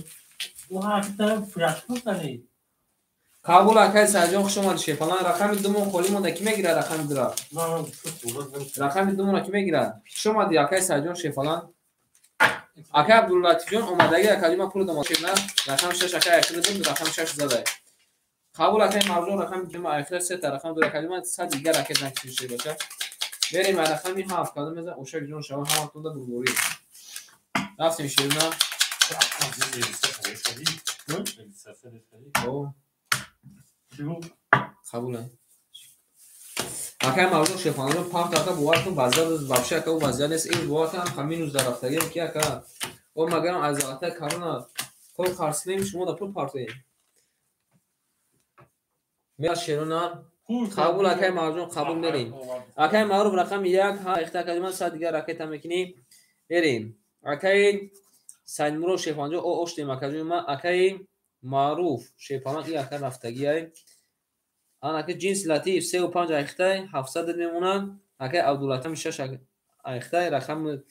S4: Қабул акай Саидҷон, хуш омадӣ шерпаланг. Рақами думон холӣ монда, ки мегирад рақами дура? Рақами думона ки мегирад? Хуш омадӣ акай Саидҷон шерпаланг. Акай Абдуллатифҷон омадаги акаҷон ман пул додам шерна. Рақами 6 акай айхира дод, рақами 6 задай. Қабул акай Мавлон рақами 2 айхира 3 та рақам дод акаҷон ман 100 дигар ракет накишид шербача. Мерем рақами 7 кадом мезан ошак ҷон шава ҳаматонда бурбурӣ. Рафтем шерна. Қабул. Акай Мавлон шерпаланг панҷ ака бовар кун вазъият вообще ака у вазъият нест. Ин бовар кун ҳам минус дар рафтагием ки ака. О магарам аз золотая корона пул қарслим шумо да пул партоем. Мера шерона қабул акай Мавлон қабул мерем. Акай Маъруф рақами 1 ҳа ихта акаҷон ман 100 дигар ракета мекунӣ. Мерем. Акай Сайдмурод шерпаланг о оштем акаҷон ман акай Маъруф шерпаланг и ака рафтагиай. Анаки ҷинси латиф 3 5 айхтай 700 мемонад. Акай Абдуллатам 6 айхтай рақами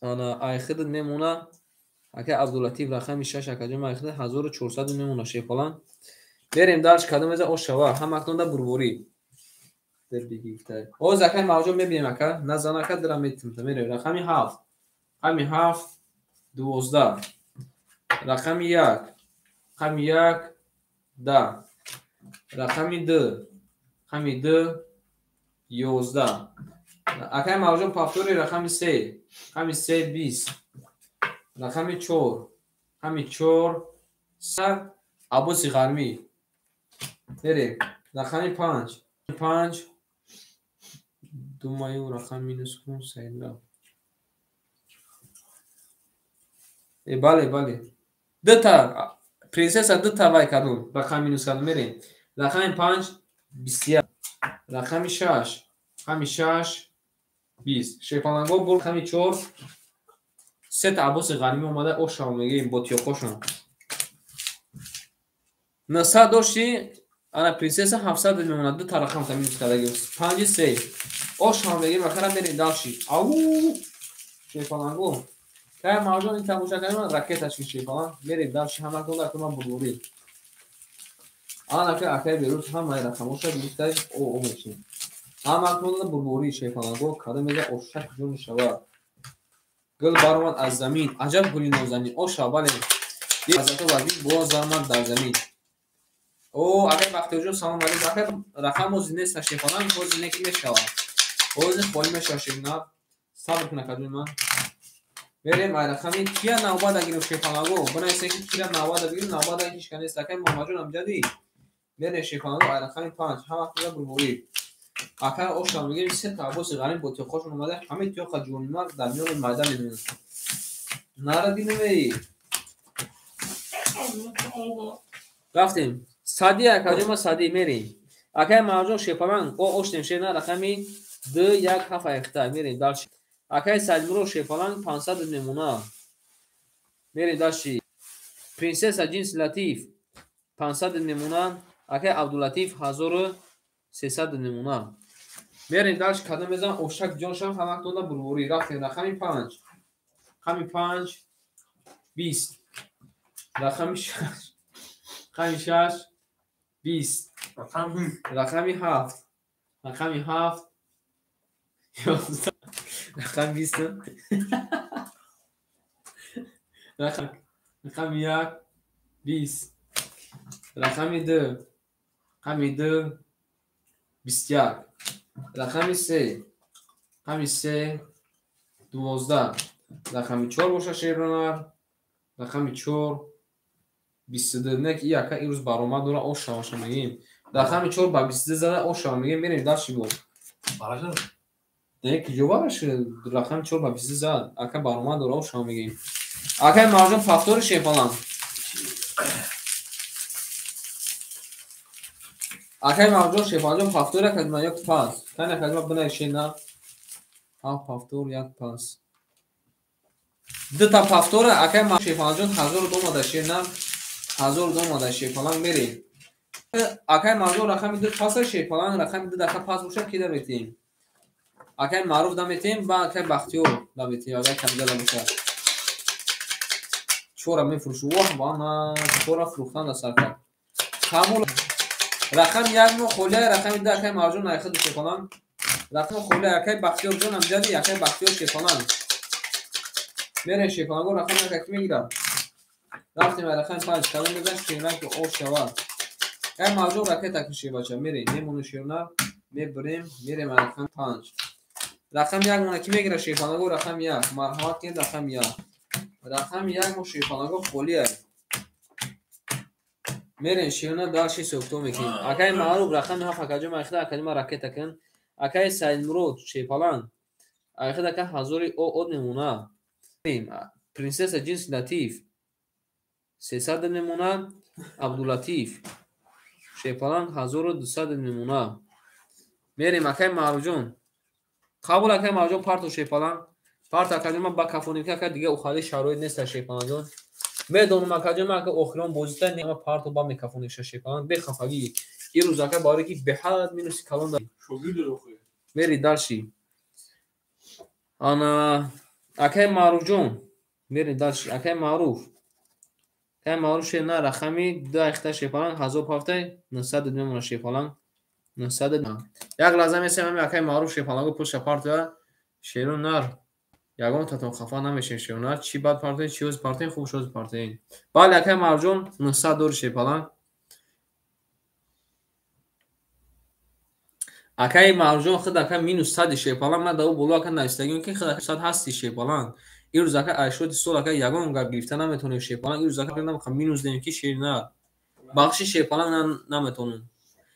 S4: ана айхид мемонад. Акай Абдуллатиф рақами 6 акаҷон айхтай 1400 мемонад шерпаланг. Берем дарш кадом меза ош шава ҳамакнонда бурбурӣ. Оз акай Мавҷон мебинем ака назан ака дира метим мерем рақами 7. Рақами 7 12. Рақами 1. Рақами 1 10. Рақами 2. Рақами 2 11. Акай Мавҷон повтори рақами 3. Рақами 3 20. Рақами 4. Рақами 4 3 Аббоси Ғармӣ. Мерем. Рақами 5. 5 думаю рақам минус кун Саидра. Бале, бале. Дута принсесса дута вай кардум. Рақам минус кардум мерем. Рақами 5 21. Рақами 6. Рақами 6 20. Шерпаланго бур рақами 4 сета Аббоси Ғанимӣ омада ошав мегирем бо тиёқошон. 900 дошти ана принсесса 700 мемонад. Дута рақам та минус кардаги. 5 3. Ошав мегирем акара мерем дальше. Ау! Шерпаланго. Кай Мавҷон ин тамоша кардем ракета шид шерпаланг. Мерем дальше ҳамаконда акма бурбурӣ. Ана акай Беруз ҳамаи рақамоша гирифта о мешин. Ҳамаконда бурбурӣ шерпаланго кадом меза ошак ҷон шава. Гул баромад аз замин. Аҷаб гули нозанин. Оша бале. Азато вазин боз баромад дар замин. О, акай Бахтиёрҷон салом алейкум. Акай рақам ози нест шерпаланг, ози неки мешавад. Ози холӣ мешавад шерпаланг. Сабр кун акаҷон ман. Мерем ай рақами кия навбат агирем шерпаланго. Бинависем ки кира навбат агирем, навбат ҳеч ка нест. Акай Муҳаммадҷон амҷадӣ. Мерем шерпаланго ай рақами 5. Ҳама вақт бурбурӣ. Акай оша мегирем се та Аббоси Ғарим бо тиёқошон омада ҳамаи тиёқа ҷонимар дар миёни майда мемонад. Нара динамей. Рафтем. Сади акаҷон ма сади мерем. Акай Мавҷон шерпаланг о оштем шерна рақами 2 1 7 айхта мерем дальше. Акай Сайдмурод шерпаланг 500 мемонад. Мерем дальше. Принсесса ҷинси латиф 500 мемонад. Акай Абдуллатиф 1300 мемонад. Мерем дальше кадом мезан ошак ҷон шав ҳамактонда бурбурӣ. Рафтем рақами 5. Рақами 5 20. Рақами 6. Рақами 6 20. Рақами 7. Рақами 7 11. Рақами 20. Рақами 1 20. Рақами 2. Рақами 2 21. Рақами 3. Рақами 3 12. Рақами 4 боша шербанар. Рақами 4 22. Не ки ака имрӯз баромад дора ошаваша мегим. Рақами 4 ба 22 зада ошава мегим. Мерем дальше бо. Не куҷо бараш рақами 4 ба 22 зад. Ака баромад дора ошава мегим. Акай Мавҷон повтори шерпаланг. Акай Мавҷон шерпаланг повтор як аз як пас. Кани акаҷон бинай шена. Ҳафт повтор як пас. Дута повтора акай шерпаланг 1002 омада шена. 1002 омада шерпаланг мерем. Акай Мавҷон рақами 2 паса шерпаланг рақами 2 дақа пас боша ки даметем. Акай Маъруф даметем ва акай Бахтиёр даметем. Агар камзада бошад. Чора мефурӯшу. Воҳ вана чора фурӯхтан дар сар кард. Қабул. Рақам 1 мо холия, рақами 2 акай Мавҷон айхид шерпаланг. Рақами холия акай Бахтиёр ҷон амҷади акай Бахтиёр шерпаланг. Мерем шерпаланго рақами 1 ки мегирам. Рафтем рақами 5 калон мезан шернак ки ош шавад. Акай Мавҷон ракета киши бача мерем. Мемонем шернак, мебарем, мерем рақами 5. Рақами 1 мона ки мегира шерпаланго рақами 1. Марҳамат кунед рақами 1. Рақами 1 мо шерпаланго холия. Мерем шерна дальше ҳисобкитоб мекунем. Акай Маъруф рақами 7 акаҷон айхида акаҷон ракета кун. Акай Саидмурод шерпаланг айхида ака 1000 од мемона. Принсесса ҷинси Латиф 300 мемона. Абдулатиф шерпаланг 1200 мемона. Мерем акай Маъруфҷон. Қабул акай Маъруфҷон парто шерпаланг. Парто акаҷон ман ба кафоним ки ака дига ухали шароит нест шерпалангҷон. Медонам акаҷон ман ака охирон бозита нема парто ба мекафоним шерпаланг бехафагӣ. Ирӯз ака барои ки беҳад минуси калон дар. Мери дальше. Ана акай Маъруфҷон мери дальше. Акай Маъруф. Акай Маъруф шер на рақами 2 айхта шерпаланг 1700 мемона шерпаланг. 900. Як лаҳза месем ҳами акай Маъруф шерпаланго пулша партоя. Шеру нар. Ягон татон хафа намешем шеру нар. Чӣ бад партоен, чӣ оз партоен, хуб шоз партоен. Бале акай Маъруфҷон 900 дори шерпаланг. Акай Маъруфҷон худ ака минус 100 шерпаланг. Ман дар ӯ боло ака навистагим ки худ ака 100 ҳасти шерпаланг. Ирӯз ака 80 сол ака ягон гап гирифта наметонем шерпаланг. Ирӯз ака намехоҳам минус дем ки шер нар. Бахши шерпаланг наметонем.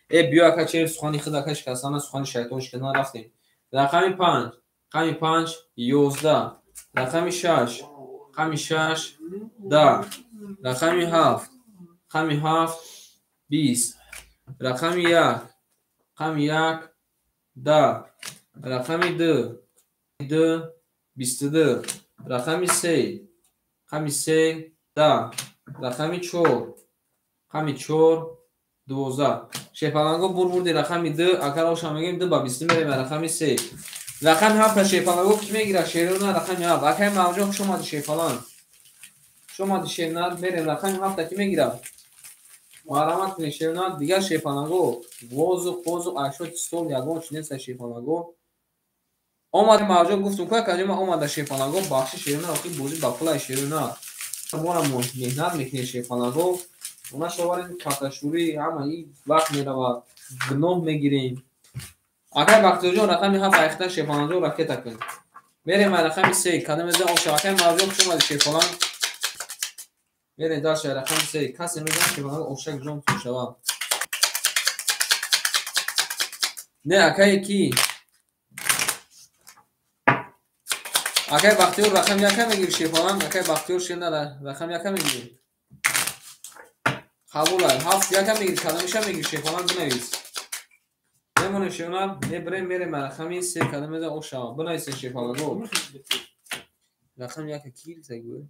S4: Биё ака чер сухани худ ака шикастана, сухани шайтон шикастана рафтем. Рақами 5, рақами 5 11, рақами 6, рақами 6 10, рақами 7, рақами 7 20, рақами 1, рақами 1 10, рақами 2, 2 22, рақами 3, рақами 3 10, рақами 4, рақами 4 12. Шерпаланго бурбурди рақами 2, акар оша мегем 2 ба 20 мерем рақами 3. Рақами 7 шерпаланго ки мегира шерона рақами 7. Акай Мавҷон хуш омади шерпаланг. Хуш омади шернар мерем рақами 7 ки мегира. Марҳамат кунед шернар дигар шерпаланго возу қозу 80 стол ягон чи нест шерпаланго. Омад Мавҷон гуфтум ку акаҷон ман омада шерпаланго бахши шерона охи бозӣ ба пулай шерона. Мора меҳнат мекунем шерпаланго. Она шоварем карташӯрӣ ҳама ин вақт меравад, гуноҳ мегирем. Акай Бахтиёрҷон рақами 7 айхта шерпалангҷон ракета кун. Мерем ай рақами 3 кадом мезан оша. Акай Мавҷон хуш омади шерпаланг. Мерем дальше рақами 3 касе мезан шерпаланг ошак ҷон шавад. Не акай ки? Акай Бахтиёр рақами 1 мегири шерпаланг. Акай Бахтиёр шена рақами 1 мегири. Қабул ай. 7 1 мегири, кадомиша мегири шерпаланг бинавис. Мемонем шернар, мебарем мерем рақами 3 кадом мезан оша. Бинависен шерпаланго. Рақами 1 ки гирифта гӯ?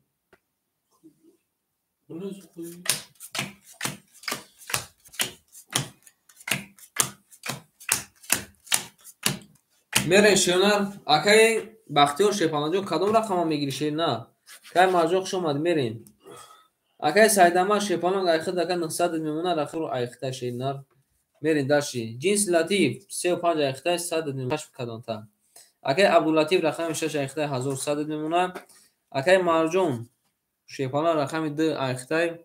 S4: Мерем шернар, акай Бахтиёр шерпалангҷон кадом рақама мегири шернар? Акай Мавҷон хуш омад мерем. Акай Сайдама шерпаланг айхид ака 900 мемона рақамро айхта шернар. Мерем дальше. Ҷинси Латиф 35 айхта 100 мемона кашф кардонта. Акай Абдулатиф рақами 6 айхта 1100 мемона. Акай Марҷон шерпаланг рақами 2 айхта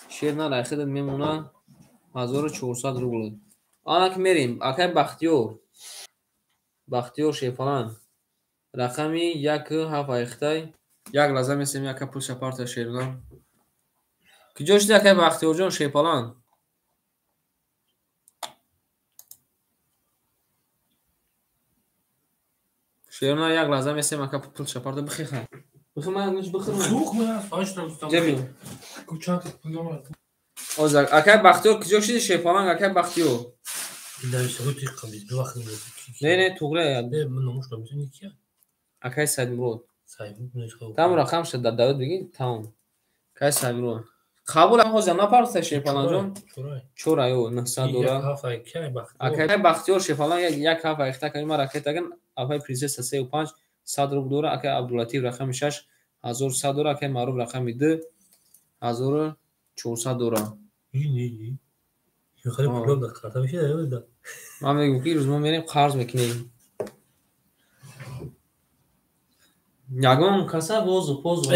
S4: шернар айхид мемона 1400 рубл. Анак мерем. Акай Бахтиёр. Бахтиёр шерпаланг рақами 1 7 айхта. Як лаҳза месем яка пулша парта шернар. Куҷо шуди акай Бахтиёрҷон шерпаланг? Шерна як лаҳза месем ака пулша парта бихеха. Бихе ман гӯш бихӯрам.
S2: Сух ман панҷ та
S4: Ҷамил.
S2: Кучак пулам.
S4: Озак, акай Бахтиёр куҷо шиди Шерпаланг, акай Бахтиёр? Не, не, туғра. Акай Саидмурод. Там рақам шуд дар давид бигӣ, тамом. Акай Саидмурод. Қабул ҳозир напарста Шерпалангҷон? Чора ё 900 дора. Акай Бахтиёр Шерпаланг як ҳафт айхта кани ма ракета кан, апай принсесса 3 5 100 рубл дора, акай Абдулатиф рақами 6 1100 дора, акай Маъруф рақами 2 1400 дора. Ман мегӯм ки ирӯз мо мерем қарз мекунем. Ягон каса возу позу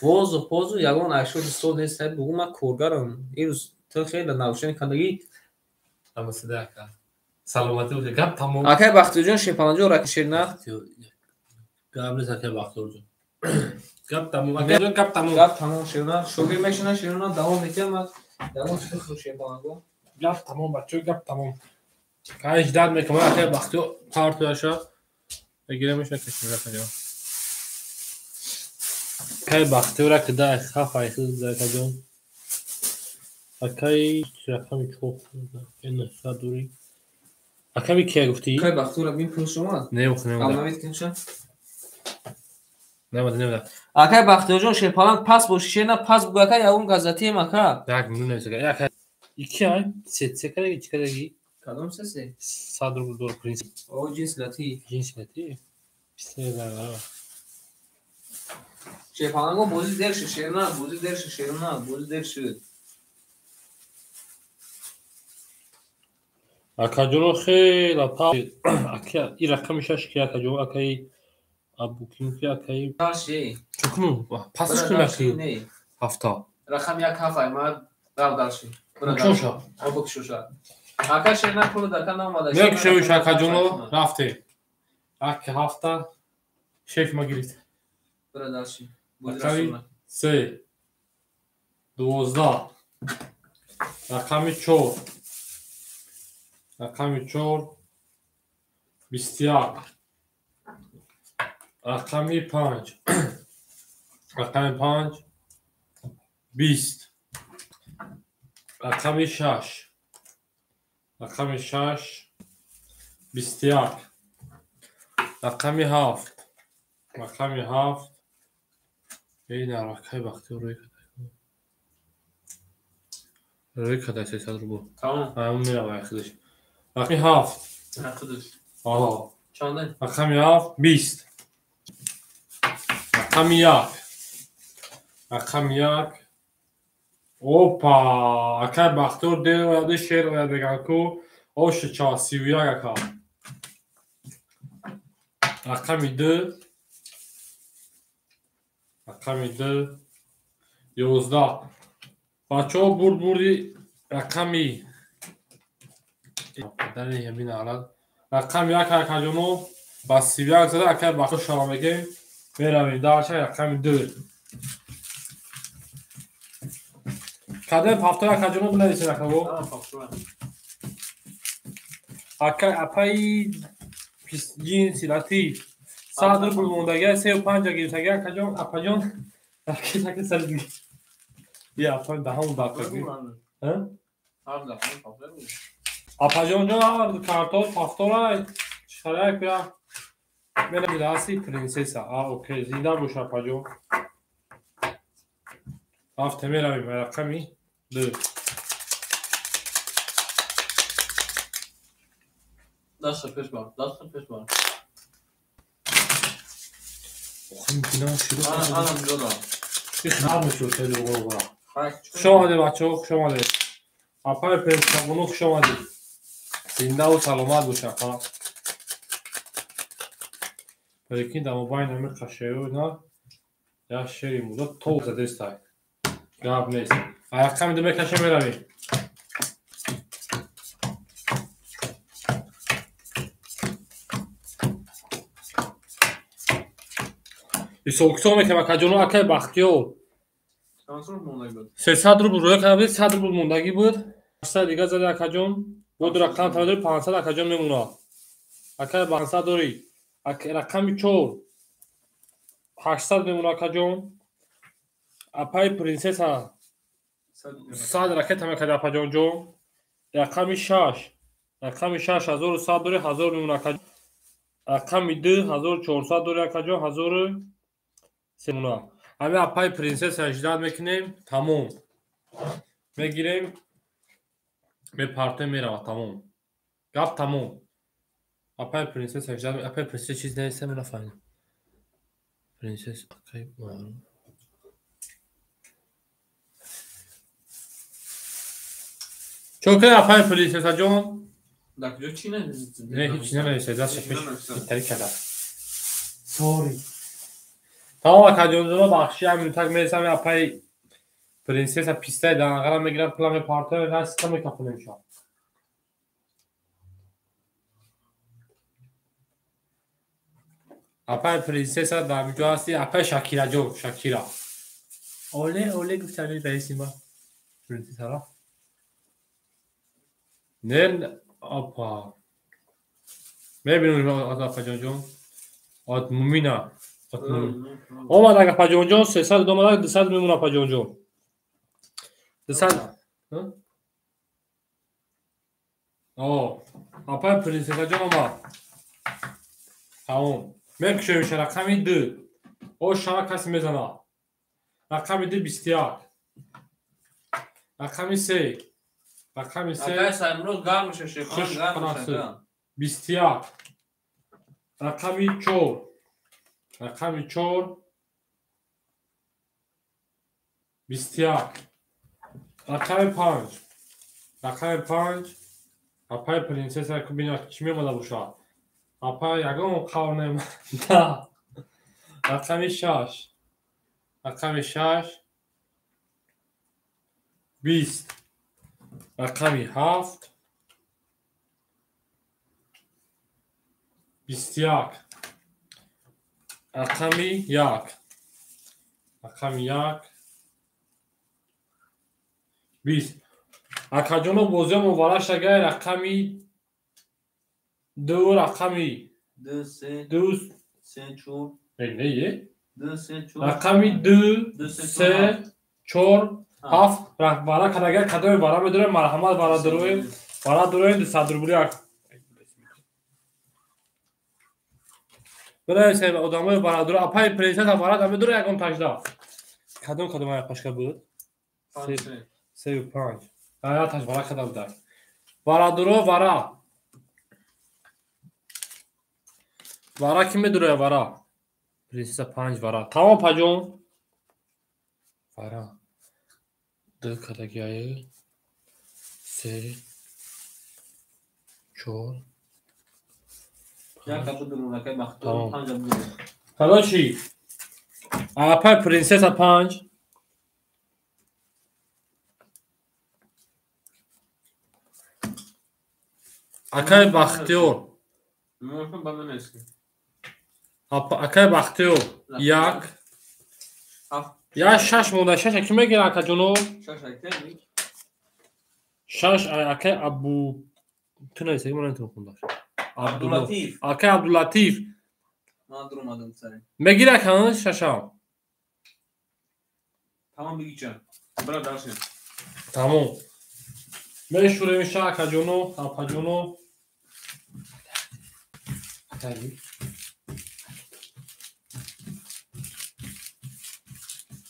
S4: возу позу ягон ашёи сол нест, бугӯ ман коргарам. Ирӯз ту хеле нарушение кардагӣ.
S2: Саломатӣ боша, гап тамом.
S4: Акай Бахтиёрҷон Шерпаланҷон раки шерна.
S2: Гап нест, акай Бахтиёрҷон. Гап тамом, акаҷон, гап тамом.
S4: Гап тамом, шерна. Шогир мешина, шерна давом метиҳам, давом шуд Шерпаланго.
S2: Гап тамом, бачо, гап тамом. Кай ждать мекунам, акай Бахтиёр партияша. Мегиремш мекашем, акаҷон. Акай Бахтиёра кида хаф айхиз, акаҷон. Акай рақами чор, 900 дорӣ. Аками кия гуфтӣ?
S4: Акай Бахтиёра бин пулш омад?
S2: Не, не.
S4: Обновить кунша?
S2: Намада, намада.
S4: Акай Бахтиёрҷон Шерпаланг пас боши, шерна пас бугӯ, акай ягон газатием, ака.
S2: Як минут нависа. Як ики ай, се се кадаги, чи кадаги?
S4: Кадом се се?
S2: 100 рубл дор принцип.
S4: О, ҷинс лати.
S2: Ҷинс лати? Се да.
S4: Шерпаланго бозӣ дер шуд, шерна, бозӣ дер шуд, шерна, бозӣ дер шуд.
S2: Акаҷоно хела па ака и рақами шаш ки акаҷон акаи Абуким ки акаи
S4: Дальше.
S2: Чукну пасш кун ахи ҳафта.
S4: Рақам як ҳафт ай ма рав дальше.
S2: Кушоша.
S4: Обу кушоша. Ака шерна пул дака наомада.
S2: Як шевиш акаҷоно рафте. Як ҳафта шеф ма гирифт.
S4: Бира дальше.
S2: Рақами се 12 рақами 4 рақами 4 21 рақами 5 рақами 5 20 рақами 6 рақами 6 21 рақами 7 рақами 7 эй наракай Бахтиёр рӯй рӯй када 300 рубл.
S4: Тамом.
S2: Ам мерава худаш. Рақами 7.
S4: Худаш.
S2: Аҳо.
S4: Чанде?
S2: Рақами 7 20. Рақами 1. Рақами 1. Опа! Акай Бахтиёр дер ояд, шер ояд меган ку. Оша ча 31 ака. Рақами 2. Рақами 2 11. Бачаҳо бурд бурди рақами дари ҳамин алад. Рақами 1 акаҷоно ба 31 зада акай Бахтиёр шава мегем. Меравем дальше рақами 2. Кадем ҳафтаи акаҷоно бинависед акаво. Акай апаи ҷинси лати 100 рубл мондагия 3 5 гирифтагия акаҷон апаҷон ракетаки сари дига. Я апаи даҳон дақиқи. Апаҷон ҷон картоф ҳафтора шарак я мерам раси принсесса. А окей, зинда бош апаҷон. Рафте меравем рақами 2.
S4: Даста пеш бар, даста пеш бар.
S2: Охи бинам шуд.
S4: Ана ҷода.
S2: Их намешуд хеле ғурғура. Хуш омадед бачаҳо, хуш омадед. Апаи принсессабону хуш омадед. Зиндаву саломат бош апа. Прикинь, дар мобайн ҳами қашаё на як шери муда то задестай. Гап нест. Рақами 2 мекашем меравем. Ҳисобкитоб мекунем акаҷоно акай Бахтиёр. 300 рубл рӯя карда будед, 100 рубл мондагӣ буд. 800 дига зади акаҷон. Бо ду рақам тарадори 500 акаҷон мемонад. Акай 500 дорӣ. Рақами 4 800 мемонад акаҷон. Апаи принсесса 100 ракета мекард апаҷонҷон. Рақами 6. Рақами 6 1100 дори 1000 мемон акаҷон. Рақами 2 1400 дори акаҷон 1000 мемона. Ҳамин апаи принсесса ждат мекунем, тамом. Мегирем, мепартем, мерава, тамом. Гап тамом. Апаи принсесса ждат, апаи принсесса чиз нест, ман нафаҳмидам. Принсесса акаи маълум. Чокер апаи принсесса ҷон?
S4: Дар куҷо чӣ
S2: не? Не, ҳеҷ нанависед, дасташ пеш итари карда. Сори. Тамом акаҷонҷоно, бахши як минутак мересам, апаи принсесса пистаи данғара мегирам, пула мепартоям, раста мекафонем шо. Апаи принсесса дар куҷо ҳасти? Апаи Шакираҷон, Шакира. Оле, оле гуфтани раиси ма. Принсессара. Не, апа. Мебинем апаҷонҷон. От Мумина. Омад апаҷонҷон, 300 омад, 200 мемон апаҷонҷон. 200. О, апаи принсессаҷон омад. Тамом. Мекушоем рақами 2. О, шава касе мезанад. Рақами 2 21. Рақами 3. Рақами 3.
S4: Акай Саймурод гарм меша, шефон гарм меша.
S2: 21. Рақами 4. Рақами 4. 21. Рақами 5. Рақами 5. Апаи принсесса бина чӣ мемода бошад. Апа ягон қавр немонда. Рақами 6. Рақами 6. 20. Рақами 7. 21. Рақами 1. Рақами 1. 20. Акаҷоно бозиёмо варашагай рақами 2 рақами
S4: 2 3
S2: 2
S4: 3 4
S2: не
S4: 2 3 4
S2: рақами 2 3 4 7 вара кадагар кадоми вара медорем, марҳамат вара дуроем, вара дуроем 200 рубли як. Бинависем одамои вара дуро, апаи принсесса вара да медоре ягон тажда. Кадом кадом аяқашка буд? 3 5. Ая таж вара када будай. Вара дуро вара. Вара ки медуроя вара? Принсесса 5 вара. Тамом паҷон. Вара. 2 кадагиае. 3 4
S4: як кабуд ракай бахтор 5 буд.
S2: Короче, апай принсесса 5. Акай Бахтиёр. Акай Бахтиёр 1. Я 6 монда, 6 ки мегира акаҷоно? 6 акай Абу ту нависаги ман наметавонам хондаш.
S4: Абдулатиф.
S2: Акай Абдулатиф.
S4: Ман дур омадам сари.
S2: Мегира акан 6-ам.
S4: Тамом бигича. Бра дальше.
S2: Тамом. Мешурем ша акаҷоно, апаҷоно. Акай.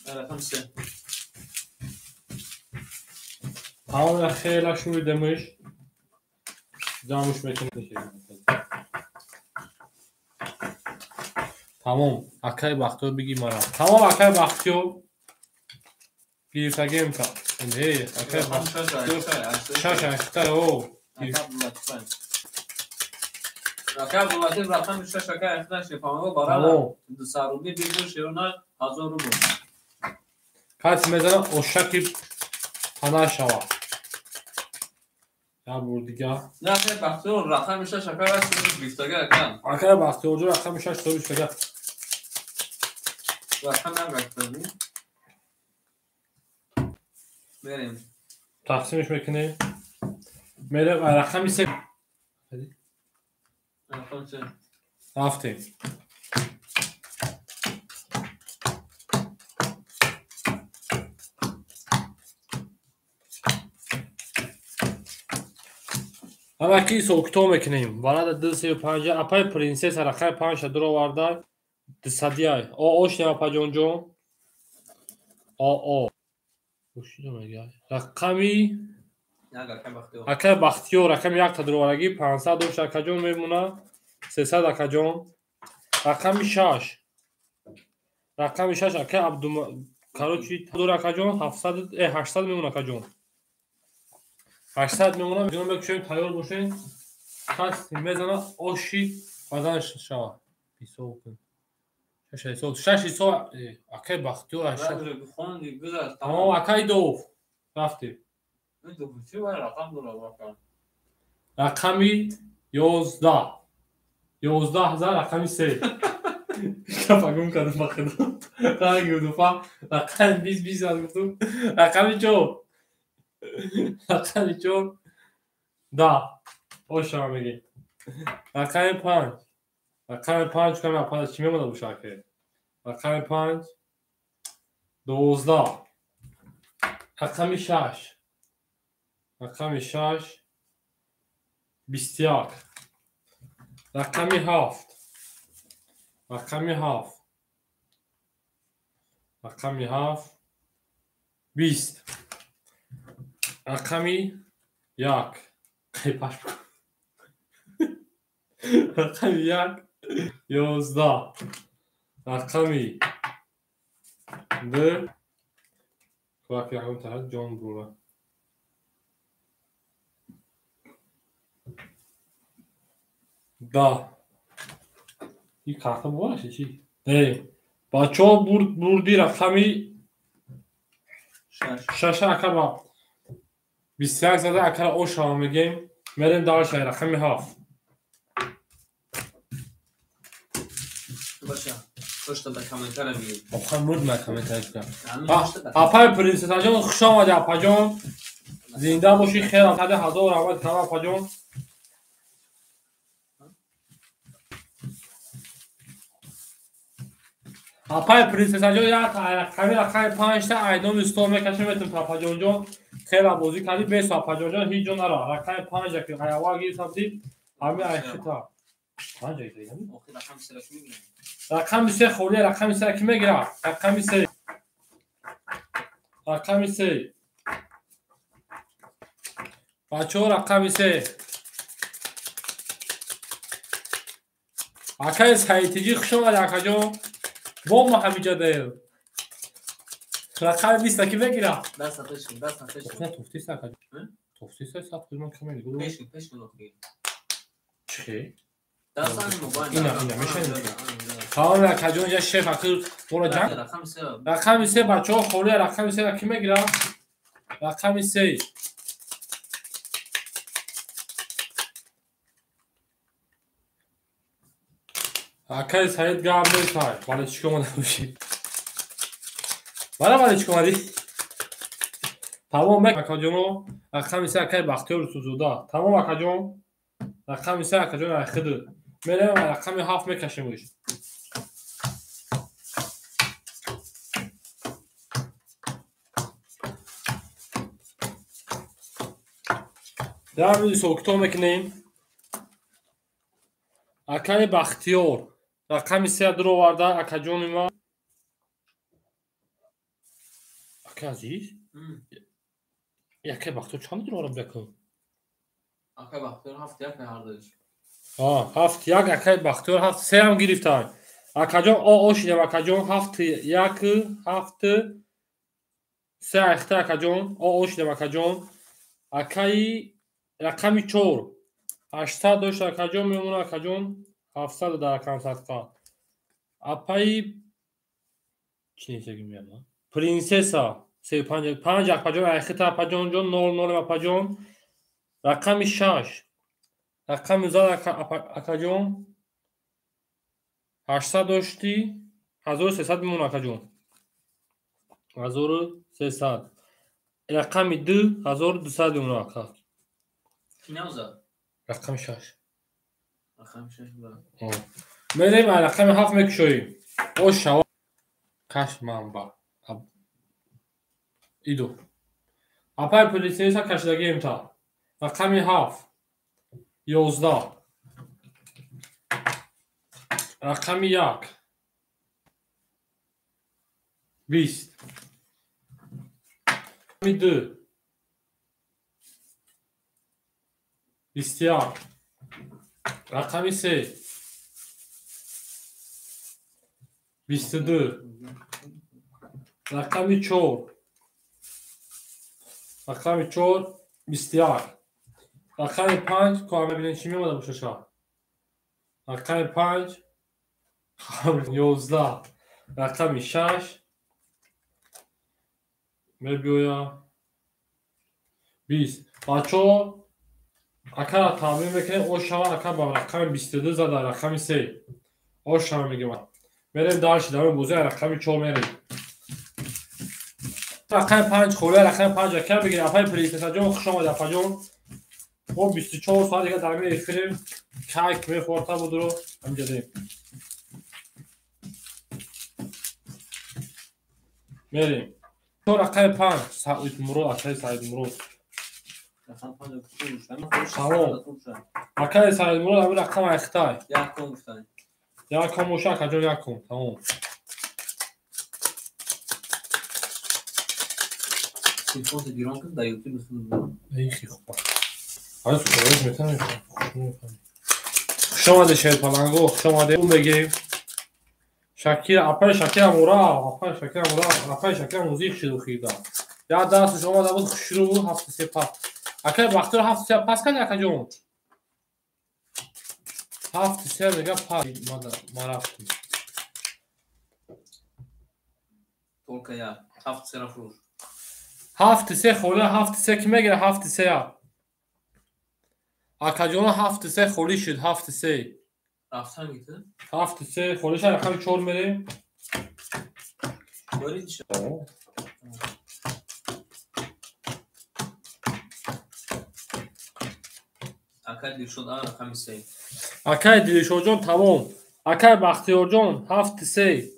S4: Рақам 3.
S2: Тамом хеле шуридемш. Ҷамъш мекунем. Тамом, акай Бахтиёр биги мара. Тамом акай Бахтиёр. Гирифтагем та. Не, акай Бахтиёр 6 8 о.
S4: Акай Абдулатиф рақами 6 акай 8 шефамаго бара. 200 рубли бигир шерона 1000 рубл.
S2: Кас мезанам ошаки пана шава. Я бор дига.
S4: Не, акай Бахтиёр рақами 6 акай 8 ака.
S2: Акай Бахтиёр рақами 6 20
S4: Рақам як. Мерем.
S2: Тақсимш мекунем. Мерем рақами 3.
S4: Рақами 3.
S2: Рафтем. Ҳамаки ҳисоб-китоб мекунем. Варада 2 3 5 апай принсесса рақами 5 та дуроварда 200 О ошнем апаҷонҷон. О о. Рақами акай Бахтиёр рақами 1 та дуроварагӣ 500 дошт акаҷон мемона 300 акаҷон. Рақами 6. Рақами 6 акай Абдума короче дур акаҷон 700 800 мемона акаҷон. 800 мемона ҷон мекушем тайёр бошед. Кас мезана оши бадан шава. Ҳисоб кун. 6 ҳисоб 6 ҳисоб акай Бахтиёр 8. Тамом акай Дов рафтем. Рақами 11. 11 рақами 3. Капагум кардам ба худо. Рақами рақами 20 20 гуфтум. Рақами 4. Рақами 4. Да. Ошама мегӣ. Рақами 5. Рақами 5 каме апа чӣ мемонад боша аке? Рақами 5 12. Рақами 6. Рақами 6 21. Рақами 7. Рақами 7. Рақами 7 20. Рақами 1. Қайпаш. Рақами 1 11. Рақами 2 Квак ягон тараф ҷон бура. Да. И карта буваш чи? Не. Бачаҳо бурди рақами 6 ака ба 21 зада акара ошава мегем. Мерем дальше рақами 7.
S1: Бача, то дар комментария мегӯед.
S2: Охир мурд ма комментария кунам. Апай принсессаҷон хуш омадӣ апаҷон. Зинда бошӣ, хел омадӣ, ҳазор раҳмат кам апаҷон. Апай принсессаҷон як рақами рақами 5 та айдоми стол мекашем метум апаҷонҷон. Хела бозӣ кардӣ бесо апаҷонҷон ҳеҷ ҷо нара. Рақами 5 ки аввал гирифтам дид ҳамин айхита. 5 гирифтам.
S1: Охир рақами 3 ки мегирам.
S2: Рақами 3 холия рақами 3 ки мегирад? Рақами 3. Рақами 3. Бачаҳо рақами 3. Акаи Саидтиҷӣ хуш омадӣ акаҷон. Бо ма ҳамиҷа даем. Рақами 20 ки мегирад?
S1: Даст пеш кун, даст пеш кун.
S2: Не, туфтиса акаҷон. Туфтиса сад кун каме нигоҳ.
S1: Пеш кун, пеш кун охир.
S2: Чӣ?
S1: Даст ани мобайл.
S2: Ина, ина, мешавад. Тамом акаҷон, я шеф акил бора ҷанг. Рақами 3 бачаҳо холия рақами 3 ки мегирад? Рақами 3. Акаи Саид гап несай. Вале чӣ омада бошӣ? Бара вале чӣ омадӣ? Тамом акаҷоно, рақами 3 акаи Бахтиёр Юсуфзода. Тамом акаҷон. Рақами 3 акаҷон айхиду. Мерем рақами 7 мекашем уш. Дар ҳисоб-китоб мекунем. Акаи Бахтиёр рақами 3 дуроварда акаҷони ман. Ака азиз? Акаи Бахтиёр чанд дуроварда бикун?
S1: Акаи Бахтиёр 7-1 ҳардуш.
S2: 7-1 акаи Бахтиёр 7-3 ҳам гирифтанд. Акаҷон о ошидам акаҷон 7-1 7-3 айхта акаҷон о ошидам акаҷон. Акаи рақами 4 800 дошт акаҷон мемона акаҷон 700 дар рақам садқа. Апаи чӣ несаги меяд? Принсесса 35 5 апаҷон айхита апаҷонҷон 0 0 апаҷон. Рақами 6 рақами 9 акаҷон 800 доштӣ 1300 мемона акаҷон. 1300. Рақами 2 1200 мемона ака.
S1: Кӣ навзад?
S2: Рақами 6.
S1: Рақами 6 буда.
S2: Мерем рақами 7 мекушоем. О шава каш манба. Иду. Апай принсесса кашидагием та. Рақами 7. 11. Рақами 1 20. Рақами 2 21. Рақами 3 22. Рақами 4. Рақами 4 21. Рақами 5 ко мебинем чӣ меомада бошаша. Рақами 5 11. Рақами 6 мебиёя 20. Бачаҳо акара тамрин мекунем, ошава ака ба рақами 22 зада, рақами 3. Ошава мегем. Мерем дальше, дар бозӣ рақами 4 мерем. Рақами 5 холия, рақами 5 ака бигир. Апаи принсессаҷон, хуш омадед апаҷон. Мо 24 соат дига дар эфирем. Кайк мефорта будро ҳамҷадем. Мерем. Рақами 5 Саидмурод, акаи Саидмурод. Салом. Акаи Саидмурод, ҳамин рақам айхтай.
S1: Якум гуфтан.
S2: Якум боша, акаҷон, якум. Тамом.
S1: Телефонро гирон кун, дар YouTube худам.
S2: Эй, хи хуб. Ҳанӯз хуб метавонем. Хуш омадед Шерпаланго, хуш омадед. Мегем. Шакира, апай Шакира мура, апай Шакира мура, апай Шакира музик шуд хида. Я дасташ омада буд, хушрӯ буд, 7-3 пас. Акай Бахтиёр 7-3 пас кард, акаҷон. 7-3 мега пас. Ма рафтем.
S1: Только я 7-3 фурӯш.
S2: 7-3 холӣ, 7-3 ки мегира 7-3. Акаҷона 7-3 холӣ шуд, 7-3.
S1: Рафтан гитӣ?
S2: 7-3 холӣ шуд, рақами 4 мерем.
S1: Дорид шуд. Акай Дилшод, рақами 3.
S2: Акай Дилшодҷон, тамом. Акай Бахтиёрҷон, 7-3.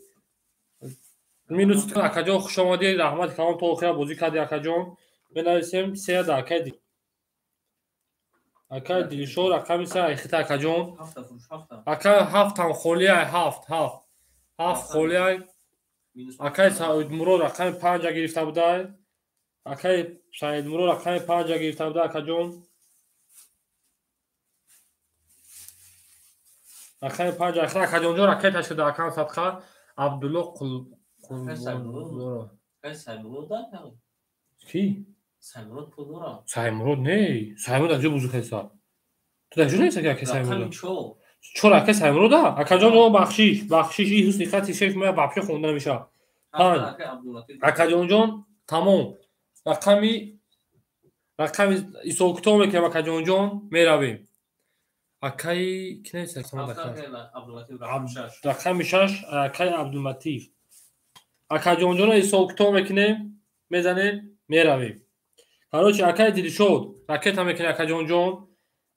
S2: Минус акаҷон, хуш омадед, раҳмати калон, то охира бозӣ кардӣ акаҷон. Менависем 3 да акай Дил. Акай Дилшод рақами 3 айхита акаҷон. Акай 7 ҳам холӣ ай, 7 7. 7 холӣ ай. Акай Саидмурод рақами 5 гирифта будай. Акай Саидмурод рақами 5 гирифта буда акаҷон. Рақами 5 айхита акаҷонҷон ракеташ шуда акам садқа Абдулло Қул.
S1: Саймурод да?
S2: Ки?
S1: Саймурод пул дора.
S2: Саймурод не. Саймурод аз ҷо бузург ҳисоб. Ту дар ҷо нест ака Саймурод?
S1: Рақами 4.
S2: 4 ака Саймурод да? Акаҷон мо бахшиш, бахшиш ин ҳусни хати шеф мо бабше хонда намешавад. 5. Акаҷонҷон тамом. Рақами ҳисобкитоб мекунем акаҷонҷон, меравем. Акаи ки нест рақами 6 акаи Абдулматиф. Акаҷонҷонро ҳисобкитоб мекунем, мезанем, меравем. Короче, акаи Дилшод ракета мекунем акаҷонҷон.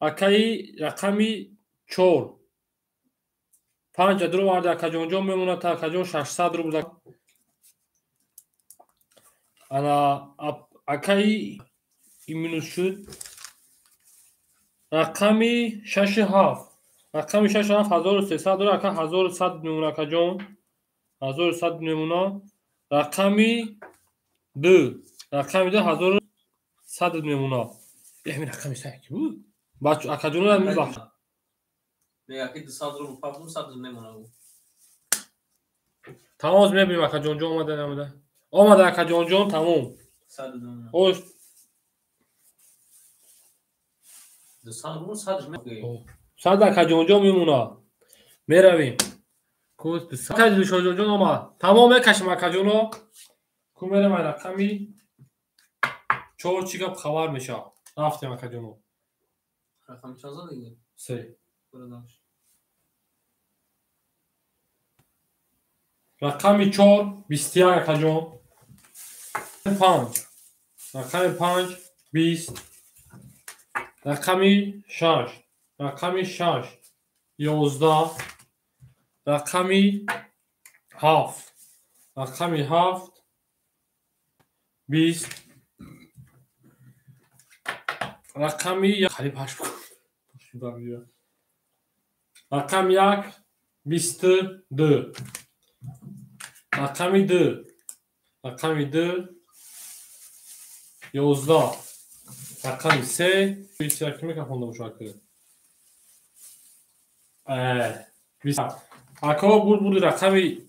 S2: Акаи рақами 4. 5 дуру варда акаҷонҷон мемонад, та акаҷон 600 рубл. Ана акаи минус шуд. Рақами 6 7. Рақами 6 7 1300 дора, ака 1100 мемонад акаҷон. 1100 мемонад. Рақами 2. Рақами 2 1100 мемонад. Ҳамин рақами 3 ки буд? Бачо акаҷонро мебахш.
S1: Мега ки 200 рубл пафтум 100 мемонад.
S2: Тамом мебинем акаҷонҷон омада намуда. Омада акаҷонҷон тамом.
S1: 100 мемонад.
S2: Ош
S1: 200 рубл 100 мемонад.
S2: 100 акаҷонҷон мемонад. Меравем. Акай Дилшодҷон омад. Тамом мекашем акаҷоно. Ку мерем ай рақами 4 чӣ гап хабар мешавад. Рафтем акаҷоно.
S1: Рақами чанд задагӣ?
S2: 3. Рақами 4 21 акаҷон. 5. Рақами 5 20. Рақами 6. Рақами 6 11. Рақами 7. Рақами 7 20. Рақами қариб 8. Рақами 1 22. Рақами 2. Рақами 2 11. Рақами 3 21 микрофонда бошад. Ака буд рақами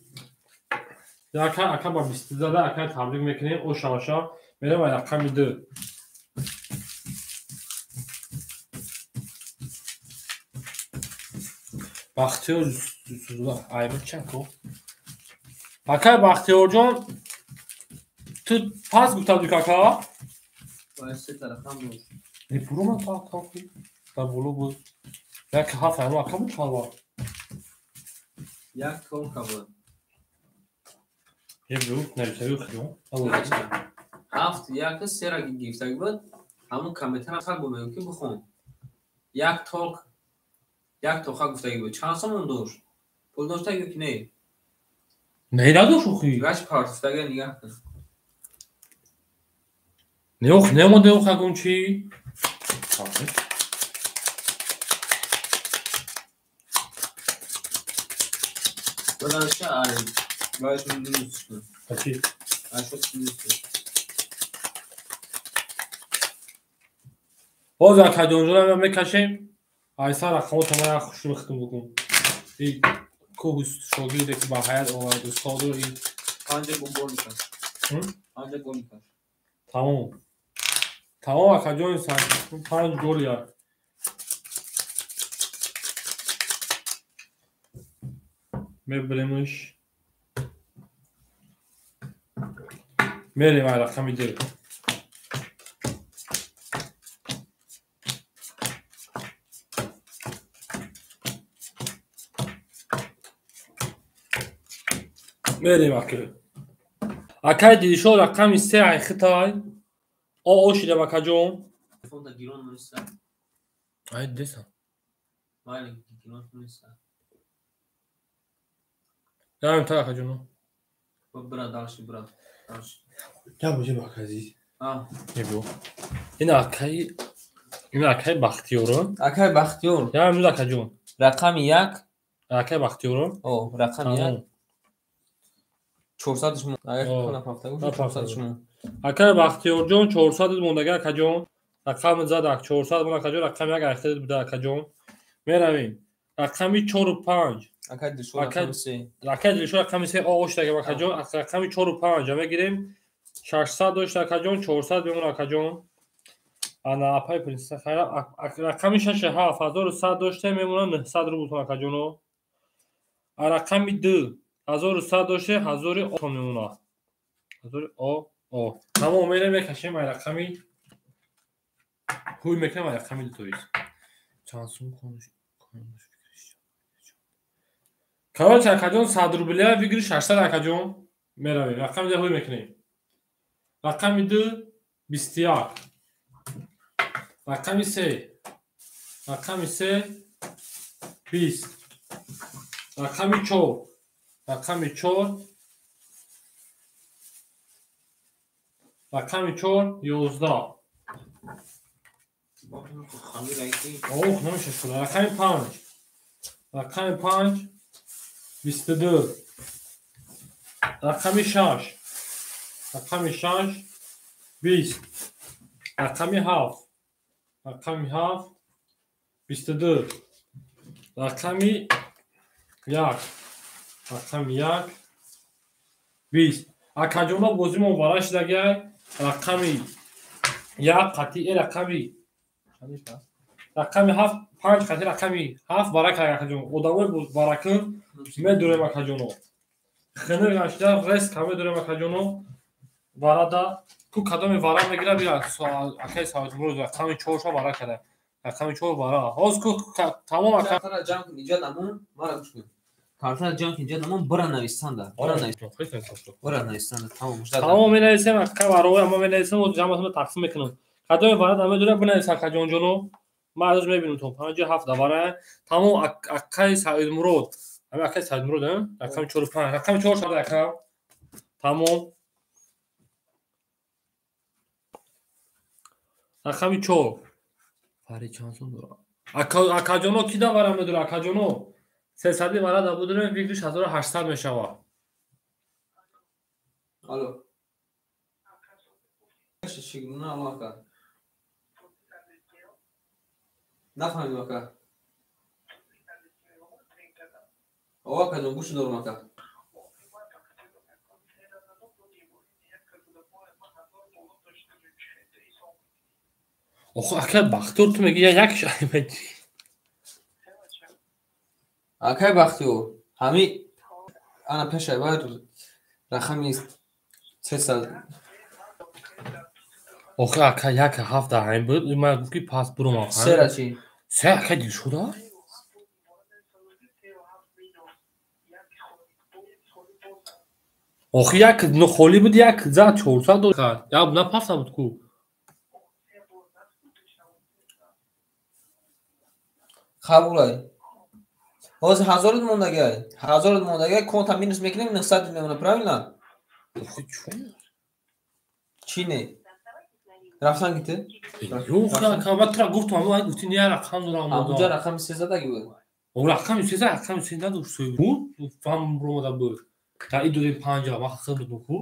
S2: 1 ака ба 22 зада ака табрик мекунем. Оша оша мерем ба рақами 2. Бахтиёр айб чанко. Ака Бахтиёрҷон ту пас гуфта будӣ кака?
S1: Бояд се та рақам буд.
S2: Не пуруман та тафи. Дар боло буд. Як ҳафт ҳама ака буд халва.
S1: Як толка буд.
S2: Як буд, нависавӣ хидо.
S1: Ҳафт як сера гирифтагӣ буд. Ҳамун комментар хал бо мегӯ ки бихон. Як толк як тоха гуфтагӣ буд. Чанд сомон дошт? Пул дошта ё ки не?
S2: Не надошт охи.
S1: Гаш партуфтага нигаҳ кун.
S2: Не ох, не омаде ох агон чи?
S1: Баданша ай. Бааш минус кун.
S2: Ачи.
S1: Ашот минус кун.
S2: Боз акаҷонҷонам мекашем. Айса рақамота ман хушрӯ хитм букун. И ку шогирде ки ба ҳаят овард устоду и
S1: панҷ гол мекард. Панҷ гол мекард.
S2: Тамом. Тамом акаҷони сар 5 гол як. Мебаремш. Мерем ай рақами 2. Мерем ака. Акай Дилшод рақами 3 ай хитай. О шидам акаҷон.
S1: Телефонда гирон неста.
S2: Ай деса.
S1: Майли гирон неста.
S2: Ям та акаҷоно.
S1: Бра дальше, бра. Дальше.
S2: Я боже бакази.
S1: А.
S2: Небо. Ин акай Бахтиёр.
S1: Акай Бахтиёр.
S2: Я муз акаҷон.
S1: Рақами 1.
S2: Акай Бахтиёр.
S1: О, рақами 1. 400 шумо. Агар нафафта гуфт 400 шумо.
S2: Акай Бахтиёрҷон 400 мондага акаҷон. Рақами задак 400 мон акаҷон, рақами 1 айхтед буда акаҷон. Меравем. Рақами 4 5.
S1: Акай Дилшод рақами 3.
S2: Акай Дилшод рақами 3 ош дага акаҷон. Рақами 4 5 мегирем. 600 дошт акаҷон, 400 бемон акаҷон. Ана апай принсесса хайра рақами 6 7 1100 дошта мемонад 900 рубл акаҷоно. Рақами 2 1100 дошта 1000 о мемонад. 1000 о о. Тамом мерем мекашем ай рақами ҳуй мекунем ай рақами 2 тоист. Чанд сум конуш Короче, акаҷон 100 рублия выигрыш 600 акаҷон. Меравем. Рақами 2 ҳуй мекунем. Рақами 2 21. Рақами 3. Рақами 3 20. Рақами 4. Рақами 4. Рақами 4 11. Ох, намеша шуд. Рақами 5. Рақами 5 22. Рақами 6. Рақами 6 20. Рақами 7. Рақами 7 22. Рақами 1. Рақами 1 20. Акаҷонҳо бозимон вара шудагай. Рақами 1 қатъи рақами 7 5 қатъи рақами 7 вара кард акаҷон. Одамои варакун медурем акаҷоно. Хинир гашта рес ка медурем акаҷоно. Варада ку кадоми вара мегирад бира акаи Саидмурод рақами 4 вара карда. Рақами 4 вара. Ҳоз ку тамом ака.
S1: Картара ҷамъ кун, иҷод намон, мара гӯш кун. Картара ҷамъ кун, иҷод намон, бира нависанда. Бира нависанда. Бира нависанда, тамом.
S2: Тамом менависем, ака варои ама менависем, ҳоз ҷамъатонро тақсим мекунам. Кадоми вара намедурад бинавис акаҷонҷоно. Ман аз мебинам то 5 7 вара. Тамом акаи Саидмурод. Ами акаи Саидмурод, рақами 4 5. Рақами 4 шуда ака. Тамом. Рақами 4. Фари чанд сум дорад? Акаҷоно ки давара медура, акаҷоно? 300 вара да будурем, выигрыш 1800 мешава.
S4: Алло. Чигуна алло ака? Нафаҳмидам ака. О акаҷон, гӯш дорам ака.
S2: Охо ака Бахтиёр, ту мегӣ як
S4: Акай Бахтиёр, ҳами ана пешай баъд рақами 300.
S2: Охе ака як ҳафта ҳамин буд, ман гуфт ки пас буром.
S4: Сера чӣ?
S2: Се ака Дилшода? Охи як холӣ буд, як зад 400 дод. Я на пафта буд ку.
S4: Қабулай. Ҳозир ҳазорат мондагай. Ҳазорат мондагай, конта минус мекунем, 900 мемона, правильно?
S2: Охи чун?
S4: Чӣ не? Рафтан гите?
S2: Yo'q, ака, ман тура гуфтам, ай гуфти не рақам дорам.
S4: Амуҷа рақами се задаги буд.
S2: О рақами се зад, рақами се надошт, буд, фам ромада буд. Та и додем панҷа, ман хел будам ку.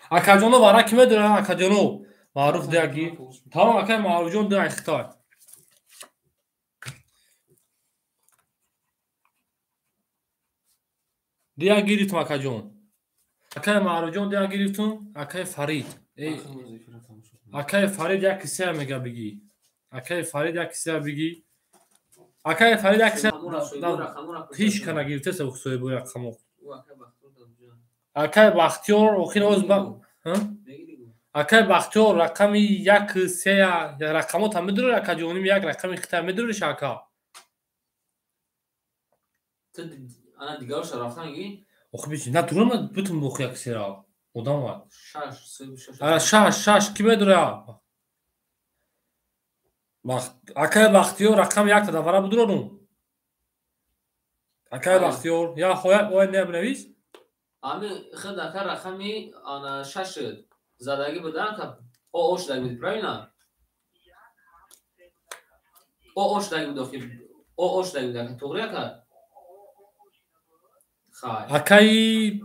S2: Акаҷоно вара ки медора, акаҷоно? Маъруф деаги. Тамом акай Маъруфҷон деай Хитой. Дия гирифтум акаҷон. Акай Маъруфҷон дия гирифтум, акай Фарид. Акай Фарид як кисея мега бигӣ. Акай Фарид як кисея бигӣ. Акай Фарид як кисея ҳеҷ ка нагирифтеса соҳиби рақамо. Акай Бахтиёр охир оз ба Акай Бахтиёр рақами як сея рақамота медурӣ акаҷоним як рақами хита медуриш ака.
S4: Ана дигароша рафтан ги?
S2: Охи бичи на дурам бутум бохи як сера. Одам ва.
S4: Шаш, соҳиби шаш.
S2: Ара шаш, шаш ки медура? Акай Бахтиёр рақами якта давара будурорум. Акай Бахтиёр, я хоя ой не бинавис?
S4: Ами худ ака рақами ана шаш задаги будан ка о шудаги буд, правильно? О шудаги буд охи. О шудаги буд ака, тоғри ака? Хай.
S2: Акай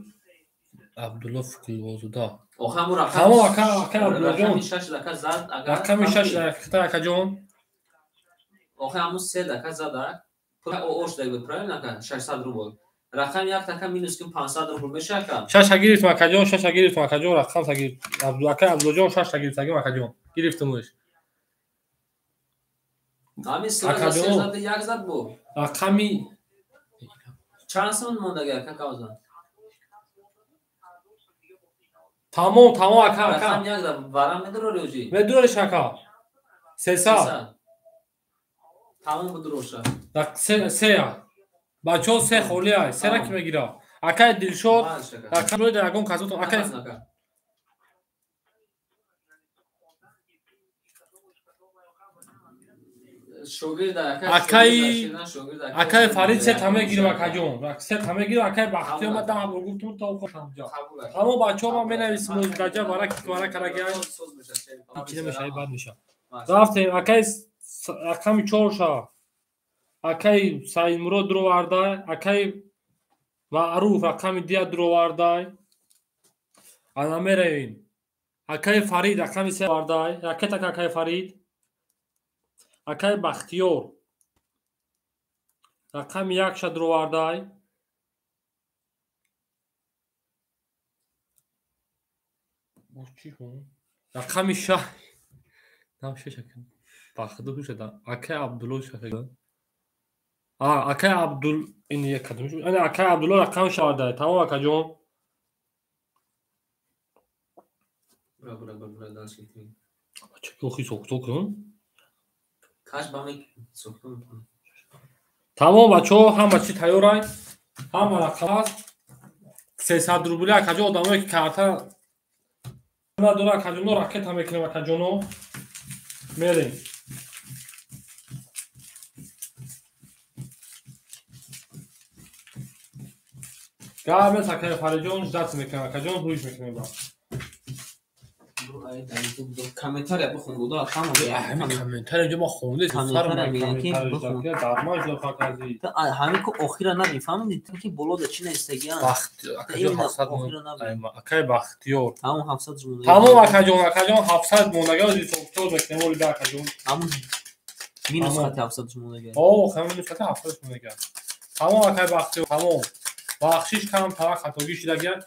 S2: Абдулло Фукулвозуда.
S4: Охи ҳамун рақам.
S2: Тамом ака, акай Абдуллоҷон.
S4: Рақами шаш ака зад, ака.
S2: Рақами шаш ака акаҷон.
S4: Охи ҳамун се ака зад, а? О шудаги буд, правильно ака? 600 рубл. Рақами як така минус кун 500 рубл меша ака?
S2: Шаша гирифтум акаҷон, шаша гирифтум акаҷон, рақам та гирифт. Акай Абдуллоҷон шаша гирифт, акаҷон. Гирифтумш.
S4: Ҳамин се зад, як зад бу.
S2: Рақами
S4: чанд сом мондаги ака кавзан?
S2: Тамом, тамом ака, ака.
S4: Рақам як зад, вара медурори оҷи?
S2: Медурориш ака. 300.
S4: Тамом будуроша.
S2: Се. Бачаҳо се холӣ ай, сера ки мегира? Акай Дилшод, рақам рӯи дар ягон касотон, акай Акай Фарид се та мегирим акаҷон. Се та мегирим, акай Бахтиёр ма даҳ бор гуфтум то хошам ҷа. Тамом бачаҳо ма менависим даҷа вара вара караги. Ҳеҷ намешава, бад мешава. Рафтем акай рақами чорша. Акай Саидмурод дуровардай, акай Маъруф рақами дия дуровардай. Ана меравем. Акай Фарид рақами се вардай. Ракета акай Фарид. Акай Бахтиёр рақами якша дуровардай. Рақами шаш. Нам шаш акай. Бахтиёр шуда. Акай Абдулло шаш. Акай Абдул ин як кадом. Ана акай Абдулло рақам шавардай. Тамом акаҷон.
S4: Бура бура бура дальше кетем.
S2: Чӣ охи сохто кун?
S4: Каш ба ме сохто мекунам.
S2: Тамом бачаҳо, ҳама чӣ тайёрай? Ҳама рақам аст. 300 рубли акаҷон, одамое ки карта надора акаҷоно ракета мекунем акаҷоно. Мерем. Гап нест акай Фариҷон, ждать мекунем акаҷон, ҳуш мекунем ба.
S1: Комментария бихон буда, ҳама
S2: комментария инҷо ма хонда,
S1: ҳамин ку охира наби, фаҳмиди? Ки болода чӣ навистагиан?
S2: Акай Бахтиёр.
S1: Тамом 700 мондаги.
S2: Тамом акаҷон, акаҷон 700 мондаги, ҳисобкитоб мекунем оли да акаҷон.
S1: Ҳамун минус хати 700 мондаги.
S2: О, минус хати 700 мондаги. Тамом акай Бахтиёр, тамом. Бахшиш кам тара хатогӣ шудагиан.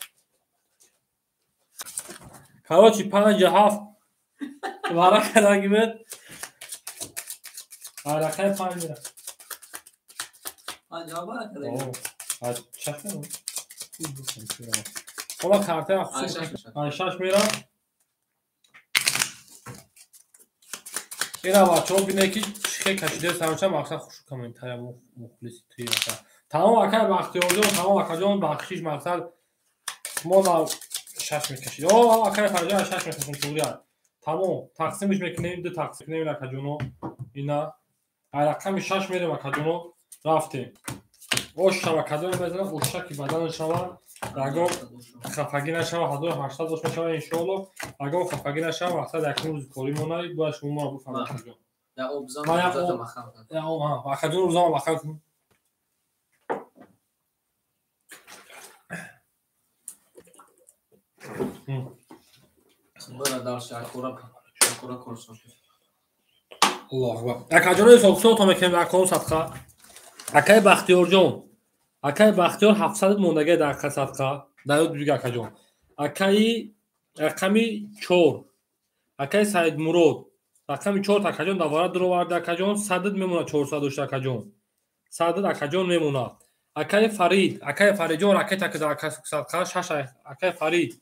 S2: Короче, 5-7 вара кардагимед. Арақаи 5 мера.
S1: 5 вара кардагим.
S2: О, чаха? Ола карта 6 мера. Ира бачаҳо бине ки чихе кашида сарча мақсад хушу комментария мухлиси туи мақсад. Тамом акай Бахтиёрҷон, тамом акаҷон бахшиш мақсад мо на 6 мекашид. О, акай Фарҷон 6 мекашем туғри. Тамом, тақсимиш мекунем, ду тақсим кунем акаҷоно. Ина ай рақами 6 мерем акаҷоно. Рафтем. Ош шава кадом мезанам, ошаки бадан шава, ягон хафагӣ нашава, 1800 ош мешава иншоалло. Ягон хафагӣ нашава, мақсад як рӯз корӣ монай, бояд шумо моро бифаҳмед акаҷон.
S1: Я обзан
S2: Я об, акаҷон рӯзама махам кун. Аллоҳу акбар. Акаҷони ҳисобкитоб мекунем дар кадом садқа? Акай Бахтиёрҷон. Акай Бахтиёр 700 мондагӣ дар садқа. Дар ёд бига акаҷон. Акаи рақами 4. Акаи Саидмурод. Рақами 4 акаҷон давара дуроварда акаҷон 100 мемонад 400 дошта акаҷон. 100 акаҷон мемонад. Акаи Фарид, акаи Фаридҷон ракета ки дар садқа 6 акаи Фарид.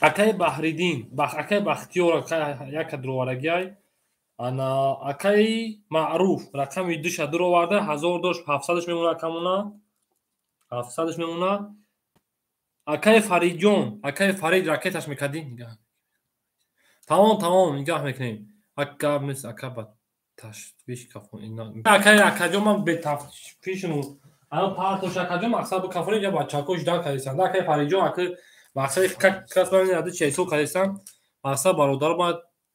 S2: Акаи Баҳриддин, акаи Бахтиёр яка дуровардагиай. Ана акаи Маъруф рақами 2-ша дуроварда 1000 дошт 700-ш мемонад акамона. 700-ш мемонад. Акаи Фаридҷон, акаи Фарид ракеташ мекардӣ. Тамом, тамом, нигаҳ мекунем. Ака нест, ака ба ташвиш кафон. Акаи акаҷон ман бетафтишну. Ана партош акаҷон мақсад бу кафон инҷа бачаҳо ждан кардисанд. Акаи Фаридҷон ака мақсади как раз ман ади чесо кардисам. Мақсад бародар ма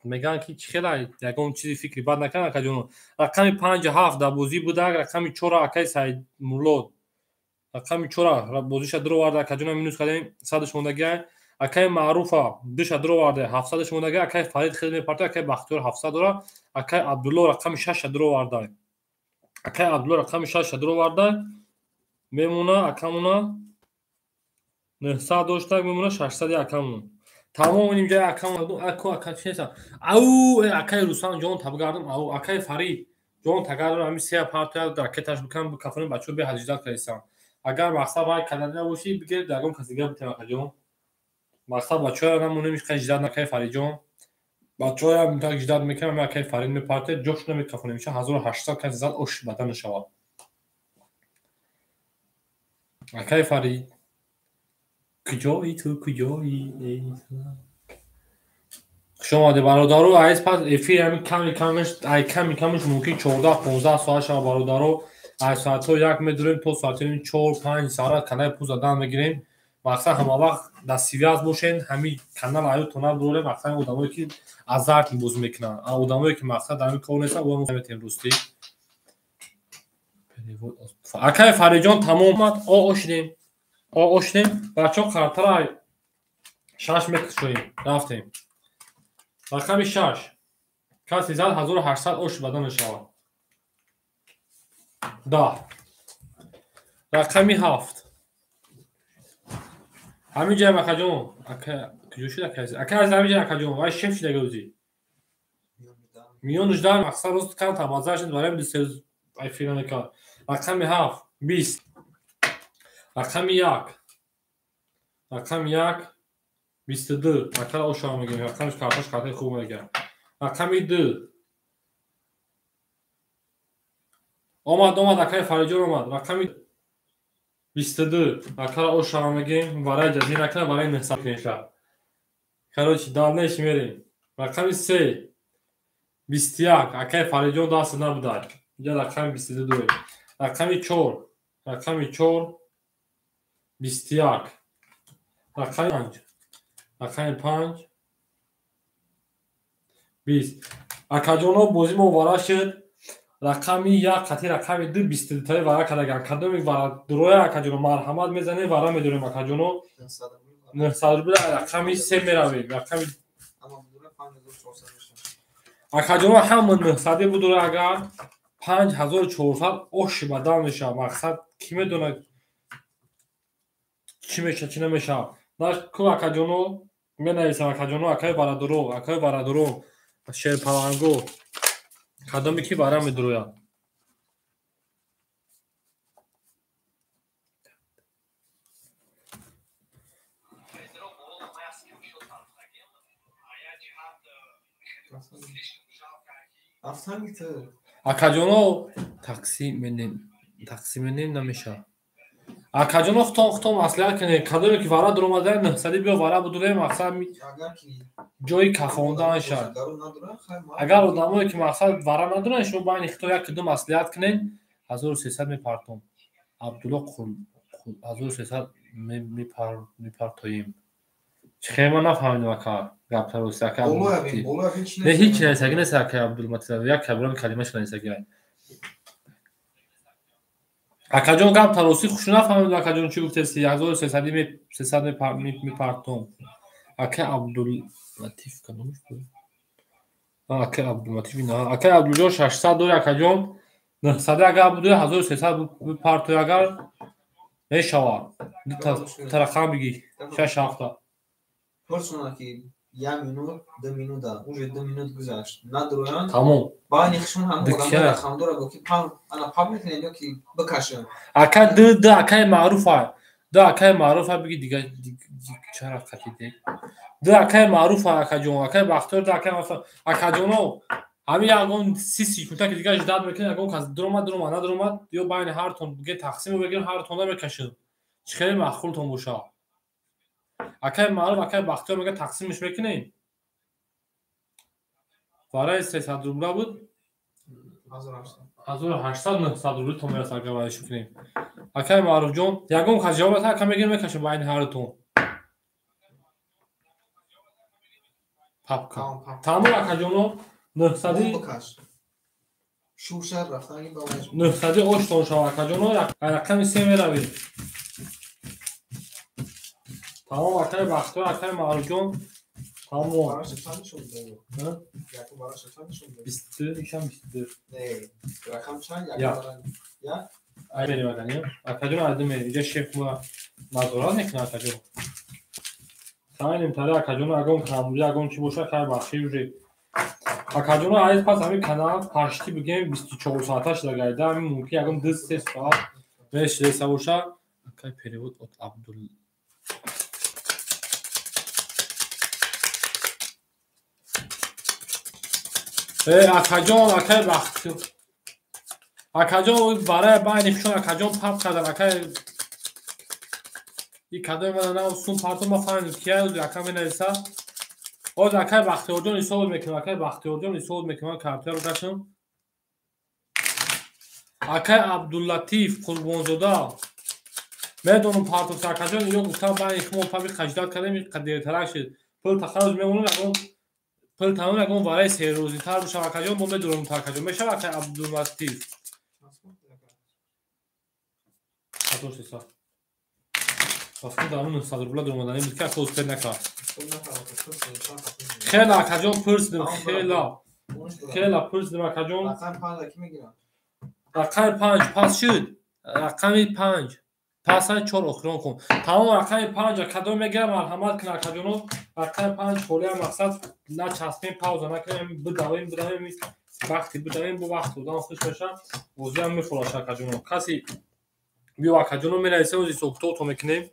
S2: мегӯянд ки чӣ хела ягон чизи фикри бад накард акаҷон. Рақами 5-7 дар бозӣ будак, рақами 4 акаи Саидмулло. Рақами 4 бозиша дуроварда акаҷона минус кардем 100 мондагиай. Акаи Маъруфа 2-ша дуроварда 700 мондагиай. Акаи Фарид хеле мепарта, акаи Бахтиёр 700 дора. Акаи Абдулло рақами 6-ша дуроварда. Акаи Абдулло рақами 6-ша дуроварда. Мемона акамона 900 доштак мемона 600 акамон. Тамом инҷа акамон аку ака чеса. Ау акаи Руслан ҷон табгардам, ау акаи Фарид ҷон тагардам ҳамин се партия ракеташ бикам бикафонем бачаҳо бе ҳаҷидат кардисам. Агар мақсад вай кардан набошӣ бигир ягон каси дига битем акаҷон. Мақсад бачаҳоя намонем ҳеч қадр жидат накаи Фаридҷон. Бачаҳоя так жидат мекунам акаи Фарид мепарте ҷош намекафонем. Иша 1800 каси зад ош бадан нашавад. Акаи Фарид куҷои ту куҷои? Хуш омадед бародаро. Айз пас эфир ҳамин ками камиш ай ками камиш мумкин 14-15 соат шава бародаро. Ай соатҳо 1 медурем то соати 4-5 сара канали пул задан мегирем. Мақсад ҳама вақт дар связ бошен, ҳамин канал аюто набурорем. Мақсад одамое ки азарт бозӣ мекунанд, одамое ки мақсад дар ҳамин кор нестанд, оя метем рустӣ. Акаи Фаридҷон тамом омад. О ошидем. О ошидем. Бачаҳо қартара 6 мекушоем. Рафтем. Рақами 6. Каси зад 1800 ош бадан мешавад. 10. Рақами 7. Ҳамин ҷаям акаҷон. Ака куҷо шуд ака? Ака аз ҳамин ҷаям акаҷон. Вай шеф шуда гӯзӣ. Миён 18 мақсад рост кан тамаза шуд барои ду се рӯз ай фирма мекард. Рақами 7 20. Рақами 1. Рақами 1 22. Ака ошава мегӯем. Рақамиш карташ картаи хуб мегӯям. Рақами 2. Омад, омад, акаи Фаридҷон омад. Рақами 22. Акара ошава мегӯем. Барои ҷазир накунад, барои 900 кунем. Короче, дальнейший мерем. Рақами 3. 21. Акаи Фаридҷон даст набудай. Инҷа рақами 22 дорем. Рақами 4. Рақами 4. 21. Рақами 5. Рақами 5. 20. Акаҷоно бозӣ мо вара шуд. Рақами 1 қати рақами 2 22 таи вара кардаган. Кадоми вара дуроя акаҷоно марҳамат мезанем, вара медорем акаҷоно. 900 рубл рақами 3 меравем. Рақами акаҷоно ҳама 900 будура агар 5400 оши бадал мешавад. Мақсад ки медонад чӣ мешавад, чӣ намешавад. Ку акаҷоно менависам акаҷоно, акаи барадоро, акаи барадоро, шерпаланго кадоме ки вара медурояд. Акаҷоно тақсим менем намешавад. Акаҷоно хутон маслиҳат кунед, кадоме ки вара дуромада 900 биё вара будурем, мақсад ҷои кафондан шавад. Агар одамое ки мақсад вара надоранд, шумо байни хито як ду маслиҳат кунед, 1300 мепартом. Абдулло 1300 мепартоем. Чӣ хел ман нафаҳмидам ака гапта рости ака. Не ҳеҷ нависагӣ нест ака Абдулматин, як кабирон калимаша нависагӣ. Акаҷон гап таросӣ хуш нафаҳмидам акаҷон чӣ гуфтеси 1300 мепартом. Ака Абдуллатиф кадомаш буд? Ака Абдуллатиф ина. Ака Абдулҷон 600 дори акаҷон. 900 агар буду 1300 бипартои агар мешавад. Ду рақам бигӣ 6 7.
S1: Пурсона ки 1 минут, 2 минута, уже 2 минут гузашт. Надроян.
S2: Тамом.
S1: Байни хишон ҳам одамои рақамдора бо ки ана пап мекунед ё ки бикашем.
S2: Ака ду акаи маъруфа. Ду акаи маъруфа биги дига чара қатиде. Ду акаи маъруфа акаҷон, акаи Бахтиёр ду акаи маъруфа. Акаҷоно ҳамин ягон 30 секунда ки дига ждат мекунед, ягон кас дуромад, дуромад, надуромад, ё байни ҳартон биге тақсим бигирем, ҳартонда мекашем. Чӣ хеле маъқултон бошад. Акаи маъруф, акаи Бахтиёр мега тақсимш мекунем. Барои 300 рубла буд 1800 900 рубл то мерасад агар вариш кунем. Акаи Маъруфҷон, ягон кас ҷавоб надиҳад, ака мегирем мекашем байни ҳартон. Папка. Тамом акаҷоно 900 900 оштон шава акаҷоно, рақами 3 меравем. Тамом акаи Бахтиёр, акаи Маъруфҷон. Тамом. 22, ишам 22.
S1: Рақам чанд?
S2: Як. Ай мерем акаҷон. Акаҷон ай ду мерем. Инҷа шеф мо назорат мекунад акаҷон. Сайнем тари акаҷон ягон камбуди, ягон чӣ бошад, хайр бахши уже. Акаҷон айз пас ҳамин канал пашти бигем 24 соата шуда гайда, ҳамин мумкин ягон 2-3 соат мешида бошад. Акай перевод от Абдул акаҷон, акаи Бахтиёр. Акаҷон барои байни хишон акаҷон пап кардан, акаи и кадои мана на сум партом ма фаҳмидам кия ака менависа. Оз акаи Бахтиёрҷон ҳисоб мекунам, акаи Бахтиёрҷон ҳисоб мекунам, картаро кашам. Акаи Абдуллатиф Қурбонзода медонам партофт акаҷон, ё гуфтам байни химо паби қаждат кардем, дертарак шуд. Пул тахарруз мемонад, ягон пул тамом ягон вараи серӯзитар бошад акаҷон, мо медонем акаҷон. Мешавад акаи Абдуллатиф? 1300. Пас дар 900 рубла дуромаданӣ буд ки ака успед накард. Хела акаҷон пурсидим, хела. Хела пурсидим акаҷон. Рақами 5 пас шуд. Рақами 5. Пас 4 охирон кун. Тамом рақами 5 кадом мегирам, марҳамат кун акаҷоно. Рақами 5 холия мақсад начаспем, пауза накунем, бидавем, бидавем, вақти бидавем, бо вақт одам хуш мешавад, бозиам мехӯрад акаҷоно. Каси биё акаҷоно менависем, ози ҳисобкитобто мекунем.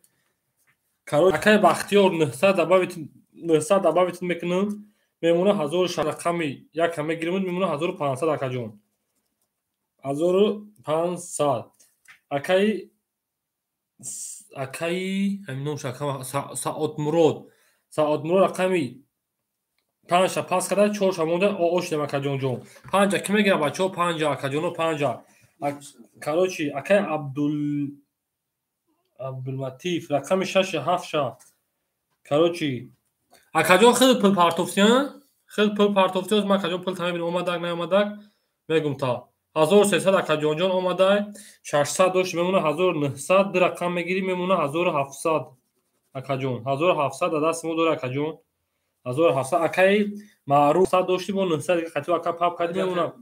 S2: Короче, акаи Бахтиёр 900 добавить, 900 добавить мекунам, мемона 1000 рақами як мегирем, мемона 1500 акаҷон. 1500. Акаи ҳамин номш ака Саодмурод. Саодмурод рақами 5 пас карда 4 монда ош дем акаҷонҷон. 5 ки мегирам бачаҳо 5 акаҷоно 5. Короче, акаи Абдуллатиф рақами 6 7. Короче, акаҷон хеле пул партофтиан? Хел пул партофтиоз ман акаҷон пул та мебинам омадак наомадак мегум та. 1300 акаҷонҷон омадай, 600 дошт мемона 1900, ду рақам мегирӣ мемона 1700 акаҷон. 1700 да даст мо дора акаҷон. 1700 акаи маъруф 100 дошти бо 900 дига қатиба ака пап кади мемона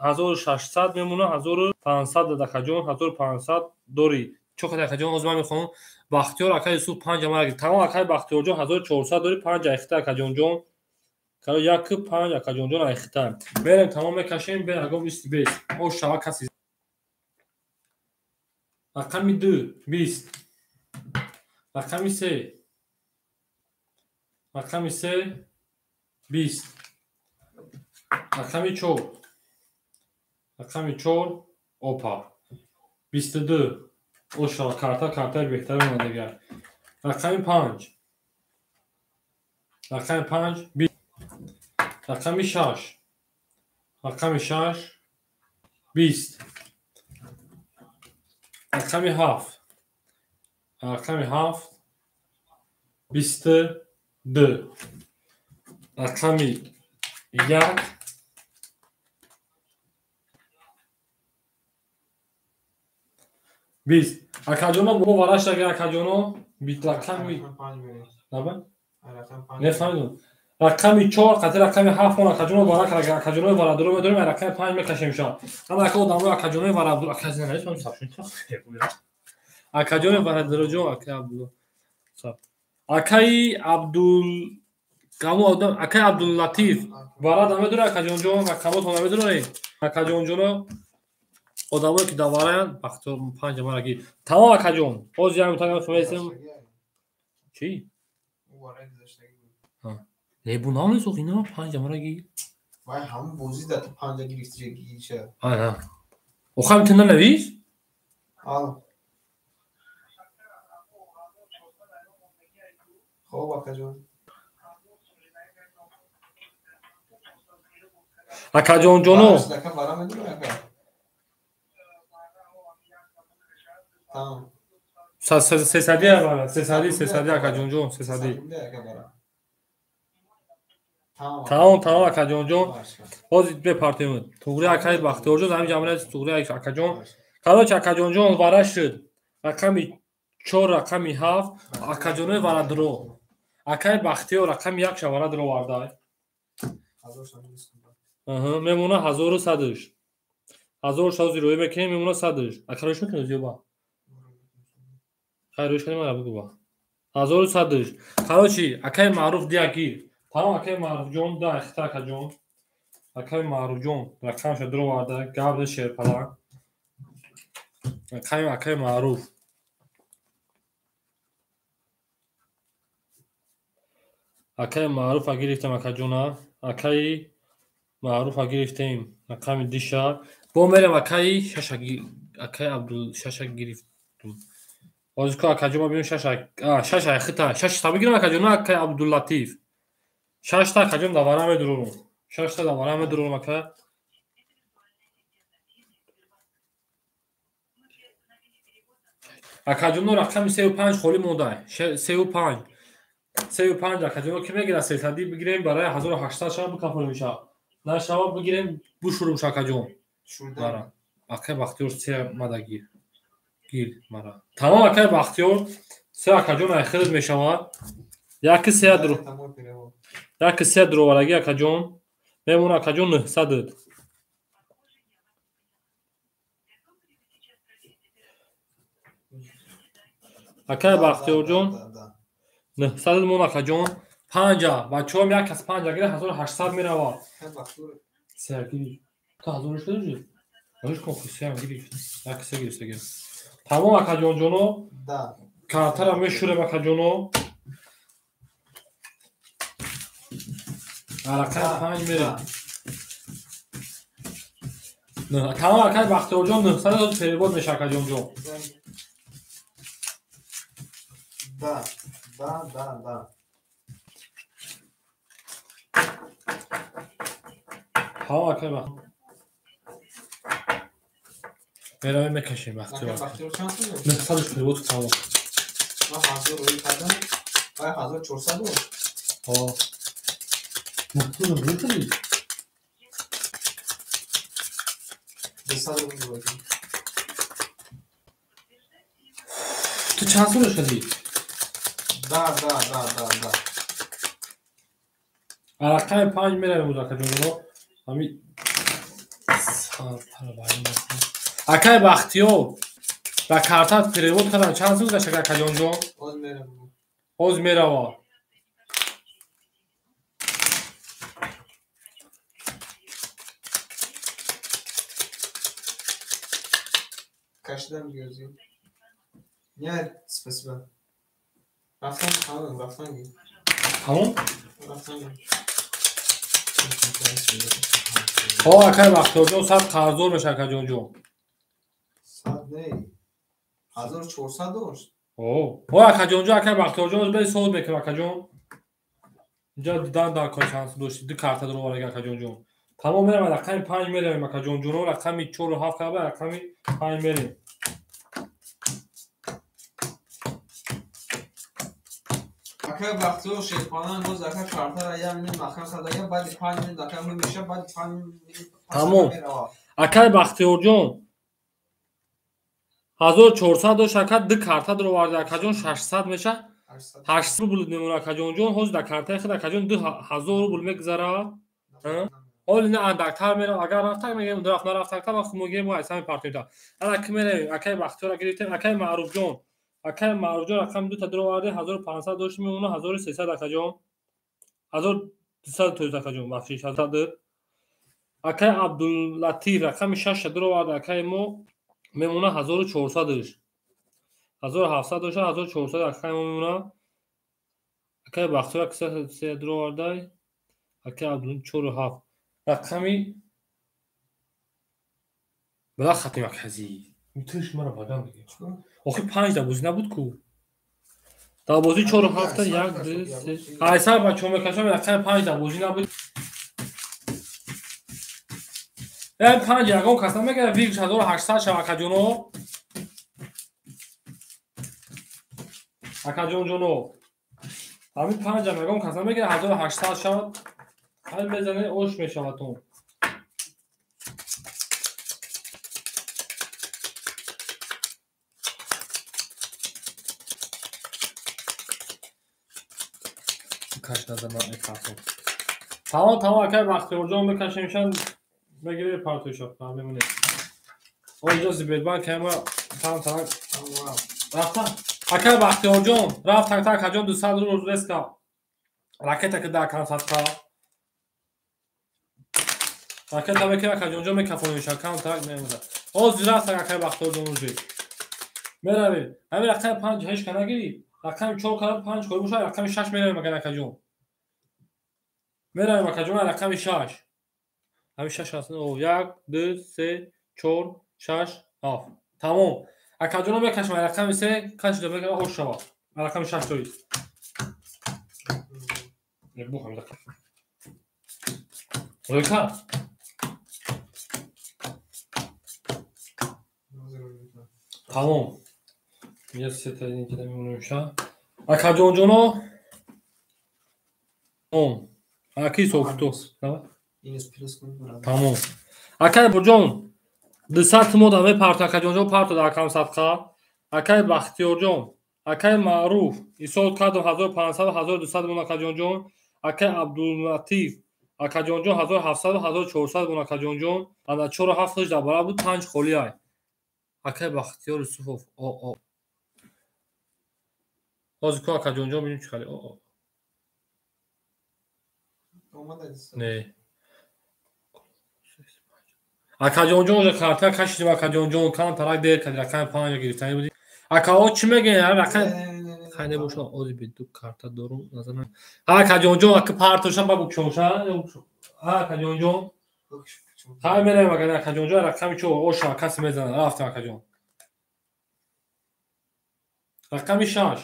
S2: 1600 мемона 1500 дад акаҷон 1500 дорӣ. Чо қадар акаҷон ҳозир ман мехоҳам Бахтиёр ака Юсуф 5 амара гир. Тамом акаи Бахтиёрҷон 1400 дорӣ 5 айхта акаҷонҷон. Кало 1 5 акаҷонҷон айхта. Мерем тамом мекашем бе ягон 20 бес. Ош шава каси. Рақами 2 20. Рақами 3. Рақами 3 20. Рақами 4. Рақами 4 опа. 22. Оша карта картаи беҳтар омадагар. Рақами 5. Рақами 5 20. Рақами 6. Рақами 6 20. Рақами 7. Рақами 7 22. Рақами 1 20. Акаҷоно бо вараш агар акаҷоно бит рақами наба? Нефаҳмидам. Рақами 4 қати рақами 7 мон акаҷоно вара кард акаҷонои варадоро медорем рақами 5 мекашем ша. Ҳама ака одамои акаҷонои варадор акаҷоно наисмам сабшун. Акаҷонои варадорҷон ака Абдулло. Саб. Акаи Абдул Каму одам акаи Абдуллатиф варада медорӣ акаҷонҷон рақамотон намедорӣ? Акаҷонҷоно одамое ки давараянд Бахтиёр 5 амара гир. Тамом акаҷон. Ҳозир як мутагам хмесем. Чӣ? Не бу намесох ина 5 амара гир.
S6: Вай ҳамон бозӣ да ту 5 гирифти гиша.
S2: Ана. Охам ту нанавис?
S6: Ал. Хоб акаҷон.
S2: Акаҷонҷоно.
S6: Ака вара медорӣ ака? Тамом.
S2: Сесади вара, сесади, сесади акаҷонҷон, сесади. Тамом, тамом акаҷонҷон. Ҳозир бепартем. Туғри акаи Бахтиёрҷон, ҳамин ҷамъият Туғри акаҷон. Короче акаҷонҷон вара шуд. Рақами 4, рақами 7, акаҷонои варадро. Акаи Бахтиёр рақами 1 ша вара дровардай. Аҳа, мемона 1100-ш. 1000 шози рӯй мекунем, мемона 100-ш. Ака рӯйш мекунем зиёба. Хай рӯйш кунем мара бугу ба. 1100-ш. Короче, акаи Маъруф дия гир. Тамом акаи Маъруфҷон, да ихта акаҷон. Акаи Маъруфҷон рақамша дроварда, гавда шерпаланг. Рақами акаи Маъруф. Акаи Маъруфа гирифтам акаҷона. Акаи Маъруфа гирифтем рақами диша. Бо мерем акаи шаша акаи Абдул шаша гирифтум. Ҳозир ку акаҷон ма бинем шаша, шаша хита, шашта бигирам акаҷон, акаи Абдуллатиф. Шашта акаҷон давара медурорум. Шашта давара медурорум ака. Акаҷоно рақами 35 холӣ монда. 35. 35 акаҷоно ки мегирад 300 бигирем барои 1800 шава бикафонем ша. Нашава бигирем бушурум ша акаҷон. Мара. Акаи Бахтиёр се мада гир. Гир мара. Тамом акаи Бахтиёр се акаҷон айхирд мешавад. Яки се дро. Яки се дровараги акаҷон. Мемона акаҷон 900. Акаи Бахтиёрҷон 900 мон акаҷон. 5 бачаҳом як кас 5 гира 1800 меравад. Се гири. Ту 1000 шудӣ? Рӯш кун се гирифт. Як се гирифт гир. Тамом акаҷонҷоно. Картара мешурем акаҷоно. Рақами 5 мерем. Тамом акаи Бахтиёрҷон 900 перевод меша акаҷонҷон.
S6: Да, да, да, да.
S2: Тамом акаи Бахтиёр. Меравем мекашем Бахтиёр. 900 перевод тамом.
S6: Ман 1000 рӯй кардам. Вай 1400 буд.
S2: Ҳо. Мухтуза бихӯрӣ?
S6: 200 рубл бозӣ.
S2: Ту чанд сола шудӣ?
S6: Да, да, да, да, да.
S2: Рақами 5 меравем боз акаҷонҷоно. Ҳами акай Бахтиёр ба картат перевод кардам чанд сум гузашт акаҷонҷон?
S6: Ҳоз меравам.
S2: Ҳоз мерава.
S6: Кашидам гӯзи. Нет, спасибо. Рафтан тамом, рафтан гир.
S2: Тамом?
S6: Рафтан гир.
S2: Ҳо акай Бахтиёрҷон 100 қарздор меша акаҷонҷон.
S6: 100 не. 1400 дошт.
S2: Ҳо акаҷонҷон акай Бахтиёрҷон бе соз мекунам акаҷон. Инҷа дидан дар кор чанд сум дошти ду карта дорам оварда акаҷонҷон. Тамом меравам рақами 5 меравем акаҷонҷоно рақами 4 ва 7 карда рақами 5 мерем.
S6: Акай Бахтиёр Шерпаланг боз ака картара як минут маҳкам кардага баъди 5 минут ака меша баъди 5 минут
S2: Тамом. Акай Бахтиёрҷон 1400 дошт ака ду карта дароварда акаҷон 600 меша 800 рубл мемона акаҷонҷон ҳозир дар картаи худ акаҷон 2000 рубл мегузарад. Ҳоли на андактар мерав агар рафтак мегӯем рафт нарафтакта ва худ мегӯем мо айсами партида. Ана ки меравем акай Бахтиёра гирифтем акай Маъруфҷон акай Маъруфҷон рақами дута дароварда 1500 дошт мемона 1300 акаҷон 1200 тоиз акаҷон бахшиш 1200 акай Абдуллатиф рақами 6 дароварда акай мо мемона 1400 1700 дошта 1400 акай мо мемона акай Бахтиёр 3 дароварда акай Абдул 4 7 рақами бала хатим акази митиш мара багам мегӣ охи 5 да бозӣ набуд ку дар бозӣ 4 7 1 2 3 айсар бачаҳо мекашам рақами 5 да бозӣ набуд. Эй 5 ягон кас намегирад вигш 1800 шава акаҷоно акаҷонҷоно ҳамин 5 ягон кас намегирад 1800 шавад ҳай мезане ош мешавад тон. Каш назар мекарсам. Тамом тамом акай Бахтиёрҷон мекашемшан мегире партоиша мемоне. Онҷо Сбербанк ҳама там там рафта. Акай Бахтиёрҷон рафт так так акаҷон 200 рубл реска. Ракета ки дар кам садқа. Ракета мекунем акаҷонҷон мекафонемша кам так мемонад. Ҳозир рафт акай Бахтиёрҷон уже. Меравем. Ҳамин рақами 5 ҳеч ка нагирӣ. Рақами 4 кардам 5 хоҳӣ бошад рақами 6 меравем агар акаҷон. Меравем акаҷон рақами 6. Ҳамин 6 аст. 1 2 3 4 6 7. Тамом. Акаҷонро мекашам рақами 3 кашида мекунам ош шавад. Рақами 6 тои. Бу ҳамин рақам. Рӯйка. Тамом. Я сета инҷа мемонемша. Акаҷонҷоно. Тамом. Аки софто. Тамом. Акай Бурҷон 200 мо да мепарто акаҷонҷон парто дар акам садқа. Акай Бахтиёрҷон, акай Маъруф исол кардам 1500 1200 мон акаҷонҷон. Акай Абдуллатиф акаҷонҷон 1700 1400 мон акаҷонҷон. Ана 4 7 дар бара буд 5 холӣ ай. Акай Бахтиёр Юсуфов о о. Ҳозир ку акаҷонҷон бинем чӣ хали о о. Не. Акаҷонҷон уже карта кашидим акаҷонҷон кам тарак дер кардем рақами 5 гирифтани будем. Акаҳо чӣ мегӯянд? Ҳар рақам хай небошад ҳозир бе ду карта дорум назарам. Ҳа акаҷонҷон ака партошам ба букшонша. Ҳа акаҷонҷон. Хай меравем агар акаҷонҷон рақами 4 оша касе мезанад. Рафтем акаҷон. Рақами 6.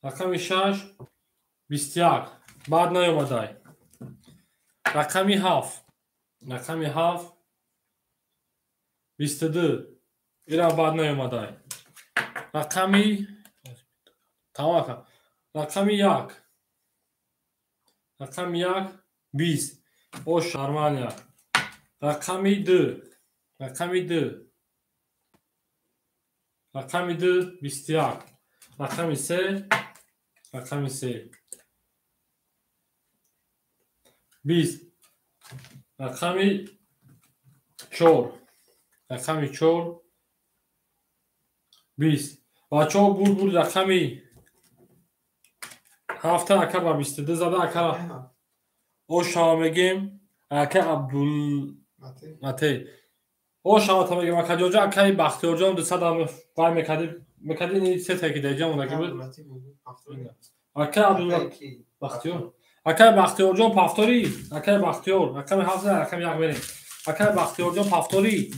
S2: Рақами 6 21. Баъд наёмадай. Рақами 7. Рақами 7 22. Ирам баъд наёмадай. Рақами тамом ака. Рақами 1. Рақами 1 20. Ош нормально. Рақами 2. Рақами 2. Рақами 2 21. Рақами 3. Рақами 3. 20. Рақами 4. Рақами 4 20. Бачаҳо бур рақами 7 ака ба 22 зада ака. Ошава мегем ака Абдулматей. Ошава та мегем ака ҷоҷа акаи Бахтиёрҷон 200 вай мекади ин се таки даҷа мондаги буд. Ака Абдул Бахтиёр. Акаи Бахтиёрҷон пафтори, акаи Бахтиёр, рақами 7 рақами 1 мерем. Акаи Бахтиёрҷон пафтори.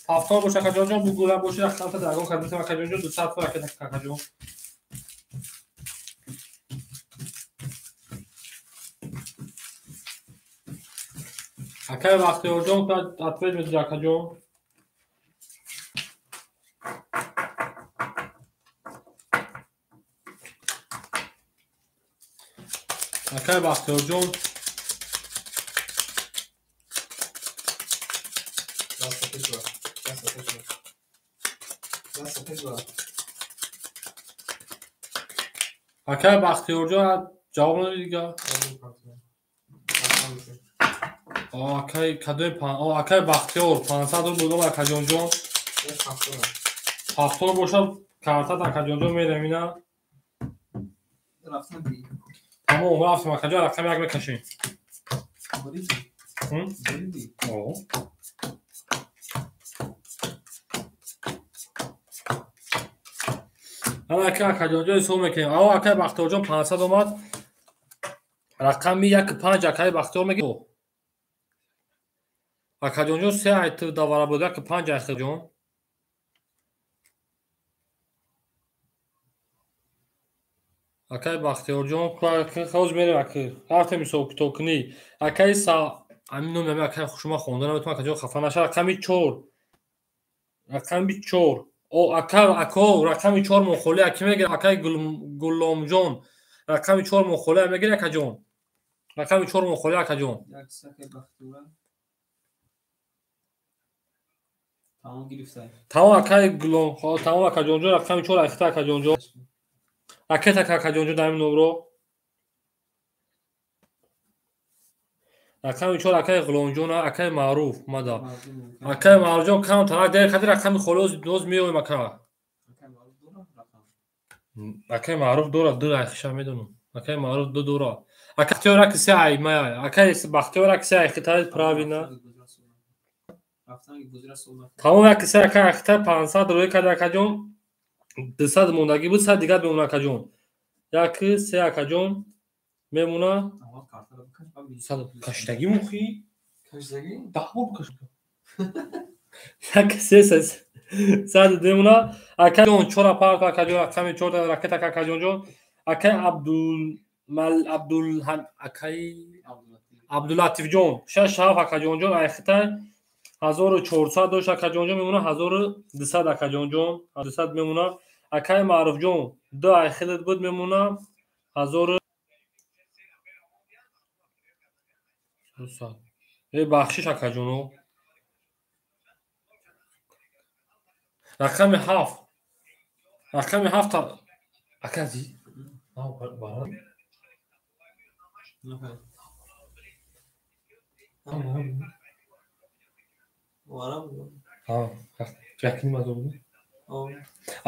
S2: Пафтор бош ака ҷоҷон бугула боши рақам та драгон кардем ака ҷоҷон 200 фор ака ҷон. Акаи Бахтиёрҷон ответ медиҳад акаҷон. Акаи Бахтиёрҷон акаи Бахтиёрҷон ҷавоб надодӣ дига. Акаи кадои акаи Бахтиёр 500 рубл додам акаҷонҷон. Пафтор бошад картат акаҷонҷон мерем ина. Тамом рафтем акаҷон рақами 1 мекашем. Ана ака акаҷонҷон ҳисоб мекунем. Аво акаи Бахтиёрҷон 500 омад. Рақами 1 5 акаи Бахтиёр мегирад. Акаҷонҷон 3 ай ту давара буд 1 5 ай ҷон. Акаи Бахтиёрҷон хоз мерем ака. Рафтем ҳисоб китобкунӣ. Акаи са ҳамин номи ҳамин акаи хушума хонда наметавонам акаҷон хафа наша. Рақами 4. Рақами 4. О ака ако рақами 4 мохоли аки мегирад акаи Гулломҷон. Рақами 4 мохоли мегирад акаҷон. Рақами 4 мохоли акаҷон. Тамом акаи Гуллом, тамом акаҷонҷон рақами 4 айхта акаҷонҷон. Ракета акаҷонҷон дар ҳамин номро. Рақами 4 акаи Ғуломҷон, акаи Маъруф мада. Акаи Маъруфҷон кам тарак дер кади рақами холӣ боз меоем ака. Акаи Маъруф дорад 2 айхиша медонам. Акаи Маъруф 2 дорад. Ака Бахтиёр аки 3 ай май. Акаи Бахтиёр аки 3 айхита правильно. Тамом аки 3 ака айхита 500 рӯй кад акаҷон. 200 мондагӣ буд, 100 дигар мемона акаҷон. 1 3 акаҷон мемона. Каштагӣ мухӣ?
S6: Каштагӣ?
S2: 10 бор кашт. 1 3 100 мемона. Акаҷон 4 парт акаҷон рақами 4 ракета акаҷонҷон. Акаи акаи Абдулатифҷон 6 7 акаҷонҷон айхита 1400 дошт акаҷонҷон мемона 1200 акаҷонҷон 200 мемона. Акаи Маъруфҷон 2 айхилат буд мемона 1000. Бахшиш акаҷоно. Рақами 7. Рақами 7 ака зи?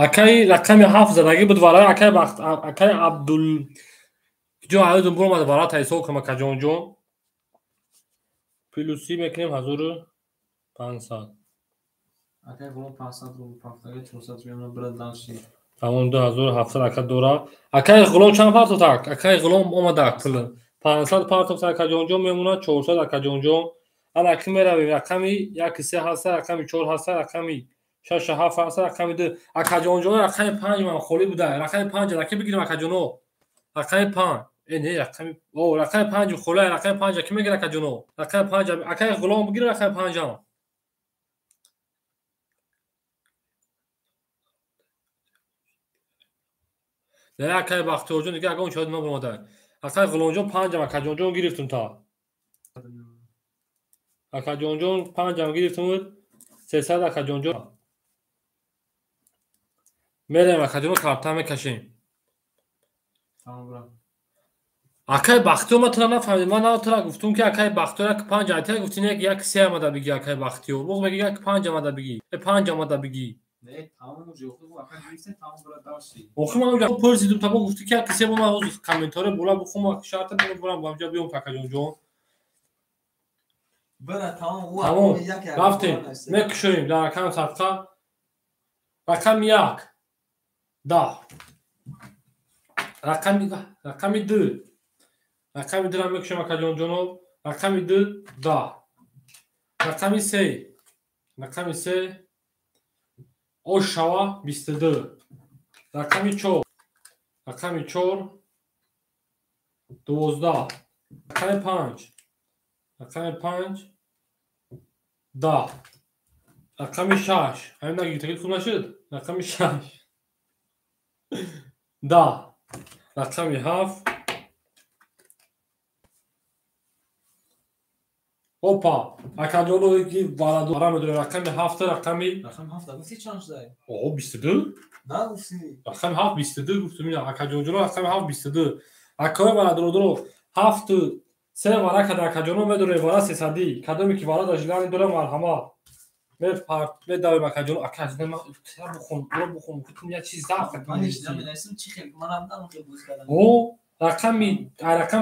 S2: Акаи рақами 7 задагӣ буд вараи акаи Бахт акаи Абдул ҷо аёдум буромад варата ҳисоб кунам акаҷонҷон. Плюси мекунем 1500.
S6: Акаи Ғулом 500 рубл пафтага 400 рубл брат данши.
S2: Тамом 2700 ака дора. Акаи Ғулом чанд партофт ак? Акаи Ғулом омадак пул. 500 партофт акаҷонҷон мемонад 400 акаҷонҷон. Ана аки меравем рақами 1 3 ҳаста, рақами 4 ҳаста, рақами 6 7 ҳаста, рақами 2. Акаҷонҷон рақами 5 ман холӣ буда. Рақами 5 раки бигирем акаҷоно. Рақами 5. Не, рақами о рақами 5 холӣ, рақами 5 ки мегирад акаҷоно? Рақами 5 акаи Ғулом бигир рақами 5. Не, акаи Бахтиёрҷон дига ягон чиз набуромада. Акай Ғуломҷон панҷам акаҷонҷон гирифтум та. Акаҷонҷон панҷам гирифтум 300 акаҷонҷон. Мерем акаҷон карта мекашем. Акай Бахтиёр ман тура нафаҳмидам. Ман на тура гуфтум ки акай Бахтиёр як панҷ айтия гуфтӣ як як се омада бигӣ акай Бахтиёр. Боз мегӣ як панҷ омада бигӣ. Панҷ омада бигӣ. Охи ман онҷа пурсидум та бо гуфтӣ ки як се бо ман ҳозир комментаре бола бухум шарта бурам ҳамҷа биём акаҷонҷон. Тамом рафтем мекушоем дар рақами садқа рақами 1 10 рақами 2 рақами 2 мекушем акаҷонҷоно рақами 2 10 рақами 3 рақами 3 ош шава 22 рақами 4 рақами 4 12 рақами 5 рақами 5 10 рақами 6 ҳамин нагирифтагӣ хуб нашуд рақами 6 10 рақами 7 опа акаҷоно ки вара медорем рақами 7 рақами
S6: 7 гуфтӣ чанд шуда?
S2: О 22
S6: на гуфтӣ
S2: рақами 7 22 гуфтум ина акаҷонҷоно рақами 7 22 акаи варадородоро 7 се вара када акаҷоно медорем вара 300 кадоме ки вара дажилани дора марҳамат медавем акаҷоно ака бухон бухон як чиз о рақами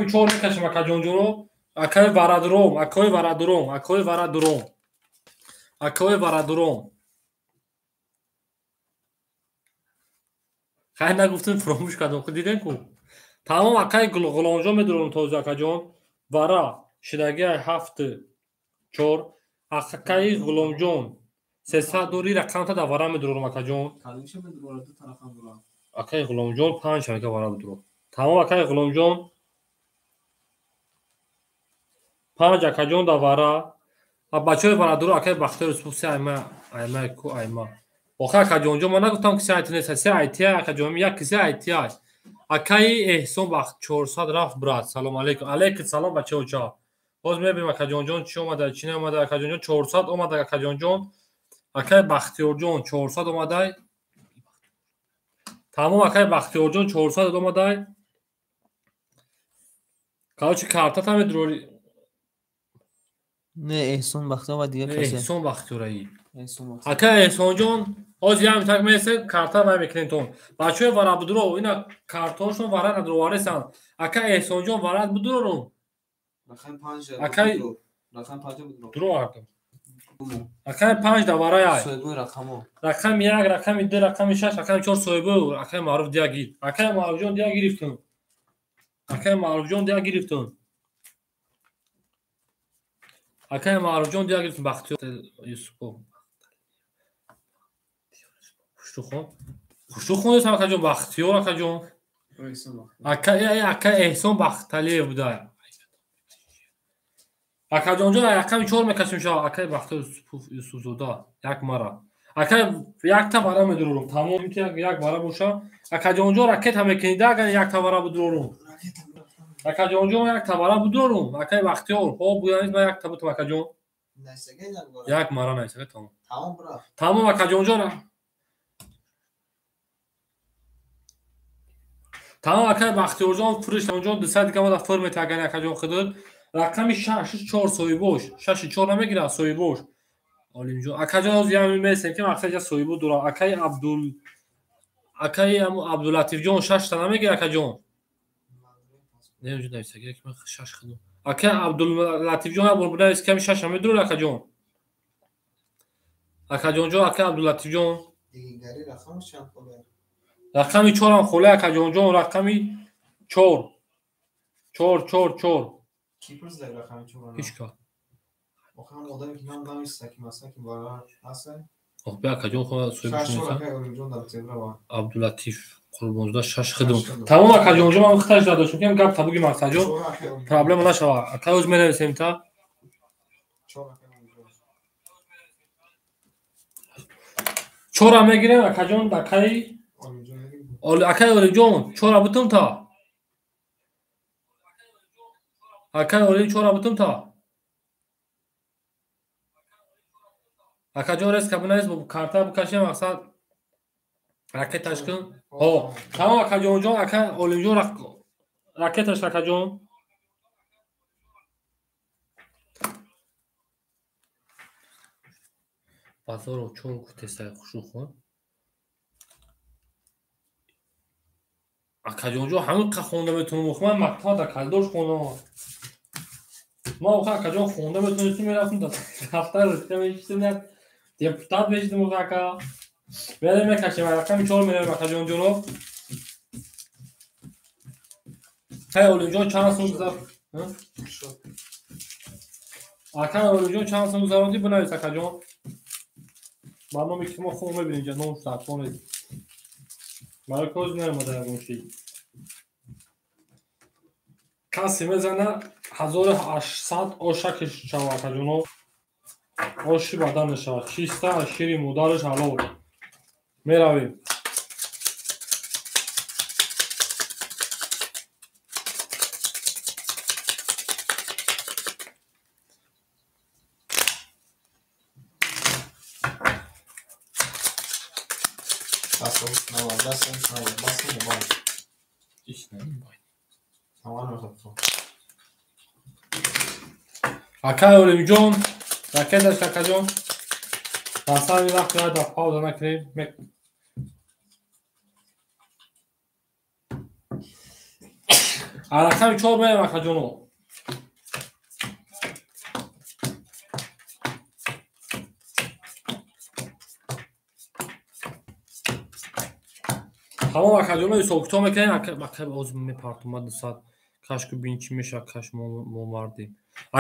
S2: 4 мекашем акаҷонҷоно акаи варадуром акаи варадуром акаи варадуром акаи варадуром хайр нагуфтем фуромӯш кардам худ дидем ку тамом акаи Ғуломҷон медорам тоза акаҷон вара шидагиай 7 4 акаи Ғуломҷон 300 дори рақамта дар вара медорам акаҷон акаи Ғуломҷон 5 ака вара медорам тамом акаи Ғуломҷон 5 акаҷон дар вара бачаҳои варадуро акаи Бахтиёр Юсупов се айма айма ку айма охир акаҷонҷон ман нагуфтам ки се айти нест се айти акаҷон як се айти акаи Эҳсон Бахт 400 рафт брат салом алейкум алейкум салом бачаҳоча боз мебинем акаҷонҷон чӣ омада чӣ наомада акаҷонҷон 400 омада акаҷонҷон акаи Бахтиёрҷон 400 омадай тамом акаи Бахтиёрҷон 400 омадай короче картата медурори
S1: не Эҳсон Бахтиёр ва дигар касе
S2: Эҳсон Бахтиёраи ака Эҳсонҷон ҳозир як минутак месед карта вай мекунем бачаҳои вара будуро ина картаҳошон вара надуроваресанд ака Эҳсонҷон вара будурорум акаи рақами 5 да вараяй рақами 1 рақами 2 рақами 6 рақами 4 соҳибу акаи Маъруф дия гир акаи Маъруфҷон дия гирифтум акаи Маъруфҷон дия гирифтум акаи Маъруфҷон дия гирифтум Бахтиёр Юсупов хуштухон хуштухон нестам акаҷон Бахтиёр акаҷон ака Эҳсон Бахталиев буда акаҷонҷон рақами 4 мекашем шава акаи Бахтиёр Юсуфзода як мара акаи якта вара медурорум тамом як вара боша акаҷонҷон ракета мекунида агар якта вара будурорум акаҷонҷон якта вара будурорум акаи Бахтиёр ҳо буданис ман якта бутам акаҷон як мара наисага тамом тамом акаҷонҷон тамом акаи Бахтиёрҷон фурӯшҷон 200 дига мада фур метагани акаҷон худуд рақами 6 4 соҳибош 6 4 намегирад соҳибош Олимҷон акаҷон ҳозир як месем ки мақсад я соҳибо дора акаи Абдул акаи Абдуллатифҷон 6 та намегирад акаҷон не онҷо нависагира ки ман 6 худум акаи Абдуллатифҷон як бор бинавис ки 6 намедурад акаҷон акаҷонҷон акаи Абдуллатифҷон рақами 4 ҳам холе акаҷонҷон рақами 4 4 4 4
S6: Ки пурсида рақами 4
S2: ҳеҷ кас
S6: охирам одаме ки нам намиста ки масалан ки бара ҳаста
S2: ох бия акаҷон хона Абдуллатиф Қурбонзода 6 хидм тамом акаҷонҷон ман хиташ дадошем ки гап табуги мақсадҷон проблема нашава ака ҳоз менависем та чора мегирем акаҷон акаи акаи Олимҷон чора бутум та Акай Олим чора бутум та. Акаҷон рез кабинавис карта букашем мақсад ракеташ кун. Ҳо, тамом акаҷонҷон, ака Олимҷон ракеташ акаҷон. Базоро чор гуфтесай хушрӯ. Акаҷонҷон ҳамин қа хонда метавонам. Ман мактаба дар калидор хондам. Ман охир акаҷон хонда метавонистам, мерафтам дар дафтар ручка мешиштам, як депутат мешидам охир ака. Мерем мекашем, рақами 4 мерем акаҷонҷоно. Ҳай Олимҷон чанд сум гузар? Ака Олимҷон чанд сум гузарондӣ бинавис акаҷон. Барноме ки мо хуб мебинем инҷа ном сартон нест. Барои коз наомада ягон чиз. Касе мезана 1800 оша кишава акаҷоно. Оши бадан мешавад. Чиста аз шири модараш ҳалол. Меравем. Акай Олимҷон, ракеташ акаҷон. Пасави вақт дар пауза накунем. Рақами 4 мерем акаҷоно. Тамом акаҷоно ҳисобкитоб мекунем. Ака оз мепартум ман 2 соат кашку бин чӣ мешавад, каш мо мардем.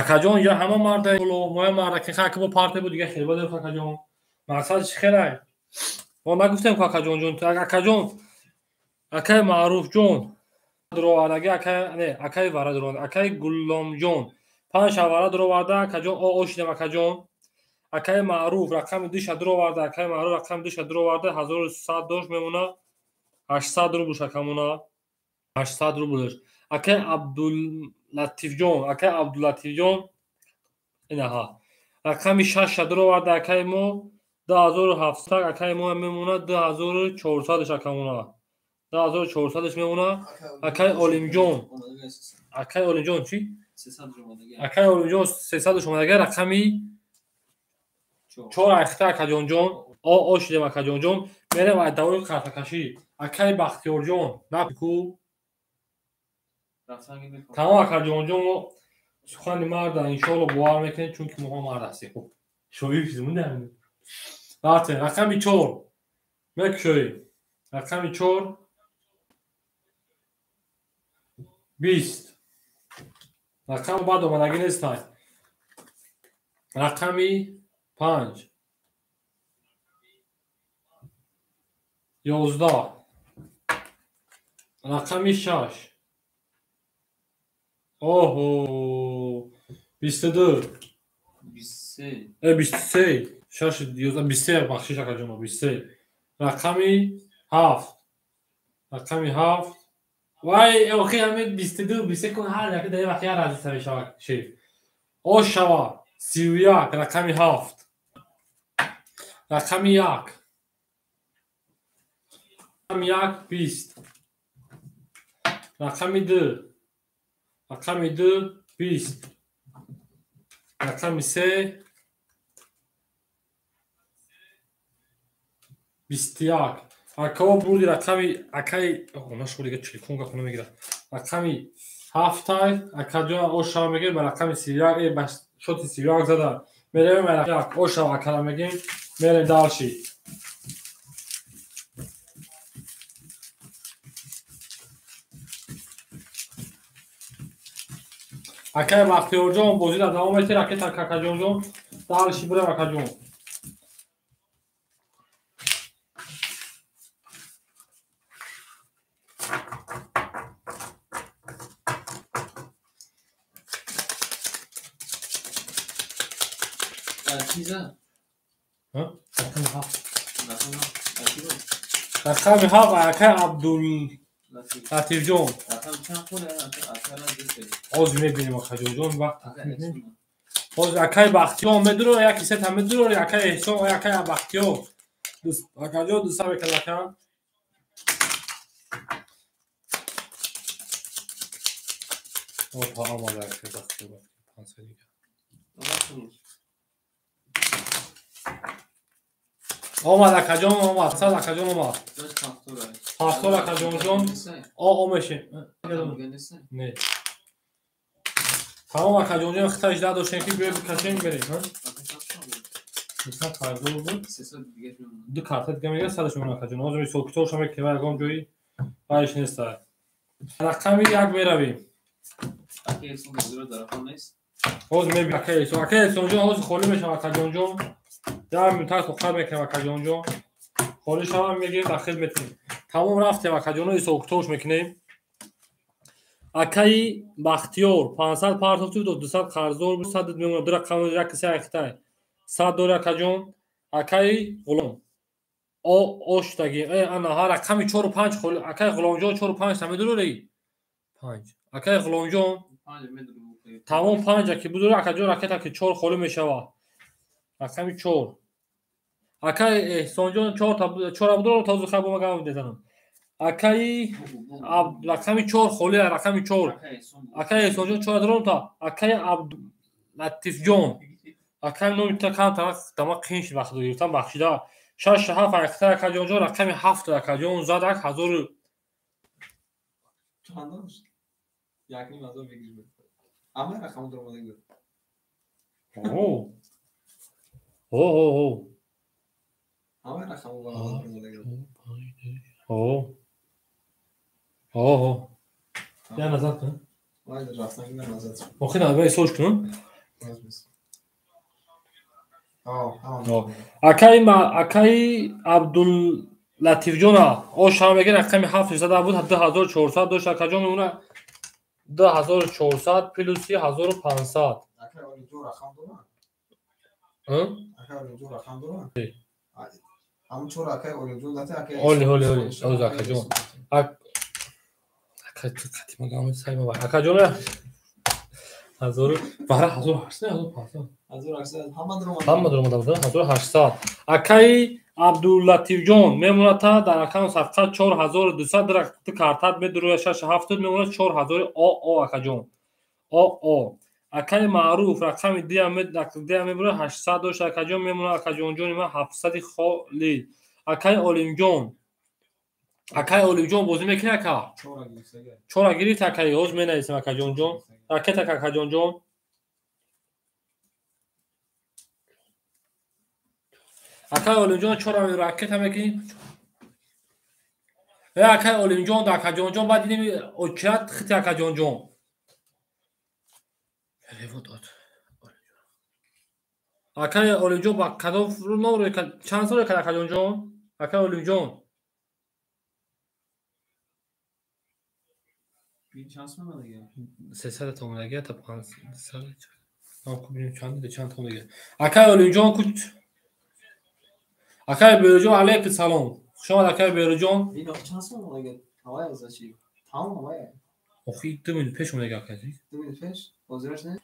S2: Акаҷон я ҳама марда моя марда ки хака бо парте буд дига хелба дор акаҷон. Мақсад чӣ хелай? Мо нагуфтем ку акаҷонҷон, акаҷон, акай Маъруфҷон дуровардаги, акай не, акай вара дуроварда, акай Гулломҷон 5 шавара дуроварда, акаҷон ошидам акаҷон. Акай Маъруф рақами 2 дуроварда, акай Маъруф рақами 2 дуроварда, 1100 дошт мемона, 800 рублш акамона, 800 рублш. Акай Абдуллатифҷон, акай Абдуллатифҷон инаҳа рақами 6 дуроварда, акай мо 2700, акай мо мемона 2400 акамона, 2400 мемона. Акай Олимҷон, акай Олимҷон чӣ? Акай Олимҷон 300 омадага, рақами 4 айхта акаҷонҷон, ошидем акаҷонҷон. Мерем ай давои қартакашӣ. Акай Бахтиёрҷон наку. Тамом акаҷонҷон, мо сухани марда иншоалло бовар мекунем, чунки моҳо мард ҳастем. Шоир чизмундам. Рафтем рақами 4 мекушоем. Рақами 4 20. Рақам баъд омадагӣ нестай. Рақами 5 11. Рақами 6 оҳо 22
S4: 23
S2: 23 6 11 23 бахшиш акаҷоно 23. Рақами 7 рақами 7 вай охи ҳамин 22 23 кун ҳар яке дар вақт як разиса мешавад шеф. Ош шава 31 рақами 7 рақами 1 рақами 1 20 рақами 2 рақами 2 20 рақами 3 21. Акао бурди рақами акай нашо дига телефон гап намегирад. Рақами 7 акаҷон ошава мегирем ба рақами 31 ба шоти 31 зада меравем ба рақами ошава акара мегирем мерем дальше. Акай Бахтиёрҷон бозиро давом метиҳ, ракета акаҷонҷон дальше бирем акаҷон. Рақами 7 акай Латифҷон. Ҳозир мебинем акаҷонҷон вақт. Ҳозир акаи Бахтиёр медуро, яки сета медуро, акаи Эҳсон, акаи Бахтиёр. Акаҷон дуса мекард ака. Опа, омада акаи Бахтиёр. 500 дига. Омад акаҷон, омад. Сад акаҷон омад. 70 акаҷонҷон. О мешем. Не. Тамом акаҷонҷон хиташ дадошем ки биё бикашем берем, ҳа? Мисал қарздор буд. Ду карта дига мегирад, садаш мемонад акаҷон. Ҳозир мисол китобша мекунем, ягон ҷои вайш неста. Рақами як меравем. Ҳозир мебинем акаи Эҳсон. Акаи Эҳсонҷон ҳозир холӣ мешавад акаҷонҷон. Дар минутак тоқат мекунем акаҷонҷон. Холӣ шавам мегирем, дахил метунем. Тамом рафтем акаҷоно, ҳисобкитобш мекунем. Акаи Бахтиёр 500 партофту 200 қарздор буд, 100 мемонад. Ду рақам як киса як хитай. 100 дори акаҷон. Акаи Ғулом. О оштаги. Ана ҳа рақами 4 5 холӣ. Акаи Ғуломҷон 4 5 та медурори? 5. Акаи Ғуломҷон тамом 5 аки будур акаҷон ракета ки 4 холӣ мешавад. Рақами 4. Акаи Эҳсонҷон 4 та 4 будур то зуха бо магам мезанам. Акаи рақами 4 холӣ, рақами 4. Акаи Эҳсонҷон 4 дорам та. Акаи Абдулатифҷон. Акаи номи та кам та дама қин шид вақт гирифтам бахшида. 6 7 акаи акаҷонҷон рақами 7 акаҷон зад ак 1000
S6: чанд дошт? 1.5 ҳазор бигир. Ама рақам даромада буд.
S2: О. О, о, о.
S6: Ама рақам даромада буд.
S2: О. О, о. Я назад кун.
S6: Вай рафтан назад.
S2: Охи на бай сош кун. Акаи акаи Абдуллатифҷона ош ҳам мегир рақами 7 зада буд 2400 дошт акаҷон мемона 2400 плюси 1500.
S6: Акаи Олимҷон рақам дорад? Акаи Олимҷон рақам дорад? Ҳамун чор акаи Олимҷон дата акаи
S2: Оли оли оли. Оз акаҷон. Акаи қатима гам сайма акаҷон 1000 бара 1800 1500
S6: 1800 ҳама даромада.
S2: Ҳама даромада буд 1800. Акаи Абдуллатифҷон мемонад та дар рақами садқа 4200 ду картат медуроя 6 7 мемонад 4000 о о акаҷон. О о. Акаи Маъруф рақами диям мебурад 800 дошт акаҷон мемонад акаҷонҷони ман 700 холӣ. Акаи Олимҷон. Акаи Олимҷон бозӣ мекунӣ ака? Чора гирифт акаи, ҳозир менависем акаҷонҷон. Ракета акаҷонҷон. Акаи Олимҷон чора ракета мекунӣ. Акаи Олимҷон да акаҷонҷон баъд дидем очират хити акаҷонҷон. Реводод. Акаи Олимҷон ба кадом ном рӯй чанд сол кард акаҷонҷон? Акаи Олимҷон.
S6: Чанд сом дига?
S2: 300 томонаги та 500. Нам кубинем чанд дида чанд том дига. Акаи Олимҷон куч. Акаи Беруҷон алейкум салом. Хуш омад акаи Беруҷон.
S6: Ино чанд сом дига? Ҳавай аз чи? Тамом ҳавай.
S2: Охи 2 минут пеш омада акаи.
S6: 2 минут пеш? Ҳозираш не?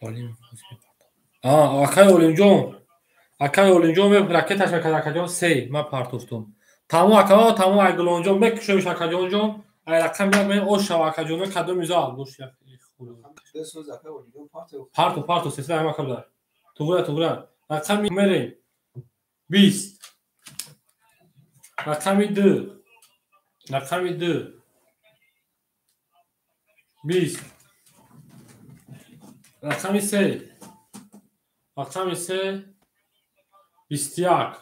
S2: Олим ҳозир. Акаи Олимҷон. Акаи Олимҷон ме ракеташ мекард акаҷон 3 ман партофтум. Тамом акао тамом ай Гулонҷон мекушоиш акаҷонҷон. Ай рақам як мен ош шава акаҷон кадом иза бош як парту парту сесра ҳама кабда. Туғра туғра. Рақами мерем. 20. Рақами 2. Рақами 2. 20. Рақами 3. Рақами 3 21.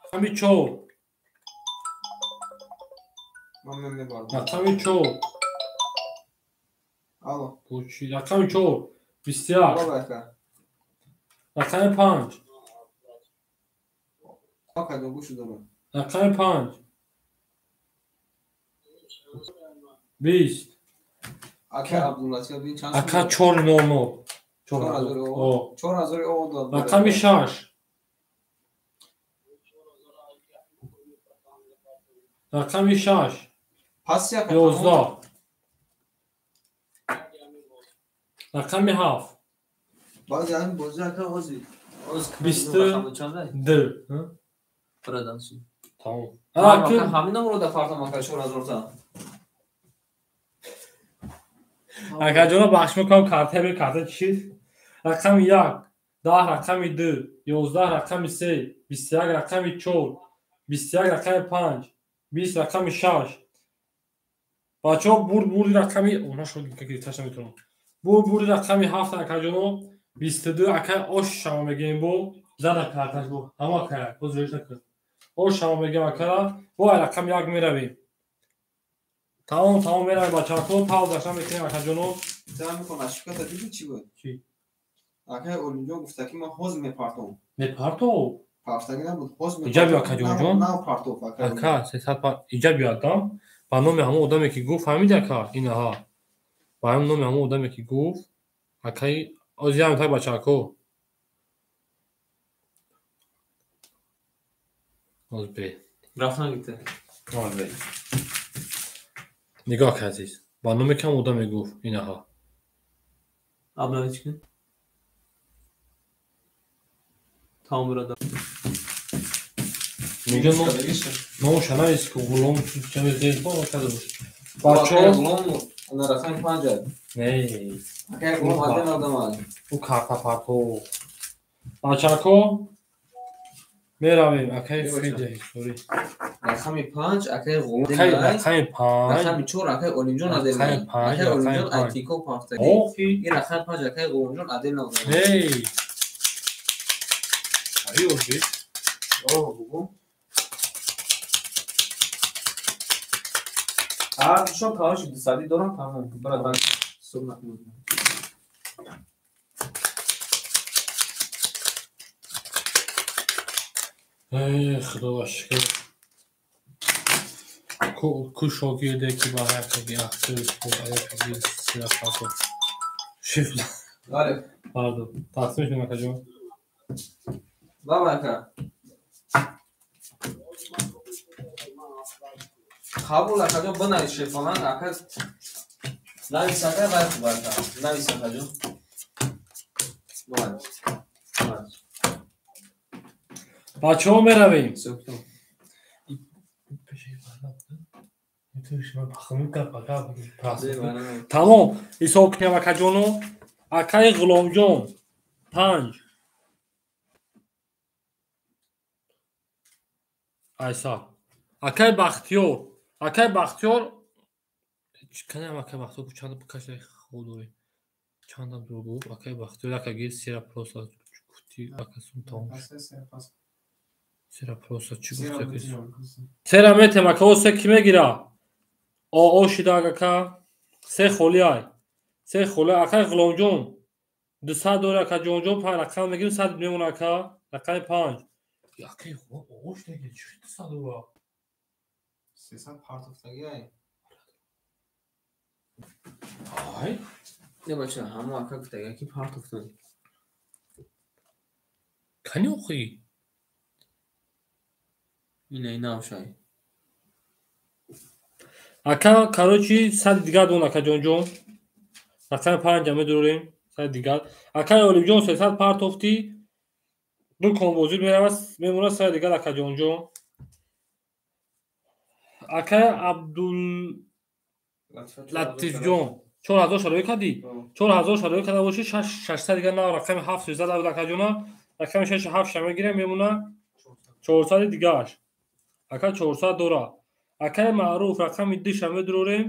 S2: Рақами 4. Рақами 4.
S6: Алло.
S2: Рақами 4 21. Рақами 5. Рақами 5. 20.
S6: Ака Абдуллатиф бин чанд
S2: Ака 400.
S6: 4000 4000 о дод.
S2: Рақами 6. Рақами 6. 11. Рақами 7.
S6: Баъди ҳамин бозӣ ака ҳозир.
S2: 22.
S1: Бирадан чӣ?
S2: Тамом.
S1: Ҳамин номро да фартам ака 4000 та.
S2: Акаҷоно бахш мекунам карта бе карта чӣ? Рақами 1, 10, рақами 2, 11, рақами 3, 21, рақами 4, 21, рақами 5, 20, рақами 6. Бачаҳо бурд бурди рақами нашуд гирифташ наметавонам. Бурд бурди рақами 7 акаҷоно 22 акай ош шава мегӯем бо зада карташ бо ҳама акай боз зӯриш накард. Ош шава мегӯем акара бо ай рақами 1 меравем. Тамом тамом меравем бачаҳо паузаша мекунем акаҷоно.
S6: Ашиката диди чӣ буд?
S2: Чӣ?
S6: Акай Олимҷон гуфта ки ман ҳозир мепартом.
S2: Мепартов?
S6: Партаги набуд, ҳозир
S2: Иҷа биё акаҷонҷон.
S6: Нав партов ака.
S2: Ака, 300 иҷа биё адам. Ба номи ҳамон одаме ки гуфт, фаҳмиди ака? Инаҳа. Ба ҳамон номи ҳамон одаме ки гуфт, акаи оз ям так бачаҳако. Оз бе.
S1: Рафт нагирифта.
S2: Оз бе. Нигоҳ кун азиз. Ба номи кам одаме гуфт, инаҳа.
S1: Обновить кун. Тамом бирадар.
S2: Мегӯям номуша навис ки ғулом чаме зебо карда бош. Бачаҳо
S6: Ғулом ана рақами 5 аст.
S2: Не.
S6: Акай ғулом аден одам аст.
S2: Ӯ карта парто. Бачаҳо меравем акай Феде сори.
S6: Рақами 5 акай ғулом.
S2: Акай рақами 5.
S6: Рақами 4 акай Олимҷон аден. Акай Олимҷон Айтико партаги.
S2: Охи.
S6: Ин рақами 5 акай Ғуломҷон аден одам.
S2: Не. Ай охи.
S6: О, бугу.
S1: Ҳар душон калонши дусадӣ дорам тамом. Бирадан ҳисоб накунед.
S2: Эй, худо шукр. Ку шогирде ки ба ҳақиқи ахтир хуб аяқи сира фато. Шиф.
S6: Бале.
S2: Пардон. Тақсим шуд акаҷон.
S6: Баба ака.
S1: Қабул акаҷон бинавис шефалан ака навис ака вай хуб ака. Навис акаҷон. Молодец. Молодец.
S2: Бачаҳо меравем. Тамом ҳисоб кунем акаҷоно. Акаи Ғуломҷон 5. Айса. Акаи Бахтиёр. Акаи Бахтиёр канам акаи Бахтиёр чанд кашай хоб дорем. Чандам дур гуфт акаи Бахтиёр ака гир сера просто гуфти акасун тамом. Сера просто чӣ гуфт акас? Сера метем ака о се ки мегира? О шида ака се холи ай. Се холи акаи Ғуломҷон 200 дора ака ҷонҷон 5 рақам мегирим 100 мемона ака рақами 5. Акаи Ғулом о шида чӣ 200 дора?
S6: 300 партофтаги ай.
S2: Ай?
S1: Не бача, ҳамо ака гуфтага ки партофтан.
S2: Кани охи?
S1: Ина ина шай.
S2: Ака, короче, 100 дигар дон ака ҷонҷон. Рақами 5 медурем, 100 дигар. Акаи Олимҷон 300 партофтӣ. Ду комбозит меравад, мемонад 100 дигар ака ҷонҷон. Акаи Абдул Латифҷон 4000 шароит кардӣ? 4000 шароит карда бошӣ, 600 дигар нав рақами 7 зада буд акаҷона. Рақами 6 7 ша мегирем, мемонад 400 дигараш. Ака 400 дора. Акаи Маъруф рақами 2 ша медурорем.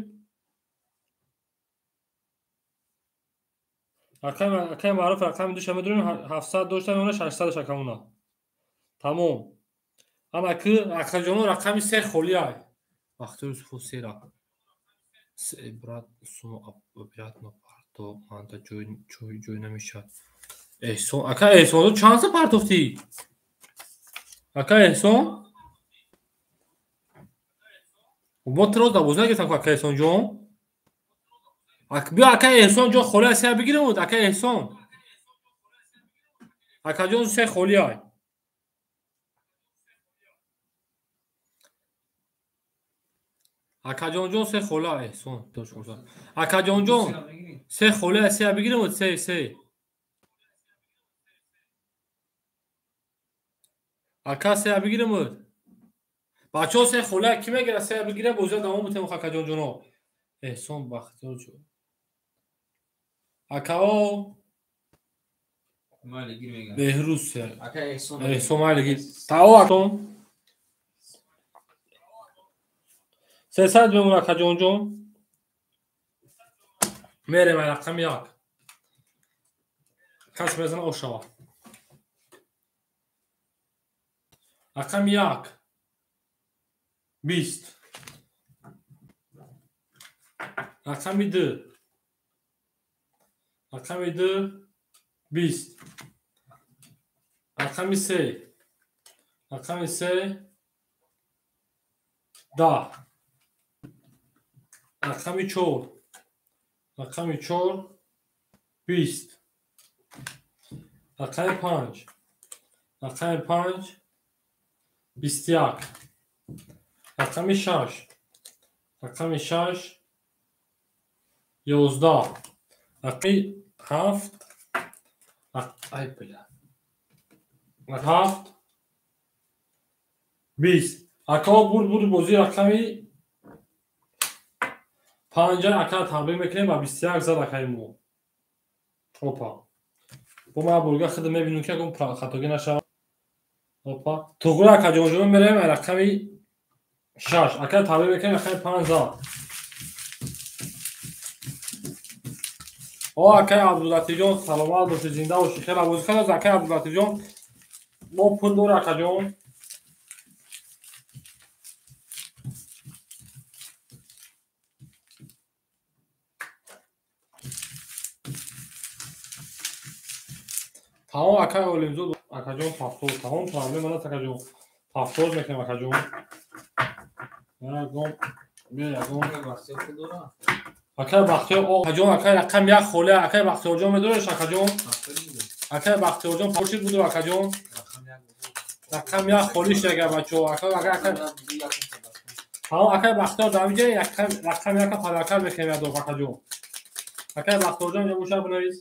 S2: Акаи Маъруф рақами 2 ша медурорем, 700 дошта мемонад 600 шакамона. Тамом. Ана ки акаҷоно рақами 3 холи ай. Бахтиёр Юсуфов сера. Се брат сумо обратно парто манда ҷой ҷой намешавад. Эҳсон ака Эҳсон ту чанд са партофтӣ? Ака Эҳсон? Мо туро дар бозӣ нагирифтам ку ака Эҳсонҷон. Биё ака Эҳсон ҷо холи ай сера бигирем ака Эҳсон. Акаҷон се холи ай. Акаҷонҷон се хола эҳсон 400. Акаҷонҷон се хола се бигирем се се. Ака се бигирем. Бачаҳо се хола ки мегирад се бигирад бозиро давом бутем акаҷонҷоно. Эҳсон Бахтиёр ҷо. Акао Беҳрӯз се.
S4: Ака Эҳсон.
S2: Эҳсон майли гир. Тао акон. 300 мемон акаҷонҷон. Мерем ай рақами як. Кас мезана ошава. Рақами як. 20. Рақами ду. Рақами ду 20. Рақами се. Рақами се 10. Рақами чор. Рақами чор 20. Рақами панҷ. Рақами панҷ 21. Рақами шаш. Рақами шаш 11. Рақами ҳафт. Ай бля. Ҳафт 20. Акао бурд бурд бозӣ рақами панҷа ака табрик мекунем ба 21 зад акаи мо. Опа. Бо ман бурга худам мебинем ки ягон хатогӣ нашавад. Опа. Туғри акаҷонҷон мерем рақами шаш. Ака табрик мекунем рақами панҷ зад. О акаи Абдулатифҷон саломат бошед, зинда бошед. Хеле бозӣ кардед акаи Абдулатифҷон. Мо пул дорем акаҷон. Тамом акаи Олимзод акаҷон тафтоз. Тамом проблема нест акаҷон. Тафтоз мекунем акаҷон. Ягон биё ягон. Акаи Бахтиёр акаҷон акаи рақам як холе акаи Бахтиёрҷон медониш акаҷон? Акаи Бахтиёрҷон пошид буду акаҷон. Рақам як холиш яга бачаҳо. Ака ака тамом акаи Бахтиёр дар инҷа рақам яка падарка мекунем ядо акаҷон. Акаи Бахтиёрҷон инҷа боша бинавис.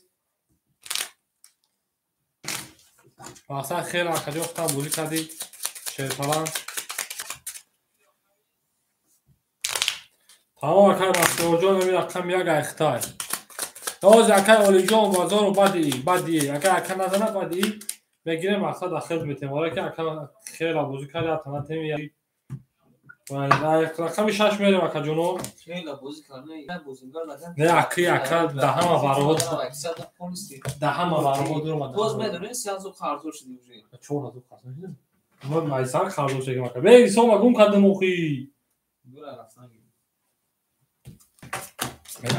S2: Мақсад хеле акаҷон худам бозӣ кардӣ. Шерпаланг. Тамом акаи Бахтиёрҷон ами рақам як айхтай. Ҳозир акаи Олиҷон базору баъди баъди агар ака назанад баъди мегирем мақсад ахир метем. Ҳоло ки ака хеле бозӣ кард ятана теми рақами шаш мерем акаҷоно. Не аки ака даҳама вароҳо даҳама вароҳо дуромад.
S4: Боз медонед 3000 қарздор шудем уже.
S2: 4000 қарздор шудем. Мо майсар қарздор шудем ака. Бе исома гум кардем охи.
S4: Бура рафтан.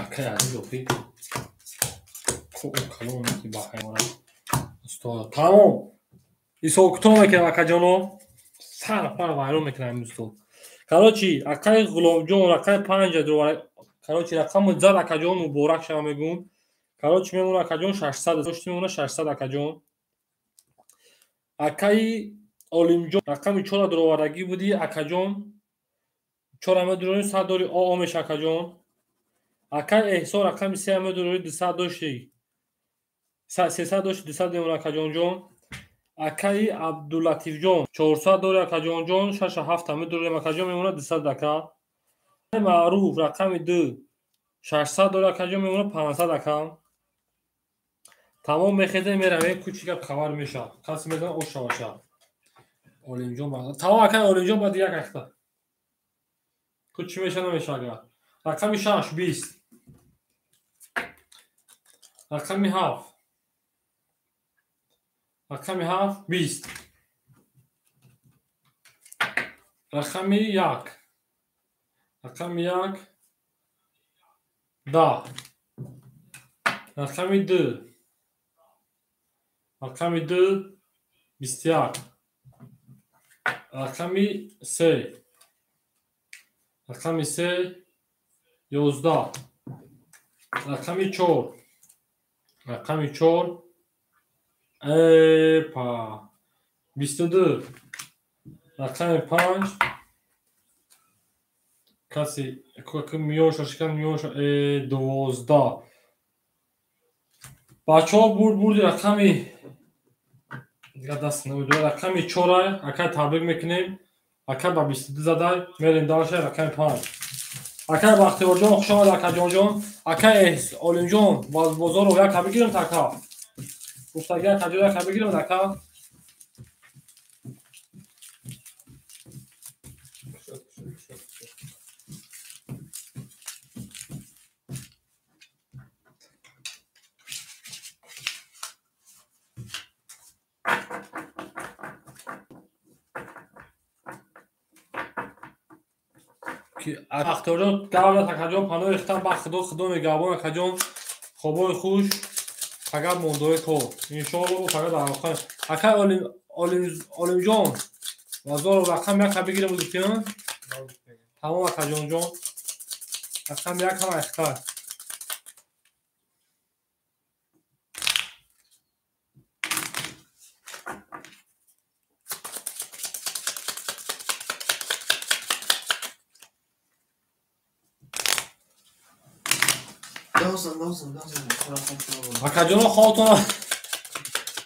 S2: Акаи азиз охи. Калон ки ба ҳайвона. Устод тамом. Исо кутоҳ мекунем акаҷоно. Сар пар вайрон мекунем ин устод. Короче, акаи Ғуломҷон рақами панҷа дур. Короче, рақами зад акаҷон муборак шава мегӯм. Короче, мемона акаҷон 600 дошти мемона 600 акаҷон. Акаи Олимҷон рақами чора дуровардагӣ будӣ акаҷон. Чора медуронӣ 100 дори о меша акаҷон. Акаи Эҳсон рақами се медуронӣ 200 дошти. 300 дошти 200 мемона акаҷонҷон. Акаи Абдулатифҷон 400 дори акаҷонҷон 6-7 медурем акаҷон мемона 200 ака. Маъруф рақами ду 600 дори акаҷон мемона 500 ака. Тамом мехезем меравем кучи гап хабар мешавад. Касе мезанад ош шаваша. Олимҷон тамом акаи Олимҷон баъди як ахта. Кучи меша намеша агар. Рақами шаш 20. Рақами ҳафт. Рақами ҳафт 20. Рақами як. Рақами як 10. Рақами ду. Рақами ду 21. Рақами се. Рақами се 11. Рақами чор. Рақами чор эпа 22. Рақами панҷ Каси миёша шикан миёша 12. Бачаҳо бурд бурди рақами дигар даст намедорад. Рақами 4 акай табрик мекунем. Акай ба 22 задай. Мерем дальше рақами 5. Акай Бахтиёрҷон хуш омад акаҷонҷон. Акай Олимҷон Бозоров як бигирем ака. Гуфтаги акаҷон як бигирем ака. Бахтиёрҷон давлат акаҷон паноҳи хитам ба худо худо мегаҳбон акаҷон хобои хуш фақат мондои кор иншоалло фақат дар охир акай Олимҷон Бозоров рақам як бигирем гуфтем тамом акаҷонҷон рақам як ҳам айхтар акаҷоно хобтона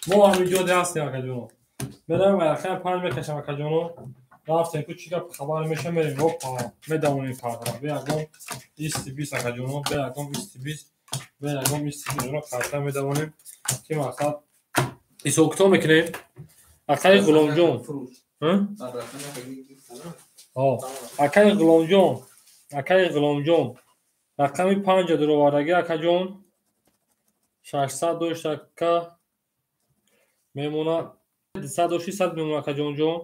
S2: мо ҳаминҷо ҳастем акаҷоно меравем рақами 5 мекашам акаҷоно рафтем ку чӣ гап хабар меша мерем опа медавонем картара бе ягон исти бист акаҷоно бе ягон исти бист бе ягон исти бист картара медавонем ки мақсад ҳисобкитоб мекунем акаи Ғуломҷон акаи Ғуломҷон акаи Ғуломҷон рақами 5 дуровардагӣ акаҷон 600 дошт ака мемона 200 дошти 100 мемона акаҷонҷон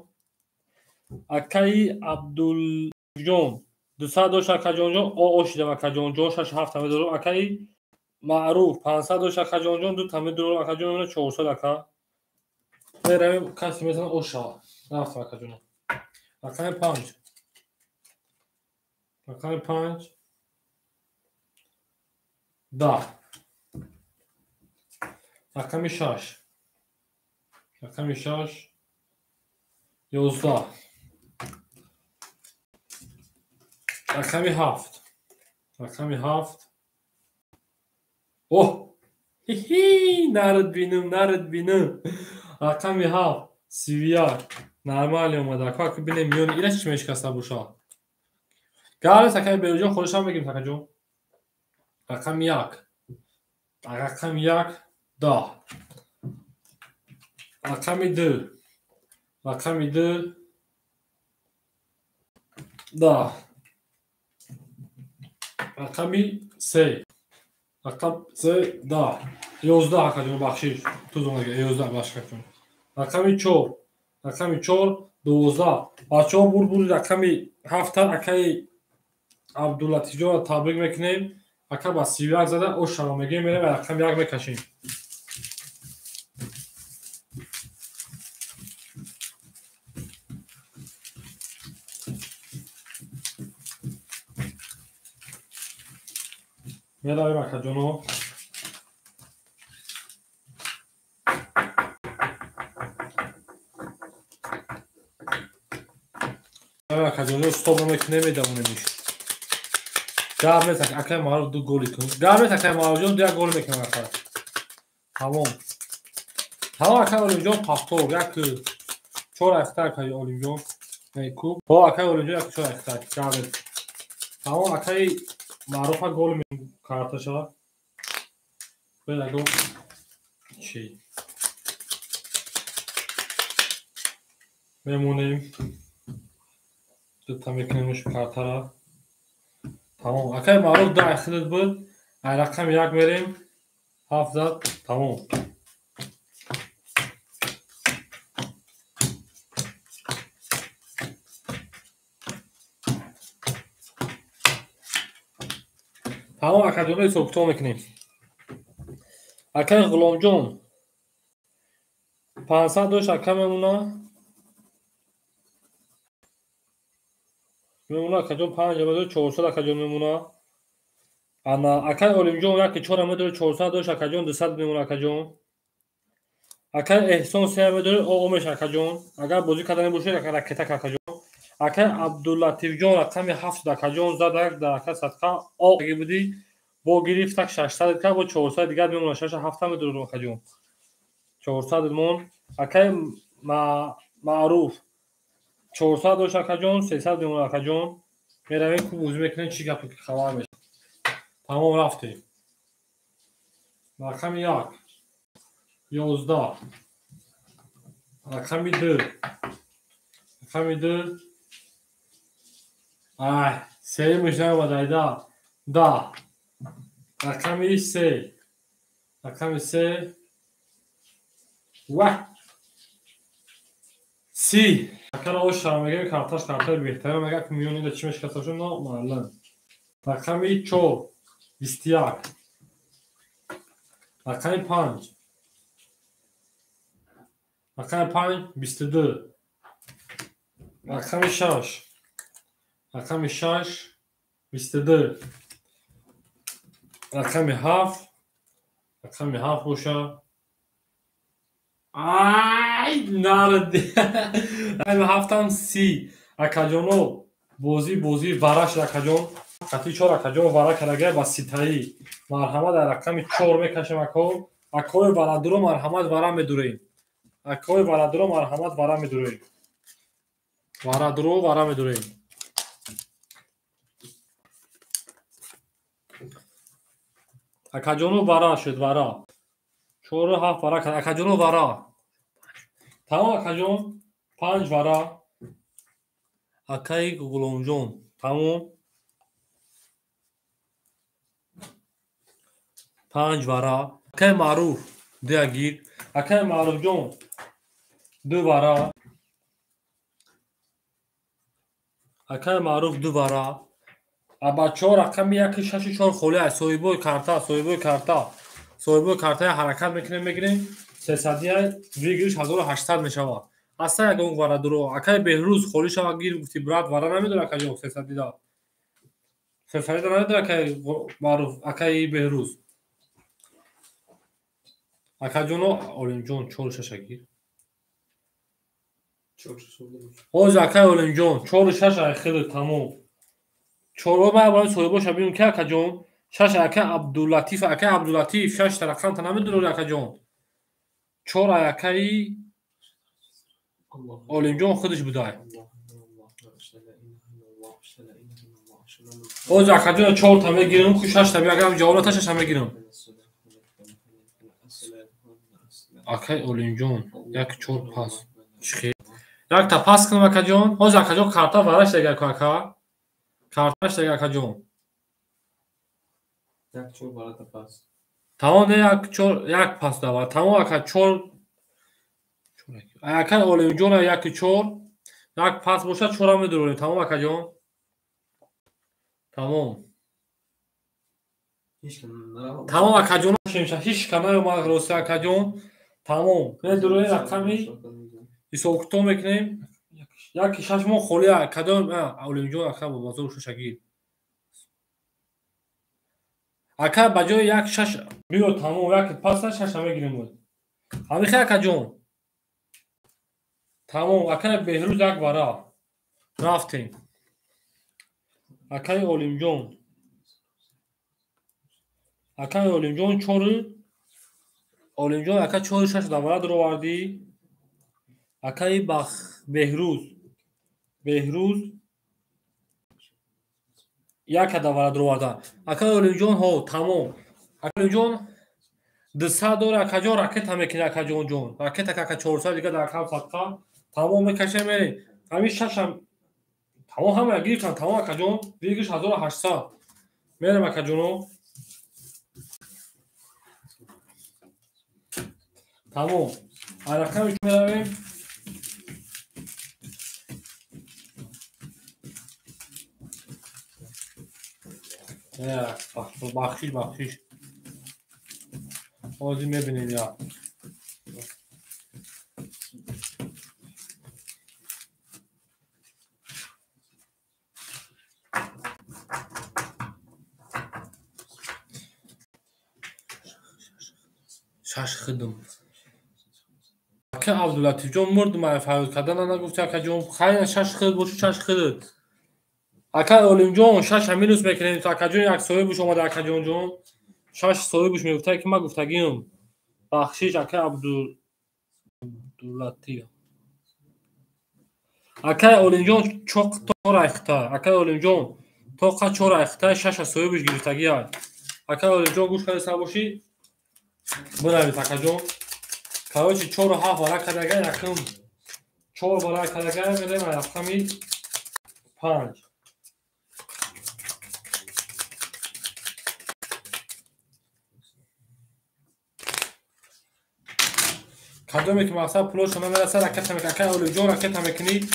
S2: акаи Абдулҷон 200 дошт акаҷонҷон ошидам акаҷонҷон 6-7 медорам акаи Маъруф 500 дошт акаҷонҷон 2 та медорам акаҷон мемона 400 ака меравем касе метавонад ош шавад рафтам акаҷон рақами 5 рақами 5 10 рақами 6 рақами 6 11 рақами 7 рақами 7 оҳ хи нарад бинам нарад бинам рақами 7 31 нормали омада ака бинем миёни ира чӣ мешикаста боша галес акаи Беруҷон худашам мегирем акаҷон рақами 1 рақами 1 10 рақами 2 рақами 2 10 рақами 3 рақам 3 10 11 акаҷон бахшиш тузонага 11 бахшиш акаҷон рақами 4 рақами 4 12 бачаҳо бурд бурд рақами 7 акаи Абдуллатифҷонро табрик мекунем ака ба 31 зада ошава мегирем мерем ва рақами 1 мекашем меравем акаҷоно акаҷоно стоп намекунем медавонемиш гап нест акаи Маъруф 2 голи кун гап нест акаи Маъруфҷон 2 гол мекунам ака тамом тамом акаи Олимҷон пахтор 1 4 ахта акаи Олимҷон ку ҳо акаи Олимҷон 1 4 ахта гап нест тамом акаи Маъруфа гол карташа беягон чи мемонем дута мекунемш картара тамом акаи Маъруф 2 ахилат буд ай рақами 1 мерем 7 зад тамом тамом акаҷоно ҳисобкитоб мекунем акаи Ғуломҷон 500 дошт ака мемона мемона акаҷон 5 медорад 400 акаҷон мемона ана акаи Олимҷон 1 4 медорад 400 дошт акаҷон 200 мемона акаҷон акаи Эҳсон 3 медорад о меша акаҷон агар бозӣ карда набошед ракета акаҷон Акай Абдуллатифҷон рақами 7 акаҷон задак дар ака садқа оги будӣ бо гирифт так 600 ка бо 400 дигар мемонад 6 7 медурам акаҷон. 400 мон. Акай Маъруф 400 дошт акаҷон, 300 мемонад акаҷон. Меравем ку бозӣ мекунем, чӣ гапе хабар мешавад. Тамом рафтем. Рақами 1 11, рақами 2, рақами 2, ай сеюмаш наомад айда, 10, рақами 3, рақами 3, ва 30. Акара ошара мегӯем, карташ картаи беҳтарин, мегӯяд ки миёни да чӣ мешикаста шуд, номаълум. Рақами 4 21, рақами 5, рақами 5 22, рақами 6, рақами 6 22, рақами 7, рақами 7 боша. Ай, нарди. Рақами 7 30. Акаҷоно, бозӣ вараш акаҷон. Қати 4 акаҷон вара кардагай ба ситаӣ. Марҳамат дар рақами 4 мекашем ако. Акои варадуро марҳамат вара медурем. Акои варадуро марҳамат вара медурем. Варадуро вара медурем. Акаҷоно вара шуд вара. 4 7 вара кард. Акаҷоно вара. Тамом акаҷон 5 вара. Акаи Ғуломҷон тамом 5 вара. Акаи Маъруф 2 гир. Акаи Маъруфҷон 2 вара. Акаи Маъруф 2 вара. Аба 4 рақами 1 6 4 холӣ аст. Соҳибои карта, соҳибои карта. Соҳибои картаи ҳаракат мекунем, мегирем. 300 выигрыш 1800 мешавад. Аста ягон вара дуро. Акаи Беҳрӯз холӣ шава гир гуфти брат вара намедора акаҷон 300 да. 300 да намедора акаи Маъруф, акаи Беҳрӯз. Акаҷоно Олимҷон 4 6 гир. Ҳозир акаи Олимҷон 4 6 ай хеле тамом. 4 ман барои соҳибоша бинем ки акаҷон 6 акаи Абдуллатиф, акаи Абдуллатиф 6 рақамта намедурори акаҷон. 4 акаи Олимҷон худаш будай. Ҳозир акаҷон 4 та мегирам, ку 6 та биягам ҷавоб ната 6 та мегирам. Акаи Олимҷон 1 4 пас. Чӣ? Як та пас кунам акаҷон. Ҳозир акаҷон карта вараш дагар ку ака. Карташ дагар акаҷон.
S4: 1 4 варата пас.
S2: Тамом не 1 4 1 пас давар. Тамом ака 4 ака Олимҷон 1 4 1 пас бошад 4 медурем. Тамом акаҷон. Тамом. Тамом акаҷон шемша ҳеч кана наомад рости акаҷон. Тамом. Медурем рақами ҳисобкитоб мекунем. 1 6 мо холӣ кадом Олимҷон ака бозор шаша гир. Ака ба ҷои 1 6 биё тамом 1 пас 6 мегирем. Ҳамихе акаҷон. Тамом акаи Беҳрӯз 1 вара. Рафтем. Акаи Олимҷон. Акаи Олимҷон 4 Олимҷон ака 4 6 давара дуровардӣ. Акаи Беҳрӯз. Беҳрӯз 1 давара дуроварда. Акаи Олимҷон ҳо тамом. Акаи Олимҷон 200 дора акаҷон ракета мекунад акаҷон ҷон. Ракета ака 400 дига дар акам садқа. Тамом мекашем мерем. Ҳамин 6 ҳам тамом ҳама гирифтан тамом акаҷон. Выигрыш 1800. Мерем акаҷоно. Тамом. Рақами меравем. Бахшиш, бахшиш. Ҳозир мебинем я. Шаш хидм. Ака Абдулатифҷон мурд, ман фарёд кардан нагуфти акаҷон. Хайр, шаш хид бошу, шаш хид. Ака Олимҷон, шаша минус мекунем. Акаҷон як соҳибуш омада, акаҷонҷон. Шаш соҳибуш мегуфта ки ман гуфтагиам. Бахшиш ака Абдулатиф. Акай Олимҷон чоқ тор айхта. Акай Олимҷон тоқа чор айхта, шаша соҳибуш гирифтагия. Акай Олимҷон гӯш карда бошӣ, бинавис акаҷон. Короче, 4 7 вара кардага, якум 4 вара кардага, мерем рақами 5. Кадоме ки мақсад пулошо намераса, ракета мекунӣ. Акай Олимҷон ракета мекунӣ,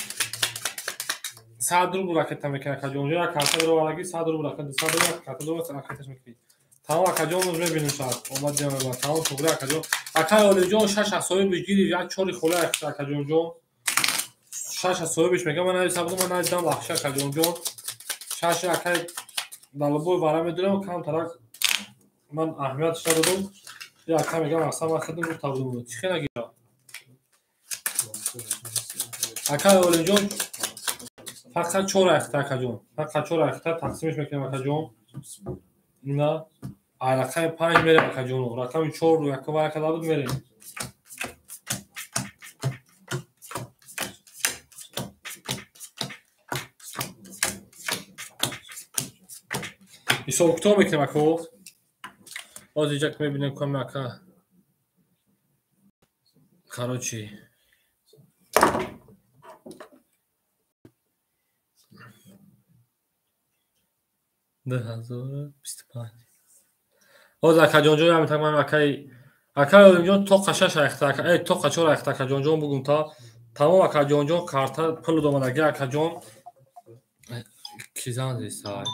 S2: 100 рубл ракета мекунӣ. Акаҷон як карта дорвараги, 100 рубл ракета, 100 рубл карта дорва, ракеташ мекунӣ. Тамом акаҷон, мебинем шояд омад ҷамъ. Тамом, туғри акаҷон. Акай Олимҷон шаша соҳибиш гирифт, як чори хола акаҷонҷон. Шаша соҳибиш мегӯям, ман нависа будам, ман нависам, бахши акаҷонҷон. Шаша акай далбой вара медорам, камтарак ман аҳамиятш надодам. Я ака мегӯям, мақсад ман хидм гуфта будам. Чӣ хел нагирам? Акай Олимҷон фақат чор айхта акаҷон. Фақат чор айхта тақсимиш мекунем акаҷон. Ина рақами 5 мерем акаҷоно. Рақами 4 якум вара карда буд, мерем. Ҳисоб китоб мекунем ако. Ҳозир иҷа мебинем каме ака. Короче, 2025. Ҳозир акаҷонҷон ҳамин ман акай Олимҷон тоқа шаш айхта, тоқа чор айхта акаҷонҷон бугум та. Тамом акаҷонҷон, карта пул домадаги акаҷон. Ки зан зистай?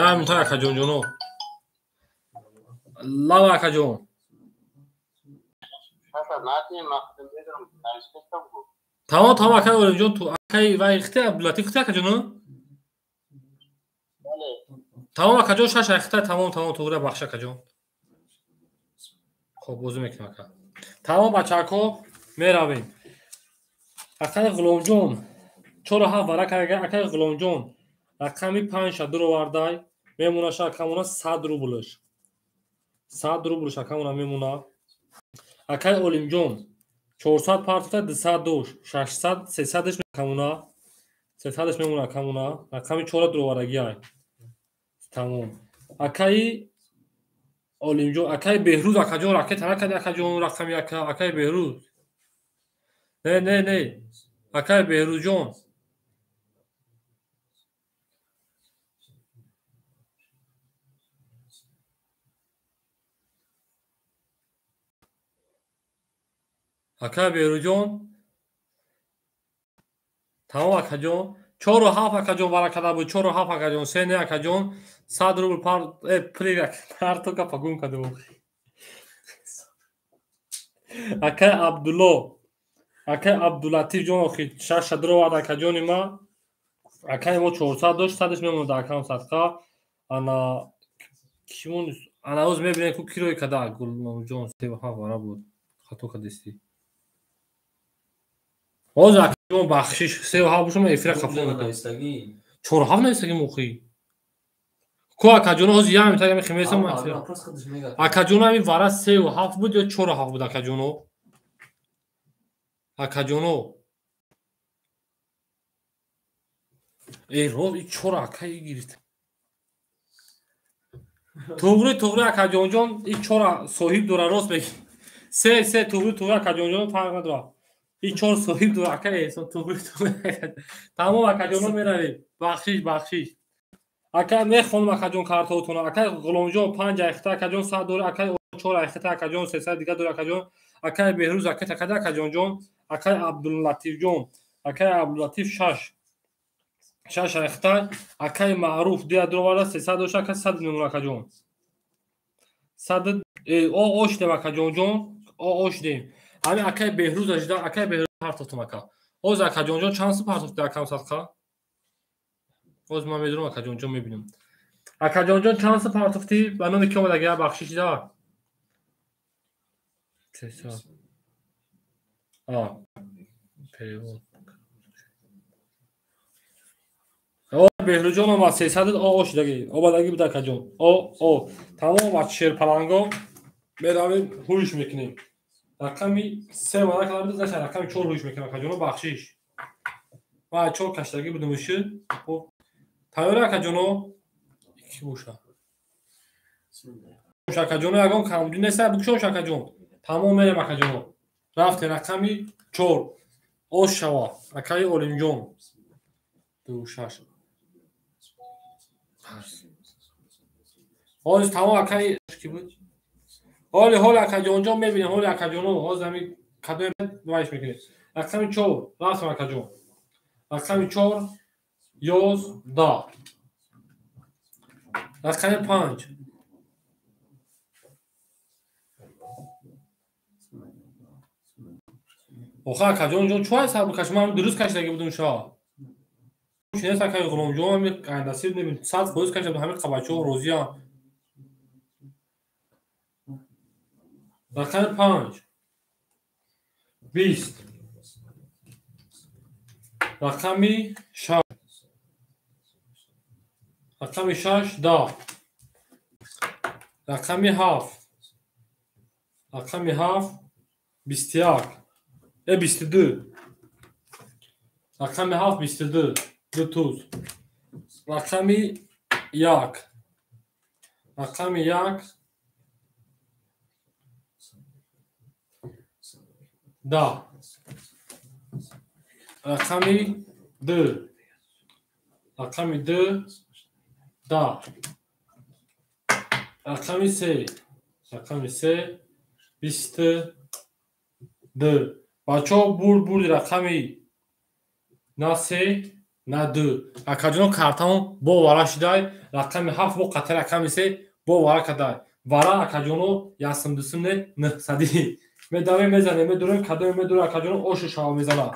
S2: Я ҳамин та акаҷонҷоно. Лава акаҷон. Тамом, тамом акай Олимҷон, ту акай вай ихти Абдулатиф ихти акаҷоно? Тамом акаҷон, шаш айхта, тамом, тамом, туғри, бахш акаҷон. Хоб, бозӣ мекунем ака. Тамом бачако, меравем. Акай Ғуломҷон 4 7 вара карда, акай Ғуломҷон рақами 5 дуровардай, мемонаша акамона 100 рублш. 100 рублш акамона мемона. Акай Олимҷон 400 партофта, 200 дош, 600, 300-ш акамона. 300-ш мемона акамона. Рақами 4 дуровардагиай. Тамом. Акаи Олимҷон, акаи Беҳрӯз акаҷон ракета накарди акаҷон рақами ака, акаи Беҳрӯз. Не, не, не. Акаи Беҳрӯзҷон. Акаи Беҳрӯзҷон. Тамом акаҷон. 4 7 акаҷон вара карда буд, 4 7 акаҷон, се не акаҷон, 100 рубл пар пули карту гапа гум карда буд. Акай Абдулло, акай Абдулатиф ҷон охи шаша дуровард акаҷони ма. Акай мо 400 дошт, садаш мемонад акам садқа. Ана кимон ана оз мебинем ку кирои када Гулномҷон 3 7 вара буд. Хато кардисти. Ҳозир акаҷон бахшиш, 3 7 бошам, ман эфира хафо мекунам. 4 7 навистагӣ мохӣ. Ку акаҷоно ҳозир як минута ами химесам ман эфира. Акаҷоно ами вара 3 7 буд ё 4 7 буд акаҷоно? Акаҷоно. Эй роз и чор акай гирифт. Туғри, туғри акаҷонҷон, и чор соҳиб дора, рост мегӣ. Се, се, туғри, туғри акаҷонҷон фарқ надорад. И чор соҳиб дора акай Эҳсон, туғри, туғри. Тамом акаҷоно меравем. Бахшиш, бахшиш. Ака мехонам акаҷон картаотона. Акай Ғуломҷон 5 айхта акаҷон 100 дора, акай 4 айхта акаҷон 300 дига дора акаҷон. Акай Беҳрӯз акай такада акаҷонҷон, акай Абдуллатифҷон, акай Абдуллатиф 6. 6 айхта, акай Маъруф дия дуроварда, 300 дошта, акай 100 мемона акаҷон. 100 о ошдем акаҷонҷон, о ошдем. Ҳамин акай Беҳрӯз ажида, акай Беҳрӯз партофтам ака. Ҳозир акаҷонҷон чанд сум партофти акам садқа? Ҳозир ман медонам акаҷонҷон, мебинам. Акаҷонҷон чанд сум партофтӣ? Ба номи ки омадагия бахшиш да? 300. Перевод. О Беҳрӯҷон омад 300 о шудаги. Омадаги буд акаҷон. О тамом аз шерпаланго меравем ҳуш мекунем. Рақами 3 вара кардам, наша рақами 4 ҳуш мекунем акаҷоно, бахшиш. Ва 4 каштаги будем уши. Хуб. Тайёр акаҷоно? Ки боша? Акаҷоно ягон камбудӣ нест, бикушош акаҷон. Тамом мерем акаҷоно. Рафтем рақами 4. Ош шава. Акаи Олимҷон. 2 6. Ҳоз тамом акаи ки буд? Ҳоли ҳол акаҷонҷон мебинем, ҳоли акаҷоно, ҳоз ҳами кадоме вайш мекунем. Рақами 4, рафтем акаҷон. Рақами 4 11. Рақами 5. Охо акаҷонҷон чӯ сабр каш, ман дуруст кашидаги будум ша. Чинес акаи Ғуломҷон ҳами айнасиб небин 100% кашида будум, ҳами қабачо розиям. Рақами 5 20. Рақами 6. Рақами 6 10. Рақами 7. Рақами 7 21. 22. Рақами 7 22. 2 туз. Рақами 1. Рақами 1 10. Рақами 2. Рақами 2 10. Рақами 3. Рақами 3 22. Бачаҳо бурд рақами на 3 на 2. Акаҷоно картаон бо вара шидай, рақами 7 бо қатъи рақами 3 бо вара кадай. Вара акаҷоно ясм дусм не 900. Медавем мезанем, медурем, кадоме медуре акаҷоно ошу шава мезана.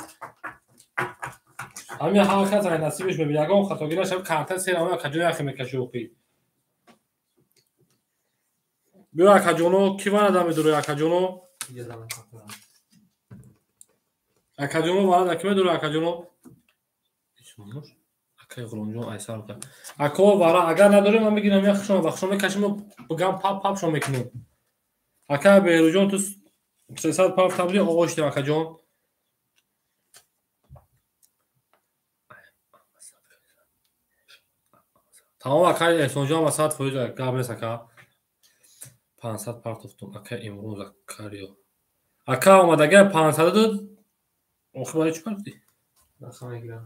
S2: Ҳамин ҳар кас ай насибиш мебинад. Ягон хатогӣ нашав, карта се равон акаҷоно яхе мекаши оқӣ. Биё акаҷоно, ки вара да медуре акаҷоно? Акаҷоно вара да ки медуре акаҷоно? Акаи Ғуломҷон айсар кард. Ако вара агар надорем ман мегирам як хушон ва хушон мекашим ва бигам пап пап шон мекунем. Ака Беҳрӯҷон ту 300 пап табли оғоз шудем акаҷон. Тамом акаи Эҳсонҷон ва 100% гап нест ака. 500 партофтум ака Имрӯз Закариё. Ака омадага 500 дод. Охир барои чӣ партофтӣ?
S1: Рақам мегирам.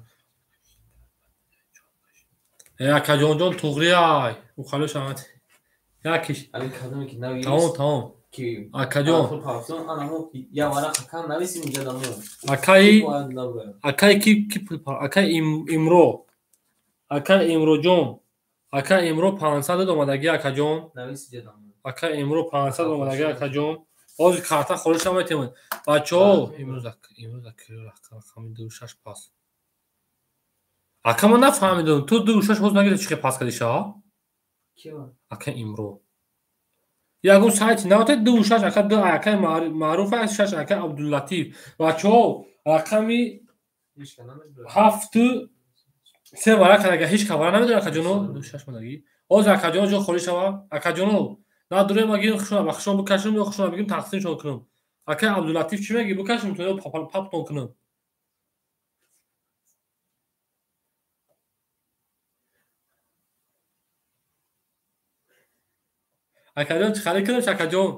S2: Акаҷонҷон туғри ай. Ухалё шавад. Якиш.
S1: Али кадоме ки навис.
S2: Тамом, тамом.
S1: Ки
S2: акаҷон.
S1: Я варақа кам нависим инҷа дамо.
S2: Акаи акаи ки акаи Имро. Акаи Имроҷон. Ака Имро 500 дод омадаги акаҷон.
S1: Навис инҷа дамо.
S2: Ака Имро 500 омадаги акаҷон. Ҳозир карта холиш наметемад. Бачаҳо, имрӯз рақами 26 пас. Ака ман нафаҳмидам. Ту 26 ҳоз нагирифти чӣ хел пас кардӣ ша? Ака Имро. Ягон сайти навоте 26 ака 2 ака Маъруф аст 6 ака Абдуллатиф. Бачаҳо, рақами 7 се вара кардага ҳеҷ кас вара намедонад акаҷоно 26 модаги. Ҳозир акаҷоно ҷо холӣ шава. Акаҷоно надурем агим хушона ба хушон бикашем ё хушона бигим тақсимшон кунем. Акаи Абдуллатиф чӣ мегӣ? Бикашем то ё паптон кунем. Акаҷон чӣ харид кунем акаҷон?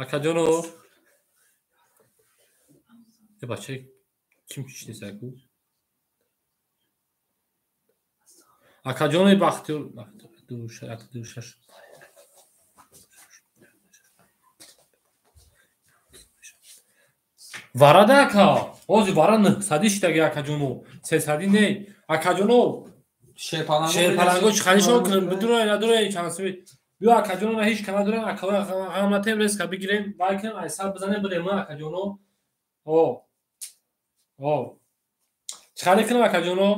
S2: Акаҷоно е бача ким чиштеса ку? Акаҷони Бахтиёр 2 1 2 6 Варада ака. Ҳозир вара 900 шидаги акаҷоно. 300 не. Акаҷоно шерпаланго чӣ харидшон кунем? Бидурай надурай чанд сими. Биё акаҷоно на ҳеҷ ка надурем, акаҳои ғам натем, резка бигирем, вай кунем, ай сар бизанем, бидем акаҷоно. О. О. Чӣ харид кунем акаҷоно?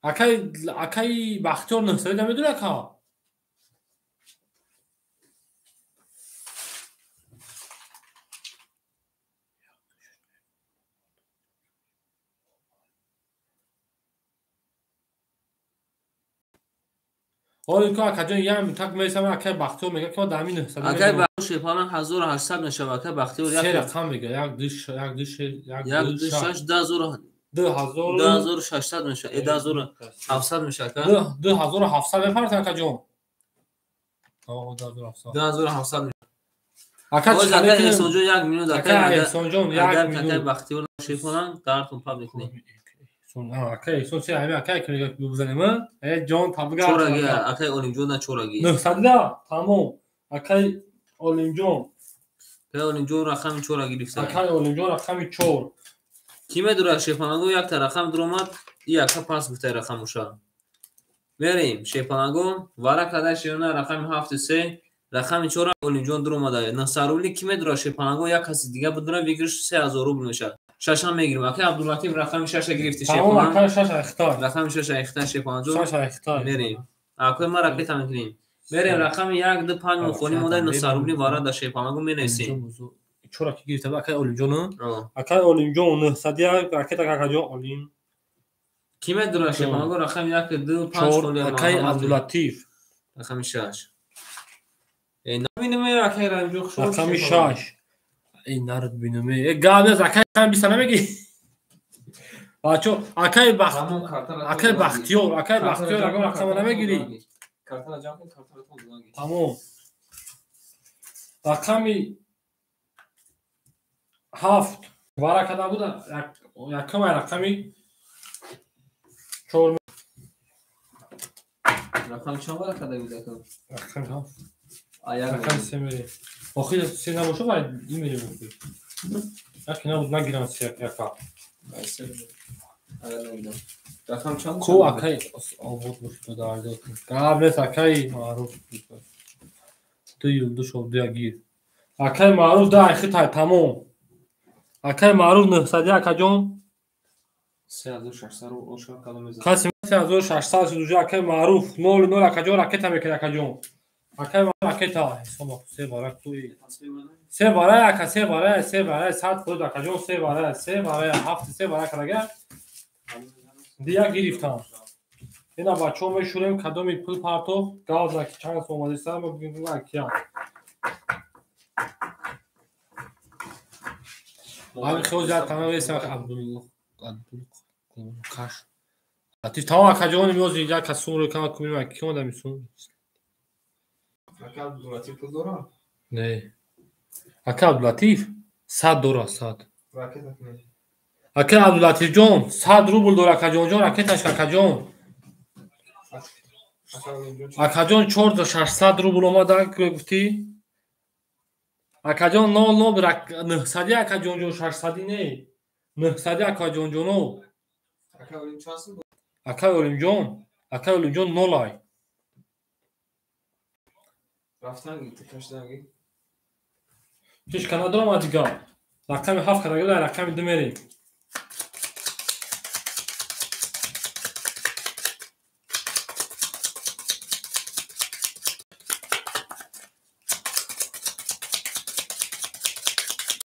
S2: Акаи Бахтиёр 900 намедури ака? Ҳоло ки акаҷон як минутак мерасам, акай Бахтиёр мегӯяд ки ма дар ҳамин 900
S1: Акай Бахтиёр шерпаланг 1800 мешавад, акай Бахтиёр
S2: се рақам мегӯяд, 1 2 1 2 1
S1: 1 2 6 10000 2600 мешавад, 2700 мешавад, ака.
S2: 2700 мепартад, акаҷон. 2700.
S1: 2700.
S2: Ака
S1: ака Эҳсонҷон 1 минут,
S2: ака Эҳсонҷон 1 минут.
S1: Акай Бахтиёр шерпаланг дартон паб мекунем.
S2: Ака Эҳсон се ҳами ака ки бизанем, э ҷон табга.
S1: Чораги акай Олимҷон на чораги.
S2: 900 да, тамом. Акай Олимҷон.
S1: Акай Олимҷон рақами 4 гирифта.
S2: Акай Олимҷон рақами 4.
S1: Ки медурад шерпаланго якта рақам дуромад, и яка пас гуфтаи рақам уша. Мерем шерпаланго вара кадай шерона рақами 7 3 рақами 4 Олимҷон дуромада. 900 рубли ки медурад шерпаланго як каси дига бидура выигрыш 3000 рубл мешавад. Шашам мегирим. Акай Абдуллатиф рақами 6 гирифти
S2: шерпаланг. Тамом, акай 6 айхтай.
S1: Рақами 6 айхтай шерпаланҷон.
S2: 6 айхтай.
S1: Мерем. Акай ма ракета мекунем. Мерем рақами 1 2 5 мухони модай 900 рубли вара да шерпаланго менависем.
S2: Чора ки гирифта акай Олимҷон? Акай Олимҷон 901 ракета акаҷон Олим.
S1: Ки медурад шерпаланго рақами 1 2 5 холи
S2: акай Абдуллатиф.
S1: Рақами 6. Э набинем акай Раҳимҷон хуш.
S2: Рақами 6. Эй нард бинаме. Э гап нест акай ҳам биса намегӣ. Бачо акай Бахт акай Бахтиёр, акай Бахтиёр агар рақама намегирӣ.
S6: Картара ҷамъ кун, картара тон додагӣ.
S2: Тамом. Рақами 7 вара када буда якам рақами 4
S6: рақами чанд вара када буда ака?
S2: Рақами 7.
S6: Аяк
S2: рақами 3 мере. Охир се набошад, вай ин мере охир. Яке набуд нагирам се яка.
S6: Рақам чанд?
S2: Ку акай обод бошад дарда. Гап нест акай Маъруф. Ду юлду шоб ду гир. Акай Маъруф да айхи тай тамом. Акай Маъруф 900 акаҷон.
S6: 3600 рубл ошар кадом мезанад.
S2: Каси 3600 шуд уже акай Маъруф 00 акаҷон ракета мекунад акаҷон. Акай Маъруф ракета ҳисоб се бара куи. Се бара ака се бара се бара 100 фоиз акаҷон се бара се бара 7 се бара кардага. Дия гирифтам. Ина бачаҳо мешурем кадоми пул партоф гав зад ки чанд сом омадиста мо бигем акия. Ҳамин хел зиёд тамом весам Абдул Абдулкаш. Латиф тамом акаҷон миёз инҷа касум рӯ кама кумим ки омада мисум.
S6: Ака Абдуллатиф пул дора?
S2: Не. Ака Абдуллатиф 100 дора 100.
S6: Ракета кунед.
S2: Ака Абдуллатиф ҷон 100 рубл дора акаҷон ҷон ракеташ акаҷон. Акаҷон 4600 рубл омада гуфтӣ? Акаҷон 00 900 акаҷон ҷон 600 не. 900 акаҷон ҷоно. Акай Олимҷон, акай Олимҷон 0 ай.
S6: Рафтанги кашданги.
S2: Ҳеч ка надорам адига. Рақами 7 кардага рақами 2 мерем.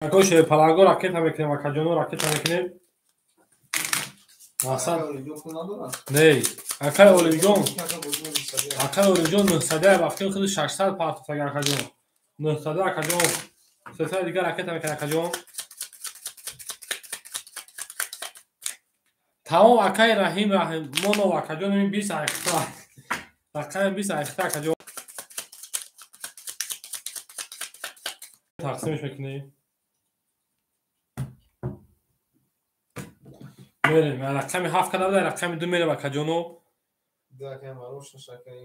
S2: Акош паланго ракета мекунем, акаҷоно ракета мекунем. Мақсад не, акай Олимҷон, акай Олимҷон 900 вақти худи 600 партофтага акаҷон. 900 акаҷон. Сесаи дигар ракета мекунем акаҷон. Тамом акай Раҳим Раҳмонов акаҷон ин 20 айхта. Рақами 20 айхта акаҷон. Тақсимш мекунем. Мерем, рақами 7 када буда, рақами 2 мерем акаҷоно.
S6: 2 акай Маъруф, 6 акай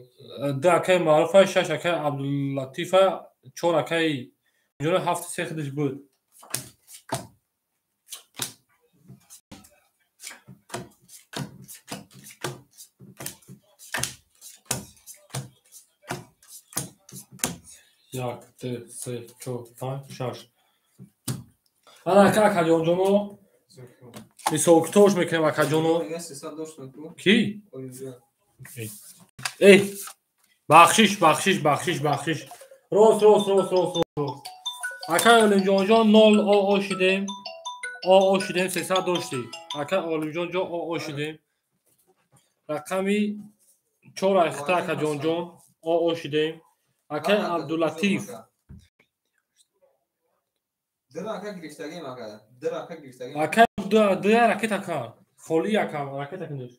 S2: 2 акай Маъруфа, 6 акай Абдуллатифа, 4 акай ҷоно 7 3 худаш буд. Як, ду, се, чор, панҷ, шаш. Ана ака акаҷонҷоно ҳисобкитобш мекунем акаҷоно. Ки? Эй, бахшиш, бахшиш, бахшиш, бахшиш. Рост, рост, рост, рост, рост. Акай Олимҷонҷон 0 ОО шидем. ОО шидем 300 доштӣ. Акай Олимҷонҷон ОО шидем. Рақами чор айхта акаҷонҷон о шидем. Акай Абдулатиф. Акай ду ракета кард. Холи ака ракета кунеш.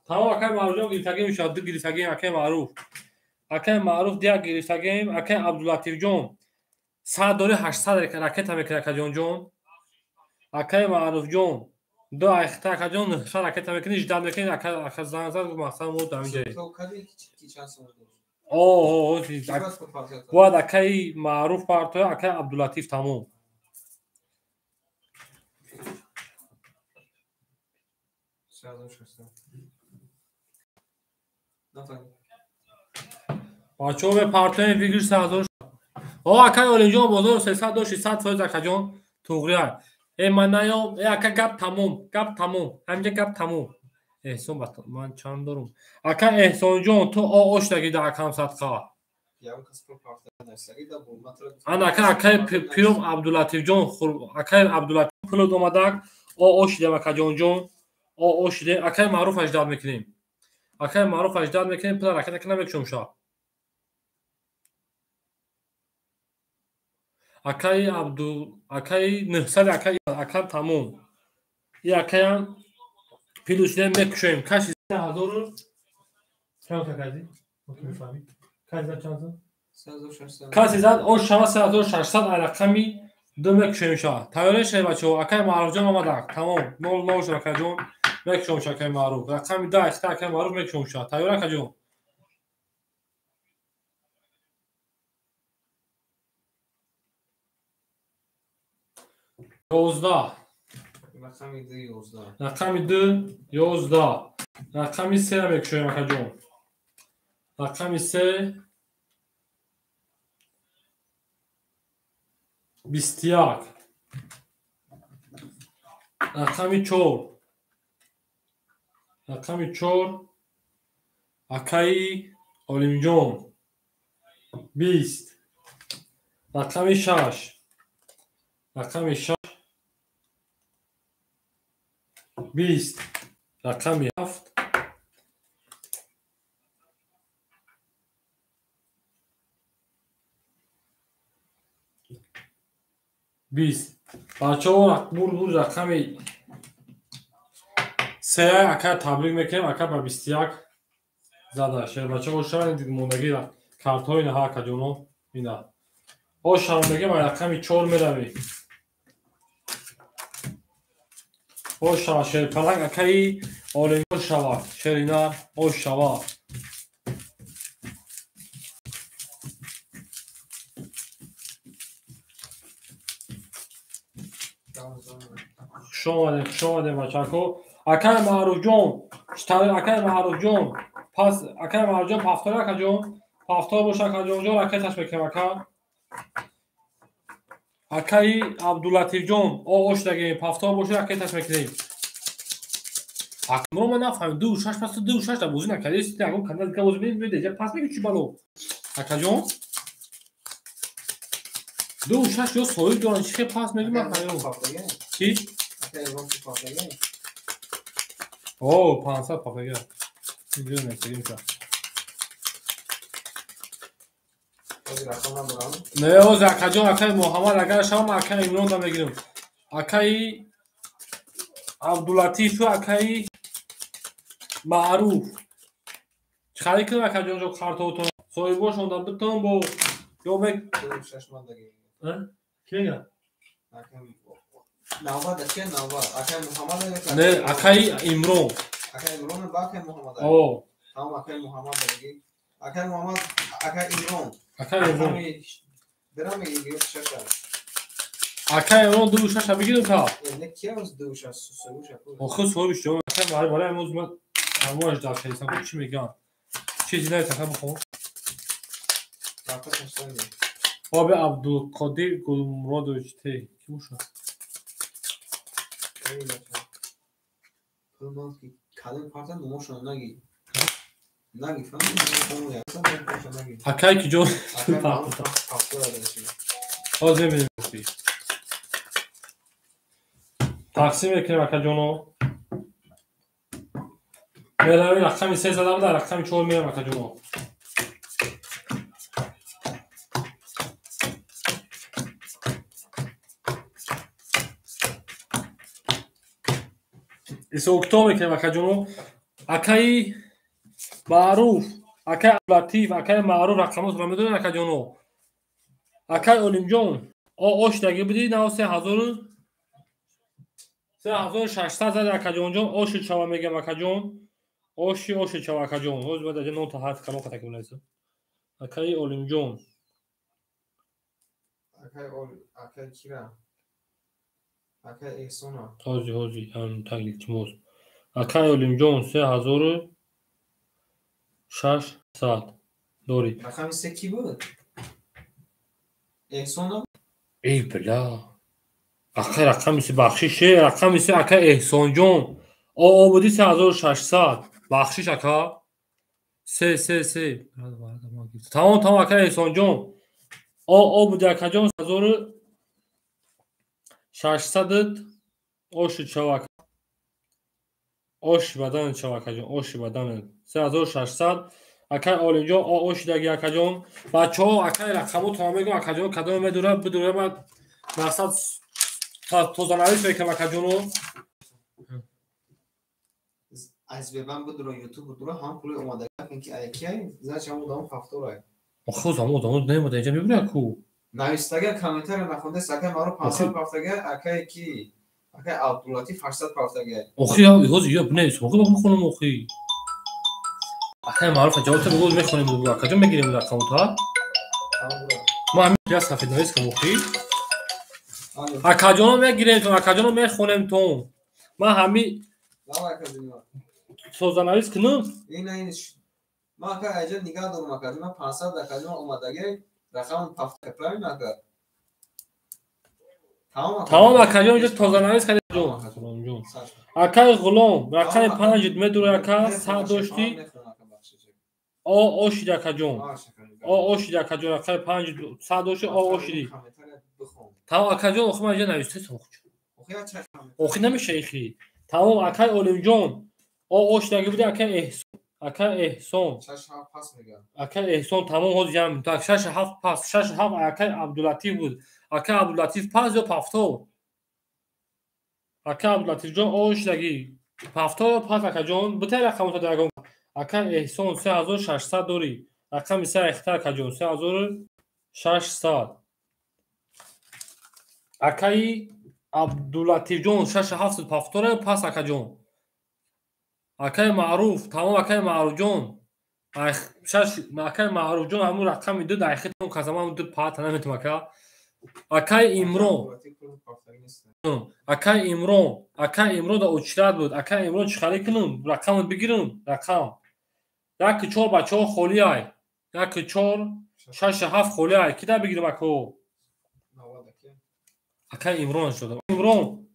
S2: Тамом акай Маъруфҷон гирифтагим шуд, ду гирифтагим акай Маъруф. Акай Маъруф дия гирифтагим, акай Абдулатифҷон 100 дори 800 ракета мекунад акаҷонҷон. Акай Маъруфҷон ду айхта акаҷон 900 ракета мекунад, ждат мекунад, ака занг зад, мақсад мо дар инҷаем. Бояд акаи Маъруф партоя, акаи Абдулатиф тамом. Бачаҳо мепартоем фикр 3000. О акаи Олимҷон бозор 300 дошти 100% акаҷон туғрия. Э ман наём, э ака гап тамом, гап тамом. Ҳаминҷа гап тамом. Эҳсон ман чанд дорум? Ака Эҳсонҷон ту ош дагида акам садқа. Ана ака акаи Пиров Абдулатифҷон акаи Абдулатиф пулод омадак, ош дидам акаҷонҷон. Ош дидем, акаи Маъруф аждад мекунем. Акаи Маъруф аждад мекунем, пула ракета кунам мекушом ша. Акаи Абду акаи 900 акаи акам тамом. И акаям плюс дидем мекушоем. Каши 1000 чанд какади? Мефаҳмӣ? Каши зад чанд зад?
S6: 3600.
S2: Каси зад ош шава 3600 ай рақами ду мекушоем ша. Тайёрӣ шавед бачаҳо. Акаи Маъруфҷон омадак. Тамом. 0 0 шуд акаҷон. Мекушом ша акаи Маъруф. Рақами 10 ихта акаи Маъруф мекушом ша. Тайёр акаҷон. Ёздаҳ.
S6: Рақами 2 11.
S2: Рақами 2 11. Рақами 3 мекушоем акаҷон. Рақами 3 21. Рақами 4. Рақами 4 акаи Олимҷон 20. Рақами 6. Рақами 6 20. Рақами 7 20. Бачаҳо бур рақами 3 ака табрик мекунем, ака ба 21 зада. Шербачаҳо шаванд мондагӣ картҳои наҳа акаҷоно ина. О шавандагӣ ба рақами 4 меравем. Ош шава шерпалак акаи Олимҷон шава шеринар ош шава. Хуш омадем, хуш омадем бачако. Акаи Маъруфҷон, акаи Маъруфҷон, пас акаи Маъруфҷон пафтор акаҷон, пафтор боша акаҷонҷон ракеташ мекунем ака. Акаи Абдулатифҷон, ош дагем, пафтор боша ракеташ мекунем. Акмро ман нафаҳмидам, 2 6 пас 2 6 да бозӣ накардӣ, ягон канда дига бозӣ медиҳ, пас мегӯ чӣ бало. Акаҷон 2 6 ё соҳиб доранд, чӣ хел пас мегӯ ман ҳайрон. Чӣ? О, 500 пафтага. Инҷо мекунем ша. Не, оз акаҷон, акаи Муҳаммад агар шавам, акаи Имрон да мегирам. Акаи Абдулатифу акаи Маъруф. Чӣ харид кунам акаҷонҷон картоотон? Соҳибошон да битон бо ё мек Ки мега? Не, акаи Имрон.
S6: Акаи Имрон ба акаи Муҳаммад.
S2: О.
S6: Тамом акаи Муҳаммад мегӣ. Акаи Муҳаммад, акаи Имрон.
S2: Акаи Имрон.
S6: Дара мегӣ 6.
S2: Акаи Имрон 2 6 бигирам та.
S6: Не, ки аз 2 6 соҳиб.
S2: Охир соҳибш ҷон, акаи Маъруф барои имрӯз ман ҳамоаш дар шаҳристан чӣ мегӯям? Чизи наед ака бихон. Оби Абдулқодир Гулмуродович те ки бошад? Акай ки ҷон ҳозир мебинем. Тақсим мекунем акаҷоно. Меравем рақами 3 задам, дар рақами 4 мерам акаҷоно. Исо китоб мекунем акаҷоно. Акаи Маъруф, акаи Латиф, акаи Маъруф рақамотро медонед акаҷоно. Акаи Олимҷон, ош даги будӣ нав 3600 зад акаҷонҷон, оши чава мегам акаҷон. Оши чава акаҷон. Ҳозир баъд аҷа нота ҳарф калон қатаки бинависам. Акаи Олимҷон.
S6: Акаи кира? Акаи Эҳсона.
S2: Ҳозир, ҳам так илтимос. Акаи Олимҷон 3600 дорӣ.
S6: Рақами 3 ки буд? Эҳсона?
S2: Эй бля. Акаи рақами 3 бахшиш, рақами 3 акаи Эҳсонҷон. О буди 3600. Бахшиш ака. 3 3 3. Тамом тамом акаи Эҳсонҷон. О буди акаҷон 1600 оши чава. Оши бадан чава акаҷон, оши бадан. 3600 акаи Олимҷон, оши даги акаҷон. Бачаҳо акаи рақамотро мегӯям акаҷон, кадоме медура бидура ман мақсад тозанавис мекунам акаҷоно.
S6: Аз Сбербанк бидура, Ютуб бидура, ҳам пули омадага ки аякиай, значит ҳам одамо ҳафторай.
S2: Охо замо одамо немода инҷа мебура ку.
S6: Навистага комментария нахондес, акай маро 500 пафтага, акай ки? Акай Абдуллатиф 800 пафтага.
S2: Охи, ҳозир ё бинавис, охи мехонам охи. Акай Маъруф ҷавоб бигӯ мехонем акаҷон мегирем рақамота. Ма ҳамин я сафед навис кам охи. Акаҷоно мегирем тон, акаҷоно мехонем тон. Ма ҳами созанавис кунам.
S6: Ина ин ма ака аҷа нигаҳ дорам акаҷон, ман 500 акаҷон омадаги рақам пафта, правильно ака?
S2: Тамом акаҷон, инҷо тозанавис кардем. Акаи Ғулом, рақами 5 медура ака, 100 доштӣ. Ошид акаҷон. Ошид акаҷон, рақами 5 100 доштӣ, ошидӣ. Тамом акаҷон, охи ман инҷо навиштесам охи. Охи намеша ихи. Тамом акаи Олимҷон, ошидаги буди акаи Эҳсон. Акаи Эҳсон. Акаи Эҳсон тамом ҳозир ям. Так 6 7 пас, 6 7 акаи Абдуллатиф буд. Акаи Абдуллатиф пас ё пафто? Акаи Абдуллатифҷон ошидаги. Пафто ё пас акаҷон? Битай рақамота дарагон. Акаи Эҳсон 3600 дорӣ. Рақами 3 эхта акаҷон 3600. Акаи Абдуллатифҷон 6700 пафтора ё пас акаҷон? Акаи Маъруф, тамом акаи Маъруфҷон. Акаи Маъруфҷон ҳамун рақами 2 дайхитон казам ҳамун 2 пата наметум ака. Акаи Имрон. Акаи Имрон, акаи Имрон да очрат буд. Акаи Имрон чӣ харид кунам? Рақамро бигирам, рақам. 1 4 бачаҳо холӣ ай. 1 4 6 7 холӣ ай. Ки да бигирам ако? Акаи Имрон шуда. Имрон.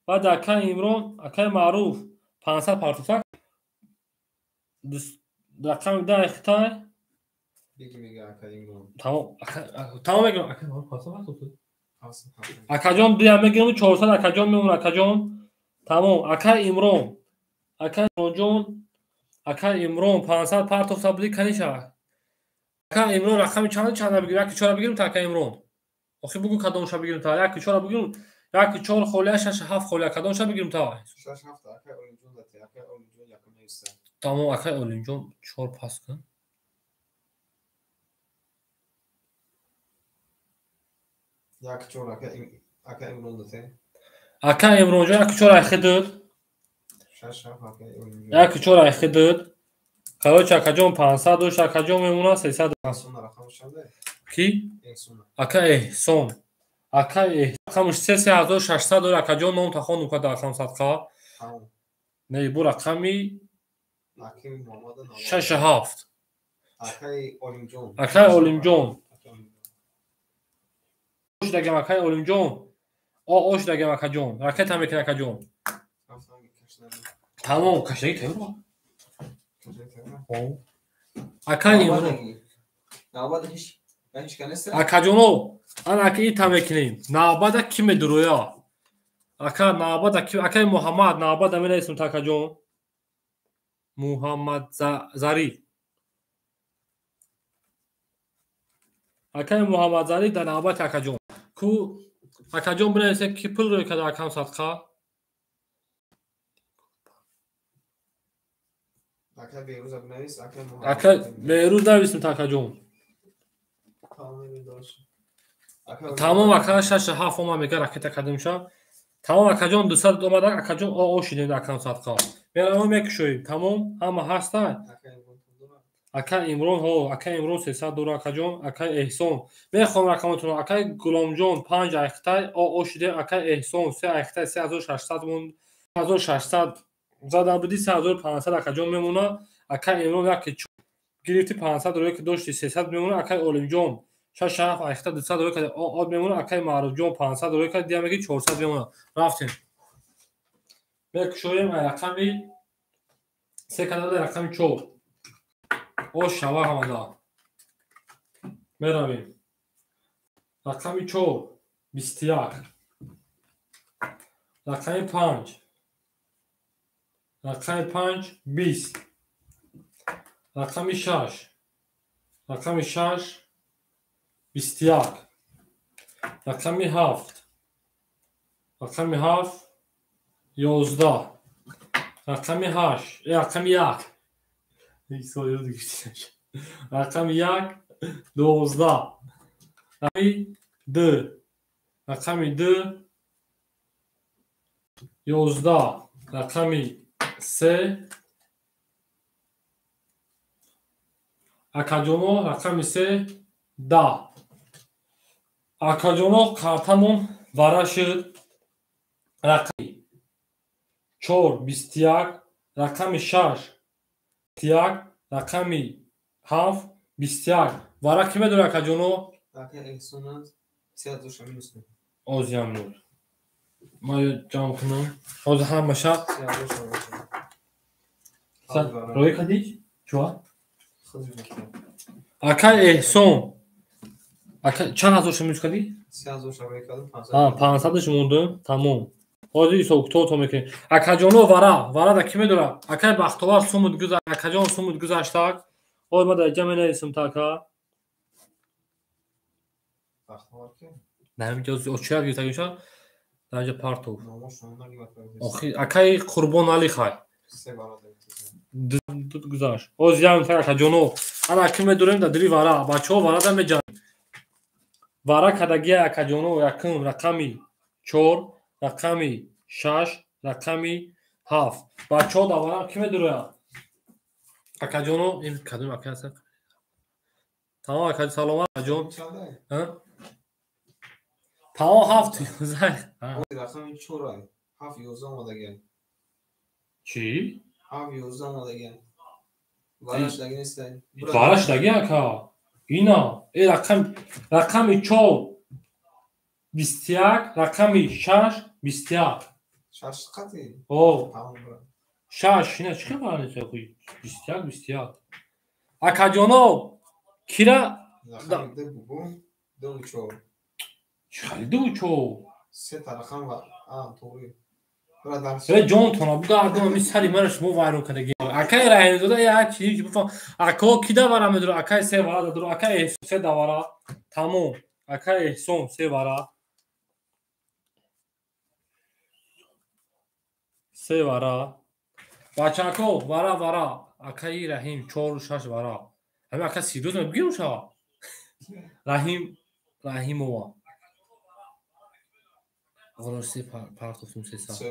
S2: Баъд акаи Имрон, акаи Маъруф 500 партофак. Рақами 10 хитай. Тамом, тамом мегирам. Акаи Маъруф 500 партофак. Акаҷон дуям мегирам 400 акаҷон мемонад акаҷон. Тамом, акаи Имрон. Акаи Имронҷон, акаи Имрон 500 партофта буди каниша. Акаи Имрон рақами чанд бигирам? 1 4 бигирам та акаи Имрон. Охи бугу кадомша бигирам та? 1 4 бигирам. 1 4 холия 6 7 холия кадомша бигирам та?
S6: 6 7 акаи Олимҷон дати, акаи Олимҷон якум нависта.
S2: Тамом, акаи Олимҷон 4 пас кун.
S6: 1 4 акаи Имрон дати.
S2: Акаи Имронҷон 1 4 айхи дод.
S6: 6 7 акаи Олимҷон.
S2: 1 4 айхи дод. Короче, акаҷон 500 дошт, акаҷон мемонад 300.
S6: Эҳсона рақамаш чанд?
S2: Ки?
S6: Эҳсона.
S2: Акаи Эҳсон. Акаи Эҳсон рақамаш 3600 дорад, акаҷон ном тахонум када рақам садқа. Не, бу рақами
S6: Акаи Муҳаммад
S2: 6 7.
S6: Акаи Олимҷон.
S2: Акаи Олимҷон. Ош дагам акаи Олимҷон. Ош дагам акаҷон. Ракета мекунад акаҷон. Тамом, кашдаги тайёр. Акаи Имрон. Акаҷоно, ана ака ита мекунем. Навбада ки медуроя? Ака навбада ки акаи Муҳаммад навбада менависам та акаҷон. Муҳаммадзариф. Акаи Муҳаммадзариф дар навбати акаҷон. Ку акаҷон бинависед, ки пул рӯй карда акам садқа? Ака Беҳрӯз нависем та акаҷон. Тамом ака 6-7 омад мега ракета кардем ша. Тамом акаҷон 200 омада акаҷон о шидем акам садқа. Меравем мекушоем. Тамом ҳама ҳаста? Ака Имрон ҳо, ака Имрон 300 дора акаҷон, ака Эҳсон. Мехоҳам рақамотонро. Акаи Гуломҷон 5 айхтай о шидем, ака Эҳсон 3 айхтай 3600 монд. 1600 зада будӣ 3500 акаҷон мемона. Ака Имрон яке гирифти 500 рӯе ки дошти 300 мемона. Акаи Олимҷон 6-7 айхта 200 рӯе кард од мемона. Акаи Маъруфҷон 500 рӯе кард дия меги 400 мемона. Рафтем. Мекушоем ай рақами 3 кадада рақами 4. Ош шава ҳамада. Меравем. Рақами 4 21. Рақами 5. Рақами 5 20. Рақами 6. Рақами 6 21. Рақами 7. Рақами 7 11. Рақами 8. Рақами 1. Рақами 1 12. Рақами 2. Рақами 2 11. Рақами 3 акаҷоно рақами 3 10. Акаҷоно картамон вара шуд. Рақами 4 21, рақами 6 21, рақами 7 21. Вара ки медора акаҷоно? Озиям минут. Ман ҷамъ кунам. Ҳозир ҳамаша. Рӯй кардӣ? Чуа? Акай Эҳсон. Ака чанд ҳазор шумо минус кардӣ? 500-аш мондум. Тамом. Ҳозир ҳисоб-китобтон мекунем. Акаҷоно вара, вара да ки медора? Акай Бахтовар сумуд гузашт, акаҷон сумуд гузаштак. Ҳозир ман дар инҷа менависам та ака. На инҷа очак гирифта дар инҷа партов. Охи акаи Қурбоналӣ хай. Гузашт. Ҳозир ям та акаҷоно. Ана ки медорем дар дили вара. Бачаҳо вара да меҷанем. Вара кардагия акаҷоно якум рақами 4, рақами 6, рақами 7. Бачаҳо дар вара ки медорад? Акаҷоно ин кадом ака аст? Тамом ака саломат акаҷон. Тамом 7 11.
S6: Рақами 4 7 11 омадагиам.
S2: Чӣ?
S6: 7 11 омадагиам. Вараш даги нестай.
S2: Вараш даги ака. Ина, рақами 4 21, рақами 6 21.
S6: 6 қати?
S2: О. 6 ина чӣ хабар нест охи? 21 21. Акаҷоно кира
S6: рақами 2 бугу 2 4.
S2: Чӣ хали 2 4?
S6: Се та рақам ва тоғри.
S2: Э ҷонтона бугардам ми сари мара шумо вайрон кардаги. Акаи Раҳимзода як чиз бифаҳм. Ако ки давара медора? Акаи се вара дадора. Акаи Эҳсон се давара. Тамом. Акаи Эҳсон се вара. Се вара. Бачако вара вара. Акаи Раҳим 4 6 вара. Ҳами ака Сирӯз мебигирам шава. Раҳим Раҳимова. Ғулоси партофтум 300.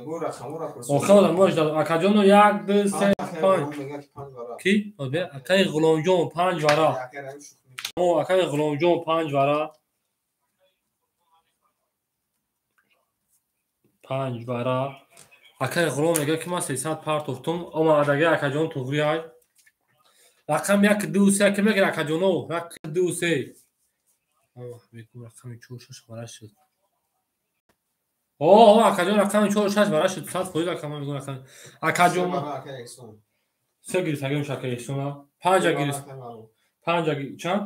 S2: Охир одам дад. Акаҷоно 1 2 3 5. Ки? Акаи Ғуломҷон 5 вара. Акаи Ғуломҷон 5 вара. 5 вара. Акаи Ғулом мегӯяд ки ман 300 партофтум. Омадаги акаҷон туғри ай. Рақам 1 2 3 ки мегирад акаҷоно? 1 2 3. Рақами 4 6 вара шуд. О, акаҷон рақами 4 6 вара шуд 100% ака ман мегӯям рақам. Акаҷон се гирифт агим шака Эҳсона. 5 гирифт. 5 чанд?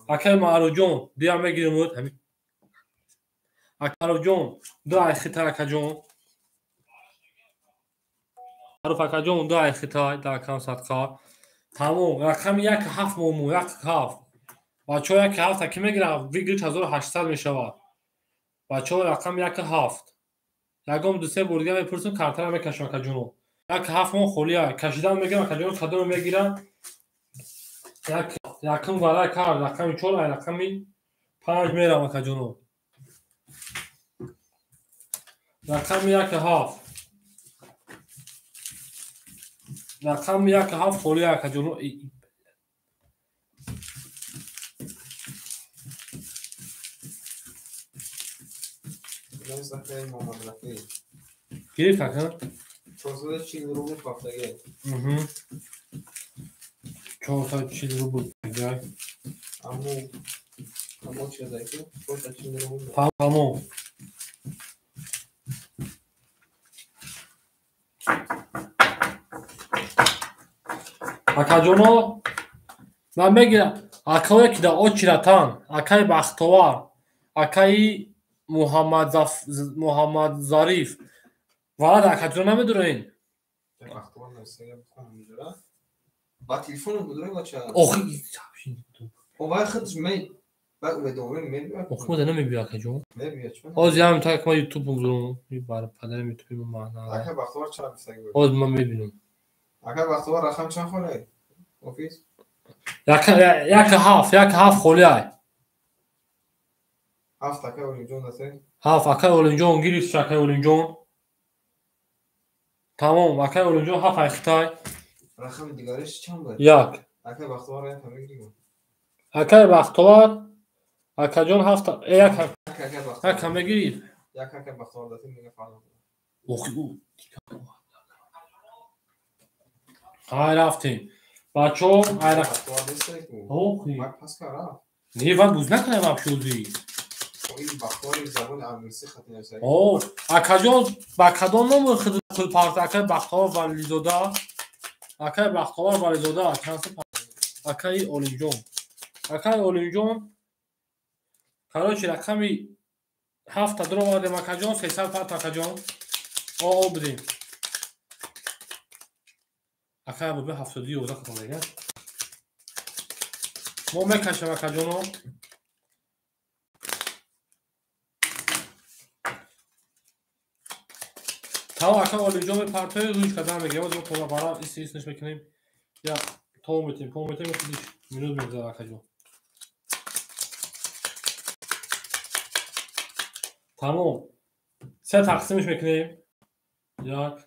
S2: Акаи Маъруфҷон дия мегирим уд. Ҳами Акаи Маъруфҷон ду айхита акаҷон. Маъруф акаҷон ду ай хитай дар кам садқа. Тамом, рақами 1-7 момун, 1-7. Бачаҳо 1-7 ки мегиранд, выигрыш 1800 мешавад. Бачаҳо рақами 1-7. Ягон ду се бор дига мепурсем, картара мекашам акаҷоно. 1-7 мон холия. Кашидан мегирам акаҷоно, кадоме мегирам? Якум вара кар, рақами 4, ай рақами 5 мерам акаҷоно. Рақами 1-7. Рақами 1-7 холия акаҷоно. Гирифт ака?
S6: 440 рубл пафтаги.
S2: 440 рубл пафтаги.
S6: Аммо чизай ки 440 рубл.
S2: Тамом. Акаҷоно, ман мегирам акое ки дар очиратан, акаи Бахтовар, акаи Муҳаммадзариф. Валад акаҷоно намедурен?
S6: Ба телефоном будуре бача.
S2: Охи,
S6: вай худш ме ба уведомление мебиёд.
S2: Охи мо намебиёд акаҷон.
S6: Мебиёд чун.
S2: Ҳозир ҳам так ма YouTube бузурам. Бар падарам YouTube мо маъна.
S6: Ака Бахтовар чанд гуфтаги буд?
S2: Ҳозир ман мебинам.
S6: Ака Бахтовар рақам чанд холе? Офис?
S2: 1-7, 1-7 холе ай.
S6: 7 ака Олимҷон дате?
S2: 7 акаи Олимҷон гирифт акаи Олимҷон. Тамом, акаи Олимҷон 7 ай хитай.
S6: Рақами дигариш чанд буд?
S2: 1.
S6: Акаи Бахтовар як мегирим.
S2: Акаи Бахтовар, акаҷон 7 як
S6: Акаи Бахтовар.
S2: Як мегирифт.
S6: Як акаи Бахтовар дате мега фарқ.
S2: Охи ӯ. Ҳай рафтем. Бачаҳо ай
S6: Бахтовар нестай ку.
S2: Охи.
S6: Ман пас кардам.
S2: Не, вай буз накунам абшӯзӣ.
S6: Ин Бахтовари забони англисӣ хати нависаги.
S2: О, акаҷон ба кадом номер худ парт? Акаи Бахтовар Вализода. Акаи Бахтовар Вализода чанд сум парт? Акаи Олимҷон. Акаи Олимҷон. Короче, рақами 7 дуровардем акаҷон, 300 парт акаҷон. О, будем. Акаи Абубе 72 хатм мега. Мо мекашем акаҷоно. Тамом, ака Олимҷон мепартои рӯш кадан мега. Мо то бара ис ис ниш мекунем. Я то метем, по метем, худиш минут мегзара акаҷон. Тамом. Се тақсимиш мекунем. 1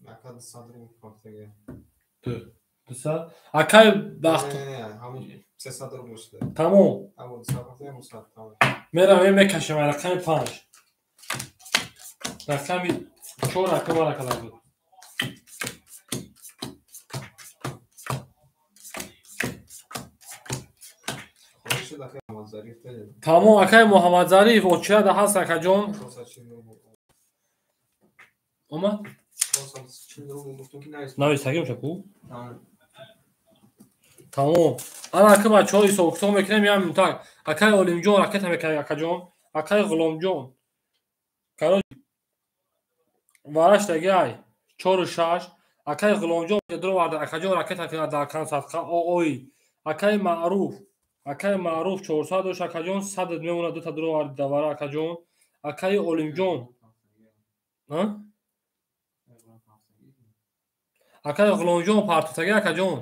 S6: Ака 200 рубл пафтаги.
S2: 2 200. Акаи Бахт.
S6: Не, ҳамун 300 рубл шуда.
S2: Тамом.
S6: Ҳамун 200 пафтаги, ҳамун 100 тамом.
S2: Меравем мекашем рақами 5. Рақами 4 рақам рақам буд. Тамом, акаи Муҳаммадзариф очирада ҳаст акаҷон.
S6: 440 рубл.
S2: Омад?
S6: 440 рубл гуфтум ки навис.
S2: Нависагим шаку?
S6: Тамом.
S2: Тамом. Ана ака бачаҳо ҳисоб-китоб мекунем, як минутак. Акаи Олимҷон ракета мекунем акаҷон. Акаи Ғуломҷон. Короче, вараш дагай 4-6. Акаи Ғуломҷон дуроварда акаҷон ракета кунад дар кан садқа. Ой. Акаи Маъруф. Акаи Маъруф 400 дошт акаҷон, 100 мемонад дута дуроварди давара акаҷон. Акаи Олимҷон. А? Акаи Ғуломҷон партофтаги акаҷон.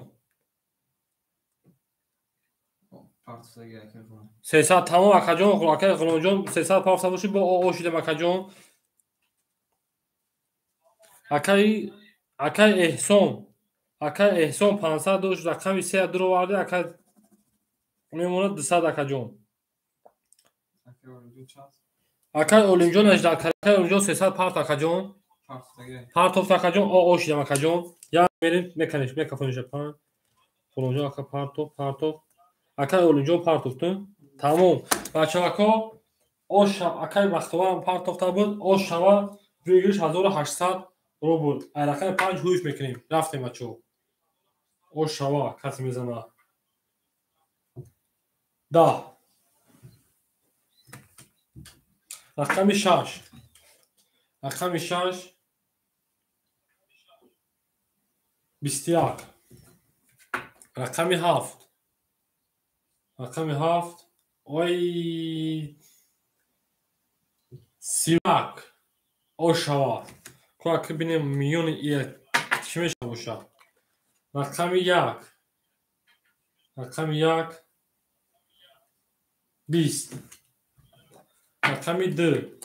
S2: 300 тамом акаҷон, акаи Ғуломҷон 300 партофта бошид, бо о шудем акаҷон. Акаи Эҳсон, акаи Эҳсон 500 дошт, рақами 3 дуроварди, акаи мемонад 200 акаҷон. Акаи Олимҷон акаи Олимҷон 300 парт акаҷон. Партофт акаҷон, о шудем акаҷон. Я мерем меканеш, мекафониш пан. Ғуломҷон ака партофт, партофт. Акаи Олимҷон партофт. Тамом. Бачаҳо, ош акаи Бахтоварам партофта буд, ош шава выигрыш 1800 рубл. Ай рақами 5 ҳуйф мекунем. Рафтем бачаҳо. Ош шава касе мезана. 10. Рақами 6. Рақами 6. 21. Рақами 7. Рақами 7. Ой 31. Ошава. Куак бинем миёни ия чӣ мешава боша? Рақами 1. Рақами 1. 20. Рақами 2.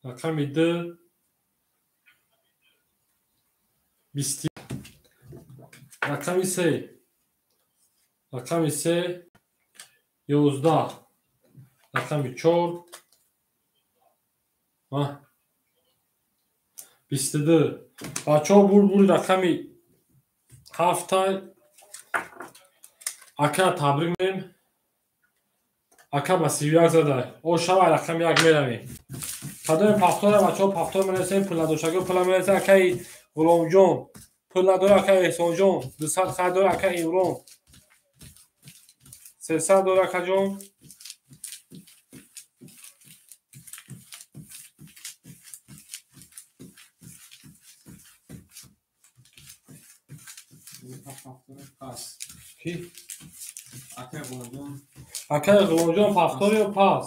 S2: Рақами 2. 20. Рақами 3. Рақами 3. 11. Рақами 4. 22. Бачаҳо бур рақами 7. Ака табрик мекунем. Ака ба 31 зада. О шава рақами 1 меравем. Кадоми пахтора бачаҳо пахтор менависем, пул надоштагиҳо пул менависем. Акаи Ғуломҷон пул надора, акаи Эҳсонҷон 200 хай дора, акаи Имрон 300 дора, акаҷон. Ки? Акаи Ғуломҷон пахтор ё пас?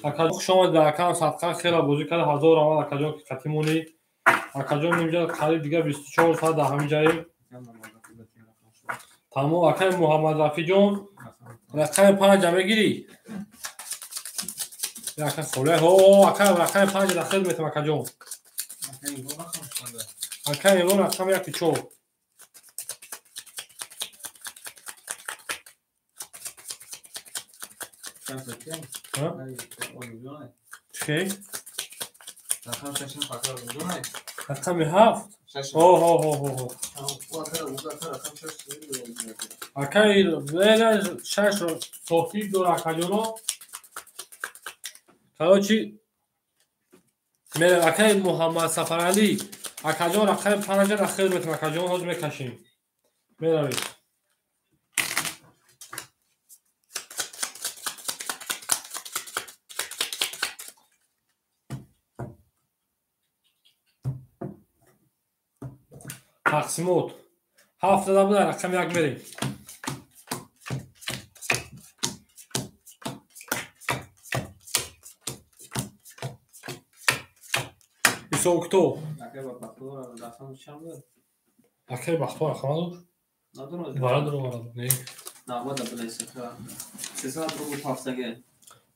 S2: Акаҷон хуш омадед. Акаам садқа хела бозӣ карда, 1000 равад акаҷон ки қатӣ монӣ. Акаҷон инҷа қариб дигар 24 соат дар ҳамин ҷаем. Тамом. Акаи Муҳаммад Рафиҷон рақами 5 мегирӣ? Ака холе. Ҳо, ака рақами 5 ра хел метам акаҷон. Акаи Имрон рақами 1 4. Чӣ? Рақами 7? Ҳо. Акаи 6 соҳиб дора акаҷоно. Короче, акаи Муҳаммад Сафаралӣ акаҷон рақами 5 ра хел метам акаҷон, ҳозир мекашем. Меравем. Тақсимот 7 зада буда, рақами 1 мерем. Исокто. Акаи Бахтовар рақам надошт? Вара дорам, вара. Не.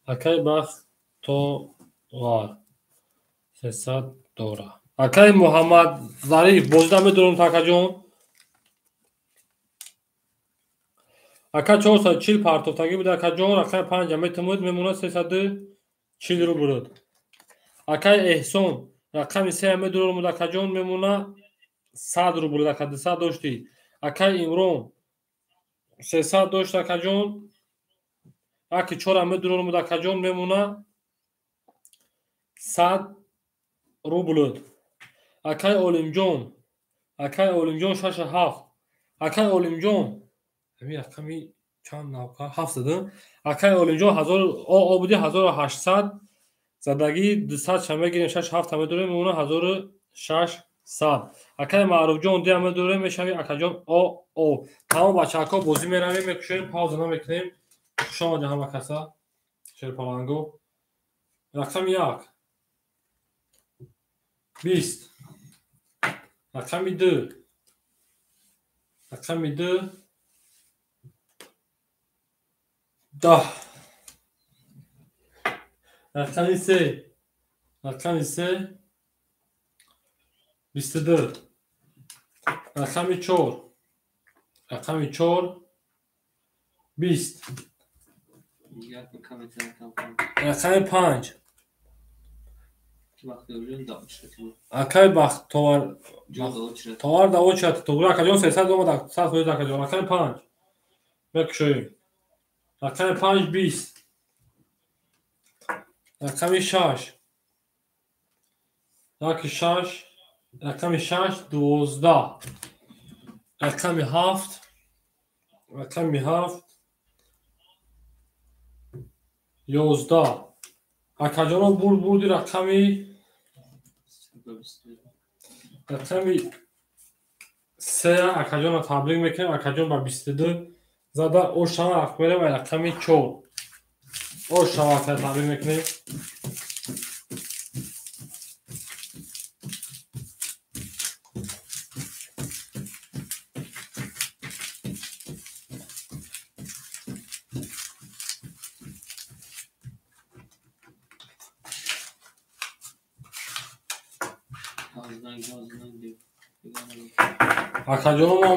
S2: Акаи Бахтовар 300 дора. Акаи Муҳаммад Зариф бозида медорам акаҷон. Ака 440 партофтагӣ буда акаҷон, рақами 5 метавонед мемонад 340 рубл. Акаи Эҳсон рақами 3 медорам акаҷон, мемонад 100 рубл, ака 200 доштӣ. Акаи Имрон 300 дошт акаҷон, аки 4 медорам акаҷон, мемонад 100 рубл. Акаи Олимҷон, акаи Олимҷон 6 7. Акаи Олимҷон ҳамин рақами чанд навка 7 зада. Акаи Олимҷон 1000 о буди 1800 задагӣ 200 ша мегирем, 6 7 медорем, мемонад 1600. Акаи Маъруфҷон 2 медорем, мешавӣ акаҷон о о. Тамом бачаҳако бозӣ меравем, мекушоем, пауза намекунем. Хуш омадед ҳама каса. Шерпаланго. Рақами 1. 20. Рақами 2. Рақами 2. 10. Рақами 3. Рақами 3. 22. Рақами 4. Рақами 4. 20. Рақами 5. Акаи Бахтовар товар да очад туғри акаҷон 300 омад, 100 фоиз акаҷон. Рақами 5 мекушоем. Рақами 5 20. Рақами 6. Рақами 6. Рақами 6 12. Рақами 7. Рақами 7 11. Акаҷоно бурди рақами 3 акаҷонро табрик мекунем. Акаҷон ба 22 зада ошава мерем рақами 4. Ошава табрик мекунем. Акаҷоно мо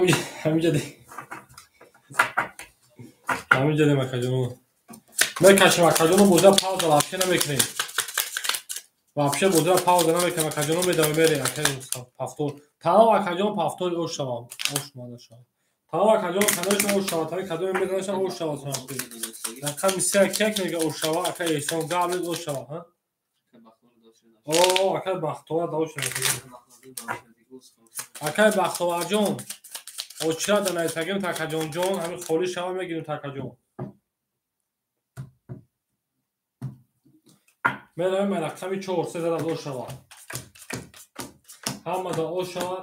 S2: ҳамиҷа дем акаҷоно мекашем. Акаҷоно бозиа пауза вообще намекунем. Вообще бозиа пауза намекунем. Акаҷоно медавем мерем. Акаи пафтор. Тамом акаҷон пафтори ош шавам. Ош мада шавам. Тамом акаҷон канашон ош шава. Тари кадоме мезанашон ош шава. Рақами 3 як мега ош шава. Акаи Эҳсон гап ош шава. Ҳа? О, акаи Бахтовар давош шава. Акаи Бахтоварҷон очира да наитагим такаҷонҷон ҳамин холӣ шава мегирим такаҷон. Меравем рақами 4 3 зада ош шава. Ҳама да ош шава.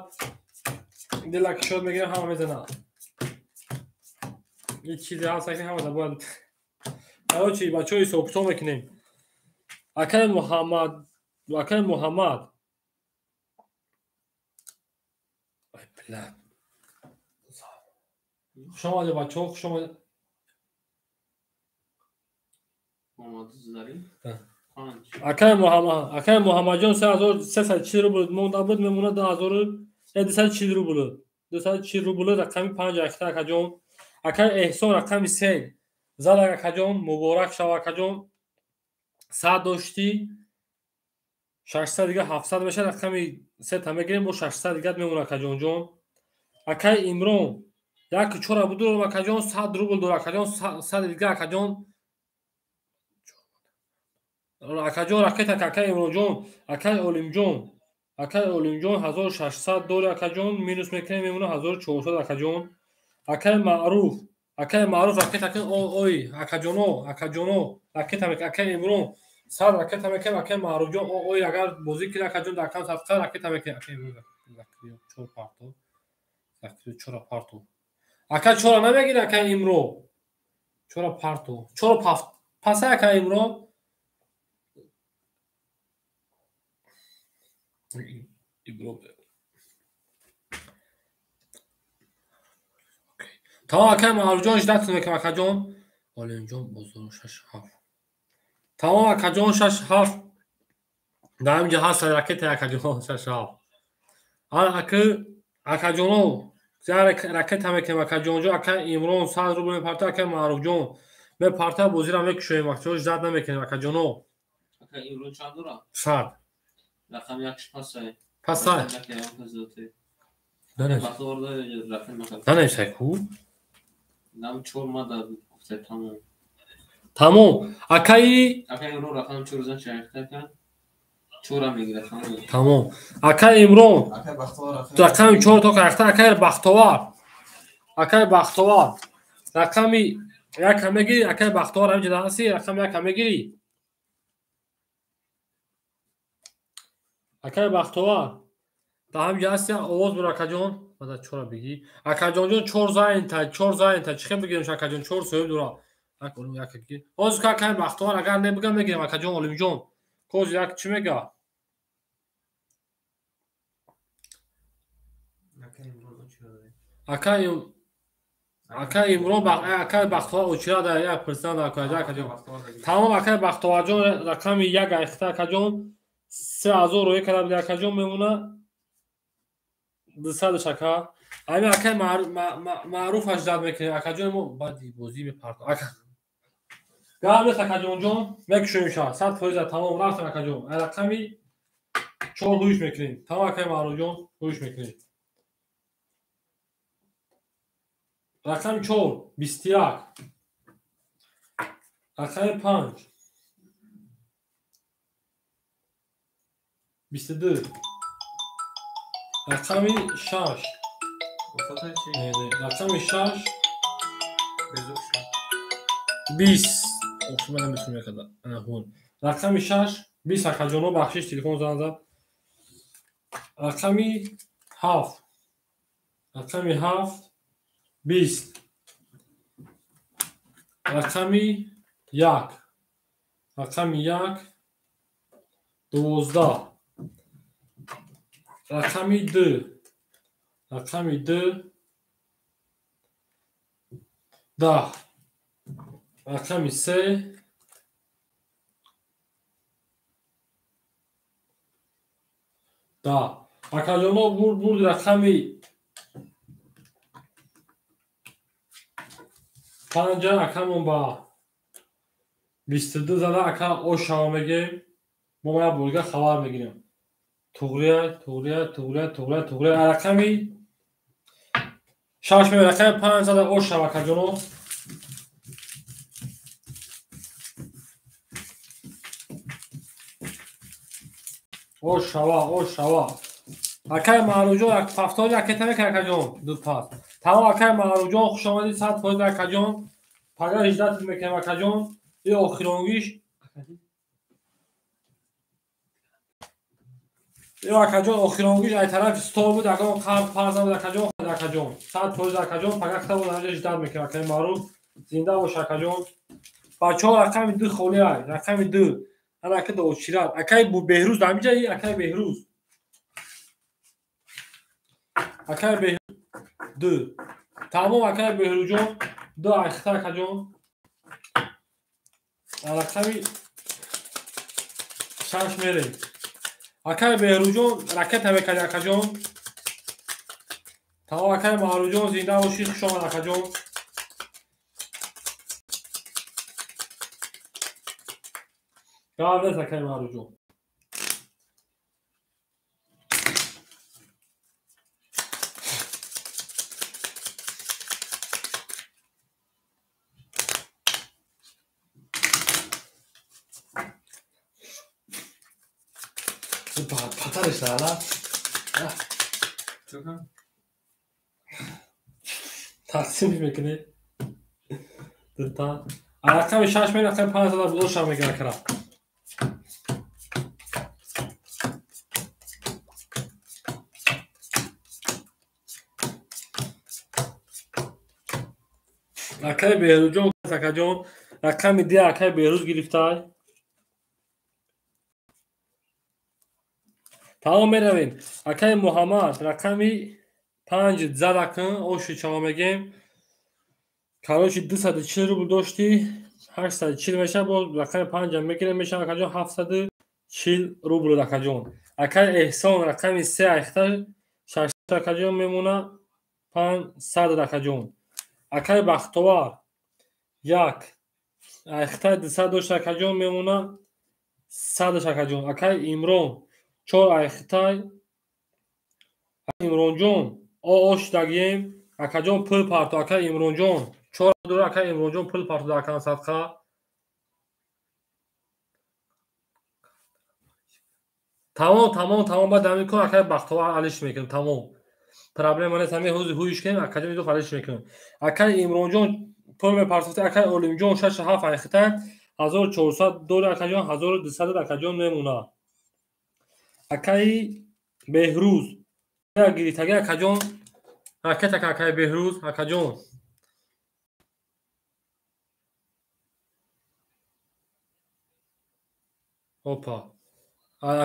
S2: Дила кишод мегирем ҳама мезанад. Ин чизе ҳаст ки ҳама да бояд. Короче бачаҳо ҳисоб-китоб мекунем. Акаи Муҳаммад, акаи Муҳаммад хуш омадед бачаҳо, хуш омадед. Акаи Муҳаммад, акаи Муҳаммадҷон 3340 рубл монда буд, мемонад 2240 рубл. 240 рубл рақами 5 акта акаҷон. Акаи Эҳсон рақами 3 зад акаҷон, муборак шава акаҷон. 100 доштӣ 600 дига 700 мешавад, рақами 3 та мегирем, бо 600 дига мемонад акаҷонҷон. Акаи Имрон як чора будурам акаҷон 100 рубл дора акаҷон 100 дига акаҷон. Акаҷон ракета акаи Имронҷон, акаи Олимҷон, акаи Олимҷон 1600 дори акаҷон, минус мекунем мемонад 1400 акаҷон. Акаи Маъруф, акаи Маъруф ракета ой акаҷоно, акаҷоно ракета акаи Имрон 100 ракета мекунем акаи Маъруфҷон ой агар бозӣ кунӣ акаҷон дар аккаунт садқа ракета мекунем акаи Имрон чор парто чора парто ака чора намегири акаи Имро чора парто чора паса акаи Имро Имро тамом акаи Маъруфҷон ждат мекунем акаҷон. Олимҷон бозор 6 7 тамом акаҷон 6 7 дар ҳаминҷо ҳаст ракета акаҷон 6 7 ака акаҷоно ракета мекунем акаҷонҷон. Акаи Имрон 100 рубл мепарта, акаи Маъруфҷон мепарта, бозиро мекушоем акаҷон ждат намекунем акаҷоно.
S4: Акаи Имрон чанд дора?
S2: 100.
S4: Рақами якш пасай.
S2: Пасай. Нанависай ку?
S4: Нам 4 мада гуфта тамом.
S2: Тамом. Акаи
S4: Акаи Имрон рақами 4 зан чайхта кан. 4 мегирад тамом.
S2: Тамом. Акаи Имрон
S6: Акаи Бахтовар
S2: рақами 4 то кайхта акаи Бахтовар. Акаи Бахтовар рақами 1 мегири, акаи Бахтовар ҳаминҷо ҳасти, рақами 1 мегири. Акаи Бахтовар дар ҳаминҷо ҳасти, овоз бур акаҷон. Бада чора бигӣ. Акаҷонҷон 4 заинта, 4 заинта. Чӣ хел бигирем акаҷон 4 соҳиб дора. Як олим як гир. Ҳозир ка акаи Бахтовар агар не бигам мегирем акаҷон Олимҷон. Коз як чӣ мега? Акаи Имрон акаи Бахтовар очира дар як пурсан дар акаҷон. Тамом акаи Бахтоварҷон рақами 1 айхта акаҷон 3000 рӯя карда буди акаҷон мемона 200 шака. Ҳамин акаи Маъруфаш ждат мекунем акаҷон мо баъди бозӣ мепарто. Ака гап нест акаҷонҷон мекушоем ша 100% тамом рафтем акаҷон. Рақами 4 ҳуш мекунем. Тамом акаи Маъруфҷон ҳуш мекунем. Рақами 4 21 рақами 5 22 рақами 6 рақами 6 20 охир ман наметунам якада. Ана ҳун. Рақами 6 20 акаҷоно бахшиш телефон занг зад. Рақами 7 Рақами 7 20. Рақами 1. Рақами 1 12. Рақами 2. Рақами 2 10. Рақами 3 10. Акаҷоно бурд рақами 5 акамон ба 22 зада ака ошава мегем. Мо як бурга хабар мегирем. Туғрия, туғрия, туғрия, туғрия, туғрия. Рақами 6 меояд, рақами 5 зада ошава акаҷоно. Ошава, ошава. Акай Маъруфҷон 70 ракета мекунад акаҷон. Ду пас. Тамом акай Маъруфҷон хуш омадӣ 100% акаҷон. Пага 18 мекунем акаҷон. И охиронгиш. И акаҷон охиронгиш ай тарафи стол буд, акон қарз парз набуд акаҷон, акаҷон. 100% акаҷон пага хта буд 18 мекунем акай Маъруф. Зинда бош акаҷон. Бачаҳо рақами 2 холӣ ай, рақами 2. Ана ака дочират. Акай Беҳрӯз ҳамиҷа, акай Беҳрӯз. Акай Беҳрӯз 2. Тамом акай Беҳрӯзҷон 2 айхта акаҷон. Рақами 6 мерем. Акай Беҳрӯзҷон ракета мекард акаҷон. Тамом акай Маъруфҷон зинда бошӣ, хуш омад акаҷон. Гап нест акай Маъруфҷон. Патариш лала. Тақсим мекунӣ. Дута. Рақами 6 меояд, рақами 5 зада будоша мегирад акара. Акай Беҳрӯзҷон, акаҷон, рақами 2 акай Беҳрӯз гирифтай. Тамом меравем. Акай Муҳаммад рақами 5 зада кун, оши чаво мегем. Короче 240 рубл доштӣ, 840 мешавад, боз рақами 5 мегирем, мешавад акаҷон 740 рубл акаҷон. Акай Эҳсон рақами 3 айхта 600 акаҷон мемона 500 акаҷон. Акай Бахтовар 1 айхта 200 дошт акаҷон мемона 100 акаҷон. Акай Имрон 4 айхтай Имронҷон ош дагием акаҷон пул парто. Акай Имронҷон 4 дора акай Имронҷон пул парто дар акан садқа. Тамом, тамом, тамом. Баъд ҳамин кор акай Бахтовар алиш мекунем. Тамом. Проблема нест, ҳамин ҳози ҳуиш кунем, акаҷон идоф алиш мекунем. Акай Имронҷон пул мепартофта, акай Олимҷон 6 7 айхта 1400 дора акаҷон 1200 акаҷон мемона. Акай Беҳрӯз гирифтаги акаҷон ракета акай Беҳрӯз акаҷон. Опа.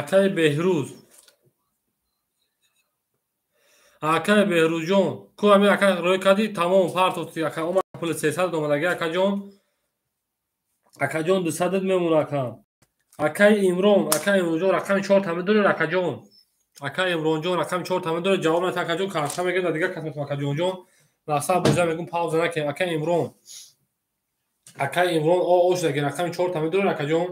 S2: Акай Беҳрӯз. Акай Беҳрӯзҷон, ку ҳамин ака рӯй кардӣ, тамом партофтӣ ака, омад пули 300 омадаги акаҷон. Акаҷон 200 мемона ака. Акай Имрон, акай Имронҷон рақами 4 та медоред акаҷон. Акай Имронҷон рақами 4 та медоред, ҷавоб надиҳ акаҷон, карта мегиред, дигар кас метавонад акаҷонҷон. Лаҳза боза мегӯм пауза накунем. Акай Имрон. Акай Имрон ош даги рақами 4 та медоред акаҷон.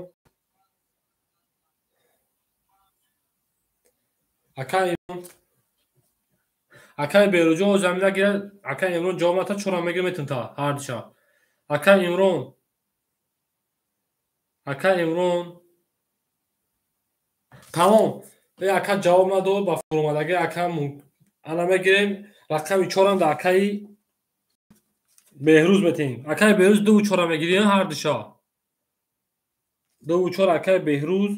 S2: Акай Имрон. Акай Беҳрӯзҷон замина гирад, акай Имрон ҷавоб надиҳад, 4 мегирад метавонад та ҳар душа. Акай Имрон. Акай Имрон. Тамом. Ака ҷавоб надод ба фуромадаги ака ана мегирем рақами 4 дар акаи Беҳрӯз метиҳем. Акаи Беҳрӯз 2 4 мегирем ҳар душа. 2 4 акаи Беҳрӯз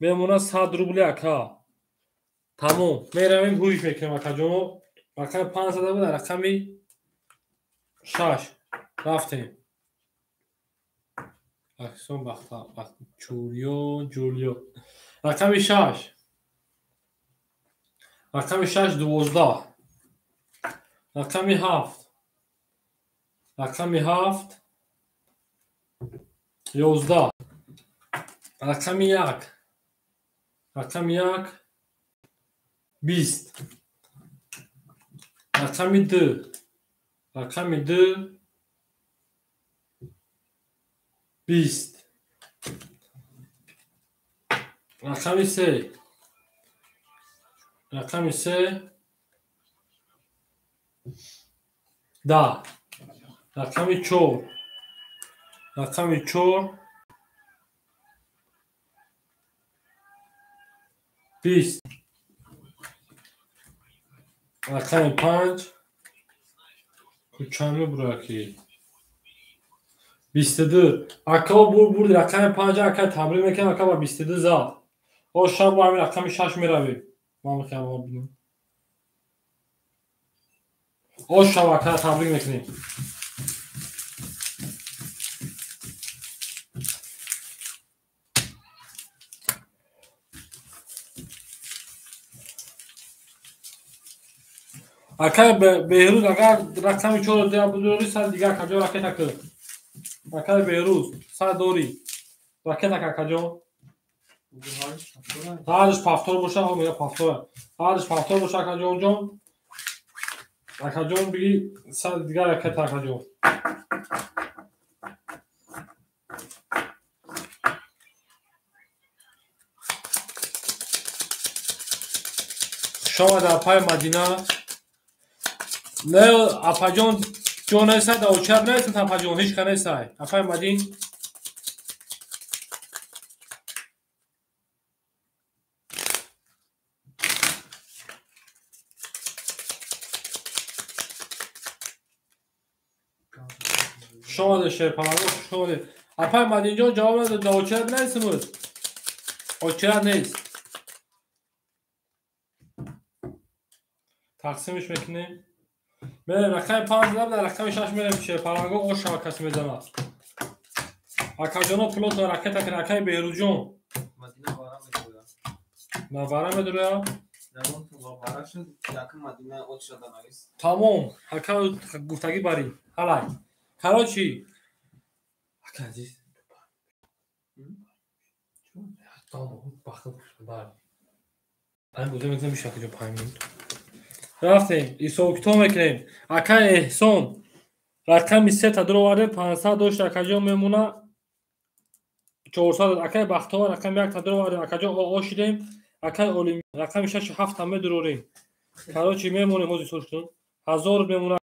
S2: мемонад 100 рубли ака. Тамом. Меравем ҳуиш мекунем акаҷоно. Рақами 5 зада буд, рақами 6 рафтем. Аксон бахта бахт Чулио Ҷулио. Рақами 6. Рақами 6 12. Рақами 7. Рақами 7 11. Рақами 1. Рақами 1 20. Рақами 2. Рақами 2 20. Рақами 3. Рақами 3 10. Рақами 4. Рақами 4 20. Рақами 5 куча мебура ки 22. Ака бур рақами 5 ака табрик мекунам, ака ба 22 зад. О шаб бо ҳамин рақами 6 меравем. Ман мехоҳам бинам. О шаб ака табрик мекунем. Акай Беҳрӯз агар рақами 4 дия будори сар дигар акаҷон ракета кӯ. Акай Беҳрӯз сар дорӣ. Ракета ка акаҷон. Ҳардуш пафтор боша, ҳо мега пафтор. Ҳардуш пафтор боша акаҷон ҷон. Акаҷон биги сар дигар ракета акаҷон. Шома дар пай Мадина. Не, апаҷон ҷо несай, да очар нест, апаҷон ҳеч ка несай. Апай Мадин. Шомаде шерпаланго, шомаде. Апай Мадинҷон ҷавоб надод, да очар нестимуд. Очар нест. Тақсимиш мекунем. Мерем рақами 5 зада, дар рақами 6 мерем шерпаланго ош шава каси мезанад. Акаҷоно пулотон ракета кунед, акаи Беҳрӯзҷон.
S6: Мадина вара медуря.
S2: На вара медуря?
S6: Вара шуд, якум Мадина от шуда навис.
S2: Тамом, ака гуфтагӣ барӣ. Ҳалай. Короче, ака азиз. Рафтем, ҳисобкитоб мекунем. Ака Эҳсон рақами 3 та дуроварде, 500 дошт, акаҷон мемона 400. Акаи Бахтовар рақами 1 та дуроварде, акаҷон ошидем. Акаи Олим рақами 6 7 та медурорем. Короче, мемонем ҳозир ҳисоб кунем. 1000 мемона.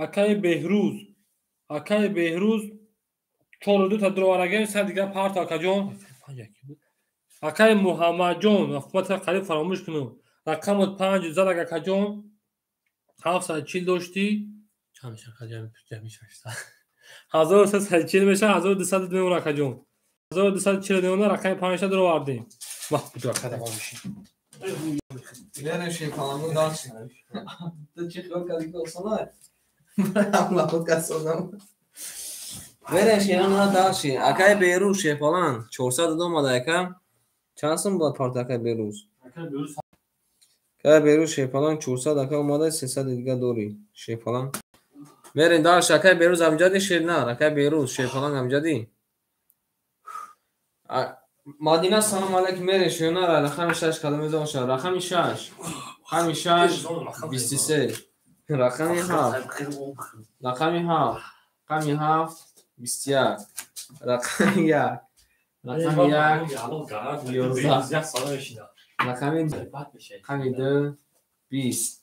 S2: Акаи Беҳрӯз, акаи Беҳрӯз 4 та дуроварагем, сар дигар парто акаҷон. Акаи Муҳаммадҷон, ҳукуматро қариб фаромӯш кунам. Рақами 5 зад акаҷон, 740 доштӣ. Чанд мешавад акаҷон? Ҷамъи 600. 1340 мешавад, 1200 мемона акаҷон. 1240 мемона, рақами 5 та дуровардем. Вах, буду ака давом мешин.
S6: Мерем шерпаланго дальше. Ту чӣ хиёл кардӣ ки осон аст? Ҳамла худ кас созам. Мерем шерона дальше. Акаи Беҳрӯз шерпаланг 400 омада ака. Чанд сум бояд парта акаи Беҳрӯз? Акаи Беҳрӯз шерпаланг 400 ака омада, 300 дига дорӣ. Шерпаланг. Мерем дальше. Акаи Беҳрӯз амҷади шернар, акаи Беҳрӯз шерпаланг амҷади. Мадина салом алейкум, мерем шернар рақами 6 кадом мезон шад? Рақами 6. Рақами 6 23. Рақами 7. Рақами 7. Рақами 7 21. Рақами 1. Рақами 1 11. Рақами 2 20.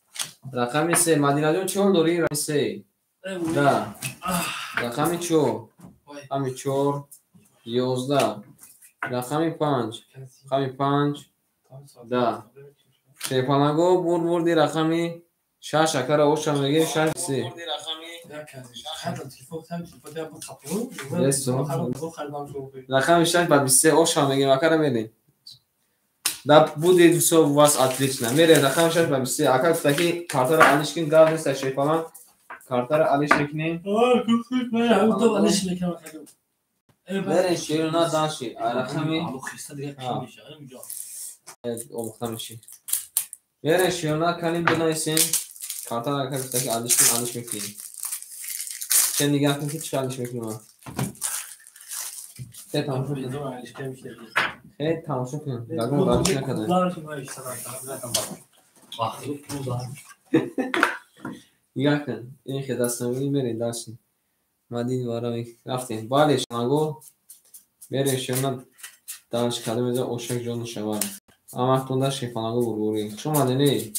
S6: Рақами 3 Мадинаҷон чӣ ҳол дорӣ? Рақами 3 10. Рақами 4. Рақами 4 11. Рақами 5. Рақами 5 10. Шерпаланго бурд бурди рақами 6 акара оша мегем 6 3. Рақами 6 ба 23 оша мегем акара мерем.
S4: Да будет все у вас отлично. Мере рақами 6 ба 23. Ака гуфтаки картаро алиш кин, гап нест шерпаланг. Картаро алиш мекунем. Мере шерона даши. Рақами омӯхта меши. Мере шерона калим бинависем. Картаро ака гуфтаки алиш кин, алиш мекунем. Чен нигаҳ кун ки чӣ алиш мекунем. Хеле тамошо кунем. Ягон алиш накардем. Нигаҳ кун. Ин хел дастнавӣ мерем даши. Мадин вара рафтем. Бале шанаго мерем шерона даш кадом еза ошак ҷон шавад. Амақтонда шефанаго бурбурӣ. Хуш омадед не?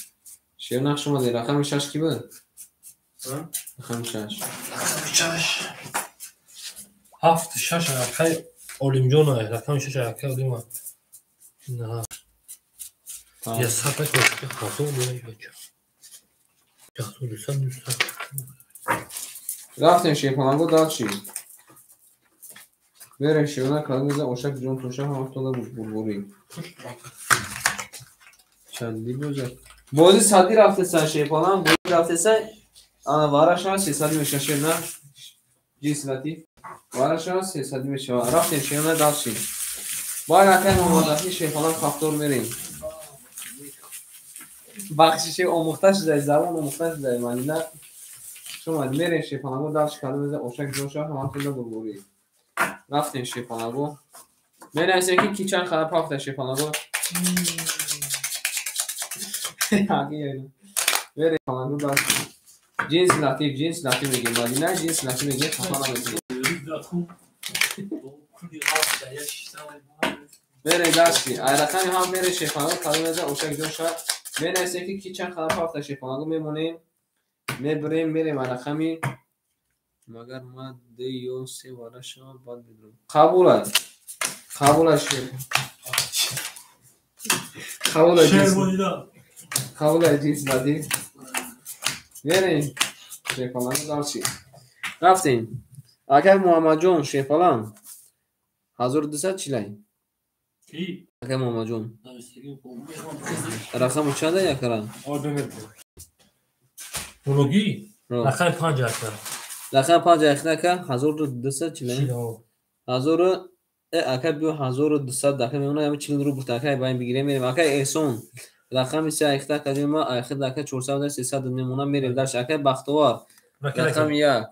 S4: Шерона хуш омадед. Рақами 6 ки буд? Рақами 6.
S2: Рақами 6. 7 6 рақами Олимҷон рақами 6 рақами Олима. На. Я сапа ки хату бача. Яхту дусан дусан.
S4: Рафтем шефанаго дальше. Мерем шерона кадом еза ошак ҷон тоша ҳамақтонда бурбурӣ. Чанди боза. Бози сади рафтесан шефаланг, бози рафтесан. Ана вараша 300 меша шерна. Ҷинс латиф. Вараша 300 меша. Рафтем шерона дальше. Баъд акай Муҳаммадрафӣ шефаланг ҳафтор мерем. Бахшиши омӯхта шуда, забон омӯхта шуда, мадина. Шумо мерем шефаланго дальше кадом еза ошак ҷон шава ҳамақтонда бурбурӣ. Рафтем шефаланго. Менависем ки ки чанд хара пафта шефаланго. Мерем шефаланго дальше. Ҷинс латиф, ҷинс латиф мегем. Мадина ҷинс латиф мегем, хафа намекунем. Мерем дальше. Ай рақами ҳам мерем шефаланго кадом еза ошак ҷон шава. Менависем ки ки чанд хара пафта шефаланго мемонем. Мебарем, мерем ай рақами магар ма д ё се вара шава баъд медонам. Қабул аст. Қабул аст шер. Қабул аст. Қабул аст ҷинс латиф. Мерем шефаланг дальше. Рафтем. Акай Муҳаммадҷон шефаланг 1200 чилай. Акай Муҳаммадҷон. Рақаму чанда якара?
S2: Мулуги? Рақами 5 якара.
S4: Рақами 5 якара 1200 чилай. 1000 акай биё 1200 дақа мемона, ями 40 рубл акай баин бигирем мерем. Акай Эҳсон рақами 3 айхта кадима айхта дақа 400 300 мемона мерем дальше. Акай Бахтовар рақами 1.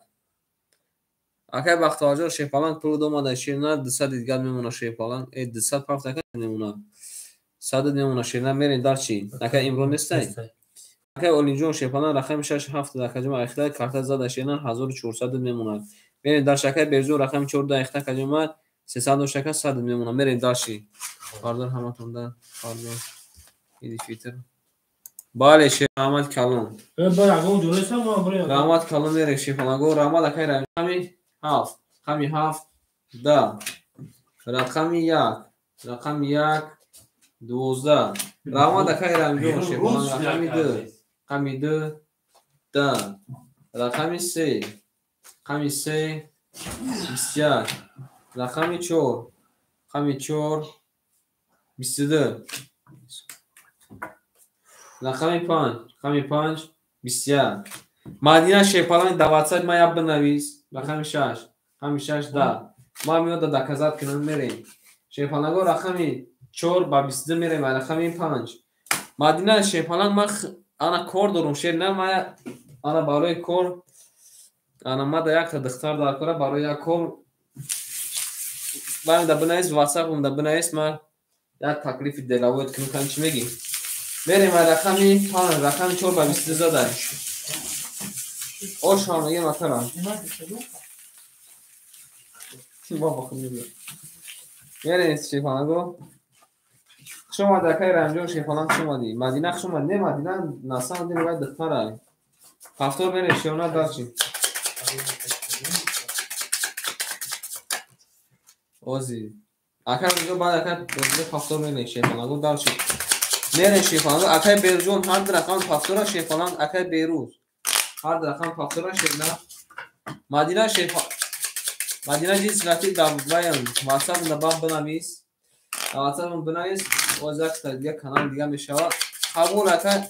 S4: Акай Бахтоварҷон шефаланг пул домада ширна 200 дигар мемона шефаланг. 200 пафт ака мемона. 100 мемона ширна мерем дальше. Акай Имрон нестай? Акай Олимҷон шефаланг рақами 6 7 дақа ҷума айхта карта зада ширна 1400 мемона. Мерем дальше. Акай Берзон рақами 4 айхта кадима 300 шака 100 мемона. Мерем дальше. Пардон ҳаматонда. Пардон. Иди фитр. Бале шер Раҳмат калон. Раҳмат калон мерем шефаланго. Раҳмат акай рақами 7, рақами 7 да. Рақами 1, рақами 1 12. Раҳмат акай Рамҷон шефаланг рақами 2, рақами 2 да. Рақами 3, рақами 3 21. Рақами 4, рақами 4 22. Рақами 5, рақами 5 21. Мадина шефаланг дар WhatsApp ма як бинавис. Рақами 6, рақами 6 да. Ма меода доказат кунам мерем. Шефаланго рақами 4 ба 22 мерем, рақами 5. Мадина шефаланг ма ана кор дорум шер на ма ана барои кор ана ма да якта духтар дар кора барои як кор баъд да бинавис WhatsApp-ум да бинавис ма як таклифи деловой кунам кан чӣ мегӣ? Мерем рақами 5, рақами 4 ба 22 зада. Ош ҳам мегем акара. Бобо худ мегӯяд. Мерем шефаланго. Хуш омадӣ акай Рамҷон шефаланг хуш омадӣ. Мадина хуш омадӣ. Не Мадина на самом деле вай духтара. Ҳафтор мерем шеона дальше. Ози. Акай Рамҷон баъд акай ҳафтор мерем шефаланго дальше. Мерем шефаланго акай Берҷон ҳар ду рақам ҳафтора шефаланг акай Берӯз. Ҳар ду рақам ҳафтора шерна. Мадина шефа Мадина ҷинс латиф дар ваям WhatsApp-ум да баб бинавис. Дар WhatsApp-ум бинавис. Боз якта дига канал дига мешавад. Қабул ака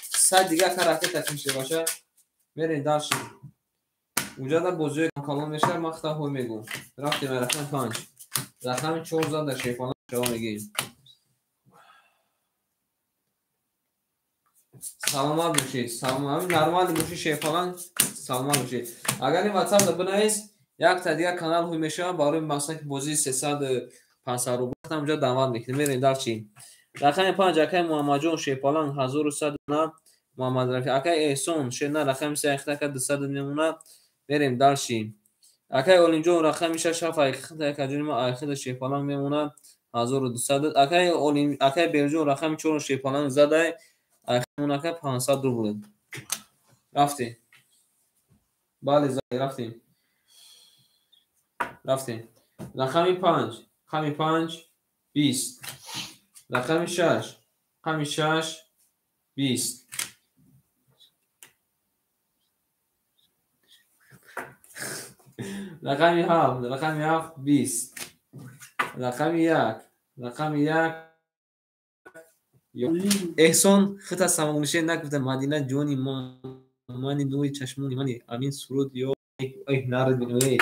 S4: сайт дига ака ракета кунше баша. Мерем дальше. Уҷада бозиҳои калон мешавад, ман худам ҳой мегӯм. Рафтем рақами 5. Рақами 4 зада шефона шава мегӯем. Саломат бошед. Саломат. Нормал бошед шефалан, саломат бошед. Агар ин WhatsApp-да бинавис, якта дига канал ҳой мешавад барои масалан ки бозии 300 500 рубл ҳамҷа даъват мекунем. Мерем дар чӣ? Рақами 5 акай Муҳаммадҷон Шерпаланг 1100 на Муҳаммад Рафиқ. Акай Эҳсон Шерна рақами 3 ака 200 мемонад. Мерем дар чӣ? Акай Олимҷон рақами 6 7 акаҷони ма айхида Шерпаланг мемонад 1200. Акай Олим акай Берҷон рақами 4 Шерпаланг задай айхимон ака 500 рубл. Рафтем. Бале, рафтем. Рафтем. Рақами 5, рақами 5 20. Рақами 6, рақами 6 20. Рақами 7, рақами 7 20. Рақами 1, рақами 1. Эҳсон хита самоглише нагуфта Мадина ҷони мани нури чашмони мани амин суруд ё эй нард эй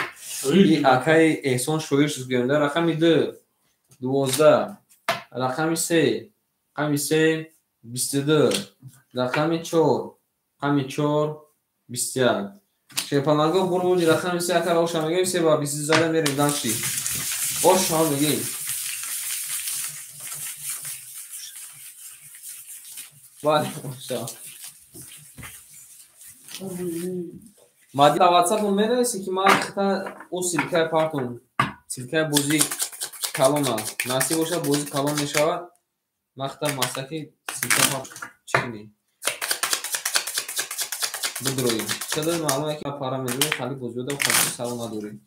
S4: акай Эҳсон шоир шуд гӯянда. Рақами 2 12, рақами 3, рақами 3 22, рақами 4, рақами 4 21. Шерпаланго бурмуди рақами 3 ака оша мегӯем 3 ба 22 зада мерем дальше. Оша мегӯем. Бале, оша. Мадина WhatsApp-ро менависи ки ман хита о силкаи партон, силкаи бозии калон аст. Насиб бошад бозӣ калон мешавад. Ман хита масаки силка парт чӣ кунӣ? Бидроӣ. Чадар маълум ки пара медорем, хали бозиёда хали саво надорем.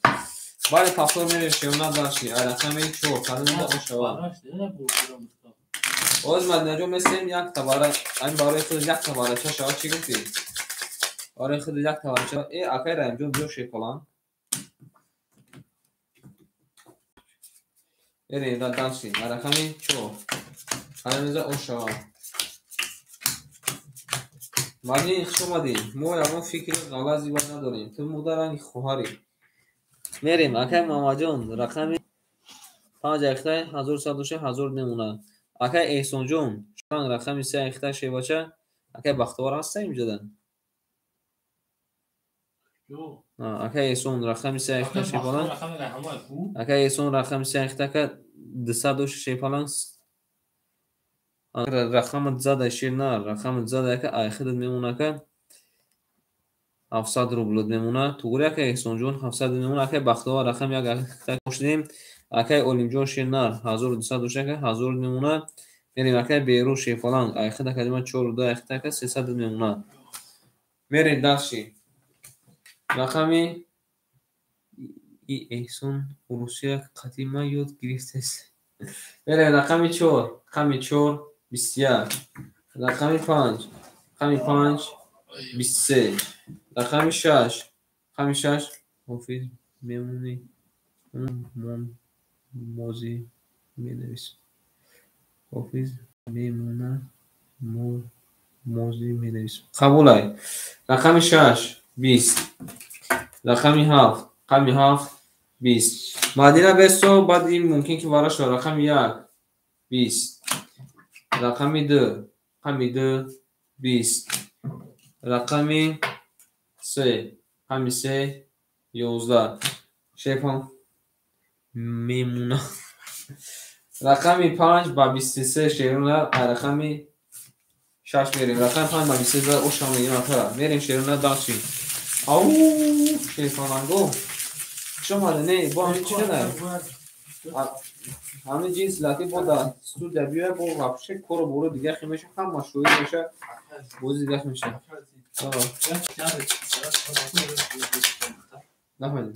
S4: Бале, повтор мерем шеона дальше. Ай рақами 4 калон ошава. Оз Мадинаҷон месем як табара, айн барои худ як табарача шавад чӣ гуфтӣ? Барои худ як табарача. Э, акай Раҳимҷон биё Шерпаланг. Мерем дальше. Рақами 4. Ҳаминза ошава. Мадин хуш омадӣ. Мо ягон фикри ғалат зиба надорем. Ту модаранги хоҳарӣ. Мерем акай Муҳаммадҷон рақами 5 ахтай 1106 1000 мемонад. Акай Эҳсонҷон рақами 3 ахтай шевача. Акай Бахтовар ҳаста инҷода? Акай Эҳсон рақами 3 ахтай Шерпаланг. Акай Эҳсон рақами 3 ахтай ака 206 Шерпаланг. Рақами зада шерна, рақами зада ака айхидат мемона ака 700 рубл мемона. Туғри ака Эҳсонҷон 700 мемона. Акай Бахтовар рақами 1 ахтай кошдем. Акай Олимҷон Шернар 1206 ака 1000 мемона. Мерем акай Беру Шерпаланг айхид академа 4 ахтай ака 300 мемона. Мерем дальше. Рақами и Эҳсон Урусия қатима ёд гирифтест. Мерем рақами 4, рақами 4 21, рақами 5, рақами 5 23, рақами 6, рақами 6 ҳофиз мемонӣ мозӣ менависам. Ҳофиз мемона мозӣ менависам. Қабулай. Рақами 6 20, рақами 7, рақами 7 20. Мадина бесо баъд ин мумкин ки вара шавад. Рақами 1 20, рақами 2, рақами 2 20, рақами 3, рақами 3 11. Шефон мемона. Рақами 5 ба 23 шерона, рақами 6 мерем. Рақами 5 ба 23 оша мегирем ака. Мерем шерона дальше. Ау, Шерпаланго. Хуш омадед. Не, бо ҳамин чӣ кадар? Ҳамин ҷинс лати бо дар студия биёя бо вообще кору бору дига хел меша, ҳама шоир меша, бози дига меша. Нафаҳмидем.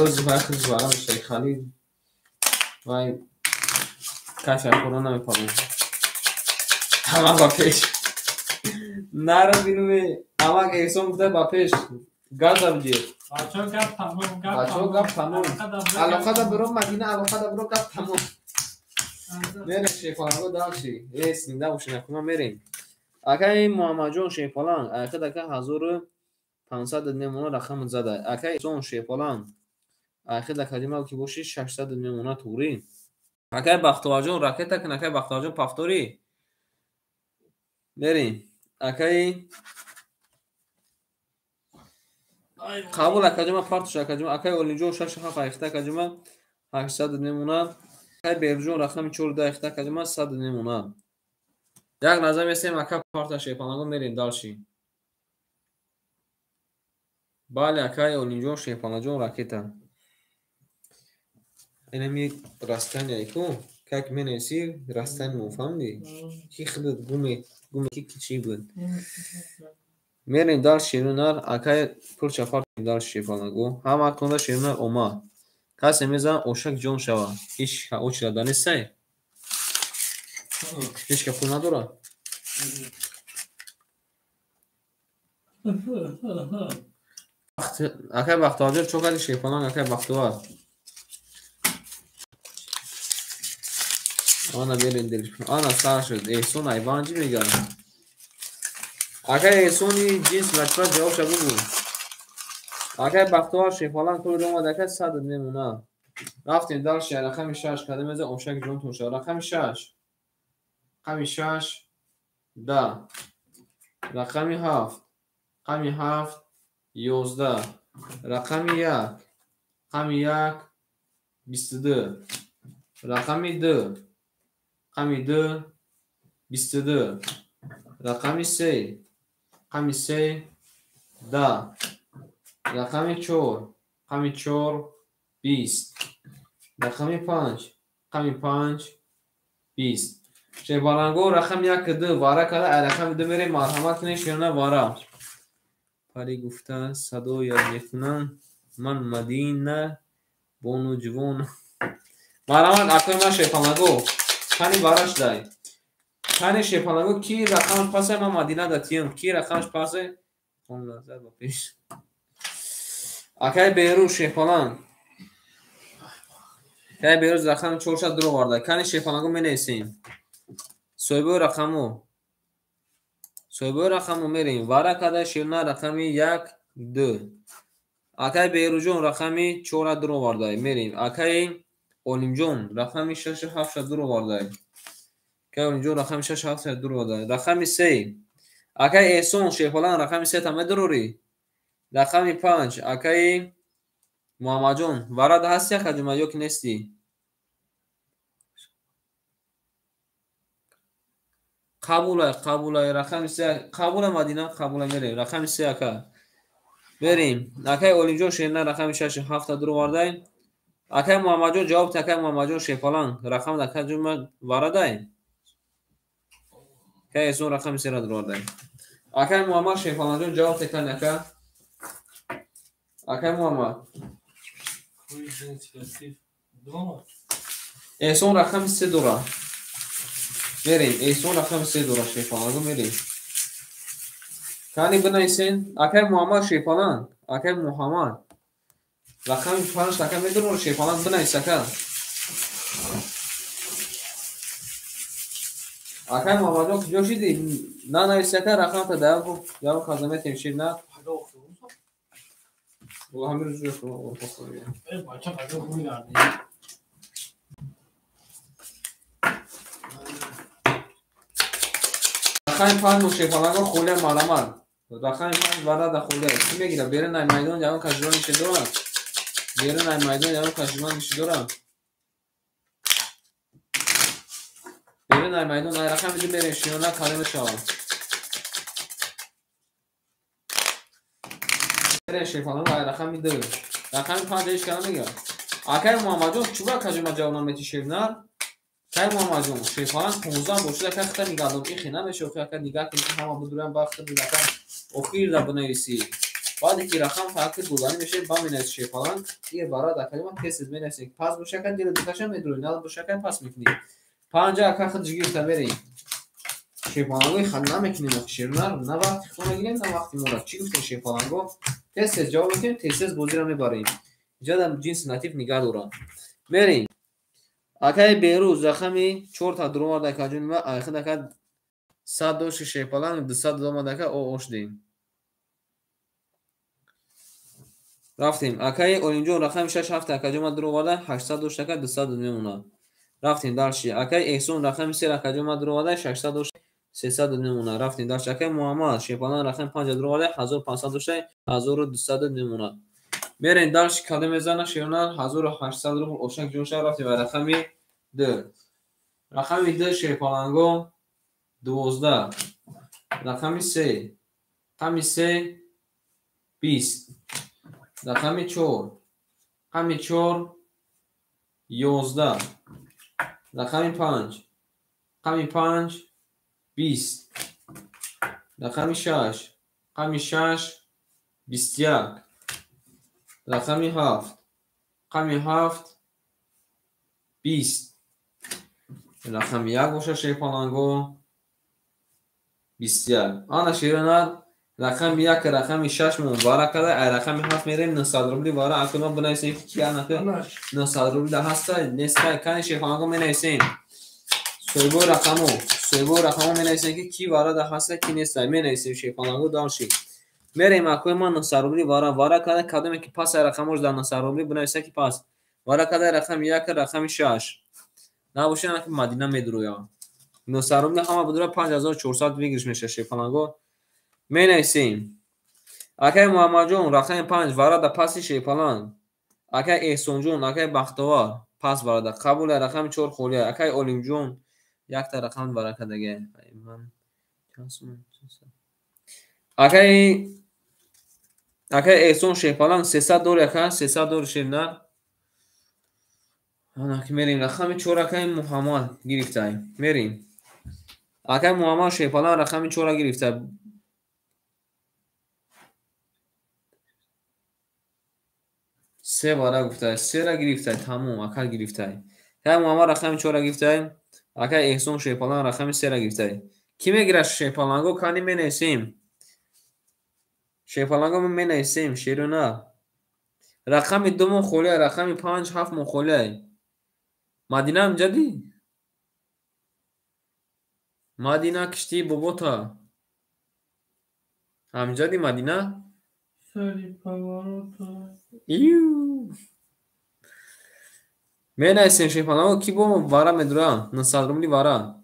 S4: Ози вақт вара меша, хали вай каша хӯрон намепарем. Ҳама ба пеш. Нара бинуме амак Эҳсон гуфта ба пеш газа бигир.
S7: Бачо гап тамом, гап
S4: Бачо гап тамом. Алоқа да биро Мадина, алоқа да биро гап тамом. Мерем шефаланго дальше. Э, синда бошин, акума мерем. Акай Муҳаммадҷон шефаланг, айхад ака 1500 мемона рақам зада. Акай Эҳсон шефаланг, айхад акадима ки боши 600 мемона туғри. Акай Бахтоварҷон ракета кун, акай Бахтоварҷон повтори. Мерем. Акай қабул акаҷума партуш акаҷума акай Олимҷон 6 7 айхта акаҷума 800 мемона. Акай Берҷон рақами 4 айхта акаҷума 100 мемона. Як назар месем ака парта шепанаго мерем дальше. Бале акай Олимҷон шепанаҷон ракета. Инами растания ку как менависӣ растани мо фаҳмидӣ? Ки худат гуме гуме ки чӣ буд? Мерем дальше шерунар акай пулча партем дальше шепанаго. Ҳама тонда шерунар омад. Касе мезанад ошак ҷон шава. Ҳеч очира данистай? Ҳеч ка пул надорад? Акай Бахтоварҷон чо кардӣ шепаланг акай Бахтовар? Ана мерем дил. Ана сар шуд. Эҳсон Айван чӣ мегӯяд? Акай Эҳсони ҷинс латифа ҷавобша бугӯ. Акай Бахтовар шепаланг пул омад акай 100 мемона. Рафтем дальше рақами 6 кадом меза ошак ҷонтон шава. Рақами 6. Рақами 6 10. Рақами 7. Рақами 7 11. Рақами 1. Рақами 1 22. Рақами 2. Рақами 2 22. Рақами 3. Рақами 3 10. Рақами 4. Рақами 4 20. Рақами 5. Рақами 5 20. Шебаланго рақами 1 2 вара када, ай рақами 2 мерем марҳамат кунед шерона вара. Пари гуфта садоят мекунам ман Мадина бону ҷувон. Марҳамат акои ман шепаланго. Кани вараш дай. Кани шепаланго ки рақамаш пасе ман Мадина да тиям. Ки рақамаш пасе? Он назар ба пеш. Акай Беру шепаланг. Акай Беруз рақами 400 дуроварда. Кани шепаланго менависем. Соҳибои рақаму. Соҳибои рақаму мерем. Вара када шерна рақами 1 2. Акай Беруҷон рақами 4 дуроварда. Мерем. Акай Олимҷон рақами 6 7 дуроварда. Акай Олимҷон рақами 6 7 дуроварда. Рақами 3. Акай Эҳсон шепаланг рақами 3 та медурорӣ? Рақами 5. Акай Муҳаммадҷон варада ҳасти акаҷума ё ки нестӣ? Қабулай, қабулай, рақами 3, қабулай Мадина, қабулай мерем. Рақами 3 ака. Мерем. Акай Олимҷон шерна рақами 6 7 дуровардай. Акай Муҳаммадҷон ҷавоб акай Муҳаммадҷон шепаланг рақам акаҷума варадай. Акай Эҳсон рақами 3 ра дуровардай. Акай Муҳаммад шепалангҷон ҷавоб текан ака. Акай Муҳаммад. Эҳсон рақами 3 дора. Мерем. Эҳсон рақами 3 дора шепаланго мерем. Кани бинависен. Акай Муҳаммад шепаланг. Акай Муҳаммад. Рақами 5 ака медурор шепаланг бинавис ака. Акай Муҳаммадҷон куҷо шидӣ? Нанавис ака рақамта даён каза метем шир на. Ҳамин рӯз
S7: Бача пага хуй гарди.
S4: Рақами 5 шепаланго холия марамат. Рақами 5 варада холия. Кӣ мегирад? Берун ай майдон ягон кас ҷон ниши дорад? Берун ай майдон ягон кас ҷон ниши дорад? Берун ай майдон ай рақами 2 мерем шиёна кале мешавад. Мерем шепаланго ай рақами 2. Рақами 5 ҳеч кара мегирад. Акай Муҳаммадҷон чӯба кажума ҷавоб наметӣ шернар? Акай Муҳаммадҷон шепаланг 15 бошид ака хита нигаҳдор ихи намеша охи ака нигаҳ кунӣ ки ҳама бидурам ба хита ака охир да бинависӣ. Баъде ки рақам фақат додани мешавад ба менависӣ шепаланг ие барад акаҷума тез тез менависӣ. Пас боша ака дилу дукаша медурӣ, на боша ака пас мекунӣ. 5 ака худш гирифта мерем. Шерпаланго хат намекунем шернар, на вақти худо мегирем, на вақти мора. Чӣ гуфтем шерпаланго? Тез-тез ҷавоб медиҳем, тез-тез бозиро мебарем. Иҷода ҷинси латиф нигаҳ дорам. Мерем. Акаи Берӯз рақами 4 та дуровард акаҷон ма айхид ака 100 дошти шерпаланг 200 омад ака о ошдем. Рафтем. Акаи Олимҷон рақами 6 7 акаҷон ма дуроварда 800 дошт ака 200 мемонад. Рафтем дарши. Акаи Эҳсон рақами 3 акаҷон ма дуроварда 600 дошт 300 мемонад. Рафтем дарши. Акаи Муҳаммад шерпаланг рақами 5 дуроварда 1500 дошта 1200 мемонад. Мерем дарши кадом мезана шерона 1800 рубл ошак ҷонша. Рафтем ба рақами 2. Рақами 2 шерпаланго 12. Рақами 3. Рақами 3 20. Рақами 4. Рақами 4 11. Рақами 5. Рақами 5 20. Рақами 6. Рақами 6 21. Рақами 7. Рақами 7 20. Рақами 1 боша шерпаланго 21. Ана шерона рақами 1 рақами 6 мон вара када, ай рақами 7 мерем 900 рубли вара. Акун ма бинависем ки ана 900 рубли да ҳаста неста. Кани шерпаланго менависем. Соҳибои рақамо, соҳибои рақамо менависем ки ки вара да ҳаста ки неста. Менависем шерпаланго дарши. Мерем акои ман 900 рубли вара. Вара када кадоме ки пас рақамош дар 900 рубли бинависа ки пас. Вара када рақами 1 рақами 6. Набошад ана ки Мадина медуроя. 900 рубли ҳама будура 5400 выигрыш меша шерпаланго. Менависем. Акаи Муҳаммадҷон рақами 5 вара да паси шерпаланг. Акаи Эҳсонҷон, акаи Бахтовар пас вара да. Қабул рақами 4 холия. Акаи Олимҷон якта рақам вара кадаге. Акаи Эҳсон шерпаланг 300 дори ака, 300 дори шернар. Ана ки мерем рақами 4 акаи Муҳаммад гирифтай. Мерем. Акаи Муҳаммад шерпаланг рақами 4 гирифтай. Се вара гуфтай, сера гирифтай, тамом, ака гирифтай. Акаи Муҳаммад рақами 4 гирифтай. Акаи Эҳсон шерпаланг рақами 3 гирифтай. Ки мегирад шерпаланго? Кани менависем. Шерпаланго менависем, шерона. Рақами 2 мо холия, рақами 5 7 мо холия. Мадина амҷади? Мадина киштии бобота. Амҷади Мадина?
S7: Сари поворота.
S4: Иу. Менависем шерпаланго ки бо вара медура? 900 рубли вара.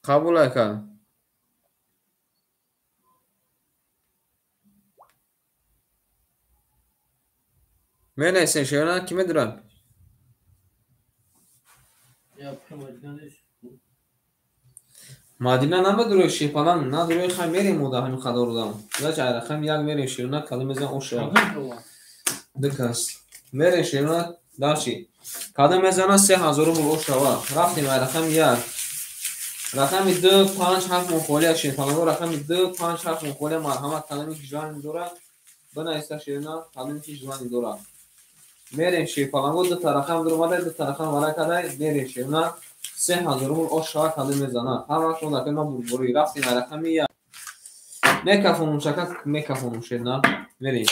S4: Қабул ака. Менависем шерона ки медура? Мадина намедурои шерпаланг, надурои хай мерем мода ҳамин қадор одам. Зач ай рақами 1 мерем шерона кадом мезан оша. Ду кас. Мерем шерона дарши. Кадом мезана 3000 рубл ошава. Рафтем ай рақами 1. Рақами 2 5 7 мо холия шерпаланго рақами 2 5 7 мо холия марҳамат кадоме ки желание дорад бинависа шерона кадоме ки желание дорад. Мерем шерпаланго ду та рақам дуромада, ду та рақам вара кадай мерем шерона 3000 рубл ошава кадом мезана. Ҳамашон дакои ма бурбурӣ. Рафтем ай рақами 1. Мекафонум шака мекафонум шерона. Мерем.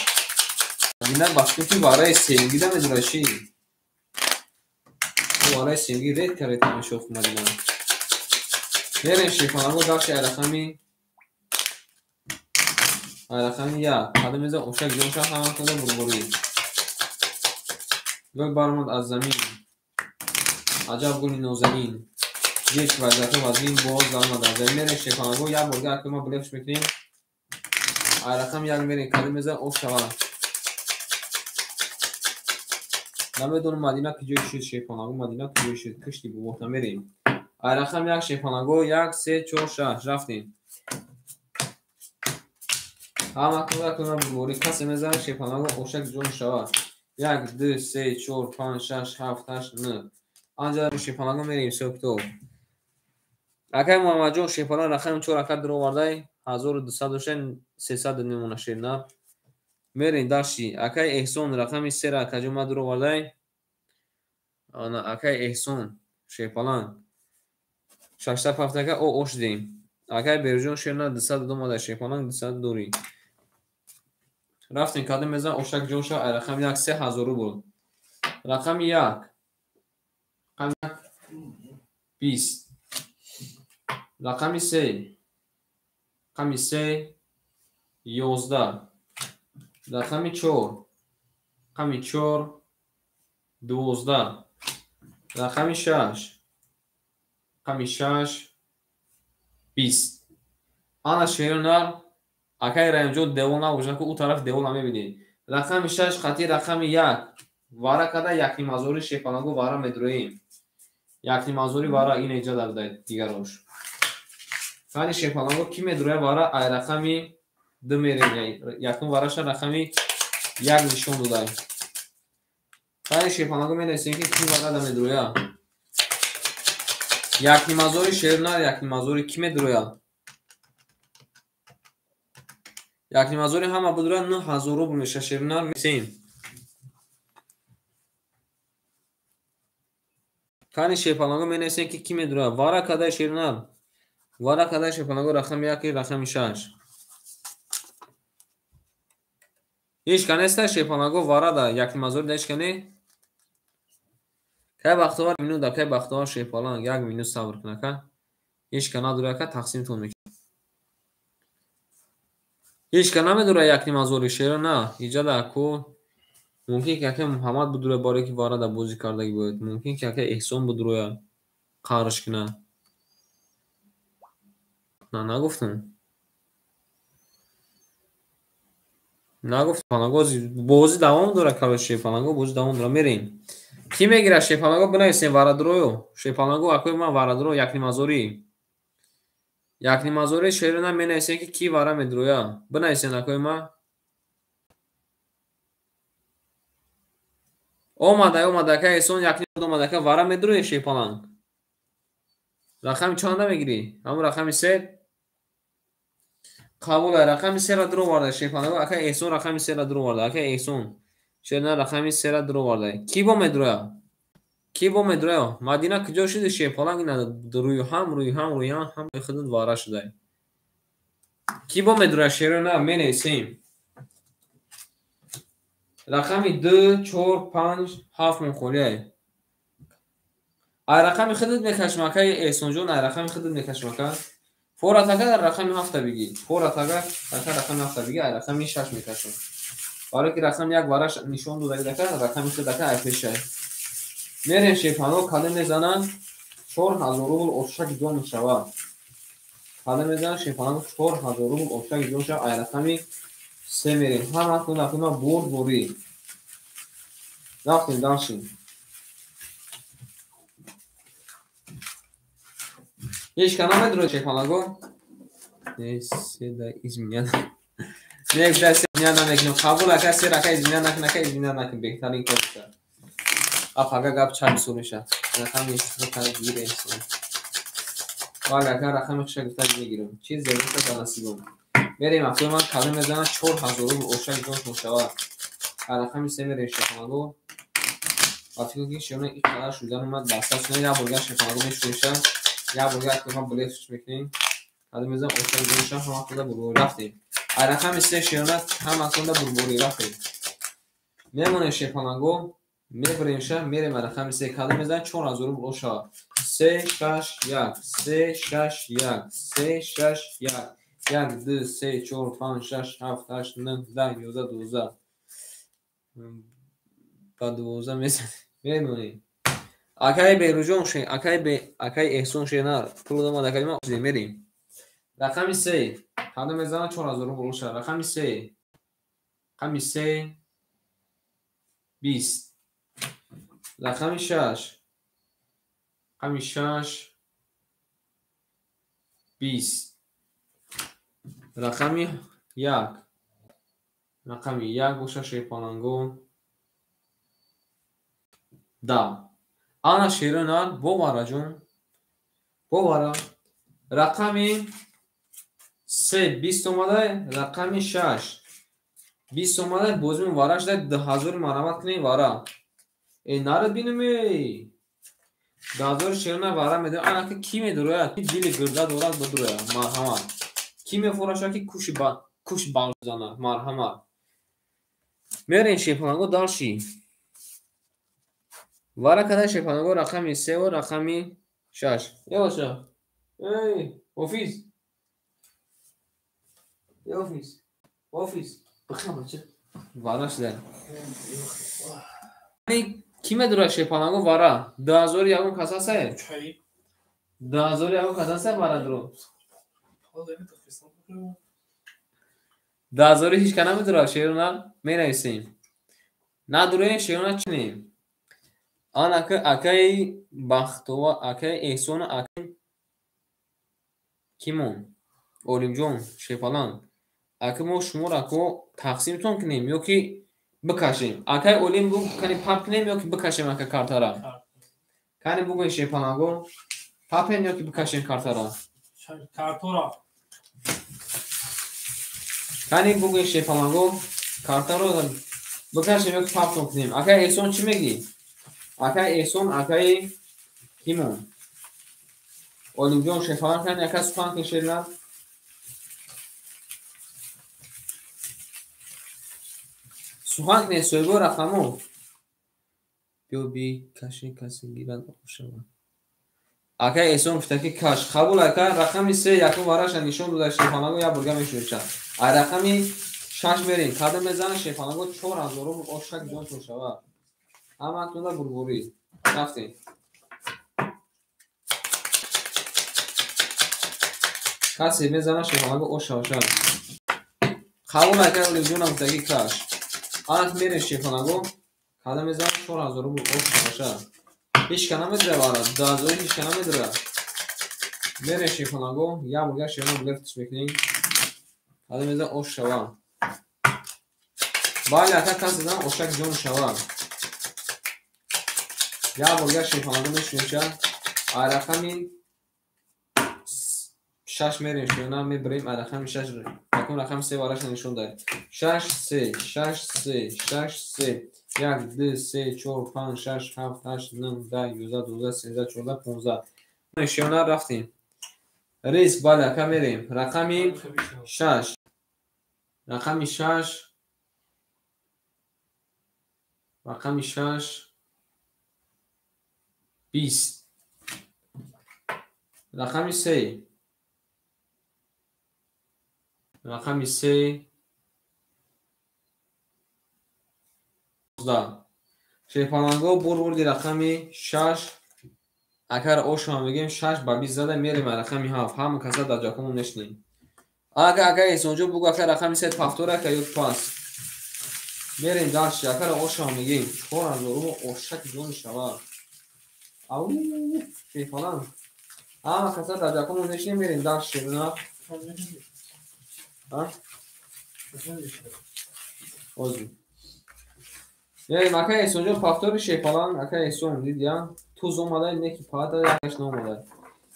S4: Дина башки ки вараи сеюмгида медура чӣ? Вараи сеюмги редка редка мешохт Мадина. Мерем шерпаланго дарши ай рақами 1. Кадом мезан ошак ҷонша ҳамашон бурбурӣ. Гул баромад аз замин. Аҷаб гули нозанин. Ҷеш вазиятҳо вазин боз даромад аз замин. Мерем шерпаланго як бор дигар акои ма блефш мекунем. Ай рақами 1 мерем кадом мезан ош шава. Намедонам Мадина куҷои шуд шерпаланго, Мадина куҷои шуд. Кишти бубота мерем. Ай рақами 1 шерпаланго 1 3 4 6 рафтем. Ҳама акои ма бурбурӣ. Касе мезанад шерпаланго ошак ҷон шава. 1 2 3 4 5 6 7 8 9. Анҷа шерпаланго мерем ҳисоб-китоб. Акаи Муҳаммадҷон шерпаланг рақами 4 ака дуровардай 1200 дошта 300 мемона шерна. Мерем дарши. Акаи Эҳсон рақами 3 акаҷон ма дуровардай. Ана акаи Эҳсон Шерпаланг. 600 пафтака о ош дем. Акай Берҷон шерна 202 омада шерпаланг 200 дори. Рафтем кадом мезан ошак ҷон шава ай рақами 1 3000 рубл. Рақами 1. Рақами 20. Рақами 3. Рақами 3 11. Рақами 4. Рақами 4 12. Рақами 6. Рақами 6 20. Ана шеронар акай Раимҷон девол набошад ку ӯ тараф девол намебинед. Рақами 6 хати рақами 1 вара када якнимазори шепалагу вара медроем. Якнимазори вара ин эҷа дар дигарош. Фани шепалагу ки медроя вара ай рақами 2 мерем. Якум вараша рақами 1 нишон додай. Фани шепалагу менависем ки ки вара да медроя. Якнимазори шернар якнимазори ки медроя? Якнимазори ҳама будра 9000 рубл меша шернар месем. Кани шерпаланго менависем ки ки медроя. Вара кадай шернар. Вара кадай шерпаланго рақами 1 рақами 6. Ҳеҷ ка неста шерпаланго вара да якнимазори да ҳеҷ ка не? Кай бахтовар минут да кай бахтовар шерпаланг як минут сабр кун ака. Ҳеҷ ка надора ака тақсимтон мекунам. Ҳеҷ ка намедора якнимазори шера на. Иҷа да ку мумкин ки ака Муҳаммад будура барое ки вара да бозӣ кардаги бояд. Мумкин ки ака Эҳсон будуроя қарш куна. На нагуфтам. Нагуфтам. Палаго бозӣ давом дора короче шерпаланго бозӣ давом дора мерем. Ки мегирад шерпаланго бинависем варадрою. Шерпаланго акои ман варадро якнимазорӣ. Якнимазори шерона менависем ки ки вара медроя. Бинависем акои ман. Омада омада ака Эҳсон якним омада ака вара медрои шерпаланг. Рақами чанда мегирӣ? Ҳамун рақами 3. Қабул рақами 3-ра дур оварда шерпаланг. Ака Эҳсон рақами 3-ра дур оварда. Ака Эҳсон шерна рақами 3-ра дур оварда. Ки бо медроя? Ки бо медроя? Мадина куҷо шуди шерпаланг ина рӯи ҳам рӯи ҳам рӯи ҳам ҳам худат вара шудай. Ки бо медроя шерона менависем. Рақами 2 4 5 7 мухолиай. Ай рақами худат мекашам ака Эҳсонҷон, ай рақами худат мекашам ака. Форат ака дар рақами 7 бигӣ. Форат ака рақами 7 бигӣ, ай рақами 6 мекашам. Барои ки рақами 1 вараш нишон додаги ака, рақами худ ака ай пешай. Мерем шерпано кале мезананд 4000 рубл ошак ҷо мешавад. Кале мезананд шерпано 4000 рубл ошак ҷо мешавад. Ай рақами 3 мерем. Ҳама кун рақама бурд бурӣ. Рафтем дальше. Ҳеҷ ка намедрои шерпалаго? Не, се да изменя. Не, да се изменя намекунем. Қабул ака се рака изменя накун ака изменя накун. Беҳтарин кор мешавад. Аф ага гап чанд бисёр мешавад. Рақами худро гирем. Вале ака рақами худша гуфта мегирам. Чиз зебоша ба насибам. Мерем акои ман кале мезанам 4000 рубл ошак ҷон мешавад. Рақами 3 мерем шерпалаго. Ва фикр ки шумо ин қадар шудан омад баста шудан як борга шерпалаго мешӯша. Як борга акои ман билет мекунем. Кале мезанам ошак ҷон мешавад ҳама худа бурборӣ рафтем. Ай рақами 3 шерона ҳама худа бурборӣ рафтем. Мемонем шерпалаго. Мебаремша мерем рақами 3 кале мезанам 4000 рубл ошавад. 3 6 1 3 6 1 3 6 1 1 2 3 4 5 6 7 8 9 10 11 12 ба 12 мезанем. Мемонем. Акай Беруҷон акай Эҳсон шернар пул омад акай ма мерем. Рақами 3 кале мезанам 4000 рубл ошавад. Рақами 3 рақами 3 20 рақами 6 рақами 6 20 рақами 1 рақами 1 боша шерпаланго 10. Ана шеронар бовараҷон бовара. Рақами 3 20 омада рақами 6 20 омада бозимон вара шуда 2000 марамат кунем вара. Э нарад бинем эй. 2000 шерона вара медорад. Ана ки ки медурояд? Ки дили гирда дорад бидурояд. Марҳамат. Ки мефураша ки куши ба куш балзана. Марҳамат. Мерем шерпаланго дальше. Вара када шерпаланго рақами 3 ва рақами 6. Ёша. Эй, офис. Офис. Офис. Бихам бача. Вара шуда. Ки медурад шерпаланго вара? 2000 ягон кас ҳастае? 2000 ягон кас ҳастае вара дуро? 2000 ҳеч ка намедурад шерона менависем. Надуроем шерона чинем. Ан ака акаи Бахтова, акаи Эҳсона, акаи Кимон, Олимҷон, шерпаланг. Ака мо шуморо ако тақсимтон кунем ё ки бикашем. Акаи Олим бу кани пап кунем ё ки бикашем ака картара? Кани бугӯен шерпаланго, папем ё ки бикашем картара?
S2: Картора.
S4: Кани бугӯен шерпаланго, картаро бикашем ё ки паптон кунем. Акаи Эҳсон чӣ мегӣ? Акаи Эҳсон, акаи Кимон. Олимҷон шерпаланг кани ака сухан кун шерна. Сухан кунед соҳибо рақамо. Биё бикаши касе гирад шавад. Акаи Эҳсон гуфта ки каш. Қабул ака рақами 3 якум вараша нишон дода шерпаланго як бурга мешӯша. Ай рақами 6 мерем. Кадом мезана шерпаланго 4000 рубл ошак ҷон шавад. Ҳаматонда бурбурӣ. Рафтем. Касе мезана шерпаланго ош шавад. Қабул ака Олимҷонам гуфта ки каш. Анак мерем шерпаланго. Кадом мезана 4000 рубл ош шавад. Ҳеч ка намедура вара. 2000 ҳеч ка намедура. Мерем шерпаланго. Як бурга шерона билетш мекунем. Кадом мезана ош шавад. Бале ака касе зан ошак ҷон шавад. Як бурга шерпаланго мешунем. Ай рақами 6 мерем шерона мебарем. Ай рақами 6 якум рақами 3 вараша нишон даҳед. 6 3 6 3 6 3 1 2 3 4 5 6 7 8 9 10 11 12 13 14 15. Шерона рафтем. Риск бале ака мерем. Рақами 6. Рақами 6. Рақами 6 20. Рақами 3. Рақами 3 19. Шерпаланго бурбурди рақами 6. Агар ошо мегем 6 ба 20 зада мерем рақами 7. Ҳама каса дар ҷакомон мешинем. Ага ака Эҳсонҷон бугу ака рақами 3 повтор ака ё пас. Мерем дальше. Агар ошо мегем 4000 рубл ошак ҷон шавад. Ау, шерпаланг. Ҳама каса дар ҷакомон мешинем мерем дальше. На. А? Озу. Мерем ака Эҳсонҷон повтори шерпаланг. Ака Эҳсон дидия туз омада неки паата якаш наомада.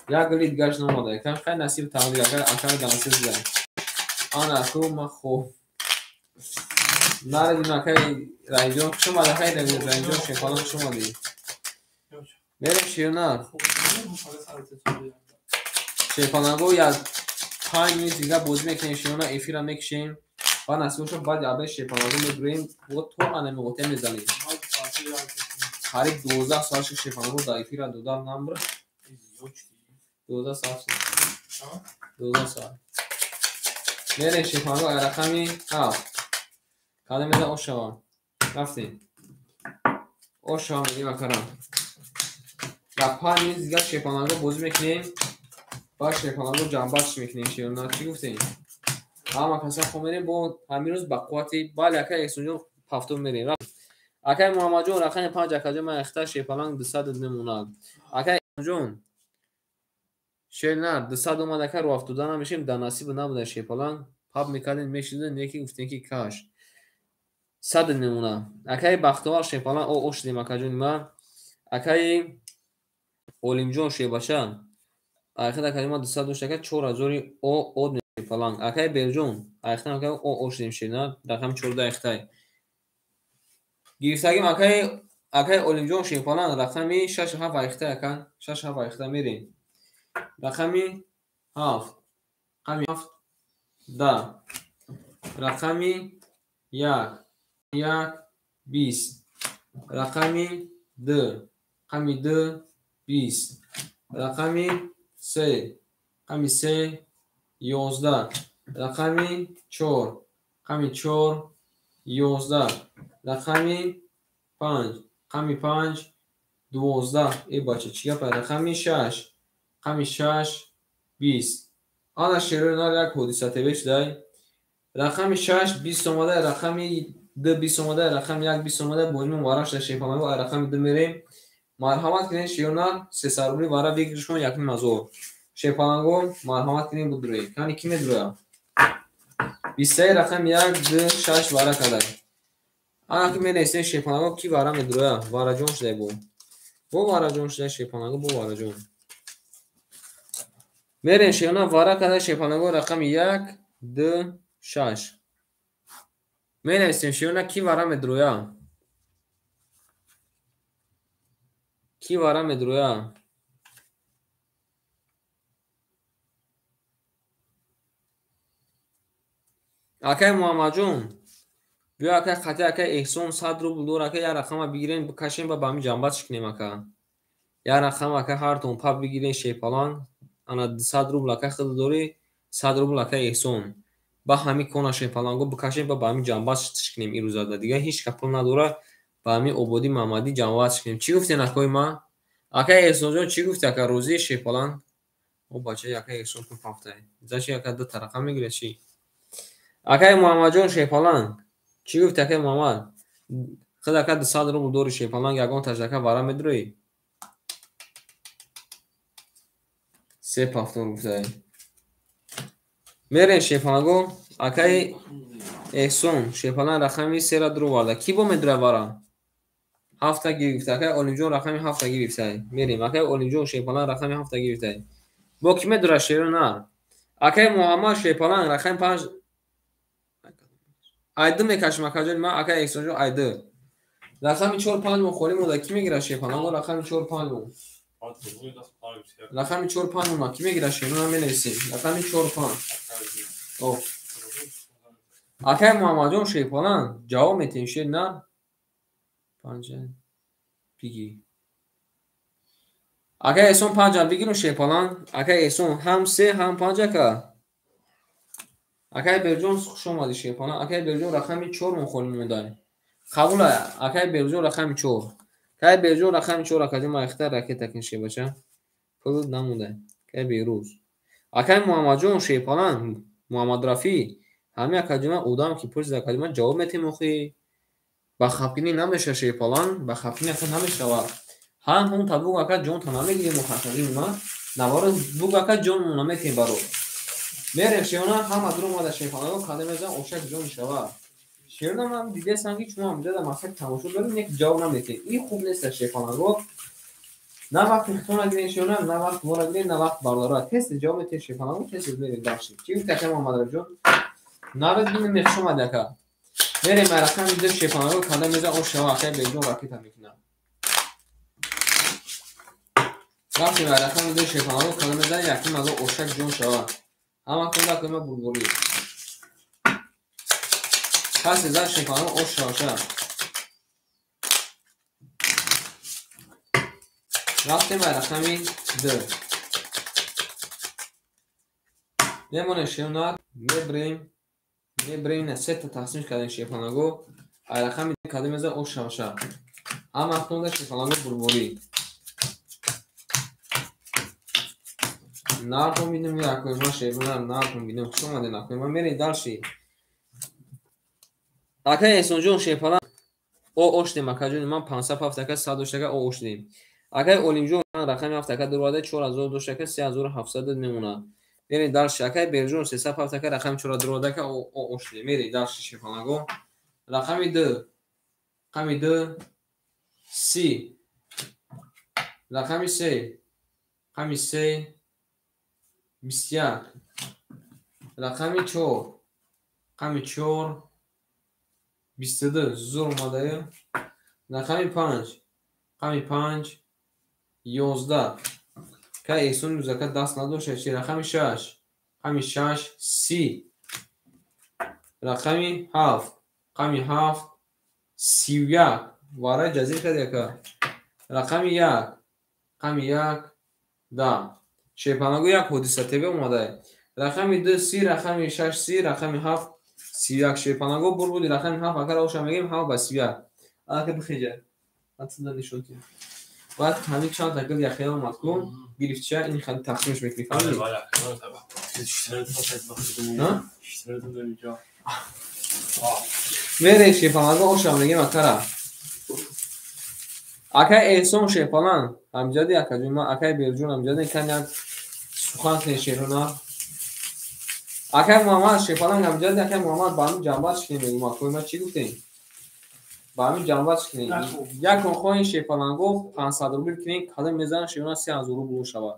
S4: Як гили дигаш наомада. Ака хай насиб тақдир ака ака да насиб зада. Ана ку ма хо. Наредим акаи Раҳимҷон хуш омада. Хай Раҳимҷон шерпаланг хуш омадӣ. Мерем ширна. Шерпаланго як 5 минут дига бозӣ мекунем широна эфира мекушем. Ба насиб бошад баъди абе шерпаланго медурем бо то ана меғотия мезанем. Қариб 12 соат шуд шерпаланго дар эфира дода намбр. 12 соат шуд. 12 соат. Мерем шерпаланго ай рақами 7. Кадом мезан ош шавад. Рафтем. Ош шава мегем акарам. Дар 5 минут дига шерпаланго бозӣ мекунем. Баъд шерпаланго ҷамъбастш мекунем шерона. Чӣ гуфтем? Ҳама каса хо мерем бо ҳамин рӯз ба қуввати бале акаи Эҳсонҷон ҳафтум мерем. Акаи Муҳаммадҷон рақами 5 акаҷон ман ихта шерпаланг 200 мемонад. Акаи Эҳсонҷон шерна 200 омад ака рӯ афтода намешем дар насиб набуда шерпаланг пап мекардем мешидем неки гуфтем ки каш 100 мемонад. Акаи Бахтовар шерпаланг о ошидем акаҷони ман. Акаи Олимҷон шербача айхта акаҷон ман 200 дошт ака 4000 о од шерпаланг. Акаи Берҷон айхта ака о ошидем шерна рақами 14 айхтай. Гирифтагим акаи Акай Олимҷон Шерпаланг рақами 6 7 айхта ака, 6 7 айхта мерем. Рақами 7, рақами 7 10, рақами 1 1 20, рақами 2, рақами 2 20, рақами 3, рақами 3 11, рақами 4, рақами 4 11, рақами 5, рақами 5 12. Э бача, чӣ гап? Рақами 6, рақами 6 20. Ана шерои нар як ҳодиса ТВ шудай. Рақами 6 20 омада, рақами 2 20 омада, рақами 1 20 омада. Бозимон вара шуда Шерпаланго, ай рақами 2 мерем. Марҳамат кунед шеронар, 300 рубли вара бигиришон 1,5 ҳазор. Шерпаланго марҳамат кунед будуред. Кани ки медуроя? 21 рақами 1 2 6 вара кадай. Ана ки менависем Шерпаланго ки вара медуроя? Вараҷон шудай бо. Бо вараҷон шудай Шерпаланго, бо вараҷон. Мерем шерона вара кадай Шерпаланго рақами 1 2 6. Менависем шерона ки вара медуроя? Ки вара медуроя? Акай Муҳаммадҷон, биё акай қатъи акай Эҳсон 100 рубл дор ака, як рақама бигирем бикашем ба ҳамин ҷанбазш кунем ака. Як рақам ака ҳартон пап бигирем Шерпаланг, ана 200 рубл ака худ дорӣ, 100 рубл ака Эҳсон. Ба ҳамин кона Шерпаланго бикашем ба ҳамин ҷанбазш кунем ирӯзада. Дигар ҳеҷ ка пул надора, ба ҳамин Ободӣ Маҳмадӣ ҷанбазш кунем. Чӣ гуфтен акои ма? Акай Эҳсонҷон чӣ гуфти ака розии Шерпаланг? О бача, акай Эҳсон пул пафтай. Зачи ака ду та рақам мегирад чӣ? Акай Муҳаммадҷон Шерпаланг чӣ гуфти акай Муҳаммад? Худ ака 200 рубл дори Шерпаланг, ягон тажака вара медуроӣ? Се пафтор гуфтай. Мерем Шерпаланго, акай Эҳсон Шерпаланг рақами 3-ра дуроварда. Кӣ бо медура вара? 7-та гирифта. Акай Олимҷон рақами 7-та гирифтай. Мерем. Акай Олимҷон Шерпаланг рақами 7-та гирифтай. Бо кӣ медура шеро на? Акай Муҳаммад Шерпаланг рақами 5 Ай 2 мекашем акаҷони ман, акай Эҳсонҷон ай 2. Рақами 4 5 мо холӣ монда, кӣ мегирад Шерпаланго рақами 4 5 мо? Рақами 4 5 мо кӣ мегирад шеро на менависем. Рақами 4 5. О. Акай Муҳаммадҷон Шерпаланг ҷавоб метиҳем шер на? 5 бигир. Акай Эҳсон 5 бигирум Шерпаланг. Акай Эҳсон ҳам 3 ҳам 5 ака. Акай Берҷон хуш омадӣ Шерпаланг. Акай Берҷон рақами 4 мо холӣ монда. Қабул акай Берҷон рақами 4. Акай Берҷон рақами 4 акаҷон ма ихтар ракета кин шебача. Пул намонда. Акай Берӯз. Акай Муҳаммадҷон Шерпаланг, Муҳаммадрафӣ, ҳамин акаҷон одам ки пурсид акаҷон ҷавоб метиҳем охи. Ба хапкинӣ намеша Шерпаланг, ба хапкинӣ ака намешавад. Ҳам ҳун та буг ака ҷонта намегирем акаҷон ма. Наваро буг ака ҷонмо наметиҳем баро. Мерем шерона ҳама дур омада Шерпаланго кадем мезан ошак ҷон шава. Шерона ман дидесам ки шумо ҳамҷода масак тамошо доред, нек ҷавоб наметиҳед. Ин хуб нест Шерпаланго. На вақти хитона гирем шерона, на вақт мора гирем, на вақт бардора. Тез ҷавоб метиҳед Шерпаланго, тез мерем дарши. Чӣ гуфти ака Муҳаммадрафиҷон? Навед бинем мехуш омади ака. Мерем рақами 2 Шерпаланго кадем мезан ош шава, акай Берҷон ракета мекунад. Рафтем рақами 2 Шерпаланго кадем мезан якум азо ошак ҷон шава. Ҳама кунда кунма бурбурӣ. Касе зад Шерпаланго ош шава. Рафтем рақами 2. Мемонем шернар, мебрем, мебрем на сета тақсим кардем Шерпаланго. Ай рақами кадем мезан ош шава. Ҳама кунда Шерпаланго бурбурӣ. Нартон бинем акои ма шербунар нартон бинем хуш омаден акои ма мерем дарши. Акай Эҳсонҷон Шерпаланг о оштем акаҷони ман 507 ака 108 ака о оштем. Акай Олимҷон рақами 7 ака дуроварда 4000 дошт ака 3700 мемонад. Мерем дарши. Акай Берҷон 307 ака рақами 4 дуроварда ака о оштем. Мерем дарши Шерпаланго. Рақами 2 рақами 2 30 рақами 3 рақами 3 21 рақами 4 рақами 4 22 зур омадаю. Рақами 5 Рақами 5 11. Ка Эҳсон Рӯзака даст надошта чи? Рақами 6. Рақами 6 30. Рақами 7. Рақами 7 31. Варай ҷазир кард яка. Рақами 1. Рақами 1 10. Шерпалангу як ҳодиса ТВ омадае. Рақами 2 30, рақами 6 30, рақами 7 31. Шерпалангу бур буди рақами 7 акара оша мегем 7 ба 31. Ака бихеҷа. Атсида нишон тиҳ. Баъд ҳамин чанд та гил яхел омад ку гирифтча ин хали тақсимш мекунӣ, фаҳмидӣ? Мере шерпаланго оша мегем акара. Акай Эҳсон шерпаланг ҳамҷади акаҷон, ман акай Берҷон ҳамҷади кан як сухан кунед шерона. Акай Муҳаммад шерпаланг ҳамҷади акай Муҳаммад ба ҳамин ҷанбач кунем мегум акои ма чӣ гуфтем? Ба ҳамин ҷанбач кунем. Якон хоҳем шерпаланго 500 рубл кунем, кадом мезанам шерона 3000 рубл шавад.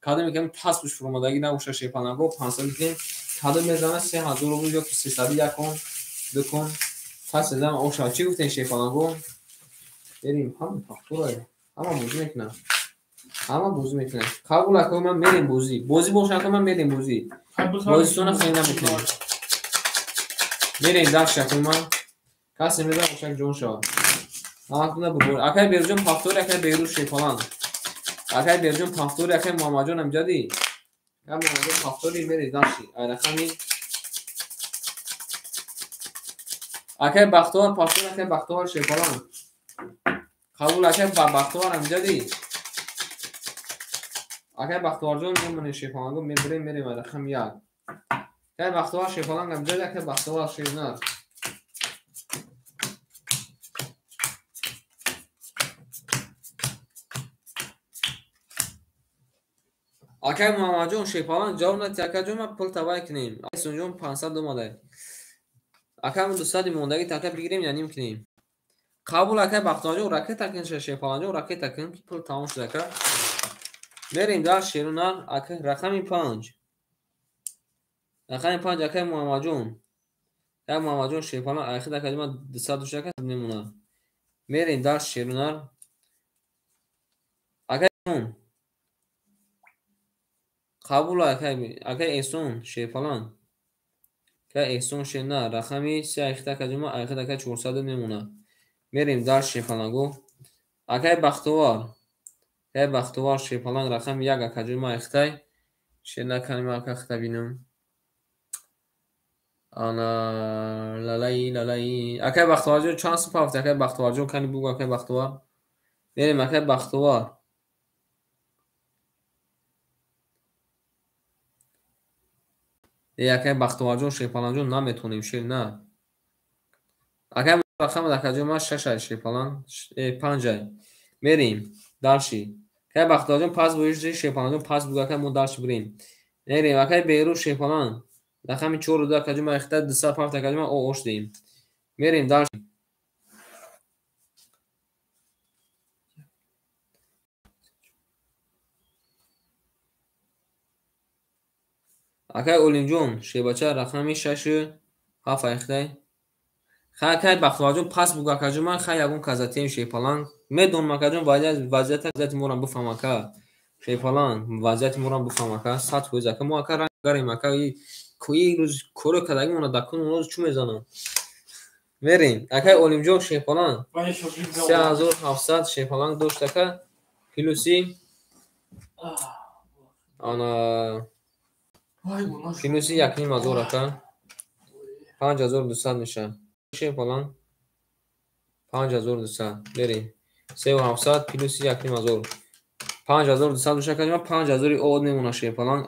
S4: Кадом мекунем таспуш фуромадагӣ набошад шерпаланго 500 рубл кунем, кадом мезанам 3000 рубл ё ки 300 якон, дукон пас мезанам об шавад. Чӣ гуфтем шерпаланго? Мерим ҳама фактура, ҳама бозӣ мекунам. Ҳама бозӣ мекунам. Қабул акои ман мерем бозӣ. Бозӣ бошад акои ман мерем бозӣ. Бозистона хеле намекунем. Мерем дарс акои ман. Касе мезанад бошад ҷон шавад. Ҳаматона бубор. Акай Берҷон Пафтори, акай Берӯз Шерпаланг. Акай Берҷон Пафтори, акай Муҳаммадҷон Амҷадӣ. Акай Муҳаммадҷон Пафтори мерем дарси. Ай рақами акай Бахтовар Пафтори, акай Бахтовар Шерпаланг. Қабул акай Бахтовар Амҷадӣ. Акай Бахтоварҷон мемонем Шерпаланго мебурем мерем ай рақами 1. Акай Бахтовар Шерпаланг Амҷадӣ, акай Бахтовар Шернар. Акай Муҳаммадҷон Шерпаланг ҷавоб надиҳ акаҷон, ман пул тавай кунем. Эҳсонҷон 500 омадай. Акай мо 200 мондагӣ така бигирем я ним кунем. Қабул акай Бахтоварҷон ракета кун Шерпаланҷон ракета кун ки пул тамом шуд ака. Мерем дар шерона акай рақами 5. Рақами 5 акай Муҳаммадҷон. Акай Муҳаммадҷон Шерпаланг айхид акаҷон ман 200 дошт ака мемонад. Мерем дар шерона. Акай Қабул акай Эҳсон Шерпаланг. Акай Эҳсон Шерна рақами 3 айхид акаҷон ман айхид акай 400 мемонад. Мерем дар Шерпаланго. Акай Бахтовар. Акай Бахтовар Шерпаланг рақами 1 акаҷон ман айхитай. Шерна калима ака хита бинам. Ана лалай лалай. Акай Бахтоварҷон чанд сум пафт? Акай Бахтоварҷон кани бугу акай Бахтовар. Мерем акай Бахтовар. Акай Бахтоварҷон Шерпаланҷон наметонем шер на. Акай рақам акаҷон ман 6 ай Шерпаланг 5 ай. Мерем дарши. Акай Бахтоварҷон пас буиши Шерпаланҷон пас бугу акай мо дарши бирем. Мерем акай Берӯз Шерпаланг рақами 4 2 акаҷон ман ихта 200 пафт акаҷон ман ош диҳем. Мерем дарши. Акай Олимҷон Шербача рақами 6 7 айхтай. Хай акай Бахтоварҷон пас бугу акаҷон ман хай ягон казатием Шерпаланг. Медонам акаҷон вазъияти моро бифаҳм ака. Шерпаланг вазъияти моро бифаҳм ака. 100% ака мо ака рангарем ака. Ин рӯз коро кардагимона дакун рӯз чӯ мезанам. Мерем акай Олимҷон Шерпаланг 3700 Шерпаланг дошт ака плюси ана плюси 1500 ака 5200 мешавад. Шерпаланг 5200 мерем 3700 плюси 1500 5200 мешавад акаҷон 5000 од мемонад Шерпаланг.